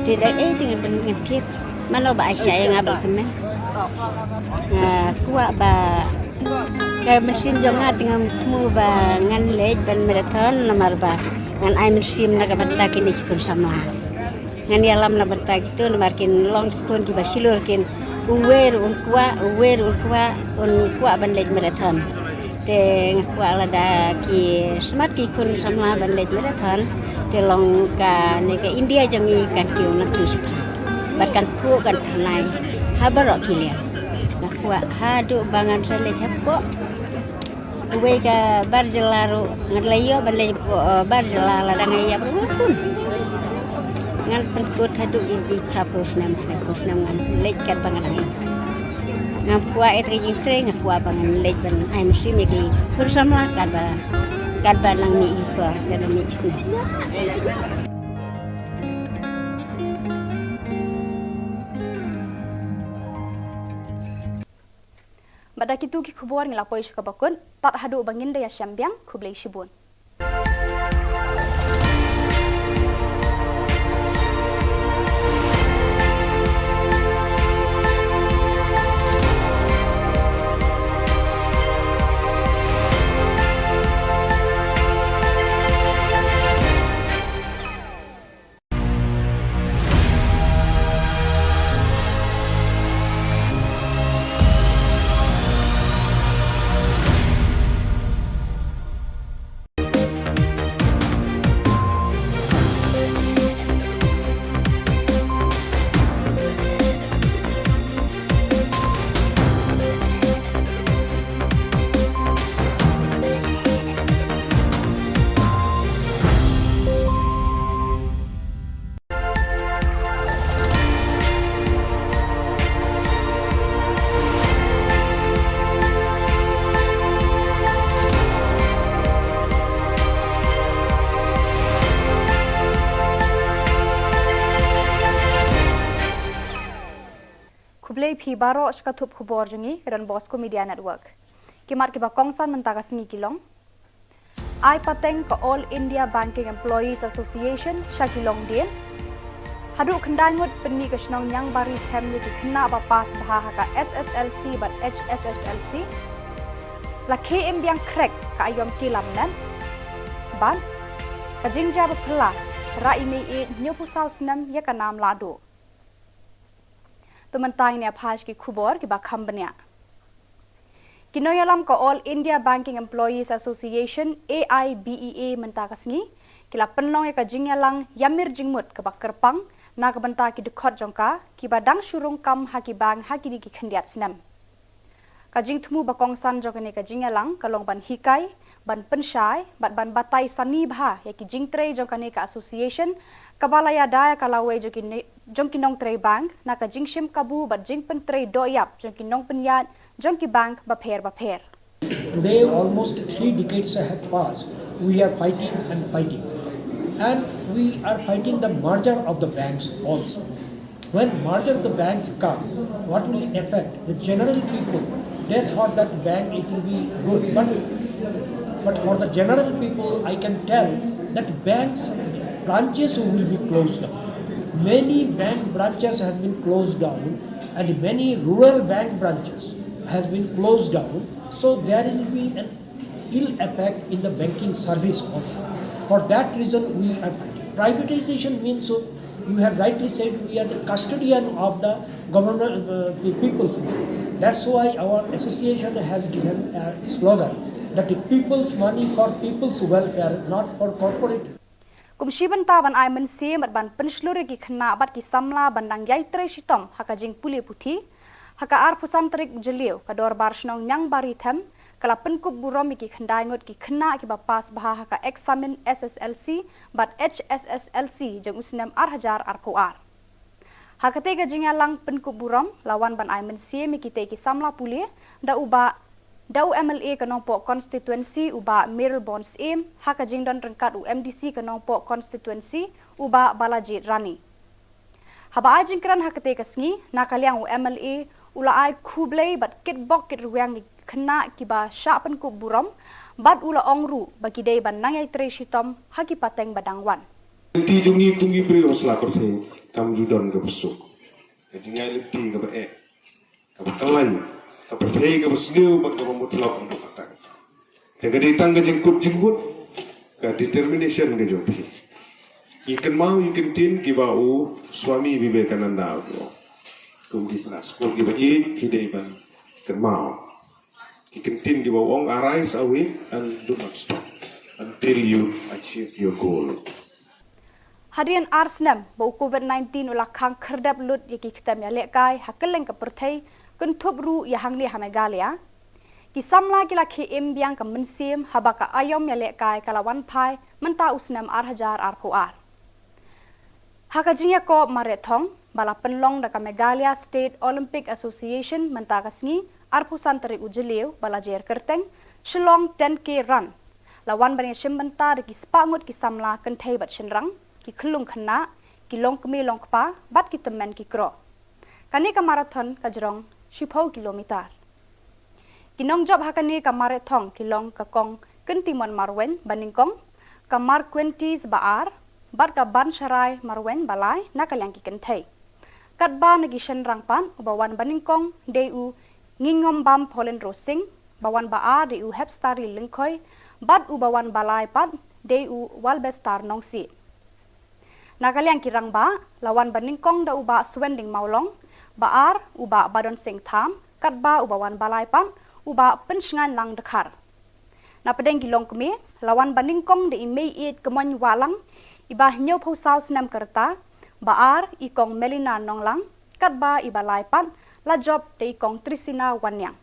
Te da ei te ngan, ngan thied mano ba ai shai ïa nga ba la tymmen. Nga kwah ba ka mynsiem jong nga te ngam thmu ba ngan leit ban marathon namar ba ngan ai mynsiem na ka bynta kine ki khun samla. Ngan ïalam na bynta kito namar kin long ki khun kiba shlur kin, uwei ruh un kwah, uwei ruh un kwah, un kwah ban leit marathon. Te nga kwah lada ki smat ki khun samla ban leit marathon, te long kane ka India jong ngi kan kiew nangkiew shaphrang. Bad kan phuh kan thymmai ha baroh ki liang. Nga kwah haduh ba ngan sa leit hapoh uwei ka bar jylla ruh, ngan leit ïoh ban leit hapoh, eh, bar jylla lada nga ïap ruh ngan khun. Ngan pynkut haduh ïa ki phra phew snem, phra phew snem ngan leit katba ngan nang ïap. Nga kwah ïa ka jingtrei, nga kwah ba ngan leit ban ai mynsiem ïa ki khun samla katba, katba nang mih i por, katba mih i snem. Bad da kito ki khubor ngi la poi sha kaba kut, tad haduh ba ngin da ïashem biang, khublei shibun. Khublei phi baroh sha ka thup khubor jong ngi ka Don Bosco Media Network. Ki mat kiba kongsan mynta ka sngi ki long: Ai pateng ka All India Banking Employees Association sha ki longdien. Haduh khyndai ngut pynmih ka shnong Niangbari Them ïa ki khynnah ba pass bha ha ka S S L C bad H S S L C. La khie im biang khrek ka aïom ki lamnep. Bad ka jingjia ba phylla, rah i mei ïeit hynñiewphew saw snem ïa ka nam lahduh. To mynta ngin ïa phai sha ki khubor kiba kham bniah. Ki nongïalam ka All India Banking Employees Association, A I B E A, mynta ka sngi ki la pynlong ïa ka jingïalang ïamir jingmut kaba kyrpang na ka bynta ki dkhot jong ka kiba dang shu rung kam ha ki bank ha kine ki khyndiat snem. Ka jingthmu ba kongsan jong kane ka jingïalang ka long ban hikai, ban pynshai bad ban batai sani bha ïa ki jingtrei jong kane ka association kaba la ïada ïa ka lawei jong ki ne-, jong ki nongtrei bank na ka jingshim kabu bad jingpyntrei dohïap jong ki nongpynïaid jong ki bank bapher bapher. Today, almost three decades have passed. We are fighting and fighting. And we are fighting the merger of the banks also. When merger of the banks come, what will it affect? The general people, they thought that bank, it will be good. But, but for the general people, I can tell that banks, branches will be closed down. Many bank branches has been closed down, and many rural bank branches has been closed down. So there will be an ill effect in the banking service also. For that reason, we are fighting. Privatization means, so you have rightly said, we are the custodian of the governor, uh, the people's money. That's why our association has given a slogan that the people's money for people's welfare, not for corporate. Kum shi bynta ban ai mynsiem bad ban pynshlur ïa ki khynnah bad ki samla ban dang ïai trei shitom ha ka jingpule puthi, ha ka arphew san tarik Jylliew ka Dorbar Shnong Niangbari Them ka la pynkup burom ïa ki khyndai ngut ki khynnah kiba pass bha ha ka eksamin S S L C bad H S S L C jong u snem ar hajar arphew ar. Ha katei ka jingïalang pynkup burom la wan ban ai mynsiem ïa kitei ki samla pule da u bah, da u M L A ka Nongpoh constituency u bah Mayralborn Syiem, ha ka jingdon ryngkat u M D C ka Nongpoh constituency u bah Balajied Rani. Haba ai jingkren ha katei ka sngi, na ka liang u M L A u la ai khublei bad kitbok kitrwiang ïa ki khynnah kiba shah pynkup burom bad u la ong ruh ba ki dei ban nang ïai trei shitom ha ki pateng ba dang wan. Lynti jong ngi kum ki briew ha sla pyrthei kam ju don kaba suk. Ka jingïalynti kaba eh. Kaba khlaiñ, kaba pyrthei, kaba sniew bad kaba mutlop haduh katta katta. Te ka dei tang ka jingkut jingmut, ka determination ka jong phi. Ïa kynmaw ïa ki ktien kiba u Swami Vivekananda u ong. Kum ki para skul kiba ïeit phi dei ban kynmaw ki ktien kiba u ong, "Arise, awake, and do not stop until you achieve your goal." Hadien ar snem ba u COVID nineteen u la khang khyrdep lut ïa ki ktem ïalehkai ha kylleng ka pyrthei, kynthup ruh ïa hangne ha Meghalaya, ki samla ki la khie im biang ka mynsiem haba ka aïom ïalehkai ka la wan phai mynta u snem ar hajar arphew ar. Ha ka jingïakob mareh thong ba la pynlong da ka Meghalaya State Olympic Association mynta ka sngi arphew san tarik u Jylliew ba la jer kyrteng Shillong ten K Run, la wan ban ïashim bynta da ki spah ngut ki samla kynthei bad shynrang, ki khyllung khynnah, ki longkmie longkpa bad ki tymmen ki kro. Kane ka marathon ka jrong shiphew kilometer. Ki nongjop ha kane ka mareh thong ki long ka Kong Kyntimon Marwein ba nyngkong, ka Marquentis Baar bad ka Bansharai Marwein ba lai na ka liang ki kynthei. Katba na ki shynrang pat, uba wan ba nyngkong dei u Ngingombam Pauline Rosing, ba wan ba ar dei u Hepstari Lyngkhoi, bad uba wan ba lai pat dei u Walbestar Nongsiej. Na ka liang ki rangbah, la wan ba nyngkong da u Bah Suending Mawlong, ba ar u Bah Badonsing Tham, katba uba wan ba lai pat u Bah Pynshngainlang Dkhar. Na pdeng ki longkmie, la wan ba nyngkong da i Meiieit Kmoin Wahlang, iba hynñiewphew saw snem ka rta, ba ar i Kong Melina Nonglang, katba iba lai pat la jop da i Kong Trisina Wanniang.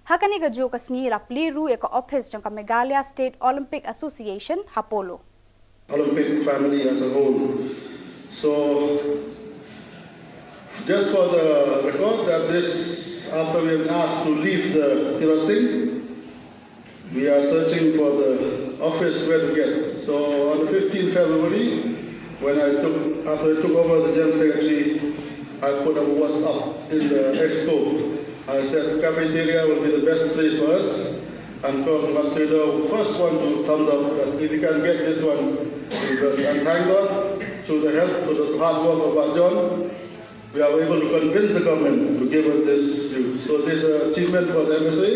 Ha kane kajuh ka sngi la plie ruh ïa ka ophis jong ka Meghalaya State Olympic Association ha Polo. Olympic family as a whole. So, just for the record, that this, after we have asked to leave the Tirot Singh, we are searching for the office where to get. So, on the fifteenth February, when I took, after I took over the General Secretary, I put a WhatsApp in the exco. I said cafeteria will be the best place for us. And Kong Matsuda, first one to thumbs up that if you can get this one, because, and thank God, through the help, through the hard work of Bah John, we are able to convince the government to give us this. So this is an achievement for the M S A,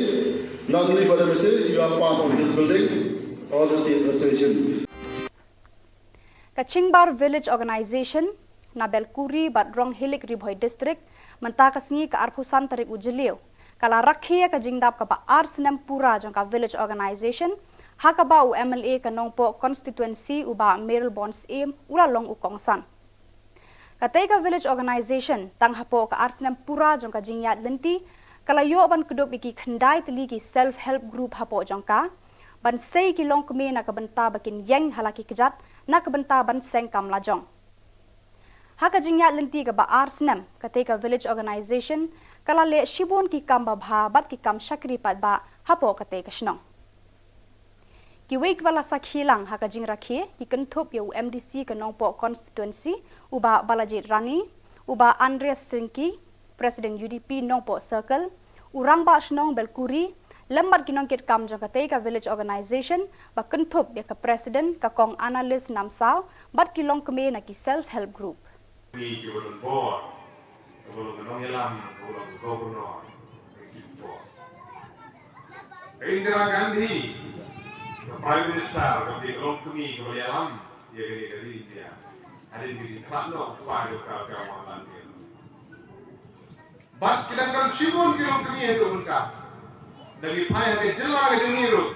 not only for the M S A, you are part of this building, all the state association. Ka Chingbar Village Organization na Belkuri bad Ronghilik, Ri Bhoi District, mynta ka sngi ka arphew san tarik u Jylliew, ka la rakhe ïa ka jingdap kaba ar snem pura jong ka Village Organization, ha kaba u M L A ka Nongpoh Constituency u Bah Mayralborn Syiem u la long u kongsan. Katei ka Village Organization, tang hapoh ka ar snem pura jong ka jingïaid lynti, ka la ïoh ban kdup ïa ki khyndai tylli ki self help group hapoh jong ka, ban sei ki longkmie na ka bynta ba kin ïeng ha la ki kjat na ka bynta ban seng kam lajong. Ha ka jingïaid lynti kaba ar snem, katei ka Village Organization ka la leh shibun ki kam babha bad ki kam shakri paidbah hapoh katei ka shnong. Kiwei kiba la sakhi lang ha ka jingrakhe ki kynthup ïa u M D C ka Nongpoh Constituency, u Bah Balajied Rani, u Bah Andreas Syngkih, President U D P Nongpoh Circle, u Rangbah Shnong Belkuri, lem bad ki nongkitkam jong katei ka Village Organization, ba kynthup ïa ka President ka Kong Annalise Namsaw, bad ki longkmie na ki self help group. Ni ki ba don bor, ka ba long ka nongïalam, ka ba long ka governor, ka ki bor. Ka Indira Gandhi, ka Prime Minister, ka ba long kmie, ka ba ïalam ïa kane ka ri India. Hadien ka jingkhlad noh u kpa jong ka, ka Mohanlal Nehru. Bad ki dang don shibun ki longkmie haduh mynta. Da ki phai ha ka jylla ka jong ngi ruh.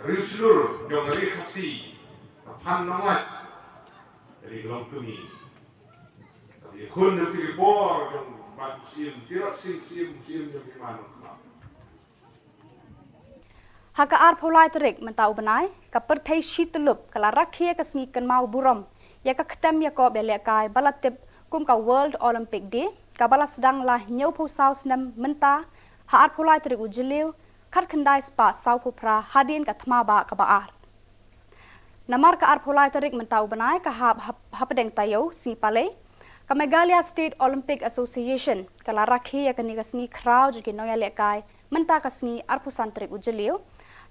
Riewshlur jong ka ri Khasi, ka Phan Nonglait, ka ri longkmie. Ka ri khun jong ki bor jong Bah Syiem, Tirot Singh Syiem, Syiem jong ki man. Ha ka arphew lai tarik mynta u bnai, ka pyrthei shi tyllup ka la rakhe ïa ka sngi kynmaw burom ïa ka ktem ïakob ïalehkai ba la tip kum ka World Olympic Day, kaba la sdang la hynñiewphew saw snem mynta, ha arphew lai tarik u Jylliew, khatkhyndai spah sawphew phra hadien ka thma bah kaba ar. Namar ka arphew lai tarik mynta u bnai ka hap hap-, hapdeng taïew sngi Palei, ka Meghalaya State Olympic Association ka la rakhe ïa kane ka sngi khraw jong ki nongïalehkai mynta ka sngi arphew san tarik u Jylliew,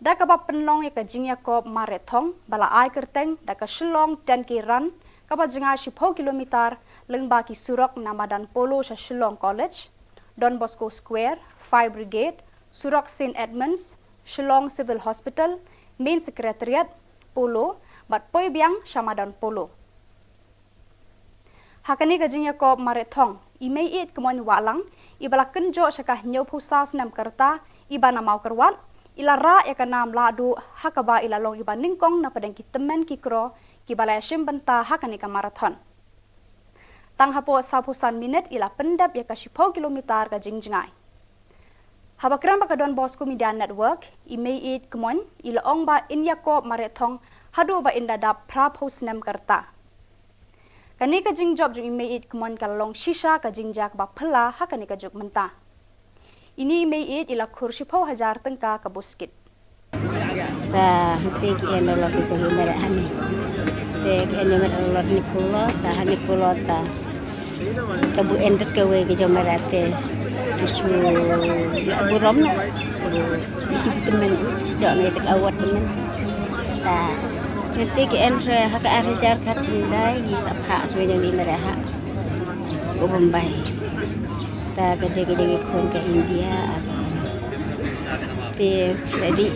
da kaba pynlong ïa ka jingïakob mareh thong ba la ai kyrteng da ka Shillong ten K Run, kaba jngai shiphew kilometer, lyngba ki surok na madan Polo sha Shillong College, Don Bosco Square, Fire Brigade, surok Saint Edmunds, Shillong Civil Hospital, Main Secretariat, Polo, bad poi biang sha madan Polo. Ha kane ka jingïakop mareh thong, i Mei Ïeit Kmoin Wahlang, iba la kynjoh sha ka hynñiewphew saw snem ka rta, iba na Mawkyrwat, i la rah ïa ka nam lahduh, ha kaba i la long iba nyngkong na pdeng ki tymmen ki kro, kiba la ïashim bynta ha kane ka marathon. Tang hapoh sawphew san minit i la pyndep ïa ka shiphew kilometer ka jingjngai. Haba kren bad ka Don Bosco Media Network, i Mei Ïeit Kmoin, i la ong ba in ïakop mareh thong, haduh ba in da dap phraphew snem ka rta. Kane ka jingjop jong i Mei Ïeit Kmoin ka la long shisha ka jingjia kaba phylla ha kane ka juk mynta. Ine i Mei Ïeit i la khur shiphew hajar tyngka ka buskit. Ta hangtei ki en lolot ki jong i mareh hangne. Te ki en mareh lolot hynñiewphew lolot, ta hynñiewphew lolot ta. Ta bu en bad kawei ki jong mareh te. Ki shu la burom na. Ki shu tymmen, shu jok ne te ka award tymmen. Ta hangtei ki en re ha ka ar hajar khatkhyndai, i sa phah re jong i mareh ha u Bombay. Ta ka dei ka jong i khun ka India. Te sa dei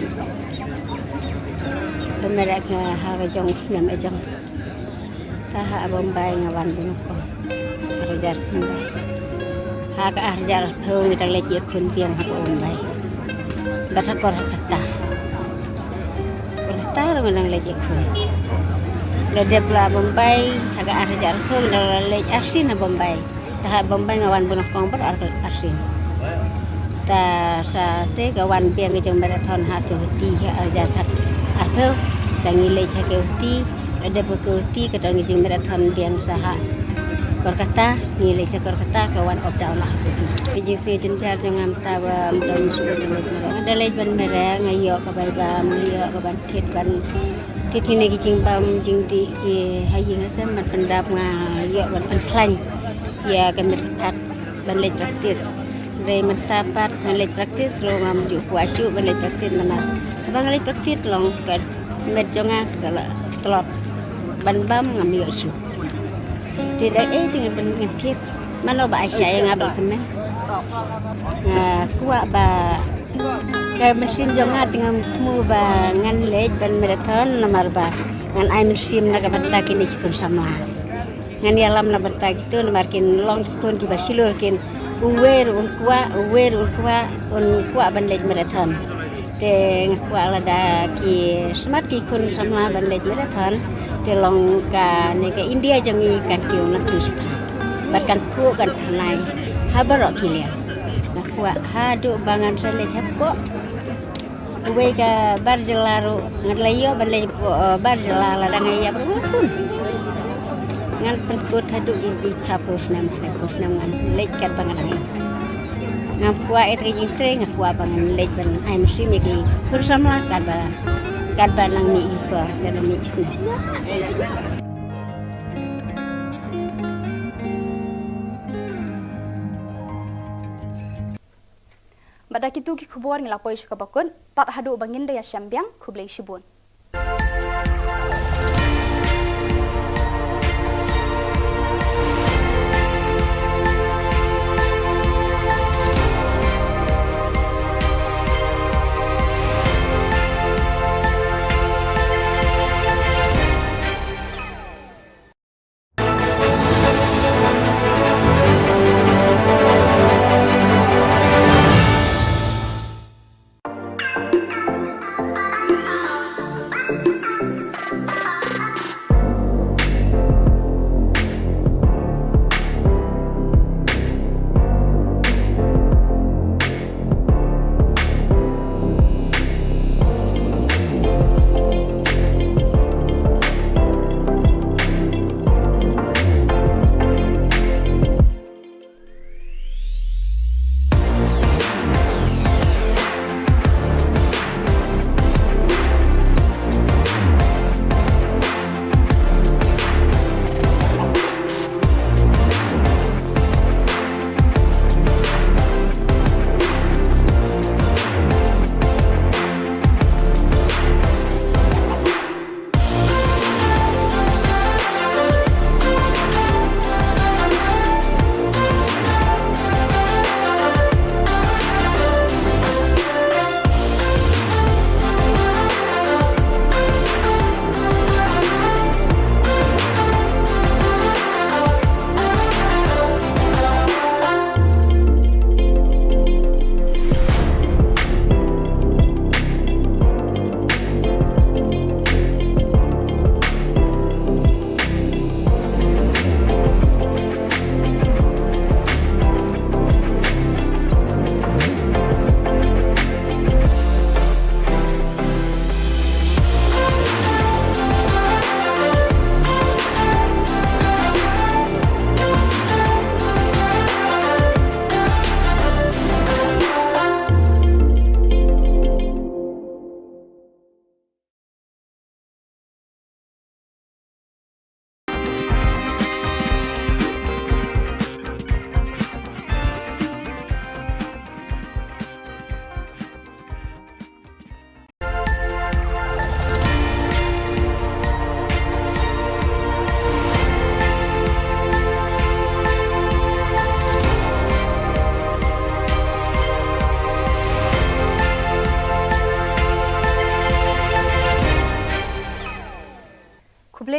ka mareh ka ha ka jong snem ka jong. Ta ha Bombay nga wan bnokong. Ar hajar khyndai. Ha ka ar hajar arphew ngi dang leit ïakhun biang ha Bombay. Bad ha Kolkata. Kolkata ruh ngi dang leit ïakhun. La dep la Bombay ha ka ar hajar arphew ngi dang la leit arsien ha Bombay. Ta ha Bombay nga wan bnokong bad ar, arsien. Ta sa te ka wan biang ka jong marathon ha Guwahati ha ar hajar khat arphew. Sa ngi leit ha Guwahati, la dep ha Guwahati ka don ka jingmarathon biang sa ha Kolkata, ngi leit sa Kolkata ka wan up down la ha Guwahati. Ka jingsngew jynjar jong nga mynta ba ym don shuh ban leit mareh. Nga da leit ban mareh, nga ïoh ka bai bam, nga ïoh ka ban thied ban thied kine ki jingbam jingdih ki ha ïing ha sem ban pyndap, nga ïoh ban pynkhlaiñ ïa ka met ka phad ban leit practice. Hynrei mynta pat ngan leit practice ruh ngam ju kwah shuh ban leit practice namar haba nga leit practice long ka met jong nga ka la tlot ban bam ngam ïoh shuh. Te da ei te ngan pyn-, ngan thied. Mano ba ai sha ïa nga ba la tymmen. Nga kwah ba ka mynsiem jong nga te ngam thmu ba ngan leit ban marathon namar ba ngan ai mynsiem na ka bynta kine ki khun samla. Ngan ïalam na bynta kito namar kin long ki khun kiba shlur kin uwei ruh un kwah, uwei ruh un kwah, un kwah ban leit marathon. Te nga kwah lada ki smat ki khun samla ban leit marathon, te long kane ka India jong ngi kan kiew nangkiew shaphrang. Bad kan phuh kan tyrnai ha baroh ki liang. Nga kwah haduh ba ngan sa leit hapoh uwei ka bar jylla ruh, nga la ïoh ban leit hapoh, eh, bar jylla lada nga ïap ruh ngan pynkut haduh ïa ki phraphew snem, phraphew snem ngan leit katba nga dang ïap. Ngam kwah ïa ka jingtrei, nga kwah ba ngan leit ban ai mynsiem ïa ki khun samla katba, katba nang mih i por, katba nang mih i snem. Bad da kito ki khubor ngi la poi sha kaba kut, tad haduh ba ngin da ïashem biang, khublei shibun.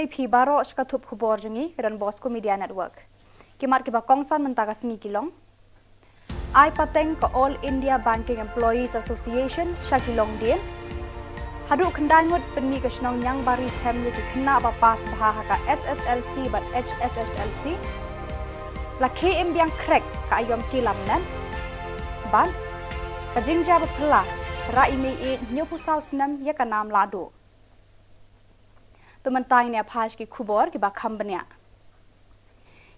Phi baroh sha ka thup khubor jong ngi ka Don Bosco Media Network. Ki mat kiba kongsan mynta ka sngi ki long: Ai pateng ka All India Banking Employees Association sha ki longdien. Haduh khyndai ngut pynmih ka shnong Niangbari Them ïa ki khynnah ba pass bha ha ka S S L C bad H S S L C. La khie im biang khrek ka aiom ki lamnat. Bad ka jingjia ba phylla, rah i mei ïeit hynñiewphew saw snem ïa ka nam lahduh. To mynta ngin ïa phai sha ki khubor kiba kham bniah.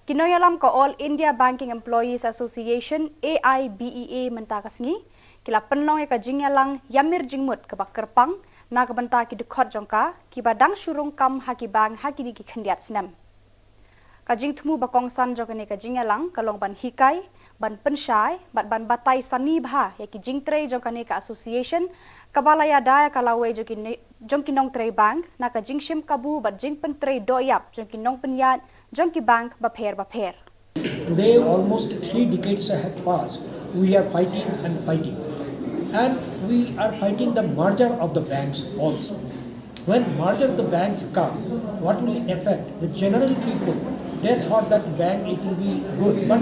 Ki nongïalam ka All India Banking Employees Association, A I B E A, mynta ka sngi ki la pynlong ïa ka jingïalang ïamir jingmut kaba kyrpang na ka bynta ki dkhot jong ka kiba dang shu rung kam ha ki bank ha kine ki khyndiat snem. Ka jingthmu ba kongsan jong kane ka jingïalang ka long ban hikai, ban pynshai bad ban batai sani bha ïa ki jingtrei jong kane ka association, kaba la ïada ïa ka lawei jong ki ne-, jong ki nongtrei bank na ka jingshim kabu bad jingpyntrei dohïap jong ki nongpynïaid jong ki bank bapher bapher. Today, almost three decades have passed. We are fighting and fighting. And we are fighting the merger of the banks also. When merger of the banks come, what will affect the general people? They thought that bank, it will be good, but,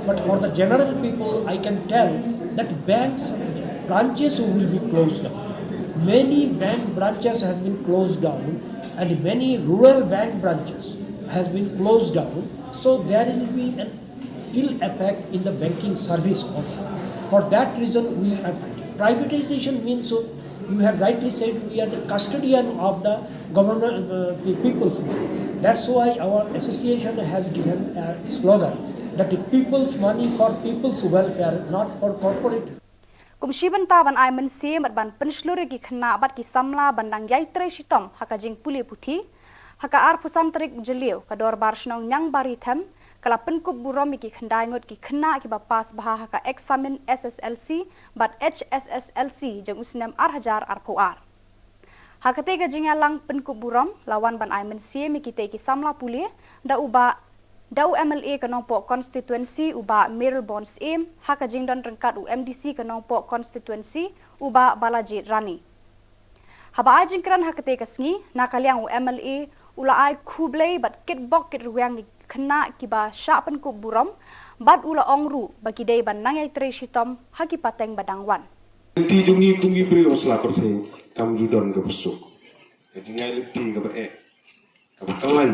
but for the general people, I can tell that banks branches will be closed down. Many bank branches has been closed down, and many rural bank branches has been closed down. So there will be an ill effect in the banking service also. For that reason, we are fighting. Privatization means, so you have rightly said, we are the custodian of the government, uh, the people's money. That's why our association has given a slogan that the people's money for people's welfare, not for corporate. Kum shi bynta ban ai mynsiem bad ban pynshlur ïa ki khynnah bad ki samla ban dang ïai trei shitom ha ka jingpule puthi, ha ka arphew san tarik Jylliew ka Dorbar Shnong Niangbari Them ka la pynkup burom ïa ki khyndai ngut ki khynnah kiba pass bha ha ka eksamin S S L C bad H S S L C jong u snem ar hajar arphew ar. Ha katei ka jingïalang pynkup burom la wan ban ai mynsiem ïa kitei ki samla pule da u Bah, da u M L A ka Nongpoh Constituency u Bah Mayralborn Syiem, ha ka jingdon ryngkat u M D C ka Nongpoh Constituency u Bah Balajied Rani. Haba ai jingkren ha katei ka sngi, na ka liang u M L A u la ai khublei bad kitbok kitrwiang ïa ki khynnah kiba shah pynkup burom, bad u la ong ruh ba ki dei ban nang ïai trei shitom ha ki pateng ba dang wan. Lynti jong ngi kum ki briew ha sla pyrthei kam ju don kaba suk. Ka jingïalynti kaba eh, kaba khlaiñ,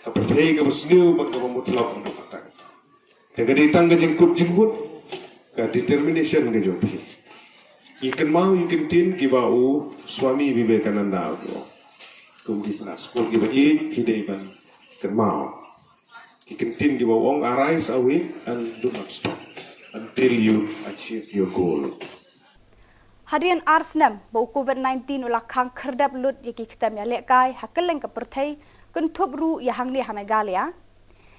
ka pyrthei kaba sniew bad kaba mutlop haduh katta katta. Te ka dei tang ka jingkut jingkut, ka determination ka jong phi. Ngi kynmaw ïa ki ktien kiba u Swami Vivekananda u ong. Kum ki khynnah skul kiba ïeit phi dei ban kynmaw ki ktien kiba u ong, "Arise, awake and do not stop until you achieve your goal." Hadien ar snem ba u Covid nineteen u la khang khyrdep lut ïa ki ktem ïalehkai ha kylleng ka pyrthei, kynthup ruh ïa hangne ha Meghalaya,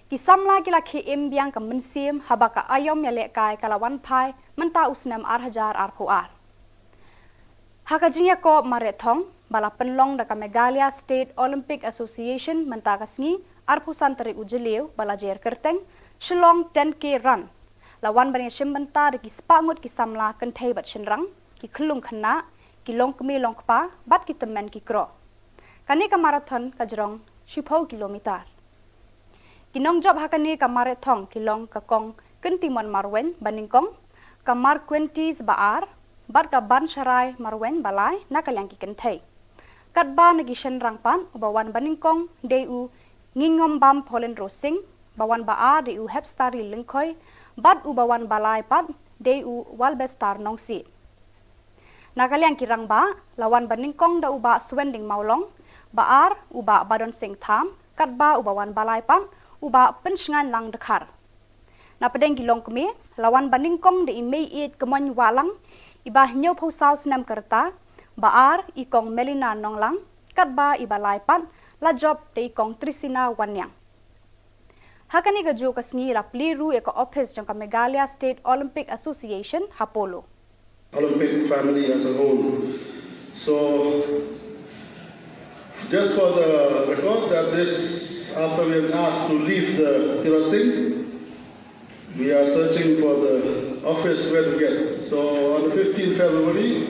ki samla ki la khie im biang ka mynsiem haba ka aiom ïalehkai ka la wan phai mynta u snem ar hajar arphew ar. Ha ka jingïakop mareh thong ba la pynlong da ka Meghalaya State Olympic Association mynta ka sngi, arphew san tarik u Jylliew ba la jer kyrteng Shillong ten K Run, la wan ban ïashim bynta da ki spah ngut ki samla kynthei bad shynrang, ki khyllung khynnah, ki longkmie longkpa bad ki tymmen ki kro. Kane ka marathon ka jrong shiphew kilometer. Ki nongjop ha kane ka mareh thong ki long ka Kong Kyntimon Marwein ba nyngkong, ka Marquentis ba ar, bad ka Bansharai Marwein ba lai na ka liang ki kynthei. Katba na ki shynrang pat, uba wan ba nyngkong dei u Ngingombam Pauline Rosing, ba wan ba ar dei u Hepstari Lyngkhoi, bad uba wan ba lai pat dei u Walbestar Nongsiej. Na ka liang ki rangbah, la wan ba nyngkong da u Bah Suending Mawlong, ba ar u Bah Badonsing Tham, katba uba wan ba lai pat u Bah Pynshngainlang Dkhar. Na pdeng ki longkmie, la wan ba nyngkong da i Meiieit Kmoin Wahlang, iba hynñiewphew saw snem ka rta, ba ar i Kong Melina Nonglang, katba iba lai pat la jop da i Kong Trisina Wanniang. Ha kane kajuh ka sngi la plie ruh ïa ka ophis jong ka Meghalaya State Olympic Association ha Polo. Olympic family as a whole. So, just for the record, that this, after we have asked to leave the Tirot Singh, we are searching for the office where to get. So, on the fifteenth February,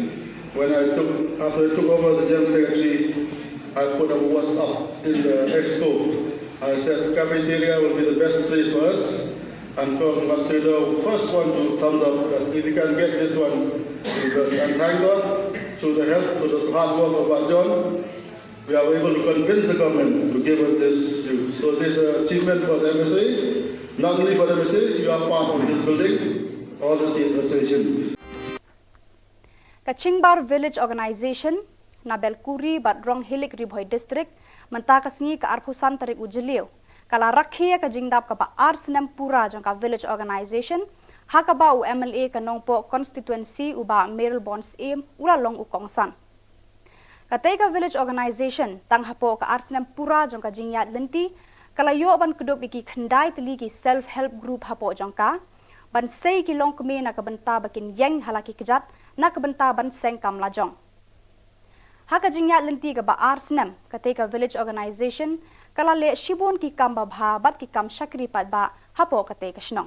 when I took, after I took over the General Secretary, I put a WhatsApp in the exco. I said cafeteria will be the best place for us. And from Matsudo, first one to thumbs up that if you can get this one, because, and thank God, through the help, through the hard work of Bah John, we are able to convince the government to give us this use. So this is an achievement for the M S A, not only for the M S A, you are part of this building, all the state association. Ka Chingbar Village Organisation na Belkuri bad Ronghilik, Ri Bhoi District, mynta ka sngi ka arphew san tarik u Jylliew, ka la rakhe ïa ka jingdap kaba ar snem pura jong ka Village Organisation, ha kaba u M L A ka Nongpoh Constituency u Bah Mayralborn Syiem u la long u kongsan. Katei ka Village Organisation tang hapoh ka ar snem pura jong ka jingïaid lynti ka la ïoh ban kdup ïa ki khyndai tylli ki self help group hapoh jong ka, ban sei ki longkmie na ka bynta ba kin ïeng ha la ki kjat na ka bynta ban seng kam lajong. Ha ka jingïaid lynti kaba ar snem, katei ka Village Organisation ka la leh shibun ki kam babha bad ki kam shakri paidbah hapoh katei ka shnong.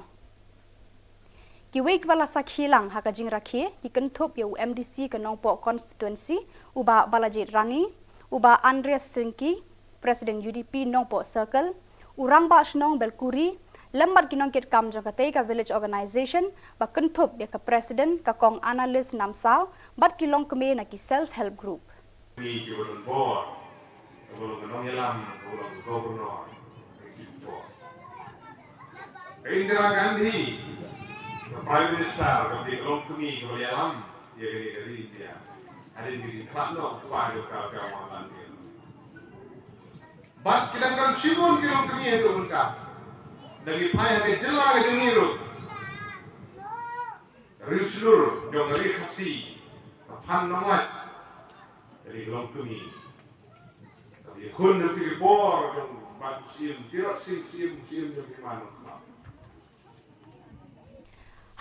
Kiwei kiba la sakhi lang ha ka jingrakhe ki kynthup ïa u M D C ka Nongpoh Constituency, u Bah Balajied Rani, u Bah Andreas Syngki, President U D P Nongpoh Circle, u Rangbah Shnong Belkuri, lem bad ki nongkitkam jong katei ka Village Organisation, ba kynthup ïa ka President ka Kong Annalise Namsaw bad ki longkmie na ki self help group. Ni ki ba don bor, ka ba long ka nongïalam, ka ba long ka governor, ka ki bor. Ka Indira Gandhi, ka Prime Minister, ka ba dei ka longkmie, ka ba ïalam ïa kane ka ri India. Hadien ka jingkhlad noh u kpa jong ka, ka Mohanlal Nehru. Bad ki dang don shibun ki longkmie haduh mynta. Da ngi phai ha ka jylla ka jong ngi ruh, riewshlur jong ka ri Khasi, ka Phan Nonglait, ka dei ka longkmie. Ka ba ïakhun na bynta ki bor jong u Bah Syiem, Tirot Sing Syiem, Syiem jong ki man.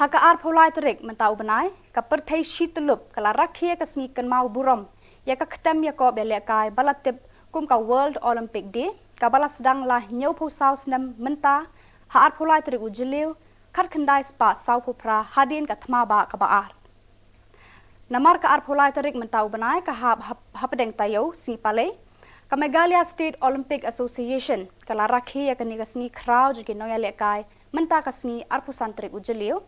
Ha ka arphew lai tarik mynta u bnai, ka pyrthei shi tyllup ka la rakhe ïa ka sngi kynmaw burom ïa ka ktem ïakob ïalehkai ba la tip kum ka World Olympic Day, kaba la sdang la hynñiewphew saw snem mynta ha arphew lai tarik u Jylliew, khatkhyndai spah sawphew phra hadien ka thma bah kaba ar. Namar ka arphew lai tarik mynta u bnai ka hap hap-, hapdeng taïew sngi Palei, ka Meghalaya State Olympic Association ka la rakhe ïa kane ka sngi khraw jong ki nongïalehkai mynta ka sngi arphew san tarik u Jylliew,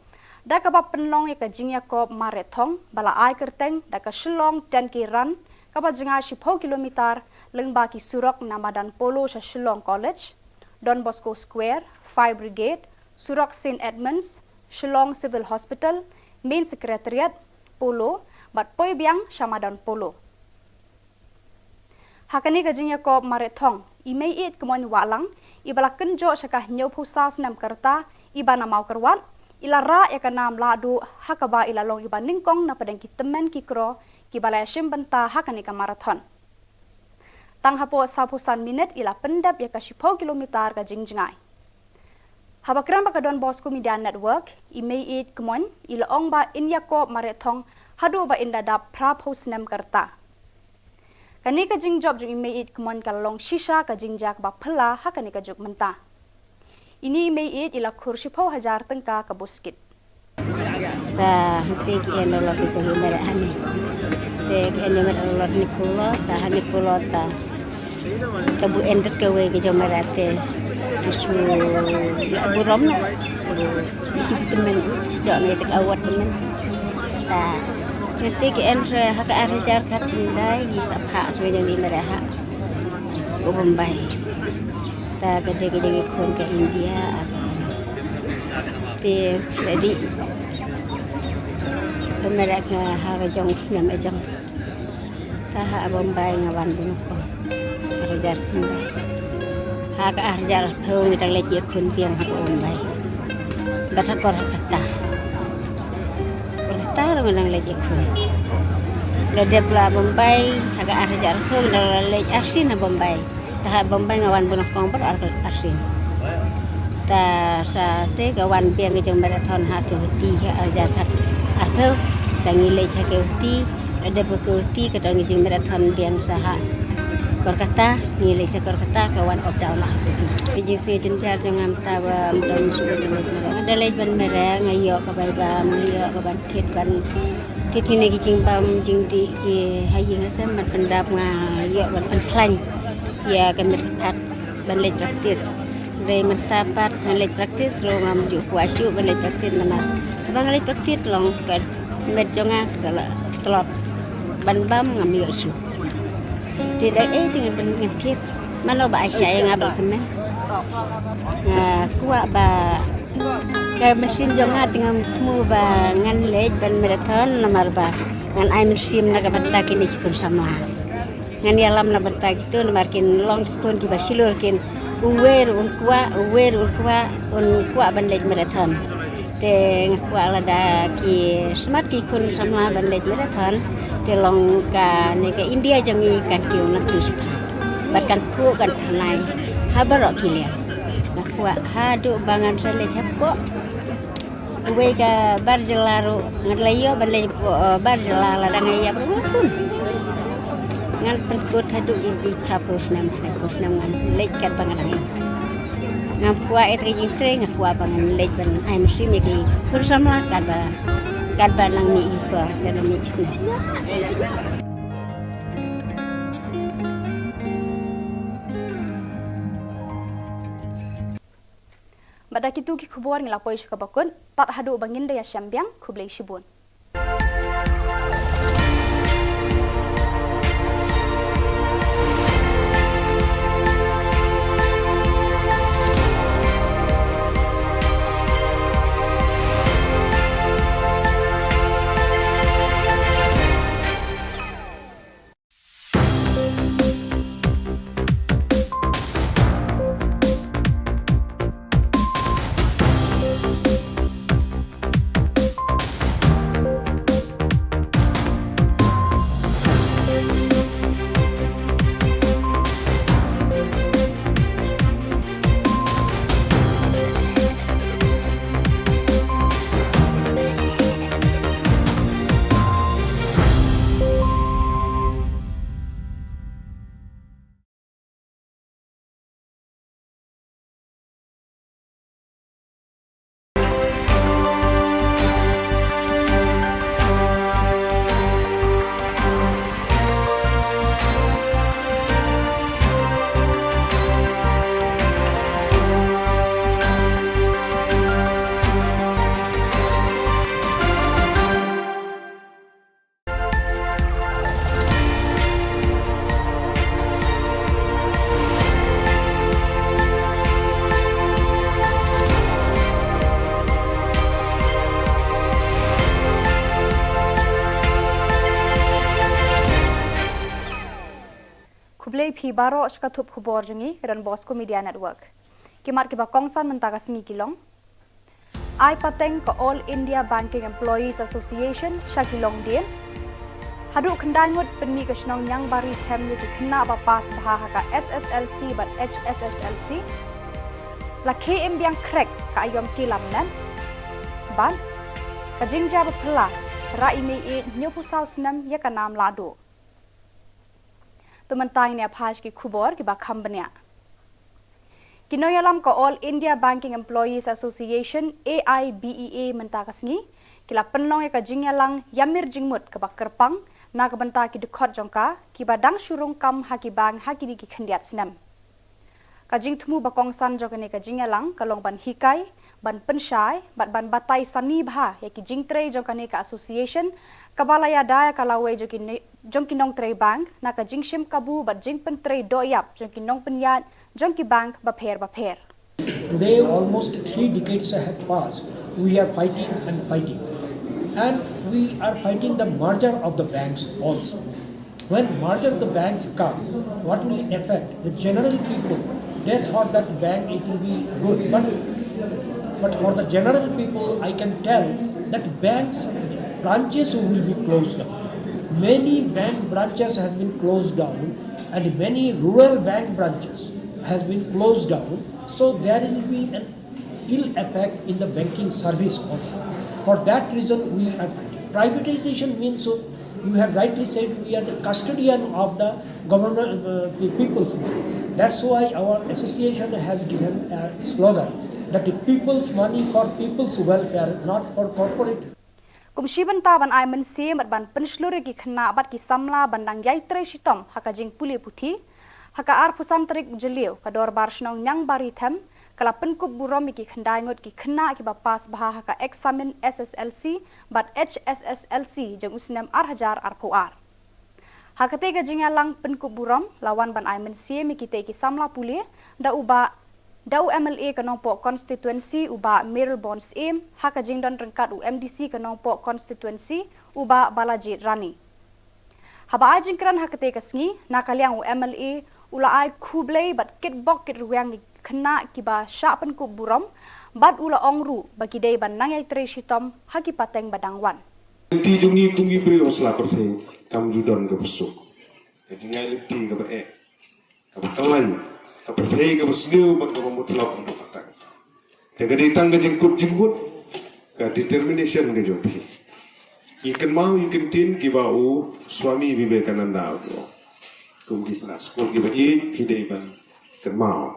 da kaba pynlong ïa ka jingïakob marathon ba la ai kyrteng da ka Shillong ten K Run, kaba jngai shiphew kilometer lyngba ki surok na madan Polo sha Shillong College, Don Bosco Square, Fire Brigade, surok Saint Edmunds, Shillong Civil Hospital, Main Secretariat, Polo, bad poi biang sha madan Polo. Ha kane ka jingïakob marathon, i Meiieid Kmoin Wahlang, iba la kynjoh sha ka hynñiewphew saw snem ka rta, iba na Mawkyrwat, i la rah ïa ka nam lahduh, ha kaba i la long iba nyngkong na pdeng ki tymmen ki kro kiba la ïashim bynta ha kane ka marathon. Tang hapoh sawphew san minit i la pyndep ïa ka shiphew kilometer ka jingjngai. Haba kren bad ka Don Bosco Media Network, i Meiieid Kmoin i la ong ba in ïakob marathon haduh ba in da dap phraphew snem ka rta. Kane ka jingjop jong i Meiieid Kmoin ka la long shisha ka jingjia kaba phylla ha kane ka juk mynta. Ine i Meiieid i la khur shiphew hajar tyngka ka buskit. Ta hangtei ki en dolor ki jong i Meiieid hangne. Te ki en i Meiieid dolor ni phew lo, ta hangne phew lo ta. Ta bu en bad kawei ki jong Meiieid te ki shu burom noh. Ki shu tymmen, shu jok ne te ka award tymmen. Ta hangtei ki en re ha ka ar hajar khatkhyndai, ki sa phah re jong i Meiieid ha u Bombay. Ta ka dei ka jong i khun ka India. Te sa dei pynmere ka ha ka jong u snem ka jong. Ta ha Bombay nga wan bun ko. Ar hajar khyndai. Ha ka ar hajar arphew ngi dang leit ïakhun biang ha Bombay. Bad ha Kolkata. Kolkata ruh ngi dang leit ïakhun. La dep la Bombay ha ka ar hajar arphew ngi dang la leit arsien ha Bombay. Ta ha Bombay nga wan bun kong bad ar, arsien. Ta sa te ka wan biang ka jong marathon ha Guwahati ha ar hajar arphew. Sa ngi leit ha Guwahati, la dep ha Guwahati ka don ka jingmarathon biang sa ha Kolkata, ngi leit sa Kolkata ka wan up down ha Guwahati. Ka jingsngew jynjar jong nga mynta ba ym don shuh ka jingmarathon. Nga da leit ban mareh, nga ïoh ka bai bam, nga ïoh ka ban thied ban Te kine ki jingbam jingdih ki ha ïing ha sem ban pyndap nga ïoh ban pynkhlaiñ ïa ka met ka phad ban leit practice. Hynrei mynta pat ngan leit practice ruh ngam ju kwah shuh ban leit practice namar haba nga leit practice long ka met jong nga ka la tlot ban bam ngam ïoh shuh. Te da ei te ngan pyn ngan thied mano ba ai sha ïa nga ba la tymmen. Nga kwah ba ka mynsiem jong nga te ngam thmu ba ngan leit ban marathon namar ba ngan ai mynsiem na ka bynta kine ki khun samla. Ngan ïalam na bynta kito namar kin long ki khun kiba shlur kin uwei ruh un kwah uwei ruh un kwah un kwah ban leit marathon. Te nga kwah lada ki smat ki khun samla ban leit marathon te long kane ka India jong ngi kan kiew nangkiew shaphrang bad kan kiew kan tyrnai ha baroh ki liang. Nga kwah haduh ba ngan sa leit hapoh uwei ka bar jylla ruh ngan leit ïoh ban leit hapoh bar jylla lada nga ïap ruh ngan pynkut haduh ïa ki phraphew snem phraphew snem ngan leit katba nga dang ïap. Ngam kwah ïa ka jingtrei nga kwah ba ngan leit ban ai mynsiem ïa ki khun samla katba katba nang mih ki por katba mih ki snem. Bad da kito ki khubor ngi la poi sha kaba kut tad haduh ba ngin da ïashem biang khublei shibun. Khublei phi baroh sha ka thup khubor jong ngi ka Don Bosco Media Network. Ki mat kiba kongsan mynta ka sngi ki long. Ai pateng ka All India Banking Employees Association sha ki longdien. Haduh khyndai ngut pynmih ka shnong Niangbari them ïa ki khynnah ba pass bha ha ka S S L C bad H S S L C. La khie im biang khrek ka aïom ki lamnat. Bad ka jingjia ba phylla rah i mei ïeit hynñiewphew saw snem ïa ka nam lahduh. To mynta ngin ïa phai sha ki khubor kiba kham bniah. Ki nongïalam ka All India Banking Employees Association, A I B E A, mynta ka sngi ki la pynlong ïa ka jingïalang ïamir jingmut kaba kyrpang na ka bynta ki dkhot jong ka kiba dang shu rung kam ha ki bank ha kine ki khyndiat snem. Ka jingthmu ba kongsan jong kane ka jingïalang ka long ban hikai, ban pynshai bad ban batai sani bha ïa ki jingtrei jong kane ka association kaba la ïada ïa ka lawei jong ki ne-, jong ki nongtrei bank na ka jingshim kabu bad jingpyntrei dohïap jong ki nongpynïaid jong ki bank bapher bapher. Today, almost three decades have passed. We are fighting and fighting. And we are fighting the merger of the banks also. When merger of the banks come, what will affect the general people? They thought that bank it will be good, but, but for the general people, I can tell that banks branches will be closed down. Many bank branches has been closed down, and many rural bank branches has been closed down. So there will be an ill effect in the banking service also. For that reason, we are fighting. Privatization means, so you have rightly said, we are the custodian of the government, uh, the people's money. That's why our association has given a slogan that the people's money for people's welfare, not for corporate. Kum shi bynta ban ai mynsiem bad ban pynshlur ïa ki khynnah bad ki samla ban dang ïai trei shitom ha ka jingpule puthi, ha ka arphew san tarik u Jylliew ka Dorbar Shnong Niangbaritham ka la pynkup burom ïa ki khyndai ngut ki khynnah kiba pass bha ha ka eksamin S S L C bad H S S L C jong u snem ar hajar arphew ar. Ha katei ka jingïalang pynkup burom la wan ban ai mynsiem ïa kitei ki samla pule da u bah, da u M L A ka Nongpoh constituency u bah Mayralborn Syiem, ha ka jingdon ryngkat u M D C ka Nongpoh constituency u bah Balajied Rani. Haba ai jingkren ha katei ka sngi, na ka liang u M L A u la ai khublei bad kitbok kitrwiang ïa ki khynnah kiba shah pynkup burom bad u la ong ruh ba ki dei ban nang ïai trei shitom ha ki pateng ba dang wan. Lynti jong ngi kum ki briew ha sla pyrthei kam ju don kaba suk. Ka jingai lynti kaba eh, kaba khlaiñ, ka pyrthei kaba sniew bad kaba mutlop haduh katta katta. Te ka dei tang ka jingkut jingmut, ka determination ka jong phi. Ngi kynmaw ïa ki kyntien kiba u Swami Vivekananda u ong, kum ki khynnah skul kiba ïeit phi dei ban kynmaw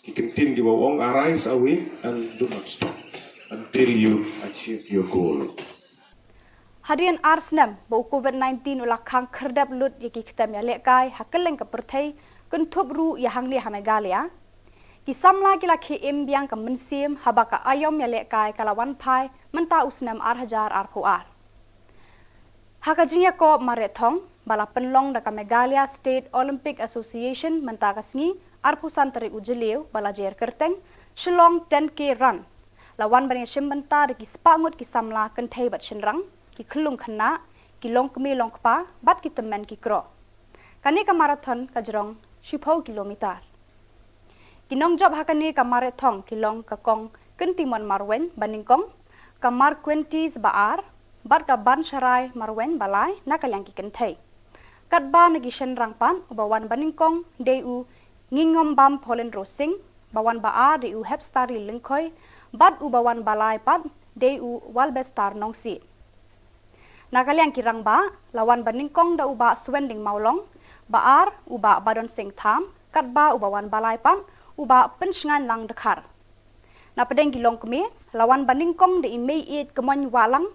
ki kyntien kiba u ong, "Arise, awake, and do not stop until you achieve your goal." Hadien ar snem ba u Covid nineteen u la khang khyrdep lut ïa ki ktem ïalehkai ha kylleng ka pyrthei, kynthup ruh ïa hangne ha Meghalaya, ki samla ki la khie im biang ka mynsiem haba ka aïom ïalehkai ka la wan phai mynta u snem ar hajar arphew ar. Ha ka jingïakob mareh thong ba la pynlong da ka Meghalaya State Olympic Association mynta ka sngi arphew san tarik u Jylliew ba la jer kyrteng Shillong ten K Run, la wan ban ïashim bynta da ki spah ngut ki samla kynthei bad shynrang, ki khyllung khynnah, ki longkmie longkpa bad ki tymmen ki kro. Kane ka marathon ka jrong shiphew kilometer. Ki nongjop ha kane ka mareh thong ki long ka Kong Kyntimon Marwein ba nyngkong, ka Marquentis ba ar bad ka Bansharai Marwein ba lai na ka liang ki kynthei. Katba na ki shynrang pat, uba wan ba nyngkong dei u Ngingombam Paulin Rosing, ba wan ba ar dei u Hepstari Lyngkhoi bad uba wan ba lai pat dei u Walbestar Nongsiej. Na ka liang ki rangbah, la wan ba nyngkong da u bah Swending Mawlong, ba ar u bah Badon Singh Tham, katba uba wan ba lai pat u bah Pynshngainlang Dkhar. Na pdeng ki longkmie, la wan ba nyngkong da i Meiieit Kmoin Wahlang,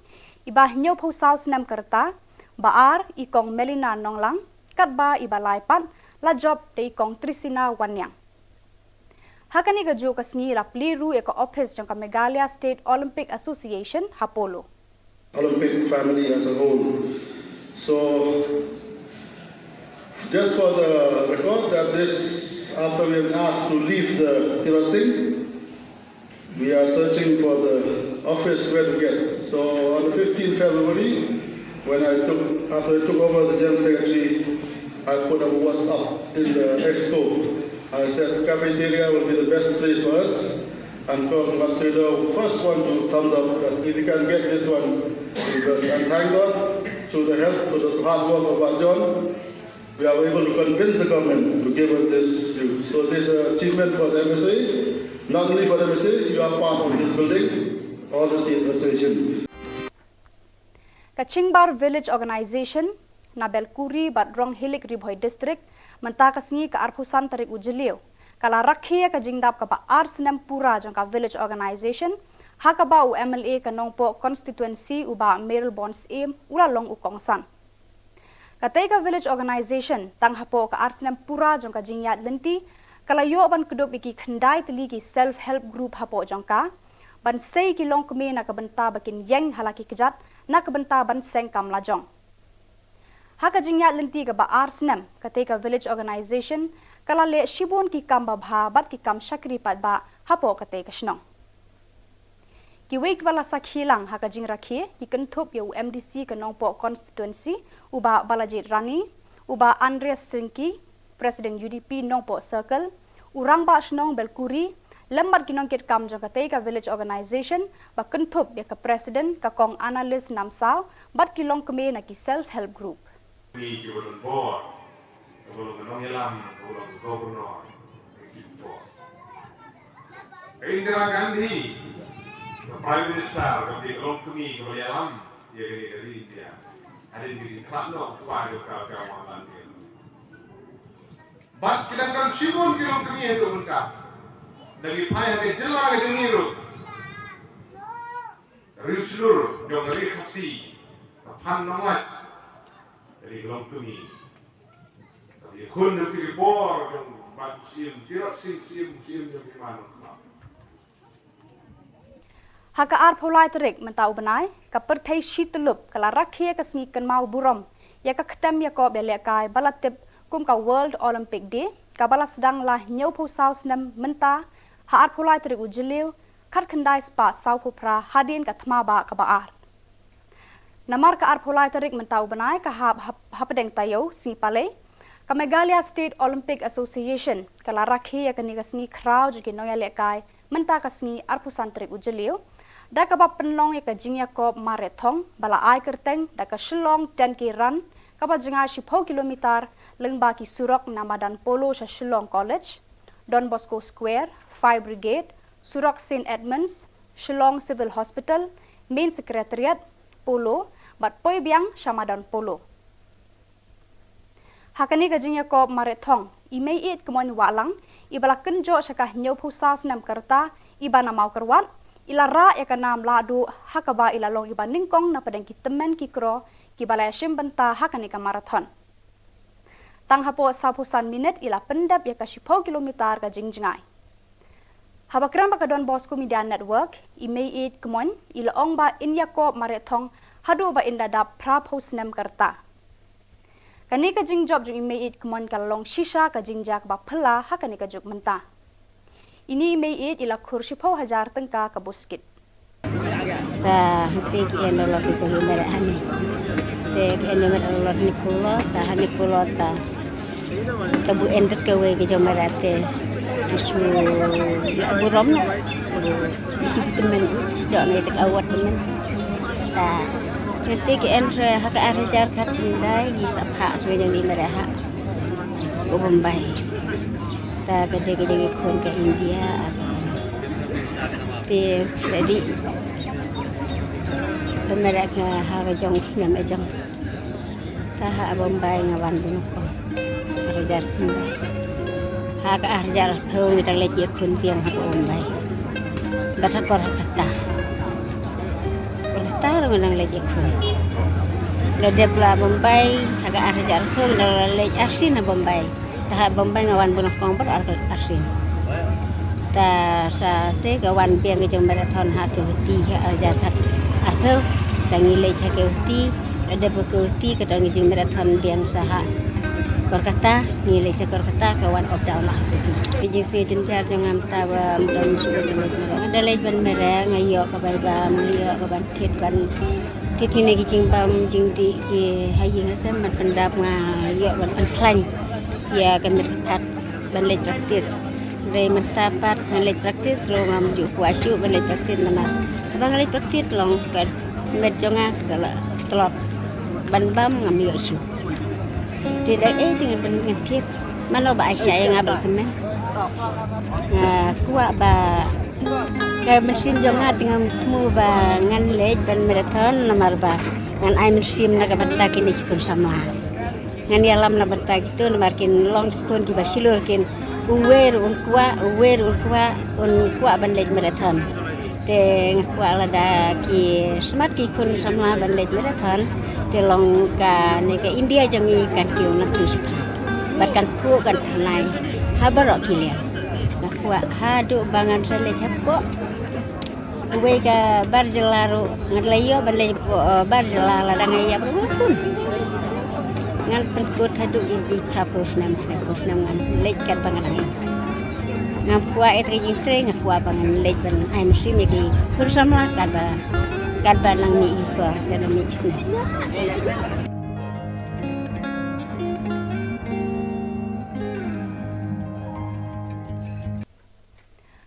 iba hynñiewphew saw snem ka rta, ba ar i Kong Melina Nonglang, katba iba lai pat la jop da i Kong Trisina Wanniang. Ha kane kajuh ka sngi la plie ruh ïa ka ophis jong ka Meghalaya State Olympic Association ha Polo. Olympic family as a whole. So, just for the record, that this, after we have asked to leave the Tirot Singh, we are searching for the office where to get. So on the fifteenth February, when I took, after I took over the General Secretary, I put a WhatsApp in the expo. I said cafeteria will be the best place for us. And Kong Matsudo, first one to thumbs up that if you can get this one, because, and thank God, through the help, through the hard work of Bah John, we are able to convince the government to give us this use. So this is an achievement for the M S A, not only for the M S A, you are part of this building, all the state association. Ka Chingbar Village Organization na Belkuri bad Ronghilik, Ri Bhoi District, mynta ka sngi ka arphew san tarik u Jylliew, ka la rakhe ïa ka jingdap kaba ar snem pura jong ka Village Organization, ha kaba u M L A ka Nongpoh constituency u bah Mayralborn Syiem u la long u kongsan. Katei ka Village Organization, tang hapoh ka ar snem pura jong ka jingïaid lynti, ka la ïoh ban kdup ïa ki khyndai tylli ki self help group hapoh jong ka, ban sei ki longkmie na ka bynta ba kin ïeng ha la ki kjat na ka bynta ban seng kam lajong. Ha ka jingïaid lynti kaba ar snem, katei ka Village Organization ka la leh shibun ki kam babha bad ki kam shakri paidbah hapoh katei ka shnong. Kiwei kiba la sakhi lang ha ka jingrakhe ki kynthup ïa u M D C ka Nongpoh constituency u bah Balajied Rani, u bah Andreas Syngki, President U D P Nongpoh Circle, u Rangbah Shnong Belkuri, lem bad ki nongkitkam jong katei ka Village Organization ba kynthup ïa ka President ka Kong Annalise Namsaw bad ki longkmie na ki self help group. Ni ki ba don bor, ka ba long ka nongïalam, ka ba long ka governor, ka ki bor. Ka Indira Gandhi, ka Prime Minister, ka ba long kmie, ka ba ïalam ïa kane ka ri India. Hadien ka jingkhlad noh u kpa jong ka, ka Mohanlal Nehru. Bad ki dang don shibun ki longkmie haduh mynta. Da ki phai ha ka jylla ka jong ngi ruh. Ka Riewshlur jong ka Ri Khasi, ka Than Nonglait, ka dei ka longkmie. Ka dei khun na kti ki por jong Bah Syiem, Tirot Sing Syiem, Syiem jong ki man. Ha ka arphew lai tarik mynta u bnai, ka pyrthei shi tyllup ka la rakhe ïa ka sngi kynmaw burom ïa ka ktem ïakob ïalehkai ba la tip kum ka World Olympic Day, kaba la sdang la hynñiewphew saw snem mynta, ha arphew lai tarik u Jylliew, khatkhyndai spah sawphew phra hadien ka thma bah kaba ar. Namar ka arphew lai tarik mynta u bnai ka hap hap-, hapdeng taïew sngi Palei, ka Meghalaya State Olympic Association ka la rakhe ïa kane ka sngi khraw jong ki nongïalehkai mynta ka sngi arphew san tarik u Jylliew, da kaba pynlong ïa ka jingïakob marathon ba la ai kyrteng da ka Shillong ten K Run, kaba jngai shiphew kilometer lyngba ki surok na madan Polo sha Shillong College, Don Bosco Square, Fire Brigade, surok Saint Edmunds, Shillong Civil Hospital, Main Secretariat, Polo, bad poi biang sha madan Polo. Ha kane ka jingïakob marathon, i Meiieid Kmoin Wahlang, iba la kynjoh sha ka hynñiewphew saw snem ka rta, iba na Mawkyrwat, i la rah ïa ka nam lahduh, ha kaba i la long iba nyngkong na pdeng ki tymmen ki kro kiba la ïashim bynta ha kane ka marathon. Tang hapoh sawphew san minit i la pyndep ïa ka shiphew kilometer ka jingjngai. Haba kren bad ka Don Bosco Media Network, i Meiieid Kmoin i la ong ba in ïakob marathon haduh ba in da dap phraphew snem ka rta. Kane ka jingjop jong i Meiieid Kmoin ka la long shisha ka jingjia kaba phylla ha kane ka juk mynta. Ine i Meiieid i la khur shiphew hajar tyngka ka buskit. Ta hangtei ki en dollar ki jong i Meiieid hani. Te ki en Meiieid dollar ni kulo, ta hani kulo ta. Ta bu en bad kawei ki jong Meiieid te. Ki shu la burom. Ki shu bitamin, ki shu jong ni ta ka awat tamin. Ta hangtei ki en re ha ka ar hajar khatkhyndai, ki sa pha re jong i Meiieid ha. Ko Bombay. Ta ka dei ka dei ka khun ka India, ar ka dei. Te ka dei. Pynmere ka ha ka jong snem ka jong. Ta ha Bombay nga wan bun ko. Ar hajar Bombay. Ha ka ar hajar phew ngi dang leit ïa khun biang ha Bombay. Bad ha Kolkata. Kolkata ruh ngi dang leit ïa khun. La dep la Bombay ha ka ar hajar phew ngi dang leit arsien ha Bombay. Ta ha Bombay nga wan bun kong bad ar, arsien. Ta sa te ka wan biang ka jong marathon ha Guwahati ha ar hajar khat arphew. Ta ngi leit ha Guwahati, la dep Guwahati ka dang jing marathon biang sa ha Kolkata, ngi leit sa Kolkata ka wan up down la. Ka jingsngew jynjar jong nga mynta ba ym don shuh ban leit mareh. Nga da leit ban mareh, nga ïoh ka bai bam, nga ïoh ka ban thied ban thied kine ki jingbam jingdih ki ha ïing ha sem ban pyndap, nga ïoh ban pynkhlaiñ ïa ka met ka phad ban leit practice. Hynrei mynta pat ngan leit practice ruh ngam ju kwah shuh ban leit practice namar haba nga leit practice long ka met jong nga ka la tlot ban bam ngam ïoh shuh. Te da ei te ngan, ngan thied. Mano ba ai shai ïa nga ba la tymmen. Nga kwah ba ka mynsiem jong nga te ngam thmu ba ngan leit ban marathon namar ba ngan ai mynsiem na ka bynta kine ki khun samla. Ngan ïalam na bynta kito namar kin long ki khun kiba shlur kin, uwei ruh un kwah, uwei ruh un kwah, un kwah ban leit marathon. Te nga kwah lada ki smat ki khun samla ban leit marathon, te long kane ka India jong ngi kan kiew nangkiew shaphrang. Bad kan phuh kan phyrnai ha baroh ki liang. Nga kwah haduh ba ngan sa leit hapoh uwei ka bar jylla ruh, ngan la ïoh ban leit hapoh, eh, bar jylla lada nga ïap ruh ngan pun. Ngan pynkut haduh ïa ki phraphew snem, phraphew snem ngan leit katba nga dang ïap. Ngam kwah ïa ka jingtrei, nga kwah ba ngan leit ban ai mynsiem ïa ki khun samla katba, katba nang mih ki por, katba mih ki snem.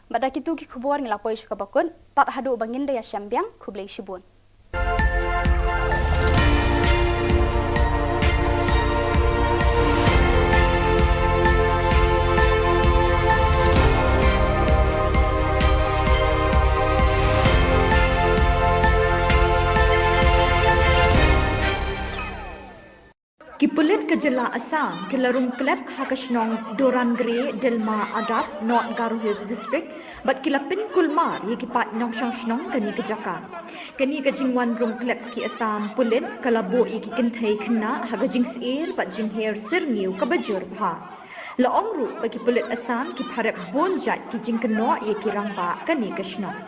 Bad da kito ki khubor ngi la poi sha kaba kut, tad haduh ba ngin da ïashem biang, khublei shibun. Ki pulit ka jylla Assam ki la rung klep ha ka shnong Dorangre, Dilma Adap, North Garo Hills District, bad ki la pynkulmar ïa ki paid nongshong shnong kane ka jaka. Kane ka jingwan rung klep ki Assam pulit ka la buh ïa ki kynthei khynnah ha ka jingsyier bad jingher syrngiew kaba jur bha. La ong ruh ba ki pulit Assam ki pharep bun jait ki jingkynnoh ïa ki rangbah kane ka shnong.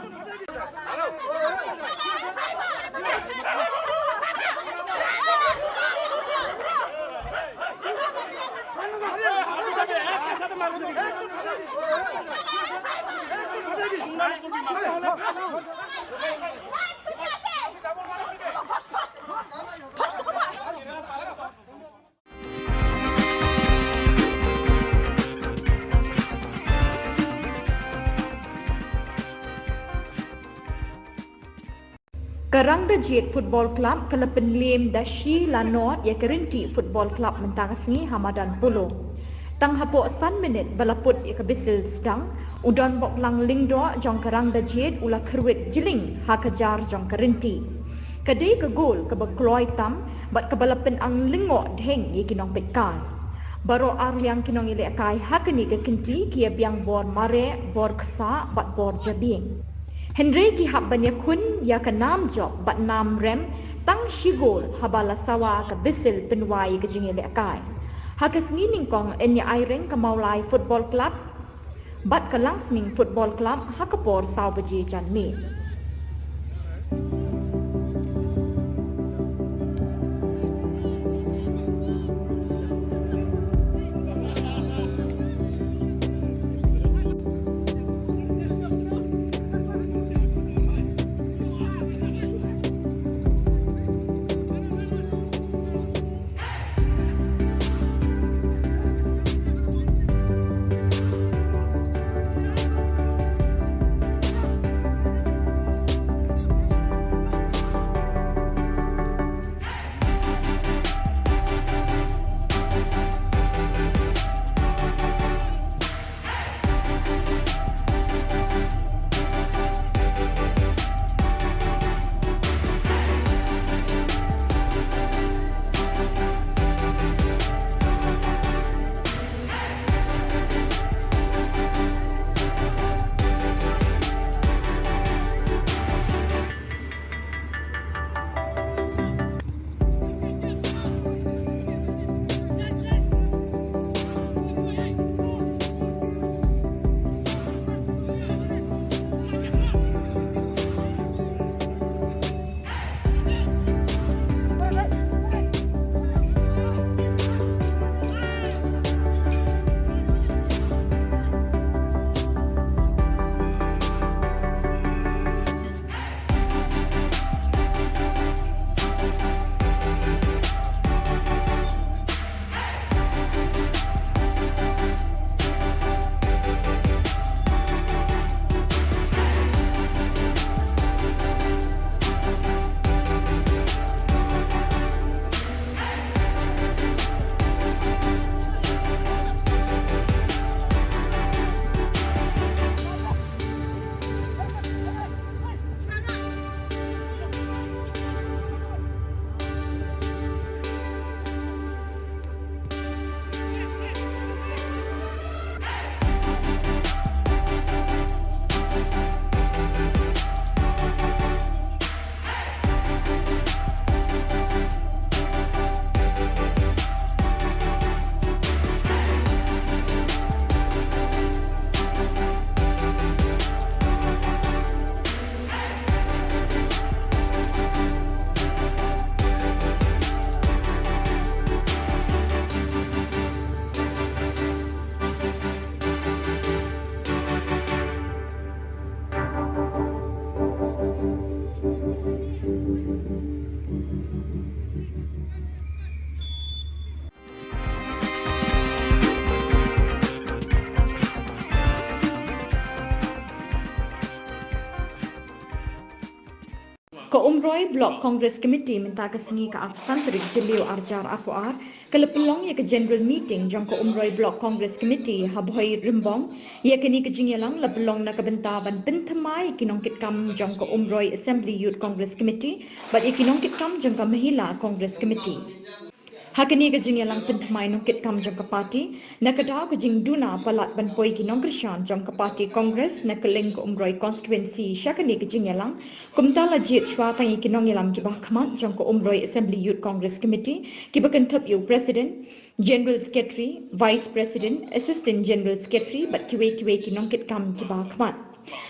Ka Rangdajied Football Club ka la pynliem da shi la nod ïa ka Rynti Football Club mynta ka sngi ha madan Polo. Tang hapoh san minit ba la put ïa ka bisil sdang, u donbok lang lyngdoh jong ka Rangdajied u la kyrwit jylliew ha ka jar jong ka Rynti. Ka dei ka gol kaba kloi tam bad kaba la pynang lyngngoh dheng ïa ki nongpeit kai. Baroh arliang ki nongïalehkai ha kane ka kynti ki ïa biang bor mareh, bor ksah bad bor jabieng. Hynrei ki hap ban ïakhun ïa ka nam jop bad nam rem tang shi gol haba la sawa ka bisil pynwai ka jingïalehkai. Ha ka sngi nyngkong yn ïa aireng ka Mawlai Football Club bad ka Langsning Football Club ha ka por saw baje janmiet. Ka Umroi Block Congress Committee mynta ka sngi ka arphew san tarik Jylliew arhajar arphew ar ka la pynlong ïa ka general meeting jong ka Umroi Block Congress Committee ha Bhoi Rymbong. Ïa kane ka jingïalang la pynlong na ka bynta ban pynthymmai ïa ki nongkitkam jong ka Umroi Assembly Youth Congress Committee bad ïa ki nongkitkam jong ka Mahila Congress Committee. Ha kane ka jingïalang pynthymmai nongkitkam jong ka party, na ka daw ka jingduna palat ban poi ki nongkyrshan jong ka party Congress na kylleng ka Umroi constituency sha kane ka jingïalang, kumta la jied shwa tang ïa ki nongïalam kiba ha khmat jong ka Umroi Assembly Youth Congress Committee, kiba kynthup ïa u President, General Secretary, Vice President, Assistant General Secretary bad kiwei kiwei ki nongkitkam kiba ha khmat.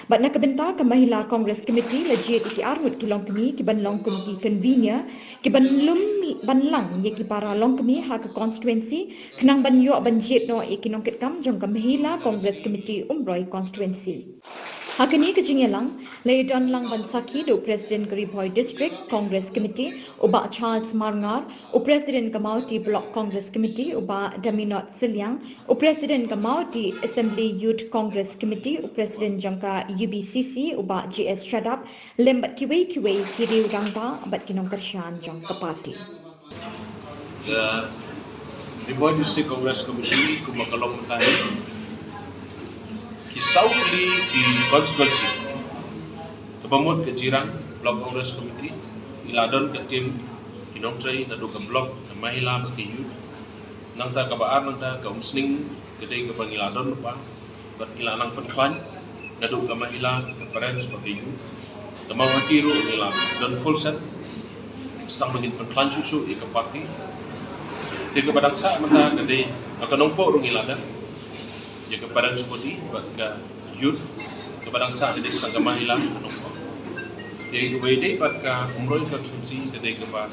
Bad na ka bynta ka Mahila Congress Committee la jied ïa ki arngut ki longkmie kiban long kum ki convener, kiban lum ban lang ïa ki para longkmie ha ka constituency, khnang ban ïoh ban jied noh ïa ki nongkitkam jong ka Mahila Congress Committee Umroi constituency. Ha kane ka jingïalang, la ïadon lang ban sakhi da u President ka Ri Bhoi District Congress Committee, u Bah Charles Marngar, u President ka Mawti Block Congress Committee, u Bah Daminot Sylliang, u President ka Mawti Assembly Youth Congress Committee, u President jong ka U B C C, u Bah G S Shadap, lem bad kiwei kiwei ki riew rangbah bad ki nongkyrshan jong ka party. Ka Ri Bhoi District Congress Committee kumba ka long mynta hi, ki saw tylli ki constituency, kaba mut ka Jirang Block Congress Committee, i la don ka team ki nongtrei naduh ka block, ka Mahila bad ka Youth. Nangta kaba ar, nangta ka Umsning, ka dei kaba ngi la don lypa bad ngi la nang pynkhlaiñ naduh ka Mahila, ka Parents bad ka Youth. Ka Mawhati ruh ngi la don full set, sdang ba ngin pynkhlaiñ shuh shuh ïa ka party. Te kaba dang sah mynta ka dei, ka Nongpoh ruh ngi la don ïa ka Parents body bad ka Youth. Kaba dang sah ka dei sdang ka Mahila, ka Nongpoh. Te kaba ïadei bad ka Umroi constituency ka dei kaba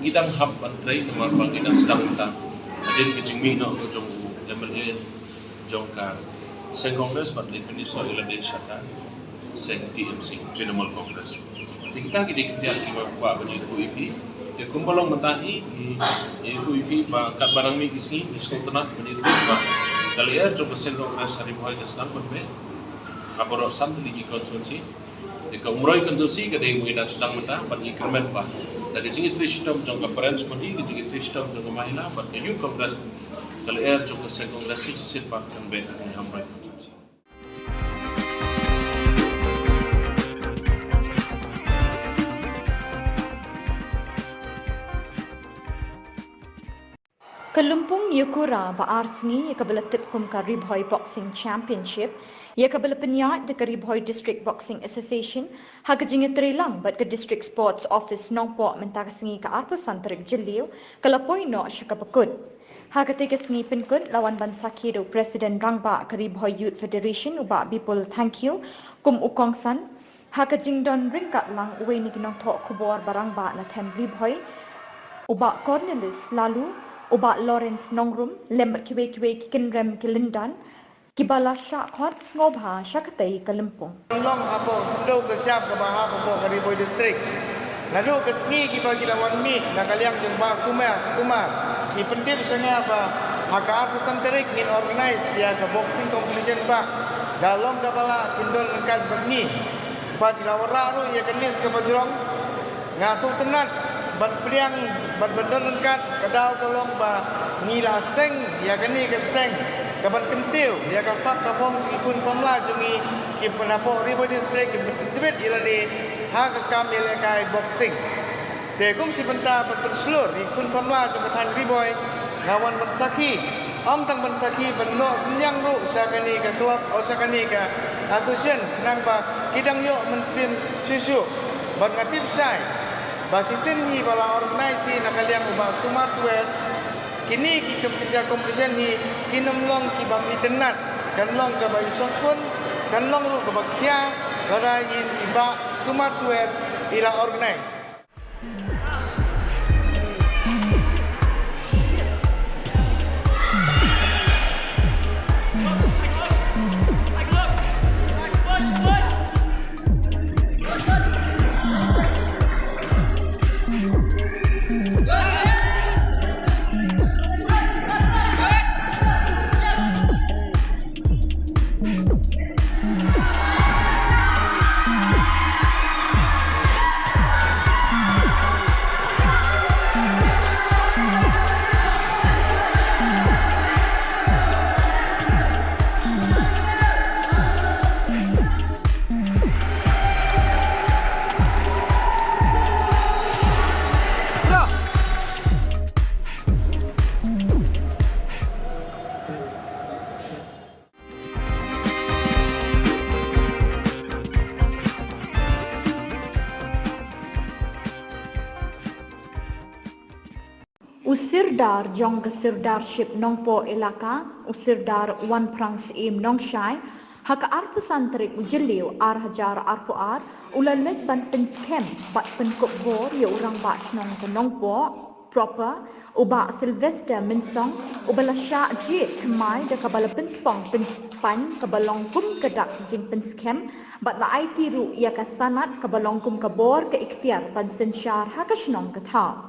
ngi dang hap ban trei namar ba ngi dang sdang mynta hadien ka jingmih noh jong u M L A jong ka seng Congress bad leit pynïasoh ïa lade sha ka seng T M C, Trinamool Congress. Te kita ki dei ki ktien kiba kwah ban ïathuh ïa phi. Te kumba long mynta hi, ngi ïathuh ïa phi ba katba nang mih ki sngi ngi sngewtynnat ban ïathuh ba ka lyer jong ka seng Congress ha Ri Bhoi ka sdang ban beh ha baroh san tylli ki constituency. Te ka Umroi constituency ka dei kaba ngi dang sdang mynta bad ngi kyrmen ba da ka jingïatrei shitom jong ka Parents body, ka jingïatrei shitom jong ka Mahila bad ka Youth Congress, ka lyer jong ka seng Congress shisien pat kan beh ha Umroi constituency. Ka lympung ïakura ba ar sngi ïa kaba la tip kum ka Ri Bhoi Boxing Championship, ïa kaba la pynïaid da ka Ri Bhoi District Boxing Association ha ka jingïatreilang bad ka District Sports Office Nongpoh mynta ka sngi ka arphew san tarik Jylliew, ka la poi noh sha kaba kut. Ha katei ka sngi pynkut la wan ban sakhi da u President Rangbah ka Ri Bhoi Youth Federation, u Bah Bipul Thangkhiew, kum u kongsan. Ha ka jingdon ryngkat lang uwei na ki nongthoh khubor ba rangbah na them Ri Bhoi, u Bah Cornelius Laloo, u Bah Lawrence Nongrum, lem bad kiwei kiwei ki kynrem ki lyndan kiba la shah khot sngewbha sha katei ka lympung. Long hapoh khyndew ka shap kaba hap hapoh ka Ri Bhoi District. Naduh ka sngi kiba ki la wan mih na ka liang jong Bah Sumar, Sumar, ki pyntip sha nga ba ha ka arphew san tarik ngin organize ïa ka boxing competition, Bah. Da long kaba lah phin don ryngkat bad ngi. Bad ngi la wanrah ruh ïa ka list kaba jrong. Nga sngewtynnat ban pdiang bad ban don ryngkat, ka daw ka long ba ngi la seng ïa kane ka seng kaban kyntiew ïa ka sap ka phong jong ki khun samla jong ngi kiba napoh Ri Bhoi District kiba tbit ïa lade ha ka kam ïalehkai boxing. Te kum shi bynta ban pynshlur ïa ki khun samla jong ka thaiñ Ri Bhoi, nga wan ban sakhi, ym tang ban sakhi, ban noh synñiang ruh sha kane ka club, oh, sha kane ka association, khnang ba ki dang ïoh mynsiem shuh shuh. Bad nga tip shai ba shisien hi ba la organize hi na ka liang u Bah Sumar Swer. Kine ki kum ki jaka competition hi kin ym long ki bym itynnat, kan long kaba ishongkun, kan long ruh kaba khia lada i Bah Sumar Swer i la organize. Sirdar jong ka Sirdarship Nongpoh Elaka, u Sirdar Wanphrang Syiem Nongshai, ha ka arphew san tarik u Jylliew ar hajar arphew ar, u la leit ban pynskhem bad pynkup bor ïa u Rangbah Shnong ka Nongpoh Proper, u Bah Sylvester Mynsong, uba la shah jied thymmai da kaba la pynspong pynspain kaba long kum ka dak jingpynskhem, bad la aiti ruh ïa ka sanad kaba long kum ka bor ka iktiar ban synshar ha ka shnong ka thaw.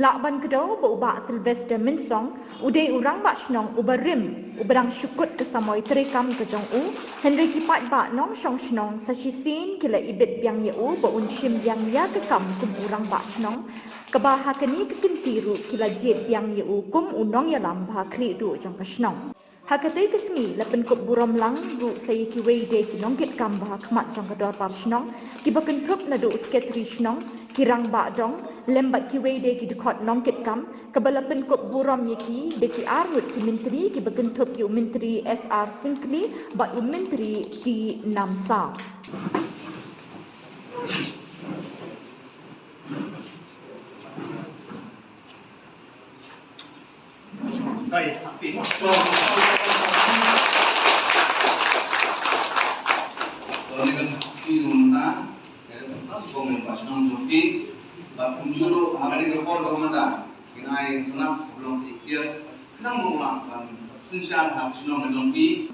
Lah ban kdew ba u Bah Sylvester Mynsong u dei u Rangbah Shnong uba rim, uba dang shu kut ka samoi treikam ka jong u, hynrei ki paidbah nongshong shnong sa shisien ki la ibit biang ïa u ba un shim biang ïa ka kam kum u Rangbah Shnong, kaba ha kane ka kynti ruh ki la jied biang ïa u kum u nongïalam ba ha khlieh duh jong ka shnong. Ha katei ka sngi la pynkup burom lang ruh sa ïa kiwei de ki nongkitkam ba ha khmat jong ka Dorbar Shnong, kiba kynthup naduh u Sekretari Shnong, ki Rangbah Dong, lem bad kiwei de ki dkhot nongkitkam, kaba la pynkup burom ïa ki da ki arngut ki Myntri, kiba kynthup ïa u Myntri S R Syngkli bad u Myntri T Namsaw.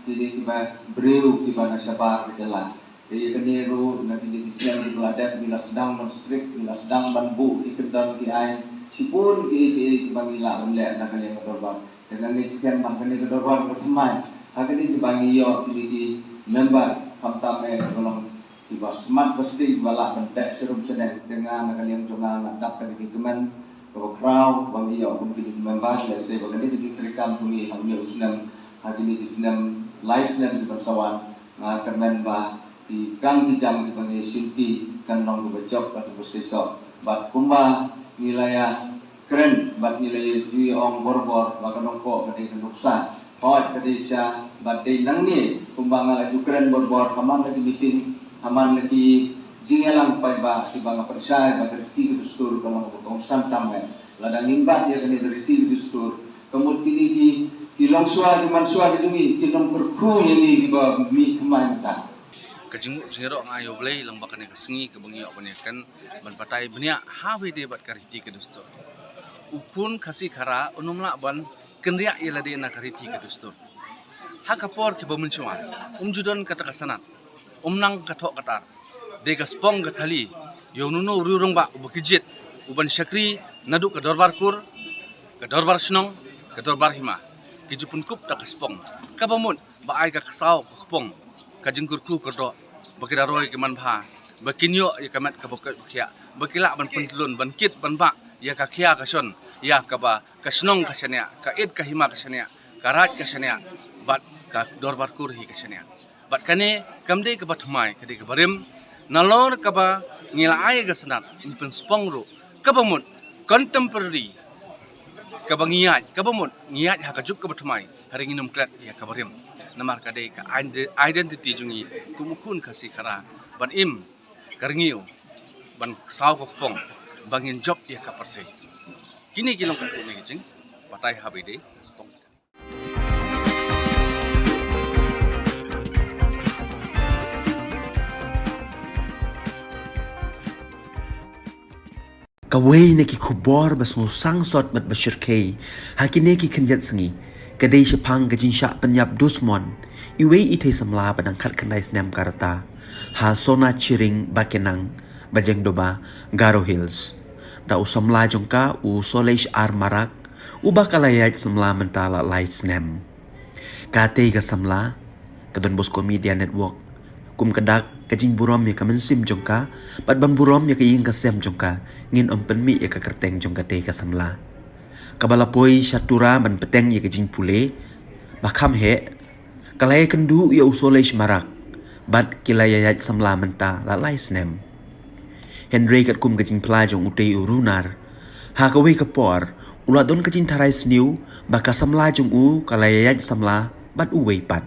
Te dei kiba briew kiba na shabar ka jylla. Te ïa kane ruh na kine ki snem kiba la dep ngi la sdang ban strict, ngi la sdang ban buh ki kyndon ki aiñ shibun ki, ki, kiba ngi lah ban leh na kane ka dorbar. Te nga ngeit skhem ba kane ka dorbar ka thymmai ha kine kiba ngi ïoh kine ki member, khamtam eh kiba long kiba smat ba sting, kiba lah ban beh sharum shaneng. Te nga na ka liang jong nga nga dap kane ka kmen kaba khraw ba ngi ïoh kum kine ki member, lehse ba kane ka jingtreikam jong ngi ha une u snem, ha kine ki snem, lai snem kiban sa wan, nga kyrmen ba ki kam ki jam kiba ngi shimti kan long kaba jop bad kaba seisoh. Bad kumba ngi la ïa kren bad ngi la ïa ju ong borbor ba ka Nongpoh ka dei ka nuksa, hooid ka dei sha, bad dei nangne kumba nga la ju kren borbor ha man la ki meeting, ha man la ki jingïalang paidbah, kiba nga pyrshah ba ka riti ka dustur ka long kaba kongsan tam eh. Lada ngim bat ïa kane ka riti ka dustur, ka mut kine ki, ki longshuwa, ki manshuwa ki jong ngi kin ym kyrkhu ïa ngi kiba mih thymmai mynta. Ka jingmut jingïaroh nga ïa U Blei lyngba kane ka sngi kaba ngi ïoh ban ïakren ban batai bniah ha kaba ïadei bad ka riti ka dustur. U khun Khasi Khara un ym lah ban kynriah ïa lade na ka riti ka dustur. Ha ka por kiba mynshuwa um ju don kata ka sanad, um nang ka thoh ka tar. Dei ka spong ka thali ïa uno uno u rangbah uba ki jied, uban shakri naduh ka dorbar kur, ka dorbar shnong, ka dorbar hima. Ki ju pynkup da ka spong kaba mut ba ai ka ksaw ka kpong, ka jingkyrkhu kyrdoh, ba ki da roi ki manbha, ba kin ïoh ïa ka met kaba koit ba khiah, ba ki lah ban pyntlun, ban kit ban bah ïa ka khia ka shon, ïa kaba ka shnong ka shaniah, ka ïit ka hima ka shaniah, ka raij ka shaniah, bad ka dorbar kur hi ka shaniah. Bad kane kam dei kaba thymmai, ka dei kaba rim. Nalor kaba ngi la ai ka sanad, ngi pynspong ruh kaba mut contemporary, kaba ngi ïaid, kaba mut ngi ïaid ha ka juk kaba thymmai, hynrei ngin ym klet ïa kaba rim. Namar ka dei ka ide-, identity jong ngi kum u khun Khasi Khara, ban im ka rngiew, ban ksaw ka kpong, ba ngin jop ïa ka pyrthei. Kine ki long katto katne ki jingbatai ha kaba ïadei ka spong. Kawei na ki khubor ba sngewsang sot bad ba shyrkhei ha kine ki khyndiat sngi ka dei shaphang ka jingshah pynïap dusmon iwei i thei samla ba dang khatkhyndai snem ka rta ha Sona Chiring Bakenang, Bajengdoba, Garo Hills, da u samla jong ka, u Solesh R Marak, uba ka la ïaid samla mynta la lai snem. Katei ka samla, ka Don Bosco Media Network, kum ka dak ka jingburom ïa ka mynsiem jong ka bad ban burom ïa ka ïing ka sem jong ka, ngin ym pynmih ïa ka kyrteng jong katei ka samla, kaba la poi sha Tura ban bteng ïa ka jingpule ba kham heh, ka la ïakynduh ïa u Solesh Marak bad ki la ïaid samla mynta la lai snem. Hynrei katkum ka jingphla jong utei u runar, ha kawei ka por u la don ka jingtharai sniew ba ka samla jong u ka la ïaid samla bad uwei pat.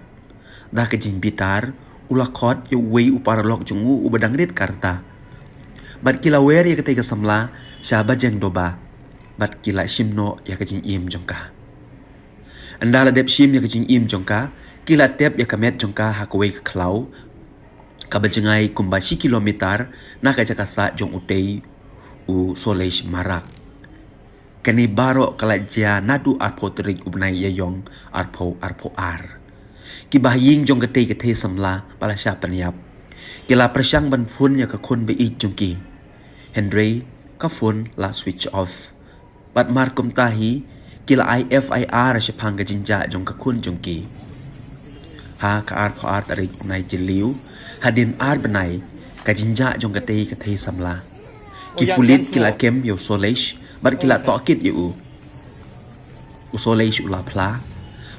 Da ka jingbitar u la khot ïa uwei u paralok jong u uba dang rit ka rta, bad ki la wer ïa katei ka samla sha Bajengdoba. bad ki la shim noh ïa ka jingim jong ka. Ynda la dep shim ïa ka jingim jong ka, ki la tep ïa ka met jong ka ha kawei ka khlaw kaba jngai kumba shi kilometer na ka jaka sah jong utei u Solesh Marak. Kane baroh ka la jia naduh arphew tarik u bnai Ïaïong arphew arphew ar. Ki bahaïing jong katei ka thei samla ba la shah pynïap, ki la pyrshang ban phone ïa ka khun ba ïeit jong ki, hynrei ka phone la switch off. Bad mar kumta hi, ki la ai F I R shaphang ka jingjia jong ka khun jong ki. Ha ka arphew ar tarik u bnai Jylliew, hadien ar bnai, ka jingjia jong katei ka thei samla, ki pulit ki la kem ïa u Solesh bad ki la tohkit ïa u. U Solesh u la phla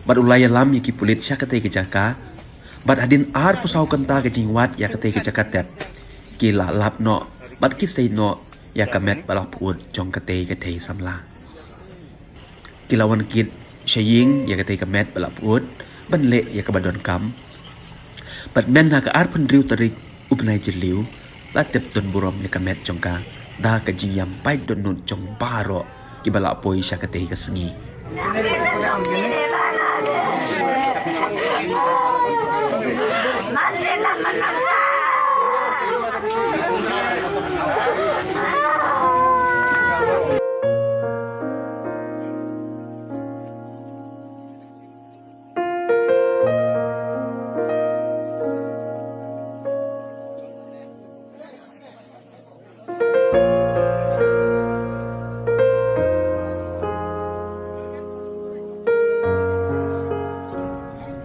bad u la ïalam ïa ki pulit sha katei ka jaka. Bad hadien arphew saw kynta ka jingwad ïa katei ka jaka tep, ki la lap noh bad ki sei noh ïa ka met ba la pyut jong katei ka thei samla. Ki la wan kit sha ïing ïa katei ka met ba la pyut ban leh ïa kaba donkam. Bad mynta ha ka arphew hynriew tarik u bnai Jylliew, la tep don burom ïa ka met jong ka da ka jingïam paid dohnud jong baroh kiba la poi sha katei ka sngi.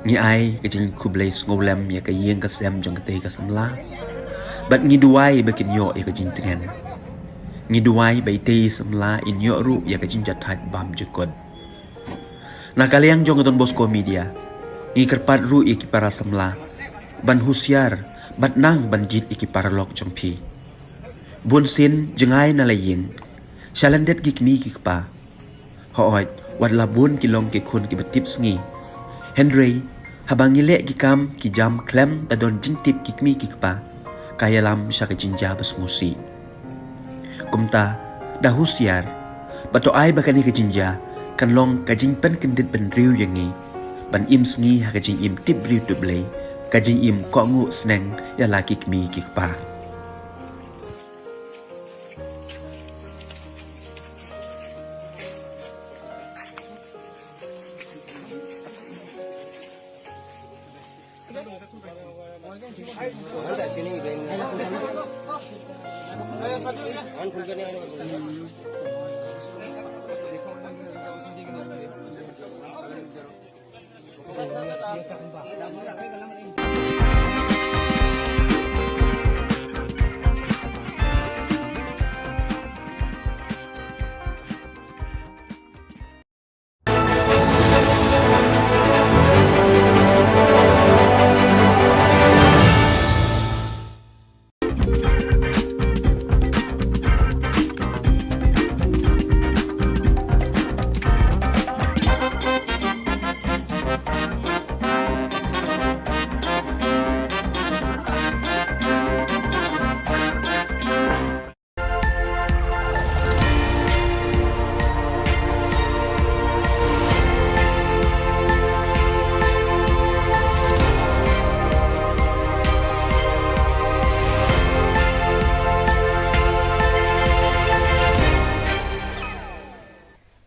Ngi ai ka jingkhublei sngewlem ïa ka ïing ka sem jong katei ka samla. Bad ngi duwai ba kin ïoh ïa ka jingtngen. Ngi duwai ba itei i samla in ïoh ruh ïa ka jingjahthait bymjukut. Na ka liang jong ka Don Bosco Media, ngi kyrpad ruh ïa ki para samla ban husiar bad nang ban jied ïa ki paralok jong phi. Bunsien jngai na la ïing, sha lyndet ki kmie ki kpa. Hooid, wat la bun ki long ki khun kiba tipsngi, hynrei haba ngi leh ki kam ki jam khlem da don jingtip ki kmie ki kpa, ka ïalam sha ka jingjia ba sngewsih. Kumta, da husiar bad to ai ba kane ka jingjia kan long ka jingpynkyndit bynriew ïa ngi ban im sngi ha ka jingim tip briew tip Blei, ka jingim kohnguh sneng ïa la ki kmie ki kpa.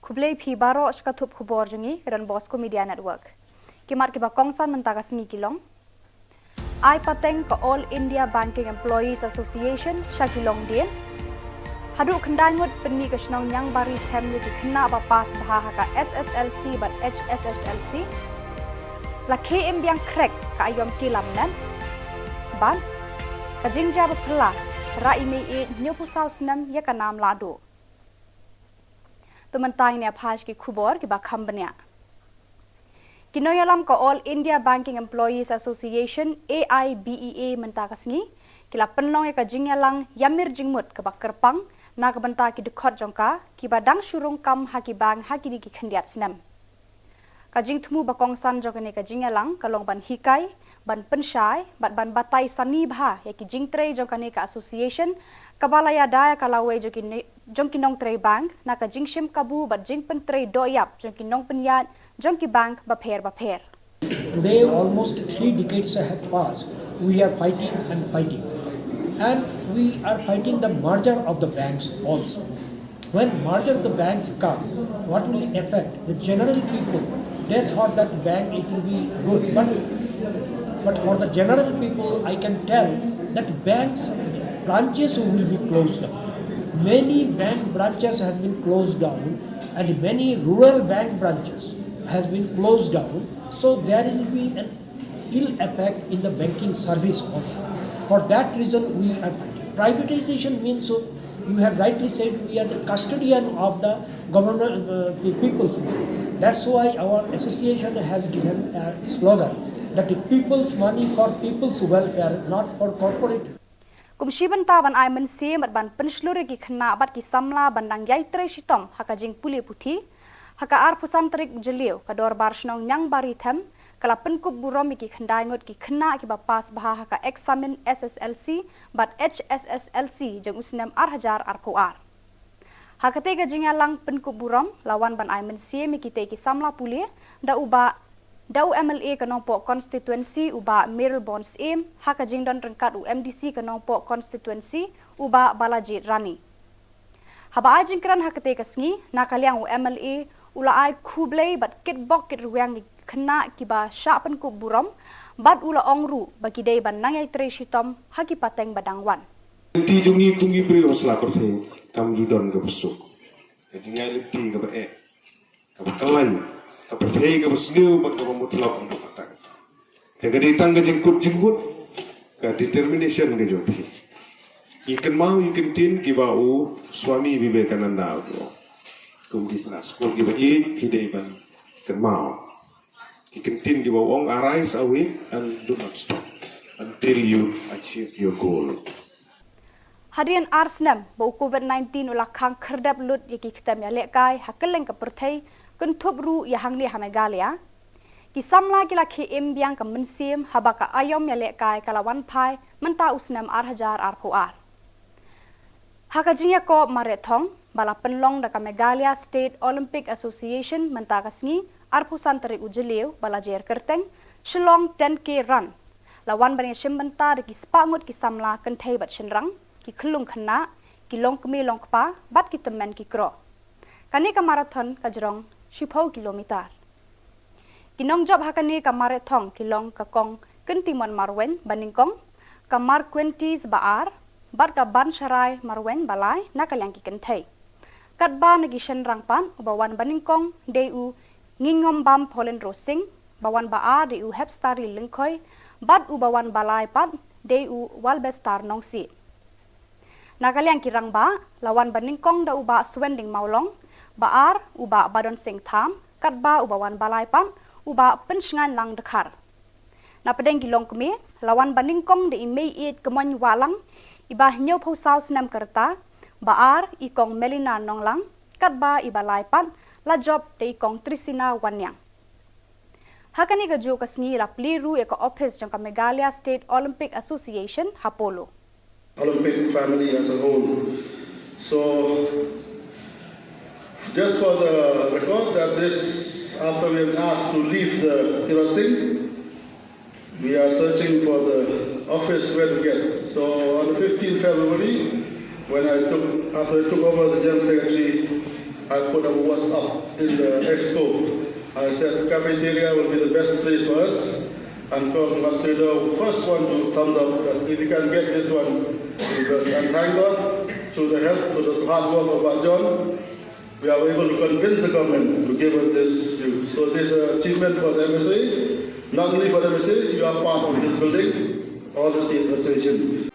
Khublei phi baroh sha ka thup khubor jong ngi ka Don Bosco Media Network. Ki mat kiba kongsan mynta ka sngi ki long: Ai pateng ka All India Banking Employees Association sha ki longdien. Haduh khyndai ngut pynmih ka shnong Niangbari them ïa ki khynnah ba pass bha ha ka S S L C bad H S S L C. La khie im biang khrek ka aïom ki lamnat. Bad ka jingjia ba phylla, rah i mei ïeit hynñiewphew saw snem ïa ka nam lahduh. To mynta ngin ïa phai sha ki khubor kiba kham bniah. Ki nongïalam ka All India Banking Employees Association, A I B E A, mynta ka sngi ki la pynlong ïa ka jingïalang ïamir jingmut kaba kyrpang na ka bynta ki dkhot jong ka kiba dang shu rung kam ha ki bank ha kine ki khyndiat snem. Ka jingthmu ba kongsan jong kane ka jingïalang ka long ban hikai, ban pynshai bad ban batai sani bha ïa ki jingtrei jong kane ka association kaba la ïada ïa ka lawei jong ki ne-, jong ki nongtrei bank na ka jingshim kabu bad jingpyntrei doh ïap jong ki nongpynïaid jong ki bank bapher bapher. Today, almost three decades have passed. We are fighting and fighting. And we are fighting the merger of the banks also. When merger of the banks come, what will affect the general people? They thought that bank it will be good, but but for the general people, I can tell that banks branches will be closed down. Many bank branches has been closed down, and many rural bank branches has been closed down. So there will be an ill effect in the banking service also. For that reason, we are fighting. Privatization means, so you have rightly said, we are the custodian of the government, uh, the people's money. That's why our association has given a slogan that the people's money for people's welfare, not for corporate. Kum shi bynta ban ai mynsiem bad ban pynshlur ïa ki khynnah bad ki samla ban dang ïai trei shitom ha ka jingpule puthi, ha ka arphew san tarik u Jylliew ka Dorbar Shnong Ñiangbarithem ka la pynkup burom ïa ki khyndai ngut ki khynnah kiba pass bha ha ka eksamin S S L C bad H S S L C jong u snem ar hajar arphew ar. Ha katei ka jingïalang pynkup burom la wan ban ai mynsiem ïa kitei ki samla pule da u bah, da u M L A ka Nongpoh constituency u bah Mayralborn Syiem, ha ka jingdon ryngkat u M D C ka Nongpoh constituency u bah Balajied Ranee. Haba ai jingkren ha katei ka sngi, na ka liang u M L A u la ai khublei bad kitbok kitrwiang ïa ki khynnah kiba shah pynkup burom bad u la ong ruh ba ki dei ban nang ïai trei shitom ha ki pateng ba dang wan. Lynti jong ngi kum ki briew ha sla pyrthei kam ju don kaba suk. Ka jingïaid lynti kaba eh, kaba kyllain, ka pyrthei kaba sniew bad kaba mutlop. Ka dei tang ka jingkut jingmut, ka determination ka jong phi. Ngi kynmaw ïa ki kyntien kiba u Swami Vivekananda u ong, kum ki khynnah skul kiba ïeit phi dei ban kynmaw ki kyntien kiba u ong, arise, awake and do not stop until you achieve your goal. Hadien ar snem ba u Covid nineteen u la khang khyrdep lut ïa ki ktem ïalehkai ha kylleng ka pyrthei, kynthup ruh ïa hangne ha Meghalaya, ki samla ki la khie im biang ka mynsiem haba ka aïom ïalehkai ka la wan phai mynta u snem ar hajar arphew ar. Ha ka jingïakop mareh thong ba la pynlong da ka Meghalaya State Olympic Association mynta ka sngi arphew san tarik u Jylliew ba la jer kyrteng Shillong ten K Run, la wan ban ïashim bynta da ki spah ngut ki samla kynthei bad shynrang, ki khyllung khynnah, ki longkmie longkpa bad ki tymmen ki kro. Kane ka marathon ka jrong shiphew kilometer. Ki nongjop ha kane ka mareh thong ki long ka Kong Kyntimon Marwein ba nyngkong, ka Marquentis ba ar bad ka Bansharai Marwein ba lai na ka liang ki kynthei. Katba na ki shynrang pat, uba wan ba nyngkong dei u Ngingombam Paulin Rosing, ba wan ba ar dei u Hepstari Lyngkhoi bad uba wan ba lai pat dei u Walbestar Nongsiej. Na ka liang ki rangbah, la wan ba nyngkong da u bah Swending Mawlong, ba ar u bah Badon Singh Tham, katba uba wan ba lai pat u bah Pynshngain Lang Dkhar. Na pdeng ki longkmie, la wan ba nyngkong da i Mei Ïeit Kmoin Wahlang, iba hynñiewphew saw snem ka rta, ba ar i Kong Melina Nonglang, katba iba lai pat la jop da i Kong Trisina Wanniang. Ha kane kajuh ka sngi la plie ruh ïa ka ophis jong ka Meghalaya State Olympic Association ha Polo. Olympic family as a whole. So, just for the record, that this, after we have asked to leave the Tirot Singh, we are searching for the office where to get. So, on the fifteenth February, when I took, after I took over the General Secretary, I put a WhatsApp in the expo. I said cafeteria will be the best place for us. And Kong Matsuda, first one to thumbs up that if you can get this one, because, and thank God, through the help, through the hard work of our John, we are able to convince the government to give us this use. So this is an achievement for the M S A, not only for the M S A, you are part of this building, all the state association.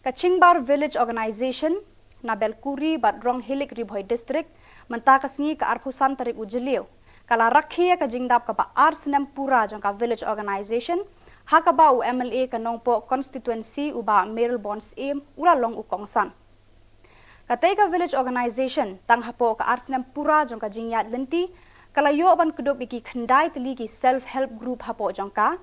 Ka Chingbar Village Organisation na Belkuri bad Ronghilik, Ri Bhoi District, mynta ka sngi ka arphew san tarik u Jylliew, ka la rakhe ïa ka jingdap kaba ar snem pura jong ka Village Organisation, ha kaba u M L A ka Nongpoh constituency u bah Mayralborn Syiem u la long u kongsan. Katei ka Village Organisation, tang hapoh ka ar snem pura jong ka jingïaid lynti, ka la ïoh ban kdup ïa ki khyndai tylli ki self help group hapoh jong ka,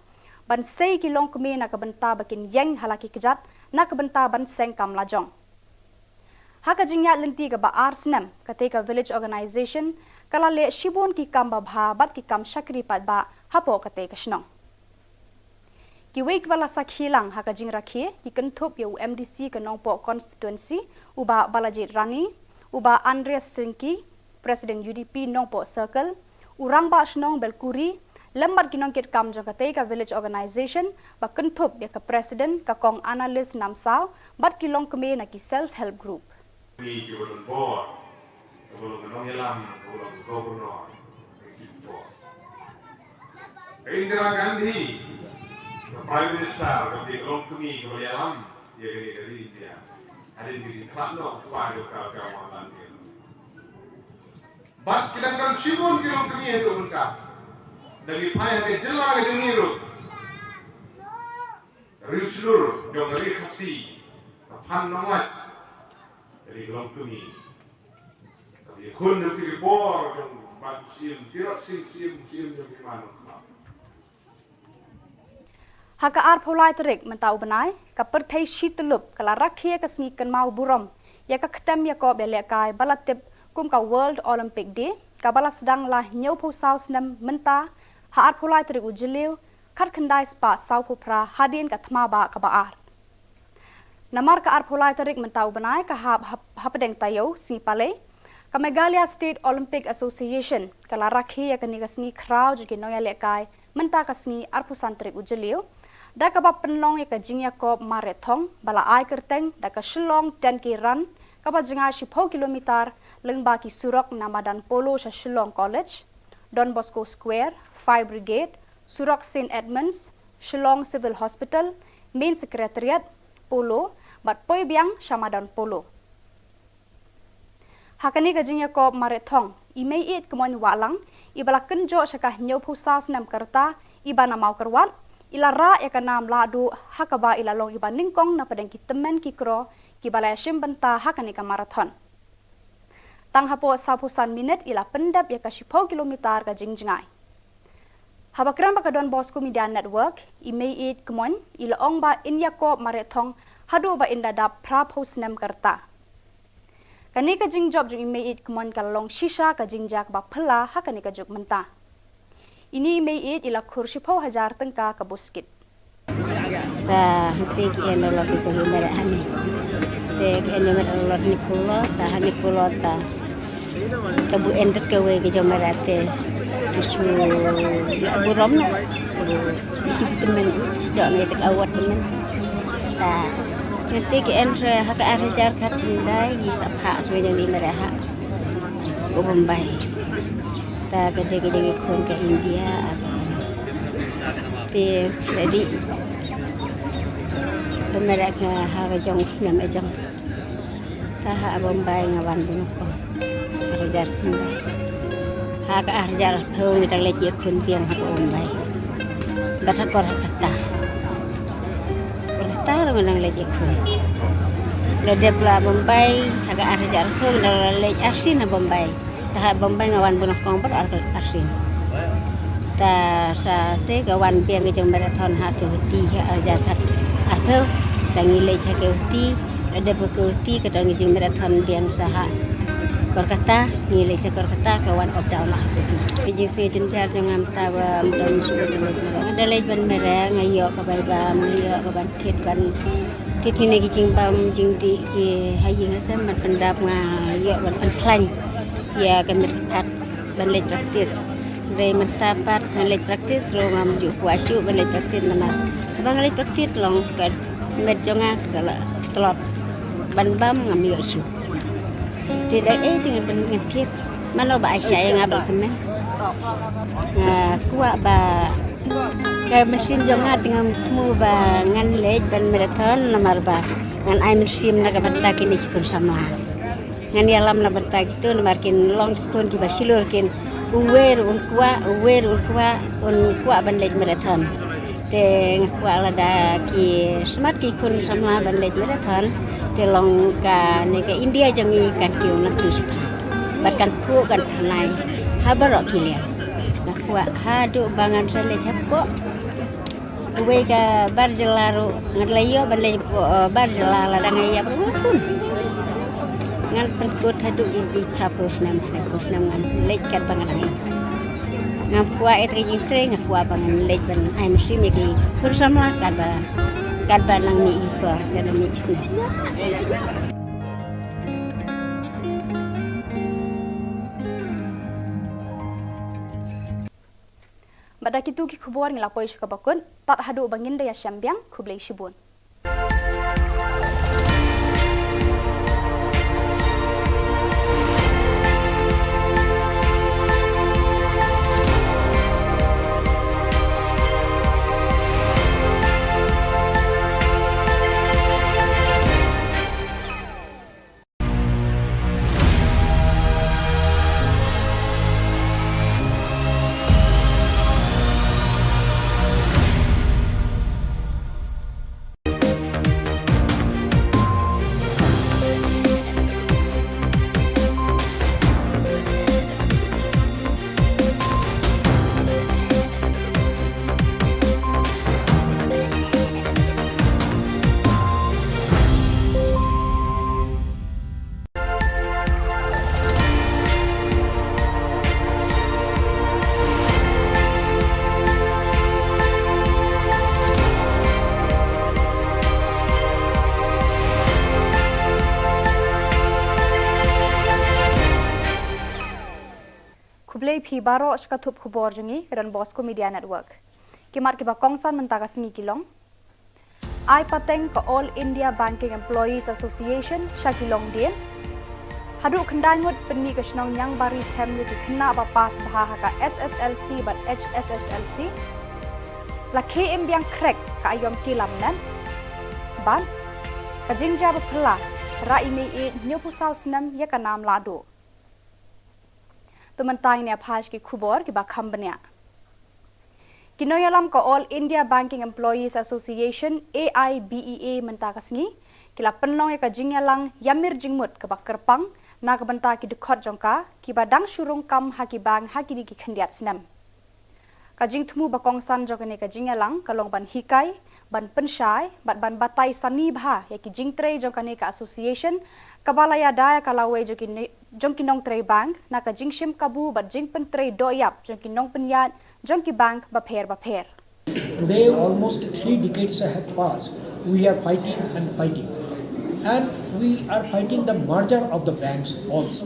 ban sei ki longkmie na ka bynta ba kin ïeng ha la ki kjat na ka bynta ban seng kam lajong. Ha ka jingïaid lynti kaba ar snem, katei ka Village Organization ka la leh shibun ki kam babha bad ki kam shakri paidbah hapoh katei ka shnong. Kiwei kiba la sakhi lang ha ka jingrakhe ki kynthup ïa u M D C ka Nongpoh Constituency, u Bah Balajied Rani, u Bah Andreas Syngki, President U D P Nongpoh Circle, u Rangbah Shnong Belkuri, lem bad ki nongkitkam jong katei ka Village Organization, ba kynthup ïa ka President ka Kong Annalise Namsaw, bad ki longkmie na ki self help group. Ni ki ba don bor, ka ba long ka nongïalam, ka ba long ka governor, ka ki bor. Ka Indira Gandhi, ka Prime Minister, ka ba long kmie, ka ba ïalam ïa kane ka ri India. Hadien ka jingkhlad noh u kpa jong ka, ka Mohanlal Nehru. Bad ki dang don shibun ki longkmie haduh mynta. Da ngi phai ha ka jylla ka jong ngi ruh, Ri Shlur jong ka Ri Khasi, ka Phan Nonglait, ka Ri Longkmie. Ka Ri Khun jong ki bor jong Bah Syiem Tirot Sing Syiem, Syiem jong ki Mano. Ha ka arphew lai tarik mynta u bnai, ka pyrthei shi tyllup ka la rakhe ka sngi kynmaw burom ïa ka ktem ïakob ïalehkai ba la tip kum ka World Olympic Day, kaba la sdang la hynñiewphew saw snem mynta, ha arphew lai tarik u Jylliew, khatkhyndai spah sawphew phra hadien ka thma bah kaba ar. Namar ka arphew lai tarik mynta u bnai ka hap, hap, hapdeng taïew sngi Palei, ka Meghalaya State Olympic Association ka la rakhe ïa kane ka sngi khraw jong ki nongïalehkai mynta ka sngi arphew san tarik u Jylliew, da kaba pynlong ïa ka jingïakob mareh thong ba la ai kyrteng da ka Shillong ten K Run, kaba jngai shiphew kilometer lyngba ki surok na madan Polo sha Shillong College, Don Bosco Square, Fire Brigade, surok Saint Edmunds, Shillong Civil Hospital, Main Secretariat, Polo, bad poi biang sha madan Polo. Ha kane ka jingïakob mareh thong, i Meiieid Kmoin Wahlang, iba la kynjoh sha ka hynñiewphew saw snem ka rta, iba na Mawkyrwat, i la rah ïa ka nam lahduh, ha kaba i la long iba nyngkong na pdeng ki tymmen ki kro kiba la ïashim bynta ha kane ka marathon. Tang hapoh sawphew san minit i la pyndep ïa ka shiphew kilometer ka jingjngai. Haba kren bad ka Don Bosco Media Network, i Meiieid Kmoin i la ong ba in ïakob mareh thong haduh ba in da dap phraphew snem ka rta. Kane ka jingjop jong i Meiieid Kmoin ka la long shisha ka jingjia kaba phylla ha kane ka juk mynta. Ine i Meiieid i la khur shiphew hajar tyngka ka buskit. Ta hangtei ki en lo ki jong i mareh hangne. Te ki en i mareh lo hangne phuh lo, ta hangne phuh lo ta. Ta bu en bad kawei ki jong mareh te. Ki shu la burom na. Ki shu tymmen, shu jok na ïa ka award tymmen. Ta hangtei ki en re ha ka ar hajar khatkhyndai, ki sa phah re jong i mareh ha u Bombay. Ta ka dei ka jong i khun ka India. Te sa dei ba mareh ka ha ka jong u snem ka jong. Ta ha Bombay nga wan bun ko. Ar hajar khyndai. Ha ka ar hajar arphew ngi dang leit ïakhun biang ha Bombay. Bad ha Kolkata. Kolkata ruh ngi dang leit ïakhun. La dep la Bombay ha ka ar hajar arphew ngi dang la leit arsien ha Bombay. Ta ha Bombay nga wan bun kong bad ar, arsien. Ta sa te ka wan biang ka jong marathon ha Guwahati ha ar hajar khat arphew. Ta ngi leit ha Guwahati, la dep ha Guwahati ka don ka jingmarathon biang sa ha Kolkata, ngi leit sha Kolkata ka wan up down la ha Guwahati. Ka jingsngew jynjar jong nga mynta ba ym don shuh ba leit mareh. Nga da leit ban mareh, nga ïoh ka bai bam, nga ïoh ka ban thied ban thied kine ki jingbam jingdih ki ha ïing ha sem ban pyndap, nga ïoh ban pynkhlaiñ ïa ka met ka phad ban leit practice. Hynrei mynta pat ngan leit practice ruh ngam ju kwah shuh ban leit practice namar haba nga leit practice long ka met jong nga ka la tlot, ban bam ngam ïoh shuh. Te da ei te ngan, ngan thied. Mano ba ai shai ïa nga ba la tymmen. Nga kwah ba ka mynsiem jong nga te ngam thmu ba ngan leit ban marathon namar ba ngan ai mynsiem na ka bynta kine ki khun samla. Ngan ïalam na bynta kito namar kin long ki khun kiba shlur kin, uwei ruh un kwah, uwei ruh un kwah, un kwah ban leit marathon. Te nga kwah lada ki smat ki khun samla ban leit marathon, te long kane ka India jong ngi kan kiew nangkiew shipang. Bad kan phuh kan thymmai ha baroh ki liang. Nga kwah haduh ba ngan sa leit hapoh uwei ka bar jylla ruh, nga la ïoh ban leit hapoh, eh, bar jylla lada nga ïap ruh ngan khun. Ngan pynkut haduh ïa ki phra phew snem, phra phew snem ngan leit katba ngan nang. Nga kwah ïa ka jingtrei, nga kwah ba ngan leit ban ai mynsiem ïa ki khun samla katba, katba nang mih i por, katba mih i snem. Bad da kitu ki khubor ngi la poi sha kaba kut, tad haduh ba ngin da ïashem biang, khublei shibun. Khublei phi baroh sha ka thup khubor jong ngi ka Don Bosco Media Network. Ki mat kiba kongsan mynta ka sngi ki long: Ai pateng ka All India Banking Employees Association sha ki longdien. Haduh khyndai ngut pynmih ka shnong Niangbari Them ïa ki khynnah ba pass bha ha ka S S L C bad H S S L C. La khie im biang khrek ka aïom ki lamnat. Bad ka jingjia ba phylla, rah i mei ïeit hynñiewphew saw snem ïa ka nam lahduh. To mynta ngin ïa phai sha ki khubor kiba kham bniah. Ki nongïalam ka All India Banking Employees Association, A I B E A, mynta ka sngi ki la pynlong ïa ka jingïalang ïamir jingmut kaba kyrpang na ka bynta ki dkhot jong ka kiba dang shu rung kam ha ki bank ha kine ki khyndiat snem. Ka jingthmu ba kongsan jong kane ka jingïalang ka long ban hikai, ban pynshai bad ban batai sani bha ïa ki jingtrei jong kane ka association kaba la ïada ïa ka lawei jong ki ne-, jong ki nongtrei bank na ka jingshim kabu bad jingpyntrei dohïap jong ki nongpynïaid jong ki bank bapher bapher. Today, almost three decades have passed. We are fighting and fighting. And we are fighting the merger of the banks also.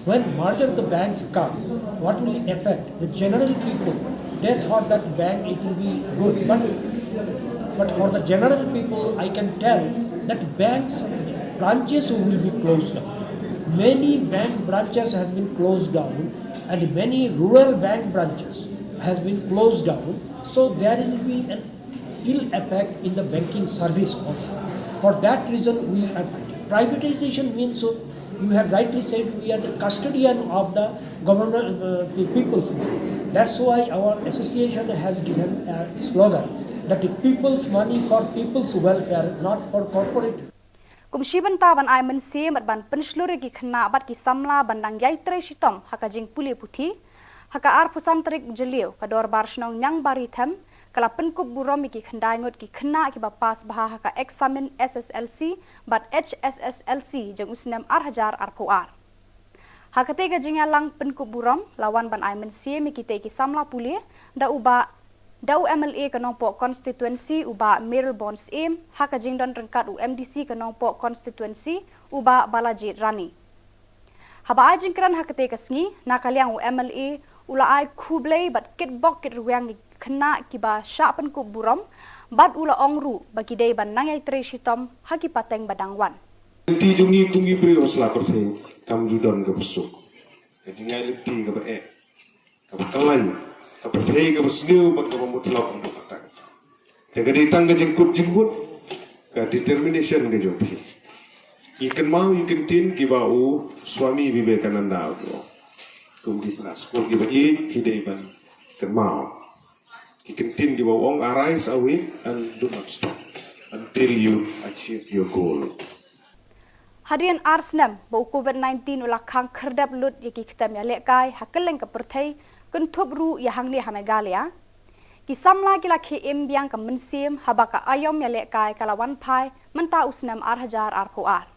When merger of the banks come, what will affect? The general people, they thought that bank, it will be good. But, but for the general people, I can tell that banks, branches will be closed down. Many bank branches has been closed down, and many rural bank branches has been closed down. So there will be an ill effect in the banking service also. For that reason, we are fighting. Privatization means, so you have rightly said, we are the custodian of the governor, uh, the people's money. That's why our association has given a slogan that the people's money for people's welfare, not for corporate. Kum shi bynta ban ai mynsiem bad ban pynshlur ïa ki khynnah bad ki samla ban dang ïai trei shitom ha ka jingpule puthi, ha ka arphew san tarik Jylliew ka Dorbar Shnong Niangbari Them ka la pynkup burom ïa ki khyndai ngut ki khynnah kiba pass bha ha ka eksamin S S L C bad H S S L C jong u snem ar hajar arphew ar. Ha katei ka jingïalang pynkup burom la wan ban ai mynsiem ïa kitei ki samla pule da u Bah, da u M L A ka Nongpoh constituency u Bah Mayralborn Syiem, ha ka jingdon ryngkat u M D C ka Nongpoh constituency u Bah Balajied Rani. Haba ai jingkren ha katei ka sngi, na ka liang u M L A u la ai khublei bad kitbok kitrwiang ïa ki khynnah kiba shah pynkup burom, bad u la ong ruh ba ki dei ban nang ïai trei shitom ha ki pateng ba dang wan. Lynti jong ngi kum ki briew ha sla pyrthei kam ju don kaba suk. Ka jingïaid lynti kaba eh, kaba khlaiñ, ka pyrthei kaba sniew bad kaba mutlop haduh katta katta. Te ka dei tang ka jingkut jingmut, ka determination ka jong phi. Ngi kynmaw ïa ki ktien kiba u Swami Vivekananda u ong. Kum ki khynnah skul kiba ïeit phi dei ban kynmaw ki ktien kiba u ong, "Arise, awake, and do not stop until you achieve your goal." Hadien ar snem ba u Covid nineteen u la khang khyrdep lut ïa ki ktem ïalehkai ha kylleng ka pyrthei, kynthup ruh ïa hangne ha Meghalaya, ki samla ki la khie im biang ka mynsiem haba ka aïom ïalehkai ka la wan phai mynta u snem ar hajar arphew ar.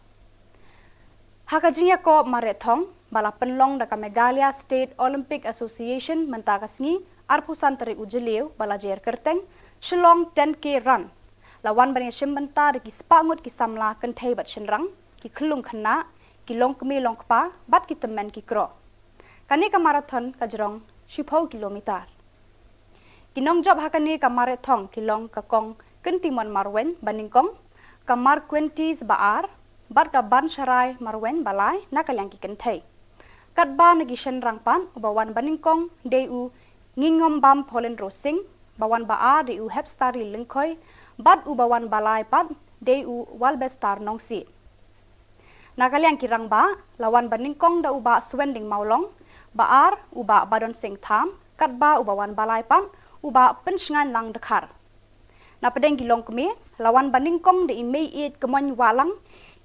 Ha ka jingïakob mareh thong ba la pynlong da ka Meghalaya State Olympic Association mynta ka sngi arphew san tarik u Jylliew ba la jer kyrteng Shillong ten K Run, la wan ban ïashim bynta da ki spah ngut ki samla kynthei bad shynrang, ki khyllung khynnah, ki longkmie longkpa bad ki tymmen ki kro. Kane ka marathon ka jrong shiphew kilometer. Ki nongjop ha kane ka mareh thong ki long ka Kong Kyntimon Marwein ba nyngkong, ka Marquentis ba ar bad ka Bansharai Marwein ba lai na ka liang ki kynthei. Katba na ki shynrang pat, uba wan ba nyngkong dei u Ngingombam Paulin Rosing, ba wan ba ar dei u Hepstari Lyngkhoi bad uba wan ba lai pat dei u Walbestar Nongsiej. Na ka liang ki rangbah, la wan ba nyngkong da u Bah Suending Mawlong, ba ar u Bah Badon Sing Tham, katba uba wan ba lai pat u Bah Pynshngainlang Dkhar. Na pdeng ki longkmie, la wan ba nyngkong da i Meiieit Kmoin Wahlang,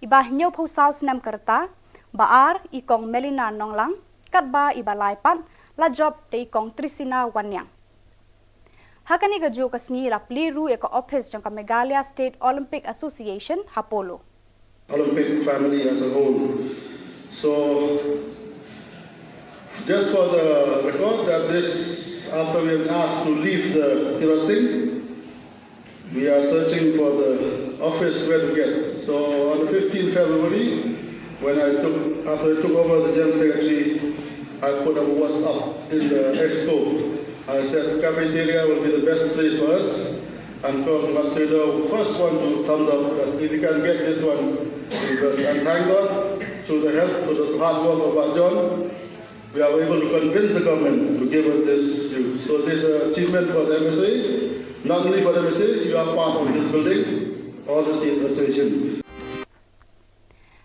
iba hynñiewphew saw snem ka rta, ba ar i Kong Melina Nonglang, katba iba lai pat la jop da i Kong Trisina Wanniang. Ha kane kajuh ka sngi la plie ruh ïa ka ophis jong ka Meghalaya State Olympic Association ha Polo. Olympic family as a whole. So, just for the record, that this, after we have asked to leave the Tirot Singh, we are searching for the office where to get. So, on the fifteenth February, when I took, after I took over the General Secretary, I put a WhatsApp in the exco. I said cafeteria will be the best place for us. And from Matsudo, first one to thumbs up that if you can get this one, it was, and thank God, through the help, through the hard work of Bah John, we are able to convince the government to give us this use. So this is an achievement for the M S A, not only for the M S A, you are part of this building, all the state association.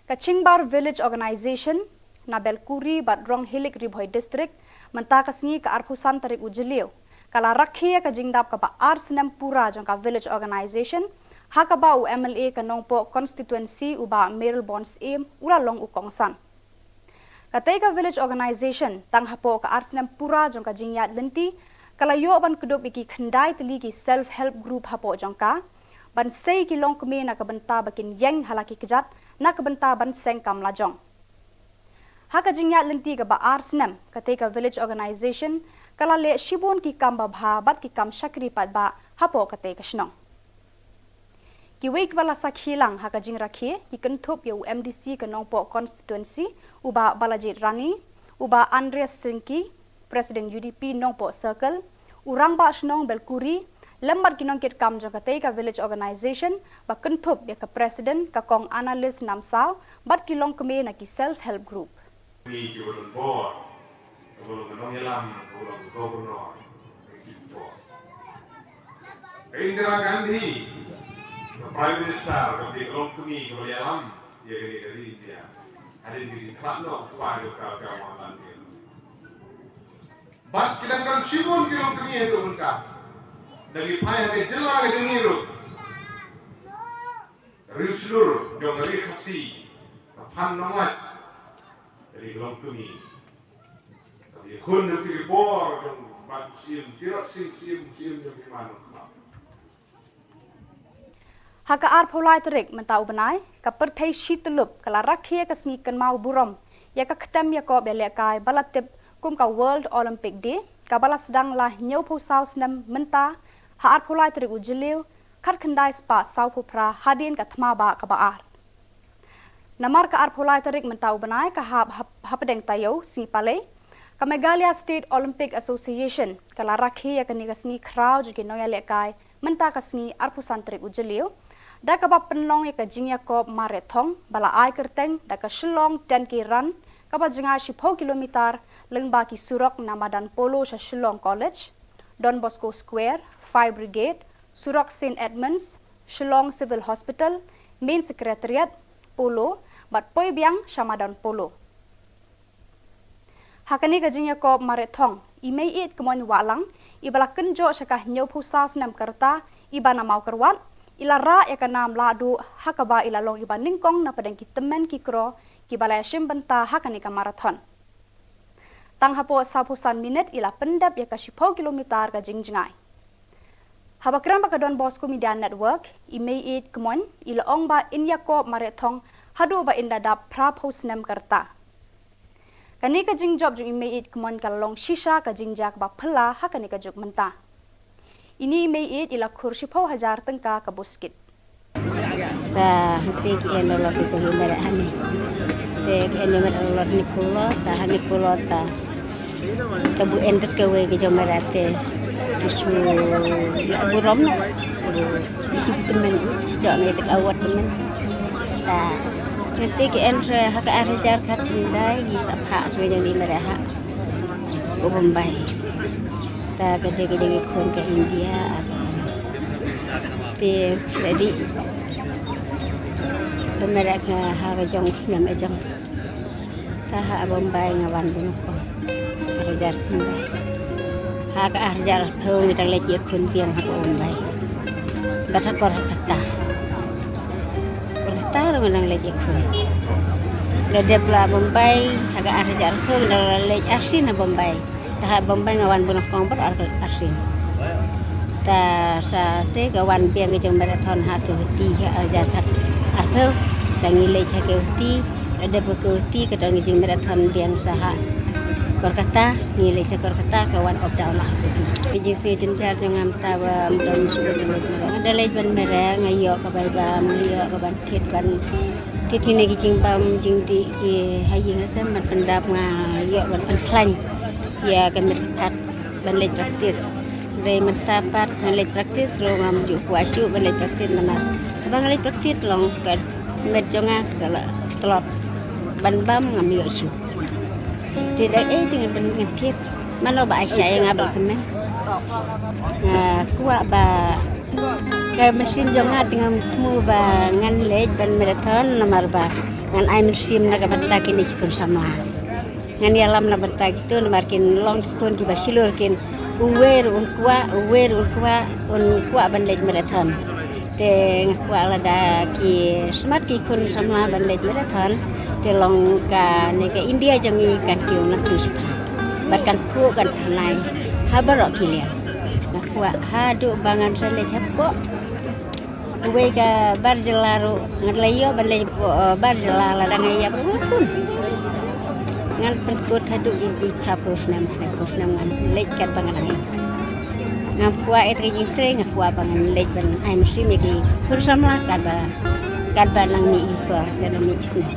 Ka Chingbar Village Organization na Belkuri bad Ronghilik, Ri Bhoi District, mynta ka sngi ka arphew san tarik u Jylliew, ka la rakhe ïa ka jingdap kaba ar snem pura jong ka Village Organization, ha kaba u M L A ka Nongpoh Constituency u Bah Mayralborn Syiem u la long u kongsan. Katei ka Village Organization, tang hapoh ka ar snem pura jong ka jingïaid lynti, ka la ïoh ban kdup ïa ki khyndai tylli ki self help group hapoh jong ka, ban sei ki longkmie na ka bynta ba kin ïeng ha la ki kjat na ka bynta ban seng kam lajong. Ha ka jingïaid lynti kaba ar snem, katei ka Village Organization ka la leh shibun ki kam babha bad ki kam shakri paidbah hapoh katei ka shnong. Kiwei kiba la sakhi lang ha ka jingrakhe ki kynthup ïa u M D C ka Nongpoh Constituency, u Bah Balajied Rani, u Bah Andreas Syngki, President U D P Nongpoh Circle, u Rangbah Shnong Belkuri, lem bad ki nongkitkam jong katei ka Village Organization, ba kynthup ïa ka President ka Kong Annalise Namsaw bad ki longkmie na ki self help group. Ni ki ba don bor, ka ba long ka nongïalam, ka ba long ka governor, ka ki bor. Ka Indira Gandhi, ka Prime Minister, ka ba long kmie, ka ba ïalam ïa kane ka ri India. Hadien ka jingkhlad noh u kpa jong ka, ka Mohanlal Nehru. Bad ki dang don shibun ki longkmie haduh mynta. Da ki phai ha ka jylla ka jong ngi ruh. Riewshlur jong ka Ri Khasi, ka Phan Nonglait, ka dei ka longkmie. Ka dei khun jong ki bor jong Bah Syiem, Tirot Sing Syiem, Syiem jong ki Mano. Ha ka arphew lai tarik mynta u bnai, ka pyrthei shi tyllup ka la rakhe ka sngi kynmaw burom ïa ka ktem ïakob ïalehkai ba la tip kum ka World Olympic Day, kaba la sdang la hynñiewphew saw snem mynta, ha arphew lai tarik u Jylliew, khatkhyndai spah sawphew phra hadien ka thma bah kaba ar. Namar ka arphew lai tarik mynta u bnai ka hap hap-, hapdeng taïew sngi palei, ka Meghalaya State Olympic Association ka la rakhe ïa kane ka sngi khraw jong ki nongïalehkai mynta ka sngi arphew san tarik u Jylliew, da kaba pynlong ïa ka jingïakob mareh thong ba la ai kyrteng da ka Shillong ten K Run, kaba jngai shiphew kilometer lyngba ki surok na madan Polo sha Shillong College, Don Bosco Square, Fire Brigade, surok Saint Edmunds, Shillong Civil Hospital, Main Secretariat, Polo, bad poi biang sha madan Polo. Ha kane ka jingïakob mareh thong, i Meiieit Kmoin Wahlang, iba la kynjoh sha ka hynñiewphew saw snem ka rta, iba na Mawkyrwat, i la rah ïa ka nam lahduh, ha kaba i la long iba nyngkong na pdeng ki tymmen ki kro kiba la ïashim bynta ha kane ka marathon. Tang hapoh sawphew san minit i la pyndep ïa ka shiphew kilometer ka jingjngai. Haba kren bad ka Don Bosco Media Network, i Meiieit Kmoin i la ong ba in ïakob mareh thong Haduh ba yn da dap phra phew snem ka rta. Kane ka jingjop jong i meiieid kmon ka long shisha ka jingjia kaba phylla ha kane ka juk mynta. Ine i meiieid i la khur shiphew hajar tyngka ka buskit. Ta hangtei ki en lolot ki jong i mera hane. Te ki en i mera lolot ni pulot, ta hane pulot ta. Te bu en tet kawei ki jong mera te. Ki shu la burom na. Ki shu tymmen, shu jok ne te ka awat tymmen. Ta hangtei ki en re ha ka ar hajar khatkhyndai, ki sa phah re jong i mera ha u Bombay. Ta ka dei ka dei ka khun ka India. Te sa dei ba mera ka ha ka jong snem ka jong. Ta ha Bombay nga wan bun ko. Ar hajar khun Bombay. Ha ka ar hajar phew ngi dang leit ïa khun biang ha Bombay. Ba sa kor ha kata. Kor kata ruh ngi dang leit ïa khun. La dep la Bombay ha ka ar hajar phew ngi dang leit arsien ha Bombay. Ta ha Bombay nga wan bun kong bad ar, arsien. Ta sa te ka wan biang ka jong marathon ha Guwahati ha ar hajar khat arphew. Sa ngi leit ha Guwahati, la dep ha Guwahati ka don ka jing marathon biang sa ha Kolkata, ngi leit sa Kolkata ka wan up down la ha Guwahati. Ka jingsngew jynjar jong nga mynta ba ym don shuh ban leit mara. Nga da leit ban mara, nga ïoh ka bai bam, nga ïoh ka ban thied ban thied kine ki jingbam jingdih ki ha ïing ha sem ban pyndap, nga ïoh ban pynkhlaiñ ïa ka met ka phad ban leit practice. Hynrei mynta pat ngan leit practice ruh ngam ju kwah shuh ban leit practice namar haba nga leit practice long ka met jong nga ka la tlot, ban bam ngam ïoh shuh. Te da ei te ngan pyn-, ngan thied. Mano ba ai shai ïa nga ba la tymmen. Nga kwah ba ka mynsiem jong nga te ngam thmu ba ngan leit ban marathon namar ba ngan ai mynsiem na ka bynta kine ki khun samla. Ngan ïalam na bynta kito namar kin long ki khun kiba shlur kin, uwei ruh un kwah, uwei ruh un kwah, un kwah ban leit marathon. Te nga kwah lada ki smat ki khun samla ban leit marathon, te long kane ka India jong ngi kan kiew nangkiew shaphrang bad kan phuh kan tyrnai ha baroh ki liang. Nga kwah haduh ba ngan sa leit hapoh uwei ka bar jylla ruh, nga la ïoh ban leit hapoh, eh, bar jylla lada nga ïap ruh ngan pynkut haduh ïa ki phra phew snem, phra phew snem ngan leit katba nga dang ïap. Ngam kwah ïa ka jingtrei, nga kwah ba ngan leit ban ai mynsiem ïa ki khun samla katba, katba nang mih i por, katba nang mih i snem.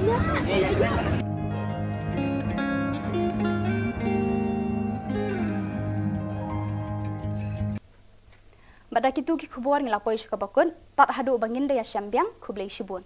Bad da kito ki khubor ngi la poi sha kaba kut, tad haduh ba ngin da ïashem biang, khublei shibun.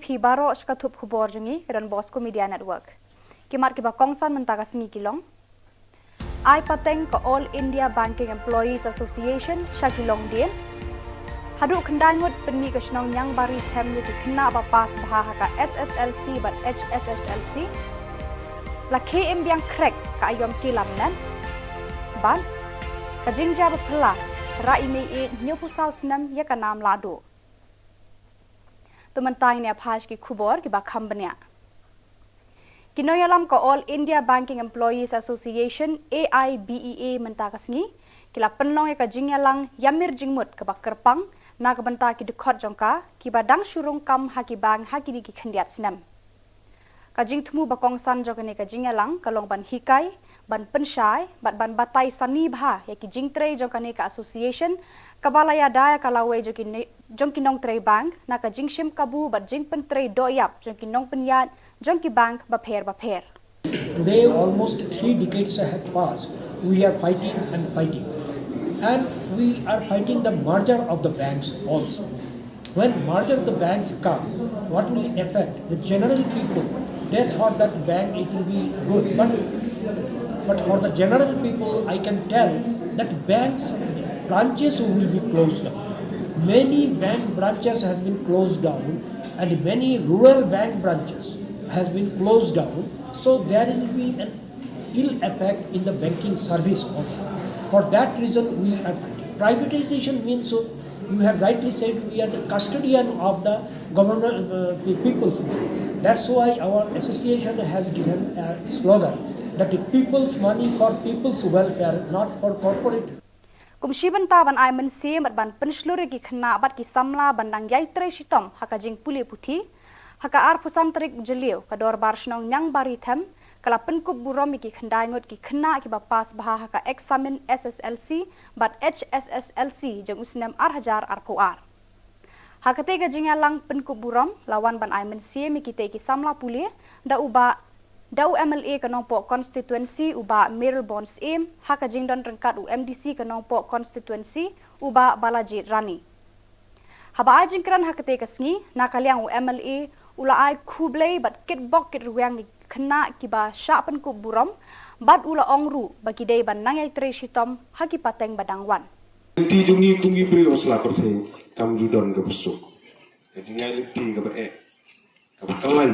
Ki baroh sha ka thup khubor jong ngi ka Don Bosco Media Network. Ki mat kiba kongsan mynta ka sngi ki long: Ai pateng ka All India Banking Employees Association sha ki longdien. Haduh khyndai ngut pynmih ka shnong Niangbari Them ïa ki khynnah ba pass bha ha ka S S L C bad H S S L C. La khie im biang khrek ka aïom ki lamnat. Bad ka jingjia ba phylla, rah i mei ïeit hynñiewphew saw snem ïa ka nam lahduh. To mynta ngin ïa phai sha ki khubor kiba kham bniah. Ki nongïalam ka All India Banking Employees Association, A I B E A, mynta ka sngi ki la pynlong ïa ka jingïalang ïamir jingmut kaba kyrpang na ka bynta ki dkhot jong ka kiba dang shu rung kam ha ki bank ha kine ki khyndiat snem. Ka jingthmu ba kongsan jong kane ka jingïalang ka long ban hikai, ban pynshai bad ban batai sani bha ïa ki jingtrei jong kane ka association, kaba la ïada ïa ka lawei jong ki ne-, jong ki nongtrei bank na ka jingshim kabu bad jingpyntrei dohïap jong ki nongpynïaid jong ki bank bapher bapher. Today, almost three decades have passed. We are fighting and fighting. And we are fighting the merger of the banks also. When merger of the banks come, what will affect the general people? They thought that bank, it will be good, but, but for the general people, I can tell that banks branches will be closed down. Many bank branches has been closed down, and many rural bank branches has been closed down. So there will be an ill effect in the banking service also. For that reason, we are fighting. Privatization means, so you have rightly said, we are the custodian of the governor, uh, the people's money. That's why our association has given a slogan that the people's money for people's welfare, not for corporate. Kum shi bynta ban ai mynsiem bad ban pynshlur ïa ki khynnah bad ki samla ban nang ïai trei shitom ha ka jingpule puthi, ha ka arphew san tarik u Jylliew ka Dorbar Shnong Niangbari Them ka la pynkup burom ïa ki khyndai ngut ki khynnah kiba pass bha ha ka eksamin S S L C bad H S S L C jong u snem ar hajar arphew ar. Ha katei ka jingïalang pynkup burom la wan ban ai mynsiem ïa kitei ki samla pule da u Bah, da u M L A ka Nongpoh Constituency u Bah Mayralborn Syiem, ha ka jingdon ryngkat u M D C ka Nongpoh Constituency u Bah Balajied Rani. Haba ai jingkren ha katei ka sngi, na ka liang u M L A u la ai khublei bad kitbok kitrwiang ïa ki khynnah kiba shah pynkup burom, bad u la ong ruh ba ki dei ban nang ïai trei shitom ha ki pateng ba dang wan. Lynti jong ngi kum ki briew ha sla pyrthei kam ju don kaba suk. Ka jingïaid lynti kaba eh, kaba khlaiñ,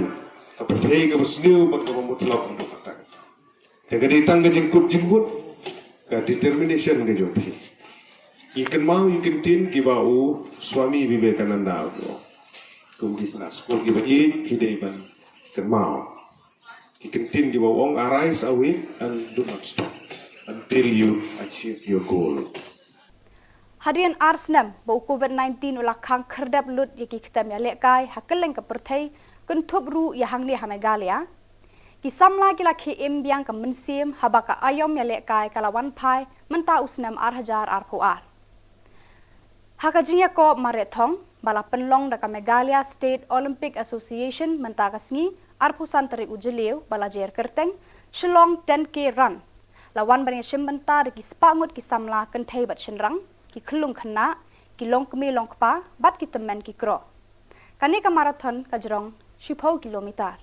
ka pyrthei kaba sniew bad kaba mutlop haduh katta katta. Te ka dei tang ka jingkut jingkut, ka determination ka jong phi. Ngi kynmaw ïa ki ktien kiba u Swami Vivekananda u ong. Kum ki khynnah skul kiba ïeit phi dei ban kynmaw ki ktien kiba u ong, "Arise, awake and do not stop until you achieve your goal." Hadien ar snem ba u Covid nineteen u la khang khyrdep lut ïa ki ktem ïalehkai ha kylleng ka pyrthei, kynthup ruh ïa hangne ha Meghalaya, ki samla ki la khie im biang ka mynsiem haba ka aïom ïalehkai ka la wan phai mynta u snem ar hajar arphew ar. Ha ka jingïakob mareh thong ba la pynlong da ka Meghalaya State Olympic Association mynta ka sngi, arphew san tarik u Jylliew ba la jer kyrteng Shillong ten K Run, la wan ban ïashim bynta da ki spah ngut ki samla kynthei bad shynrang, ki khyllung khynnah, ki longkmie longkpa bad ki tymmen ki kro. Kane ka marathon ka jrong shiphew kilometer.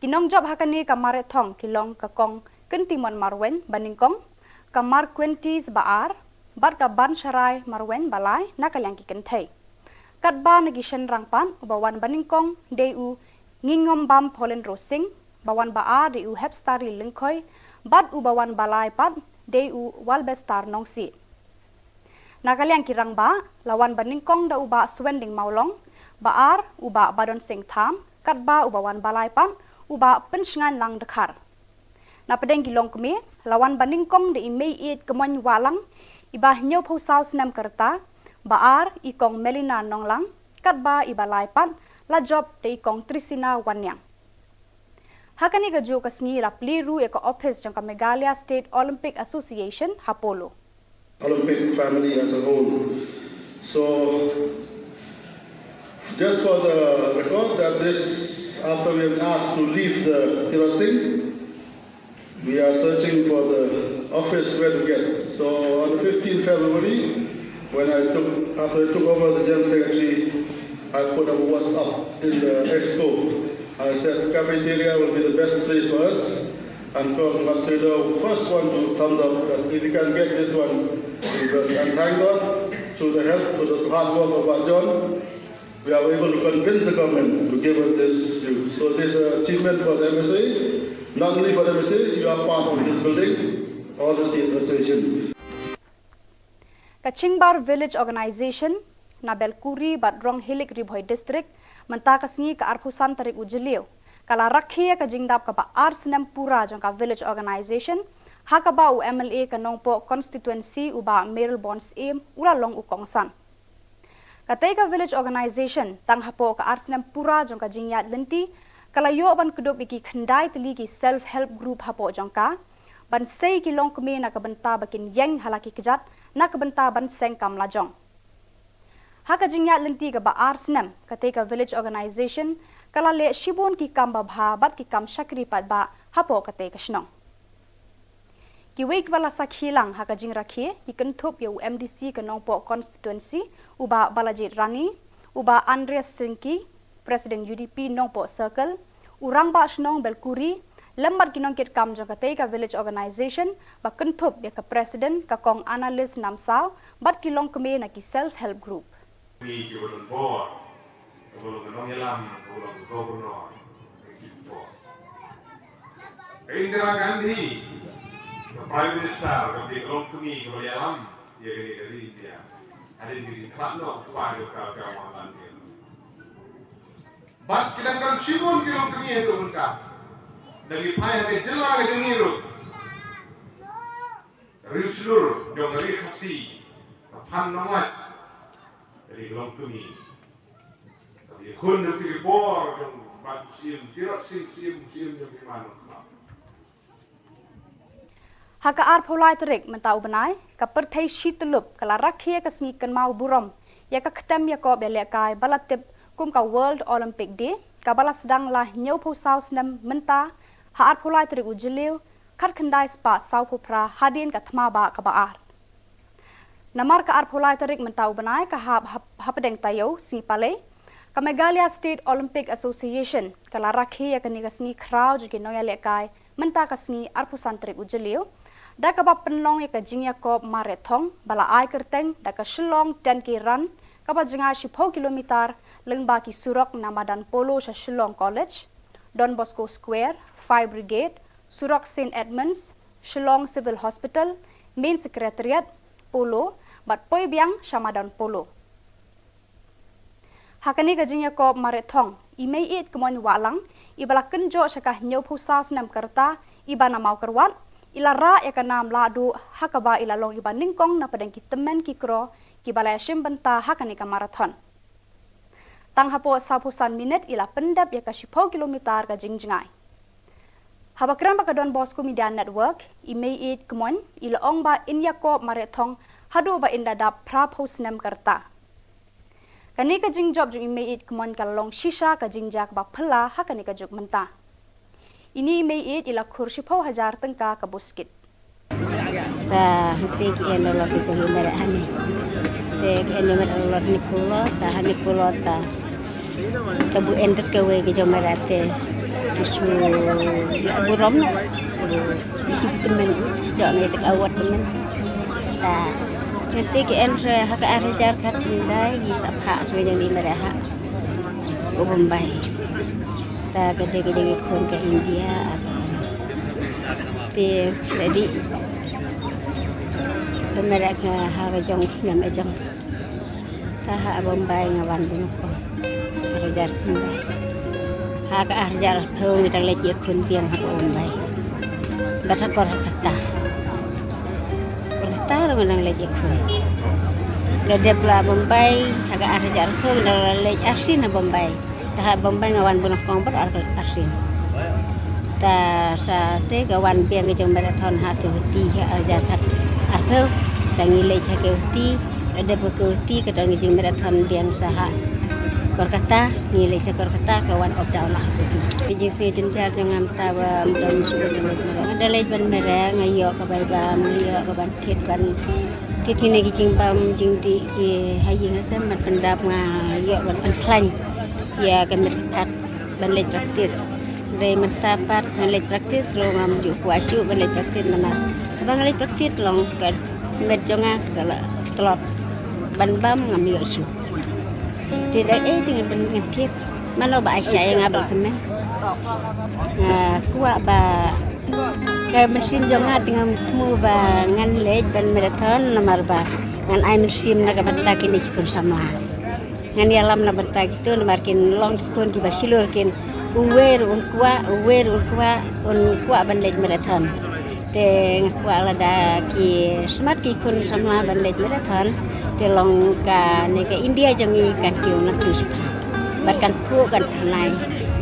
Ki nongjop ha kane ka mareh thong ki long ka Kong Kyntimon Marwein ba nyngkong, ka Marquentis ba ar, bad ka Bansharai Marwein ba lai na ka liang ki kynthei. Katba na ki shynrang pat, uba wan ba nyngkong dei u Ngingombam Pauline Rosing, ba wan ba ar dei u Hepstari Lyngkhoi, bad uba wan ba lai pat dei u Walbestar Nongsiej. Na ka liang ki rangbah, la wan ba nyngkong da u Bah Suending Mawlong, ba ar u Bah Badonsing Tham, katba uba wan ba lai pat u Bah Pynshngainlang Dkhar. Na pdeng ki longkmie, la wan ba nyngkong da i Meiieit Kmoin Wahlang, iba hynñiewphew saw snem ka rta, ba ar i Kong Melina Nonglang, katba iba lai pat la jop da i Kong Trisina Wanniang. Ha kane kajuh ka sngi la plie ruh ïa ka ophis jong ka Meghalaya State Olympic Association ha Polo. Olympic family as a whole. So, just for the record, that this, after we have asked to leave the Tirot Singh, we are searching for the office where to get. So, on the fifteenth February, when I took, after I took over the General Secretary, I put a WhatsApp In the expo, I said cafeteria will be the best place for us. And from Matsudo, first one to thumbs up. That if you can get this one, because, and thank God, through the help, through the hard work of Bah John, we are able to convince the government to give us this use. So this is an achievement for the M S A, not only for the M S A, you are part of this building, all the state association. Ka Chingbar Village Organisation na Belkuri bad Ronghilik, Ri Bhoi District, mynta ka sngi ka arphew san tarik u Jylliew, ka la rakhe ïa ka jingdap kaba ar snem pura jong ka Village Organisation, ha kaba u M L A ka Nongpoh Constituency u Bah Mayralborn Syiem u la long u kongsan. Katei ka Village Organisation, tang hapoh ka ar snem pura jong ka jingïaid lynti, ka la ïoh ban kdup ïa ki khyndai tylli ki self help group hapoh jong ka, ban sei ki longkmie na ka bynta ba kin ïeng ha la ki kjat, na ka bynta ban seng kam lajong. Ha ka jingïaid lynti kaba ar snem, katei ka Village Organisation ka la leh shibun ki kam babha bad ki kam shakri paidbah hapoh katei ka shnong. Kiwei kiba la sakhi lang ha ka jingrakhe ki kynthup ïa u M D C ka Nongpoh Constituency, u Bah Balajied Rani, u Bah Andreas Syngki, President U D P Nongpoh Circle, u Rangbah Shnong Belkuri, lem bad ki nongkitkam jong katei ka Village Organisation, ba kynthup ïa ka President ka Kong Annalise Namsaw bad ki longkmie na ki self help group. Ni ki ba don bor, ka ba long ka nongïalam, ka ba long ka governor, ka ki bor. Ka Indira Gandhi, ka Prime Minister, ka ba long kmie, ka ba ïalam ïa kane ka ri India. Hadien ka jingkhlad noh u kpa jong ka, ka Mahatma Gandhi. Bad ki dang don shibun ki longkmie haduh mynta. Da ki phai ha ka jylla ka jong ngi ruh. Riewshlur jong ka ri Khasi, ka Phan Nonglait, ka ri longkmie. Ka ba ïakhun na ki bor jong Bah Syiem, Tirot Sing Syiem, Syiem jong ki man. Ha ka arphew lai tarik mynta u bnai, ka pyrthei shi tyllup ka la rakhe ïa ka sngi kynmaw burom ïa ka ktem ïakob ïalehkai ba la tip kum ka World Olympic Day, kaba la sdang la hynñiewphew saw snem mynta, ha arphew lai tarik u Jylliew, khatkhyndai spah sawphew phra hadien ka thma bah kaba ar. Namar ka arphew lai tarik mynta u bnai ka hap hap-, hapdeng taïew sngi palei, ka Meghalaya State Olympic Association ka la rakhe ïa kane ka sngi khraw jong ki nongïalehkai mynta ka sngi arphew san tarik u Jylliew, da kaba pynlong ïa ka jingïakob marathon ba la ai kyrteng da ka Shillong ten K Run, kaba jngai shiphew kilometer lyngba ki surok na madan Polo sha Shillong College, Don Bosco Square, Fire Brigade, surok Saint Edmunds, Shillong Civil Hospital, Main Secretariat, Polo, bad poi biang sha madan Polo. Ha kane ka jingïakob marathon, i Meiieid Kmoin Wahlang, iba la kynjoh sha ka hynñiewphew saw snem ka rta, iba na Mawkyrwat, i la rah ïa ka nam lahduh, ha kaba i la long iba nyngkong na pdeng ki tymmen ki kro kiba la ïashim bynta ha kane ka marathon. Tang hapoh sawphew san minit i la pyndep ïa ka shiphew kilometer ka jingjngai. Haba kren bad ka Don Bosco Media Network, i Meiieid Kmoin i la ong ba in ïakob marathon haduh ba in da dap phraphew snem ka rta. Kane ka jingjop jong i Meiieid Kmoin ka la long shisha ka jingjia kaba phylla ha kane ka juk mynta. Ine i Meiieid i la khur shiphew hajar tyngka ka buskit. Ta hangtei ki en dolor ki jong i mareh hangne. Te ki en mareh dolor hynñiewphew dolor, ta hynñiewphew dolor ta. Ta bu en tat kawei ki jong mareh te ki shu burom noh. Ki shu tymmen, shu jok ne te ka award tymmen. Ta hangtei ki en re ha ka ar hajar khatkhyndai, ki sa phah re jong i mareh ha u Bombay. Ta ka dei ka jong i khun ka India. Te sa dei ka mareh ka ha ka jong u snem ka jong. Ta ha Bombay nga wan bun ko. Ar hajar khyndai. Ha ka ar hajar arphew ngi dang leit ïakhun biang ha Bombay. Bad ha Kolkata. Kolkata ruh ngi dang leit ïakhun. La dep la Bombay ha ka ar hajar arphew ngi dang la leit arsien ha Bombay. Ta ha Bombay nga wan bun ko bad ar arsien. Ta sa te ka wan biang ka jong marathon ha Guwahati ha ar hajar arphew. Sa ngi leit ha Guwahati, la dep ha Guwahati ka don ka jingmarathon biang sa ha Kolkata, ngi leit sa Kolkata ka wan up down lah ha Guwahati. Ka jingsngew jynjar jong nga mynta ba ym don shuh ka jingmarathon. Nga da leit ban mareh, nga ïoh ka bai bam, nga ïoh ka ban thied ban thied kine ki jingbam jingdih ki ha ïing ha sem ban pyndap, nga ïoh ban pynkhlaiñ. Ïa ka met pat ban leit practice. Hynrei mynta pat ngan leit practice ruh ngam ju kwah shuh ban leit practice namar haba nga leit practice long ka met jong nga ka la tlot ban bam ngam ïoh shuh. Te da ei te ngan pyn ngan thied mano ba ai sha ïa nga ba la tymmen. Nga kwah ba ka mynsiem jong nga te ngam thmu ba ngan leit ban marathon namar ba ngan ai mynsiem na ka bynta kine ki khun samla. Ngan ïalam na bynta kito namar kin long ki khun kiba shlur kin uwei ruh un kwah, uwei ruh un kwah, un kwah ban leit marathon. Te nga kwah lada ki smat ki khun samla ban leit marathon te long kane ka India jong ngi kan kiew nangkiew shaphrang. Bad kan phuh kan tyrnai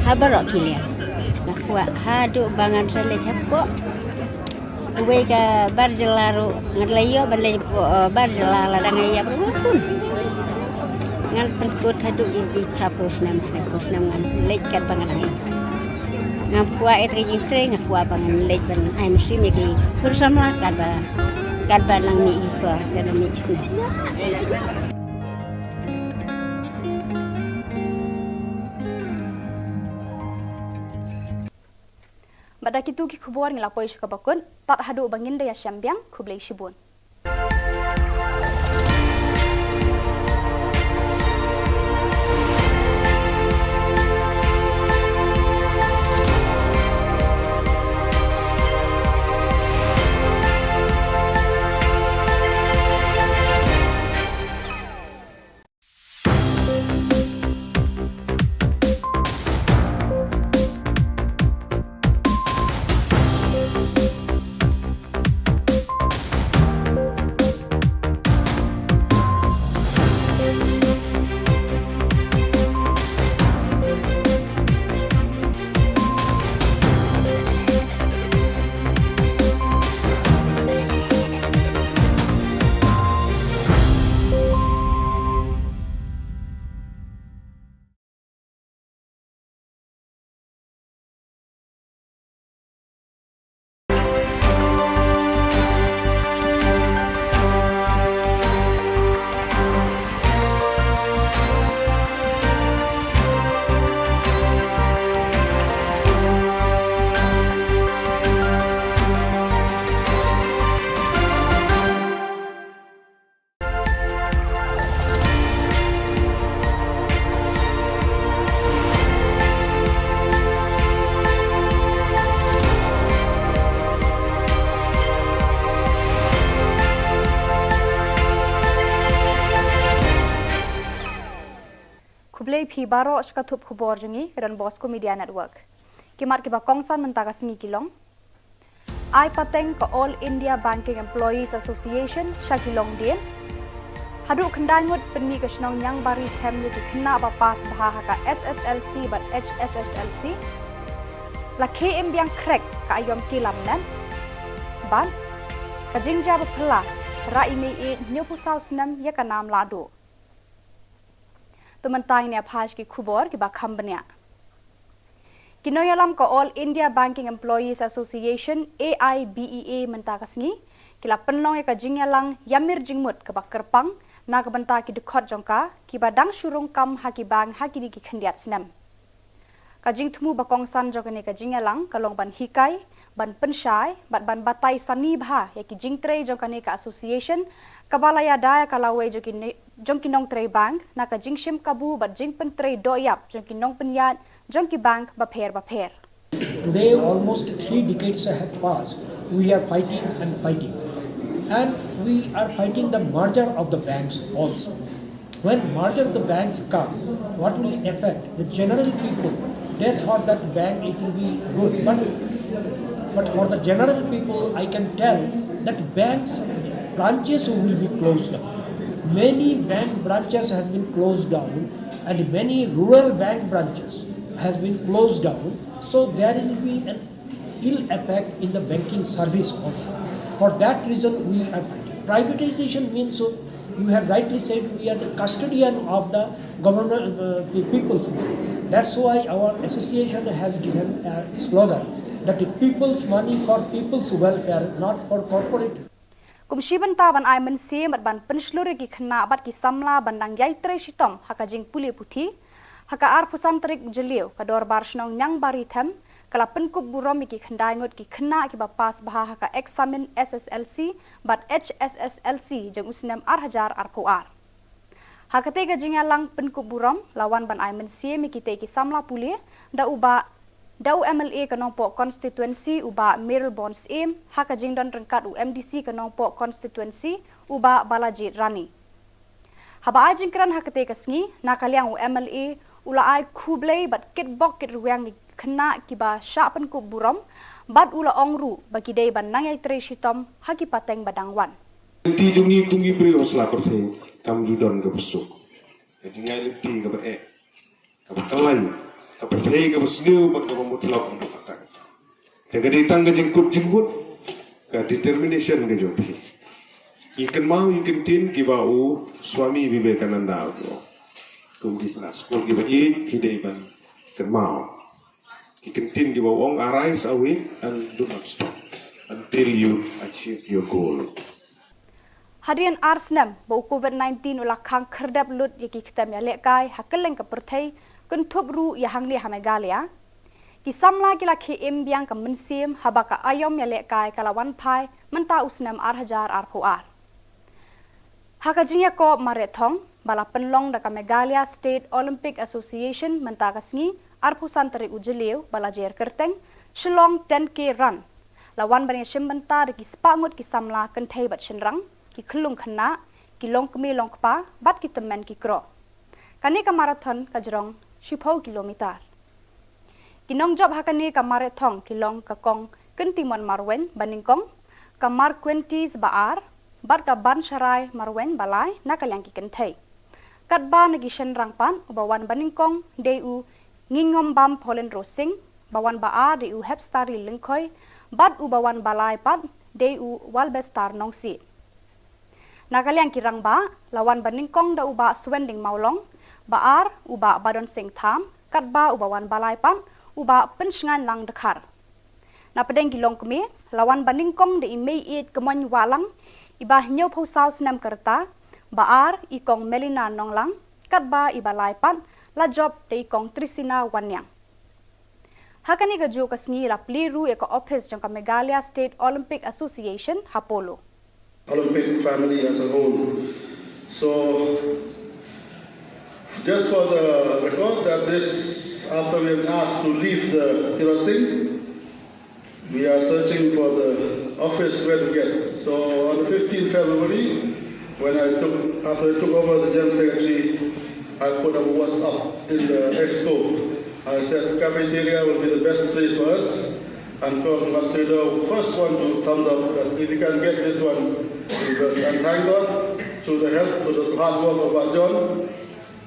ha baroh ki liang. Nga kwah haduh ba ngan sa leit hapoh uwei ka bar jylla ruh ngan leit ïoh ban leit hapoh, eh, bar jylla lada nga ïap ruh ngan pyn. Ngan pynkut haduh ïa ki phraphew snem, phraphew snem ngan leit katba ngan dang ïap. Ngam kwah ïa ka jingtrei, nga kwah ba ngan leit ban ai mynsiem ïa ki khun samla katba, katba nang mih ki por, katba mih ki snem. Bad da kitu ki khubor ngi la poi sha kaba kut, tad haduh ba ngin da ïashem biang, khublei shibun. Khublei phi baroh sha ka thup khubor jong ngi ka Don Bosco Media Network. Ki mat kiba kongsan mynta ka sngi ki long: Ai pateng ka All India Banking Employees Association sha ki longdien. Haduh khyndai ngut pynmih ka shnong Niangbari them ïa ki khynnah ba pass bha ha ka S S L C bad H S S L C. La khie im biang khrek ka aïom ki lamnep. Bad ka jingjia ba phylla, rah i mei ïeit hynñiewphew saw snem ïa ka nam lahduh. To mynta ngin ïa phai sha ki khubor kiba kham bniah. Ki nongïalam ka All India Banking Employees Association, A I B E A, mynta ka sngi ki la pynlong ïa ka jingïalang ïamir jingmut kaba kyrpang na ka bynta ki dkhot jong ka kiba dang shu rung kam ha ki bank ha kine ki khyndiat snem. Ka jingthmu ba kongsan jong kane ka jingïalang ka long ban hikai, ban pynshai bad ban batai sani bha ïa ki jingtrei jong kane ka association kaba la ïada ïa ka lawei jong ki ne-, jong ki nongtrei bank na ka jingshim kabu bad jingpyntrei dohïap jong ki nongpynïaid jong ki bank bapher bapher. Today, almost three decades have passed. We are fighting and fighting. And we are fighting the merger of the banks also. When merger of the banks come, what will affect the general people? They thought that bank, it will be good, but, but for the general people, I can tell that banks branches will be closed down. Many bank branches has been closed down, and many rural bank branches has been closed down. So there will be an ill effect in the banking service also. For that reason, we are fighting. Privatization means, so you have rightly said, we are the custodian of the government, uh, the people's money. That's why our association has given a slogan that the people's money for people's welfare, not for corporate. Kum shi bynta ban ai mynsiem bad ban pynshlur ïa ki khynnah bad ki samla ban dang ïai trei shitom ha ka jingpule puthi, Ha ka arphew san tarik u Jylliew, ka Dorbar Shnong Niangbarithem ka la pynkup burom ïa ki khyndai ngut ki khynnah kiba pass bha ha ka eksamin S S L C bad H S S L C jong u snem ar hajar arphew ar. Ha katei ka jingïalang pynkup burom la wan ban ai mynsiem ïa kitei ki samla pule da u Bah, da u M L A ka Nongpoh Constituency u Bah Mayralborn Syiem, ha ka jingdon ryngkat u M D C ka Nongpoh Constituency u Bah Balajied Rani. Haba ai jingkren ha katei ka sngi, na ka liang u M L A u la ai khublei bad kitbok kitrwiang ïa ki khynnah kiba shah pynkup burom, bad u la ong ruh ba ki dei ban nang ïai trei shitom ha ki pateng ba dang wan. Lynti jong ngi kum ki briew ha sla pyrthei kam ju don kaba suk. Ka jingïaid lynti kaba eh, kaba khlaiñ, ka pyrthei kaba sniew bad kaba mutlop haduh katta katta. Te ka dei tang ka jingkut jingkut, ka determination ka jong phi. Ngi kynmaw ïa ki ktien kiba u Swami Vivekananda u ong, kum ki khynnah skul kiba ïeit phi dei ban kynmaw ki ktien kiba u ong, "Arise, awake, and do not stop until you achieve your goal." Hadien ar snem ba u Covid nineteen u la khang khyrdep lut ïa ki ktem ïalehkai ha kylleng ka pyrthei, kynthup ruh ïa hangne ha Meghalaya, ki samla ki la khie im biang ka mynsiem haba ka aïom ïalehkai ka la wan phai mynta u snem ar hajar arphew ar. Ha ka jingïakob mareh thong ba la pynlong da ka Meghalaya State Olympic Association mynta ka sngi, arphew san tarik u Jylliew ba la jer kyrteng Shillong ten K Run, la wan ban ïashim bynta da ki spah ngut ki samla kynthei bad shynrang, ki khyllung khynnah, ki longkmie longkpa bad ki tymmen ki kro. Kane ka marathon ka jrong shiphew kilometer. Ki nongjop ha kane ka mareh thong ki long ka Kong Kyntimon Marwein ba nyngkong, ka Marquentis ba ar, bad ka Bansharai Marwein ba lai na ka liang ki kynthei. Katba na ki shynrang pat, uba wan ba nyngkong dei u Ngingombam Pauline Rosing, ba wan ba ar dei u Hepstari Lyngkhoi, bad uba wan ba lai pat dei u Walbestar Nongsiej. Na ka liang ki rangbah, la wan ba nyngkong da u Bah Suending Mawlong, ba ar u Bah Badon Singh Tham, katba uba wan ba lai pat u Bah Pynshngainlang Dkhar. Na pdeng ki longkmie, la wan ba nyngkong da i Meiieit Kmoin Wahlang, iba hynñiewphew saw snem ka rta, ba ar i Kong Melina Nonglang, katba iba lai pat la jop da i Kong Trisina Wanniang. Ha kane kajuh ka sngi la plie ruh ïa ka ophis jong ka Meghalaya State Olympic Association ha Polo. Olympic family as a whole. So, just for the record, that this, after we have asked to leave the Tirot Singh, we are searching for the office where to get. So, on the fifteenth February, when I took, after I took over the General Secretary, I put a WhatsApp in the exco. I said cafeteria will be the best place for us. And Kong Matsudo, first one to thumbs up that if you can get this one, because, and thank God, through the help, through the hard work of Bah John,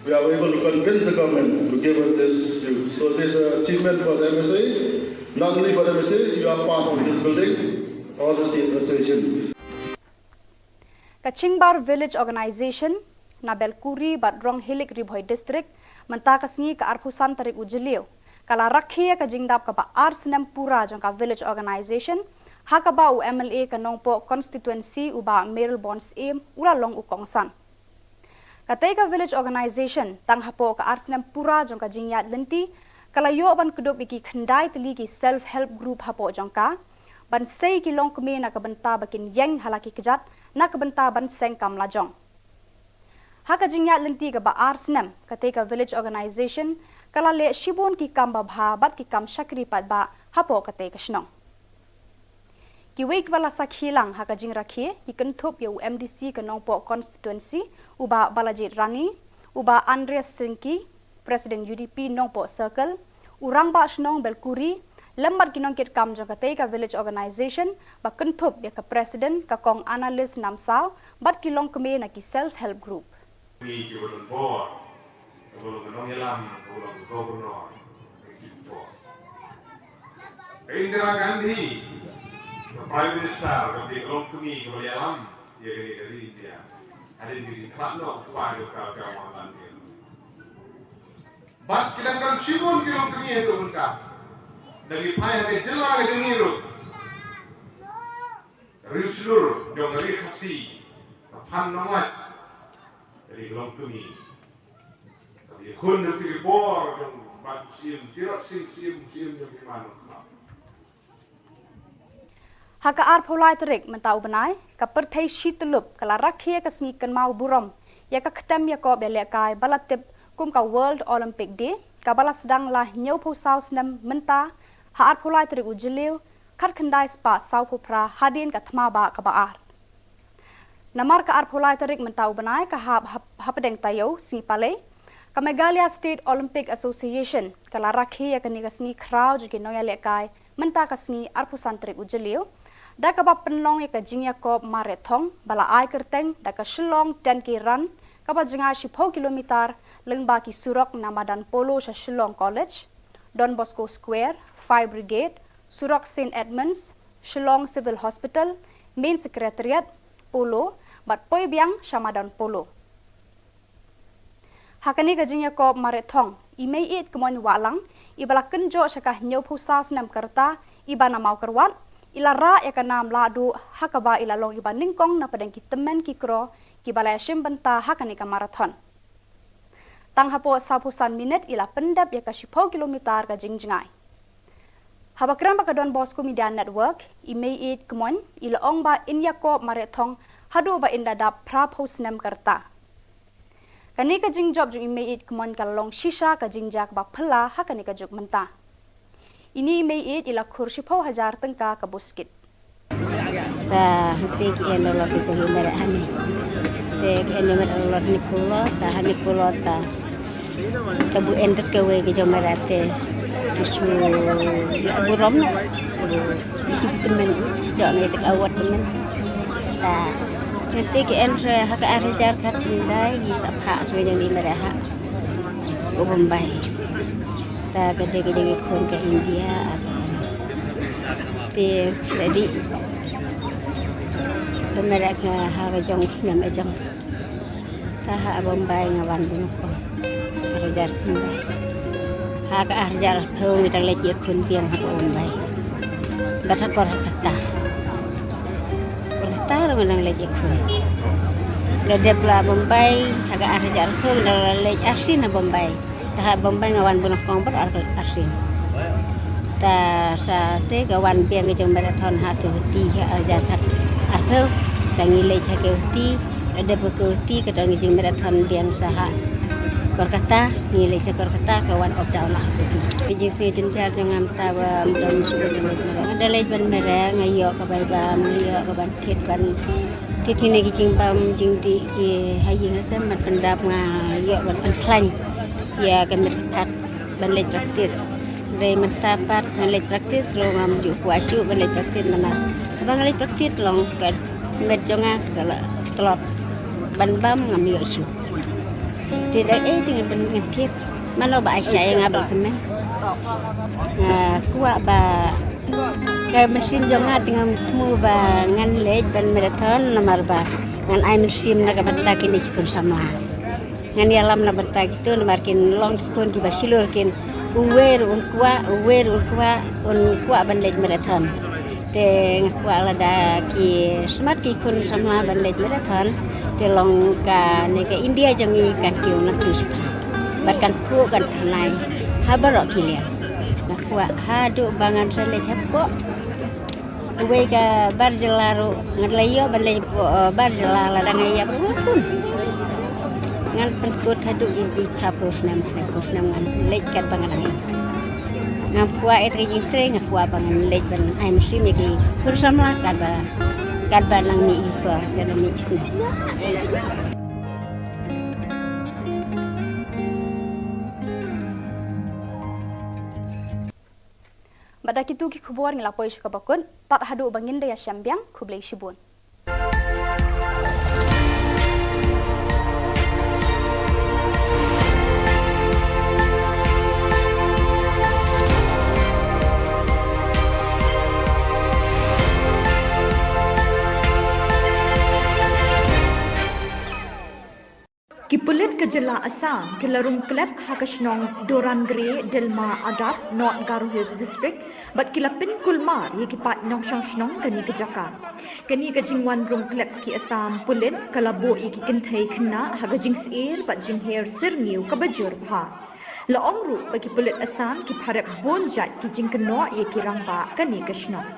we are able to convince the government to give us this. So this is an achievement for the M S A, not only for the M S A, you are part of this building, all the state association. Ka Chingbar Village Organisation na Belkuri bad Ronghilik, Ri Bhoi District, mynta ka sngi ka arphew san tarik u Jylliew, ka la rakhe ïa ka jingdap kaba ar snem pura jong ka Village Organisation, ha kaba u M L A ka Nongpoh Constituency u Bah Mayralborn Syiem u la long u kongsan. Katei ka Village Organisation, tang hapoh ka ar snem pura jong ka jingïaid lynti, ka la ïoh ban kdup ïa ki khyndai tylli ki self help group hapoh jong ka, ban sei ki longkmie na ka bynta ba kin ïeng ha la ki kjat, na ka bynta ban seng kam lajong. Ha ka jingïaid lynti kaba ar snem, katei ka Village Organisation ka la leh shibun ki kam babha bad ki kam shakri paidbah hapoh katei ka shnong. Kiwei kiba la sakhi lang ha ka jingrakhe ki kynthup ïa u M D C ka Nongpoh Constituency, u Bah Balajied Rani, u Bah Andreas Syngki, President U D P Nongpoh Circle, u Rangbah Shnong Belkuri, lem bad ki nongkitkam jong katei ka Village Organisation, ba kynthup ïa ka President ka Kong Annalise Namsaw, bad ki longkmie na ki self help group. Ngi kiba don bor, kiba long ka nongïalam, kiba long ka Governor, ka ki bor. Ka Indira Gandhi, ka Prime Minister, ka dei ka longkmie kaba ïalam ïa kane ka ri India. Hadien ka jingkhlad noh u kpa jong ka, ka Mohanlal Nehru. Bad ki dang don shibun ki longkmie haduh mynta. Da ki phai ha ka jylla ka jong ngi ruh. Riewshlur jong ka Ri Khasi, ka Phan Nonglait, ka dei ka longkmie. Ka Khun jong ki por jong ban siem, tirot siem siem siem jong ki man. Ha ka arphew lai tarik mynta u bnai, ka pyrthei shi tyllup ka la rakhe ka sngi kynmaw burom ïa ka ktem ïakob ïalehkai ba la tip kum ka World Olympic Day, kaba la sdang la hynñiewphew saw snem mynta ha arphew lai tarik u Jylliew, khatkhyndai spah sawphew phra hadien ka thma bah kaba ar. Namar ka arphew lai tarik mynta u bnai ka hap hap-, hapdeng taïew sngi Palei, ka Meghalaya State Olympic Association ka la rakhe ïa kane ka sngi khraw jong ki nongïalehkai mynta ka sngi arphew san tarik u Jylliew, da kaba pynlong ïa ka jingïakob marathon ba la ai kyrteng da ka Shillong ten K Run, kaba jngai shiphew kilometer lyngba ki surok na madan Polo sha Shillong College, Don Bosco Square, Fire Brigade, surok Saint Edmunds, Shillong Civil Hospital, Main Secretariat, Polo, bad poi biang sha madan Polo. Ha kane ka jingïakob marathon, i Meiieid Kmoin Wahlang, iba la kynjoh sha ka hynñiewphew saw snem ka rta, iba na Mawkyrwat, i la rah ïa ka nam lahduh, ha kaba i la long iba nyngkong na pdeng ki tymmen ki kro kiba la ïashim bynta ha kane ka marathon. Tang hapoh sawphew san minit i la pyndep ïa ka shiphew kilometer ka jingjngai. Haba kren bad ka Don Bosco Media Network, i Meiieid Kmoin i la ong ba in ïakob marathon haduh ba in da dap phraphew snem ka rta. Kane ka jingjop jong i Meiieid Kmoin ka la long shisha ka jingjia kaba phylla ha kane ka juk mynta. Ine i Meiieid i la khur shiphew hajar tyngka ka buskit. Ta hangtei ki en lolot ki jong i Meiieid hangne. Te ki en i Meiieid lolot hangne Polo, ta hangne Polo ta. Ta bu en tat kawei ki jong i Meiieid te ki shu burom noh. Ki shu tymmen, shu jok ne ta ka award tymmen. Ta hangtei ki en re ha ka ar hajar khatkhyndai, ki sa phah re jong i Meiieid ha. Ka Bombay. Ta ka dei ka jong i khun ka India, ar. Te sa dei. Ka Meiieid ka ha ka jong u snem ka jong. Ta ha Bombay nga wan bun ko. Ar hajar khyndai. Ha ka ar hajar arphew ngi dang leit ïakhun biang ha Bombay. Bad ha Kolkata. Kolkata ruh ngi dang leit ïakhun. La dep la Bombay, ha ka ar hajar arphew ngi dang la leit arsien ha Bombay. Ta ha Bombay nga wan bun ko bad ar, arsien. Ta sa te ka wan biang ka jong marathon ha Guwahati ha ar hajar khat arphew. Sa ngi leit ha Guwahati, la dep ha Guwahati ka don ka jingmarathon biang sa ha Kolkata, ngi leit sha Kolkata ka wan up down la ha Guwahati. Ka jingsngew jynjar jong nga mynta ba ym don shuh ba leit mareh. Nga da leit ban mareh, nga ïoh ka bai bam, nga ïoh ka ban thied ban thied kine ki jingbam jingdih ki ha ïing ha sem, ban pyndap nga ïoh ban pynkhlaiñ ïa ka met ka phad ban leit practice. Hynrei mynta pat ngan leit practice ruh ngam ju kwah shuh ban leit practice namar haba nga leit practice long ka met jong nga ka la tlot, ban bam ngam ïoh shuh. Te da ei te ngan pyn-, ngan thied. Mano ba ai shai ïa nga ba la tymmen. Nga kwah ba ka mynsiem jong nga te ngam thmu ba ngan leit ban marathon namar ba ngan ai mynsiem na ka bynta kine ki khun samla. Ngan ïalam na bynta kito namar kin long ki khun kiba shlur kin, uwei ruh un kwah, uwei ruh un kwah, un kwah ban leit marathon. Te nga kwah lada ki smat ki khun samla ban leit marathon, te long kane ka India jong ngi kan kiew nangkiew shaphrang. Bad kan khuh kan tyrnai ha baroh ki liang. Nga kwah haduh ba ngan sa leit hapoh uwei ka bar jylla ruh, ngan la ïoh ban leit hapoh, eh, bar jylla lada nga ïap ruh ngan pun. Ngan pynkut haduh ïa ki phraphew snem, phraphew snem ngan leit katba nga dang ïap. Ngam kwah ïa ka jingtrei, nga kwah ba ngan leit ban ai mynsiem ïa ki khun samla katba, katba nang mih i por, katba mih i snem. Bad da kito ki khubor ngi la poi sha kaba kut, tad haduh ba ngin da ïashem biang, khublei shibun. Ki pulit ka jylla Assam ki la rung klep ha ka shnong Dorangre, Dilma Adap, North Garo Hills District, bad ki la pynkulmar ïa ki paid nongshong shnong kane ka jaka. Kane ka jingwan rung klep ki Assam pulit ka la buh ïa ki kynthei khynnah ha ka jingsyier bad jingher syrngiew kaba jur bha. La ong ruh ba ki pulit Assam ki pharep bun jait ki jingkynnoh ïa ki rangbah kane ka shnong.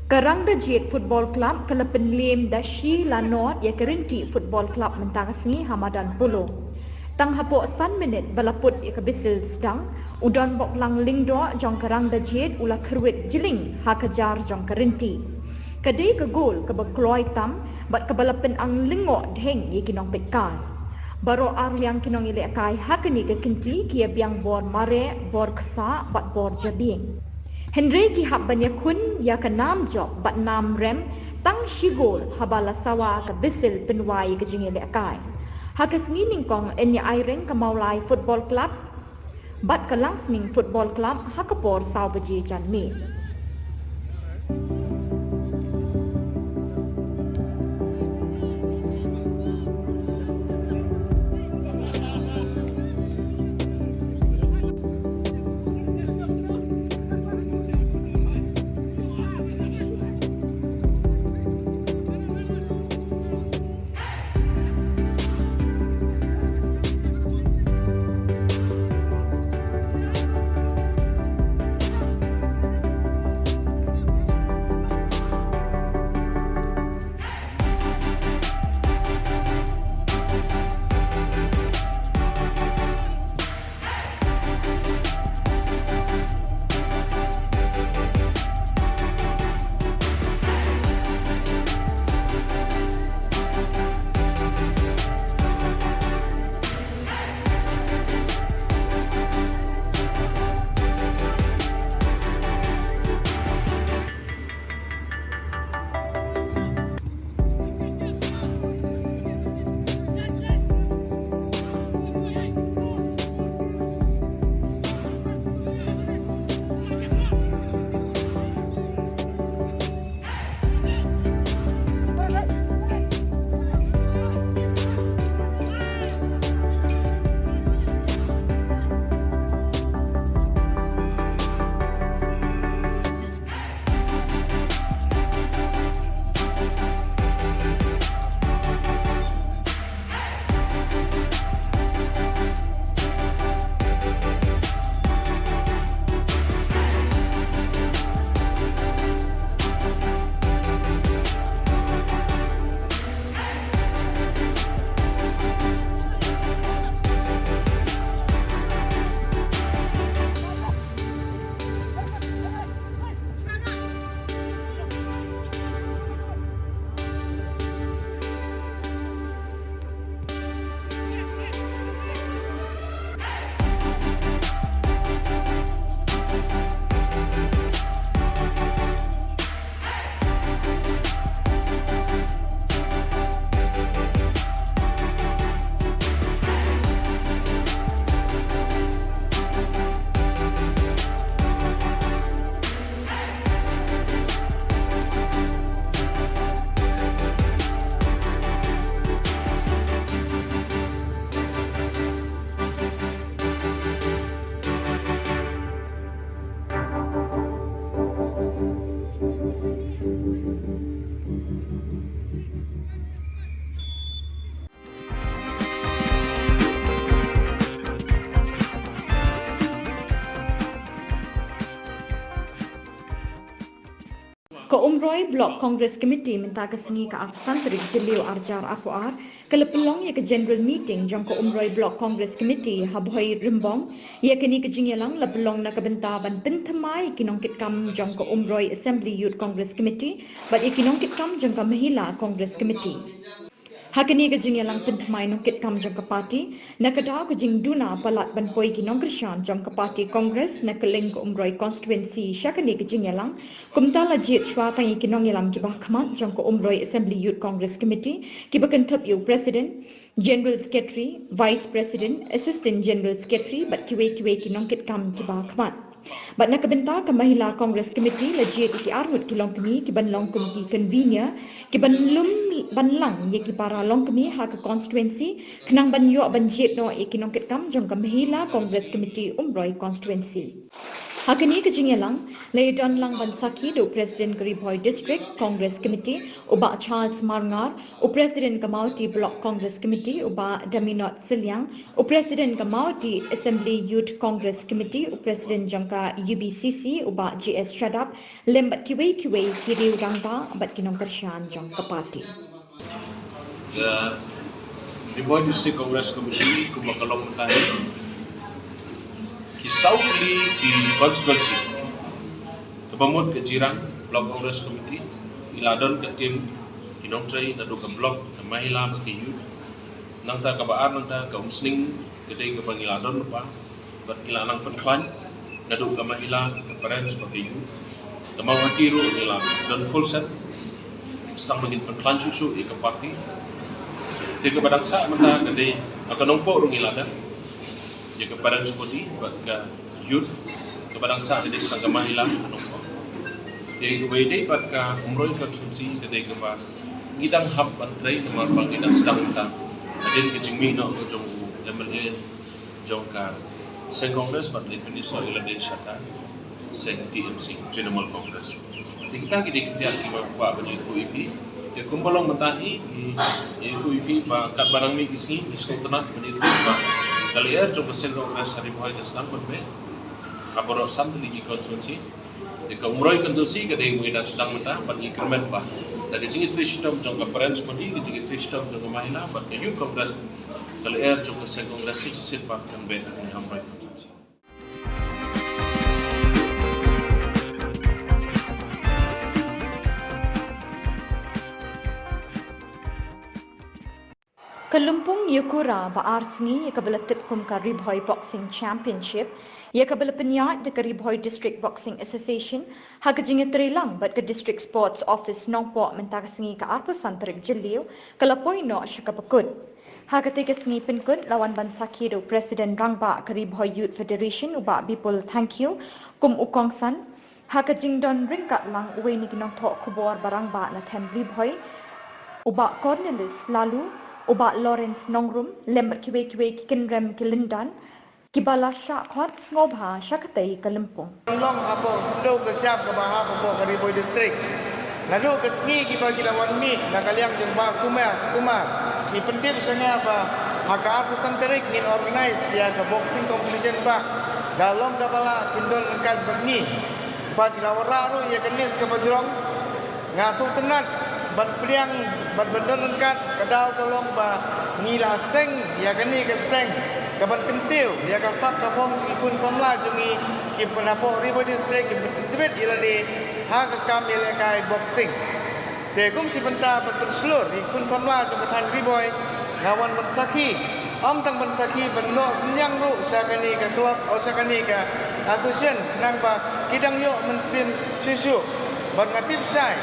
Ka Rangdajied Football Club ka la pynliem da shi la nod ïa ka Rynti Football Club mynta ka sngi ha madan Polo. Tang hapoh san minit ba la put ïa ka bisil sdang, u donbok lang lyngdoh jong ka Rangdajied u la kyrwit jylliew ha ka jar jong ka Rynti. Ka dei ka gol kaba kloi tam bad kaba la pynang lyngngoh dheng ïa ki nongpeitkai. Baroh arliang ki nongïalehkai ha kane ka kynti ki ïabiang bor mareh, bor ksah bad bor jabieng. Hynrei ki hap ban ïakhun ïa ka nam jop bad nam rem tang shi gol haba la sawa ka bisil pynwai ka jingïalehkai. Ha ka sngi nyngkong yn ïa aireng ka Mawlai Football Club bad ka Langsning Football Club ha ka por saw baje janmiet. Ka Umroi Block Congress Committee mynta ka sngi ka arphew san tarik Jylliew arhajar arphew ar ka la pynlong ïa ka general meeting jong ka Umroi Block Congress Committee ha Bhoi Rymbong. Ïa kane ka jingïalang la pynlong na ka bynta ban pynthymmai ïa ki nongkitkam jong ka Umroi Assembly Youth Congress Committee bad ïa ki nongkitkam jong ka Mahila Congress Committee. Ha kane ka jingïalang pynthymmai nongkitkam jong ka party, na ka daw ka jingduna palat ban poi ki nongkyrshan jong ka party Congress na kylleng ka Umroi constituency sha kane ka jingïalang, kumta la jied shuwa tang ïa ki nongïalam kiba khmat jong ka Umroi Assembly Youth Congress Committee, kiba kynthup ïa u President, General Secretary, Vice President, Assistant General Secretary bad kiwei kiwei ki nongkitkam kiba khmat. Bad na ka bynta ka Mahila Congress Committee la jied ïa ki arngut ki longkmie kiban long kum ki convener, kiban lum ban lang ïa ki para longkmie ha ka constituency, khnang ban ïoh ban jied noh ïa ki nongkitkam jong ka Mahila Congress Committee Umroi constituency. Ha kane ka jingïalang, la ïadon lang ban sakhi da u President ka Ri Bhoi District Congress Committee, u Bah Charles Marngar, u President ka Mawhati Block Congress Committee, u Bah Daminot Sylliang, u President ka Mawhati Assembly Youth Congress Committee, u President jong ka U B C C, u Bah G S Shadap, lem bad kiwei kiwei ki riew rangbah bad ki nongkyrshan jong ka party. Ka Ri Bhoi District Congress Committee kumba ka long mynta hi, ki saw tylli ki constituency, kaba mut ka Jirang Block Congress Committee, i la don ka team ki nongtrei naduh ka block, ka Mahila bad ka Youth. Nangta kaba ar, nangta ka Umsning, ka dei kaba ngi la don lypa. Bad ngi la nang pynkhlaiñ naduh ka Mahila, ka Parents bad ka Youth. Ka Mawhati ruh ngi la don full set. Sdang ba ngin pynkhlaiñ shuh shuh ïa ka party. Te kaba dang sah mynta ka dei, ka Nongpoh ruh ngi la don ïa ka Parents body bad ka Youth. Kaba dang sah ka dei sdang ka Mahila, ka Nongpoh. Te kaba ïadei bad ka Umroi constituency ka dei kaba ngi dang hap ban trei namar ba ngi dang sdang mynta hadien ka jingmih noh ka jong u M L A jong ka seng Congress bad leit pynïasoh ïa lade sha ka seng T M C, Trinamool Congress. Te kita ki dei ki khyndiat kiba kwah ban ïathuh ïa phi. Te kumba long mynta hi, ngi ïathuh ïa phi ba katba nang mih ki sngi, ngi sngewtynnat ban ïathuh ba ka lyer jong ka seng Congress ha Ri Bhoi ka sdang ban beh ha baroh san tylli ki constituency. Te ka Umroi constituency ka dei kaba ngi dang sdang mynta bad ngi kyrmen ba da ka jingïatrei shitom jong ka Parents body, ka jingïatrei shitom jong ka Mahila bad ka Youth Congress, ka lyer jong ka seng Congress shisien pat kan beh ha kane ha Umroi constituency. Ka lympung ïakura ba ar sngi ïa kaba la tip kum ka Ri Bhoi Boxing Championship, ïa kaba la pynïaid da ka Ri Bhoi District Boxing Association ha ka jingïatreilang bad ka District Sports Office Nongpoh mynta ka sngi ka arphew san tarik Jylliew, ka la poi noh sha kaba kut. Ha katei ka sngi pynkut la wan ban sakhi da u President Rangbah ka Ri Bhoi Youth Federation, u Bah Bipul Thangkhiew, kum u kongsan. Ha ka jingdon ryngkat lang uwei na ki nongthoh khubor ba rangbah na them Ri Bhoi, u Bah Cornelius Laloo, u Bah Lawrence Nongrum, lem bad kiwei kiwei ki kynrem ki lyndan kiba la shah khot sngewbha sha katei ka lympung. Long hapoh, dei ka shap kaba hapoh ka Ri Bhoi District. Naduh ka sngi kiba ki la wan mih na ka liang jong Bah Sumar, Sumar, ki pyntip sha nga ba ha ka arphew san tarik ngin organize ïa ka boxing competition ba. Da long kaba la pyndon ryngkat bad ngi. Ba ki la wanrah ruh ïa ka list kaba jrong. Nga sngewtynnat ban pdiang bad ban don ryngkat, ka daw ka long ba ngi la seng ïa kane ka seng kaban kyntiew ïa ka sap ka phong jong ki khun samla jong ngi kiba napoh Ri Bhoi District kiba tbit ïa lade ha ka kam ïalehkai boxing. Te kum shi bynta ban pynshlur ïa ki khun samla jong ka thaiñ Ri Bhoi, nga wan ban sakhi, ym tang ban sakhi, ban noh synñiang ruh sha kane ka club, oh, sha kane ka association, khnang ba ki dang ïoh mynsiem shuh shuh. Bad nga tip shai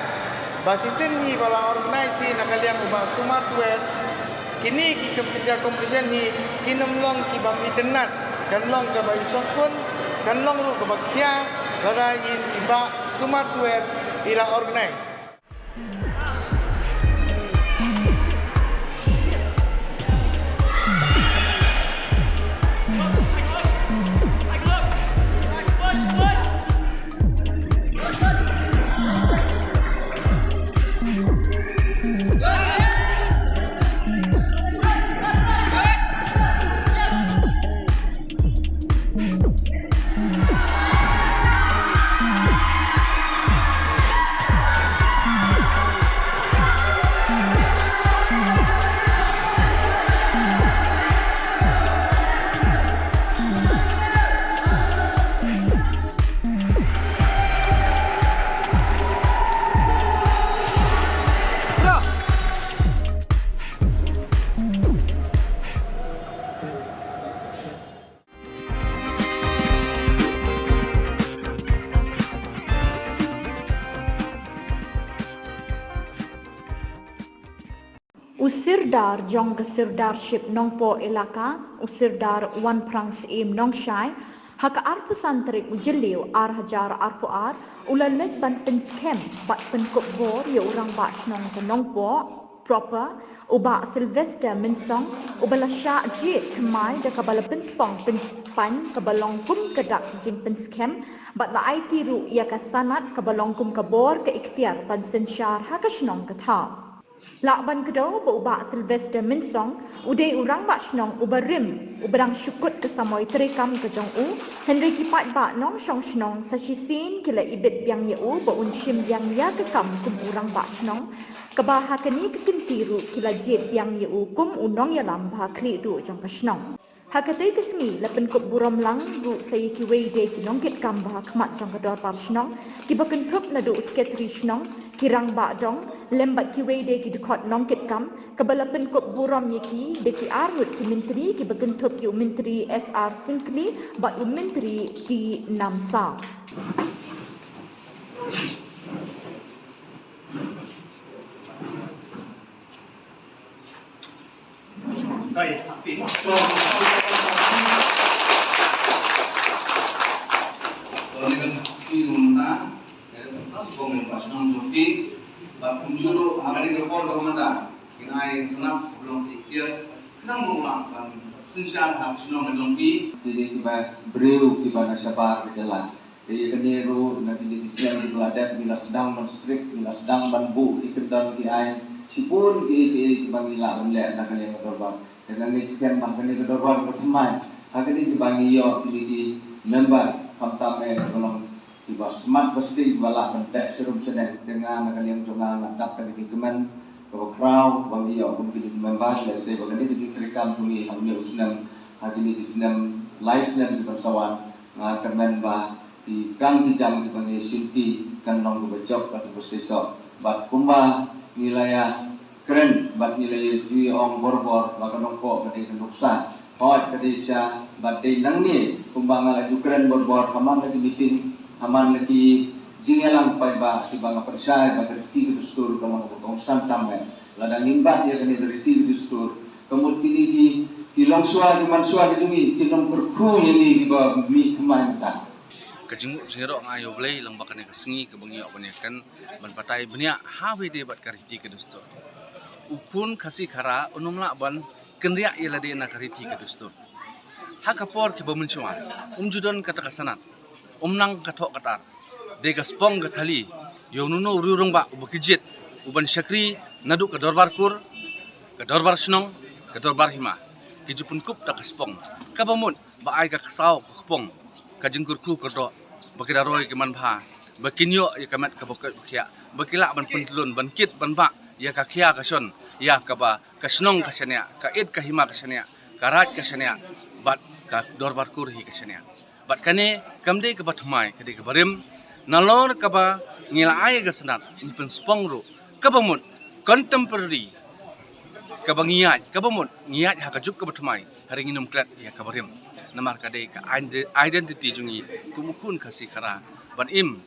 ba shisien hi ba la organize hi na ka liang u Bah Sumar Swer. Kine ki kam-, ki jaka competition hi kin ym long kiba itynnad, kan long kaba ishongkun, kan long ruh kaba khia, lada ïa i Bah Sumar Swer i la organize. U Sirdar jong ka Sirdarship Nongpoh Elaka, u Sirdar Wanphrang Syiem Nongshai, ha ka arphew san tarik u Jylliew ar hajar arphew ar, u la leit ban pynskhem bad pynkup bor ïa u Rangbah Shnong ka Nongpoh Proper, u Bah Sylvester Mynsong, uba la shah jied thymmai da kaba la pynspong pynspain kaba long kum ka dak jingpynskhem, bad la aiti ruh ïa ka sanad kaba long kum ka bor ka iktiar ban synshar ha ka shnong ka thaw. Lah ban kdew ba u Bah Sylvester Mynsong u dei u Rangbah Shnong uba rim, uba dang shu kut ka samoi treikam ka jong u, hynrei ki paidbah nongshong shnong sa shisien ki la ibit biang ïa u ba un shim biang ïa ka kam kum u Rangbah Shnong, kaba ha kane ka kynti ruh ki la jied biang ïa u kum u nongïalam ba ha khlieh duh jong ka shnong. Ha katei ka sngi la pynkup burom lang ruh sa ïa kiwei de ki nongkitkam ba ha khmat jong ka Dorbar Shnong, kiba kynthup naduh u Sekretari Shnong, ki Rangbah Dong, lem bad kiwei de ki dkhot nongkitkam, kaba la pynkup burom ïa ki da ki arngut ki Myntri, kiba kynthup ïa u Myntri S R Syngkli bad u Myntri T Namsaw. Te dei kiba briew kiba na shabar ka jylla. Te ïa kane ruh na kine ki snem kiba la dep ngi la sdang ban strict, ngi la sdang ban buh ki kyndon ki aiñ shibun ki, ki, kiba ngi lah ban leh na kane ka dorbar. Te nga ngeit skhem ba kane ka dorbar kaba thymmai ha kane kiba ngi ïoh kine ki member khamtam eh kiba long kiba smat ba sting kiba lah ban beh sharum shaneng. Te nga na ka liang jong nga nga dap kane ki kmen kaba khraw ba ngi ïoh kum kine ki member, lehse ba kane ka jingtreikam jong ngi ha une u snem, ha kine ki snem, lai snem kiban sa wan, nga kyrmen ba ki kam ki jam kiba ngi shimti kan long kaba jop bad kaba seisoh. Bad kumba ngi la ïa kren bad ngi la ïa ju ïa ong borbor ba ka Nongpoh ka dei ka nuksa, hooid ka dei sha, bad dei nangne kumba nga la ju kren borbor ha man la ki meeting, ha man la ki jingïalang paidbah kiba nga pynshai ba ka riti ka dustur ka long kaba kongsan tam eh. Lada ngim bat ïa kane ka riti ka dustur, ka mut kine ki, ki longshuwa ki manshuwa ki jong ngi kin ym kyrkhu ïa ngi kiba mih thymmai mynta. Ka jingmut jingïaroh nga ïa U Blei lyngba kane ka sngi kaba ngi ïoh ban ïakren ban batai bniah ha kaba ïadei bad ka riti ka dustur. U khun Khasi Khara un ym lah ban kynriah ïa lade na ka riti ka dustur. Ha ka por kiba mynshuwa um ju don kata ka sanad, um nang ka thoh ka tar. Dei ka spong ka thali ïa uno uno u rangbah uba ki jied, uban shakri naduh ka dorbar kur, ka dorbar shnong, ka dorbar hima. Ki ju pynkup da ka spong kaba mut ba ai ka ksaw ka kpong, ka jingkyrkhu kyrdoh, ba ki da roi ki manbha, ba kin ïoh ïa ka met kaba koit ba khiah, ba ki lah ban pyntlun, ban kit ban bah ïa ka khia ka shon, ïa kaba ka shnong ka shaniah, ka ïit ka hima ka shaniah, ka raij ka shaniah, bad ka dorbar kur hi ka shaniah. Bad kane kam dei kaba thymmai, ka dei kaba rim. Nalor kaba ngi la ai ka sanad, ngi pynspong ruh kaba mut contemporary, kaba ngi ïaid, kaba mut ngi ïaid ha ka juk kaba thymmai, hynrei ngin ym klet ïa kaba rim. Namar ka dei ka ide-, identity jong ngi kum u khun Khasi Khara, ban im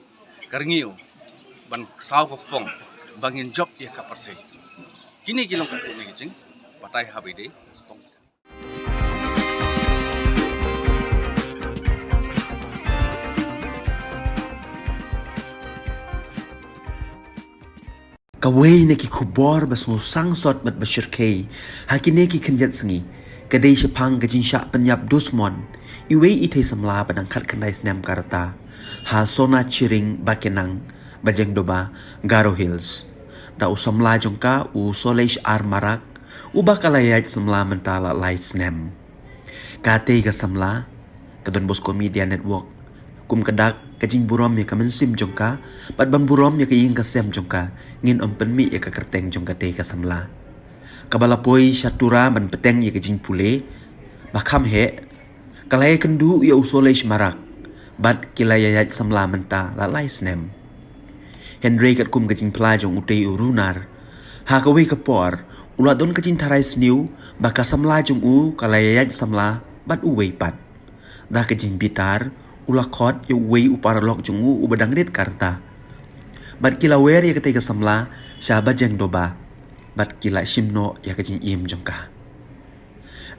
ka rngiew, ban ksaw ka kpong, ba ngin jop ïa ka pyrthei. Kine ki long katto katne ki jingbatai ha kaba ïadei ka spong. Kawei na ki khubor ba sngewsang sot bad ba shyrkhei ha kine ki khyndiat sngi ka dei shaphang ka jingshah pynïap dusmon iwei i thei samla ba dang khatkhyndai snem ka rta ha Sona Chiring Bakenang, Bajengdoba, Garo Hills. Da u samla jong ka u Solesh R Marak, uba ka la ïaid samla mynta la lai snem. Katei ka samla, ka Don Bosco Media Network, kum ka dak ka jingburom ïa ka mynsiem jong ka bad ban burom ïa ka ïing ka sem jong ka, ngin ym pynmih ïa ka kyrteng jong katei ka samla. Kaba la poi sha Tura ban bteng ïa ka jingpule ba kham heh, ka la ïakynduh ïa u Solesh Marak bad ki la ïaid samla mynta la lai snem. Hynrei katkum ka jingphla jong utei u runar, ha kawei ka por u la don ka jingtharai sniew ba ka samla jong u ka la ïaid samla bad uwei pat. Da ka jingbitar u la khot ïa uwei u paralok jong u uba dang rit ka rta. Bad ki la wer ïa katei ka samla sha Bajengdoba. bad ki la shim noh ïa ka jingim jong ka.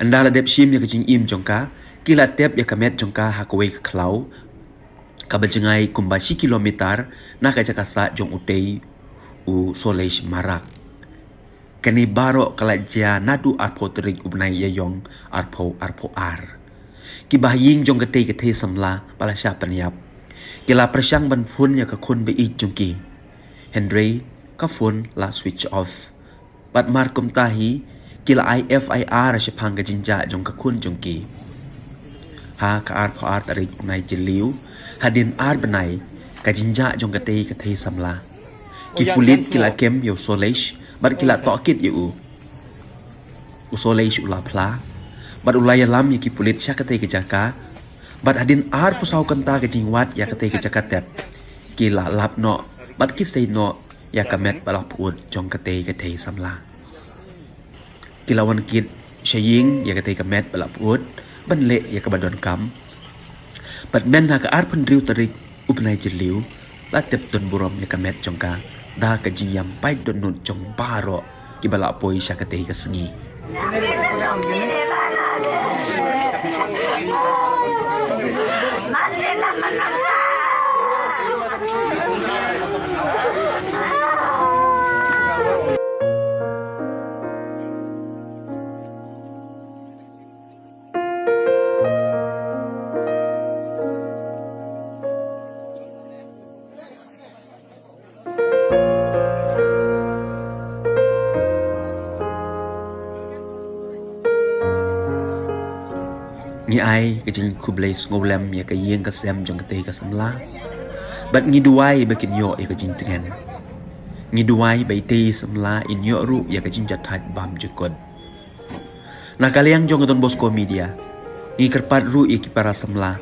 Ynda la dep shim ïa ka jingim jong ka, ki la tep ïa ka met jong ka ha kawei ka khlaw kaba jngai kumba shi kilometer na ka jaka sah jong utei u Solesh Marak. Kane baroh ka la jia naduh arphew tarik u bnai Ïaïong arphew arphew ar. Ki bahaïing jong katei ka thei samla ba la shah pynïap, ki la pyrshang ban phone ïa ka khun ba ïeit jong ki, hynrei ka phone la switch off. Bad mar kumta hi, ki la ai F I R shaphang ka jingjia jong ka khun jong ki. Ha ka arphew ar tarik u bnai Jylliew, hadien ar bnai, ka jingjia jong katei ka thei samla, ki pulit ki la kem ïa u Solesh bad ki la tohkit ïa u. U Solesh u la phla bad u la ïalam ïa ki pulit sha katei ka jaka. Bad hadien arphew saw kynta ka jingwad ïa katei ka jaka tep, ki la lap noh bad ki sei noh ïa ka met ba la pyut jong katei ka thei samla. Ki la wan kit sha ïing ïa katei ka met ba la pyut ban leh ïa kaba donkam. Bad mynta ha ka arphew hynriew tarik u bnai Jylliew, la tep don burom ïa ka met jong ka da ka jingïam paid dohnud jong baroh kiba la poi sha katei ka sngi. Ngi ai ka jingkhublei sngewlem ïa ka ïing ka sem jong katei ka samla. Bad ngi duwai ba kin ïoh ïa ka jingtngen. Ngi duwai ba itei i samla in ïoh ruh ïa ka jingjahthait bymjukut. Na ka liang jong ka Don Bosco Media, ngi kyrpad ruh ïa ki para samla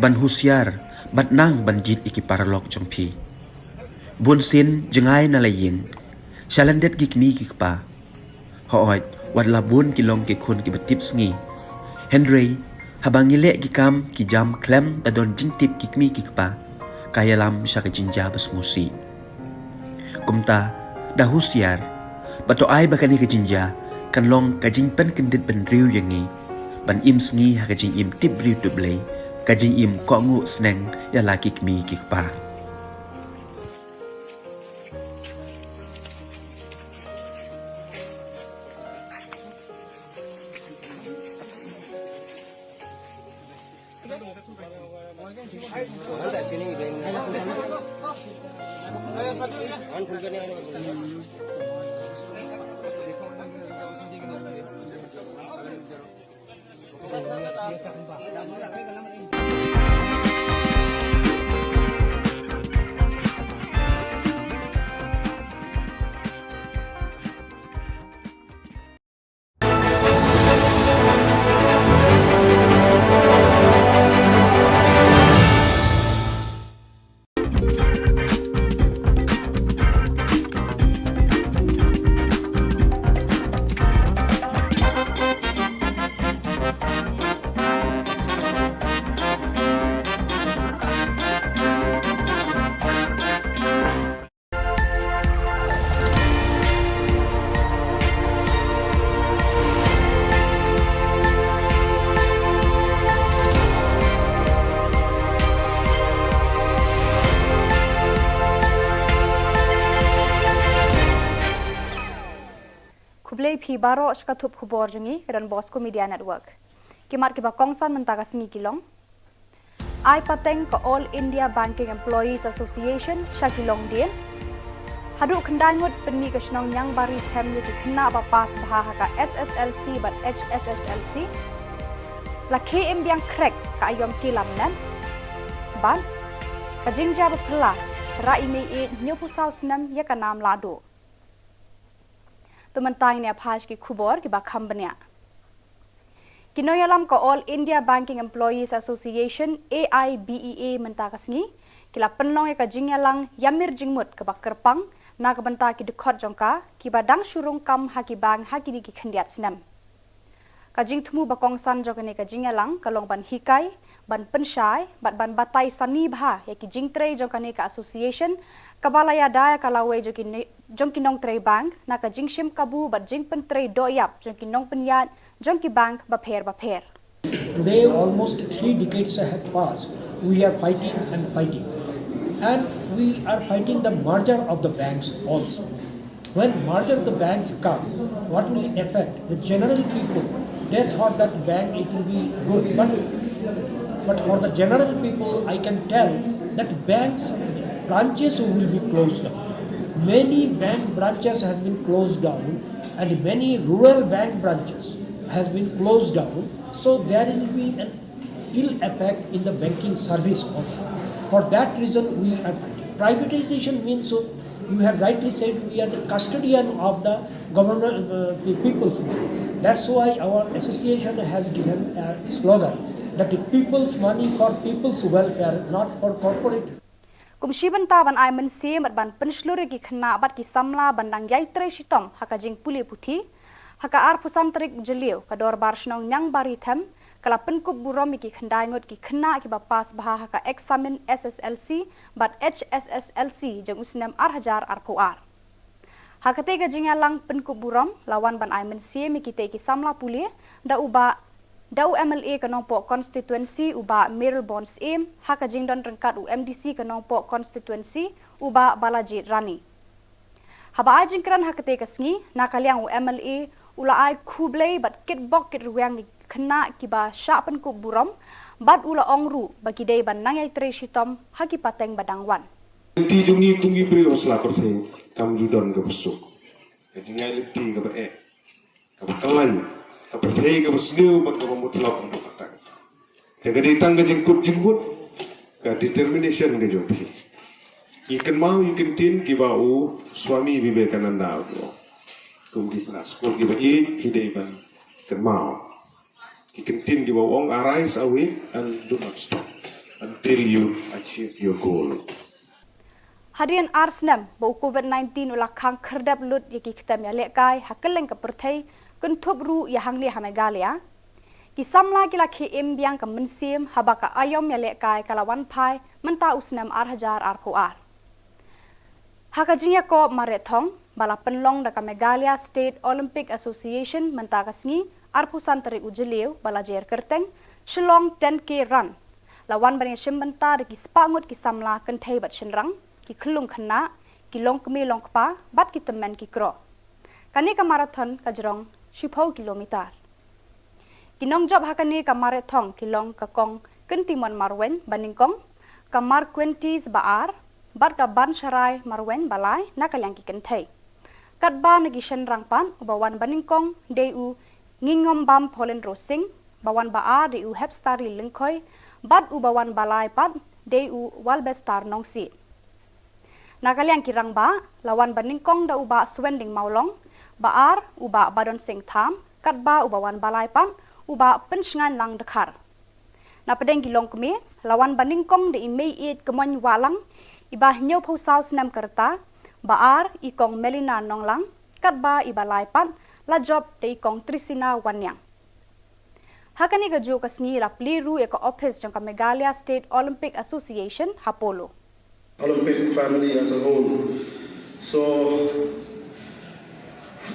ban husiar bad nang ban jied ïa ki paralok jong phi. Bunsien jngai na la ïing, sha lyndet ki kmie ki kpa. Hooid, wat la bun ki long ki khun kiba tipsngi, hynrei haba ngi leh ki kam ki jam khlem da don jingtip ki kmie ki kpa, ka ïalam sha ka jingjia ba sngewsih. Kumta, da husiar bad to ai ba kane ka jingjia kan long ka jingpynkyndit bynriew ïa ngi ban im sngi ha ka jingim tip briew tip Blei, ka jingim kohnguh sneng ïa la ki kmie ki kpa. Khublei phi baroh sha ka thup khubor jong ngi ka Don Bosco Media Network. Ki mat kiba kongsan mynta ka sngi ki long: Ai pateng ka All India Banking Employees Association sha ki longdien. Haduh khyndai ngut pynmih ka shnong Niangbari them ïa ki khynnah ba pass bha ha ka S S L C bad H S S L C. La khie im biang khrek ka aïom ki lamnep. Bad ka jingjia ba phylla, rah i mei ïeit hynñiewphew saw snem ïa ka nam lahduh. To mynta ngin ïa phai sha ki khubor kiba kham bniah. Ki nongïalam ka All India Banking Employees Association, A I B E A, mynta ka sngi ki la pynlong ïa ka jingïalang ïamir jingmut kaba kyrpang na ka bynta ki dkhot jong ka kiba dang shu rung kam ha ki bank ha kine ki khyndiat snem. Ka jingthmu ba kongsan jong kane ka jingïalang ka long ban hikai, ban pynshai bad ban batai sani bha ïa ki jingtrei jong kane ka association Kaba la ïada ïa ka lawei jong ki ne-, jong ki nongtrei bank, na ka jingshim kabu bad jingpyntrei doh ïap jong ki nongpynïaid jong ki bank bapher bapher. Today, almost three decades have passed. We are fighting and fighting. And we are fighting the merger of the banks also. When merger of the banks come, what will affect the general people? They thought that bank it will be good, but, but for the general people, I can tell that banks branches will be closed down. Many bank branches has been closed down, and many rural bank branches has been closed down. So there will be an ill effect in the banking service also. For that reason, we are fighting. Privatization means, so you have rightly said, we are the custodian of the government, uh, the people's money. That's why our association has given a slogan that the people's money for people's welfare, not for corporate. Kum shi bynta ban ai mynsiem bad ban pynshlur ïa ki khynnah bad ki samla ban dang ïai trei shitom ha ka jingpule puthi, ha ka arphew san tarik u Jylliew ka Dorbar Shnong Niangbarithem ka la pynkup burom ïa ki khyndai ngut ki khynnah kiba pass bha ha ka eksamin S S L C bad H S S L C jong u snem ar hajar arphew ar. Ha katei ka jingïalang pynkup burom la wan ban ai mynsiem ïa kitei ki samla pule da u bah, da u M L A ka Nongpoh Constituency u Bah Mayralborn Syiem, ha ka jingdon ryngkat u M D C ka Nongpoh Constituency u Bah Balajied Rani. Haba ai jingkren ha katei ka sngi, na ka liang u M L A u la ai khublei bad kitbok kitrwiang ïa ki khynnah kiba shah pynkup burom bad u la ong ruh ba ki dei ban nang ïai trei shitom ha ki pateng ba dang wan. Lynti jong ngi kum ki briew ha sla pyrthei kam ju don kaba suk. Ka jingai lynti kaba eh, kaba kyllain, ka pyrthei kaba sniew bad kaba mutlop haduh katta katta. Te ka dei tang ka jingkut jingmut, ka determination ka jong phi. Ngi kynmaw ïa ki ktien kiba u Swami Vivekananda u ong, kum ki khynnah skul kiba ïeit phi dei ban kynmaw ki ktien kiba u ong, arise, awake and do not stop until you achieve your goal. Hadien ar snem ba u Covid nineteen u la khang khyrdep lut ïa ki ktem ïalehkai ha kylleng ka pyrthei, kynthup ruh ïa hangne ha Meghalaya, ki samla ki la khie im biang ka mynsiem haba ka aïom ïalehkai ka la wan phai mynta u snem ar hajar arphew ar. Ha ka jingïakob mareh thong ba la pynlong da ka Meghalaya State Olympic Association mynta ka sngi arphew san tarik u Jylliew ba la jer kyrteng Shillong ten K Run, la wan ban ïashim bynta da ki spah ngut ki samla kynthei bad shynrang, ki khyllung khynnah, ki longkmie longkpa bad ki tymmen ki kro. Kane ka marathon ka jrong shiphew kilometer. Ki nongjop ha kane ka mareh thong ki long ka Kong Kyntimon Marwein ba nyngkong, ka Marquentis ba ar bad ka Bansharai Marwein ba lai na ka liang ki kynthei. Katba na ki shynrang pat, uba wan ba nyngkong dei u Ngingombam Paulin Rosing, ba wan ba ar dei u Hepstari Lyngkhoi bad uba wan ba lai pat dei u Walbestar Nongsiej. Na ka liang ki rangbah, la wan ba nyngkong da u Bah Swending Mawlong, ba ar u Bah Badon Singh Tham, katba uba wan ba lai pat u Bah Pynshngainlang Dkhar. Na pdeng ki longkmie, la wan ba nyngkong da i Meiieit Kmoin Wahlang, iba hynñiewphew saw snem ka rta, ba ar i Kong Melina Nonglang, katba iba lai pat la jop da i Kong Trisina Wanniang. Ha kane kajuh ka sngi la plie ruh ïa ka ophis jong ka Meghalaya State Olympic Association ha Polo. Olympic family as a whole. So,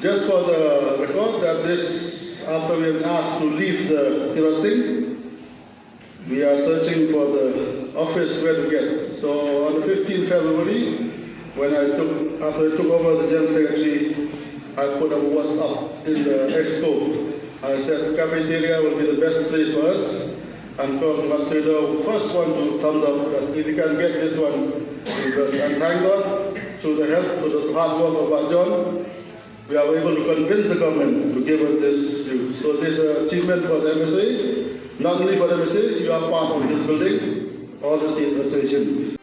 just for the record, that this, after we have asked to leave the Tirot Singh, we are searching for the office where to get. So, on the fifteenth February, when I took, after I took over the General Secretary, I put a WhatsApp in the expo. I said cafeteria will be the best place for us. And Kong Matsuda, first one to thumbs up that if you can get this one, because, and thank God, through the help, through the hard work of our John, we are able to convince the government to give us this. So this is an achievement for the M S A, not only for the M S A, you are part of this building, all the state association.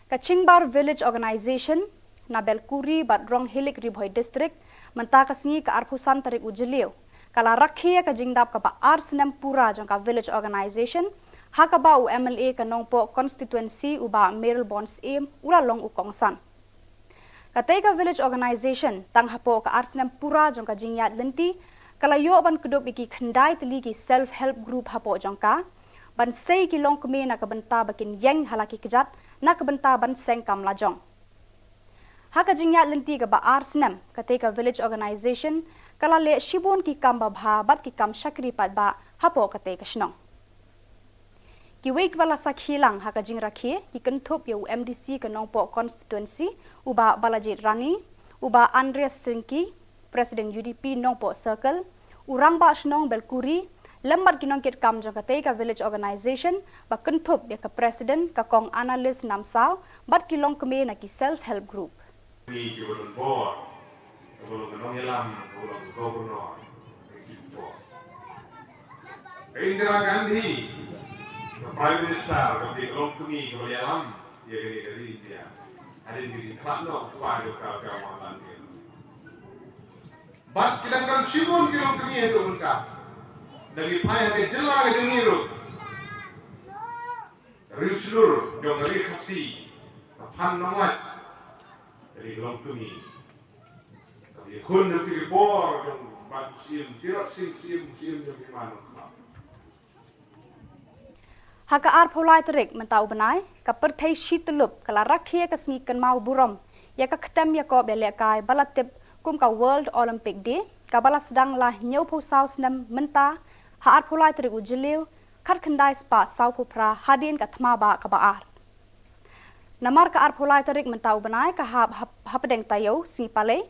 Ka Chingbar Village Organization na Belkuri bad Ronghilik, Ri Bhoi District, mynta ka sngi ka arphew san tarik u Jylliew, ka la rakhe ïa ka jingdap kaba ar snem pura jong ka Village Organization, ha kaba u M L A ka Nongpoh Constituency u Bah Mayralborn Syiem u la long u kongsan. Katei ka Village Organization, tang hapoh ka ar snem pura jong ka jingïaid lynti, ka la ïoh ban kdup ïa ki khyndai tylli ki self help group hapoh jong ka, ban sei ki longkmie na ka bynta ba kin ïeng ha la ki kjat na ka bynta ban seng kam lajong. Ha ka jingïaid lynti kaba ar snem, katei ka Village Organization ka la leh shibun ki kam babha bad ki kam shakri paidbah hapoh katei ka shnong. Kiwei kiba la sakhi lang ha ka jingrakhe ki kynthup ïa u M D C ka Nongpoh Constituency, u Bah Balajied Rani, u Bah Andreas Syngki, President U D P Nongpoh Circle, u Rangbah Shnong Belkuri, lem bad ki nongkitkam jong katei ka Village Organization, ba kynthup ïa ka President ka Kong Annalise Namsaw, bad ki longkmie na ki self help group. Ni ki ba don bor, ka ba long ka nongïalam, ka ba long ka governor, ka ki bor. Ka Indira Gandhi, ka Prime Minister, ka ba long kmie, ka ba ïalam ïa kane ka ri India. Hadien ka jingkhlad noh u kpa jong ka, ka Mohanlal Nehru. Bad ki dang don shibun ki longkmie haduh mynta. Da ngi phai ha ka jylla ka jong ngi ruh, Ri Shlur jong ka Ri Khasi, ka Phan Nonglait, ka ri ka longkmie. Ka ri khun jong ki bor jong Bah Syiem Tirot Sing Syiem, Syiem jong ki man. Ha ka arphew lai tarik mynta u bnai, ka pyrthei shi tyllup ka la rakhe ka sngi kynmaw burom ïa ka ktem ïakob ïalehkai ba la tip kum ka World Olympic Day, kaba la sdang la hynñiewphew saw snem mynta, ha arphew lai tarik u Jylliew, khatkhyndai spah sawphew phra hadien ka thma bah kaba ar. Namar ka arphew lai tarik mynta u bnai ka hap hap-, hapdeng taïew sngi Palei,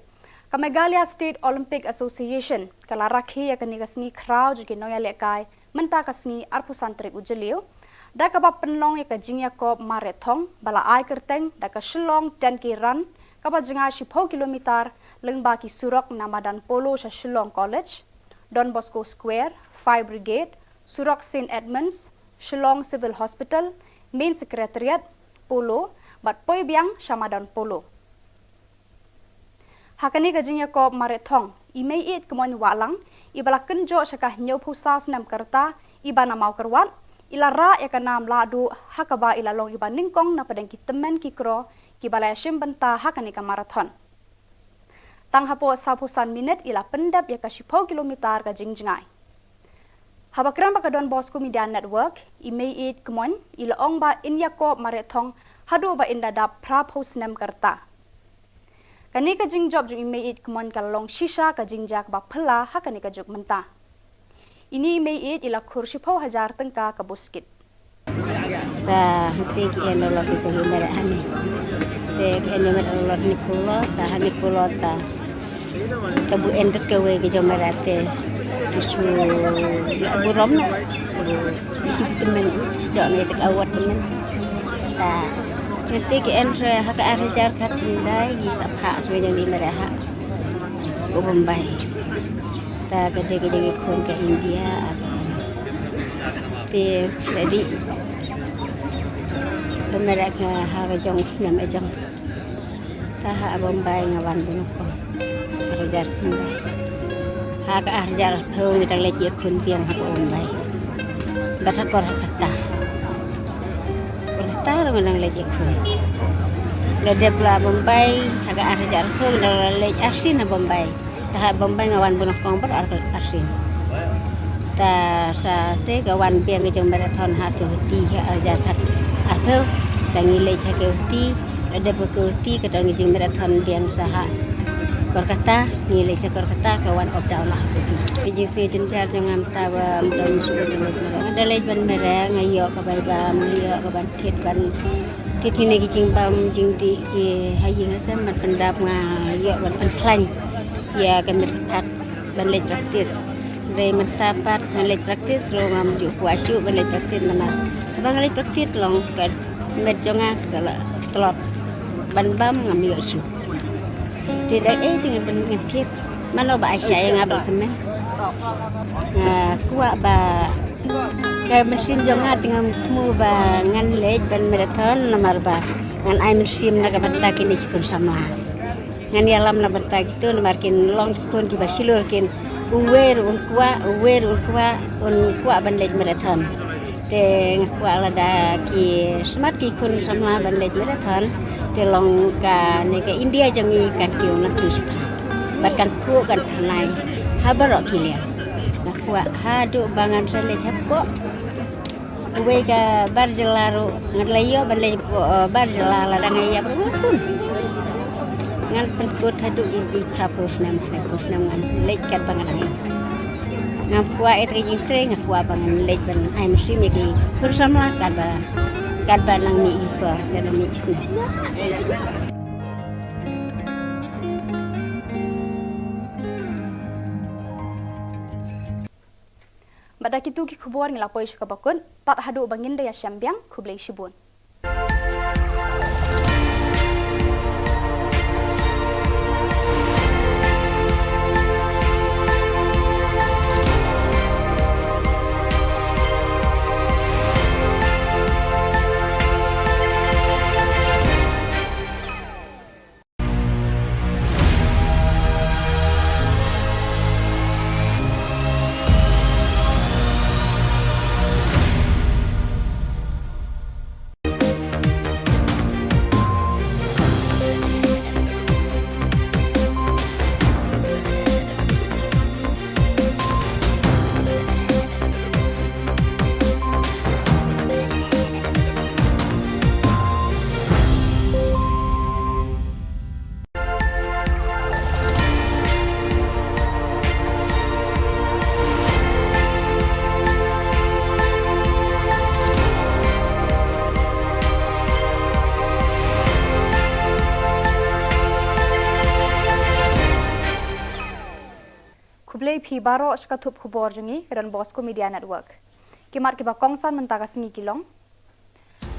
ka Meghalaya State Olympic Association ka la rakhe ïa kane ka sngi khraw jong ki nongïalehkai mynta ka sngi arphew san tarik u Jylliew, da kaba pynlong ïa ka jingïakob marathon ba la ai kyrteng da ka Shillong ten K Run, kaba jngai shiphew kilometer, lyngba ki surok na madan Polo sha Shillong College, Don Bosco Square, Fire Brigade, surok Saint Edmunds, Shillong Civil Hospital, Main Secretariat, Polo, bad poi biang sha madan Polo. Ha kane ka jingïakob marathon, i Meiieid Kmoin Wahlang, iba la kynjoh sha ka hynñiewphew saw snem ka rta, iba na Mawkyrwat, i la rah ïa ka nam lahduh, ha kaba i la long iba nyngkong na pdeng ki tymmen ki kro kiba la ïashim bynta ha kane ka marathon. Tang hapoh sawphew san minit i la pyndep ïa ka shiphew kilometer ka jingjngai. Haba kren bad ka Don Bosco Media Network, i Meiieid Kmoin i la ong ba in ïakob marathon haduh ba in da dap phraphew snem ka rta. Kane ka jingjop jong i Meiieid Kmoin ka la long shisha ka jingjia kaba phylla ha kane ka juk mynta. Ine i Meiieid i la khur shiphew hajar tyngka ka buskit. Ta hangtei ki en ïa la ki jong i mareh hangne. Te ki en ïa mareh la ki polo, ta hangne polo ta. Ta bu en bad kawei ki jong mareh te ki shu la burom. Ki shu tymmen, ki shu jok ne ta ka award tymmen. Ta hangtei ki en re ha ka ar hajar khatkhyndai, ki sa phah re jong i mareh ha u Bombay. Ta ka dei ka jong i khun ka India. Te sa dei ba mareh ka ha ka jong u snem ka jong. Ta ha Bombay nga wan bun nyngkong. Ar hajar khyndai. Ha ka ar hajar arphew ngi dang leit ïakhun biang ha Bombay. Bad ha Kolkata. Kolkata ruh nga dang leit ïakhun. La dep la Bombay ha ka ar hajar arphew ngi dang leit arsien ha Bombay. Ta ha Bombay nga wan bun nyngkong bad ar, arsien. Ta sa te ka wan biang ka jong marathon ha Guwahati ha ar hajar khat arphew. Ta ngi leit ha Guwahati, la dep ha Guwahati ka don ka jing marathon biang sa ha Kolkata, ngi leit sa Kolkata ka wan up down la ha Guwahati. Ka jingsngew jynjar jong nga mynta ba ym don shuh ban leit mareh. Nga da leit ban mareh, nga ïoh ka bai bam, nga ïoh ka ban thied ban thied kine ki jingbam jingdih ki ha ïing ha sem ban pyndap, nga ïoh ban pynkhlaiñ ïa ka met ka phad ban leit practice. Hynrei mynta pat ngan leit practice ruh ngam ju kwah shuh ban leit practice namar haba nga leit practice long ka met jong nga ka la tlot, ban bam ngam ïoh shuh. Te da ei te ngan, ngan thied mano ba ai sha ïa nga ba la tymmen. Nga kwah ba ka mynsiem jong nga te ngam thmu ba ngan leit ban marathon namar ba ngan ai mynsiem na ka bynta kine ki khun samla. Ngan ïalam na bynta kito namar kin long ki khun kiba shlur kin, uwei ruh un kwah, uwei ruh un kwah, un kwah ban leit marathon. Te nga kwah lada ki smat ki khun samla ban leit marathon, te long kane ka India jong ngi kan kiew nangkiew shaphrang. Bad kan phuh kan thymmai ha baroh ki liang. Nga kwah haduh ba ngan sa leit hapoh Wei ka bar jylla ruh ngan leit ïoh ban leit, eh, bar jylla la dang ïa ba ruh pun. Ngan pynkut haduh ïa ki phra phew snem, phra phew snem ngan leit katba ngan dang ïa. Nga kwah ïa ka jingtrei, nga kwah ba ngan leit ban ai mynsiem ïa ki khun samla katba, katba nang mih i por, katba mih i snem. Bad da kitu ki khubor ngi la poi sha kaba kut, tad haduh ba ngin da ïashem biang, khublei shibun. Khublei phi baroh sha ka thup khubor jong ngi ka Don Bosco Media Network. Ki mat kiba kongsan mynta ka sngi ki long: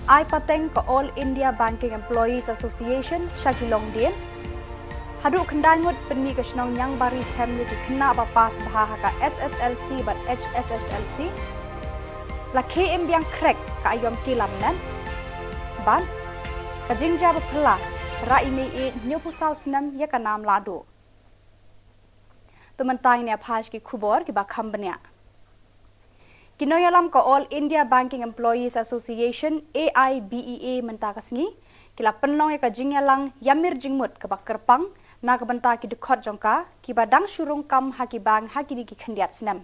Ai pateng ka All India Banking Employees Association sha ki longdien. Haduh khyndai ngut pynmih ka shnong Niangbari Them ïa ki khynnah ba pass bha ha ka S S L C bad H S S L C. La khie im biang khrek ka aïom ki lamnat. Bad ka jingjia ba phylla, rah i mei ïeit hynñiewphew saw snem ïa ka nam lahduh. To mynta ngin ïa phai sha ki khubor kiba kham bniah. Ki nongïalam ka All India Banking Employees Association, A I B E A, mynta ka sngi ki la pynlong ïa ka jingïalang ïamir jingmut kaba kyrpang na ka bynta ki dkhot jong ka kiba dang shu rung kam ha ki bank ha kine ki khyndiat snem.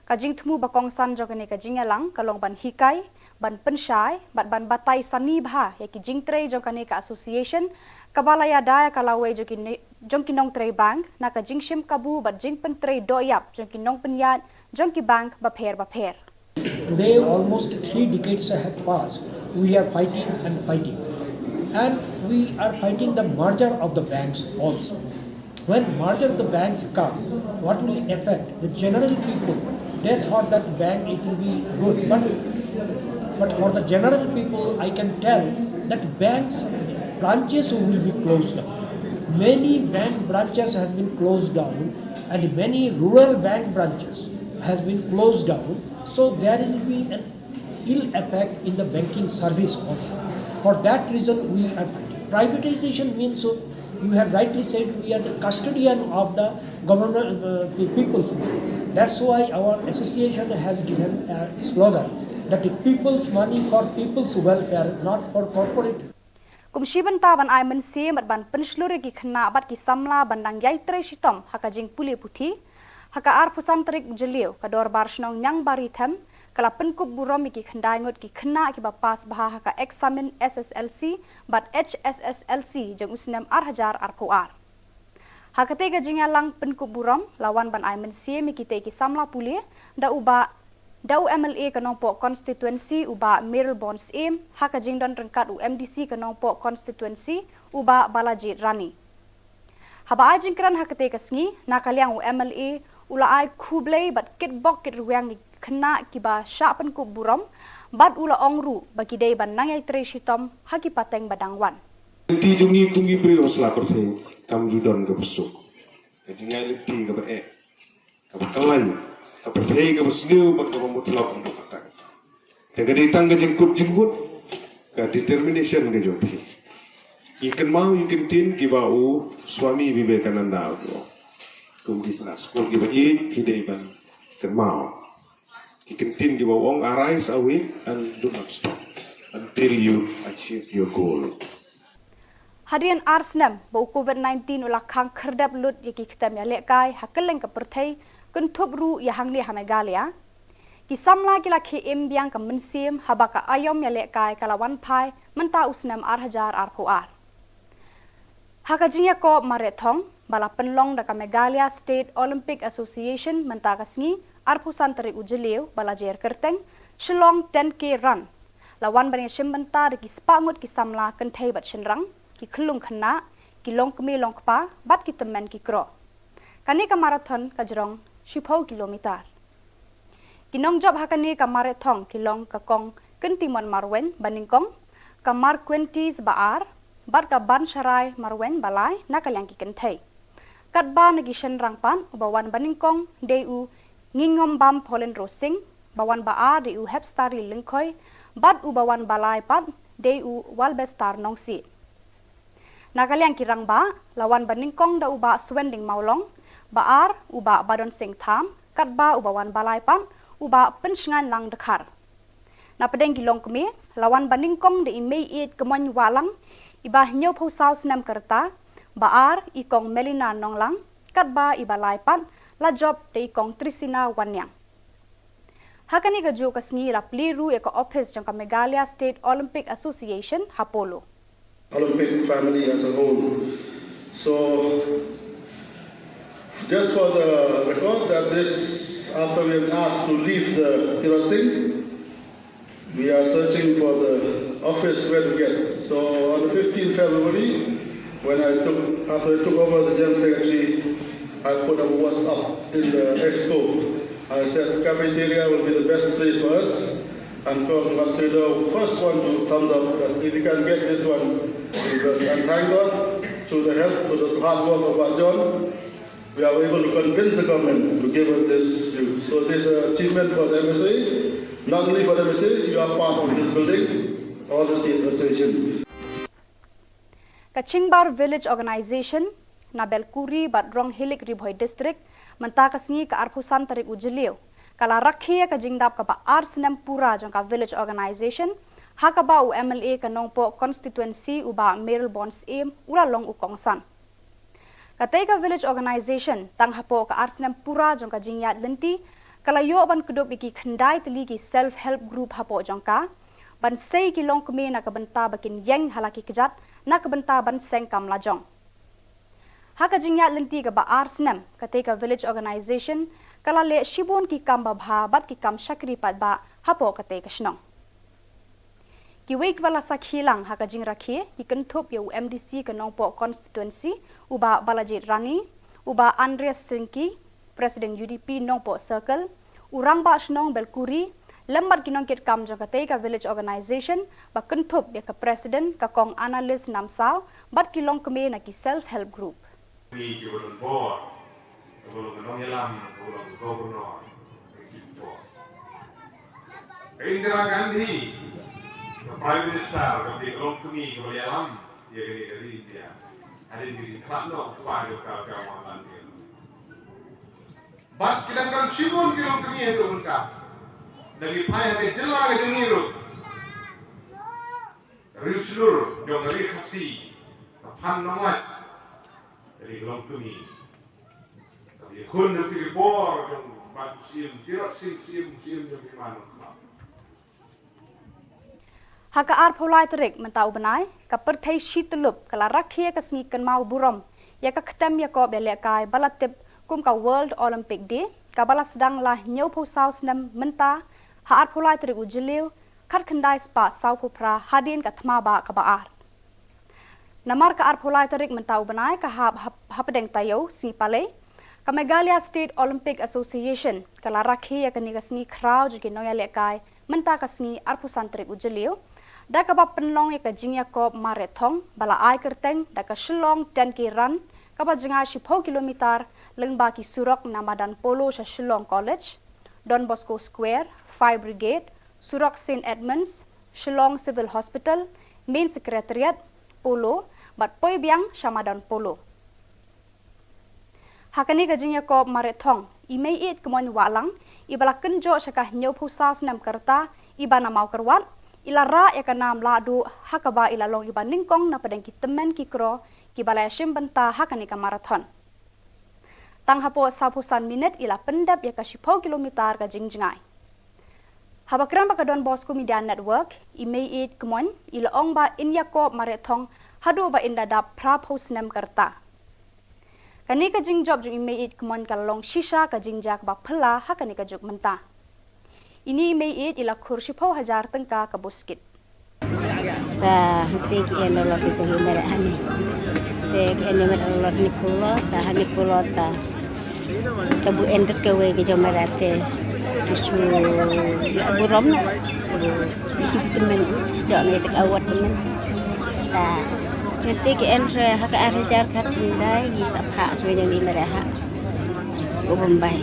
Ka jingthmu ba kongsan jong kane ka jingïalang ka long ban hikai, ban pynshai bad ban batai sani bha ïa ki jingtrei jong kane ka association, kaba la ïada ïa ka lawei jong ki ne-, jong ki nongtrei bank na ka jingshim kabu bad jingpyntrei dohïap jong ki nongpynïaid jong ki bank bapher bapher. Today, almost three decades have passed. We are fighting and fighting. And we are fighting the merger of the banks also. When merger of the banks come, what will affect the general people? They thought that bank, it will be good, but, but for the general people, I can tell that banks branches will be closed down. Many bank branches has been closed down, and many rural bank branches has been closed down. So there will be an ill effect in the banking service also. For that reason, we are fighting. Privatization means, so you have rightly said, we are the custodian of the governor, uh, the people's money. That's why our association has given a slogan that the people's money for people's welfare, not for corporate. Kum shi bynta ban ai mynsiem bad ban pynshlur ïa ki khynnah bad ki samla ban dang ïai trei shitom ha ka jingpule puthi, ha ka arphew san tarik Jylliew ka Dorbar Shnong Niangbari Them ka la pynkup burom ïa ki khyndai ngut ki khynnah kiba pass bha ha ka eksamin S S L C bad H S S L C jong u snem ar hajar arphew ar. Ha katei ka jingïalang pynkup burom la wan ban ai mynsiem ïa kitei ki samla pule da u Bah, da u M L A ka Nongpoh Constituency u Bah Mayralborn Syiem, ha ka jingdon ryngkat u M D C ka Nongpoh Constituency u Bah Balajied Rani. Haba ai jingkren ha katei ka sngi, na ka liang u M L A u la ai khublei bad kitbok kitrwiang ïa ki khynnah kiba shah pynkup burom, bad u la ong ruh ba ki dei ban nang ïai trei shitom ha ki pateng ba dang wan. Lynti jong ngi kum ki briew ha sla pyrthei kam ju don kaba suk. Ka jingïalynti kaba eh, kaba khlaiñ, ka pyrthei kaba sniew bad kaba mutlop ha ka kata. Te ka dei tang ka jingkut jingkut, ka determination ka jong phi. Ngi kynmaw ïa ki ktien kiba u Swami Vivekananda u ong. Kum ki khynnah skul kiba ïeit phi dei ban kynmaw ki ktien kiba u ong, "Arise, awake and do not stop until you achieve your goal." Hadien ar snem ba u Covid nineteen u la khang khyrdep lut ïa ki ktem ïalehkai ha kylleng ka pyrthei, kynthup ruh ïa hangne ha Meghalaya, Ki samla ki la khie im biang ka mynsiem haba ka aïom ïalehkai ka la wan phai mynta u snem ar hajar arphew ar. Ha ka jingïakob mareh thong ba la pynlong da ka Meghalaya State Olympic Association mynta ka sngi arphew san tarik u Jylliew ba la jer kyrteng Shillong ten K Run, la wan ban ïashim bynta da ki spah ngut ki samla kynthei bad shynrang, ki khyllung khynnah, ki longkmie longkpa bad ki tymmen ki kro. Kane ka marathon ka jrong shiphew kilometer. Ki nongjop ha kane ka mareh thong ki long ka Kong Kyntimon Marwein ba nyngkong, ka Marquentis ba ar bad ka Bansharai Marwein ba lai na ka liang ki kynthei. Katba na ki shynrang pat, uba wan ba nyngkong dei u Ngingombam Pauline Rosing, ba wan ba ar dei u Hepstari Lyngkhoi bad uba wan ba lai pat dei u Walbestar Nongsiej. Na ka liang ki rangbah, la wan ba nyngkong da u Bah Suending Mawlong, ba ar u Bah Badon Singh Tham, katba uba wan ba lai pat u Bah Pynshngaiñlang Dkhar. Na pdeng ki longkmie, la wan ba nyngkong da i Meiieid Kmoin Wahlang, iba hynñiewphew saw snem ka rta, ba ar i Kong Melina Nonglang, katba iba lai pat la jop da i Kong Trisina Wanniang. Ha kane kajuh ka sngi la plie ruh ïa ka ophis jong ka Meghalaya State Olympic Association ha Polo. Olympic family as a whole. So, just for the record, that this, after we have asked to leave the Tirot Singh, we are searching for the office where to get. So, on the fifteenth February, when I took, after I took over the General Secretary, I put a WhatsApp in the exco. I said cafeteria will be the best place for us. And Kong Matsuda, first one to thumbs up that if you can get this one, because, and thank God, through the help, through the hard work of Bah John, we are able to convince the government to give us this youth. So this is an achievement for the M S A, not only for the M S A, you are part of this building, all the state association. Ka Chingbar Village Organization na Belkuri bad Ronghilik, Ri Bhoi District, mynta ka sngi ka arphew san tarik u Jylliew, ka la rakhe ïa ka jingdap kaba ar snem pura jong ka Village Organization, ha kaba u M L A ka Nongpoh Constituency u Bah Mayralborn Syiem u la long u kongsan. Katei ka Village Organization, tang hapoh ka ar snem pura jong ka jingïaid lynti, ka la ïoh ban kdup ïa ki khyndai tylli ki self help group hapoh jong ka, ban sei ki longkmie na ka bynta ba kin ïeng ha la ki kjat, na ka bynta ban seng kam lajong. Ha ka jingïaid lynti kaba ar snem, katei ka Village Organization ka la leh shibun ki kam babha bad ki kam shakri paidbah hapoh katei ka shnong. Kiwei kiba la sakhi lang ha ka jingrakhe ki kynthup ïa u M D C ka Nongpoh Constituency, u Bah Balajied Rani, u Bah Andreas Syngki, President U D P Nongpoh Circle, u Rangbah Shnong Belkuri, lem bad ki nongkitkam jong katei ka Village Organization, ba kynthup ïa ka President ka Kong Annalise Namsaw, bad ki longkmie na ki self help group. Ni ki ba don bor, ka ba long ka nongïalam, ka ba long ka governor, ka ki bor. Ka Indira Gandhi, ka Prime Minister, ka ba dei ka longkmie, ka ba ïalam ïa kane ka ri India. Hadien ka jingkhlad noh u kpa jong ka, ka Mohanlal Nehru. Bad ki dang don shibun ki longkmie haduh mynta. Da ki phai ha ka jylla ka jong ngi ruh. Riewshlur jong ka Ri Khasi, ka Phan Nonglait, ka dei ka longkmie. Ka ba ïakhun na kata ka por jong u Bah Syiem Tirot Sing Syiem, Syiem jong ki man. Ha ka arphew lai tarik mynta u bnai, ka pyrthei shi tyllup ka la rakhe ïa ka sngi kynmaw burom ïa ka ktem ïakob ïalehkai ba la tip kum ka World Olympic Day, kaba la sdang la hynñiewphew saw snem mynta, ha arphew lai tarik u Jylliew, khatkhyndai spah sawphew phra hadien ka thma bah kaba ar. Namar ka arphew lai tarik mynta u bnai ka hap, hap, hapdeng taïew sngi palei, ka Meghalaya State Olympic Association ka la rakhe ïa kane ka sngi khraw jong ki nongïalehkai mynta ka sngi arphew san tarik u Jylliew, da kaba pynlong ïa ka jingïakob mareh thong ba la ai kyrteng da ka Shillong ten K Run, kaba jngai shiphew kilometer lyngba ki surok na madan Polo sha Shillong College, Don Bosco Square, Fire Brigade, surok Saint Edmunds, Shillong Civil Hospital, Main Secretariat, Polo, bad poi biang sha madan Polo. Ha kane ka jingïakob mareh thong, i Meiieid Kmoin Wahlang, iba la kynjoh sha ka hynñiewphew saw snem ka rta, iba na Mawkyrwat, i la rah ïa ka nam lahduh, ha kaba i la long iba nyngkong na pdeng ki tymmen ki kro kiba la ïashim bynta ha kane ka marathon. Tang hapoh sawphew san minit i la pyndep ïa ka shiphew kilometer ka jingjngai. Haba kren bad ka Don Bosco Media Network, i Mei Ïeit Kmoin i la ong ba in ïakop mareh thong haduh ba in da dap phra phew snem ka rta. Kane ka jingjop jong i Mei Ïeit Kmoin ka la long shisha ka jingjia kaba phylla ha kane ka juk mynta. Ine i Mei Ïeit i la khur shiphew hajar tyngka ka buskit. Ta hangtei ki en lolot ki jong i mareh hangne. Te ki en i mareh lolot hynñiew phew lolot, ta hynñiew phew lolot ta. Ta buh en rit kawei ki jong mareh te ki shu burom noh. Ki shu tymmen, shu jok ne tek awat tymmen. Ta hangtei ki en re ha ka ar hajar khatkhyndai, ki sa phah re jong i mareh ha u Bombay.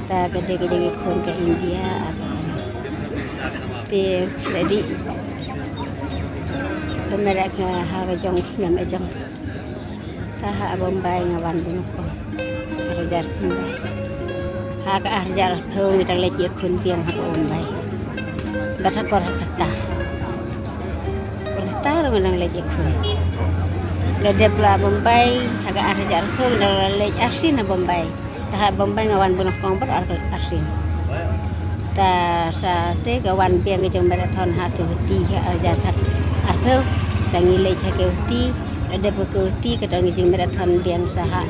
Ta ka dei ka jong i khun ka India, ap. Te sa dei pynmareh ka ha ka jong snem ka jong. Ta ha Bombay nga wan bun ko. Ar hajar khyndai. Ha ka ar hajar arphew ngi dang leit ïakhun biang ha Bombay. Bad ha Kolkata. Kolkata ruh ngi dang leit ïakhun. La dep la Bombay ha ka ar hajar arphew ngi dang la leit arsien ha Bombay. Ta ha Bombay nga wan bun kong bad ar, arsien. Ta sa te ka wan biang ka jong marathon ha Guwahati ha ar hajar arphew. Sa ngi leit ha Guwahati, la dep ha Guwahati ka don ka jingmarathon biang sa ha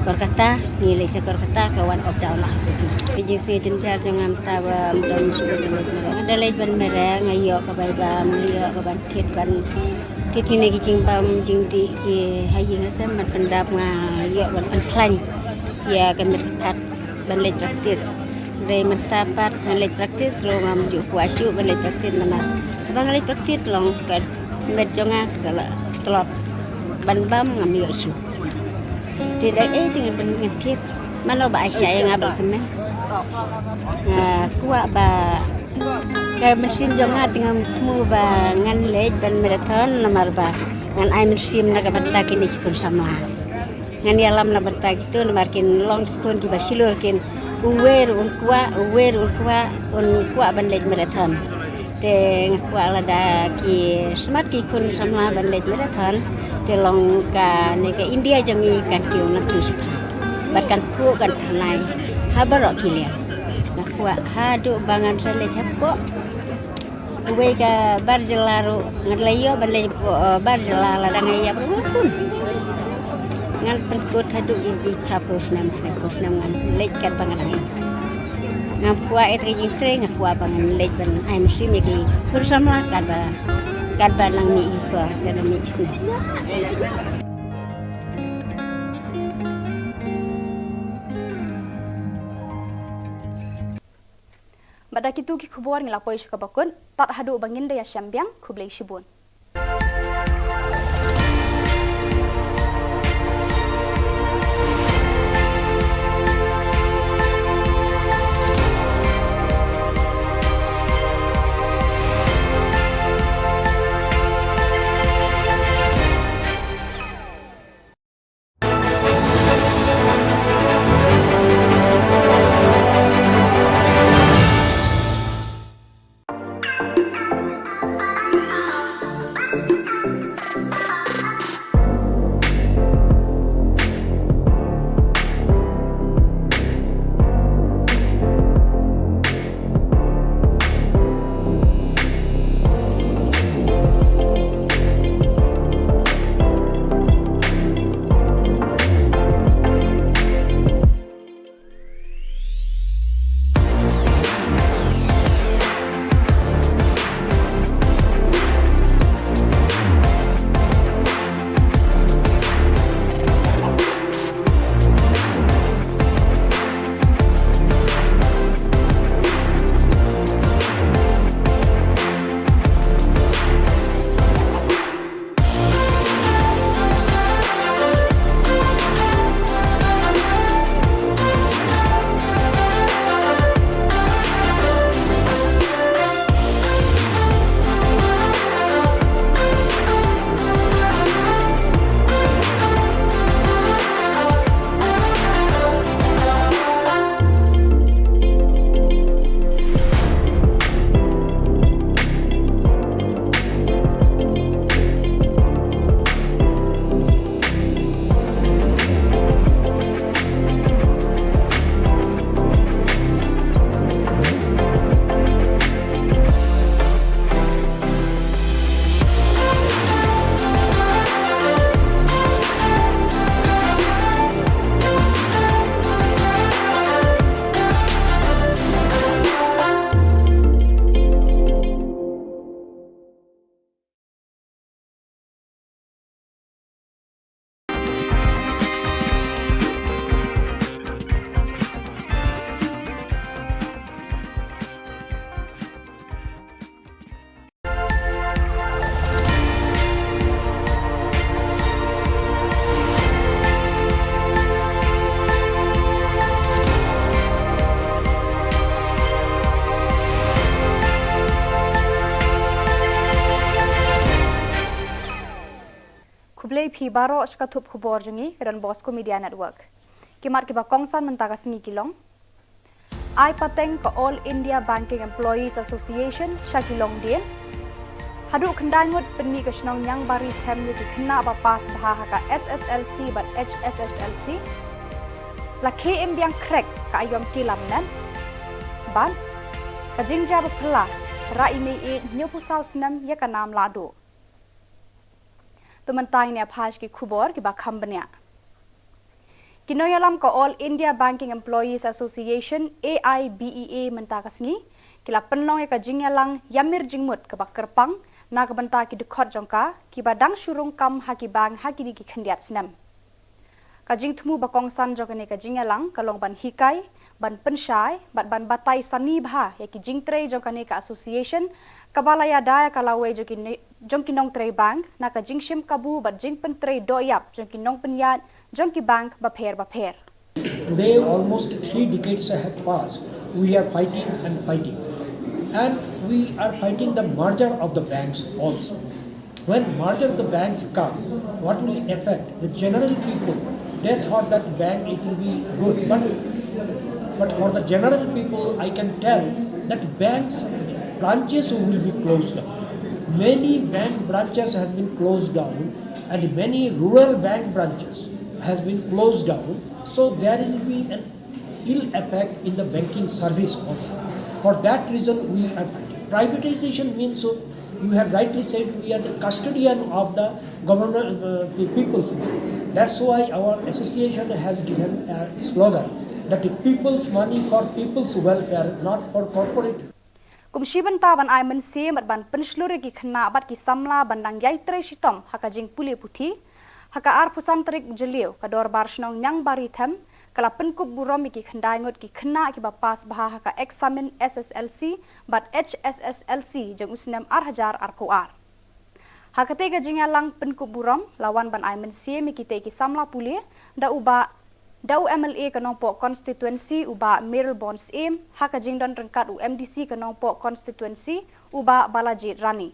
Kolkata, ngi leit sa Kolkata ka wan up down ha Guwahati. Ka jingsngew jynjar jong nga mynta ba mynta mynta nga da leit ban mareh, nga ïoh ka bai bam, nga ïoh ka ban thied ban thied kine ki jingbam jingdih ki ha ïing ha sem ban pyndap, nga ïoh ban pynkhlaiñ ïa ka met ka phad ban leit practice. Hynrei mynta pat ngan leit practice ruh ngam ju kwah shuh ban leit practice namar haba nga leit practice long ka met jong nga ka la tlot, ban bam ngam ïoh shuh. Te da ei te ngan pyn-, ngan thied. Mano ba ai sha ïa nga ba la tymmen. Nga kwah ba ka mynsiem jong nga te ngam thmu ba ngan leit ban marathon namar ba ngan ai mynsiem na ka bynta kine ki khun samla. Ngan ïalam na bynta kito namar kin long ki khun kiba shlur kin, uwei ruh un kwah, uwei ruh un kwah, un kwah ban leit marathon. Te nga kwah lada ki smat ki khun samla ban leit marathon, te long kane ka India jong ngi kan kiew nangkiew shaphrang. Bad kan phuh kan tyrnai ha baroh ki liang. Nga kwah haduh ba ngan sa leit hapoh uwei ka bar jylla ruh, ngan la ïoh ban leit hapoh, eh, bar jylla lada nga ïap ruh ngan pun. Ngan pynkut haduh ïa ki phra phew snem, phra phew snem ngan leit katba nga dang ïap. Ngam kwah ïa ka jingtrei, nga kwah ba ngan leit ban ai mynsiem ïa ki khun samla katba, katba nang mih ki por, katba mih ki snem. Bad da kito ki khubor ngi la poi sha kaba kut, tad haduh ba ngin da ïashem biang, khublei shibun. Ki baroh sha ka thup khubor jong ngi ka Don Bosco Media Network. Ki mat kiba kongsan mynta ka sngi ki long: ai pateng ka All India Banking Employees Association sha ki longdien. Haduh khyndai ngut pynmih ka shnong Niangbari Them ïa ki khynnah ba pass bha ha ka S S L C bad H S S L C. La khie im biang khrek ka aïom ki lamnat. Bad ka jingjia ba phylla, rah i mei ïeit hynñiewphew saw snem ïa ka nam lahduh. To mynta ngin ïa phai sha ki khubor kiba kham bniah. Ki nongïalam ka All India Banking Employees Association, A I B E A, mynta ka sngi ki la pynlong ïa ka jingïalang ïamir jingmut kaba kyrpang na ka bynta ki dkhot jong ka kiba dang shu rung kam ha ki bank ha kine ki khyndiat snem. Ka jingthmu ba kongsan jong kane ka jingïalang ka long ban hikai, ban pynshai bad ban batai sani bha ïa ki jingtrei jong kane ka association, kaba la ïada ïa ka lawei jong ki ne-, jong ki nongtrei bank na ka jingshim kabu bad jingpyntrei dohïap jong ki nongpynïaid jong ki bank bapher bapher. Today, almost three decades have passed. We are fighting and fighting. And we are fighting the merger of the banks also. When merger of the banks come, what will affect the general people? They thought that bank, it will be good, but, but for the general people, I can tell that banks branches will be closed down. Many bank branches has been closed down, and many rural bank branches has been closed down. So there will be an ill effect in the banking service also. For that reason, we are fighting. Privatization means, so you have rightly said, we are the custodian of the governor, uh, the people's money. That's why our association has given a slogan that the people's money for people's welfare, not for corporate. Kum shi bynta ban ai mynsiem bad ban pynshlur ïa ki khynnah bad ki samla ban nang ïai trei shitom ha ka jingpule puthi, ha ka arphew san tarik Jylliew ka Dorbar Shnong Niangbari Them ka la pynkup burom ïa ki khyndai ngut ki khynnah kiba pass bha ha ka eksamin S S L C bad H S S L C jong u snem ar hajar arphew ar. Ha katei ka jingïalang pynkup burom la wan ban ai mynsiem ïa kitei ki samla pule da u Bah, da u M L A ka Nongpoh Constituency u Bah Mayralborn Syiem, ha ka jingdon ryngkat u M D C ka Nongpoh Constituency u Bah Balajied Rani.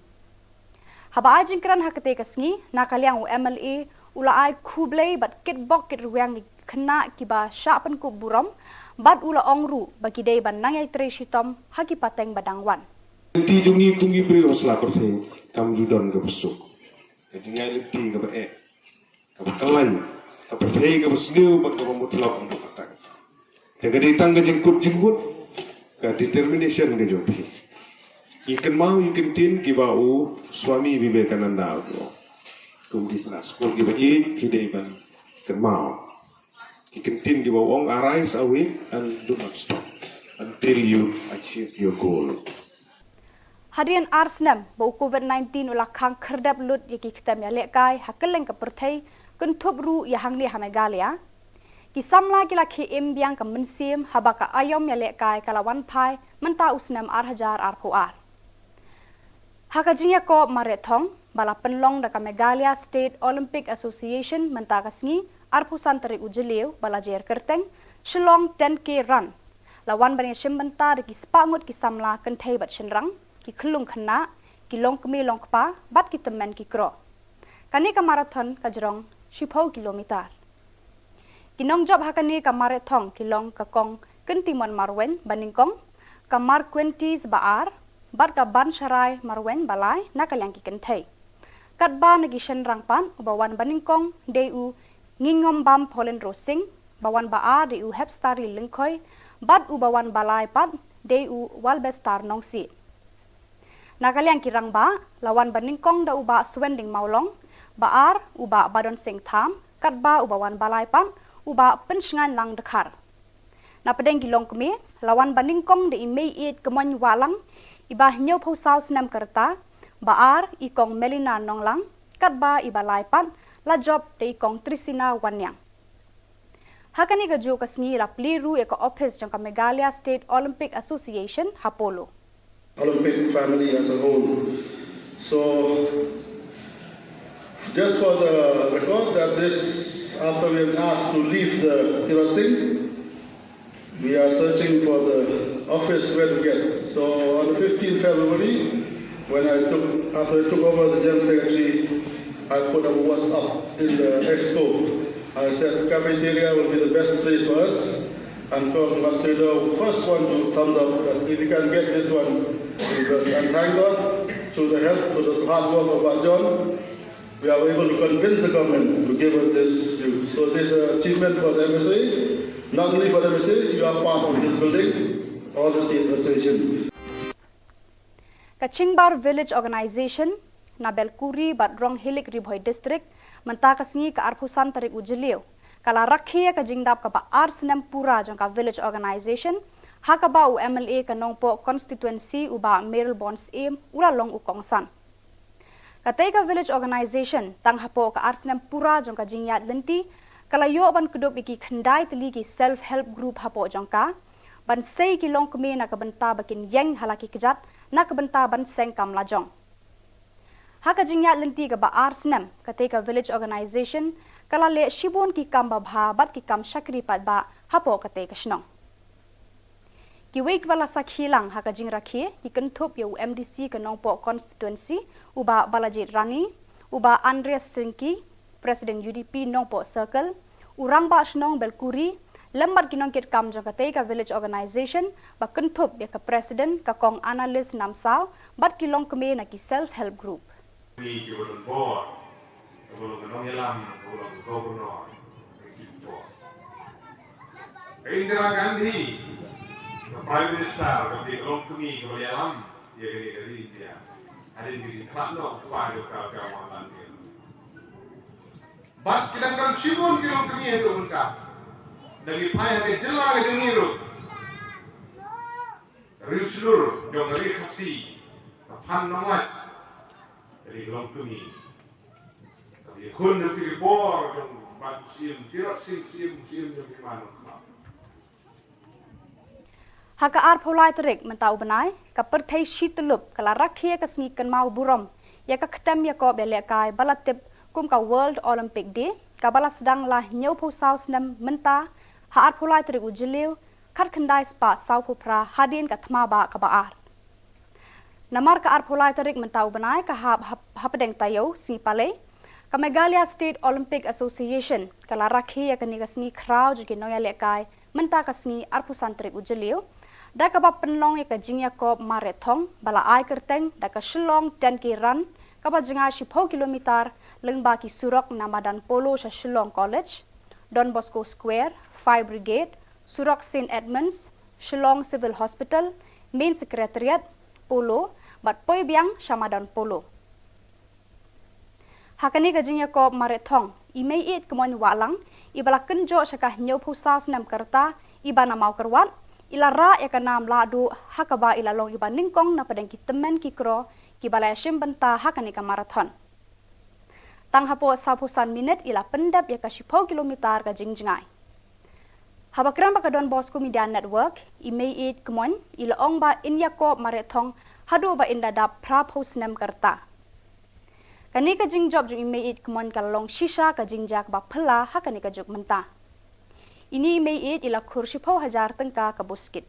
Haba ai jingkren ha katei ka sngi, na ka liang u M L A u la ai khublei bad kitbok kitrwiang ïa ki khynnah kiba shah pynkup burom, bad u la ong ruh ba ki dei ban nang ïai trei shitom ha ki pateng ba dang wan. Ka lynti jong ngi kum ki briew ha sla pyrthei kam ju don kaba suk. Ka jingïaid lynti kaba eh, kaba khlaiñ, ka pyrthei kaba sniew bad kaba mutlop haduh katta katta. Te ka dei tang ka jingkut jingmut, ka determination ka jong phi. Ngi kynmaw ïa ki ktien kiba u Swami Vivekananda u ong, kum ki khynnah skul kiba ïeit, phi dei ban kynmaw ki ktien kiba u ong, "Arise, awake and do not stop until you achieve your goal." Hadien ar snem ba u Covid nineteen u la khang khyrdep lut ïa ki ktem ïalehkai ha kylleng ka pyrthei, kynthup ruh ïa hangne ha Meghalaya, ki samla ki la khie im biang ka mynsiem haba ka aïom ïalehkai ka la wan phai mynta u snem ar hajar arphew ar. Ha ka jingïakob mareh thong ba la pynlong da ka Meghalaya State Olympic Association mynta ka sngi, arphew san tarik u Jylliew ba la jer kyrteng Shillong ten K Run, la wan ban ïashim bynta da ki spah ngut ki samla kynthei bad shynrang, ki khyllung khynnah, ki longkmie longkpa bad ki tymmen ki kro. Kane ka marathon ka jrong shiphew kilometer. Ki nongjop ha kane ka mareh thong ki long ka Kong Kyntimon Marwein banyngkong, ka Marquentis ba ar, bad ka Bansharai Marwein ba lai na ka liang ki kynthei. Katba na ki shynrang pat, uba wan banyngkong dei u Ngingombam Paulin Rosing, ba wan ba ar dei u Hepstari Lyngkhoi, bad uba wan ba lai pat dei u Walbestar Nongsiej. Na ka liang ki rangbah, la wan banyngkong da u Bah Suending Mawlong, ba ar u Bah Badon Sing Tham, katba uba wan ba lai pat u Bah Pynshngainlang Dkhar. Na pdeng ki longkmie, la wan banyngkong da i Mei Ïeit Kmoin Wahlang, iba hynñiewphew saw snem ka rta, ba ar i Kong Melina Nonglang, katba iba lai pat la jop da i Kong Trisina Wanniang. Ha kane kajuh ka sngi la plie ruh ïa ka ophis jong ka Meghalaya State Olympic Association ha Polo. Olympic family as a whole. So, just for the record, that this, after we have asked to leave the Tirot Singh, we are searching for the office where to get. So, on the fifteenth February, when I took, after I took over the General Secretary, I put a WhatsApp In the expo, I said cafeteria will be the best place for us. And so, Marcelo, first one to thumbs up that if you can get this one, and thank God, through the help, through the hard work of Bah John, we are able to convince the government to give us this. So this is an achievement for the M S A, not only for the M S A, you are part of this building, all the state association. Ka Chingbar Village Organisation na Belkuri bad Ronghilik, Ri Bhoi District, mynta ka sngi ka arphew san tarik u Jylliew, ka la rakhe ïa ka jingdap kaba ar snem pura jong ka Village Organisation, ha kaba u M L A ka Nongpoh Constituency u Bah Mayralborn Syiem u la long u kongsan. Katei ka Village Organisation, tang hapoh ka ar snem pura jong ka jingïaid lynti, ka la ïoh ban kdup ïa ki khyndai tylli ki Self Help Group hapoh jong ka, ban sei ki longkmie na ka bynta ba kin ïeng ha la ki kjat, na ka bynta ban seng kam lajong. Ha ka jingïaid lynti kaba ar snem, katei ka Village Organisation ka la leh shibun ki kam babha bad ki kam shakri paidbah hapoh katei ka shnong. Kiwei kiba la sakhi lang ha ka jingrakhe ki kynthup ïa u M D C ka Nongpoh Constituency, u Bah Balajied Rani, u Bah Andreas Syngki, President U D P Nongpoh Circle, u Rangbah Shnong Belkuri, lem bad ki nongkitkam jong katei ka Village Organisation, ba kynthup ïa ka President ka Kong Annalise Namsaw bad ki longkmie na ki Self Help Group. Ni ki ba don bor, ka ba long ka nongïalam, ka ba long ka governor, ka ki bor. Ka Indira Gandhi, ka Prime Minister, ka ba long kmie, ka ba ïalam ïa kane ka ri India. Hadien ka jingkhlad noh u kpa jong ka, ka Mohanlal Nehru. Bad ki dang don shibun ki longkmie haduh mynta. Da ngi phai ha ka jylla ka jong ngi ruh, riewshlur jong ka ri Khasi, ka Phan Nonglait, ka ri ka longkmie. Ka ïakhun na ki bor jong Bah Syiem Tirot Sing Syiem, Syiem jong ki man. Ha ka arphew lai tarik mynta u bnai, ka pyrthei shityllup ka la rakhe ïa ka sngi kynmaw burom ïa ka ktem ïakob ïalehkai ba la tip kum ka World Olympic Day, kaba la sdang la hynñiewphew saw snem mynta, ha arphew lai tarik u Jylliew, khatkhyndai spah sawphew phra hadien ka thma bah kaba ar. Namar ka arphew lai tarik mynta u bnai ka hap hap-, hapdeng taïew sngi palei, ka Meghalaya State Olympic Association ka la rakhe ïa kane ka sngi khraw jong ki nongïalehkai mynta ka sngi arphew san tarik u Jylliew, da kaba pynlong ïa ka jingïakob mareh thong ba la ai kyrteng da ka Shillong ten K Run, kaba jngai shiphew kilometer, lyngba ki surok na madan Polo sha Shillong College, Don Bosco Square, Fire Brigade, surok Saint Edmunds, Shillong Civil Hospital, Main Secretariat, Polo, bad poi biang sha madan Polo. Ha kane ka jingïakob mareh thong, i Meiieid Kmoin Wahlang, iba la kynjoh sha ka hynñiewphew saw snem ka rta, iba na Mawkyrwat, i la rah ïa ka nam lahduh, ha kaba i la long iba nyngkong na pdeng ki tymmen ki kro, kiba la ïashim bynta ha kane ka marathon. Tang hapoh sawphew san minit i la pyndep ïa ka shiphew kilometer ka jingjngai. Haba kren bad ka Don Bosco Media Network, i Meiieid Kmoin, i la ong ba in ïakob mareh thong haduh ba in da dap phraphew snem ka rta. Kane ka jingjop jong i Meiieid Kmoin ka la long shisha ka jingjia kaba phylla ha kane ka juk mynta. Ine i Meiieid i la khur shiphew hajar tyngka ka buskit.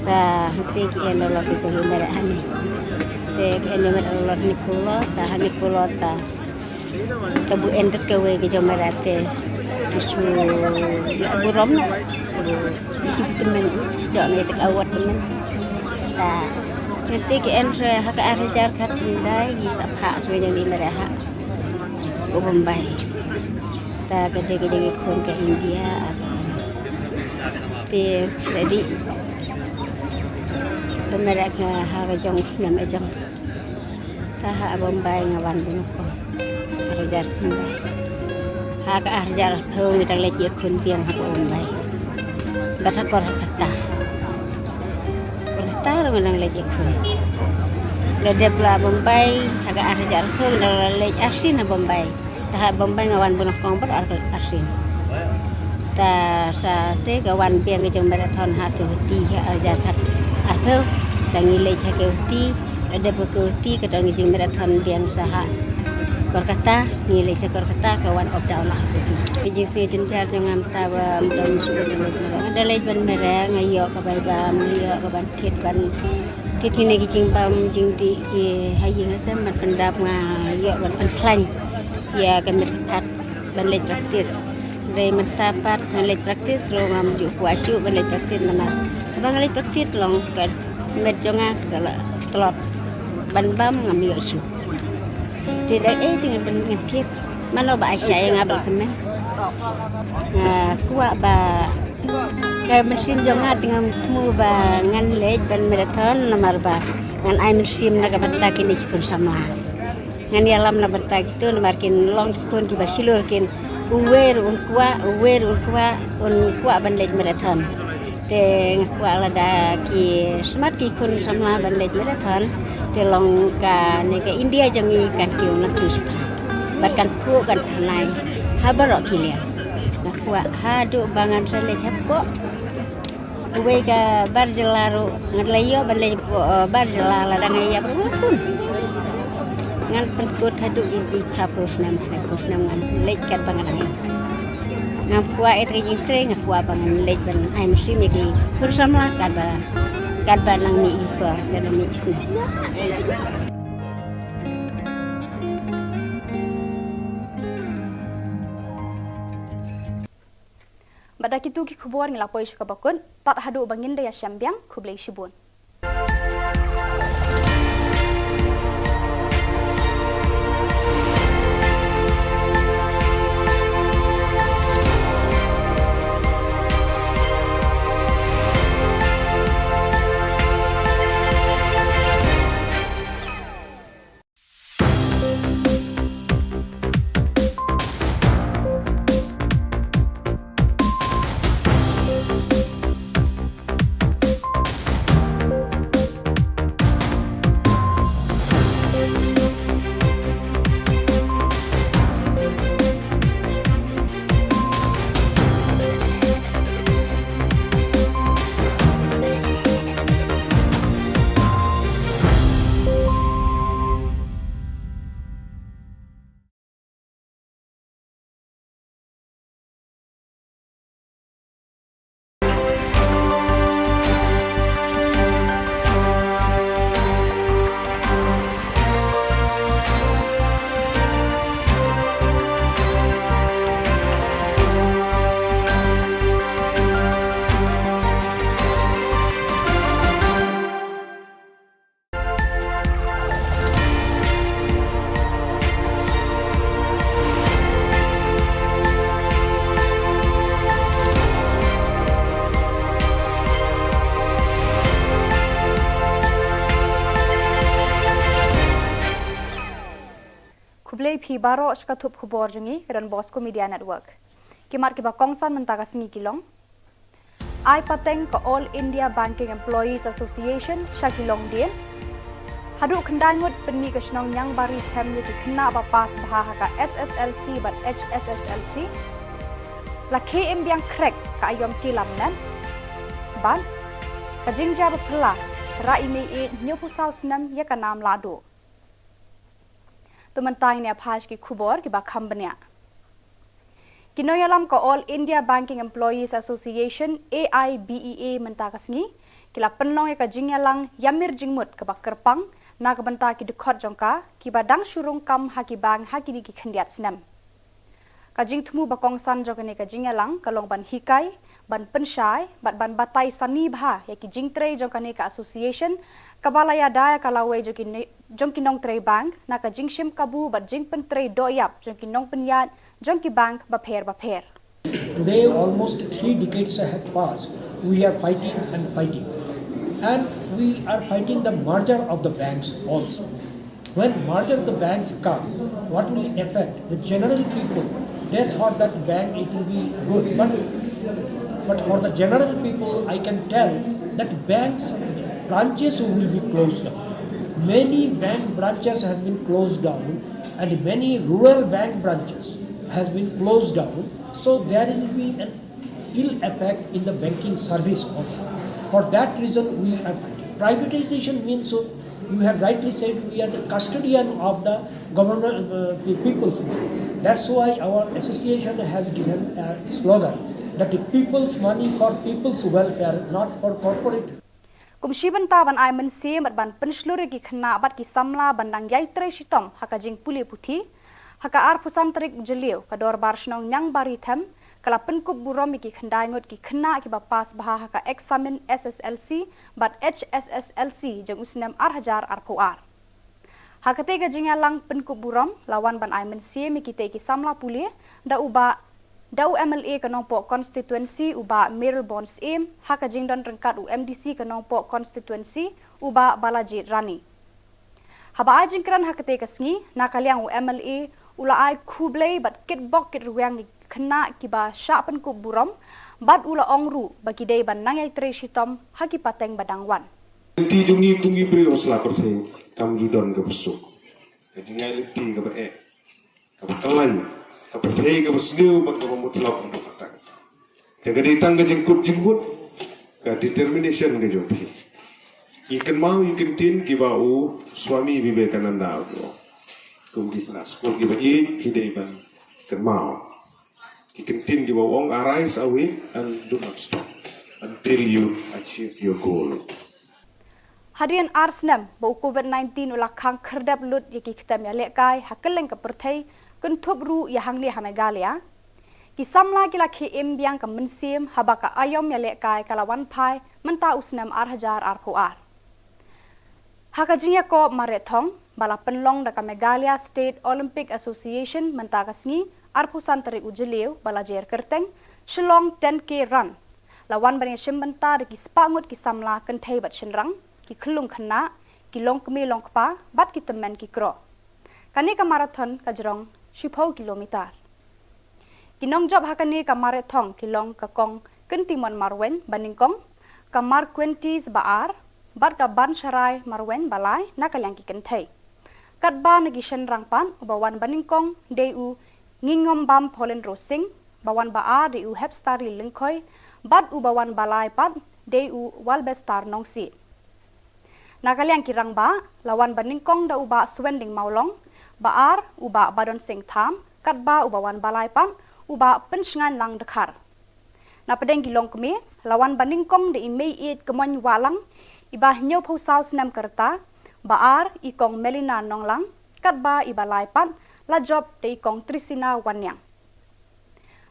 Ta hangtei ki en dolor ki jong i Mereh hani. Te ki en Mereh dolor hani phew lo, ta hani phew lo ta. Ta bu en rit kawei ki jong Mereh te ki shu la burom. Ki shu tymmen, shu jok na ïa ka award tymmen. Ta hangtei ki en re ha ka ar hajar khatkhyndai, ki sa phah re jong i Mereh ha u Bombay. Ta ka dei ka dei ka khun ka India. Te ready. Ka Mereh ka ha ka jong snem ka jong. Ta ha Bombay nga wan bun ko. Ar hajar khyndai. Ha ka ar hajar arphew ngi dang leit ïakhun biang ha Bombay. Bad ha Kolkata. Kolkata ruh nga dang leit ïakhun. La dep la Bombay ha ka ar hajar arphew ngi dang leit arsien ha Bombay. Ta ha Bombay nga wan bun kong bad ar, arsien. Ta sa te ka wan biang ka jong marathon ha ka Guwahati ha ar hajar khat arphew. Ta ngi leit ha ka Guwahati, la dep ka Guwahati ka don ka jingmarathon biang sa ha Kolkata, ngi leit sa Kolkata ka wan up down ha ka Guwahati. Ka jingsngew jynjar jong nga mynta ba mynta ngi shu leit marathon. Nga da leit ban mareh, nga ïoh ka bai bam, nga ïoh ka ban thied ban thied kine ki jingbam jingdih ki ha ïing ha sem ban pyndap, nga ïoh ban pynkhlaiñ. Ïa ka met pat ban leit practice. Dei mynta pat ngan leit practice ruh ngam ju kwah shuh ban leit practice namar ba ngan leit practice long ka met jong nga ka la tlot ban bam ngam ïoh shuh. Te da ei te ngan ban ngan thied mano ba ai sha ïa nga ba la tymmen. Nga kwah ba ka mynsiem jong nga te ngam thmu ba ngan leit ban marathon namar ba ngan ai mynsiem na ka bynta kine ki khun samla. Ngan ïalam na bynta kito namar kin long ki khun kiba shlur kin uwei ruh un kwah, uwei ruh un kwah, un kwah ban leit marathon. Te nga kwah lada ki smat ki khun samla ban leit marathon te long kane ka India jong ngi kan kiew nangkiew shaphrang. Bad kan phuh kan tyrnai ha baroh ki liang. Nga kwah haduh ba ngan sa leit hapoh uwei ka bar jylla ruh ngan leit ïoh ban leit hapoh, eh, bar jylla lada nga ïap ruh ngan pun. Ngan pynkut haduh ïa ki phraphew snem, phraphew snem ngan leit katba nga dang ïap. Ngam kwah ïa ka jingtrei, nga kwah ba ngan leit ban ai mynsiem ïa ki khun samla katba, katba nang mih i por, katba mih i snem. Bad da kito ki khubor ngi la poi sha kaba kut, tad haduh ba ngin da ïashem biang, khublei shibun. Khublei phi baroh sha ka thup khubor jong ngi ka Don Bosco Media Network. Ki mat kiba kongsan mynta ka sngi ki long: Ai pateng ka All India Banking Employees Association sha ki longdien. Haduh khyndai ngut pynmih ka shnong Niangbari Camp ïa ki khynnah ba pass bha ha ka S S L C bad H S S L C. La khie im biang khrek ka aïom kilam nen. Bad ka jingjia ba phylla, rah i mei ïeit hynñiewphew saw snem ïa ka nam lahduh. To mynta ngin ïa phai sha ki khubor kiba kham bniah. Ki nongïalam ka All India Banking Employees Association, A I B E A, mynta ka sngi ki la pynlong ïa ka jingïalang ïamir jingmut kaba kyrpang na ka bynta ki dkhot jong ka kiba dang shu rung kam ha ki bank ha kine ki khyndiat snem. Ka jingthmu ba kongsan jong kane ka jingïalang ka long ban hikai, ban pynshai bad ban batai sani bha ïa ki jingtrei jong kane ka association kaba la ïada ïa ka lawei jong ki ne-, jong ki nongtrei bank na ka jingshim kabu bad jingpyntrei doh ïap jong ki nongpynïaid jong ki bank bapher bapher. Today, almost three decades have passed. We are fighting and fighting. And we are fighting the merger of the banks also. When merger of the banks come, what will affect the general people? They thought that bank, it will be good, but, but for the general people, I can tell that banks branches will be closed down. Many bank branches has been closed down, and many rural bank branches has been closed down. So there will be an ill effect in the banking service also. For that reason, we are fighting. Privatization means, so you have rightly said, we are the custodian of the government, uh, pe-, people's money. That's why our association has given a slogan that the people's money for people's welfare, not for corporate. Kum shi bynta ban ai mynsiem bad ban pynshlur ïa ki khynnah bad ki samla ban dang ïai trei shitom ha ka jingpule puthi, Ha ka arphew san tarik u Jylliew, ka Dorbar Shnong Niangbarithem ka la pynkup burom ïa ki khyndai ngut ki khynnah kiba pass bha ha ka eksamin S S L C bad H S S L C jong u snem ar hajar arphew ar. Ha katei ka jingïalang pynkup burom la wan ban ai mynsiem ïa kitei ki samla pule da u bah, da u M L A ka Nongpoh Constituency u bah Mayralborn Syiem, ha ka jingdon ryngkat u M D C ka Nongpoh Constituency u bah Balajied Rani. Haba ai jingkren ha katei ka sngi, na ka liang u M L A u la ai khublei bad kitbok kitrwiang ïa ki khynnah kiba shah pynkup burom, bad u la ong ruh ba ki dei ban nang ïai trei shitom ha ki pateng ba dang wan. Lynti jong ngi kum ki briew ha sla pyrthei kam ju don kaba suk. Ka jingai lynti kaba eh, kaba khlaiñ, ka pyrthei kaba sniew bad kaba mutlop haduh katta katta. Te ka dei tang ka jingkut jingmut, ka determination ka jong phi. Ngi kynmaw ïa ki ktien kiba u Swami Vivekananda u ong, kum ki khynnah skul kiba ïeit phi dei ban kynmaw ki ktien kiba u ong, "Arise, awake, and do not stop until you achieve your goal." Hadien ar snem ba u Covid nineteen u la khang khyrdep lut ïa ki ktem ïalehkai ha kylleng ka pyrthei, kynthup ruh ïa hangne ha Meghalaya, ki samla ki la khie im biang ka mynsiem haba ka aïom ïalehkai ka la wan phai mynta u snem ar hajar arphew ar. Ha ka jingïakob mareh thong ba la pynlong da ka Meghalaya State Olympic Association mynta ka sngi, arphew san tarik u Jylliew ba la jer kyrteng Shillong ten K Run, la wan ban ïashim bynta da ki spah ngut ki samla kynthei bad shynrang, ki khyllung khynnah, ki longkmie longkpa bad ki tymmen ki kro. Kane ka marathon ka jrong shiphew kilometer. Ki nongjop ha kane ka mareh thong ki long ka Kong Kyntimon Marwein ba nyngkong, ka Marquentis ba ar, bad ka Bansharai Marwein ba lai na ka liang ki kynthei. Katba na ki shynrang pat, uba wan ba nyngkong dei u Ngingombam Pauline Rosing, ba wan ba ar dei u Hepstari Lyngkhoi, bad uba wan ba lai pat dei u Walbestar Nongsiej. Na ka liang ki rangbah, la wan ba nyngkong da u bah Swending Mawlong, ba ar u bah Badon Singh Tham, katba uba wan ba lai pat u bah Pynshngainlang Dkhar. Na pdeng ki longkmie, la wan ba nyngkong da i Meiieit Kmoin Wahlang, iba hynñiewphew saw snem ka rta, ba ar i Kong Melina Nonglang, katba iba lai pat la jop da i Kong Trisina Wanniang.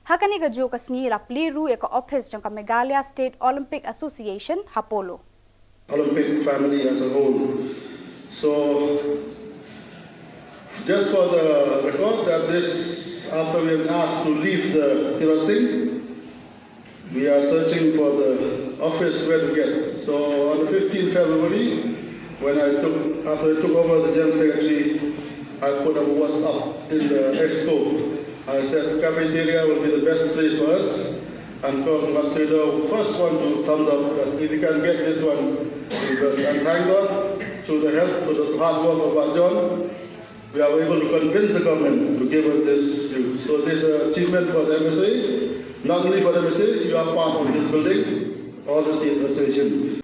Ha kane kajuh ka sngi la plie ruh ïa ka ophis jong ka Meghalaya State Olympic Association ha Polo. Olympic family as a whole. So, just for the record, that this, after we have asked to leave the Tirot Singh, we are searching for the office where to get. So, on the fifteenth February, when I took, after I took over the General Secretary, I put a WhatsApp in the expo. I said cafeteria will be the best place for us. And Kong Matsuda, first one to thumbs up that if you can get this one, because, and thank God, through the help, through the hard work of Bah John, we are able to convince the government to give us this use. So this is an achievement for the M S A, not only for the M S A, you are part of this building, all the state association.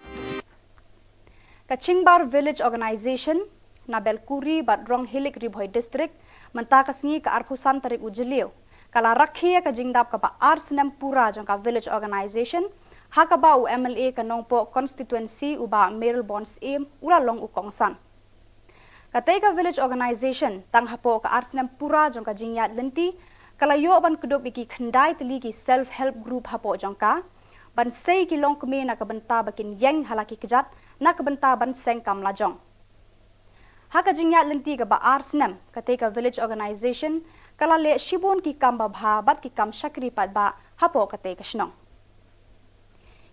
Ka Chingbar Village Organization na Belkuri bad Ronghilik, Ri Bhoi District, mynta ka sngi ka arphew san tarik u Jylliew, ka la rakhe ïa ka jingdap kaba ar snem pura jong ka Village Organization, ha kaba u M L A ka Nongpoh Constituency u bah Mayralborn Syiem u la long u kongsan. Katei ka Village Organization, tang hapoh ka ar snem pura jong ka jingïaid lynti, ka la ïoh ban kdup ïa ki khyndai tylli ki self help group hapoh jong ka, ban sei ki longkmie na ka bynta ba kin ïeng ha la ki kjat, na ka bynta ban seng kam lajong. Ha ka jingïaid lynti kaba ar snem, katei ka Village Organization ka la leh shibun ki kam babha bad ki kam shakri paidbah hapoh katei ka shnong.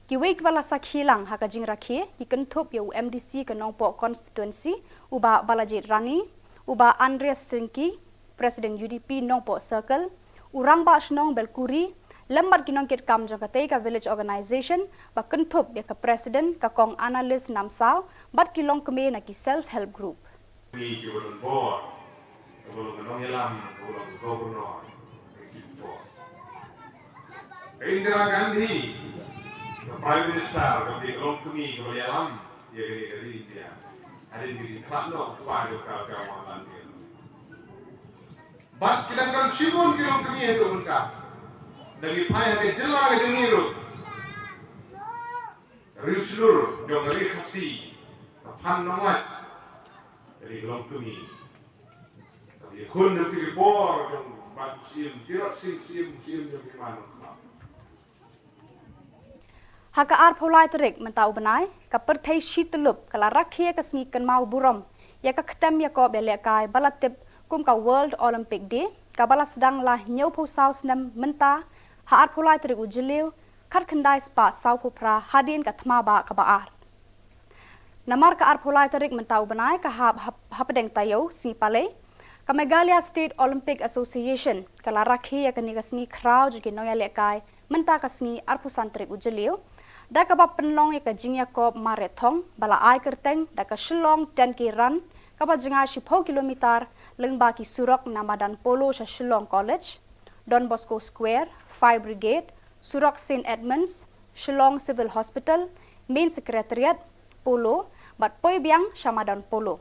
Kiwei kiba la sakhi lang ha ka jingrakhe ki kynthup ïa u M D C ka Nongpoh Constituency, u bah Balajied Rani, u bah Andreas Syngki, President U D P Nongpoh Circle, u Rangbah Shnong Belkuri, lem bad ki nongkitkam jong katei ka Village Organization, ba kynthup ïa ka President ka Kong Annalise Namsaw, bad ki longkmie na ki self help group. Ni ki ba don bor, ka ba long ka nongïalam, ka ba long ka governor, ka ki bor. Ka Indira Gandhi, ka Prime Minister, ka ba long kmie, ka ba ïalam ïa ka ri, ka ri India. Hadien ka jingkhlad noh u kpa jong ka, ka Mahatma Gandhi. Bad ki dang don shibun ki longkmie haduh mynta. Da ki phai ha ka jylla ka jong ngi ruh. Riewshlur jong ka ri Khasi, ka Phan Nonglait, ka ri longkmie. Ka Khun na ki por jong Bah Syiem, Tirot Sing Syiem, Syiem jong ki man. Ha ka arphew lai tarik mynta u bnai, ka pyrthei shi tyllup ka la rakhe ka sngi kynmaw burom ïa ka ktem ïakob ïalehkai ba la tip kum ka World Olympic Day, kaba la sdang la hynñiewphew saw snem mynta, ha arphew lai tarik u Jylliew, khatkhyndai spah sawphew phra hadien ka thma bah kaba ar. Namar ka arphew lai tarik mynta u bnai ka hap hap-, hapdeng taïew sngi Palei, ka Meghalaya State Olympic Association ka la rakhe ïa kane ka sngi khraw jong ki nongïalehkai mynta ka sngi arphew san tarik u Jylliew, da kaba pynlong ïa ka jingïakob marathon ba la ai kyrteng da ka Shillong ten K Run, kaba jngai shiphew kilometer lyngba ki surok na madan Polo sha Shillong College, Don Bosco Square, Fire Brigade, surok Saint Edmunds, Shillong Civil Hospital, Main Secretariat, Polo, bad poi biang sha madan Polo.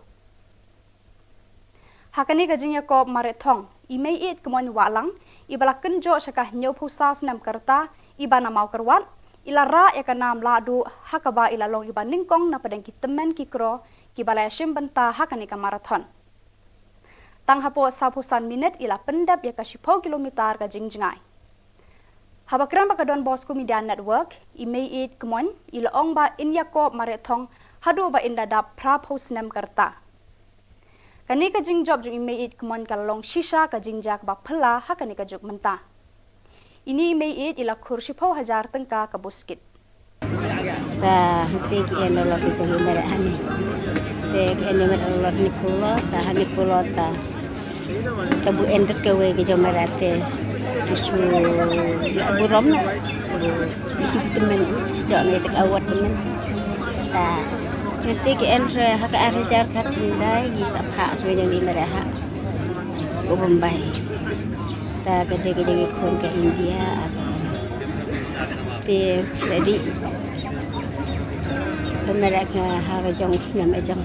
Ha kane ka jingïakob marathon, i Meiieid Kmoin Wahlang, iba la kynjoh sha ka hynñiewphew saw snem ka rta, iba na Mawkyrwat, i la rah ïa ka nam lahduh, ha kaba i la long iba nyngkong na pdeng ki tymmen ki kro, kiba la ïashim bynta ha kane ka marathon. Tang hapoh sawphew san minit i la pyndep ïa ka shiphew kilometer ka jingjngai. Haba kren bad ka Don Bosco Media Network, i Meiieid Kmoin i la ong ba in ïakob marathon haduh ba in da dap phraphew snem ka rta. Kane ka jingjop jong i Meiieid Kmoin ka la long shisha ka jingjia kaba phylla ha kane ka juk mynta. Ine i Meiieid i la khur shiphew hajar tyngka ka buskit. Ta hangtei ki en lolot ki jong i Meiieid hangne. Te ki en i Meiieid lolot hangne phew lolot, ta hangne phew lolot ta. Ta buh en bad kawei ki jong Meiieid te ki shu la burom la. Ki shu tymmen, ki shu jong i te ka award tymmen. Ta hangtei ki en re ha ka ar hajar khatkhyndai, ki sa phah re jong i Meiieid ha. Ka Bombay. Ta ka dei ka jong i khun ka India, ar ka te sa dei. Ka Meiieid ka ha ka jong snem ka jong.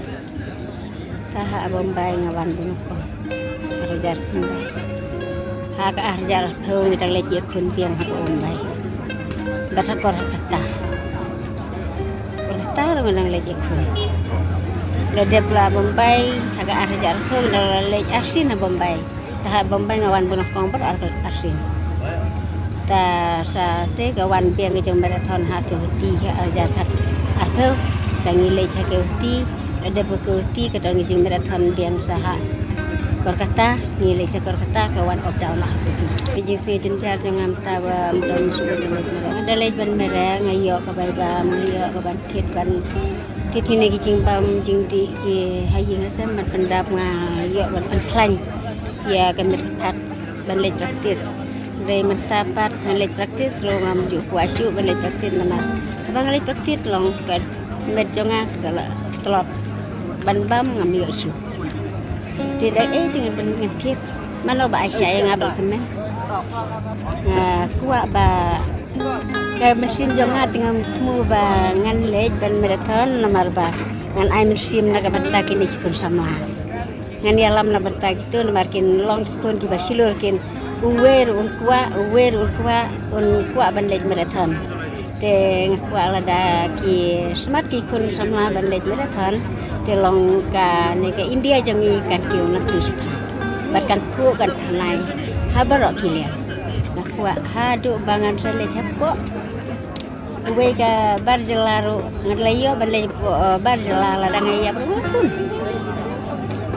Ta ha Bombay nga wan bun ko. Ar hajar Bombay. Ha ka ar hajar arphew ngi dang leit ïakhun biang ha Bombay. Bad ha Kolkata. Kolkata ruh nga dang leit ïakhun. La dep la Bombay ha ka ar hajar arphew ngi dang la leit arsien ha Bombay. Ta ha Bombay nga wan bun kong bad ar, arsien. Ta sa te ka wan biang ka jong marathon ha Guwahati ha ar hajar arphew. Ta ngi leit ha Guwahati, la dep ha Guwahati ka don ka jingmarathon biang sa ha Kolkata, ngi leit sha Kolkata ka wan up down la ha Guwahati. Ka jingsngew jynjar jong nga mynta ba ym don shuh ban leit mareh. Nga da leit ban mareh, nga ïoh ka bai bam, nga ïoh ka ban thied ban thied kine ki jingbam jingdih ki ha ïing ha sem ban pyndap, nga ïoh ban pynkhlaiñ ïa ka met ka phad ban leit practice. Hynrei mynta pat ngan leit practice ruh ngam ju kwah shuh ban leit practice namar haba nga leit practice long ka met jong nga ka la tlot, ban bam ngam ïoh shuh. Te da ei te ngan pyn-, ngan thied. Mano ba ai shai ïa nga ba la tymmen. Nga kwah ba ka mynsiem jong nga te ngam thmu ba ngan leit ban marathon namar ba ngan ai mynsiem na ka bynta kine ki khun samla. Ngan ïalam na bynta kito namar kin long ki khun kiba shlur kin, uwei ruh un kwah, uwei ruh un kwah, un kwah ban leit marathon. Te nga kwah lada ki smat ki khun samla ban leit marathon, te long kane ka India jong ngi kan kiew nangkiew shiphrang. Bad kan phuh kan phyrnai ha baroh ki liang. Nga kwah haduh ba ngan sa leit hapoh uwei ka bar jylla ruh, ngan la ïoh ban leit hapoh, eh, bar jylla lada nga ïap ruh ngan khun.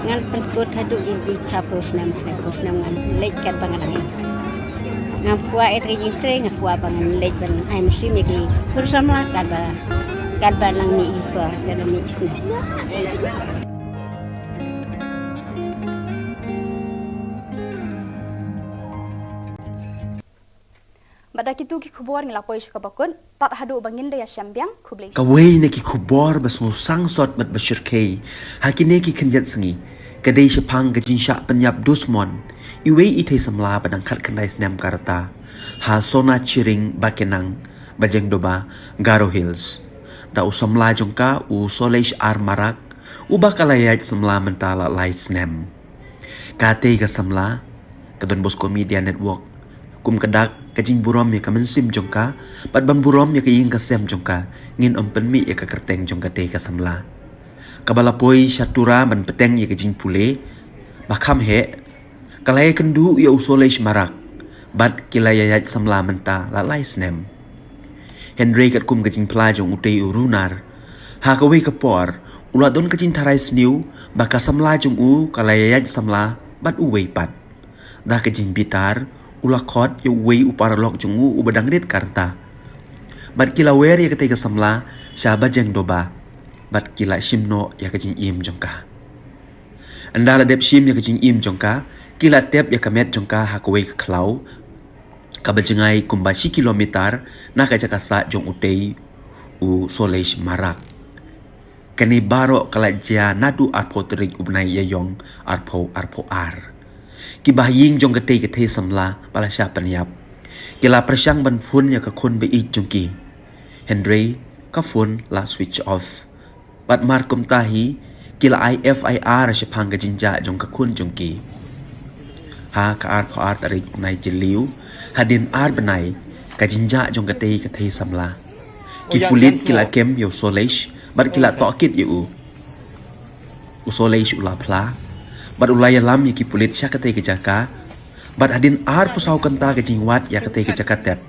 Ngan pynkut haduh ïa ki phraphew snem, phraphew snem ngan leit katba nga dang ïap. Ngam kwah ïa ka jingtrei, nga kwah ba ngan leit ban ai mynsiem ïa ki khun samla katba, katba nang mih ki por, katba mih ki snem. Bad da kitu ki khubor ngi la poi sha kaba kut, tad haduh ba ngin da ïashem biang, khublei. Kawei na ki khubor ba sngewsang sot bad ba shyrkhei ha kine ki khyndiat sngi ka dei shaphang ka jingshah pynïap dusmon iwei i thei samla ba dang khatkhyndai snem ka rta ha Sona Chiring Bakenang, Bajengdoba, Garo Hills. Da u samla jong ka u Solesh R Marak, uba ka la ïaid samla mynta la lai snem. Katei ka samla, ka Don Bosco Media Network, kum ka dak ka jingburom ïa ka mynsiem jong ka bad ban burom ïa ka ïing ka sem jong ka, ngin ym pynmih ïa ka kyrteng jong katei ka samla. Kaba la poi sha Tura ban bteng ïa ka jingpule ba kham heh, Ka la ïakynduh ïa u Solesh Marak bad ki la ïaid samla mynta la lai snem. Hynrei katkum ka jingphla jong utei u runar, ha kawei ka por u la don ka jingtharai sniew ba ka samla jong u ka la ïaid samla bad uwei pat. Da ka jingbitar u la khot ïa uwei u paralok jong u uba dang rit ka rta. Bad ki la wer ïa katei ka samla sha bajeng doba bad ki la shim noh ïa ka jingim jong ka. Ynda la dep shim ïa ka jingim jong ka, ki la tep ïa ka met jong ka ha kawei ka khlaw kaba jngai kumba shi kilometer na ka jaka sah jong utei u Solesh Marak. Kane baroh ka la jia naduh arphew tarik u bnai Ïaïong arphew arphew ar. Kiba ha ïing jong katei ka thei samla ba la shah pynïap, ki la pyrshang ban phone ïa ka khun ba ïeit jong ki, hynrei ka phone la switch off. Bad mar kumta hi ki la ai F I R shaphang ka jingjia jong ka khun jong ki. Ha ka arphew ar tarik u bnai Jylliew, hadien ar bnai ka jingjia jong katei ka thei samla, ki pulit ki la kem ïa u Solesh bad ki la tohkit ïa u. U Solesh u la phla bad u la ïalam ïa ki pulit sha katei ka jaka. Bad hadien arphew saw kynta ka jingwad ïa katei ka jaka tep,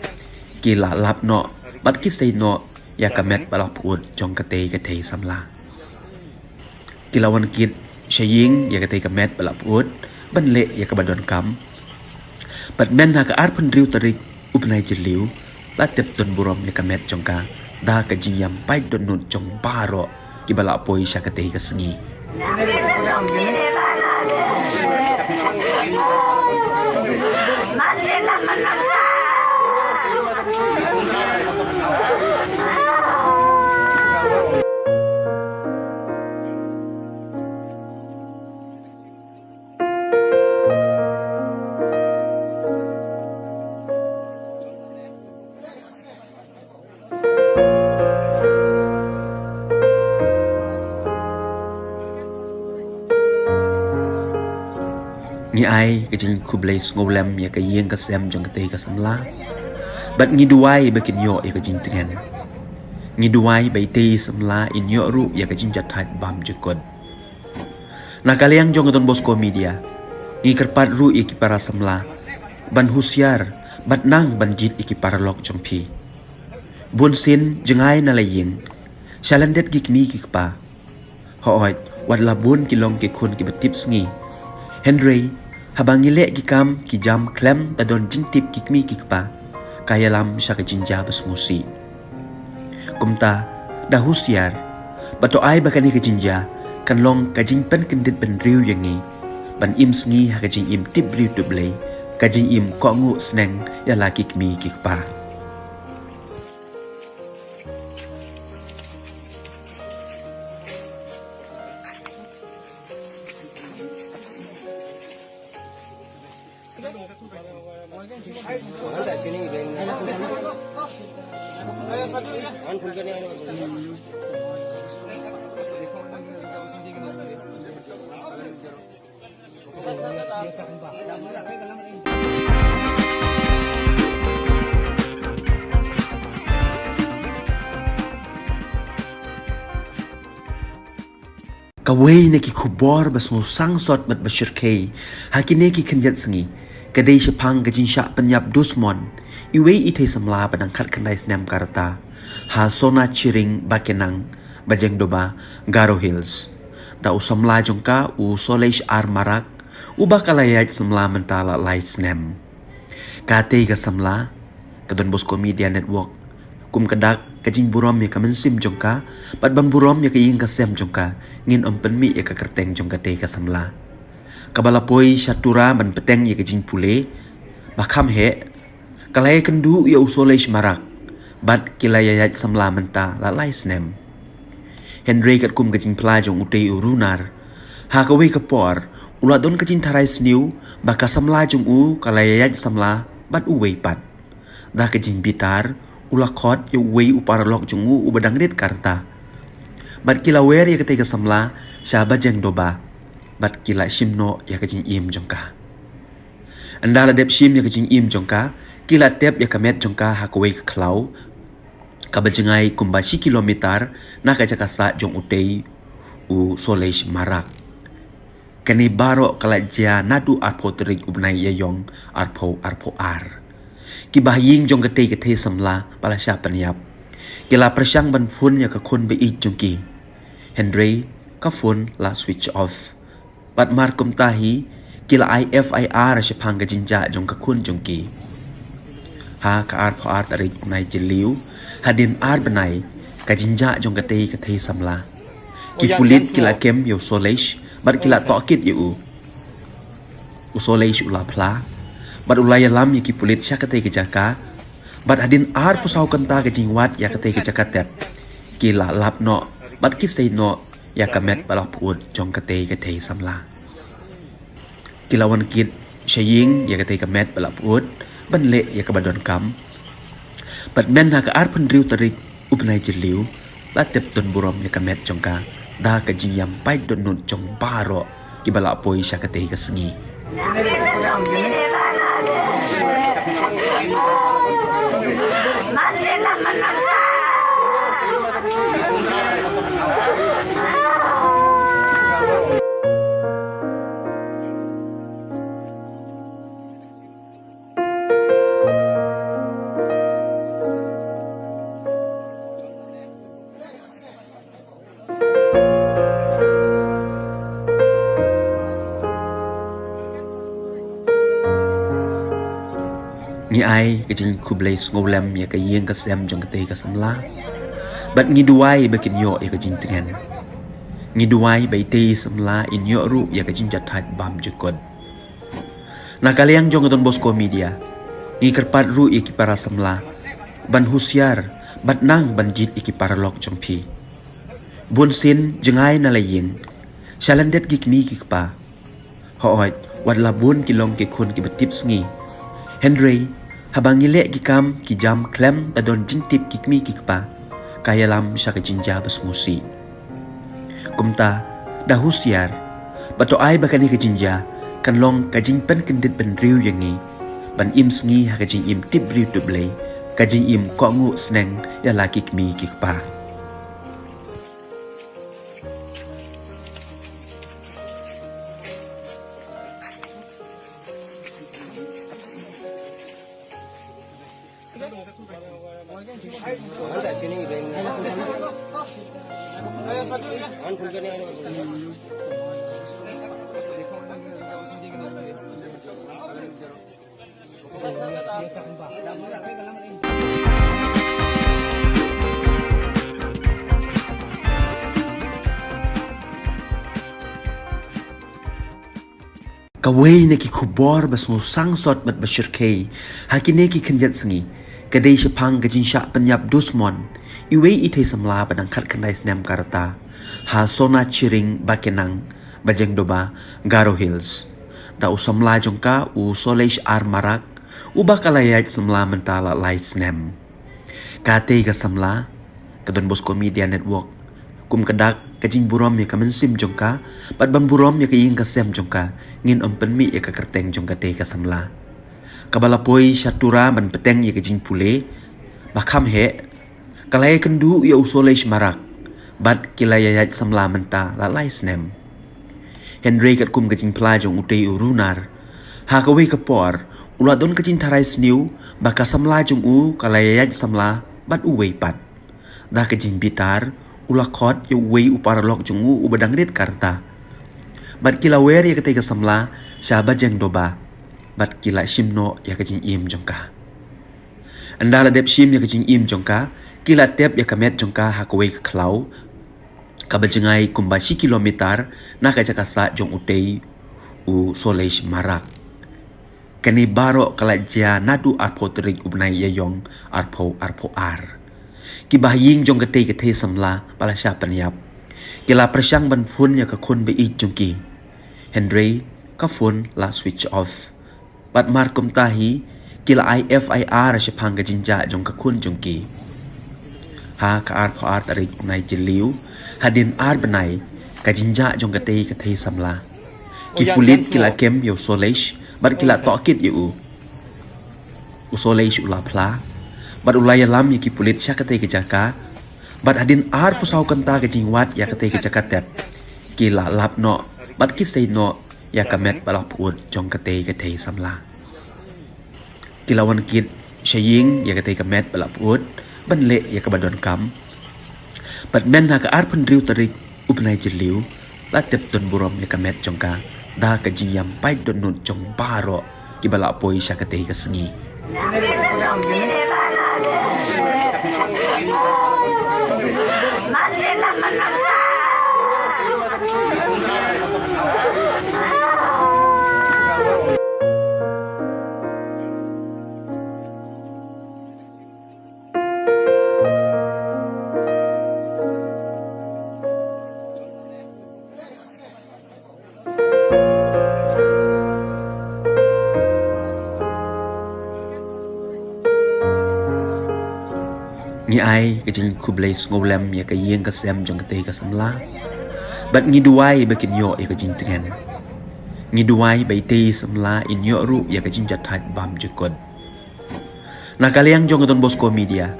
ki la lap noh bad ki sei noh ïa ka met ba la pyut jong katei ka thei samla. Ki la wan kit sha ïing ïa katei ka met ba la pyut ban leh ïa kaba donkam. Bad mynta ha ka arphew hynriew tarik u bnai Jylliew la tep don burom ïa ka met jong ka da ka jingïam paid dohnud jong baroh kiba la poi sha katei ka sngi. Ngi ai ka jingkhublei sngewlem ïa ka ïing ka sem jong katei ka samla. Bad ngi duwai ba kin ïoh ïa ka jingtngen. Ngi duwai ba itei i samla in ïoh ruh ïa ka jingjahthait bymjukut. Na ka liang jong ka Don Bosco Media, ngi kyrpad ruh ïa ki para samla ban husiar bad nang ban jied ïa ki paralok jong phi. Bunsien jngai na la ïing sha lyndet ki kmie ki kpa. Hooid, wat la bun ki long ki khun kiba tip sngi, hynrei haba ngi leh ki kam ki jam khlem da don jingtip ki kmie ki kpa, ka ïalam sha ka jingjia ba sngewsih. Kumta, da husiar bad to ai ba kane ka jingjia kan long ka jingpynkyndit bynriew ïa ngi ban im sngi ha ka jingim tip briew tip Blei, ka jingim kohnguh sneng ïa la ki kmie ki kpa. Kawei na ki khubor ba sngewsih sot bad ba shyrkhei ha kine ki khyndiat sngi ka dei shaphang ka jingshah pynïap dusmon iwei i thei samla ba dang khatkhyndai snem ka rta ha Sona Chiring Bakenang, Bajengdoba, Garo Hills. Da u samla jong ka u Solesh R Marak, uba ka la ïaid samla mynta la lai snem. Katei ka samla, ka Don Bosco Media Network, kum ka dak ka jingburom ïa ka mynsiem jong ka bad ban burom ïa ka ïing ka sem jong ka, ngin ym pynmih ïa ka kyrteng jong katei ka samla, kaba la poi sha Tura ban bteng ïa ka jingpule ba kham heh, ka la ïakynduh ïa u Solesh Marak bad ki la ïaid samla mynta la lai snem. Hynrei katkum ka jingphla jong utei u runar, ha kawei ka por u la don ka jingtharai sniew ba ka samla jong u ka la ïaid samla bad uwei pat. Da ka jingbitar u la khot ïa uwei u paralok jong u uba dang rit ka rta. Bad ki la wer ïa katei ka samla sha Bajengdoba bad ki la shim noh ïa ka jingim jong ka. Ynda la dep shim ïa ka jingim jong ka, ki la tep ïa ka met jong ka ha kawei ka khlaw kaba jngai kumba shi kilometer na ka jaka sah jong utei u Solesh Marak. Kane baroh ka la jia naduh arphew tarik u bnai Ïaïong arphew arphew ar. Ki bahaïing jong katei ka thei samla ba la shah pynïap ki la pyrshang ban phone ïa ka khun ba ïeit jong ki, hynrei ka phone la switch off. Bad mar kumta hi ki la ai F I R shaphang ka jingjia jong ka khun jong ki. Ha ka arphew ar tarik u bnai Jylliew, hadien ar bnai ka jingjia jong katei ka thei samla, ki pulit ki la kem ïa u Solesh bad ki la tohkit ïa u. U Solesh u la phla bad u la ïalam ïa ki pulit sha katei ka jaka. Bad hadien arphew saw kynta ka jingwad ïa katei ka jaka tep, ki la lap noh bad ki sei noh ïa ka met ba la pyut jong katei ka thei samla. Ki la wan kit sha ïing ïa katei ka met ba la pyut ban leh ïa kaba donkam. Bad mynta ha ka arphew hynriew tarik u bnai Jylliew, la tep don burom ïa ka met jong ka da ka jingïam paid dohnud jong baroh kiba la poi sha katei ka sngi. Ngi ai ka jingkhublei sngewlem ïa ka ïing ka sem jong katei ka samla. Bad ngi duwai ba kin ïoh ïa ka jingtngen. Ngi duwai ba itei i samla in ïoh ruh ïa ka jingjahthait bymjukut. Na ka liang jong ka Don Bosco Media, ngi kyrpad ruh ïa ki para samla ban husiar bad nang ban jied ïa ki paralok jong phi. Bunsien jngai na la ïing sha lyndet ki kmie ki kpa. Hooid, wat la bun ki long ki khun kiba tip sngi, hynrei haba ngi leh ki kam ki jam khlem da don jingtip ki kmie ki kpa, ka ïalam sha ka jingjia ba sngewsih. Kumta, da husiar bad to ai ba kane ka jingjia kan long ka jingpynkyndit bynriew ïa ngi ban im sngi ha ka jingim tip briew tip Blei, ka jingim kohnguh sneng ïa la ki kmie ki kpa. Kawei na ki khubor ba sngewsih sot bad ba shyrkhei ha kine ki khyndiat sngi ka dei shaphang ka jingshah pynïap dusmon iwei i thei samla ba dang khatkhyndai snem ka rta ha Sona Chiring Bakenang, Bajengdoba, Garo Hills, da u samla jong ka u Solesh R Marak, uba ka la ïaid samla mynta la lai snem. Katei ka samla, ka Don Bosco Media Network, kum ka dak ka jingburom ïa ka mynsiem jong ka bad ban burom ïa ka ïing ka sem jong ka, ngin ym pynmih ïa ka kyrteng jong katei ka samla, kaba la poi sha Tura ban bteng ïa ka jingpule ba kham heh, ka la ïakynduh ïa u Solesh Marak bad ki la ïaid samla mynta la lai snem. Hynrei katkum ka jingphla jong utei u runar, ha kawei ka por u la don ka jingtharai sniew ba ka samla jong u ka la ïaid samla bad uwei pat. Da ka jingbitar u la khot ïa uwei u paralok jong u uba dang rit ka rta bad ki la wer ïa katei ka samla sha Bajengdoba bad ki la shim noh ïa ka jingim jong ka. Ynda la dep shim ïa ka jingim jong ka, ki la tep ïa ka met jong ka ha kawei ka khlaw kaba jngai kumba shi kilometer na ka jaka sah jong utei u Solesh Marak. Kane baroh ka la jia naduh arphew tarik u bnai Ïaïong arphew arphew ar. Ki bahaïing jong katei ka thei samla ba la shah pynïap ki la pyrshang ban phone ïa ka khun ba ïeit jong ki, hynrei ka phone la switch off. Bad mar kumta hi ki la ai F I R shaphang ka jingjia jong ka khun jong ki. Ha ka arphew ar tarik u bnai Jylliew, hadien ar bnai ka jingjia jong katei ka thei samla, ki pulit ki la kem ïa u Solesh bad ki la tohkit ïa u. U Solesh u la phla bad u la ïalam ïa ki pulit sha katei ka jaka. Bad hadien arphew saw kynta ka jingwad ïa katei ka jaka tep, ki la lap noh bad ki sei noh ïa ka met ba la pyut jong katei ka thei samla. Ki la wan kit sha ïing ïa katei ka met ba la pyut ban leh ïa kaba donkam. Bad mynta ka arphew hynriew tarik u bnai Jylliew la tep don burom ïa ka met jong ka da ka jingïam paid dohnud jong baroh kiba la poi sha katei ka sngi. Ngi ai ka jingkhublei sngewlem ïa ka ïing ka sem jong katei ka samla. Bad ngi duwai ba kin ïoh ïa ka jingtngen. Ngi duwai ba itei i samla in ïoh ruh ïa ka jingjahthait bymjukut. Na ka liang jong ka Don Bosco Media,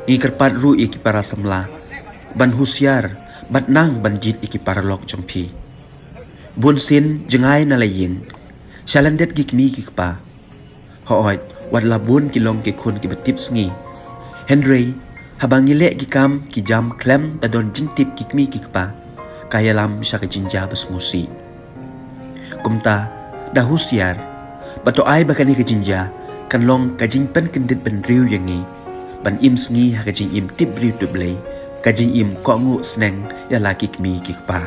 ngi kyrpad ruh ïa ki para samla ban husiar bad nang ban jied ïa ki paralok jong phi. Bun sien jngai na la ïing sha lyndet ki kmie ki kpa. Hooid, wat la bun ki long ki khun kiba tip sngi. Hynrei haba ngi leh ki kam ki jam khlem da don jingtip ki kmie ki kpa, ka ïalam sha ka jingjia ba sngewsih. Kumta, da husiar bad to ai ba kane ka jingjia kan long ka jingpynkyndit bynriew ïa ngi ban im sngi ha ka jingim tip briew tip Blei, ka jingim kohnguh sneng ïa la ki kmie ki kpa.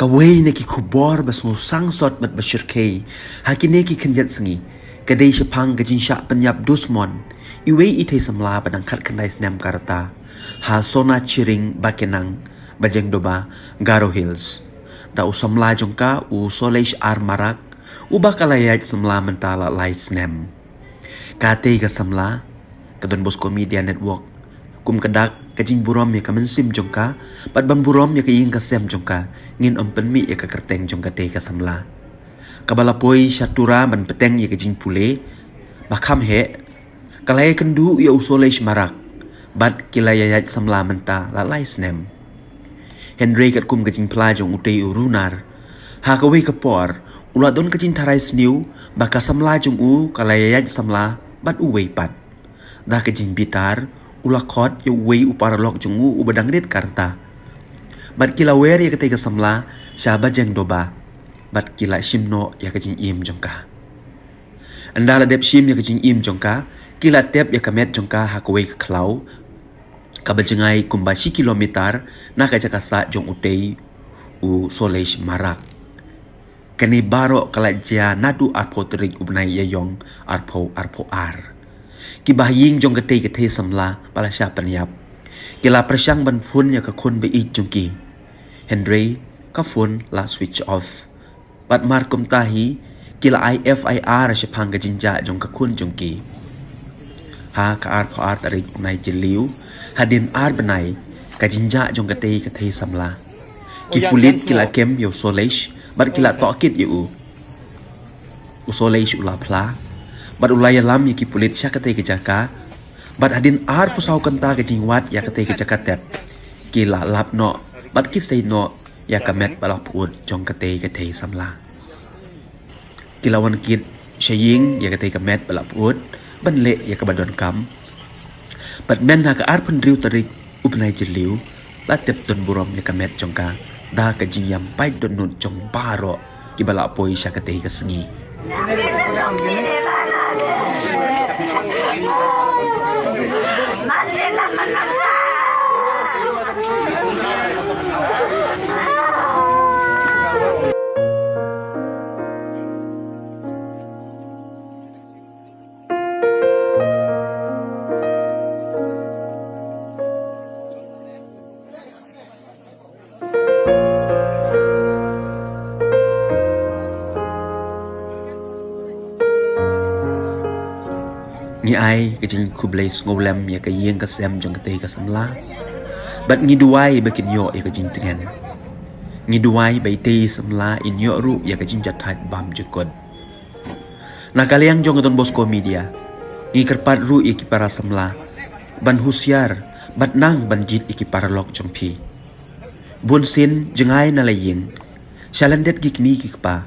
Kawei na ki khubor ba sngewsih sot bad ba shyrkhei ha kine ki khyndiat sngi ka dei shaphang ka jingshah pynïap dusmon iwei i thei samla ba dang khatkhyndai snem ka rta ha Sona Chiring Bakenang, Bajengdoba, Garo Hills, da u samla jong ka u Solesh R Marak, uba ka la ïaid samla mynta la lai snem. Katei ka samla, ka Don Bosco Media Network, kum ka dak ka jingburom ïa ka mynsiem jong ka bad ban burom ïa ka ïing ka sem jong ka, ngin ym pynmih ïa ka kyrteng jong katei ka samla. Kaba la poi sha Tura ban bteng ïa ka jingpule ba kham heh, ka la ïakynduh ïa u Solesh Marak bad ki la ïaid samla mynta la lai snem. Hynrei katkum ka jingphla jong utei u runar, ha kawei ka por u la don ka jingtharai sniew ba ka samla jong u ka la ïaid samla bad uwei pat. Da ka jingbitar u la khot ïa uwei u paralok jong u uba dang rit ka rta. Bad ki la wer ïa katei ka samla sha Bajengdoba bad ki la shim noh ïa ka jingim jong ka. Ynda la dep shim ïa ka jingim jong ka, ki la tep ïa ka met jong ka ha kawei ka khlaw kaba jngai kumba shi kilometer na ka jaka sah jong utei u Solesh Marak. Kane baroh ka la jia naduh arphew tarik u bnai Ïaïong arphew arphew ar. Ki bahaïing jong katei ka thei samla ba la shah pynïap, ki la pyrshang ban phone ïa ka khun ba ïeit jong ki, hynrei ka phone la switch off. Bad mar kumta hi, ki la ai F I R shaphang ka jingjah jong ka khun jong ki. Ha ka arphew ar tarik u bnai Jylliew, hadien ar bnai ka jingjah jong katei ka thei samla, ki pulit ki la kem ïa u Solesh bad ki la tohkit ïa u. U Solesh u la phla bad u la ïalam ïa ki pulit sha katei ka jaka. Bad hadien arphew saw kynta ka jingwad ïa katei ka jaka tep, ki la lap noh bad ki sei noh ïa ka met ba la pyut jong katei ka thei samla. Ki la wan kit sha ïing ïa katei ka met ba la pyut ban leh ïa kaba donkam. Bad mynta ka arphew hynriew tarik u bnai Jylliew la tep don burom ïa ka met jong ka da ka jingïam paid dohnud jong baroh kiba la poi sha katei ka sngi. Ngi ai ka jingkhublei sngewlem ïa ka ïing ka sem jong katei ka samla. Bad ngi duwai ba kin ïoh ïa ka jingtngen. Ngi duwai ba itei i samla in ïoh ruh ïa ka jingjahthait bymjukut. Na ka liang jong ka Don Bosco Media, ngi kyrpad ruh ïa ki para samla ban husiar bad nang ban jied ïa ki paralok jong phi. Bun sien jngai na la ïing, sha lyndet ki kmie ki kpa.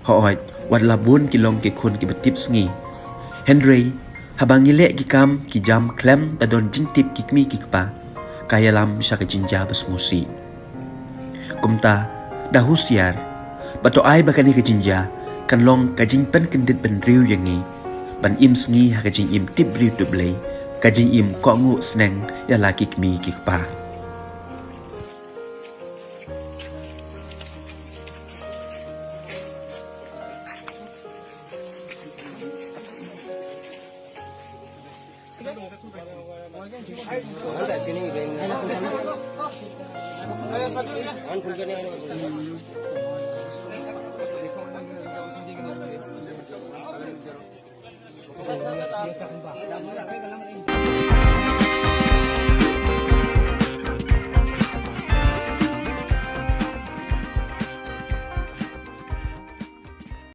Hooid, wat la bun ki long ki khun kiba tipsngi. Hynrei haba ngi leh ki kam ki jam khlem da don jingtip ki kmie ki kpa, ka ïalam sha ka jingjia ba sngewsih. Kumta, da husiar bad to ai ba kane ka jingjia kan long ka jingpynkyndit bynriew ïa ngi ban im sngi ha ka jingim tip briew tip Blei, ka jingim kohnguh sneng ïa la ki kmie ki kpa.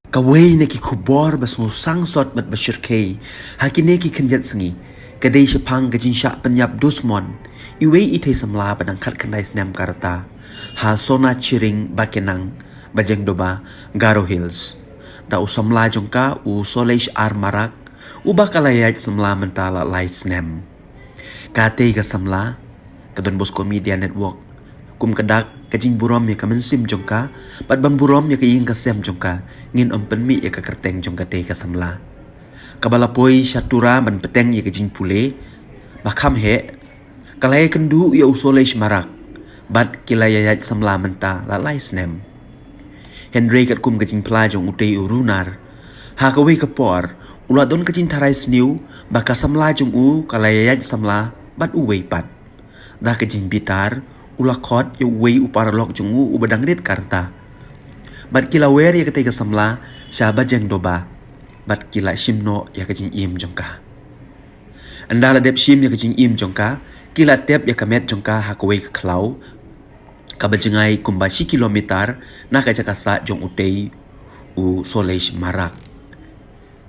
Kawei na ki khubor ba sngewsih sot bad ba shyrkhei ha kine ki khyndiat sngi ka dei shaphang ka jingshah pynïap dusmon iwei i thei samla ba dang khatkhyndai snem ka rta ha Sona Chiring Bakenang, Bajengdoba, Garo Hills, da u samla jong ka u Solesh R Marak, uba ka la ïaid samla mynta la lai snem. Katei ka samla, ka Don Bosco Media Network, kum ka dak ka jingburom ïa ka mynsiem jong ka bad ban burom ïa ka ïing ka sem jong ka, ngin ym pynmih ïa ka kyrteng jong katei ka samla. Kaba la poi sha Tura ban bteng ïa ka jingpule ba kham heh, ka la ïakynduh ïa u Solesh Marak bad ki la ïaid samla mynta la lai snem. Hynrei katkum ka jingphla jong utei u runar, ha kawei ka por u la don ka jingtharai sniew ba ka samla jong u ka la ïaid samla bad uwei pat. Da ka jingbitar u la khot ïa uwei u paralok jong u uba dang rit ka rta. Bad ki la wer ïa katei ka samla sha Bajengdoba bad ki la shim noh ïa ka jingim jong ka. Ynda la dep shim ïa ka jingim jong ka, ki la tep ïa ka met jong ka ha kawei ka khlaw kaba jngai kumba shi kilometer na ka jaka sah jong utei u Solesh Marak.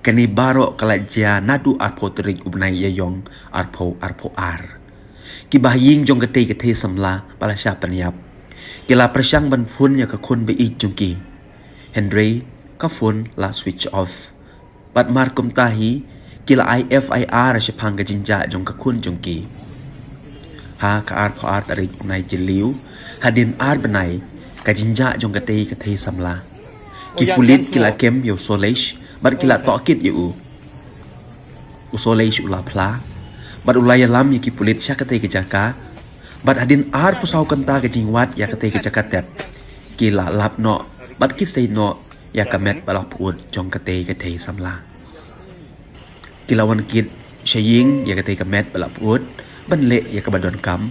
Kane baroh ka la jia naduh arphew tarik u bnai Ïaïong arphew arphew ar. Ki bahaïing jong katei ka thei samla ba la shah pynïap ki la pyrshang ban phone ïa ka khun ba ïeit jong ki, hynrei ka phone la switch off. Bad mar kumta hi ki la ai F I R shaphang ka jingjah jong ka khun jong ki. Ha ka arphew ar tarik u bnai Jylliew, hadien ar bnai ka jingjah jong katei ka thei samla, ki pulit ki la kem ïa u Solesh bad ki la tohkit ïa u. U Solesh u la phla bad u la ïalam ïa ki pulit sha katei ka jaka. Bad hadien arphew saw kynta ka jingwad ïa katei ka jaka tep, ki la lap noh bad ki sei noh ïa ka met ba la pyut jong katei ka thei samla. Ki la wan kit sha ïing ïa katei ka met ba la pyut ban leh ïa kaba donkam.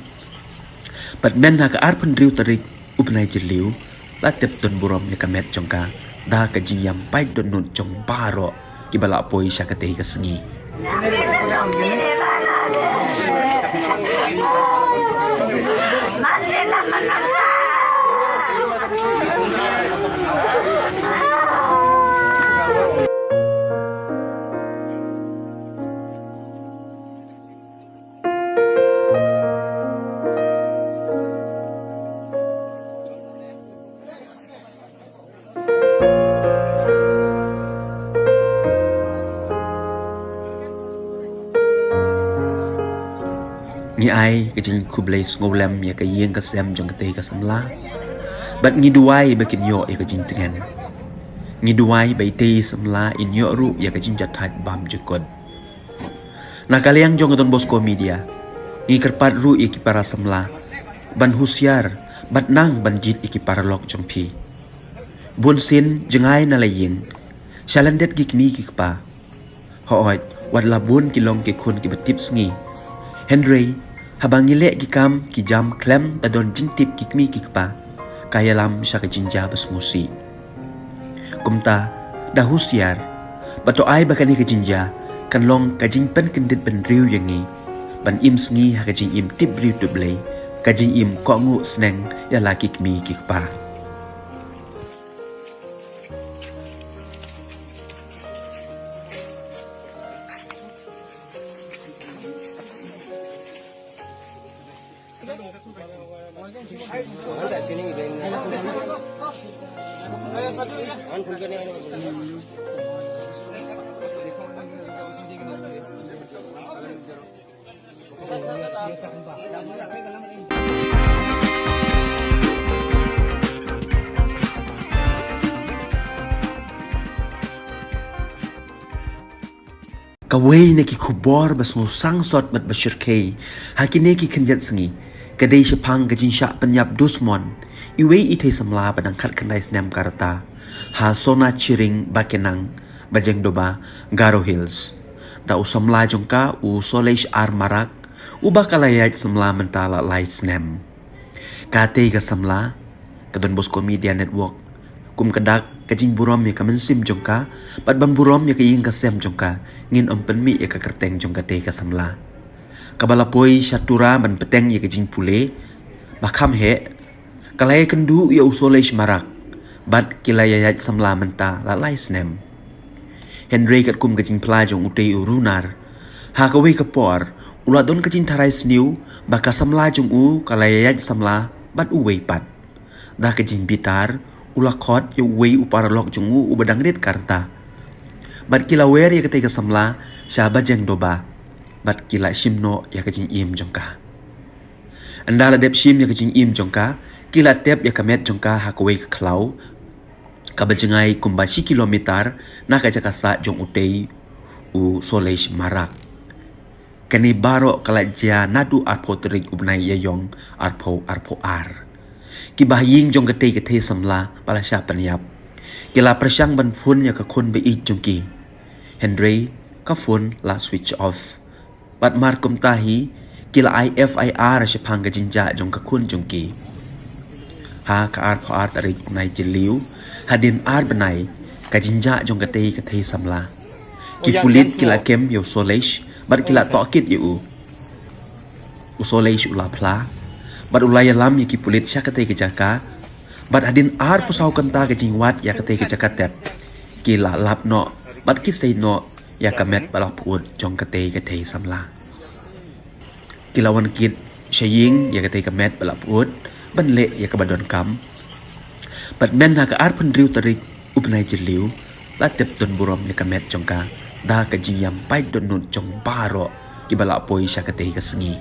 Bad mynta ka arphew hynriew tarik u bnai Jylliew la tep don burom ïa ka met jong ka da ka jingïam paid dohnud jong baroh kiba la poi sha katei ka sngi. Ngi ai ka jingkhublei sngewlem ïa ka ïing ka sem jong katei ka samla. Bad ngi duwai ba kin ïoh ïa ka jingtngen. Ngi duwai ba itei i samla in ïoh ruh ïa ka jingjahthait bymjukut. Na ka liang jong ka Don Bosco Media, ngi kyrpad ruh ïa ki para samla ban husiar bad nang ban jied ïa ki paralok jong phi. Bun sien jngai na la ïing, sha lyndet ki kmie ki kpa. Hooid, wat la bun ki long ki khun kiba tipsngi. Hynrei haba ngi leh ki kam ki jam khlem da don jingtip ki kmie ki kpa, ka ïalam sha ka jingjia ba sngewsih. Kumta, da husiar bad to ai ba kane ka jingjia kan long ka jingpynkyndit bynriew ïa ngi ban im sngi ha ka jingim tip briew tip Blei, ka jingim kohnguh sneng ïa la ki kmie ki kpa. Kawei na ki khubor ba sngewsang sot bad ba shyrkhei ha kine ki khyndiat sngi ka dei shaphang ka jingshah pynïap dusmon iwei i thei samla ba dang khatkhyndai snem ka rta ha Sona Chiring Bakenang, Bajengdoba, Garo Hills, da u samla jong ka u Solesh R Marak, uba ka la ïaid samla mynta la lai snem. Katei ka samla, ka Don Bosco Media Network kum ka dak ka jingburom ïa ka mynsiem jong ka bad ban burom ïa ka ïing ka sem jong ka, ngin ym pynmih ïa ka kyrteng jong katei ka samla, kaba la poi sha Tura ban bteng ïa ka jingpule ba kham heh, ka la ïakynduh ïa u Solesh Marak bad ki la ïaid samla mynta la lai snem. Hynrei katkum ka jingphla jong utei u runar, ha kawei ka por u la don ka jingtharai sniew ba ka samla jong u ka la ïaid samla bad uwei pat. Da ka jingbitar u la khot ïa uwei u paralok jong u uba dang rit ka rta bad ki la wer ïa katei ka samla sha Bajengdoba bad ki la shim noh ïa ka jingim jong ka. Ynda la dep shim ïa ka jingim jong ka, ki la tep ïa ka met jong ka ha kawei ka khlaw kaba jngai kumba shi kilometer na ka jaka sah jong utei u Solesh Marak. Kane baroh ka la jia naduh arphew tarik u bnai Ïaïong arphew arphew ar. Ki bahaïing jong katei ka thei samla ba la shah pynïap ki la pyrshang ban phone ïa ka khun ba ïeit jong ki, hynrei ka phone la switch off. Bad mar kumta hi ki la ai F I R shaphang ka jingjah jong ka khun jong ki. Ha ka arphew ar tarik u bnai Jylliew, hadien ar bnai ka jingjah jong katei ka thei samla, ki pulit ki la kem ïa u Solesh bad ki la tohkit ïa u. U Solesh u la phla bad u la ïalam ïa ki pulit sha katei ka jaka. Bad hadien arphew saw kynta ka jingwad ïa katei ka jaka tep, ki la lap noh bad ki sei noh ïa ka met ba la pyut jong katei ka thei samla. Ki la wan kit sha ïing ïa katei ka met ba la pyut ban leh ïa kaba donkam. Bad mynta ka arphew hynriew tarik u bnai Jylliew la tep don burom ïa ka met jong ka da ka jingïam paid dohnud jong baroh kiba la poi sha katei ka sngi.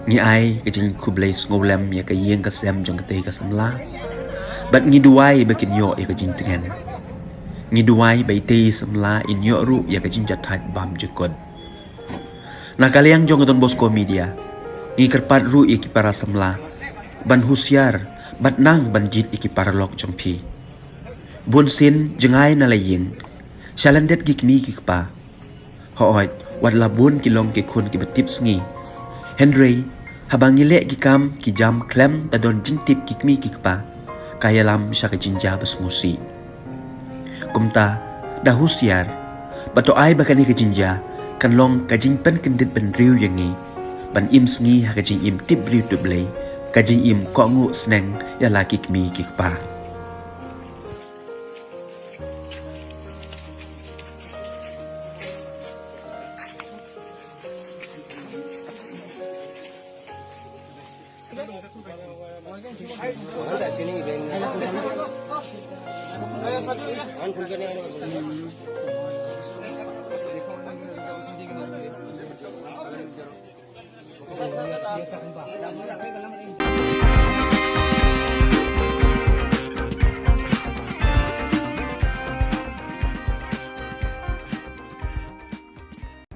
Ngi ai ka jingkhublei sngewlem ïa ka ïing ka sem jong katei ka samla. Bad ngi duwai ba kin ïoh ïa ka jingtngen. Ngi duwai ba itei i samla in ïoh ruh ïa ka jingjahthait bymjukut. Na ka liang jong ka Don Bosco Media, ngi kyrpad ruh ïa ki para samla ban husiar bad nang ban jied ïa ki paralok jong phi. Bunsien jngai na la ïing sha lyndet ki kmie ki kpa. Hooid, wat la bun ki long ki khun kiba tip sngi, hynrei haba ngi leh ki kam ki jam khlem da don jingtip ki kmie ki kpa, ka ïalam sha ka jingjia ba sngewsih. Kumta, da husiar bad to ai ba kane ka jingjia kan long ka jingpynkyndit bynriew ïa ngi ban im sngi ha ka jingim tip briew tip Blei, ka jingim kohnguh sneng ïa la ki kmie ki kpa.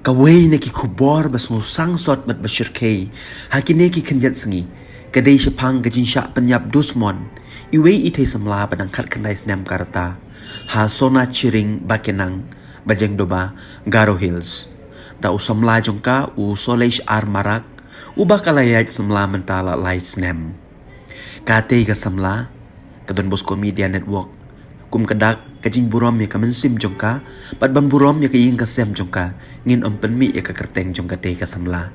Kawei na ki khubor ba sngewsang sot bad ba shyrkhei ha kine ki khyndiat sngi ka dei shaphang ka jingshah pynïap dusmon iwei i thei samla ba dang khatkhyndai snem ka rta ha Sona Chiring Bakenang, Bajengdoba, Garo Hills, da u samla jong ka u Solesh R Marak, uba ka la ïaid samla mynta la lai snem. Katei ka samla, ka Don Bosco Media Network, kum ka dak ka jingburom ïa ka mynsiem jong ka bad ban burom ïa ka ïing ka sem jong ka, ngin ym pynmih ïa ka kyrteng jong katei ka samla,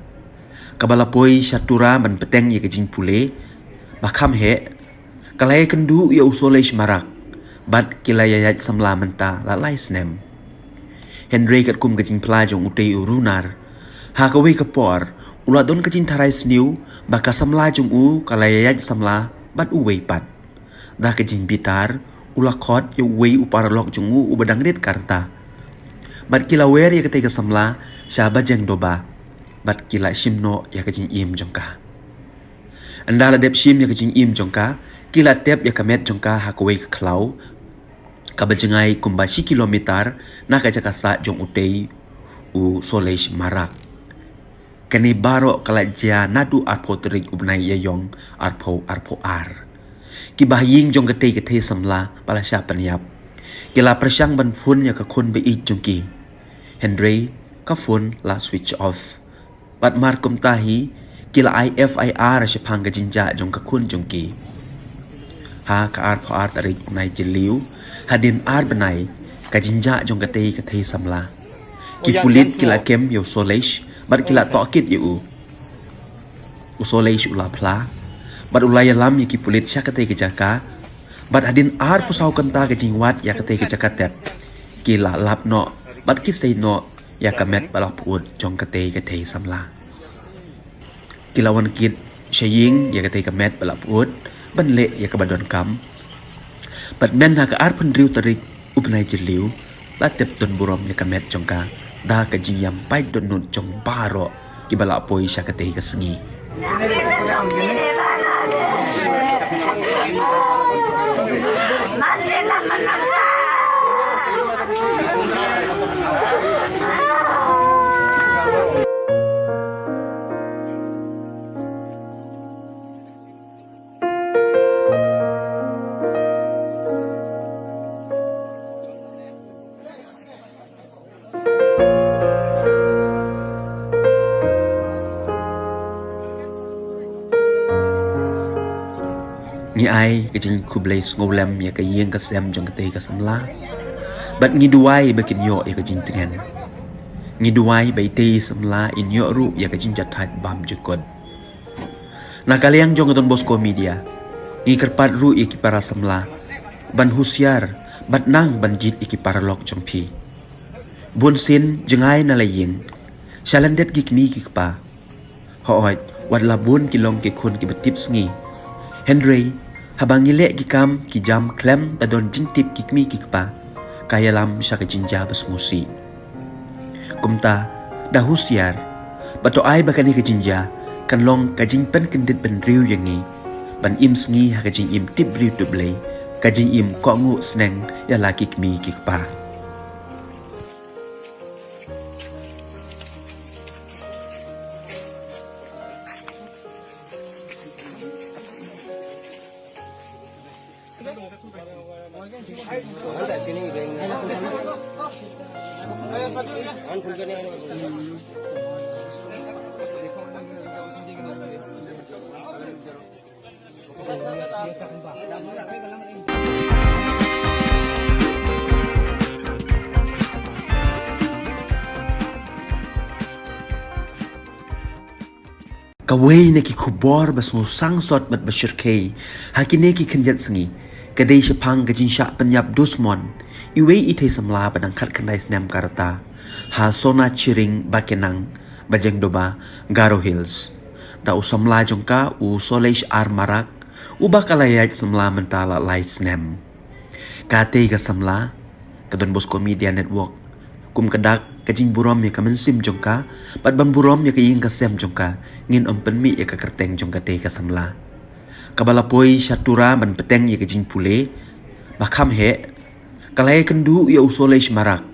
kaba la poi sha Tura ban bteng ïa ka jingpule ba kham heh, ka la ïakynduh ïa u Solesh Marak bad ki la ïaid samla mynta la lai snem. Hynrei katkum ka jingphla jong utei u runar, ha kawei ka por u la don ka jingtharai sniew ba ka samla jong u ka la ïaid samla bad uwei pat. Da ka jingbitar u la khot ïa uwei u paralok jong u uba dang rit ka rta, bad ki la wer ïa katei ka samla sha Bajengdoba bad ki la shim noh ïa ka jingim jong ka. Ynda la dep shim ïa ka jingim jong ka, ki la tep ïa ka met jong ka ha kawei ka khlaw kaba jngai kumba shi kilometer na ka jaka sah jong utei u Solesh Marak. Kane baroh ka la jia naduh arphew tarik u bnai Ïaïong arphew arphew ar. Ki bahaïing jong katei ka thei samla ba la shah pynïap ki la pyrshang ban phone ïa ka khun ba ïeit jong ki, hynrei ka phone la switch off. Bad mar kumta hi, ki la ai F I R shaphang ka jingjah jong ka khun jong ki. Ha ka arphew ar tarik u bnai Jylliew, hadien ar bnai ka jingjah jong katei ka thei samla, ki pulit ki la kem ïa u Solesh bad ki la tohkit ïa u. U Solesh u la phla bad u la ïalam ïa ki pulit sha katei ka jaka. Bad hadien arphew saw kynta ka jingwad ïa katei ka jaka tep, ki la lap noh bad ki sei noh ïa ka met ba la pyut jong katei ka thei samla. Ki la wan kit sha ïing ïa katei ka met ba la pyut ban leh ïa kaba donkam. Bad mynta ha ka arphew hynriew tarik u bnai Jylliew, la tep don burom ïa ka met jong ka da ka jingïam paid dohnud jong baroh kiba la poi sha katei ka sngi. Ngi ai ka jingkhublei sngewlem ïa ka ïing ka sem jong katei ka samla bad ngi duwai ba kin ïoh ïa ka jingtngen. Ngi duwai ba itei i samla in ïoh ruh ïa ka jingjahthait bymjukut. Na ka liang jong ka Don Bosco Media, ngi kyrpad ruh ïa ki para samla ban husiar bad nang ban jied ïa ki paralok jong phi. Bunsien jngai na la ïing sha lyndet ki kmie ki kpa. Hooid, wat la bun ki long ki khun kiba tip sngi, hynrei haba ngi leh ki kam ki jam khlem da don jingtip ki kmie ki kpa, ka ïalam sha ka jingjia ba sngewsih. Kumta, da husiar bad to ai ba kane ka jingjia kan long ka jingpynkyndit bynriew ïa ngi ban im sngi ha ka jingim tip briew tip Blei, ka jingim kohnguh sneng ïa la ki kmie ki kpa. Kawei na ki khubor ba sngewsang sot bad ba shyrkhei ha kine ki khyndiat sngi ka dei shaphang ka jingshah pynïap dusmon iwei i thei samla ba dang khatkhyndai snem ka rta ha Sona Chiring Bakenang, Bajengdoba, Garo Hills, da u samla jong ka u Solesh R Marak, uba ka la ïaid samla mynta la lai snem. Katei ka samla, ka Don Bosco Media Network, kum ka dak ka jingburom ïa ka mynsiem jong ka bad ban burom ïa ka ïing ka sem jong ka, ngin ym pynmih ïa ka kyrteng jong katei ka samla, kaba la poi sha Tura ban bteng ïa ka jingpule ba kham heh, ka la ïakynduh ïa u Solesh Marak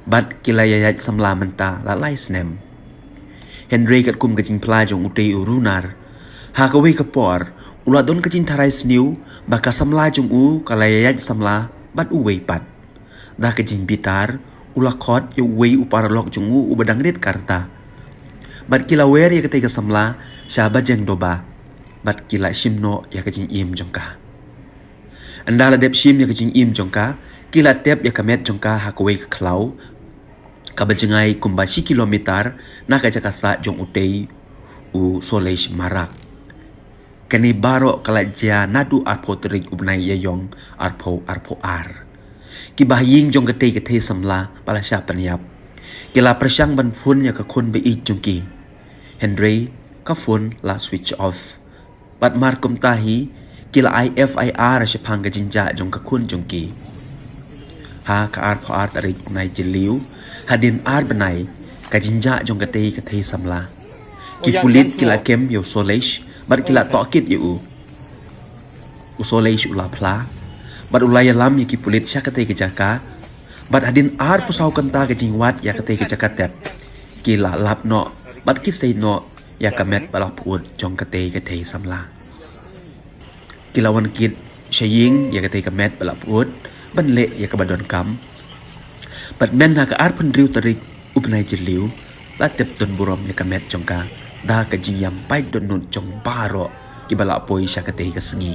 Bad ki la ïaid samla mynta la lai snem. Hynrei katkum ka jingphla jong utei u runar, ha kawei ka por u la don ka jingtharai sniew ba ka samla jong u ka la ïaid samla bad uwei pat. Da ka jingbitar u la khot ïa uwei u paralok jong u uba dang rit ka rta. Bad ki la wer ïa katei ka samla sha bajeng doba. Bad ki la shim noh ïa ka jingim jong ka. Ynda la dep shim ïa ka jingim jong ka, ki la tep ïa ka met jong ka ha kawei ka khlaw kaba jngai kumba shi kilometer na ka jaka sah jong utei u Solesh Marak. Kane baroh ka la jia naduh arphew tarik u bnai Ïaïong arphew arphew ar. Ki bahaïing jong katei ka thei samla ba la shah pynïap, ki la pyrshang ban phone ïa ka khun ba ïeit jong ki, hynrei ka phone la switch off. Bad mar kumta hi, ki la ai F I R shaphang ka jingjia jong ka khun jong ki. Ha ka arphew ar tarik u bnai Jylliew, hadien ar bnai ka jingjia jong katei ka thei samla, ki pulit ki la kem ïa u Solesh bad ki la tohkit ïa u. U Solesh u la phla bad u la ïalam ïa ki pulit sha katei ka jaka. Bad hadien arphew saw kynta ka jingwad ïa katei ka jaka tep, ki la lap noh bad ki sei noh ïa ka met ba la pyut jong katei ka thei samla. Ki la wan kit sha ïing ïa katei ka met ba la pyut ban leh ïa kaba donkam. Bad mynta ka arphew hynriew tarik u bnai Jylliew la tep don burom ïa ka met jong ka da ka jingïam paid dohnud jong baroh kiba la poi sha katei ka sngi.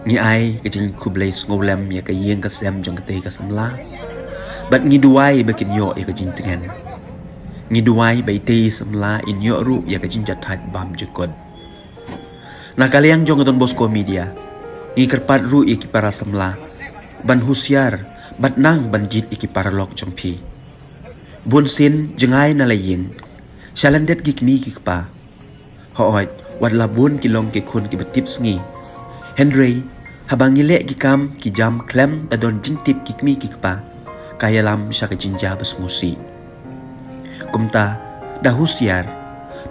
Ngi ai ka jingkhublei sngewlem ïa ka ïing ka sem jong katei ka samla. Bad ngi duwai ba kin ïoh ïa ka jingtngen. Ngi duwai ba itei i samla in ïoh ruh ïa ka jingjahthait bymjukut. Na ka liang jong ka Don Bosco Media, ngi kyrpad ruh ïa ki para samla ban husiar bad nang ban jied ïa ki paralok jong phi. Bunsien jngai na la ïing, sha lyndet ki kmie ki kpa. Hooid, wat la bun ki long ki khun kiba tipsngi, hynrei haba ngi leh ki kam ki jam khlem da don jingtip ki kmie ki kpa, ka ïalam sha ka jingjia ba sngewsih. Kumta, da husiar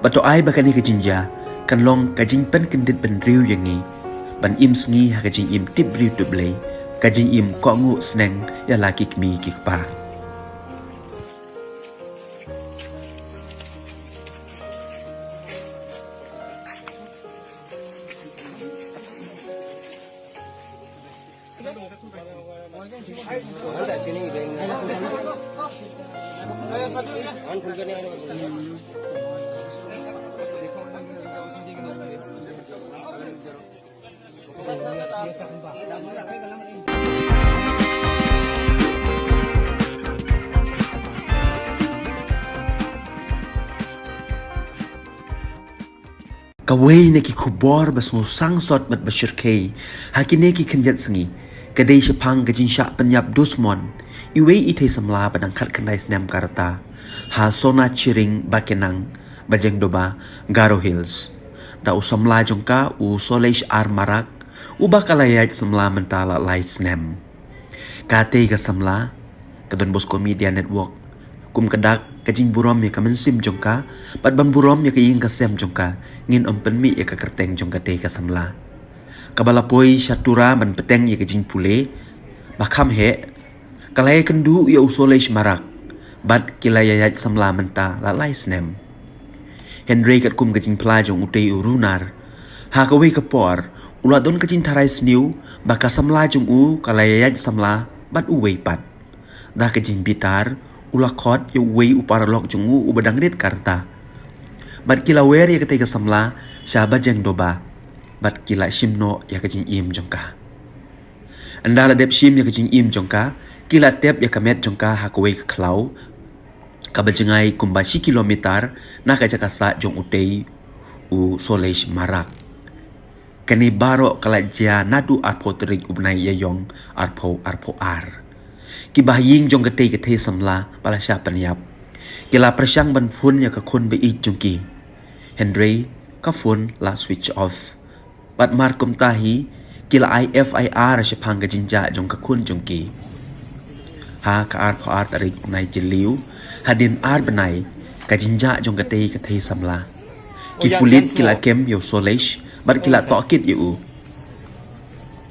bad to ai ba kane ka jingjia kan long ka jingpynkyndit bynriew ïa ngi ban im sngi ha ka jingim tip briew tip Blei, ka jingim kohnguh sneng ïa la ki kmie ki kpa. Kawei na ki khubor ba sngewsih sot bad ba shyrkhei ha kine ki khyndiat sngi ka dei shaphang ka jingshah pynïap dusmon iwei i thei samla ba dang khatkhyndai snem ka rta ha Sona Chiring Bakenang, Bajengdoba, Garo Hills. Da u samla jong ka u Solesh R Marak, uba ka la ïaid samla mynta la lai snem. Katei ka samla, ka Don Bosco Media Network, kum ka dak ka jingburom ïa ka mynsiem jong ka bad ban burom ïa ka ïing ka sem jong ka, ngin ym pynmih ïa ka kyrteng jong katei ka samla, kaba la poi sha Tura ban bteng ïa ka jingpule ba kham heh. Ka la ïakynduh ïa u Solesh Marak bad ki la ïaid samla mynta la lai snem. Hynrei katkum ka jingphla jong utei u runar, ha kawei ka por u la don ka jingtharai sniew ba ka samla jong u ka la ïaid samla bad uwei pat. Da ka jingbitar u la khot ïa uwei u paralok jong u uba dang rit ka rta. Bad ki la wer ïa katei ka samla sha Bajengdoba bad ki la shim noh ïa ka jingim jong ka. Ynda la dep shim ïa ka jingim jong ka, ki la tep ïa ka met jong ka ha kawei ka khlaw kaba jngai kumba shi kilometer na ka jaka sah jong utei u Solesh Marak. Kane baroh ka la jia naduh arphew tarik u bnai Ïaïong arphew arphew ar. Ki bahaïing jong katei ka thei samla ba la shah pynïap ki la pyrshang ban phone ïa ka khun ba ïeit jong ki. Hynrei ka phone la switch off. Bad mar kumta hi ki la ai F I R shaphang ka jingjia jong ka khun jong ki. Ha ka arphew ar tarik u bnai Jylliew, hadien ar bnai ka jingjia jong katei ka thei samla, ki pulit ki la kem ïa u Solesh bad ki la tohkit ïa u.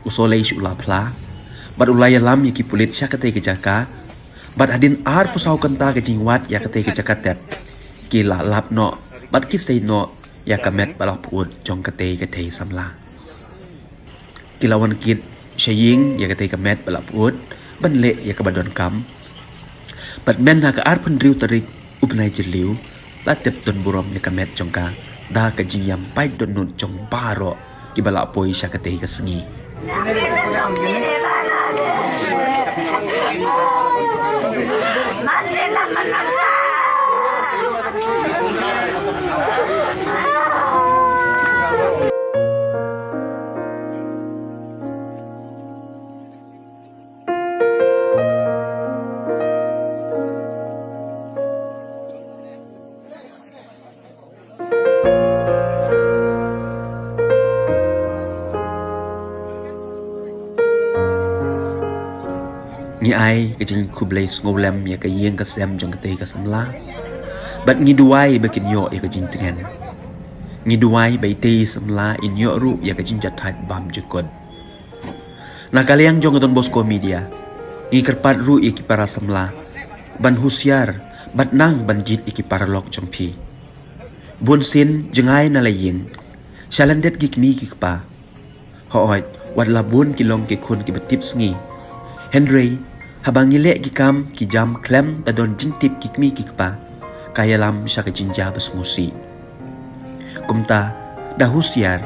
U Solesh u la phla bad u la ïalam ïa ki pulit sha katei ka jaka. Bad hadien arphew saw kynta ka jingwad ïa katei ka jaka tep, ki la lap noh bad ki sei noh ïa ka met ba la pyut jong katei ka thei samla. Ki la wan kit sha ïing ïa katei ka met ba la pyut ban leh ïa kaba donkam. Bad mynta ha ka arphew hynriew tarik u bnai Jylliew la tep don burom ïa ka met jong ka da ka jingïam paid dohnud jong baroh kiba la poi sha katei ka sngi. Ngi ai ka jingkhublei sngewlem ïa ka ïing ka sem jong katei ka samla. Bad ngi duwai ba kin ïoh ïa ka jingtngen. Ngi duwai ba itei i samla in ïoh ruh ïa ka jingjahthait bymjukut. Na ka liang jong ka Don Bosco Media, ngi kyrpad ruh ïa ki para samla ban husiar bad nang ban jied ïa ki paralok jong phi. Bunsien jngai na la ïing sha lyndet ki kmie ki kpa. Hooid, wat la bun ki long ki khun kiba tip sngi, hynrei haba ngi leh ki kam ki jam khlem da don jingtip ki kmie ki kpa, ka ïalam sha ka jingjia ba sngewsih. Kumta da husiar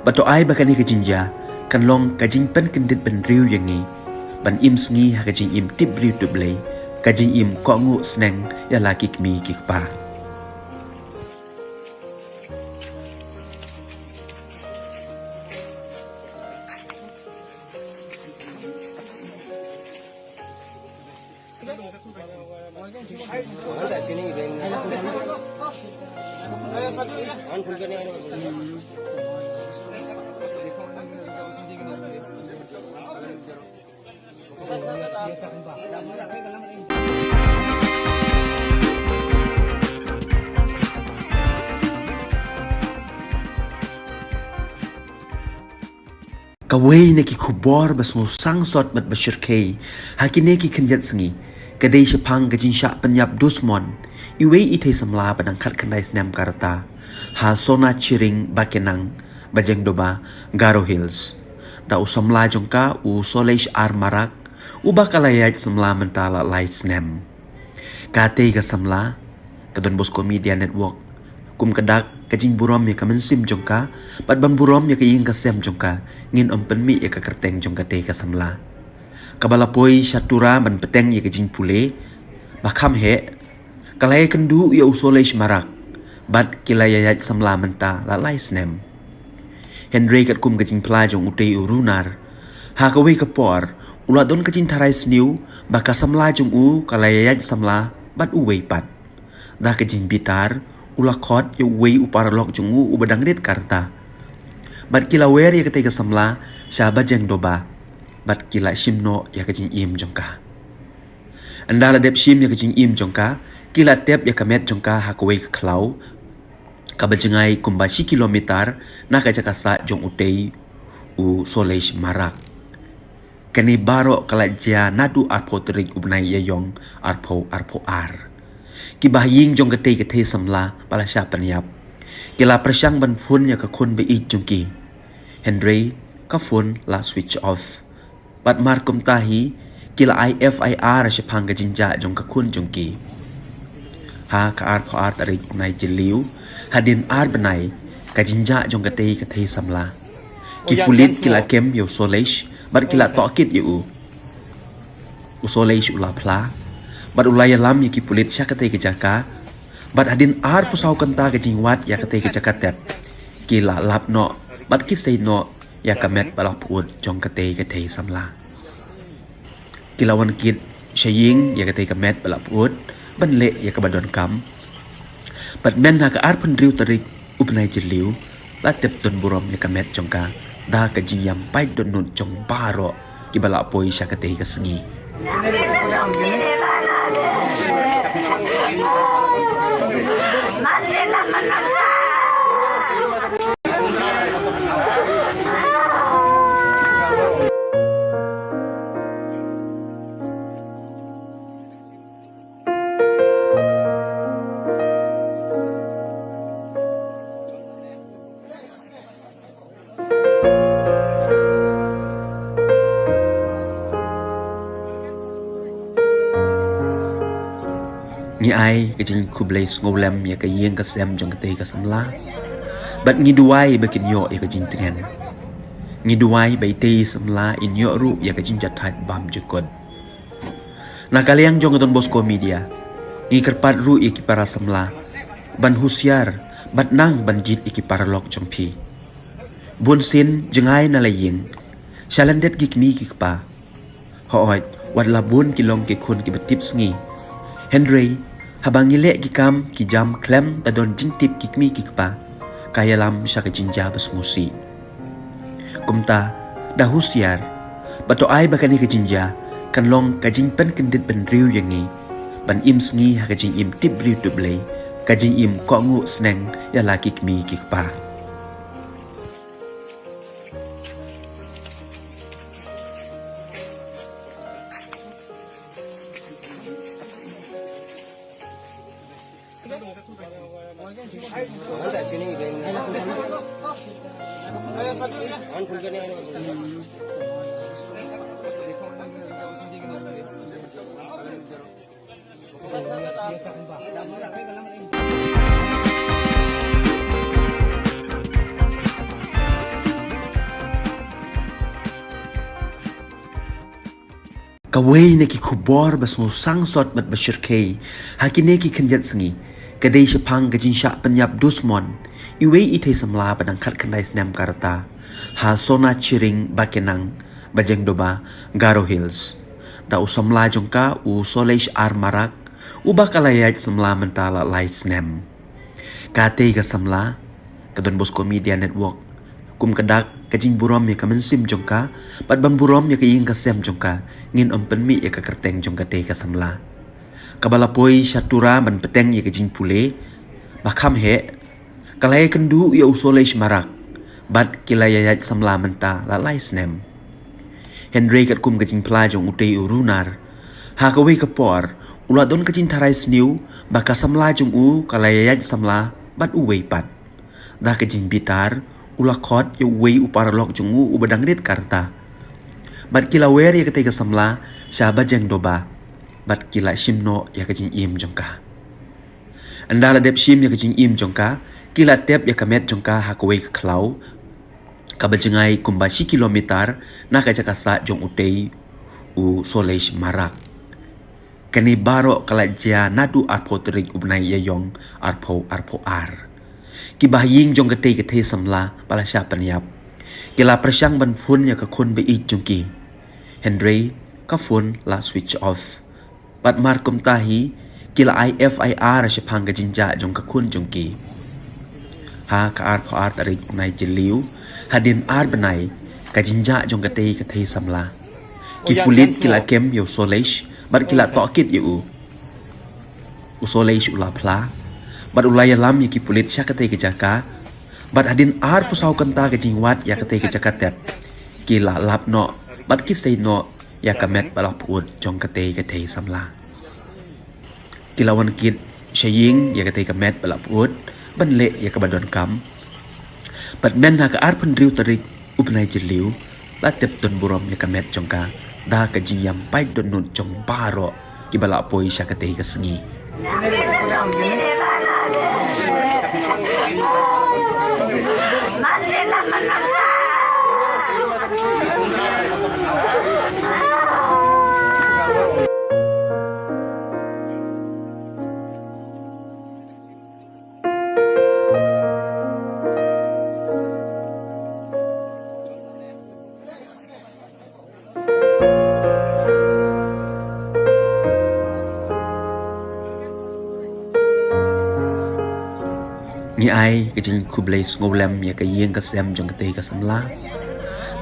bad to ai ba kane ka jingjia kan long ka jingpynkyndit bynriew ïa ngi ban im sngi ha ka jingim tip briew tip Blei, ka jingim kohnguh sneng ïa la ki kmie ki kpa. Kawei na ki khubor ba sngewsih sot bad ba shyrkhei ha kine ki khyndiat sngi ka dei shaphang ka jingshah pynïap dusmon iwei i thei samla ba dang khatkhyndai snem ka rta ha Sona Chiring Bakenang, Bajengdoba, Garo Hills. Da u samla jong ka u Solesh R Marak, uba ka la ïaid samla mynta la lai snem. Katei ka samla, ka Don Bosco Media Network, kum ka dak ka jingburom ïa ka mynsiem jong ka bad ban burom ïa ka ïing ka sem jong ka, ngin ym pynmih ïa ka kyrteng jong katei ka samla kaba la poi sha Tura ban bteng ïa ka jingpule ba kham heh. Ka la ïakynduh ïa u Solesh Marak bad ki la ïaid samla mynta la lai snem. Hynrei katkum ka jingphla jong utei u Runar, ha kawei ka por u la don ka jingtharai sniew ba ka samla jong u ka la ïaid samla bad uwei pat. Da ka jingbitar u la khot ïa uwei u paralok jong u uba dang rit ka rta bad ki la wer ïa katei ka samla sha Bajengdoba bad ki la shim noh ïa ka jingim jong ka. Ynda la dep shim ïa ka jingim jong ka, ki la tep ïa ka met jong ka ha kawei ka khlaw kaba jngai kumba shi kilometer na ka jaka sah jong utei u Solesh Marak. Kane baroh ka la jia naduh arphew tarik u bnai Ïaïong arphew arphew ar. Ki bahaïing jong katei ka thei samla ba la shah pynïap ki la pyrshang ban phone ïa ka khun ba ïeit jong ki, hynrei ka phone la switch off. Bad mar kumta hi ki la ai F I R shaphang ka jingjia jong ka khun jong ki. Ha ka arphew ar tarik u bnai Jylliew, hadien ar bnai ka jingjia jong katei ka thei samla, ki pulit ki la kem ïa u Solesh bad ki la tohkit ïa u. U Solesh u la phla bad u la ïalam ïa ki pulit sha katei ka jaka. Bad hadien arphew saw kynta ka jingwad ïa katei ka jaka tep, ki la lap noh bad ki sei noh ïa ka met ba la pyut jong katei ka thei samla. Ki la wan kit sha ïing ïa katei ka met ba la pyut ban leh ïa kaba donkam. Bad mynta ha ka arphew hynriew tarik u bnai Jylliew la tep don burom ïa ka met jong ka da ka jingïam paid dohnud jong baroh kiba la poi sha katei ka sngi. Ngi ai ka jingkhublei sngewlem ïa ka ïing ka sem jong katei ka samla. Bad ngi duwai ba kin ïoh ïa ka jingtngen. Ngi duwai ba itei i samla in ïoh ruh ïa ka jingjahthait bymjukut. Na ka liang jong ka Don Bosco Media, ngi kyrpad ruh ïa ki para samla ban husiar bad nang ban jied ïa ki paralok jong phi. Bunsien jngai na la ïing, sha lyndet ki kmie ki kpa. Hooid, wat la bun ki long ki khun kiba tipsngi. Hynrei haba ngi leh ki kam ki jam khlem da don jingtip ki kmie ki kpa, ka ïalam sha ka jingjia ba sngewsih. Kumta, da husiar, bad to ai ba kane ka jingjia kan long ka jingpynkyndit bynriew ïa ngi ban im sngi ha ka jingim tip briew tip Blei, ka jingim kohnguh sneng ïa la ki kmie ki kpa. Kawei na ki khubor ba sngewsih sot bad ba shyrkhei ha kine ki khyndiat sngi ka dei shaphang ka jingshah pynïap dusmon iwei i thei samla ba dang khatkhyndai snem ka rta ha Sona Chiring Bakenang, Bajengdoba, Garo Hills, da u samla jong ka u Solesh R Marak, uba ka la ïaid samla mynta la lai snem. Katei ka samla, ka Don Bosco Media Network, kum ka dak ka jingburom ïa ka mynsiem jong ka bad ban burom ïa ka ïing ka sem jong ka, ngin ym pynmih ïa ka kyrteng jong katei ka samla, kaba la poi sha Tura ban bteng ïa ka jingpule ba kham heh, ka la ïakynduh ïa u Solesh Marak bad ki la ïaid samla mynta la lai snem. Hynrei katkum ka jingphla jong utei u runar, ha kawei ka por u la don ka jingtharai sniew ba ka samla jong u ka la ïaid samla bad uwei pat. Da ka jingbitar u la khot ïa uwei u paralok jong u uba dang rit ka rta. Bad ki la wer ïa katei ka samla sha Bajengdoba bad ki la shim noh ïa ka jingim jong ka. Ynda la dep shim ïa ka jingim jong ka, ki la tep ïa ka met jong ka ha kawei ka khlaw kaba jngai kumba shi kilometer na ka jaka sah jong utei u Solesh Marak. Kane baroh ka la jia naduh arphew tarik u bnai Ïaïong arphew arphew ar. Ki bahaïing jong katei ka thei samla ba la shah pynïap, ki la pyrshang ban phone ïa ka khun ba ïeit jong ki, hynrei ka phone la switch off. Bad mar kumta hi, ki la ai F I R shaphang ka jingjah jong ka khun jong ki. Ha ka arphew ar tarik u bnai Jylliew, hadien ar bnai ka jingjah jong katei ka thei samla, ki pulit ki la kem ïa u Solesh bad ki la tohkit ïa u. U Solesh u la phla bad u la ïalam ïa ki pulit sha katei ka jaka. Bad hadien arphew saw kynta ka jingwad ïa katei ka jaka tep, ki la lap noh bad ki sei noh ïa ka met ba la pyut jong katei ka thei samla. Ki la wan kit sha ïing ïa katei ka met ba la pyut ban leh ïa kaba donkam. Bad mynta ha ka arphew hynriew tarik u bnai Jylliew la tep don burom ïa ka met jong ka da ka jingïam paid dohnud jong baroh kiba la poi sha katei ka sngi. Ngi ai ka jingkhublei sngewlem ïa ka ïing ka sem jong katei ka samla.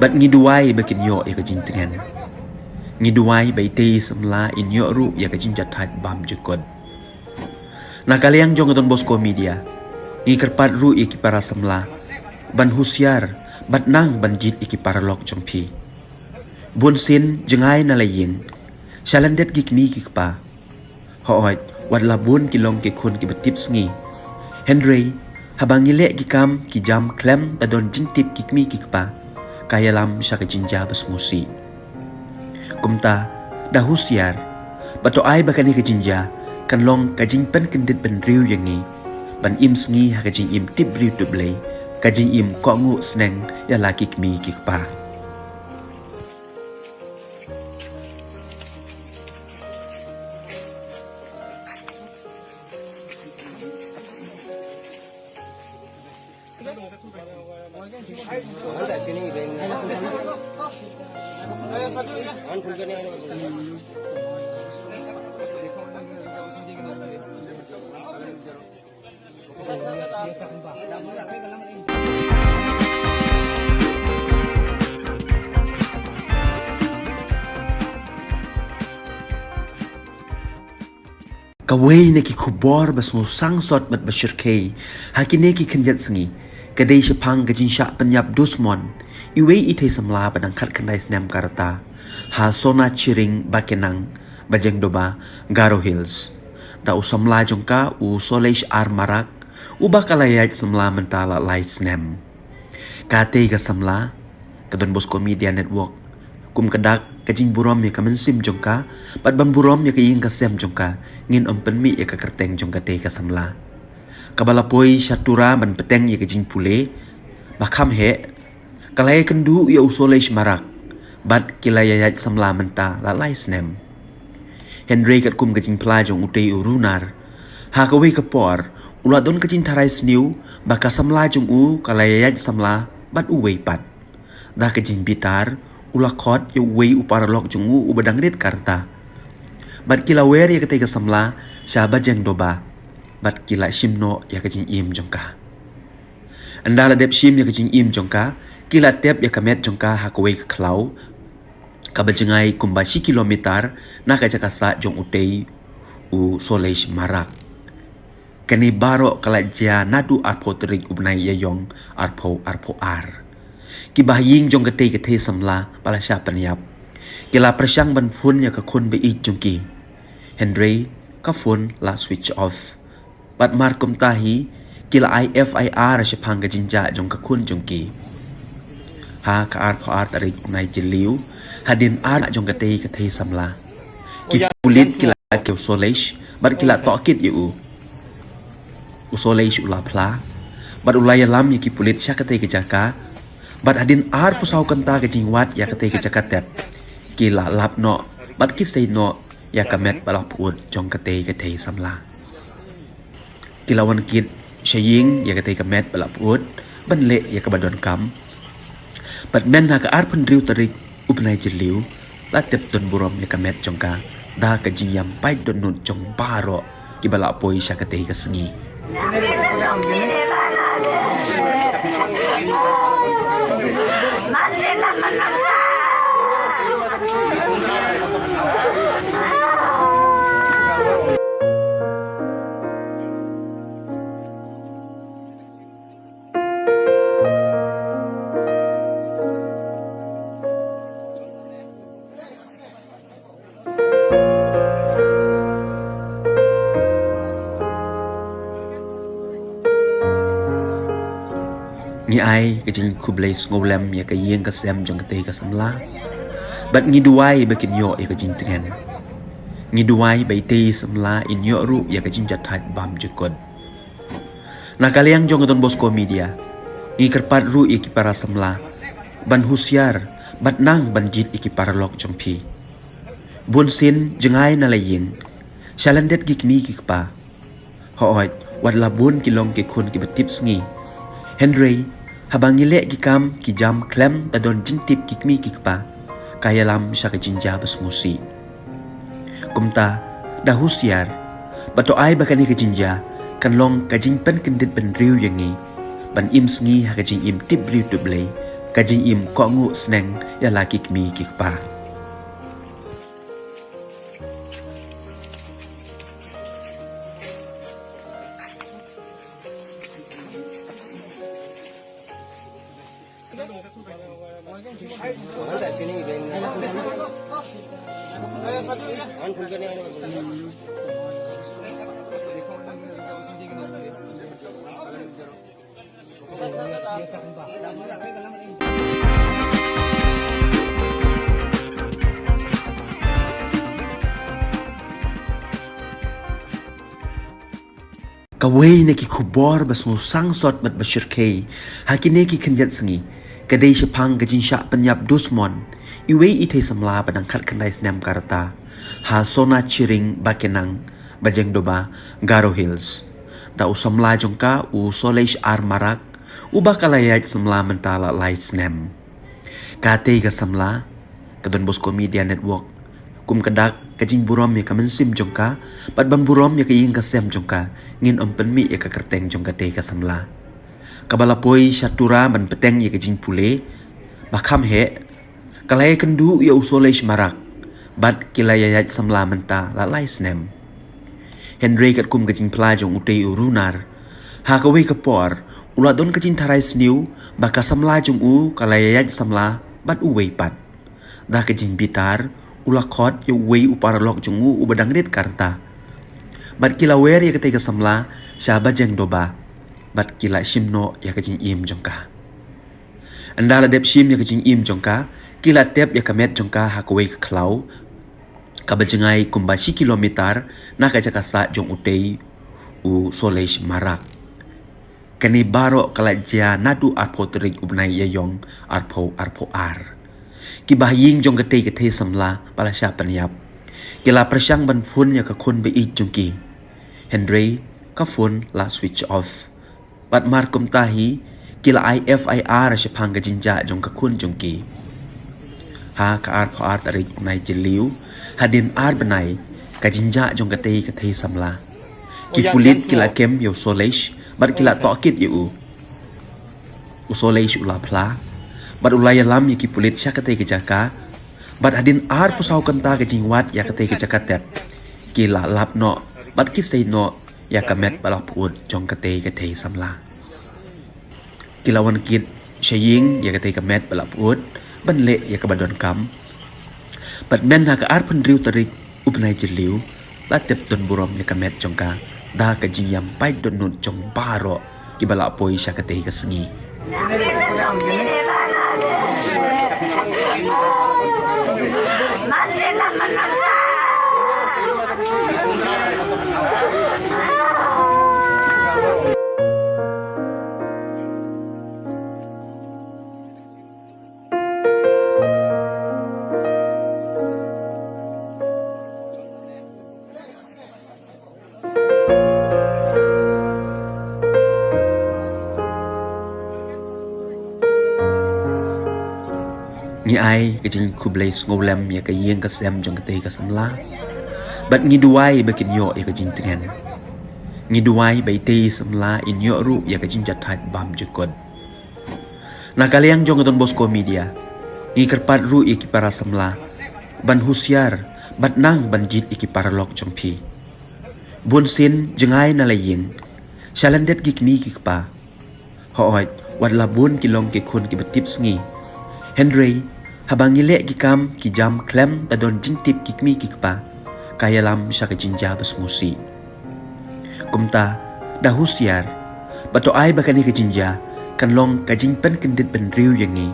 Bad ngi duwai ba kin ïoh ïa ka jingtngen. Ngi duwai ba itei i samla in ïoh ruh ïa ka jingjahthait bymjukut. Na ka liang jong ka Don Bosco Media, ngi kyrpad ruh ïa ki para samla ban husiar bad nang ban jied ïa ki paralok jong phi. Bun sien jngai na la ïing, sha lyndet ki kmie ki kpa. Hooid, wat la bun ki long ki khun kiba tip sngi. Hynrei haba ngi leh ki kam ki jam khlem da don jingtip ki kmie ki kpa, ka ïalam sha ka jingjia ba sngewsih. Kumta, da husiar bad to ai ba kane ka jingjia kan long ka jingpynkyndit bynriew ïa ngi ban im sngi ha ka jingim tip briew tip Blei, ka jingim kohnguh sneng ïa la ki kmie ki kpa. Kawei na ki khubor ba sngewsang sot bad ba shyrkhei ha kine ki khyndiat sngi ka dei shaphang ka jingshah pynïap dusmon iwei i thei samla ba dang khatkhyndai snem ka rta ha Sona Chiring Bakenang, Bajengdoba, Garo Hills, da u samla jong ka u Solesh R Marak, uba ka la ïaid samla mynta la lai snem. Katei ka samla, ka Don Bosco Media Network, kum ka dak ka jingburom ïa ka mynsiem jong ka bad ban burom ïa ka ïing ka sem jong ka, ngin ym pynmih ïa ka kyrteng jong katei ka samla. Kaba la poi sha Tura ban bteng ïa ka jingpule ba kham heh, ka la ïakynduh ïa u Solesh Marak bad ki la ïaid samla mynta la lai snem. Hynrei katkum ka jingphla jong utei u runar, ha kawei ka por u la don ka jingtharai sniew ba ka samla jong u ka la ïaid samla bad uwei pat. Da ka jingbitar u la khot ïa uwei u paralok jong u uba dang rit ka rta. Bad ki la wer ïa katei ka samla sha Bajengdoba bad ki la shim noh ïa ka jingim jong ka. Ynda la dep shim ïa ka jingim jong ka, ki la tep ïa ka met jong ka ha kawei ka khlaw kaba jngai kumba shi kilometer na ka jaka sah jong utei u Solesh Marak. Kane baroh ka la jia naduh arphew tarik u bnai Ïaïong arphew arphew ar. Ki bahaïing jong katei ka thei samla ba la shah pynïap ki la pyrshang ban phone ïa ka khun ba ïeit jong ki, hynrei ka phone la switch off. Bad mar kumta hi, ki la ai F I R shaphang ka jingjia jong ka khun jong ki. Ha ka arphew ar tarik u bnai Jylliew, hadien ar jong katei ka thei samla, ki pulit ki la kiew Solesh bad ki la tohkit ïa u. U Solesh u la phla bad u la ïalam ïa ki pulit sha katei ka jaka. Bad hadien arphew saw kynta ka jingwad ïa katei ka jaka tep, ki la lap noh bad ki sei noh ïa ka met ba la pyut jong katei ka thei samla. Ki la wan kit sha ïing ïa katei ka met ba la pyut ban leh ïa kaba donkam. Bad mynta ka arphew hynriew tarik u bnai Jylliew la tep don burom ïa ka met jong ka da ka jingïam paid dohnud jong baroh kiba la poi sha katei ka sngi. Ngi ai ka jingkhublei sngewlem ïa ka ïing ka sem jong katei ka samla. Bad ngi duwai ba kin ïoh ïa ka jingtngen. Ngi duwai ba itei i samla in ïoh ruh ïa ka jingjahthait bymjukut. Na ka liang jong ka Don Bosco Media, ngi kyrpad ruh ïa ki para samla ban husiar bad nang ban jied ïa ki paralok jong phi. Bun sien jngai na la ïing, sha lyndet ki kmie ki kpa. Hooid, wat la bun ki long ki khun kiba tip sngi. Hynrei haba ngi leh ki kam ki jam khlem da don jingtip ki kmie ki kpa, ka ïalam sha ka jingjia ba sngewsih. Kumta, da husiar bad to ai ba kane ka jingjia kan long ka jingpynkyndit bynriew ïa ngi ban im sngi ha ka jingim tip briew tip Blei, ka jingim kohnguh sneng ïa la ki kmie ki kpa. Kawei na ki khubor ba sngewsang sot bad ba shyrkhei ha kine ki khyndiat sngi ka dei shaphang ka jingshah pynïap dusmon iwei i thei samla ba dang khatkhyndai snem ka rta ha Sona Chiring Bakenang, Bajengdoba, Garo Hills, da u samla jong ka u Solesh R Marak, uba ka la ïaid samla mynta la lai snem. Katei ka samla, ka Don Bosco Media Network kum ka dak ka jingburom ïa ka mynsiem jong ka bad ban burom ïa ka ïing ka sem jong ka, ngin ym pynmih ïa ka kyrteng jong katei ka samla kaba la poi sha Tura ban bteng ïa ka jingpule ba kham heh, ka la ïakynduh ïa u Solesh Marak bad ki la ïaid samla mynta la lai snem. Hynrei katkum ka jingphla jong utei u runar, ha kawei ka por u la don ka jingtharai sniew ba ka samla jong u ka la ïaid samla bad uwei pat. Da ka jingbitar u la khot ïa uwei u paralok jong u uba dang rit ka rta bad ki la wer ïa katei ka samla sha Bajengdoba bad ki la shim noh ïa ka jingim jong ka. Ynda la dep shim ïa ka jingim jong ka, ki la tep ïa ka met jong ka ha kawei ka khlaw kaba jngai kumba shi kilometer na ka jaka sah jong utei u Solesh Marak. Kane baroh ka la jia naduh arphew tarik u bnai Ïaïong arphew arphew ar. Ki bahaïing jong katei ka thei samla ba la shah pynïap ki la pyrshang ban phone ïa ka khun ba ïeit jong ki, hynrei ka phone la switch off. Bad mar kumta hi ki la ai F I R shaphang ka jingjah jong ka khun jong ki. Ha ka arphew ar tarik u bnai Jylliew, hadien ar bnai ka jingjah jong katei ka thei samla, ki pulit ki la kem ïa u Solesh bad ki la tohkit ïa u. U Solesh u la phla bad u la ïalam ïa ki pulit sha katei ka jaka. Bad hadien arphew saw kynta ka jingwad ïa katei ka jaka tep, ki la lap noh bad ki sei noh ïa ka met ba la pyut jong katei ka thei samla. Ki la wan kit sha ïing ïa katei ka met ba la pyut ban leh ïa kaba donkam. Bad mynta ha ka arphew hynriew tarik u bnai Jylliew la tep don burom ïa ka met jong ka da ka jingïam paid dohnud jong baroh kiba la poi sha katei ka sngi. Ngi ai ka jingkhublei sngewlem ïa ka ïing ka sem jong katei ka samla. Bad ngi duwai ba kin ïoh ïa ka jingtngen. Ngi duwai ba itei i samla in ïoh ruh ïa ka jingjahthait bymjukut. Na ka liang jong ka Don Bosco Media, ngi kyrpad ruh ïa ki para samla ban husiar bad nang ban jied ïa ki paralok jong phi. Bunsien jngai na la ïing, sha lyndet ki kmie ki kpa. Hooid, wat la bun ki long ki khun kiba tip sngi, hynrei haba ngi leh ki kam ki jam khlem da don jingtip ki kmie ki kpa, ka ïalam sha ka jingjia ba sngewsih. Kumta, da husiar bad to ai ba kane ka jingjia kan long ka jingpynkyndit bynriew ïa ngi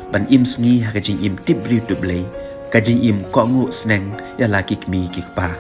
ban im sngi ha ka jingim tip briew tip Blei, ka jingim kohnguh sneng ïa la ki kmie ki kpa.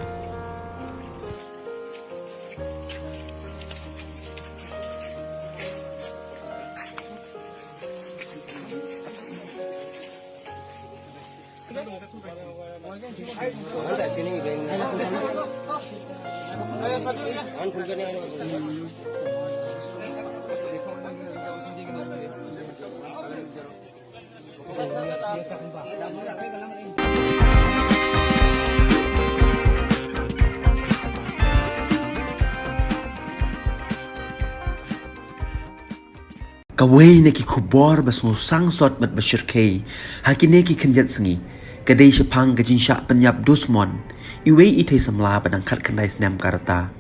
Kawei na ki khubor ba sngewsang sot bad ba shyrkhei ha kine ki khyndiat sngi ka dei shaphang ka jingshah pynïap dusmon iwei i thei samla ba dang khatkhyndai snem ka rta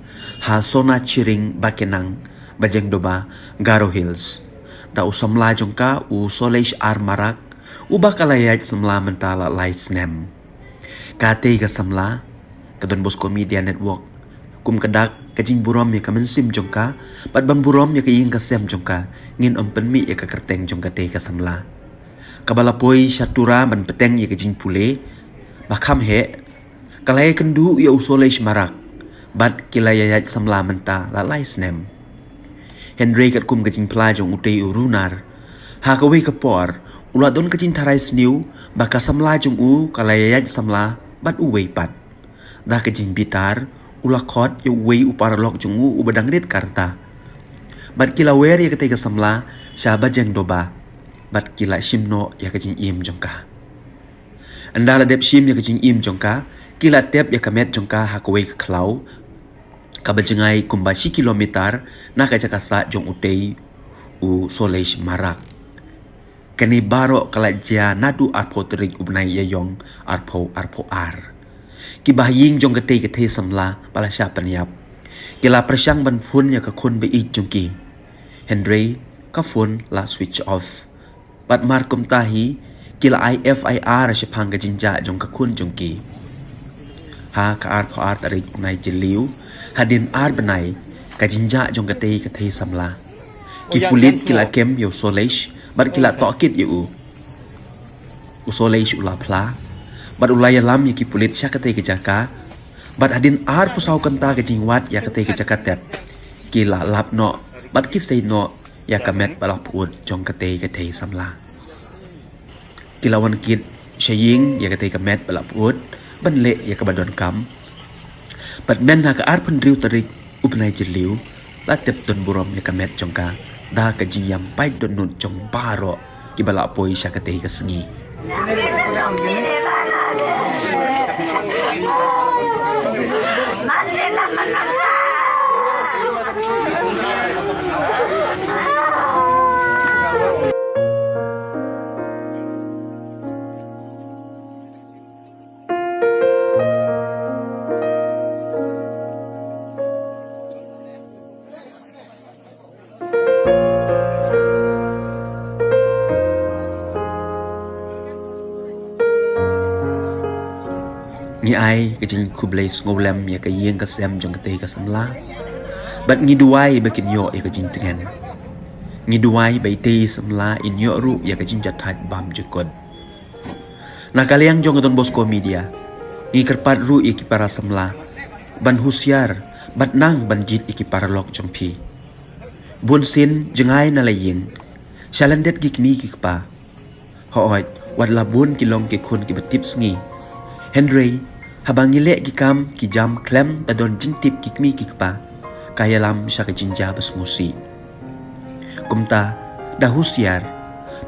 ha Sona Chiring Bakenang, Bajengdoba, Garo Hills. Da u samla jong ka u Solesh R Marak, uba ka la ïaid samla mynta la lai snem. Katei ka samla, ka Don Bosco Media Network, kum ka dak ka jingburom ïa ka mynsiem jong ka bad ban burom ïa ka ïing ka sem jong ka, ngin ym pynmih ïa ka kyrteng jong katei ka samla. Kaba la poi sha Tura ban bteng ïa ka jingpule ba kham heh, ka la ïakynduh ïa u Solesh Marak bad ki la ïaid samla mynta la lai snem. Hynrei katkum ka jingphla jong utei u runar, ha kawei ka por u la don ka jingtharai sniew ba ka samla jong u ka la ïaid samla bad uwei pat. Da ka jingbitar u la khot ïa uwei u paralok jong u uba dang rit ka rta bad ki la wer ïa katei ka samla sha Bajengdoba bad ki la shim noh ïa ka jingim jong ka. Ynda la dep shim ïa ka jingim jong ka, ki la tep ïa ka met jong ka ha kawei ka khlaw kaba jngai kumba shi kilometer na ka jaka sah jong utei u Solesh Marak. Kane baroh ka la jia naduh arphew tarik u bnai Ïaïong arphew arphew ar. Ki bahaïing jong katei ka thei samla ba la shah pynïap ki la pyrshang ban phone ïa ka khun ba ïeit jong ki, hynrei ka phone la switch off. Bad mar kumta hi ki la ai F I R shaphang ka jingjia jong ka khun jong ki. Ha ka arphew ar tarik u bnai Jylliew, hadien ar bnai ka jingjia jong katei ka thei samla, ki pulit ki la kem ïa u Solesh bad ki la tohkit ïa u. U Solesh u la phla bad u la ïalam ïa ki pulit sha katei ka jaka. Bad hadien arphew saw kynta ka jingwad ïa katei ka jaka tep, ki la lap noh bad ki sei noh ïa ka met ba la pyut jong katei ka thei samla. Ki la wan kit sha ïing ïa katei ka met ba la pyut ban leh ïa kaba donkam. Bad mynta ha ka arphew hynriew tarik u bnai Jylliew, la tep don burom ïa ka met jong ka da ka jingïam paid dohnud jong baroh kiba la poi sha katei ka sngi. Ngi ai ka jingkhublei sngewlem ïa ka ïing ka sem jong katei ka samla bad ngi duwai ba kin ïoh ïa ka jingtngen. Ngi duwai ba itei i samla in ïoh ruh ïa ka jingjahthait bymjukut. Na ka liang jong ka Don Bosco Media, ngi kyrpad ruh ïa ki para samla ban husiar bad nang ban jied ïa ki paralok jong phi. Bunsien jngai na la ïing sha lyndet ki kmie ki kpa. Hooid, wat la bun ki long ki khun kiba tip sngi, hynrei haba ngi leh ki kam ki jam khlem da don jingtip ki kmie ki kpa, ka ïalam sha ka jingjia ba sngewsih. Kumta, da husiar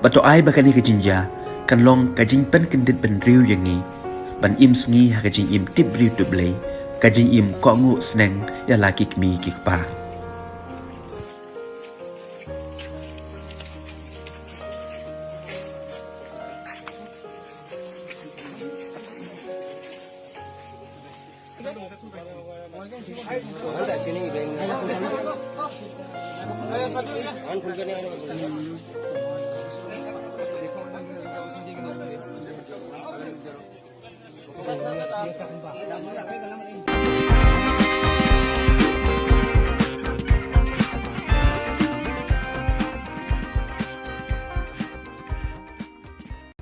bad to ai ba kane ka jingjia kan long ka jingpynkyndit bynriew ïa ngi ban im sngi ha ka jingim tip briew tip Blei, ka jingim kohnguh sneng ïa la ki kmie ki kpa.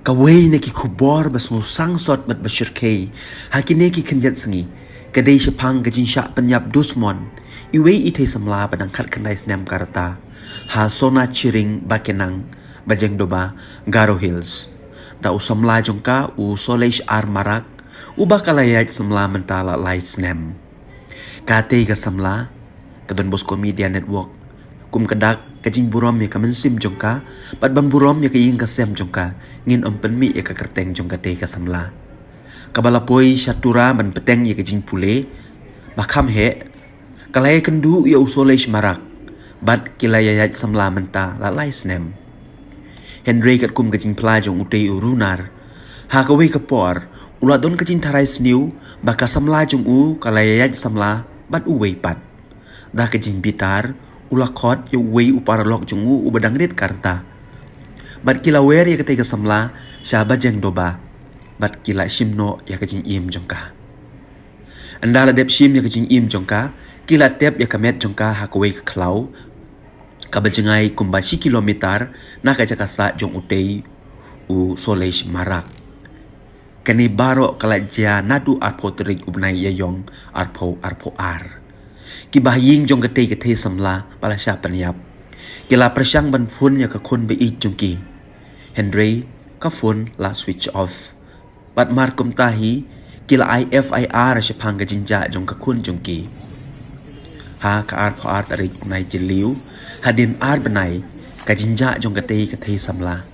Kawei na ki khubor ba sngewsang sot bad ba shyrkhei ha kine ki khyndiat sngi ka dei shaphang ka jingshah pynïap dusmon iwei i thei samla ba dang khatkhyndai snem ka rta ha Sona Chiring Bakenang, Bajengdoba, Garo Hills. Da u samla jong ka u Solesh R Marak, uba ka la ïaid samla mynta la lai snem. Katei ka samla, ka Don Bosco Media Network, kum ka dak ka jingburom ïa ka mynsiem jong ka bad ban burom ïa ka ïing ka sem jong ka, ngin ym pynmih ïa ka kyrteng jong katei ka samla. Kaba la poi sha Tura ban bteng ïa ka jingpule ba kham heh, ka la ïakynduh ïa u Solesh Marak Bad ki la ïaid samla mynta la lai snem. Hynrei katkum ka jingphla jong utei u Runar, ha kawei ka por u la don ka jingtharai sniew ba ka samla jong u ka la ïaid samla bad uwei pat. Da ka jingbitar u la khot ïa uwei u paralok jong u uba dang rit ka rta. Bad ki la wer ïa katei ka samla sha bajeng doba. Bad ki la shim noh ïa ka jingim jong ka. Ynda la dep shim ïa ka jingim jong ka, ki la tep ïa ka met jong ka ha kawei ka khlaw kaba jngai kumba shi kilometer na ka jaka sah jong utei u Solesh Marak. Kane baroh ka la jia naduh arphew tarik u bnai Ïaïong arphew arphew ar. Ki bahaïing jong katei ka thei samla ba la shah pynïap, ki la pyrshang ban phone ïa ka khun ba ïeit jong ki, hynrei ka phone la switch off. Bad mar kumta hi, ki la ai F I R shaphang ka jingjia jong ka khun jong ki. Ha ka arphew ar tarik u bnai Jylliew, hadien ar bnai ka jingjia jong katei ka thei samla,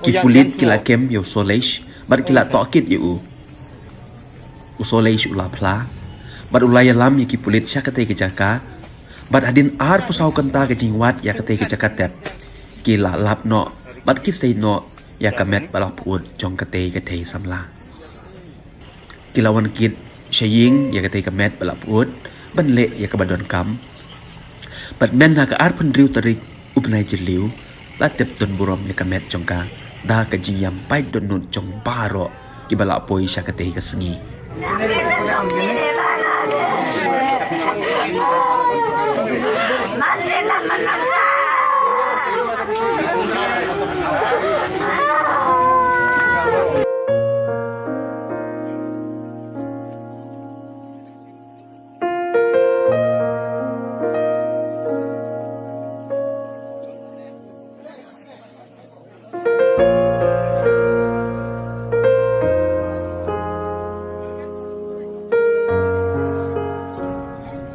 ki pulit ki la kem ïa u Solesh bad ki la tohkit ïa u. U Solesh u la phla bad u la ïalam ïa ki pulit sha katei ka jaka. Bad hadien arphew saw kynta ka jingwad ïa katei ka jaka tep, ki la lap noh bad ki sei noh ïa ka met ba la pyut jong katei ka thei samla. Ki la wan kit sha ïing ïa katei ka met ba la pyut ban leh ïa kaba donkam. Bad mynta ka arphew hynriew tarik u bnai Jylliew, la tep don burom ïa ka met jong ka da ka jingïam paid dohnud jong baroh kiba la poi sha katei ka sngi.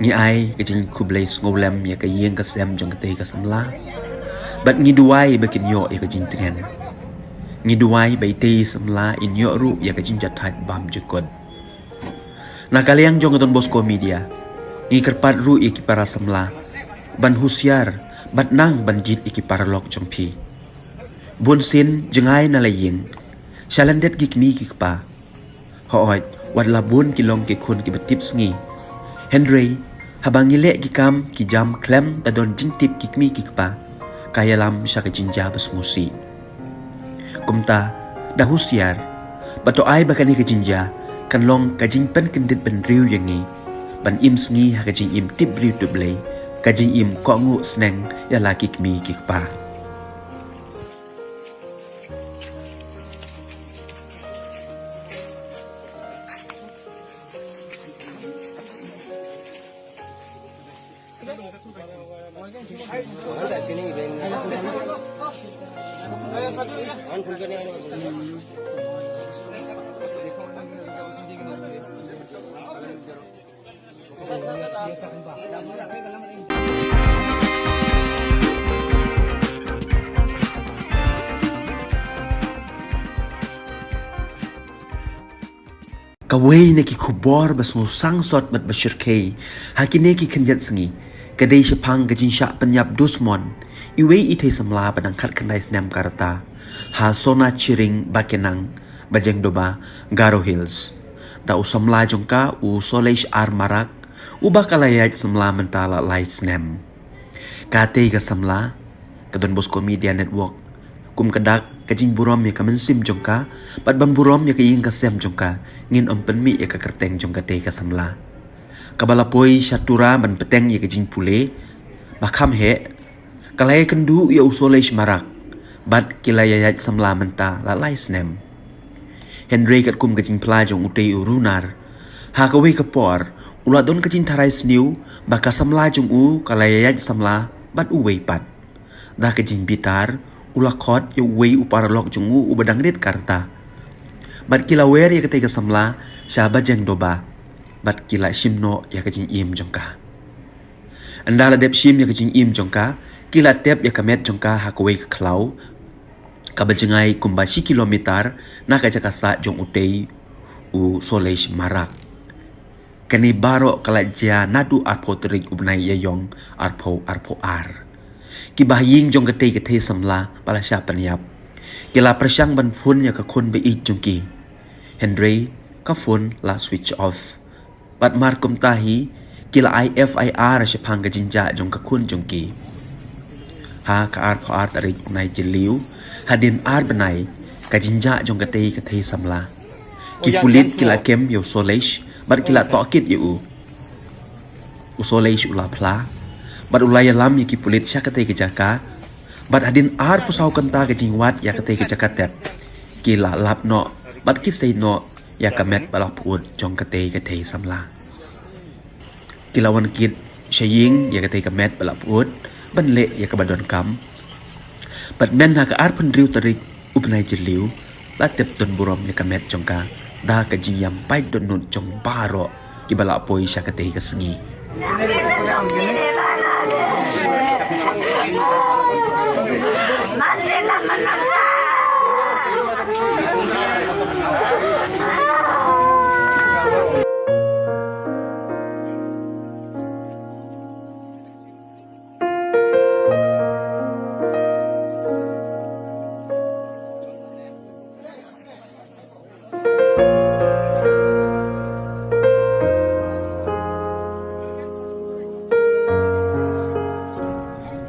Ngi ai ka jingkhublei sngewlem ïa ka ïing ka sem jong katei ka samla. Bad ngi duwai ba kin ïoh ïa ka jingtngen. Ngi duwai ba itei i samla in ïoh ruh ïa ka jingjahthait bymjukut. Na ka liang jong ka Don Bosco Media, ngi kyrpad ruh ïa ki para samla ban husiar bad nang ban jied ïa ki paralok jong phi. Bunsien jngai na la ïing, sha lyndet ki kmie ki kpa. Hooid, wat la bun ki long ki khun kiba tipsngi, hynrei haba ngi leh ki kam ki jam khlem da don jingtip ki kmie ki kpa, ka ïalam sha ka jingjia ba sngewsih. Kumta, da husiar bad to ai ba kane ka jingjia kan long ka jingpynkyndit bynriew ïa ngi ban im sngi ha ka jingim tip briew tip Blei, ka jingim kohnguh sneng ïa la ki kmie ki kpa. Kawei na ki khubor ba sngewsih sot bad ba shyrkhei ha kine ki khyndiat sngi ka dei shaphang ka jingshah pynïap dusmon iwei i thei samla ba dang khatkhyndai snem ka rta ha Sona Chiring Bakenang, Bajengdoba, Garo Hills. Da u samla jong ka u Solesh R Marak, uba ka la ïaid samla mynta la lai snem. Katei ka samla, ka Don Bosco Media Network, kum ka dak ka jingburom ïa ka mynsiem jong ka bad ban burom ïa ka ïing ka sem jong ka, ngin ym pynmih ïa ka kyrteng jong katei ka samla, kaba la poi sha Tura ban bteng ïa ka jingpule ba kham heh. Ka la ïakynduh ïa u Solesh Marak bad ki la ïaid samla mynta la lai snem. Hynrei katkum ka jingphla jong utei u Runar, ha kawei ka por u la don ka jingtharai sniew ba ka samla jong u ka la ïaid samla bad uwei pat. Da ka jingbitar u la khot ïa uwei u paralok jong u uba dang rit ka rta. Bad ki la wer ïa katei ka samla sha Bajengdoba bad ki la shim noh ïa ka jingim jong ka. Ynda la dep shim ïa ka jingim jong ka, ki la tep ïa ka met jong ka ha kawei ka khlaw kaba jngai kumba shi kilometer na ka jaka sah jong utei u Solesh Marak. Kane baroh ka la jia naduh arphew tarik u bnai Ïaïong arphew arphew ar. Ki bahaïing jong katei ka thei samla ba la shah pynïap ki la pyrshang ban phone ïa ka khun ba ïeit jong ki, hynrei ka phone la switch off. Bad mar kumta hi ki la ai F I R shaphang ka jingjia jong ka khun jong ki. Ha ka arphew ar tarik u bnai Jylliew, hadien ar bnai ka jingjia jong katei ka thei samla, ki pulit ki la kem ïa u Solesh bad ki la tohkit ïa u. U Solesh u la phla bad u la ïalam ïa ki pulit sha katei ka jaka. Bad hadien arphew saw kynta ka jingwad ïa katei ka jaka tep, ki la lap noh bad ki sei noh ïa ka met ba la pyut jong katei ka thei samla. Ki la wan kit sha ïing ïa katei ka met ba la pyut ban leh ïa kaba donkam. Bad mynta ha ka arphew hynriew tarik u bnai Jylliew, la tep don burom ïa ka met jong ka da ka jingïam paid dohnud jong baroh kiba la poi sha katei ka sngi.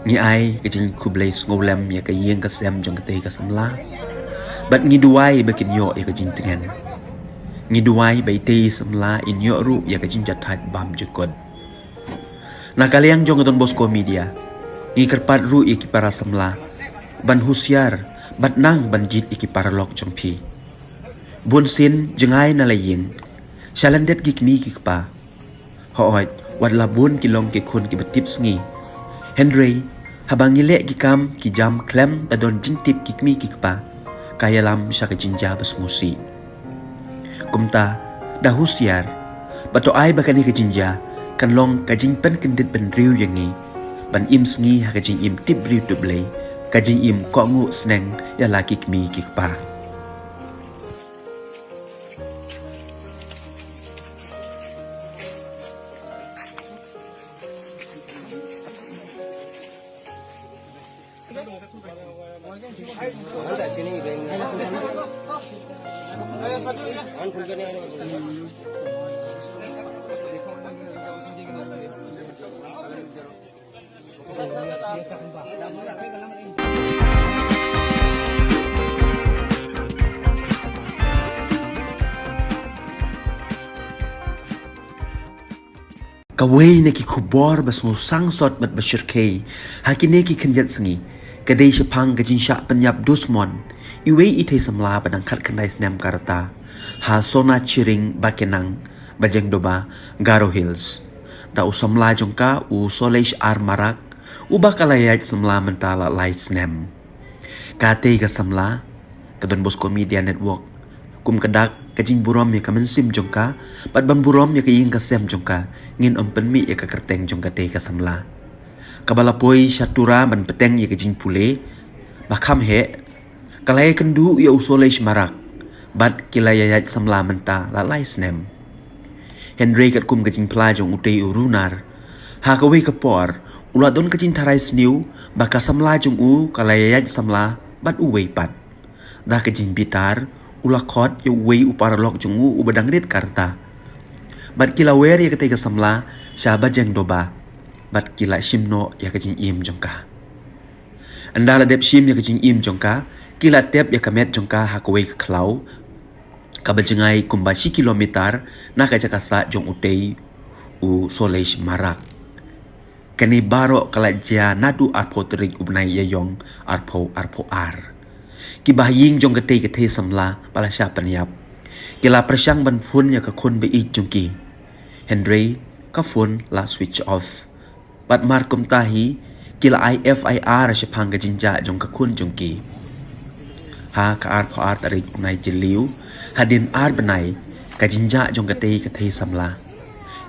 Ngi ai ka jingkhublei sngewlem ïa ka ïing ka sem jong katei ka samla. Bad ngi duwai ba kin ïoh ïa ka jingtngen. Ngi duwai ba itei i samla in ïoh ruh ïa ka jingjahthait bymjukut. Na ka liang jong ka Don Bosco Media, ngi kyrpad ruh ïa ki para samla ban husiar bad nang ban jied ïa ki paralok jong phi. Bunsien jngai na la ïing sha lyndet ki kmie ki kpa. Hooid, wat la bun ki long ki khun kiba tip sngi, hynrei haba ngi leh ki kam ki jam khlem da don jingtip ki kmie ki kpa, ka ïalam sha ka jingjia ba sngewsih. Kumta, da husiar bad to ai ba kane ka jingjia kan long ka jingpynkyndit bynriew ïa ngi ban im sngi ha ka jingim tip briew tip Blei, ka jingim kohnguh sneng ïa la ki kmie ki kpa. Kawei na ki khubor ba sngewsih sot bad ba shyrkhei ha kine ki khyndiat sngi ka dei shaphang ka jingshah pynïap dusmon iwei i thei samla ba dang khatkhyndai snem ka rta ha Sona Chiring Bakenang, Bajengdoba, Garo Hills, da u samla jong ka u Solesh R Marak, uba ka la ïaid samla mynta la lai snem. Katei ka samla, ka Don Bosco Media Network, kum ka dak ka jingburom ïa ka mynsiem jong ka bad ban burom ïa ka ïing ka sem jong ka, ngin ym pynmih ïa ka kyrteng jong katei ka samla, kaba la poi sha Tura ban bteng ïa ka jingpule ba kham heh, ka la ïakynduh ïa u Solesh Marak bad ki la ïaid samla mynta la lai snem. Hynrei katkum ka jingphla jong utei u runar, ha kawei ka por u la don ka jingtharai sniew ba ka samla jong u ka la ïaid samla bad uwei pat. Da ka jingbitar u la khot ïa uwei u paralok jong u uba dang rit ka rta bad ki la wer ïa katei ka samla sha Bajengdoba bad ki la shim noh ïa ka jingim jong ka. Ynda la dep shim ïa ka jingim jong ka, ki la tep ïa ka met jong ka ha kawei ka khlaw kaba jngai kumba shi kilometer na ka jaka sah jong utei u Solesh Marak. Kane baroh ka la jia naduh arphew tarik u bnai Ïaïong arphew arphew ar. Ki bahaïing jong katei ka thei samla ba la shah pynïap ki la pyrshang ban phone ïa ka khun ba ïeit jong ki, hynrei ka phone la switch off. Bad mar kumta hi ki la ai F I R shaphang ka jingjia jong ka khun jong ki. Ha ka arphew ar tarik u bnai Jylliew, hadien ar bnai ka jingjia jong katei ka thei samla,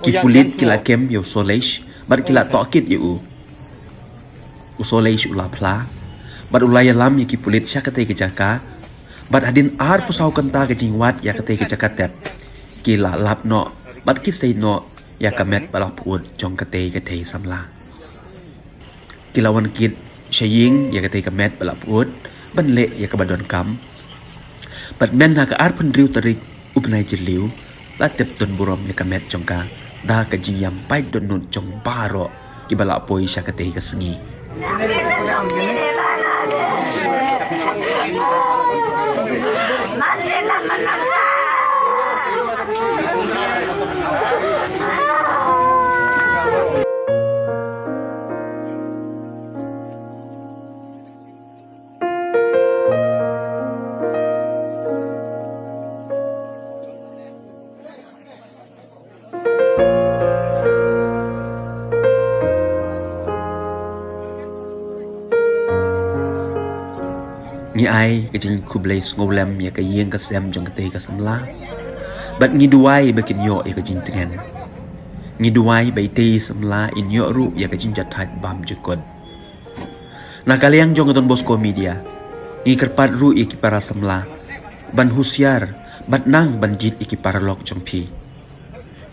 ki pulit ki la kem ïa u Solesh bad ki la tohkit ïa u. U Solesh u la phla bad u la ïalam ïa ki pulit sha katei ka jaka. Bad hadien arphew saw kynta ka jingwad ïa katei ka jaka tep, ki la lap noh bad ki sei noh ïa ka met ba la pyut jong katei ka thei samla. Ki la wan kit sha ïing ïa katei ka met ba la pyut ban leh ïa kaba donkam. Bad mynta ka arphew hynriew tarik u bnai Jylliew la tep don burom ïa ka met jong ka da ka jingïam paid dohnud jong baroh kiba la poi sha katei ka sngi. Ngi ai ka jingkhublei sngewlem ïa ka ïing ka sem jong katei ka samla. Bad ngi duwai ba kin ïoh ïa ka jingtngen. Ngi duwai ba itei i samla in ïoh ruh ïa ka jingjahthait bymjukut. Na ka liang jong ka Don Bosco Media, ngi kyrpad ruh ïa ki para samla ban husiar bad nang ban jied ïa ki paralok jong phi.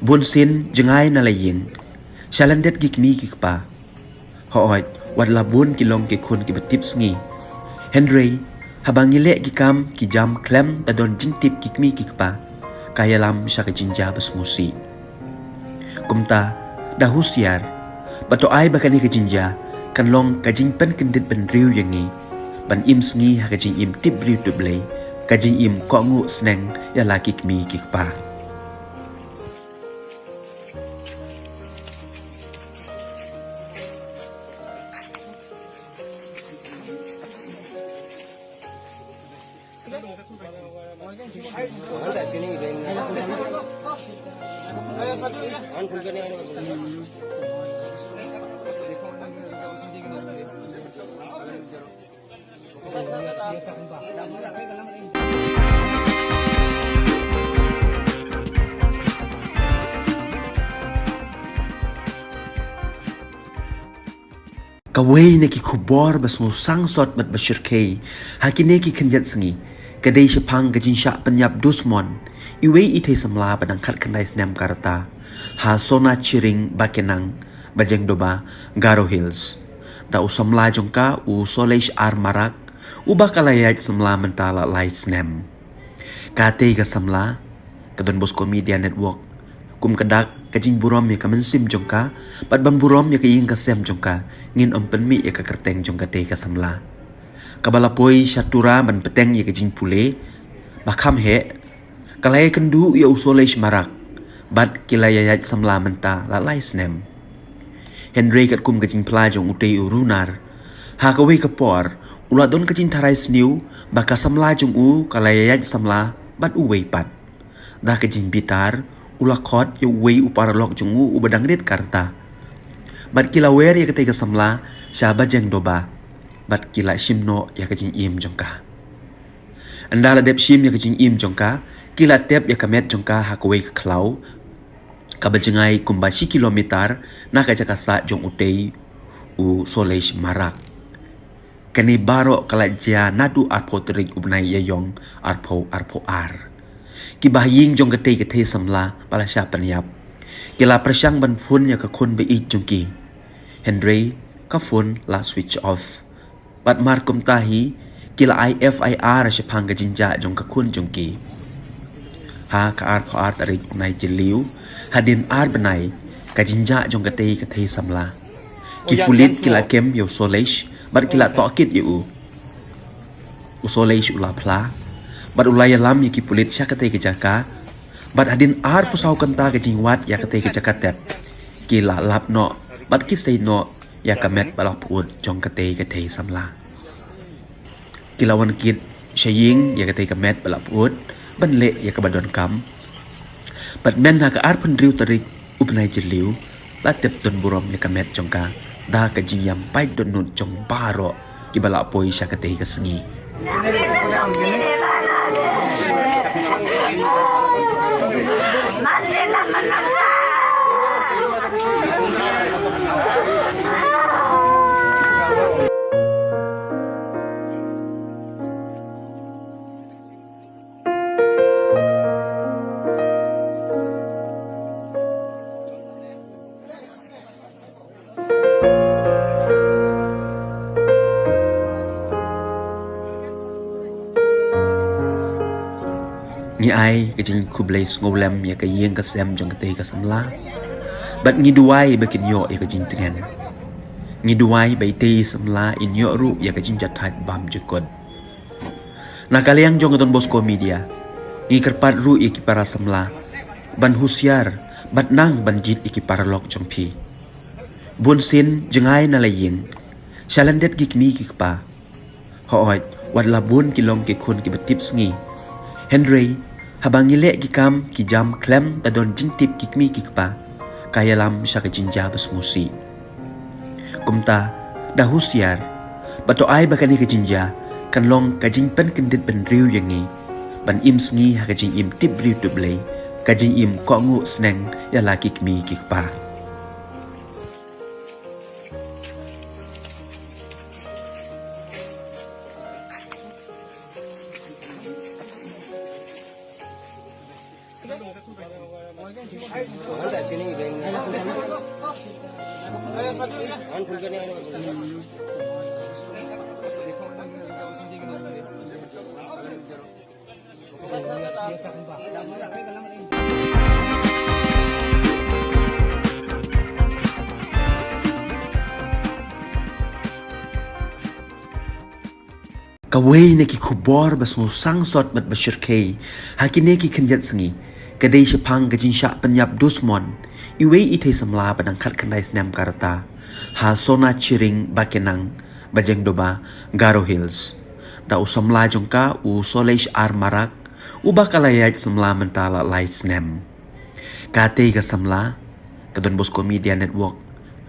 Bun sien jngai na la ïing sha lyndet ki kmie ki kpa. Hooid, wat la bun ki long ki khun kiba tip sngi, hynrei haba ngi leh ki kam ki jam khlem da don jingtip ki kmie ki kpa, ka ïalam sha ka jingjia ba sngewsih. Kumta, da husiar bad to ai ba kane ka jingjia kan long ka jingpynkyndit bynriew ïa ngi ban im sngi ha ka jingim tip briew tip Blei, ka jingim kohnguh sneng ïa la ki kmie ki kpa. Kawei na ki khubor ba sngewsangsot bad ba shyrkhei ha kine ki khyndiat sngi ka dei shaphang ka jingshah pynïap dusmon iwei i thei samla ba dang khatkhyndai snem ka rta ha Sona Chiring Bakenang, Bajengdoba, Garo Hills, da u samla jong ka u Solesh R Marak, uba ka la ïaid samla mynta la lai snem. Katei ka samla, ka Don Bosco Media Network, kum ka dak ka jingburom ïa ka mynsiem jong ka bad ban burom ïa ka ïing ka sem jong ka, ngin ym pynmih ïa ka kyrteng jong katei ka samla. Kaba la poi sha Tura ban bteng ïa ka jingpule ba kham heh, ka la ïakynduh ïa u Solesh Marak bad ki la ïaid samla mynta la lai snem. Hynrei katkum ka jingphla jong utei u runar, ha kawei ka por u la don ka jingtharai sniew ba ka samla jong u ka la ïaid samla bad uwei pat. Da ka jingbitar u la khot ïa uwei u paralok jong u uba dang rit ka rta. Bad ki la wer ïa katei ka samla sha Bajengdoba bad ki la shim noh ïa ka jingim jong ka. Ynda la dep shim ïa ka jingim jong ka, ki la tep ïa ka met jong ka ha kawei ka khlaw kaba jngai kumba shi kilometer na ka jaka sah jong utei u Solesh Marak. Kane baroh ka la jia naduh arphew tarik u bnai Ïaïong arphew arphew ar. Ki bahaïing jong katei ka thei samla ba la shah pynïap ki la pyrshang ban phone ïa ka khun ba ïeit jong ki, hynrei ka phone la switch off. Bad mar kumta hi ki la ai F I R shaphang ka jingjah jong ka khun jong ki. Ha ka arphew ar tarik u bnai Jylliew, hadien ar bnai ka jingjah jong katei ka thei samla, ki pulit ki la kem ïa u Solesh bad ki la tohkit ïa u. U Solesh u la phla bad u la ïalam ïa ki pulit sha katei ka jaka. Bad hadien arphew saw kynta ka jingwad ïa katei ka jaka tep, ki la lap noh bad ki sei noh ïa ka met ba la pyut jong katei ka thei samla. Ki la wan kit sha ïing ïa katei ka met ba la pyut ban leh ïa kaba donkam. Bad mynta ka arphew hynriew tarik u bnai Jylliew la tep don burom ïa ka met jong ka da ka jingïam paid dohnud jong baroh kiba la poi sha katei ka sngi. Ngi ai ka jingkhublei sngewlem ïa ka ïing ka sem jong katei ka samla. Bad ngi duwai ba kin ïoh ïa ka jingtngen. Ngi duwai ba itei i samla in ïoh ruh ïa ka jingjahthait bymjukut. Na ka liang jong ka Don Bosco Media, ngi kyrpad ruh ïa ki para samla ban husiar bad nang ban jied ïa ki paralok jong phi. Bun sien jngai na la ïing, sha lyndet ki kmie ki kpa. Hooid, wat la bun ki long ki khun kiba tipsngi. Hynrei haba ngi leh ki kam ki jam khlem da don jingtip ki kmie ki kpa, ka ïalam sha ka jingjia ba sngewsih. Kumta, da husiar bad to ai ba kane ka jingjia kan long ka jingpynkyndit bynriew ïa ngi ban im sngi ha ka jingim tip briew tip Blei, ka jingim kohnguh sneng ïa la ki kmie ki kpa. Kawei na ki khubor ba sngewsih sot bad ba shyrkhei ha kine ki khyndiat sngi ka dei shaphang ka jingshah pynïap dusmon iwei i thei samla ba dang khatkhyndai snem ka rta ha Sona Chiring Bakenang, Bajengdoba, Garo Hills, da u samla jong ka u Solesh R Marak, uba ka la ïaid samla mynta la lai snem. Katei ka samla, ka Don Bosco Media Network,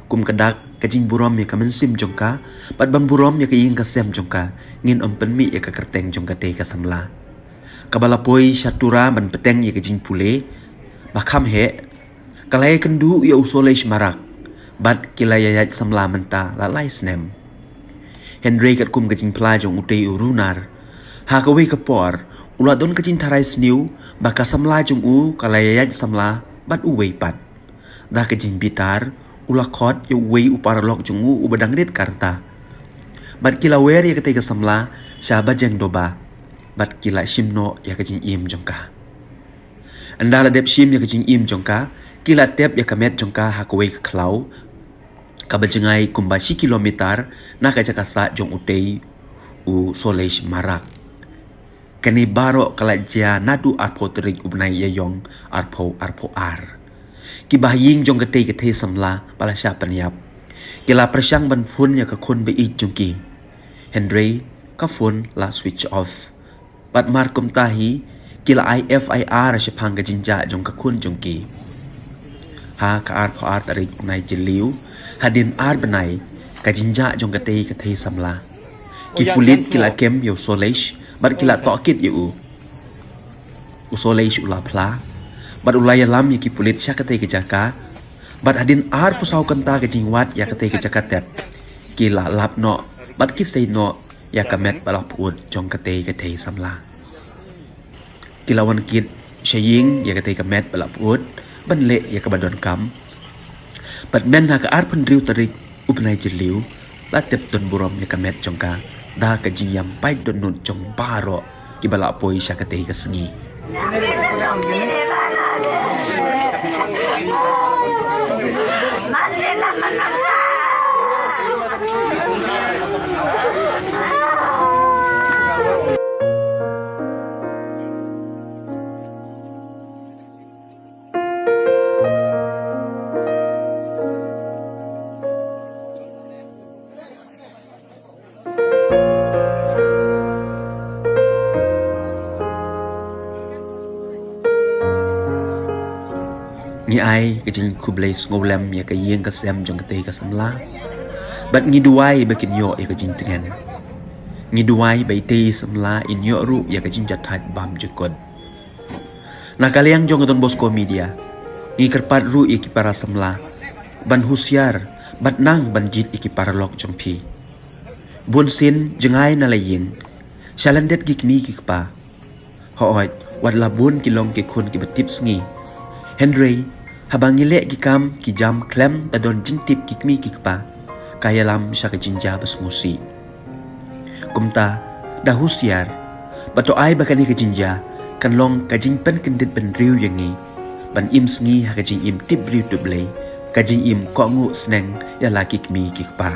kum ka dak ka jingburom ïa ka mynsiem jong ka bad ban burom ïa ka ïing ka sem jong ka, ngin ym pynmih ïa ka kyrteng jong katei ka samla. Kaba la poi sha Tura ban bteng ïa ka jingpule ba kham heh, ka la ïakynduh ïa u Solesh Marak bad ki la ïaid samla mynta la lai snem. Hynrei katkum ka jingphla jong utei u runar, ha kawei ka por u la don ka jingtharai sniew ba ka samla jong u ka la ïaid samla bad uwei pat. Da ka jingbitar u la khot ïa uwei u paralok jong u uba dang rit ka rta. Bad ki la wer ïa katei ka samla sha Bajengdoba bad ki la shim noh ïa ka jingim jong ka. Ynda la dep shim ïa ka jingim jong ka, ki la tep ïa ka met jong ka ha kawei ka khlaw kaba jngai kumba shi kilometer na ka jaka sah jong utei u Solesh Marak. Kane baroh ka la jia naduh arphew tarik u bnai Ïaïong arphew arphew ar. Ki bahaïing jong katei ka thei samla ba la shah pynïap, ki la pyrshang ban phone ïa ka khun ba ïeit jong ki, hynrei ka phone la switch off. Bad mar kumta hi, ki la ai F I R shaphang ka jingjah jong ka khun jong ki. Ha ka arphew ar tarik u bnai Jylliew, hadien ar bnai ka jingjah jong katei ka thei samla, ki pulit ki la kem ïa u Solesh bad ki la tohkit ïa u. U Solesh u la phla bad u la ïalam ïa ki pulit sha katei ka jaka. Bad hadien arphew saw kynta ka jingwad ïa katei ka jaka tep, ki la lap noh bad ki sei noh ïa ka met ba la pyut jong katei ka thei samla. Ki la wan kit sha ïing ïa katei ka met ba la pyut ban leh ïa kaba donkam. Bad mynta ha ka arphew hynriew tarik u bnai Jylliew la tep don burom ïa ka met jong ka da ka jingïam paid dohnud jong baroh kiba la poi sha katei ka sngi. Ngi ai ka jingkhublei sngewlem ïa ka ïing ka sem jong katei ka samla. Bad ngi duwai ba kin ïoh ïa ka jingtngen. Ngi duwai ba itei i samla in ïoh ruh ïa ka jingjahthait bymjukut. Na ka liang jong ka Don Bosco Media, ngi kyrpad ruh ïa ki para samla ban husiar bad nang ban jied ïa ki paralok jong phi. Bun sien jngai na la ïing, sha lyndet ki kmie ki kpa. Hooid, wat la bun ki long ki khun kiba tipsngi. Hynrei haba ngi leh ki kam ki jam khlem da don jingtip ki kmie ki kpa, ka ïalam sha ka jingjia ba sngewsih. Kumta, da husiar bad to ai ba kane ka jingjia kan long ka jingpynkyndit bynriew ïa ngi ban im sngi ha ka jingim tip briew tip Blei, ka jingim kohnguh sneng ïa la ki kmie ki kpa.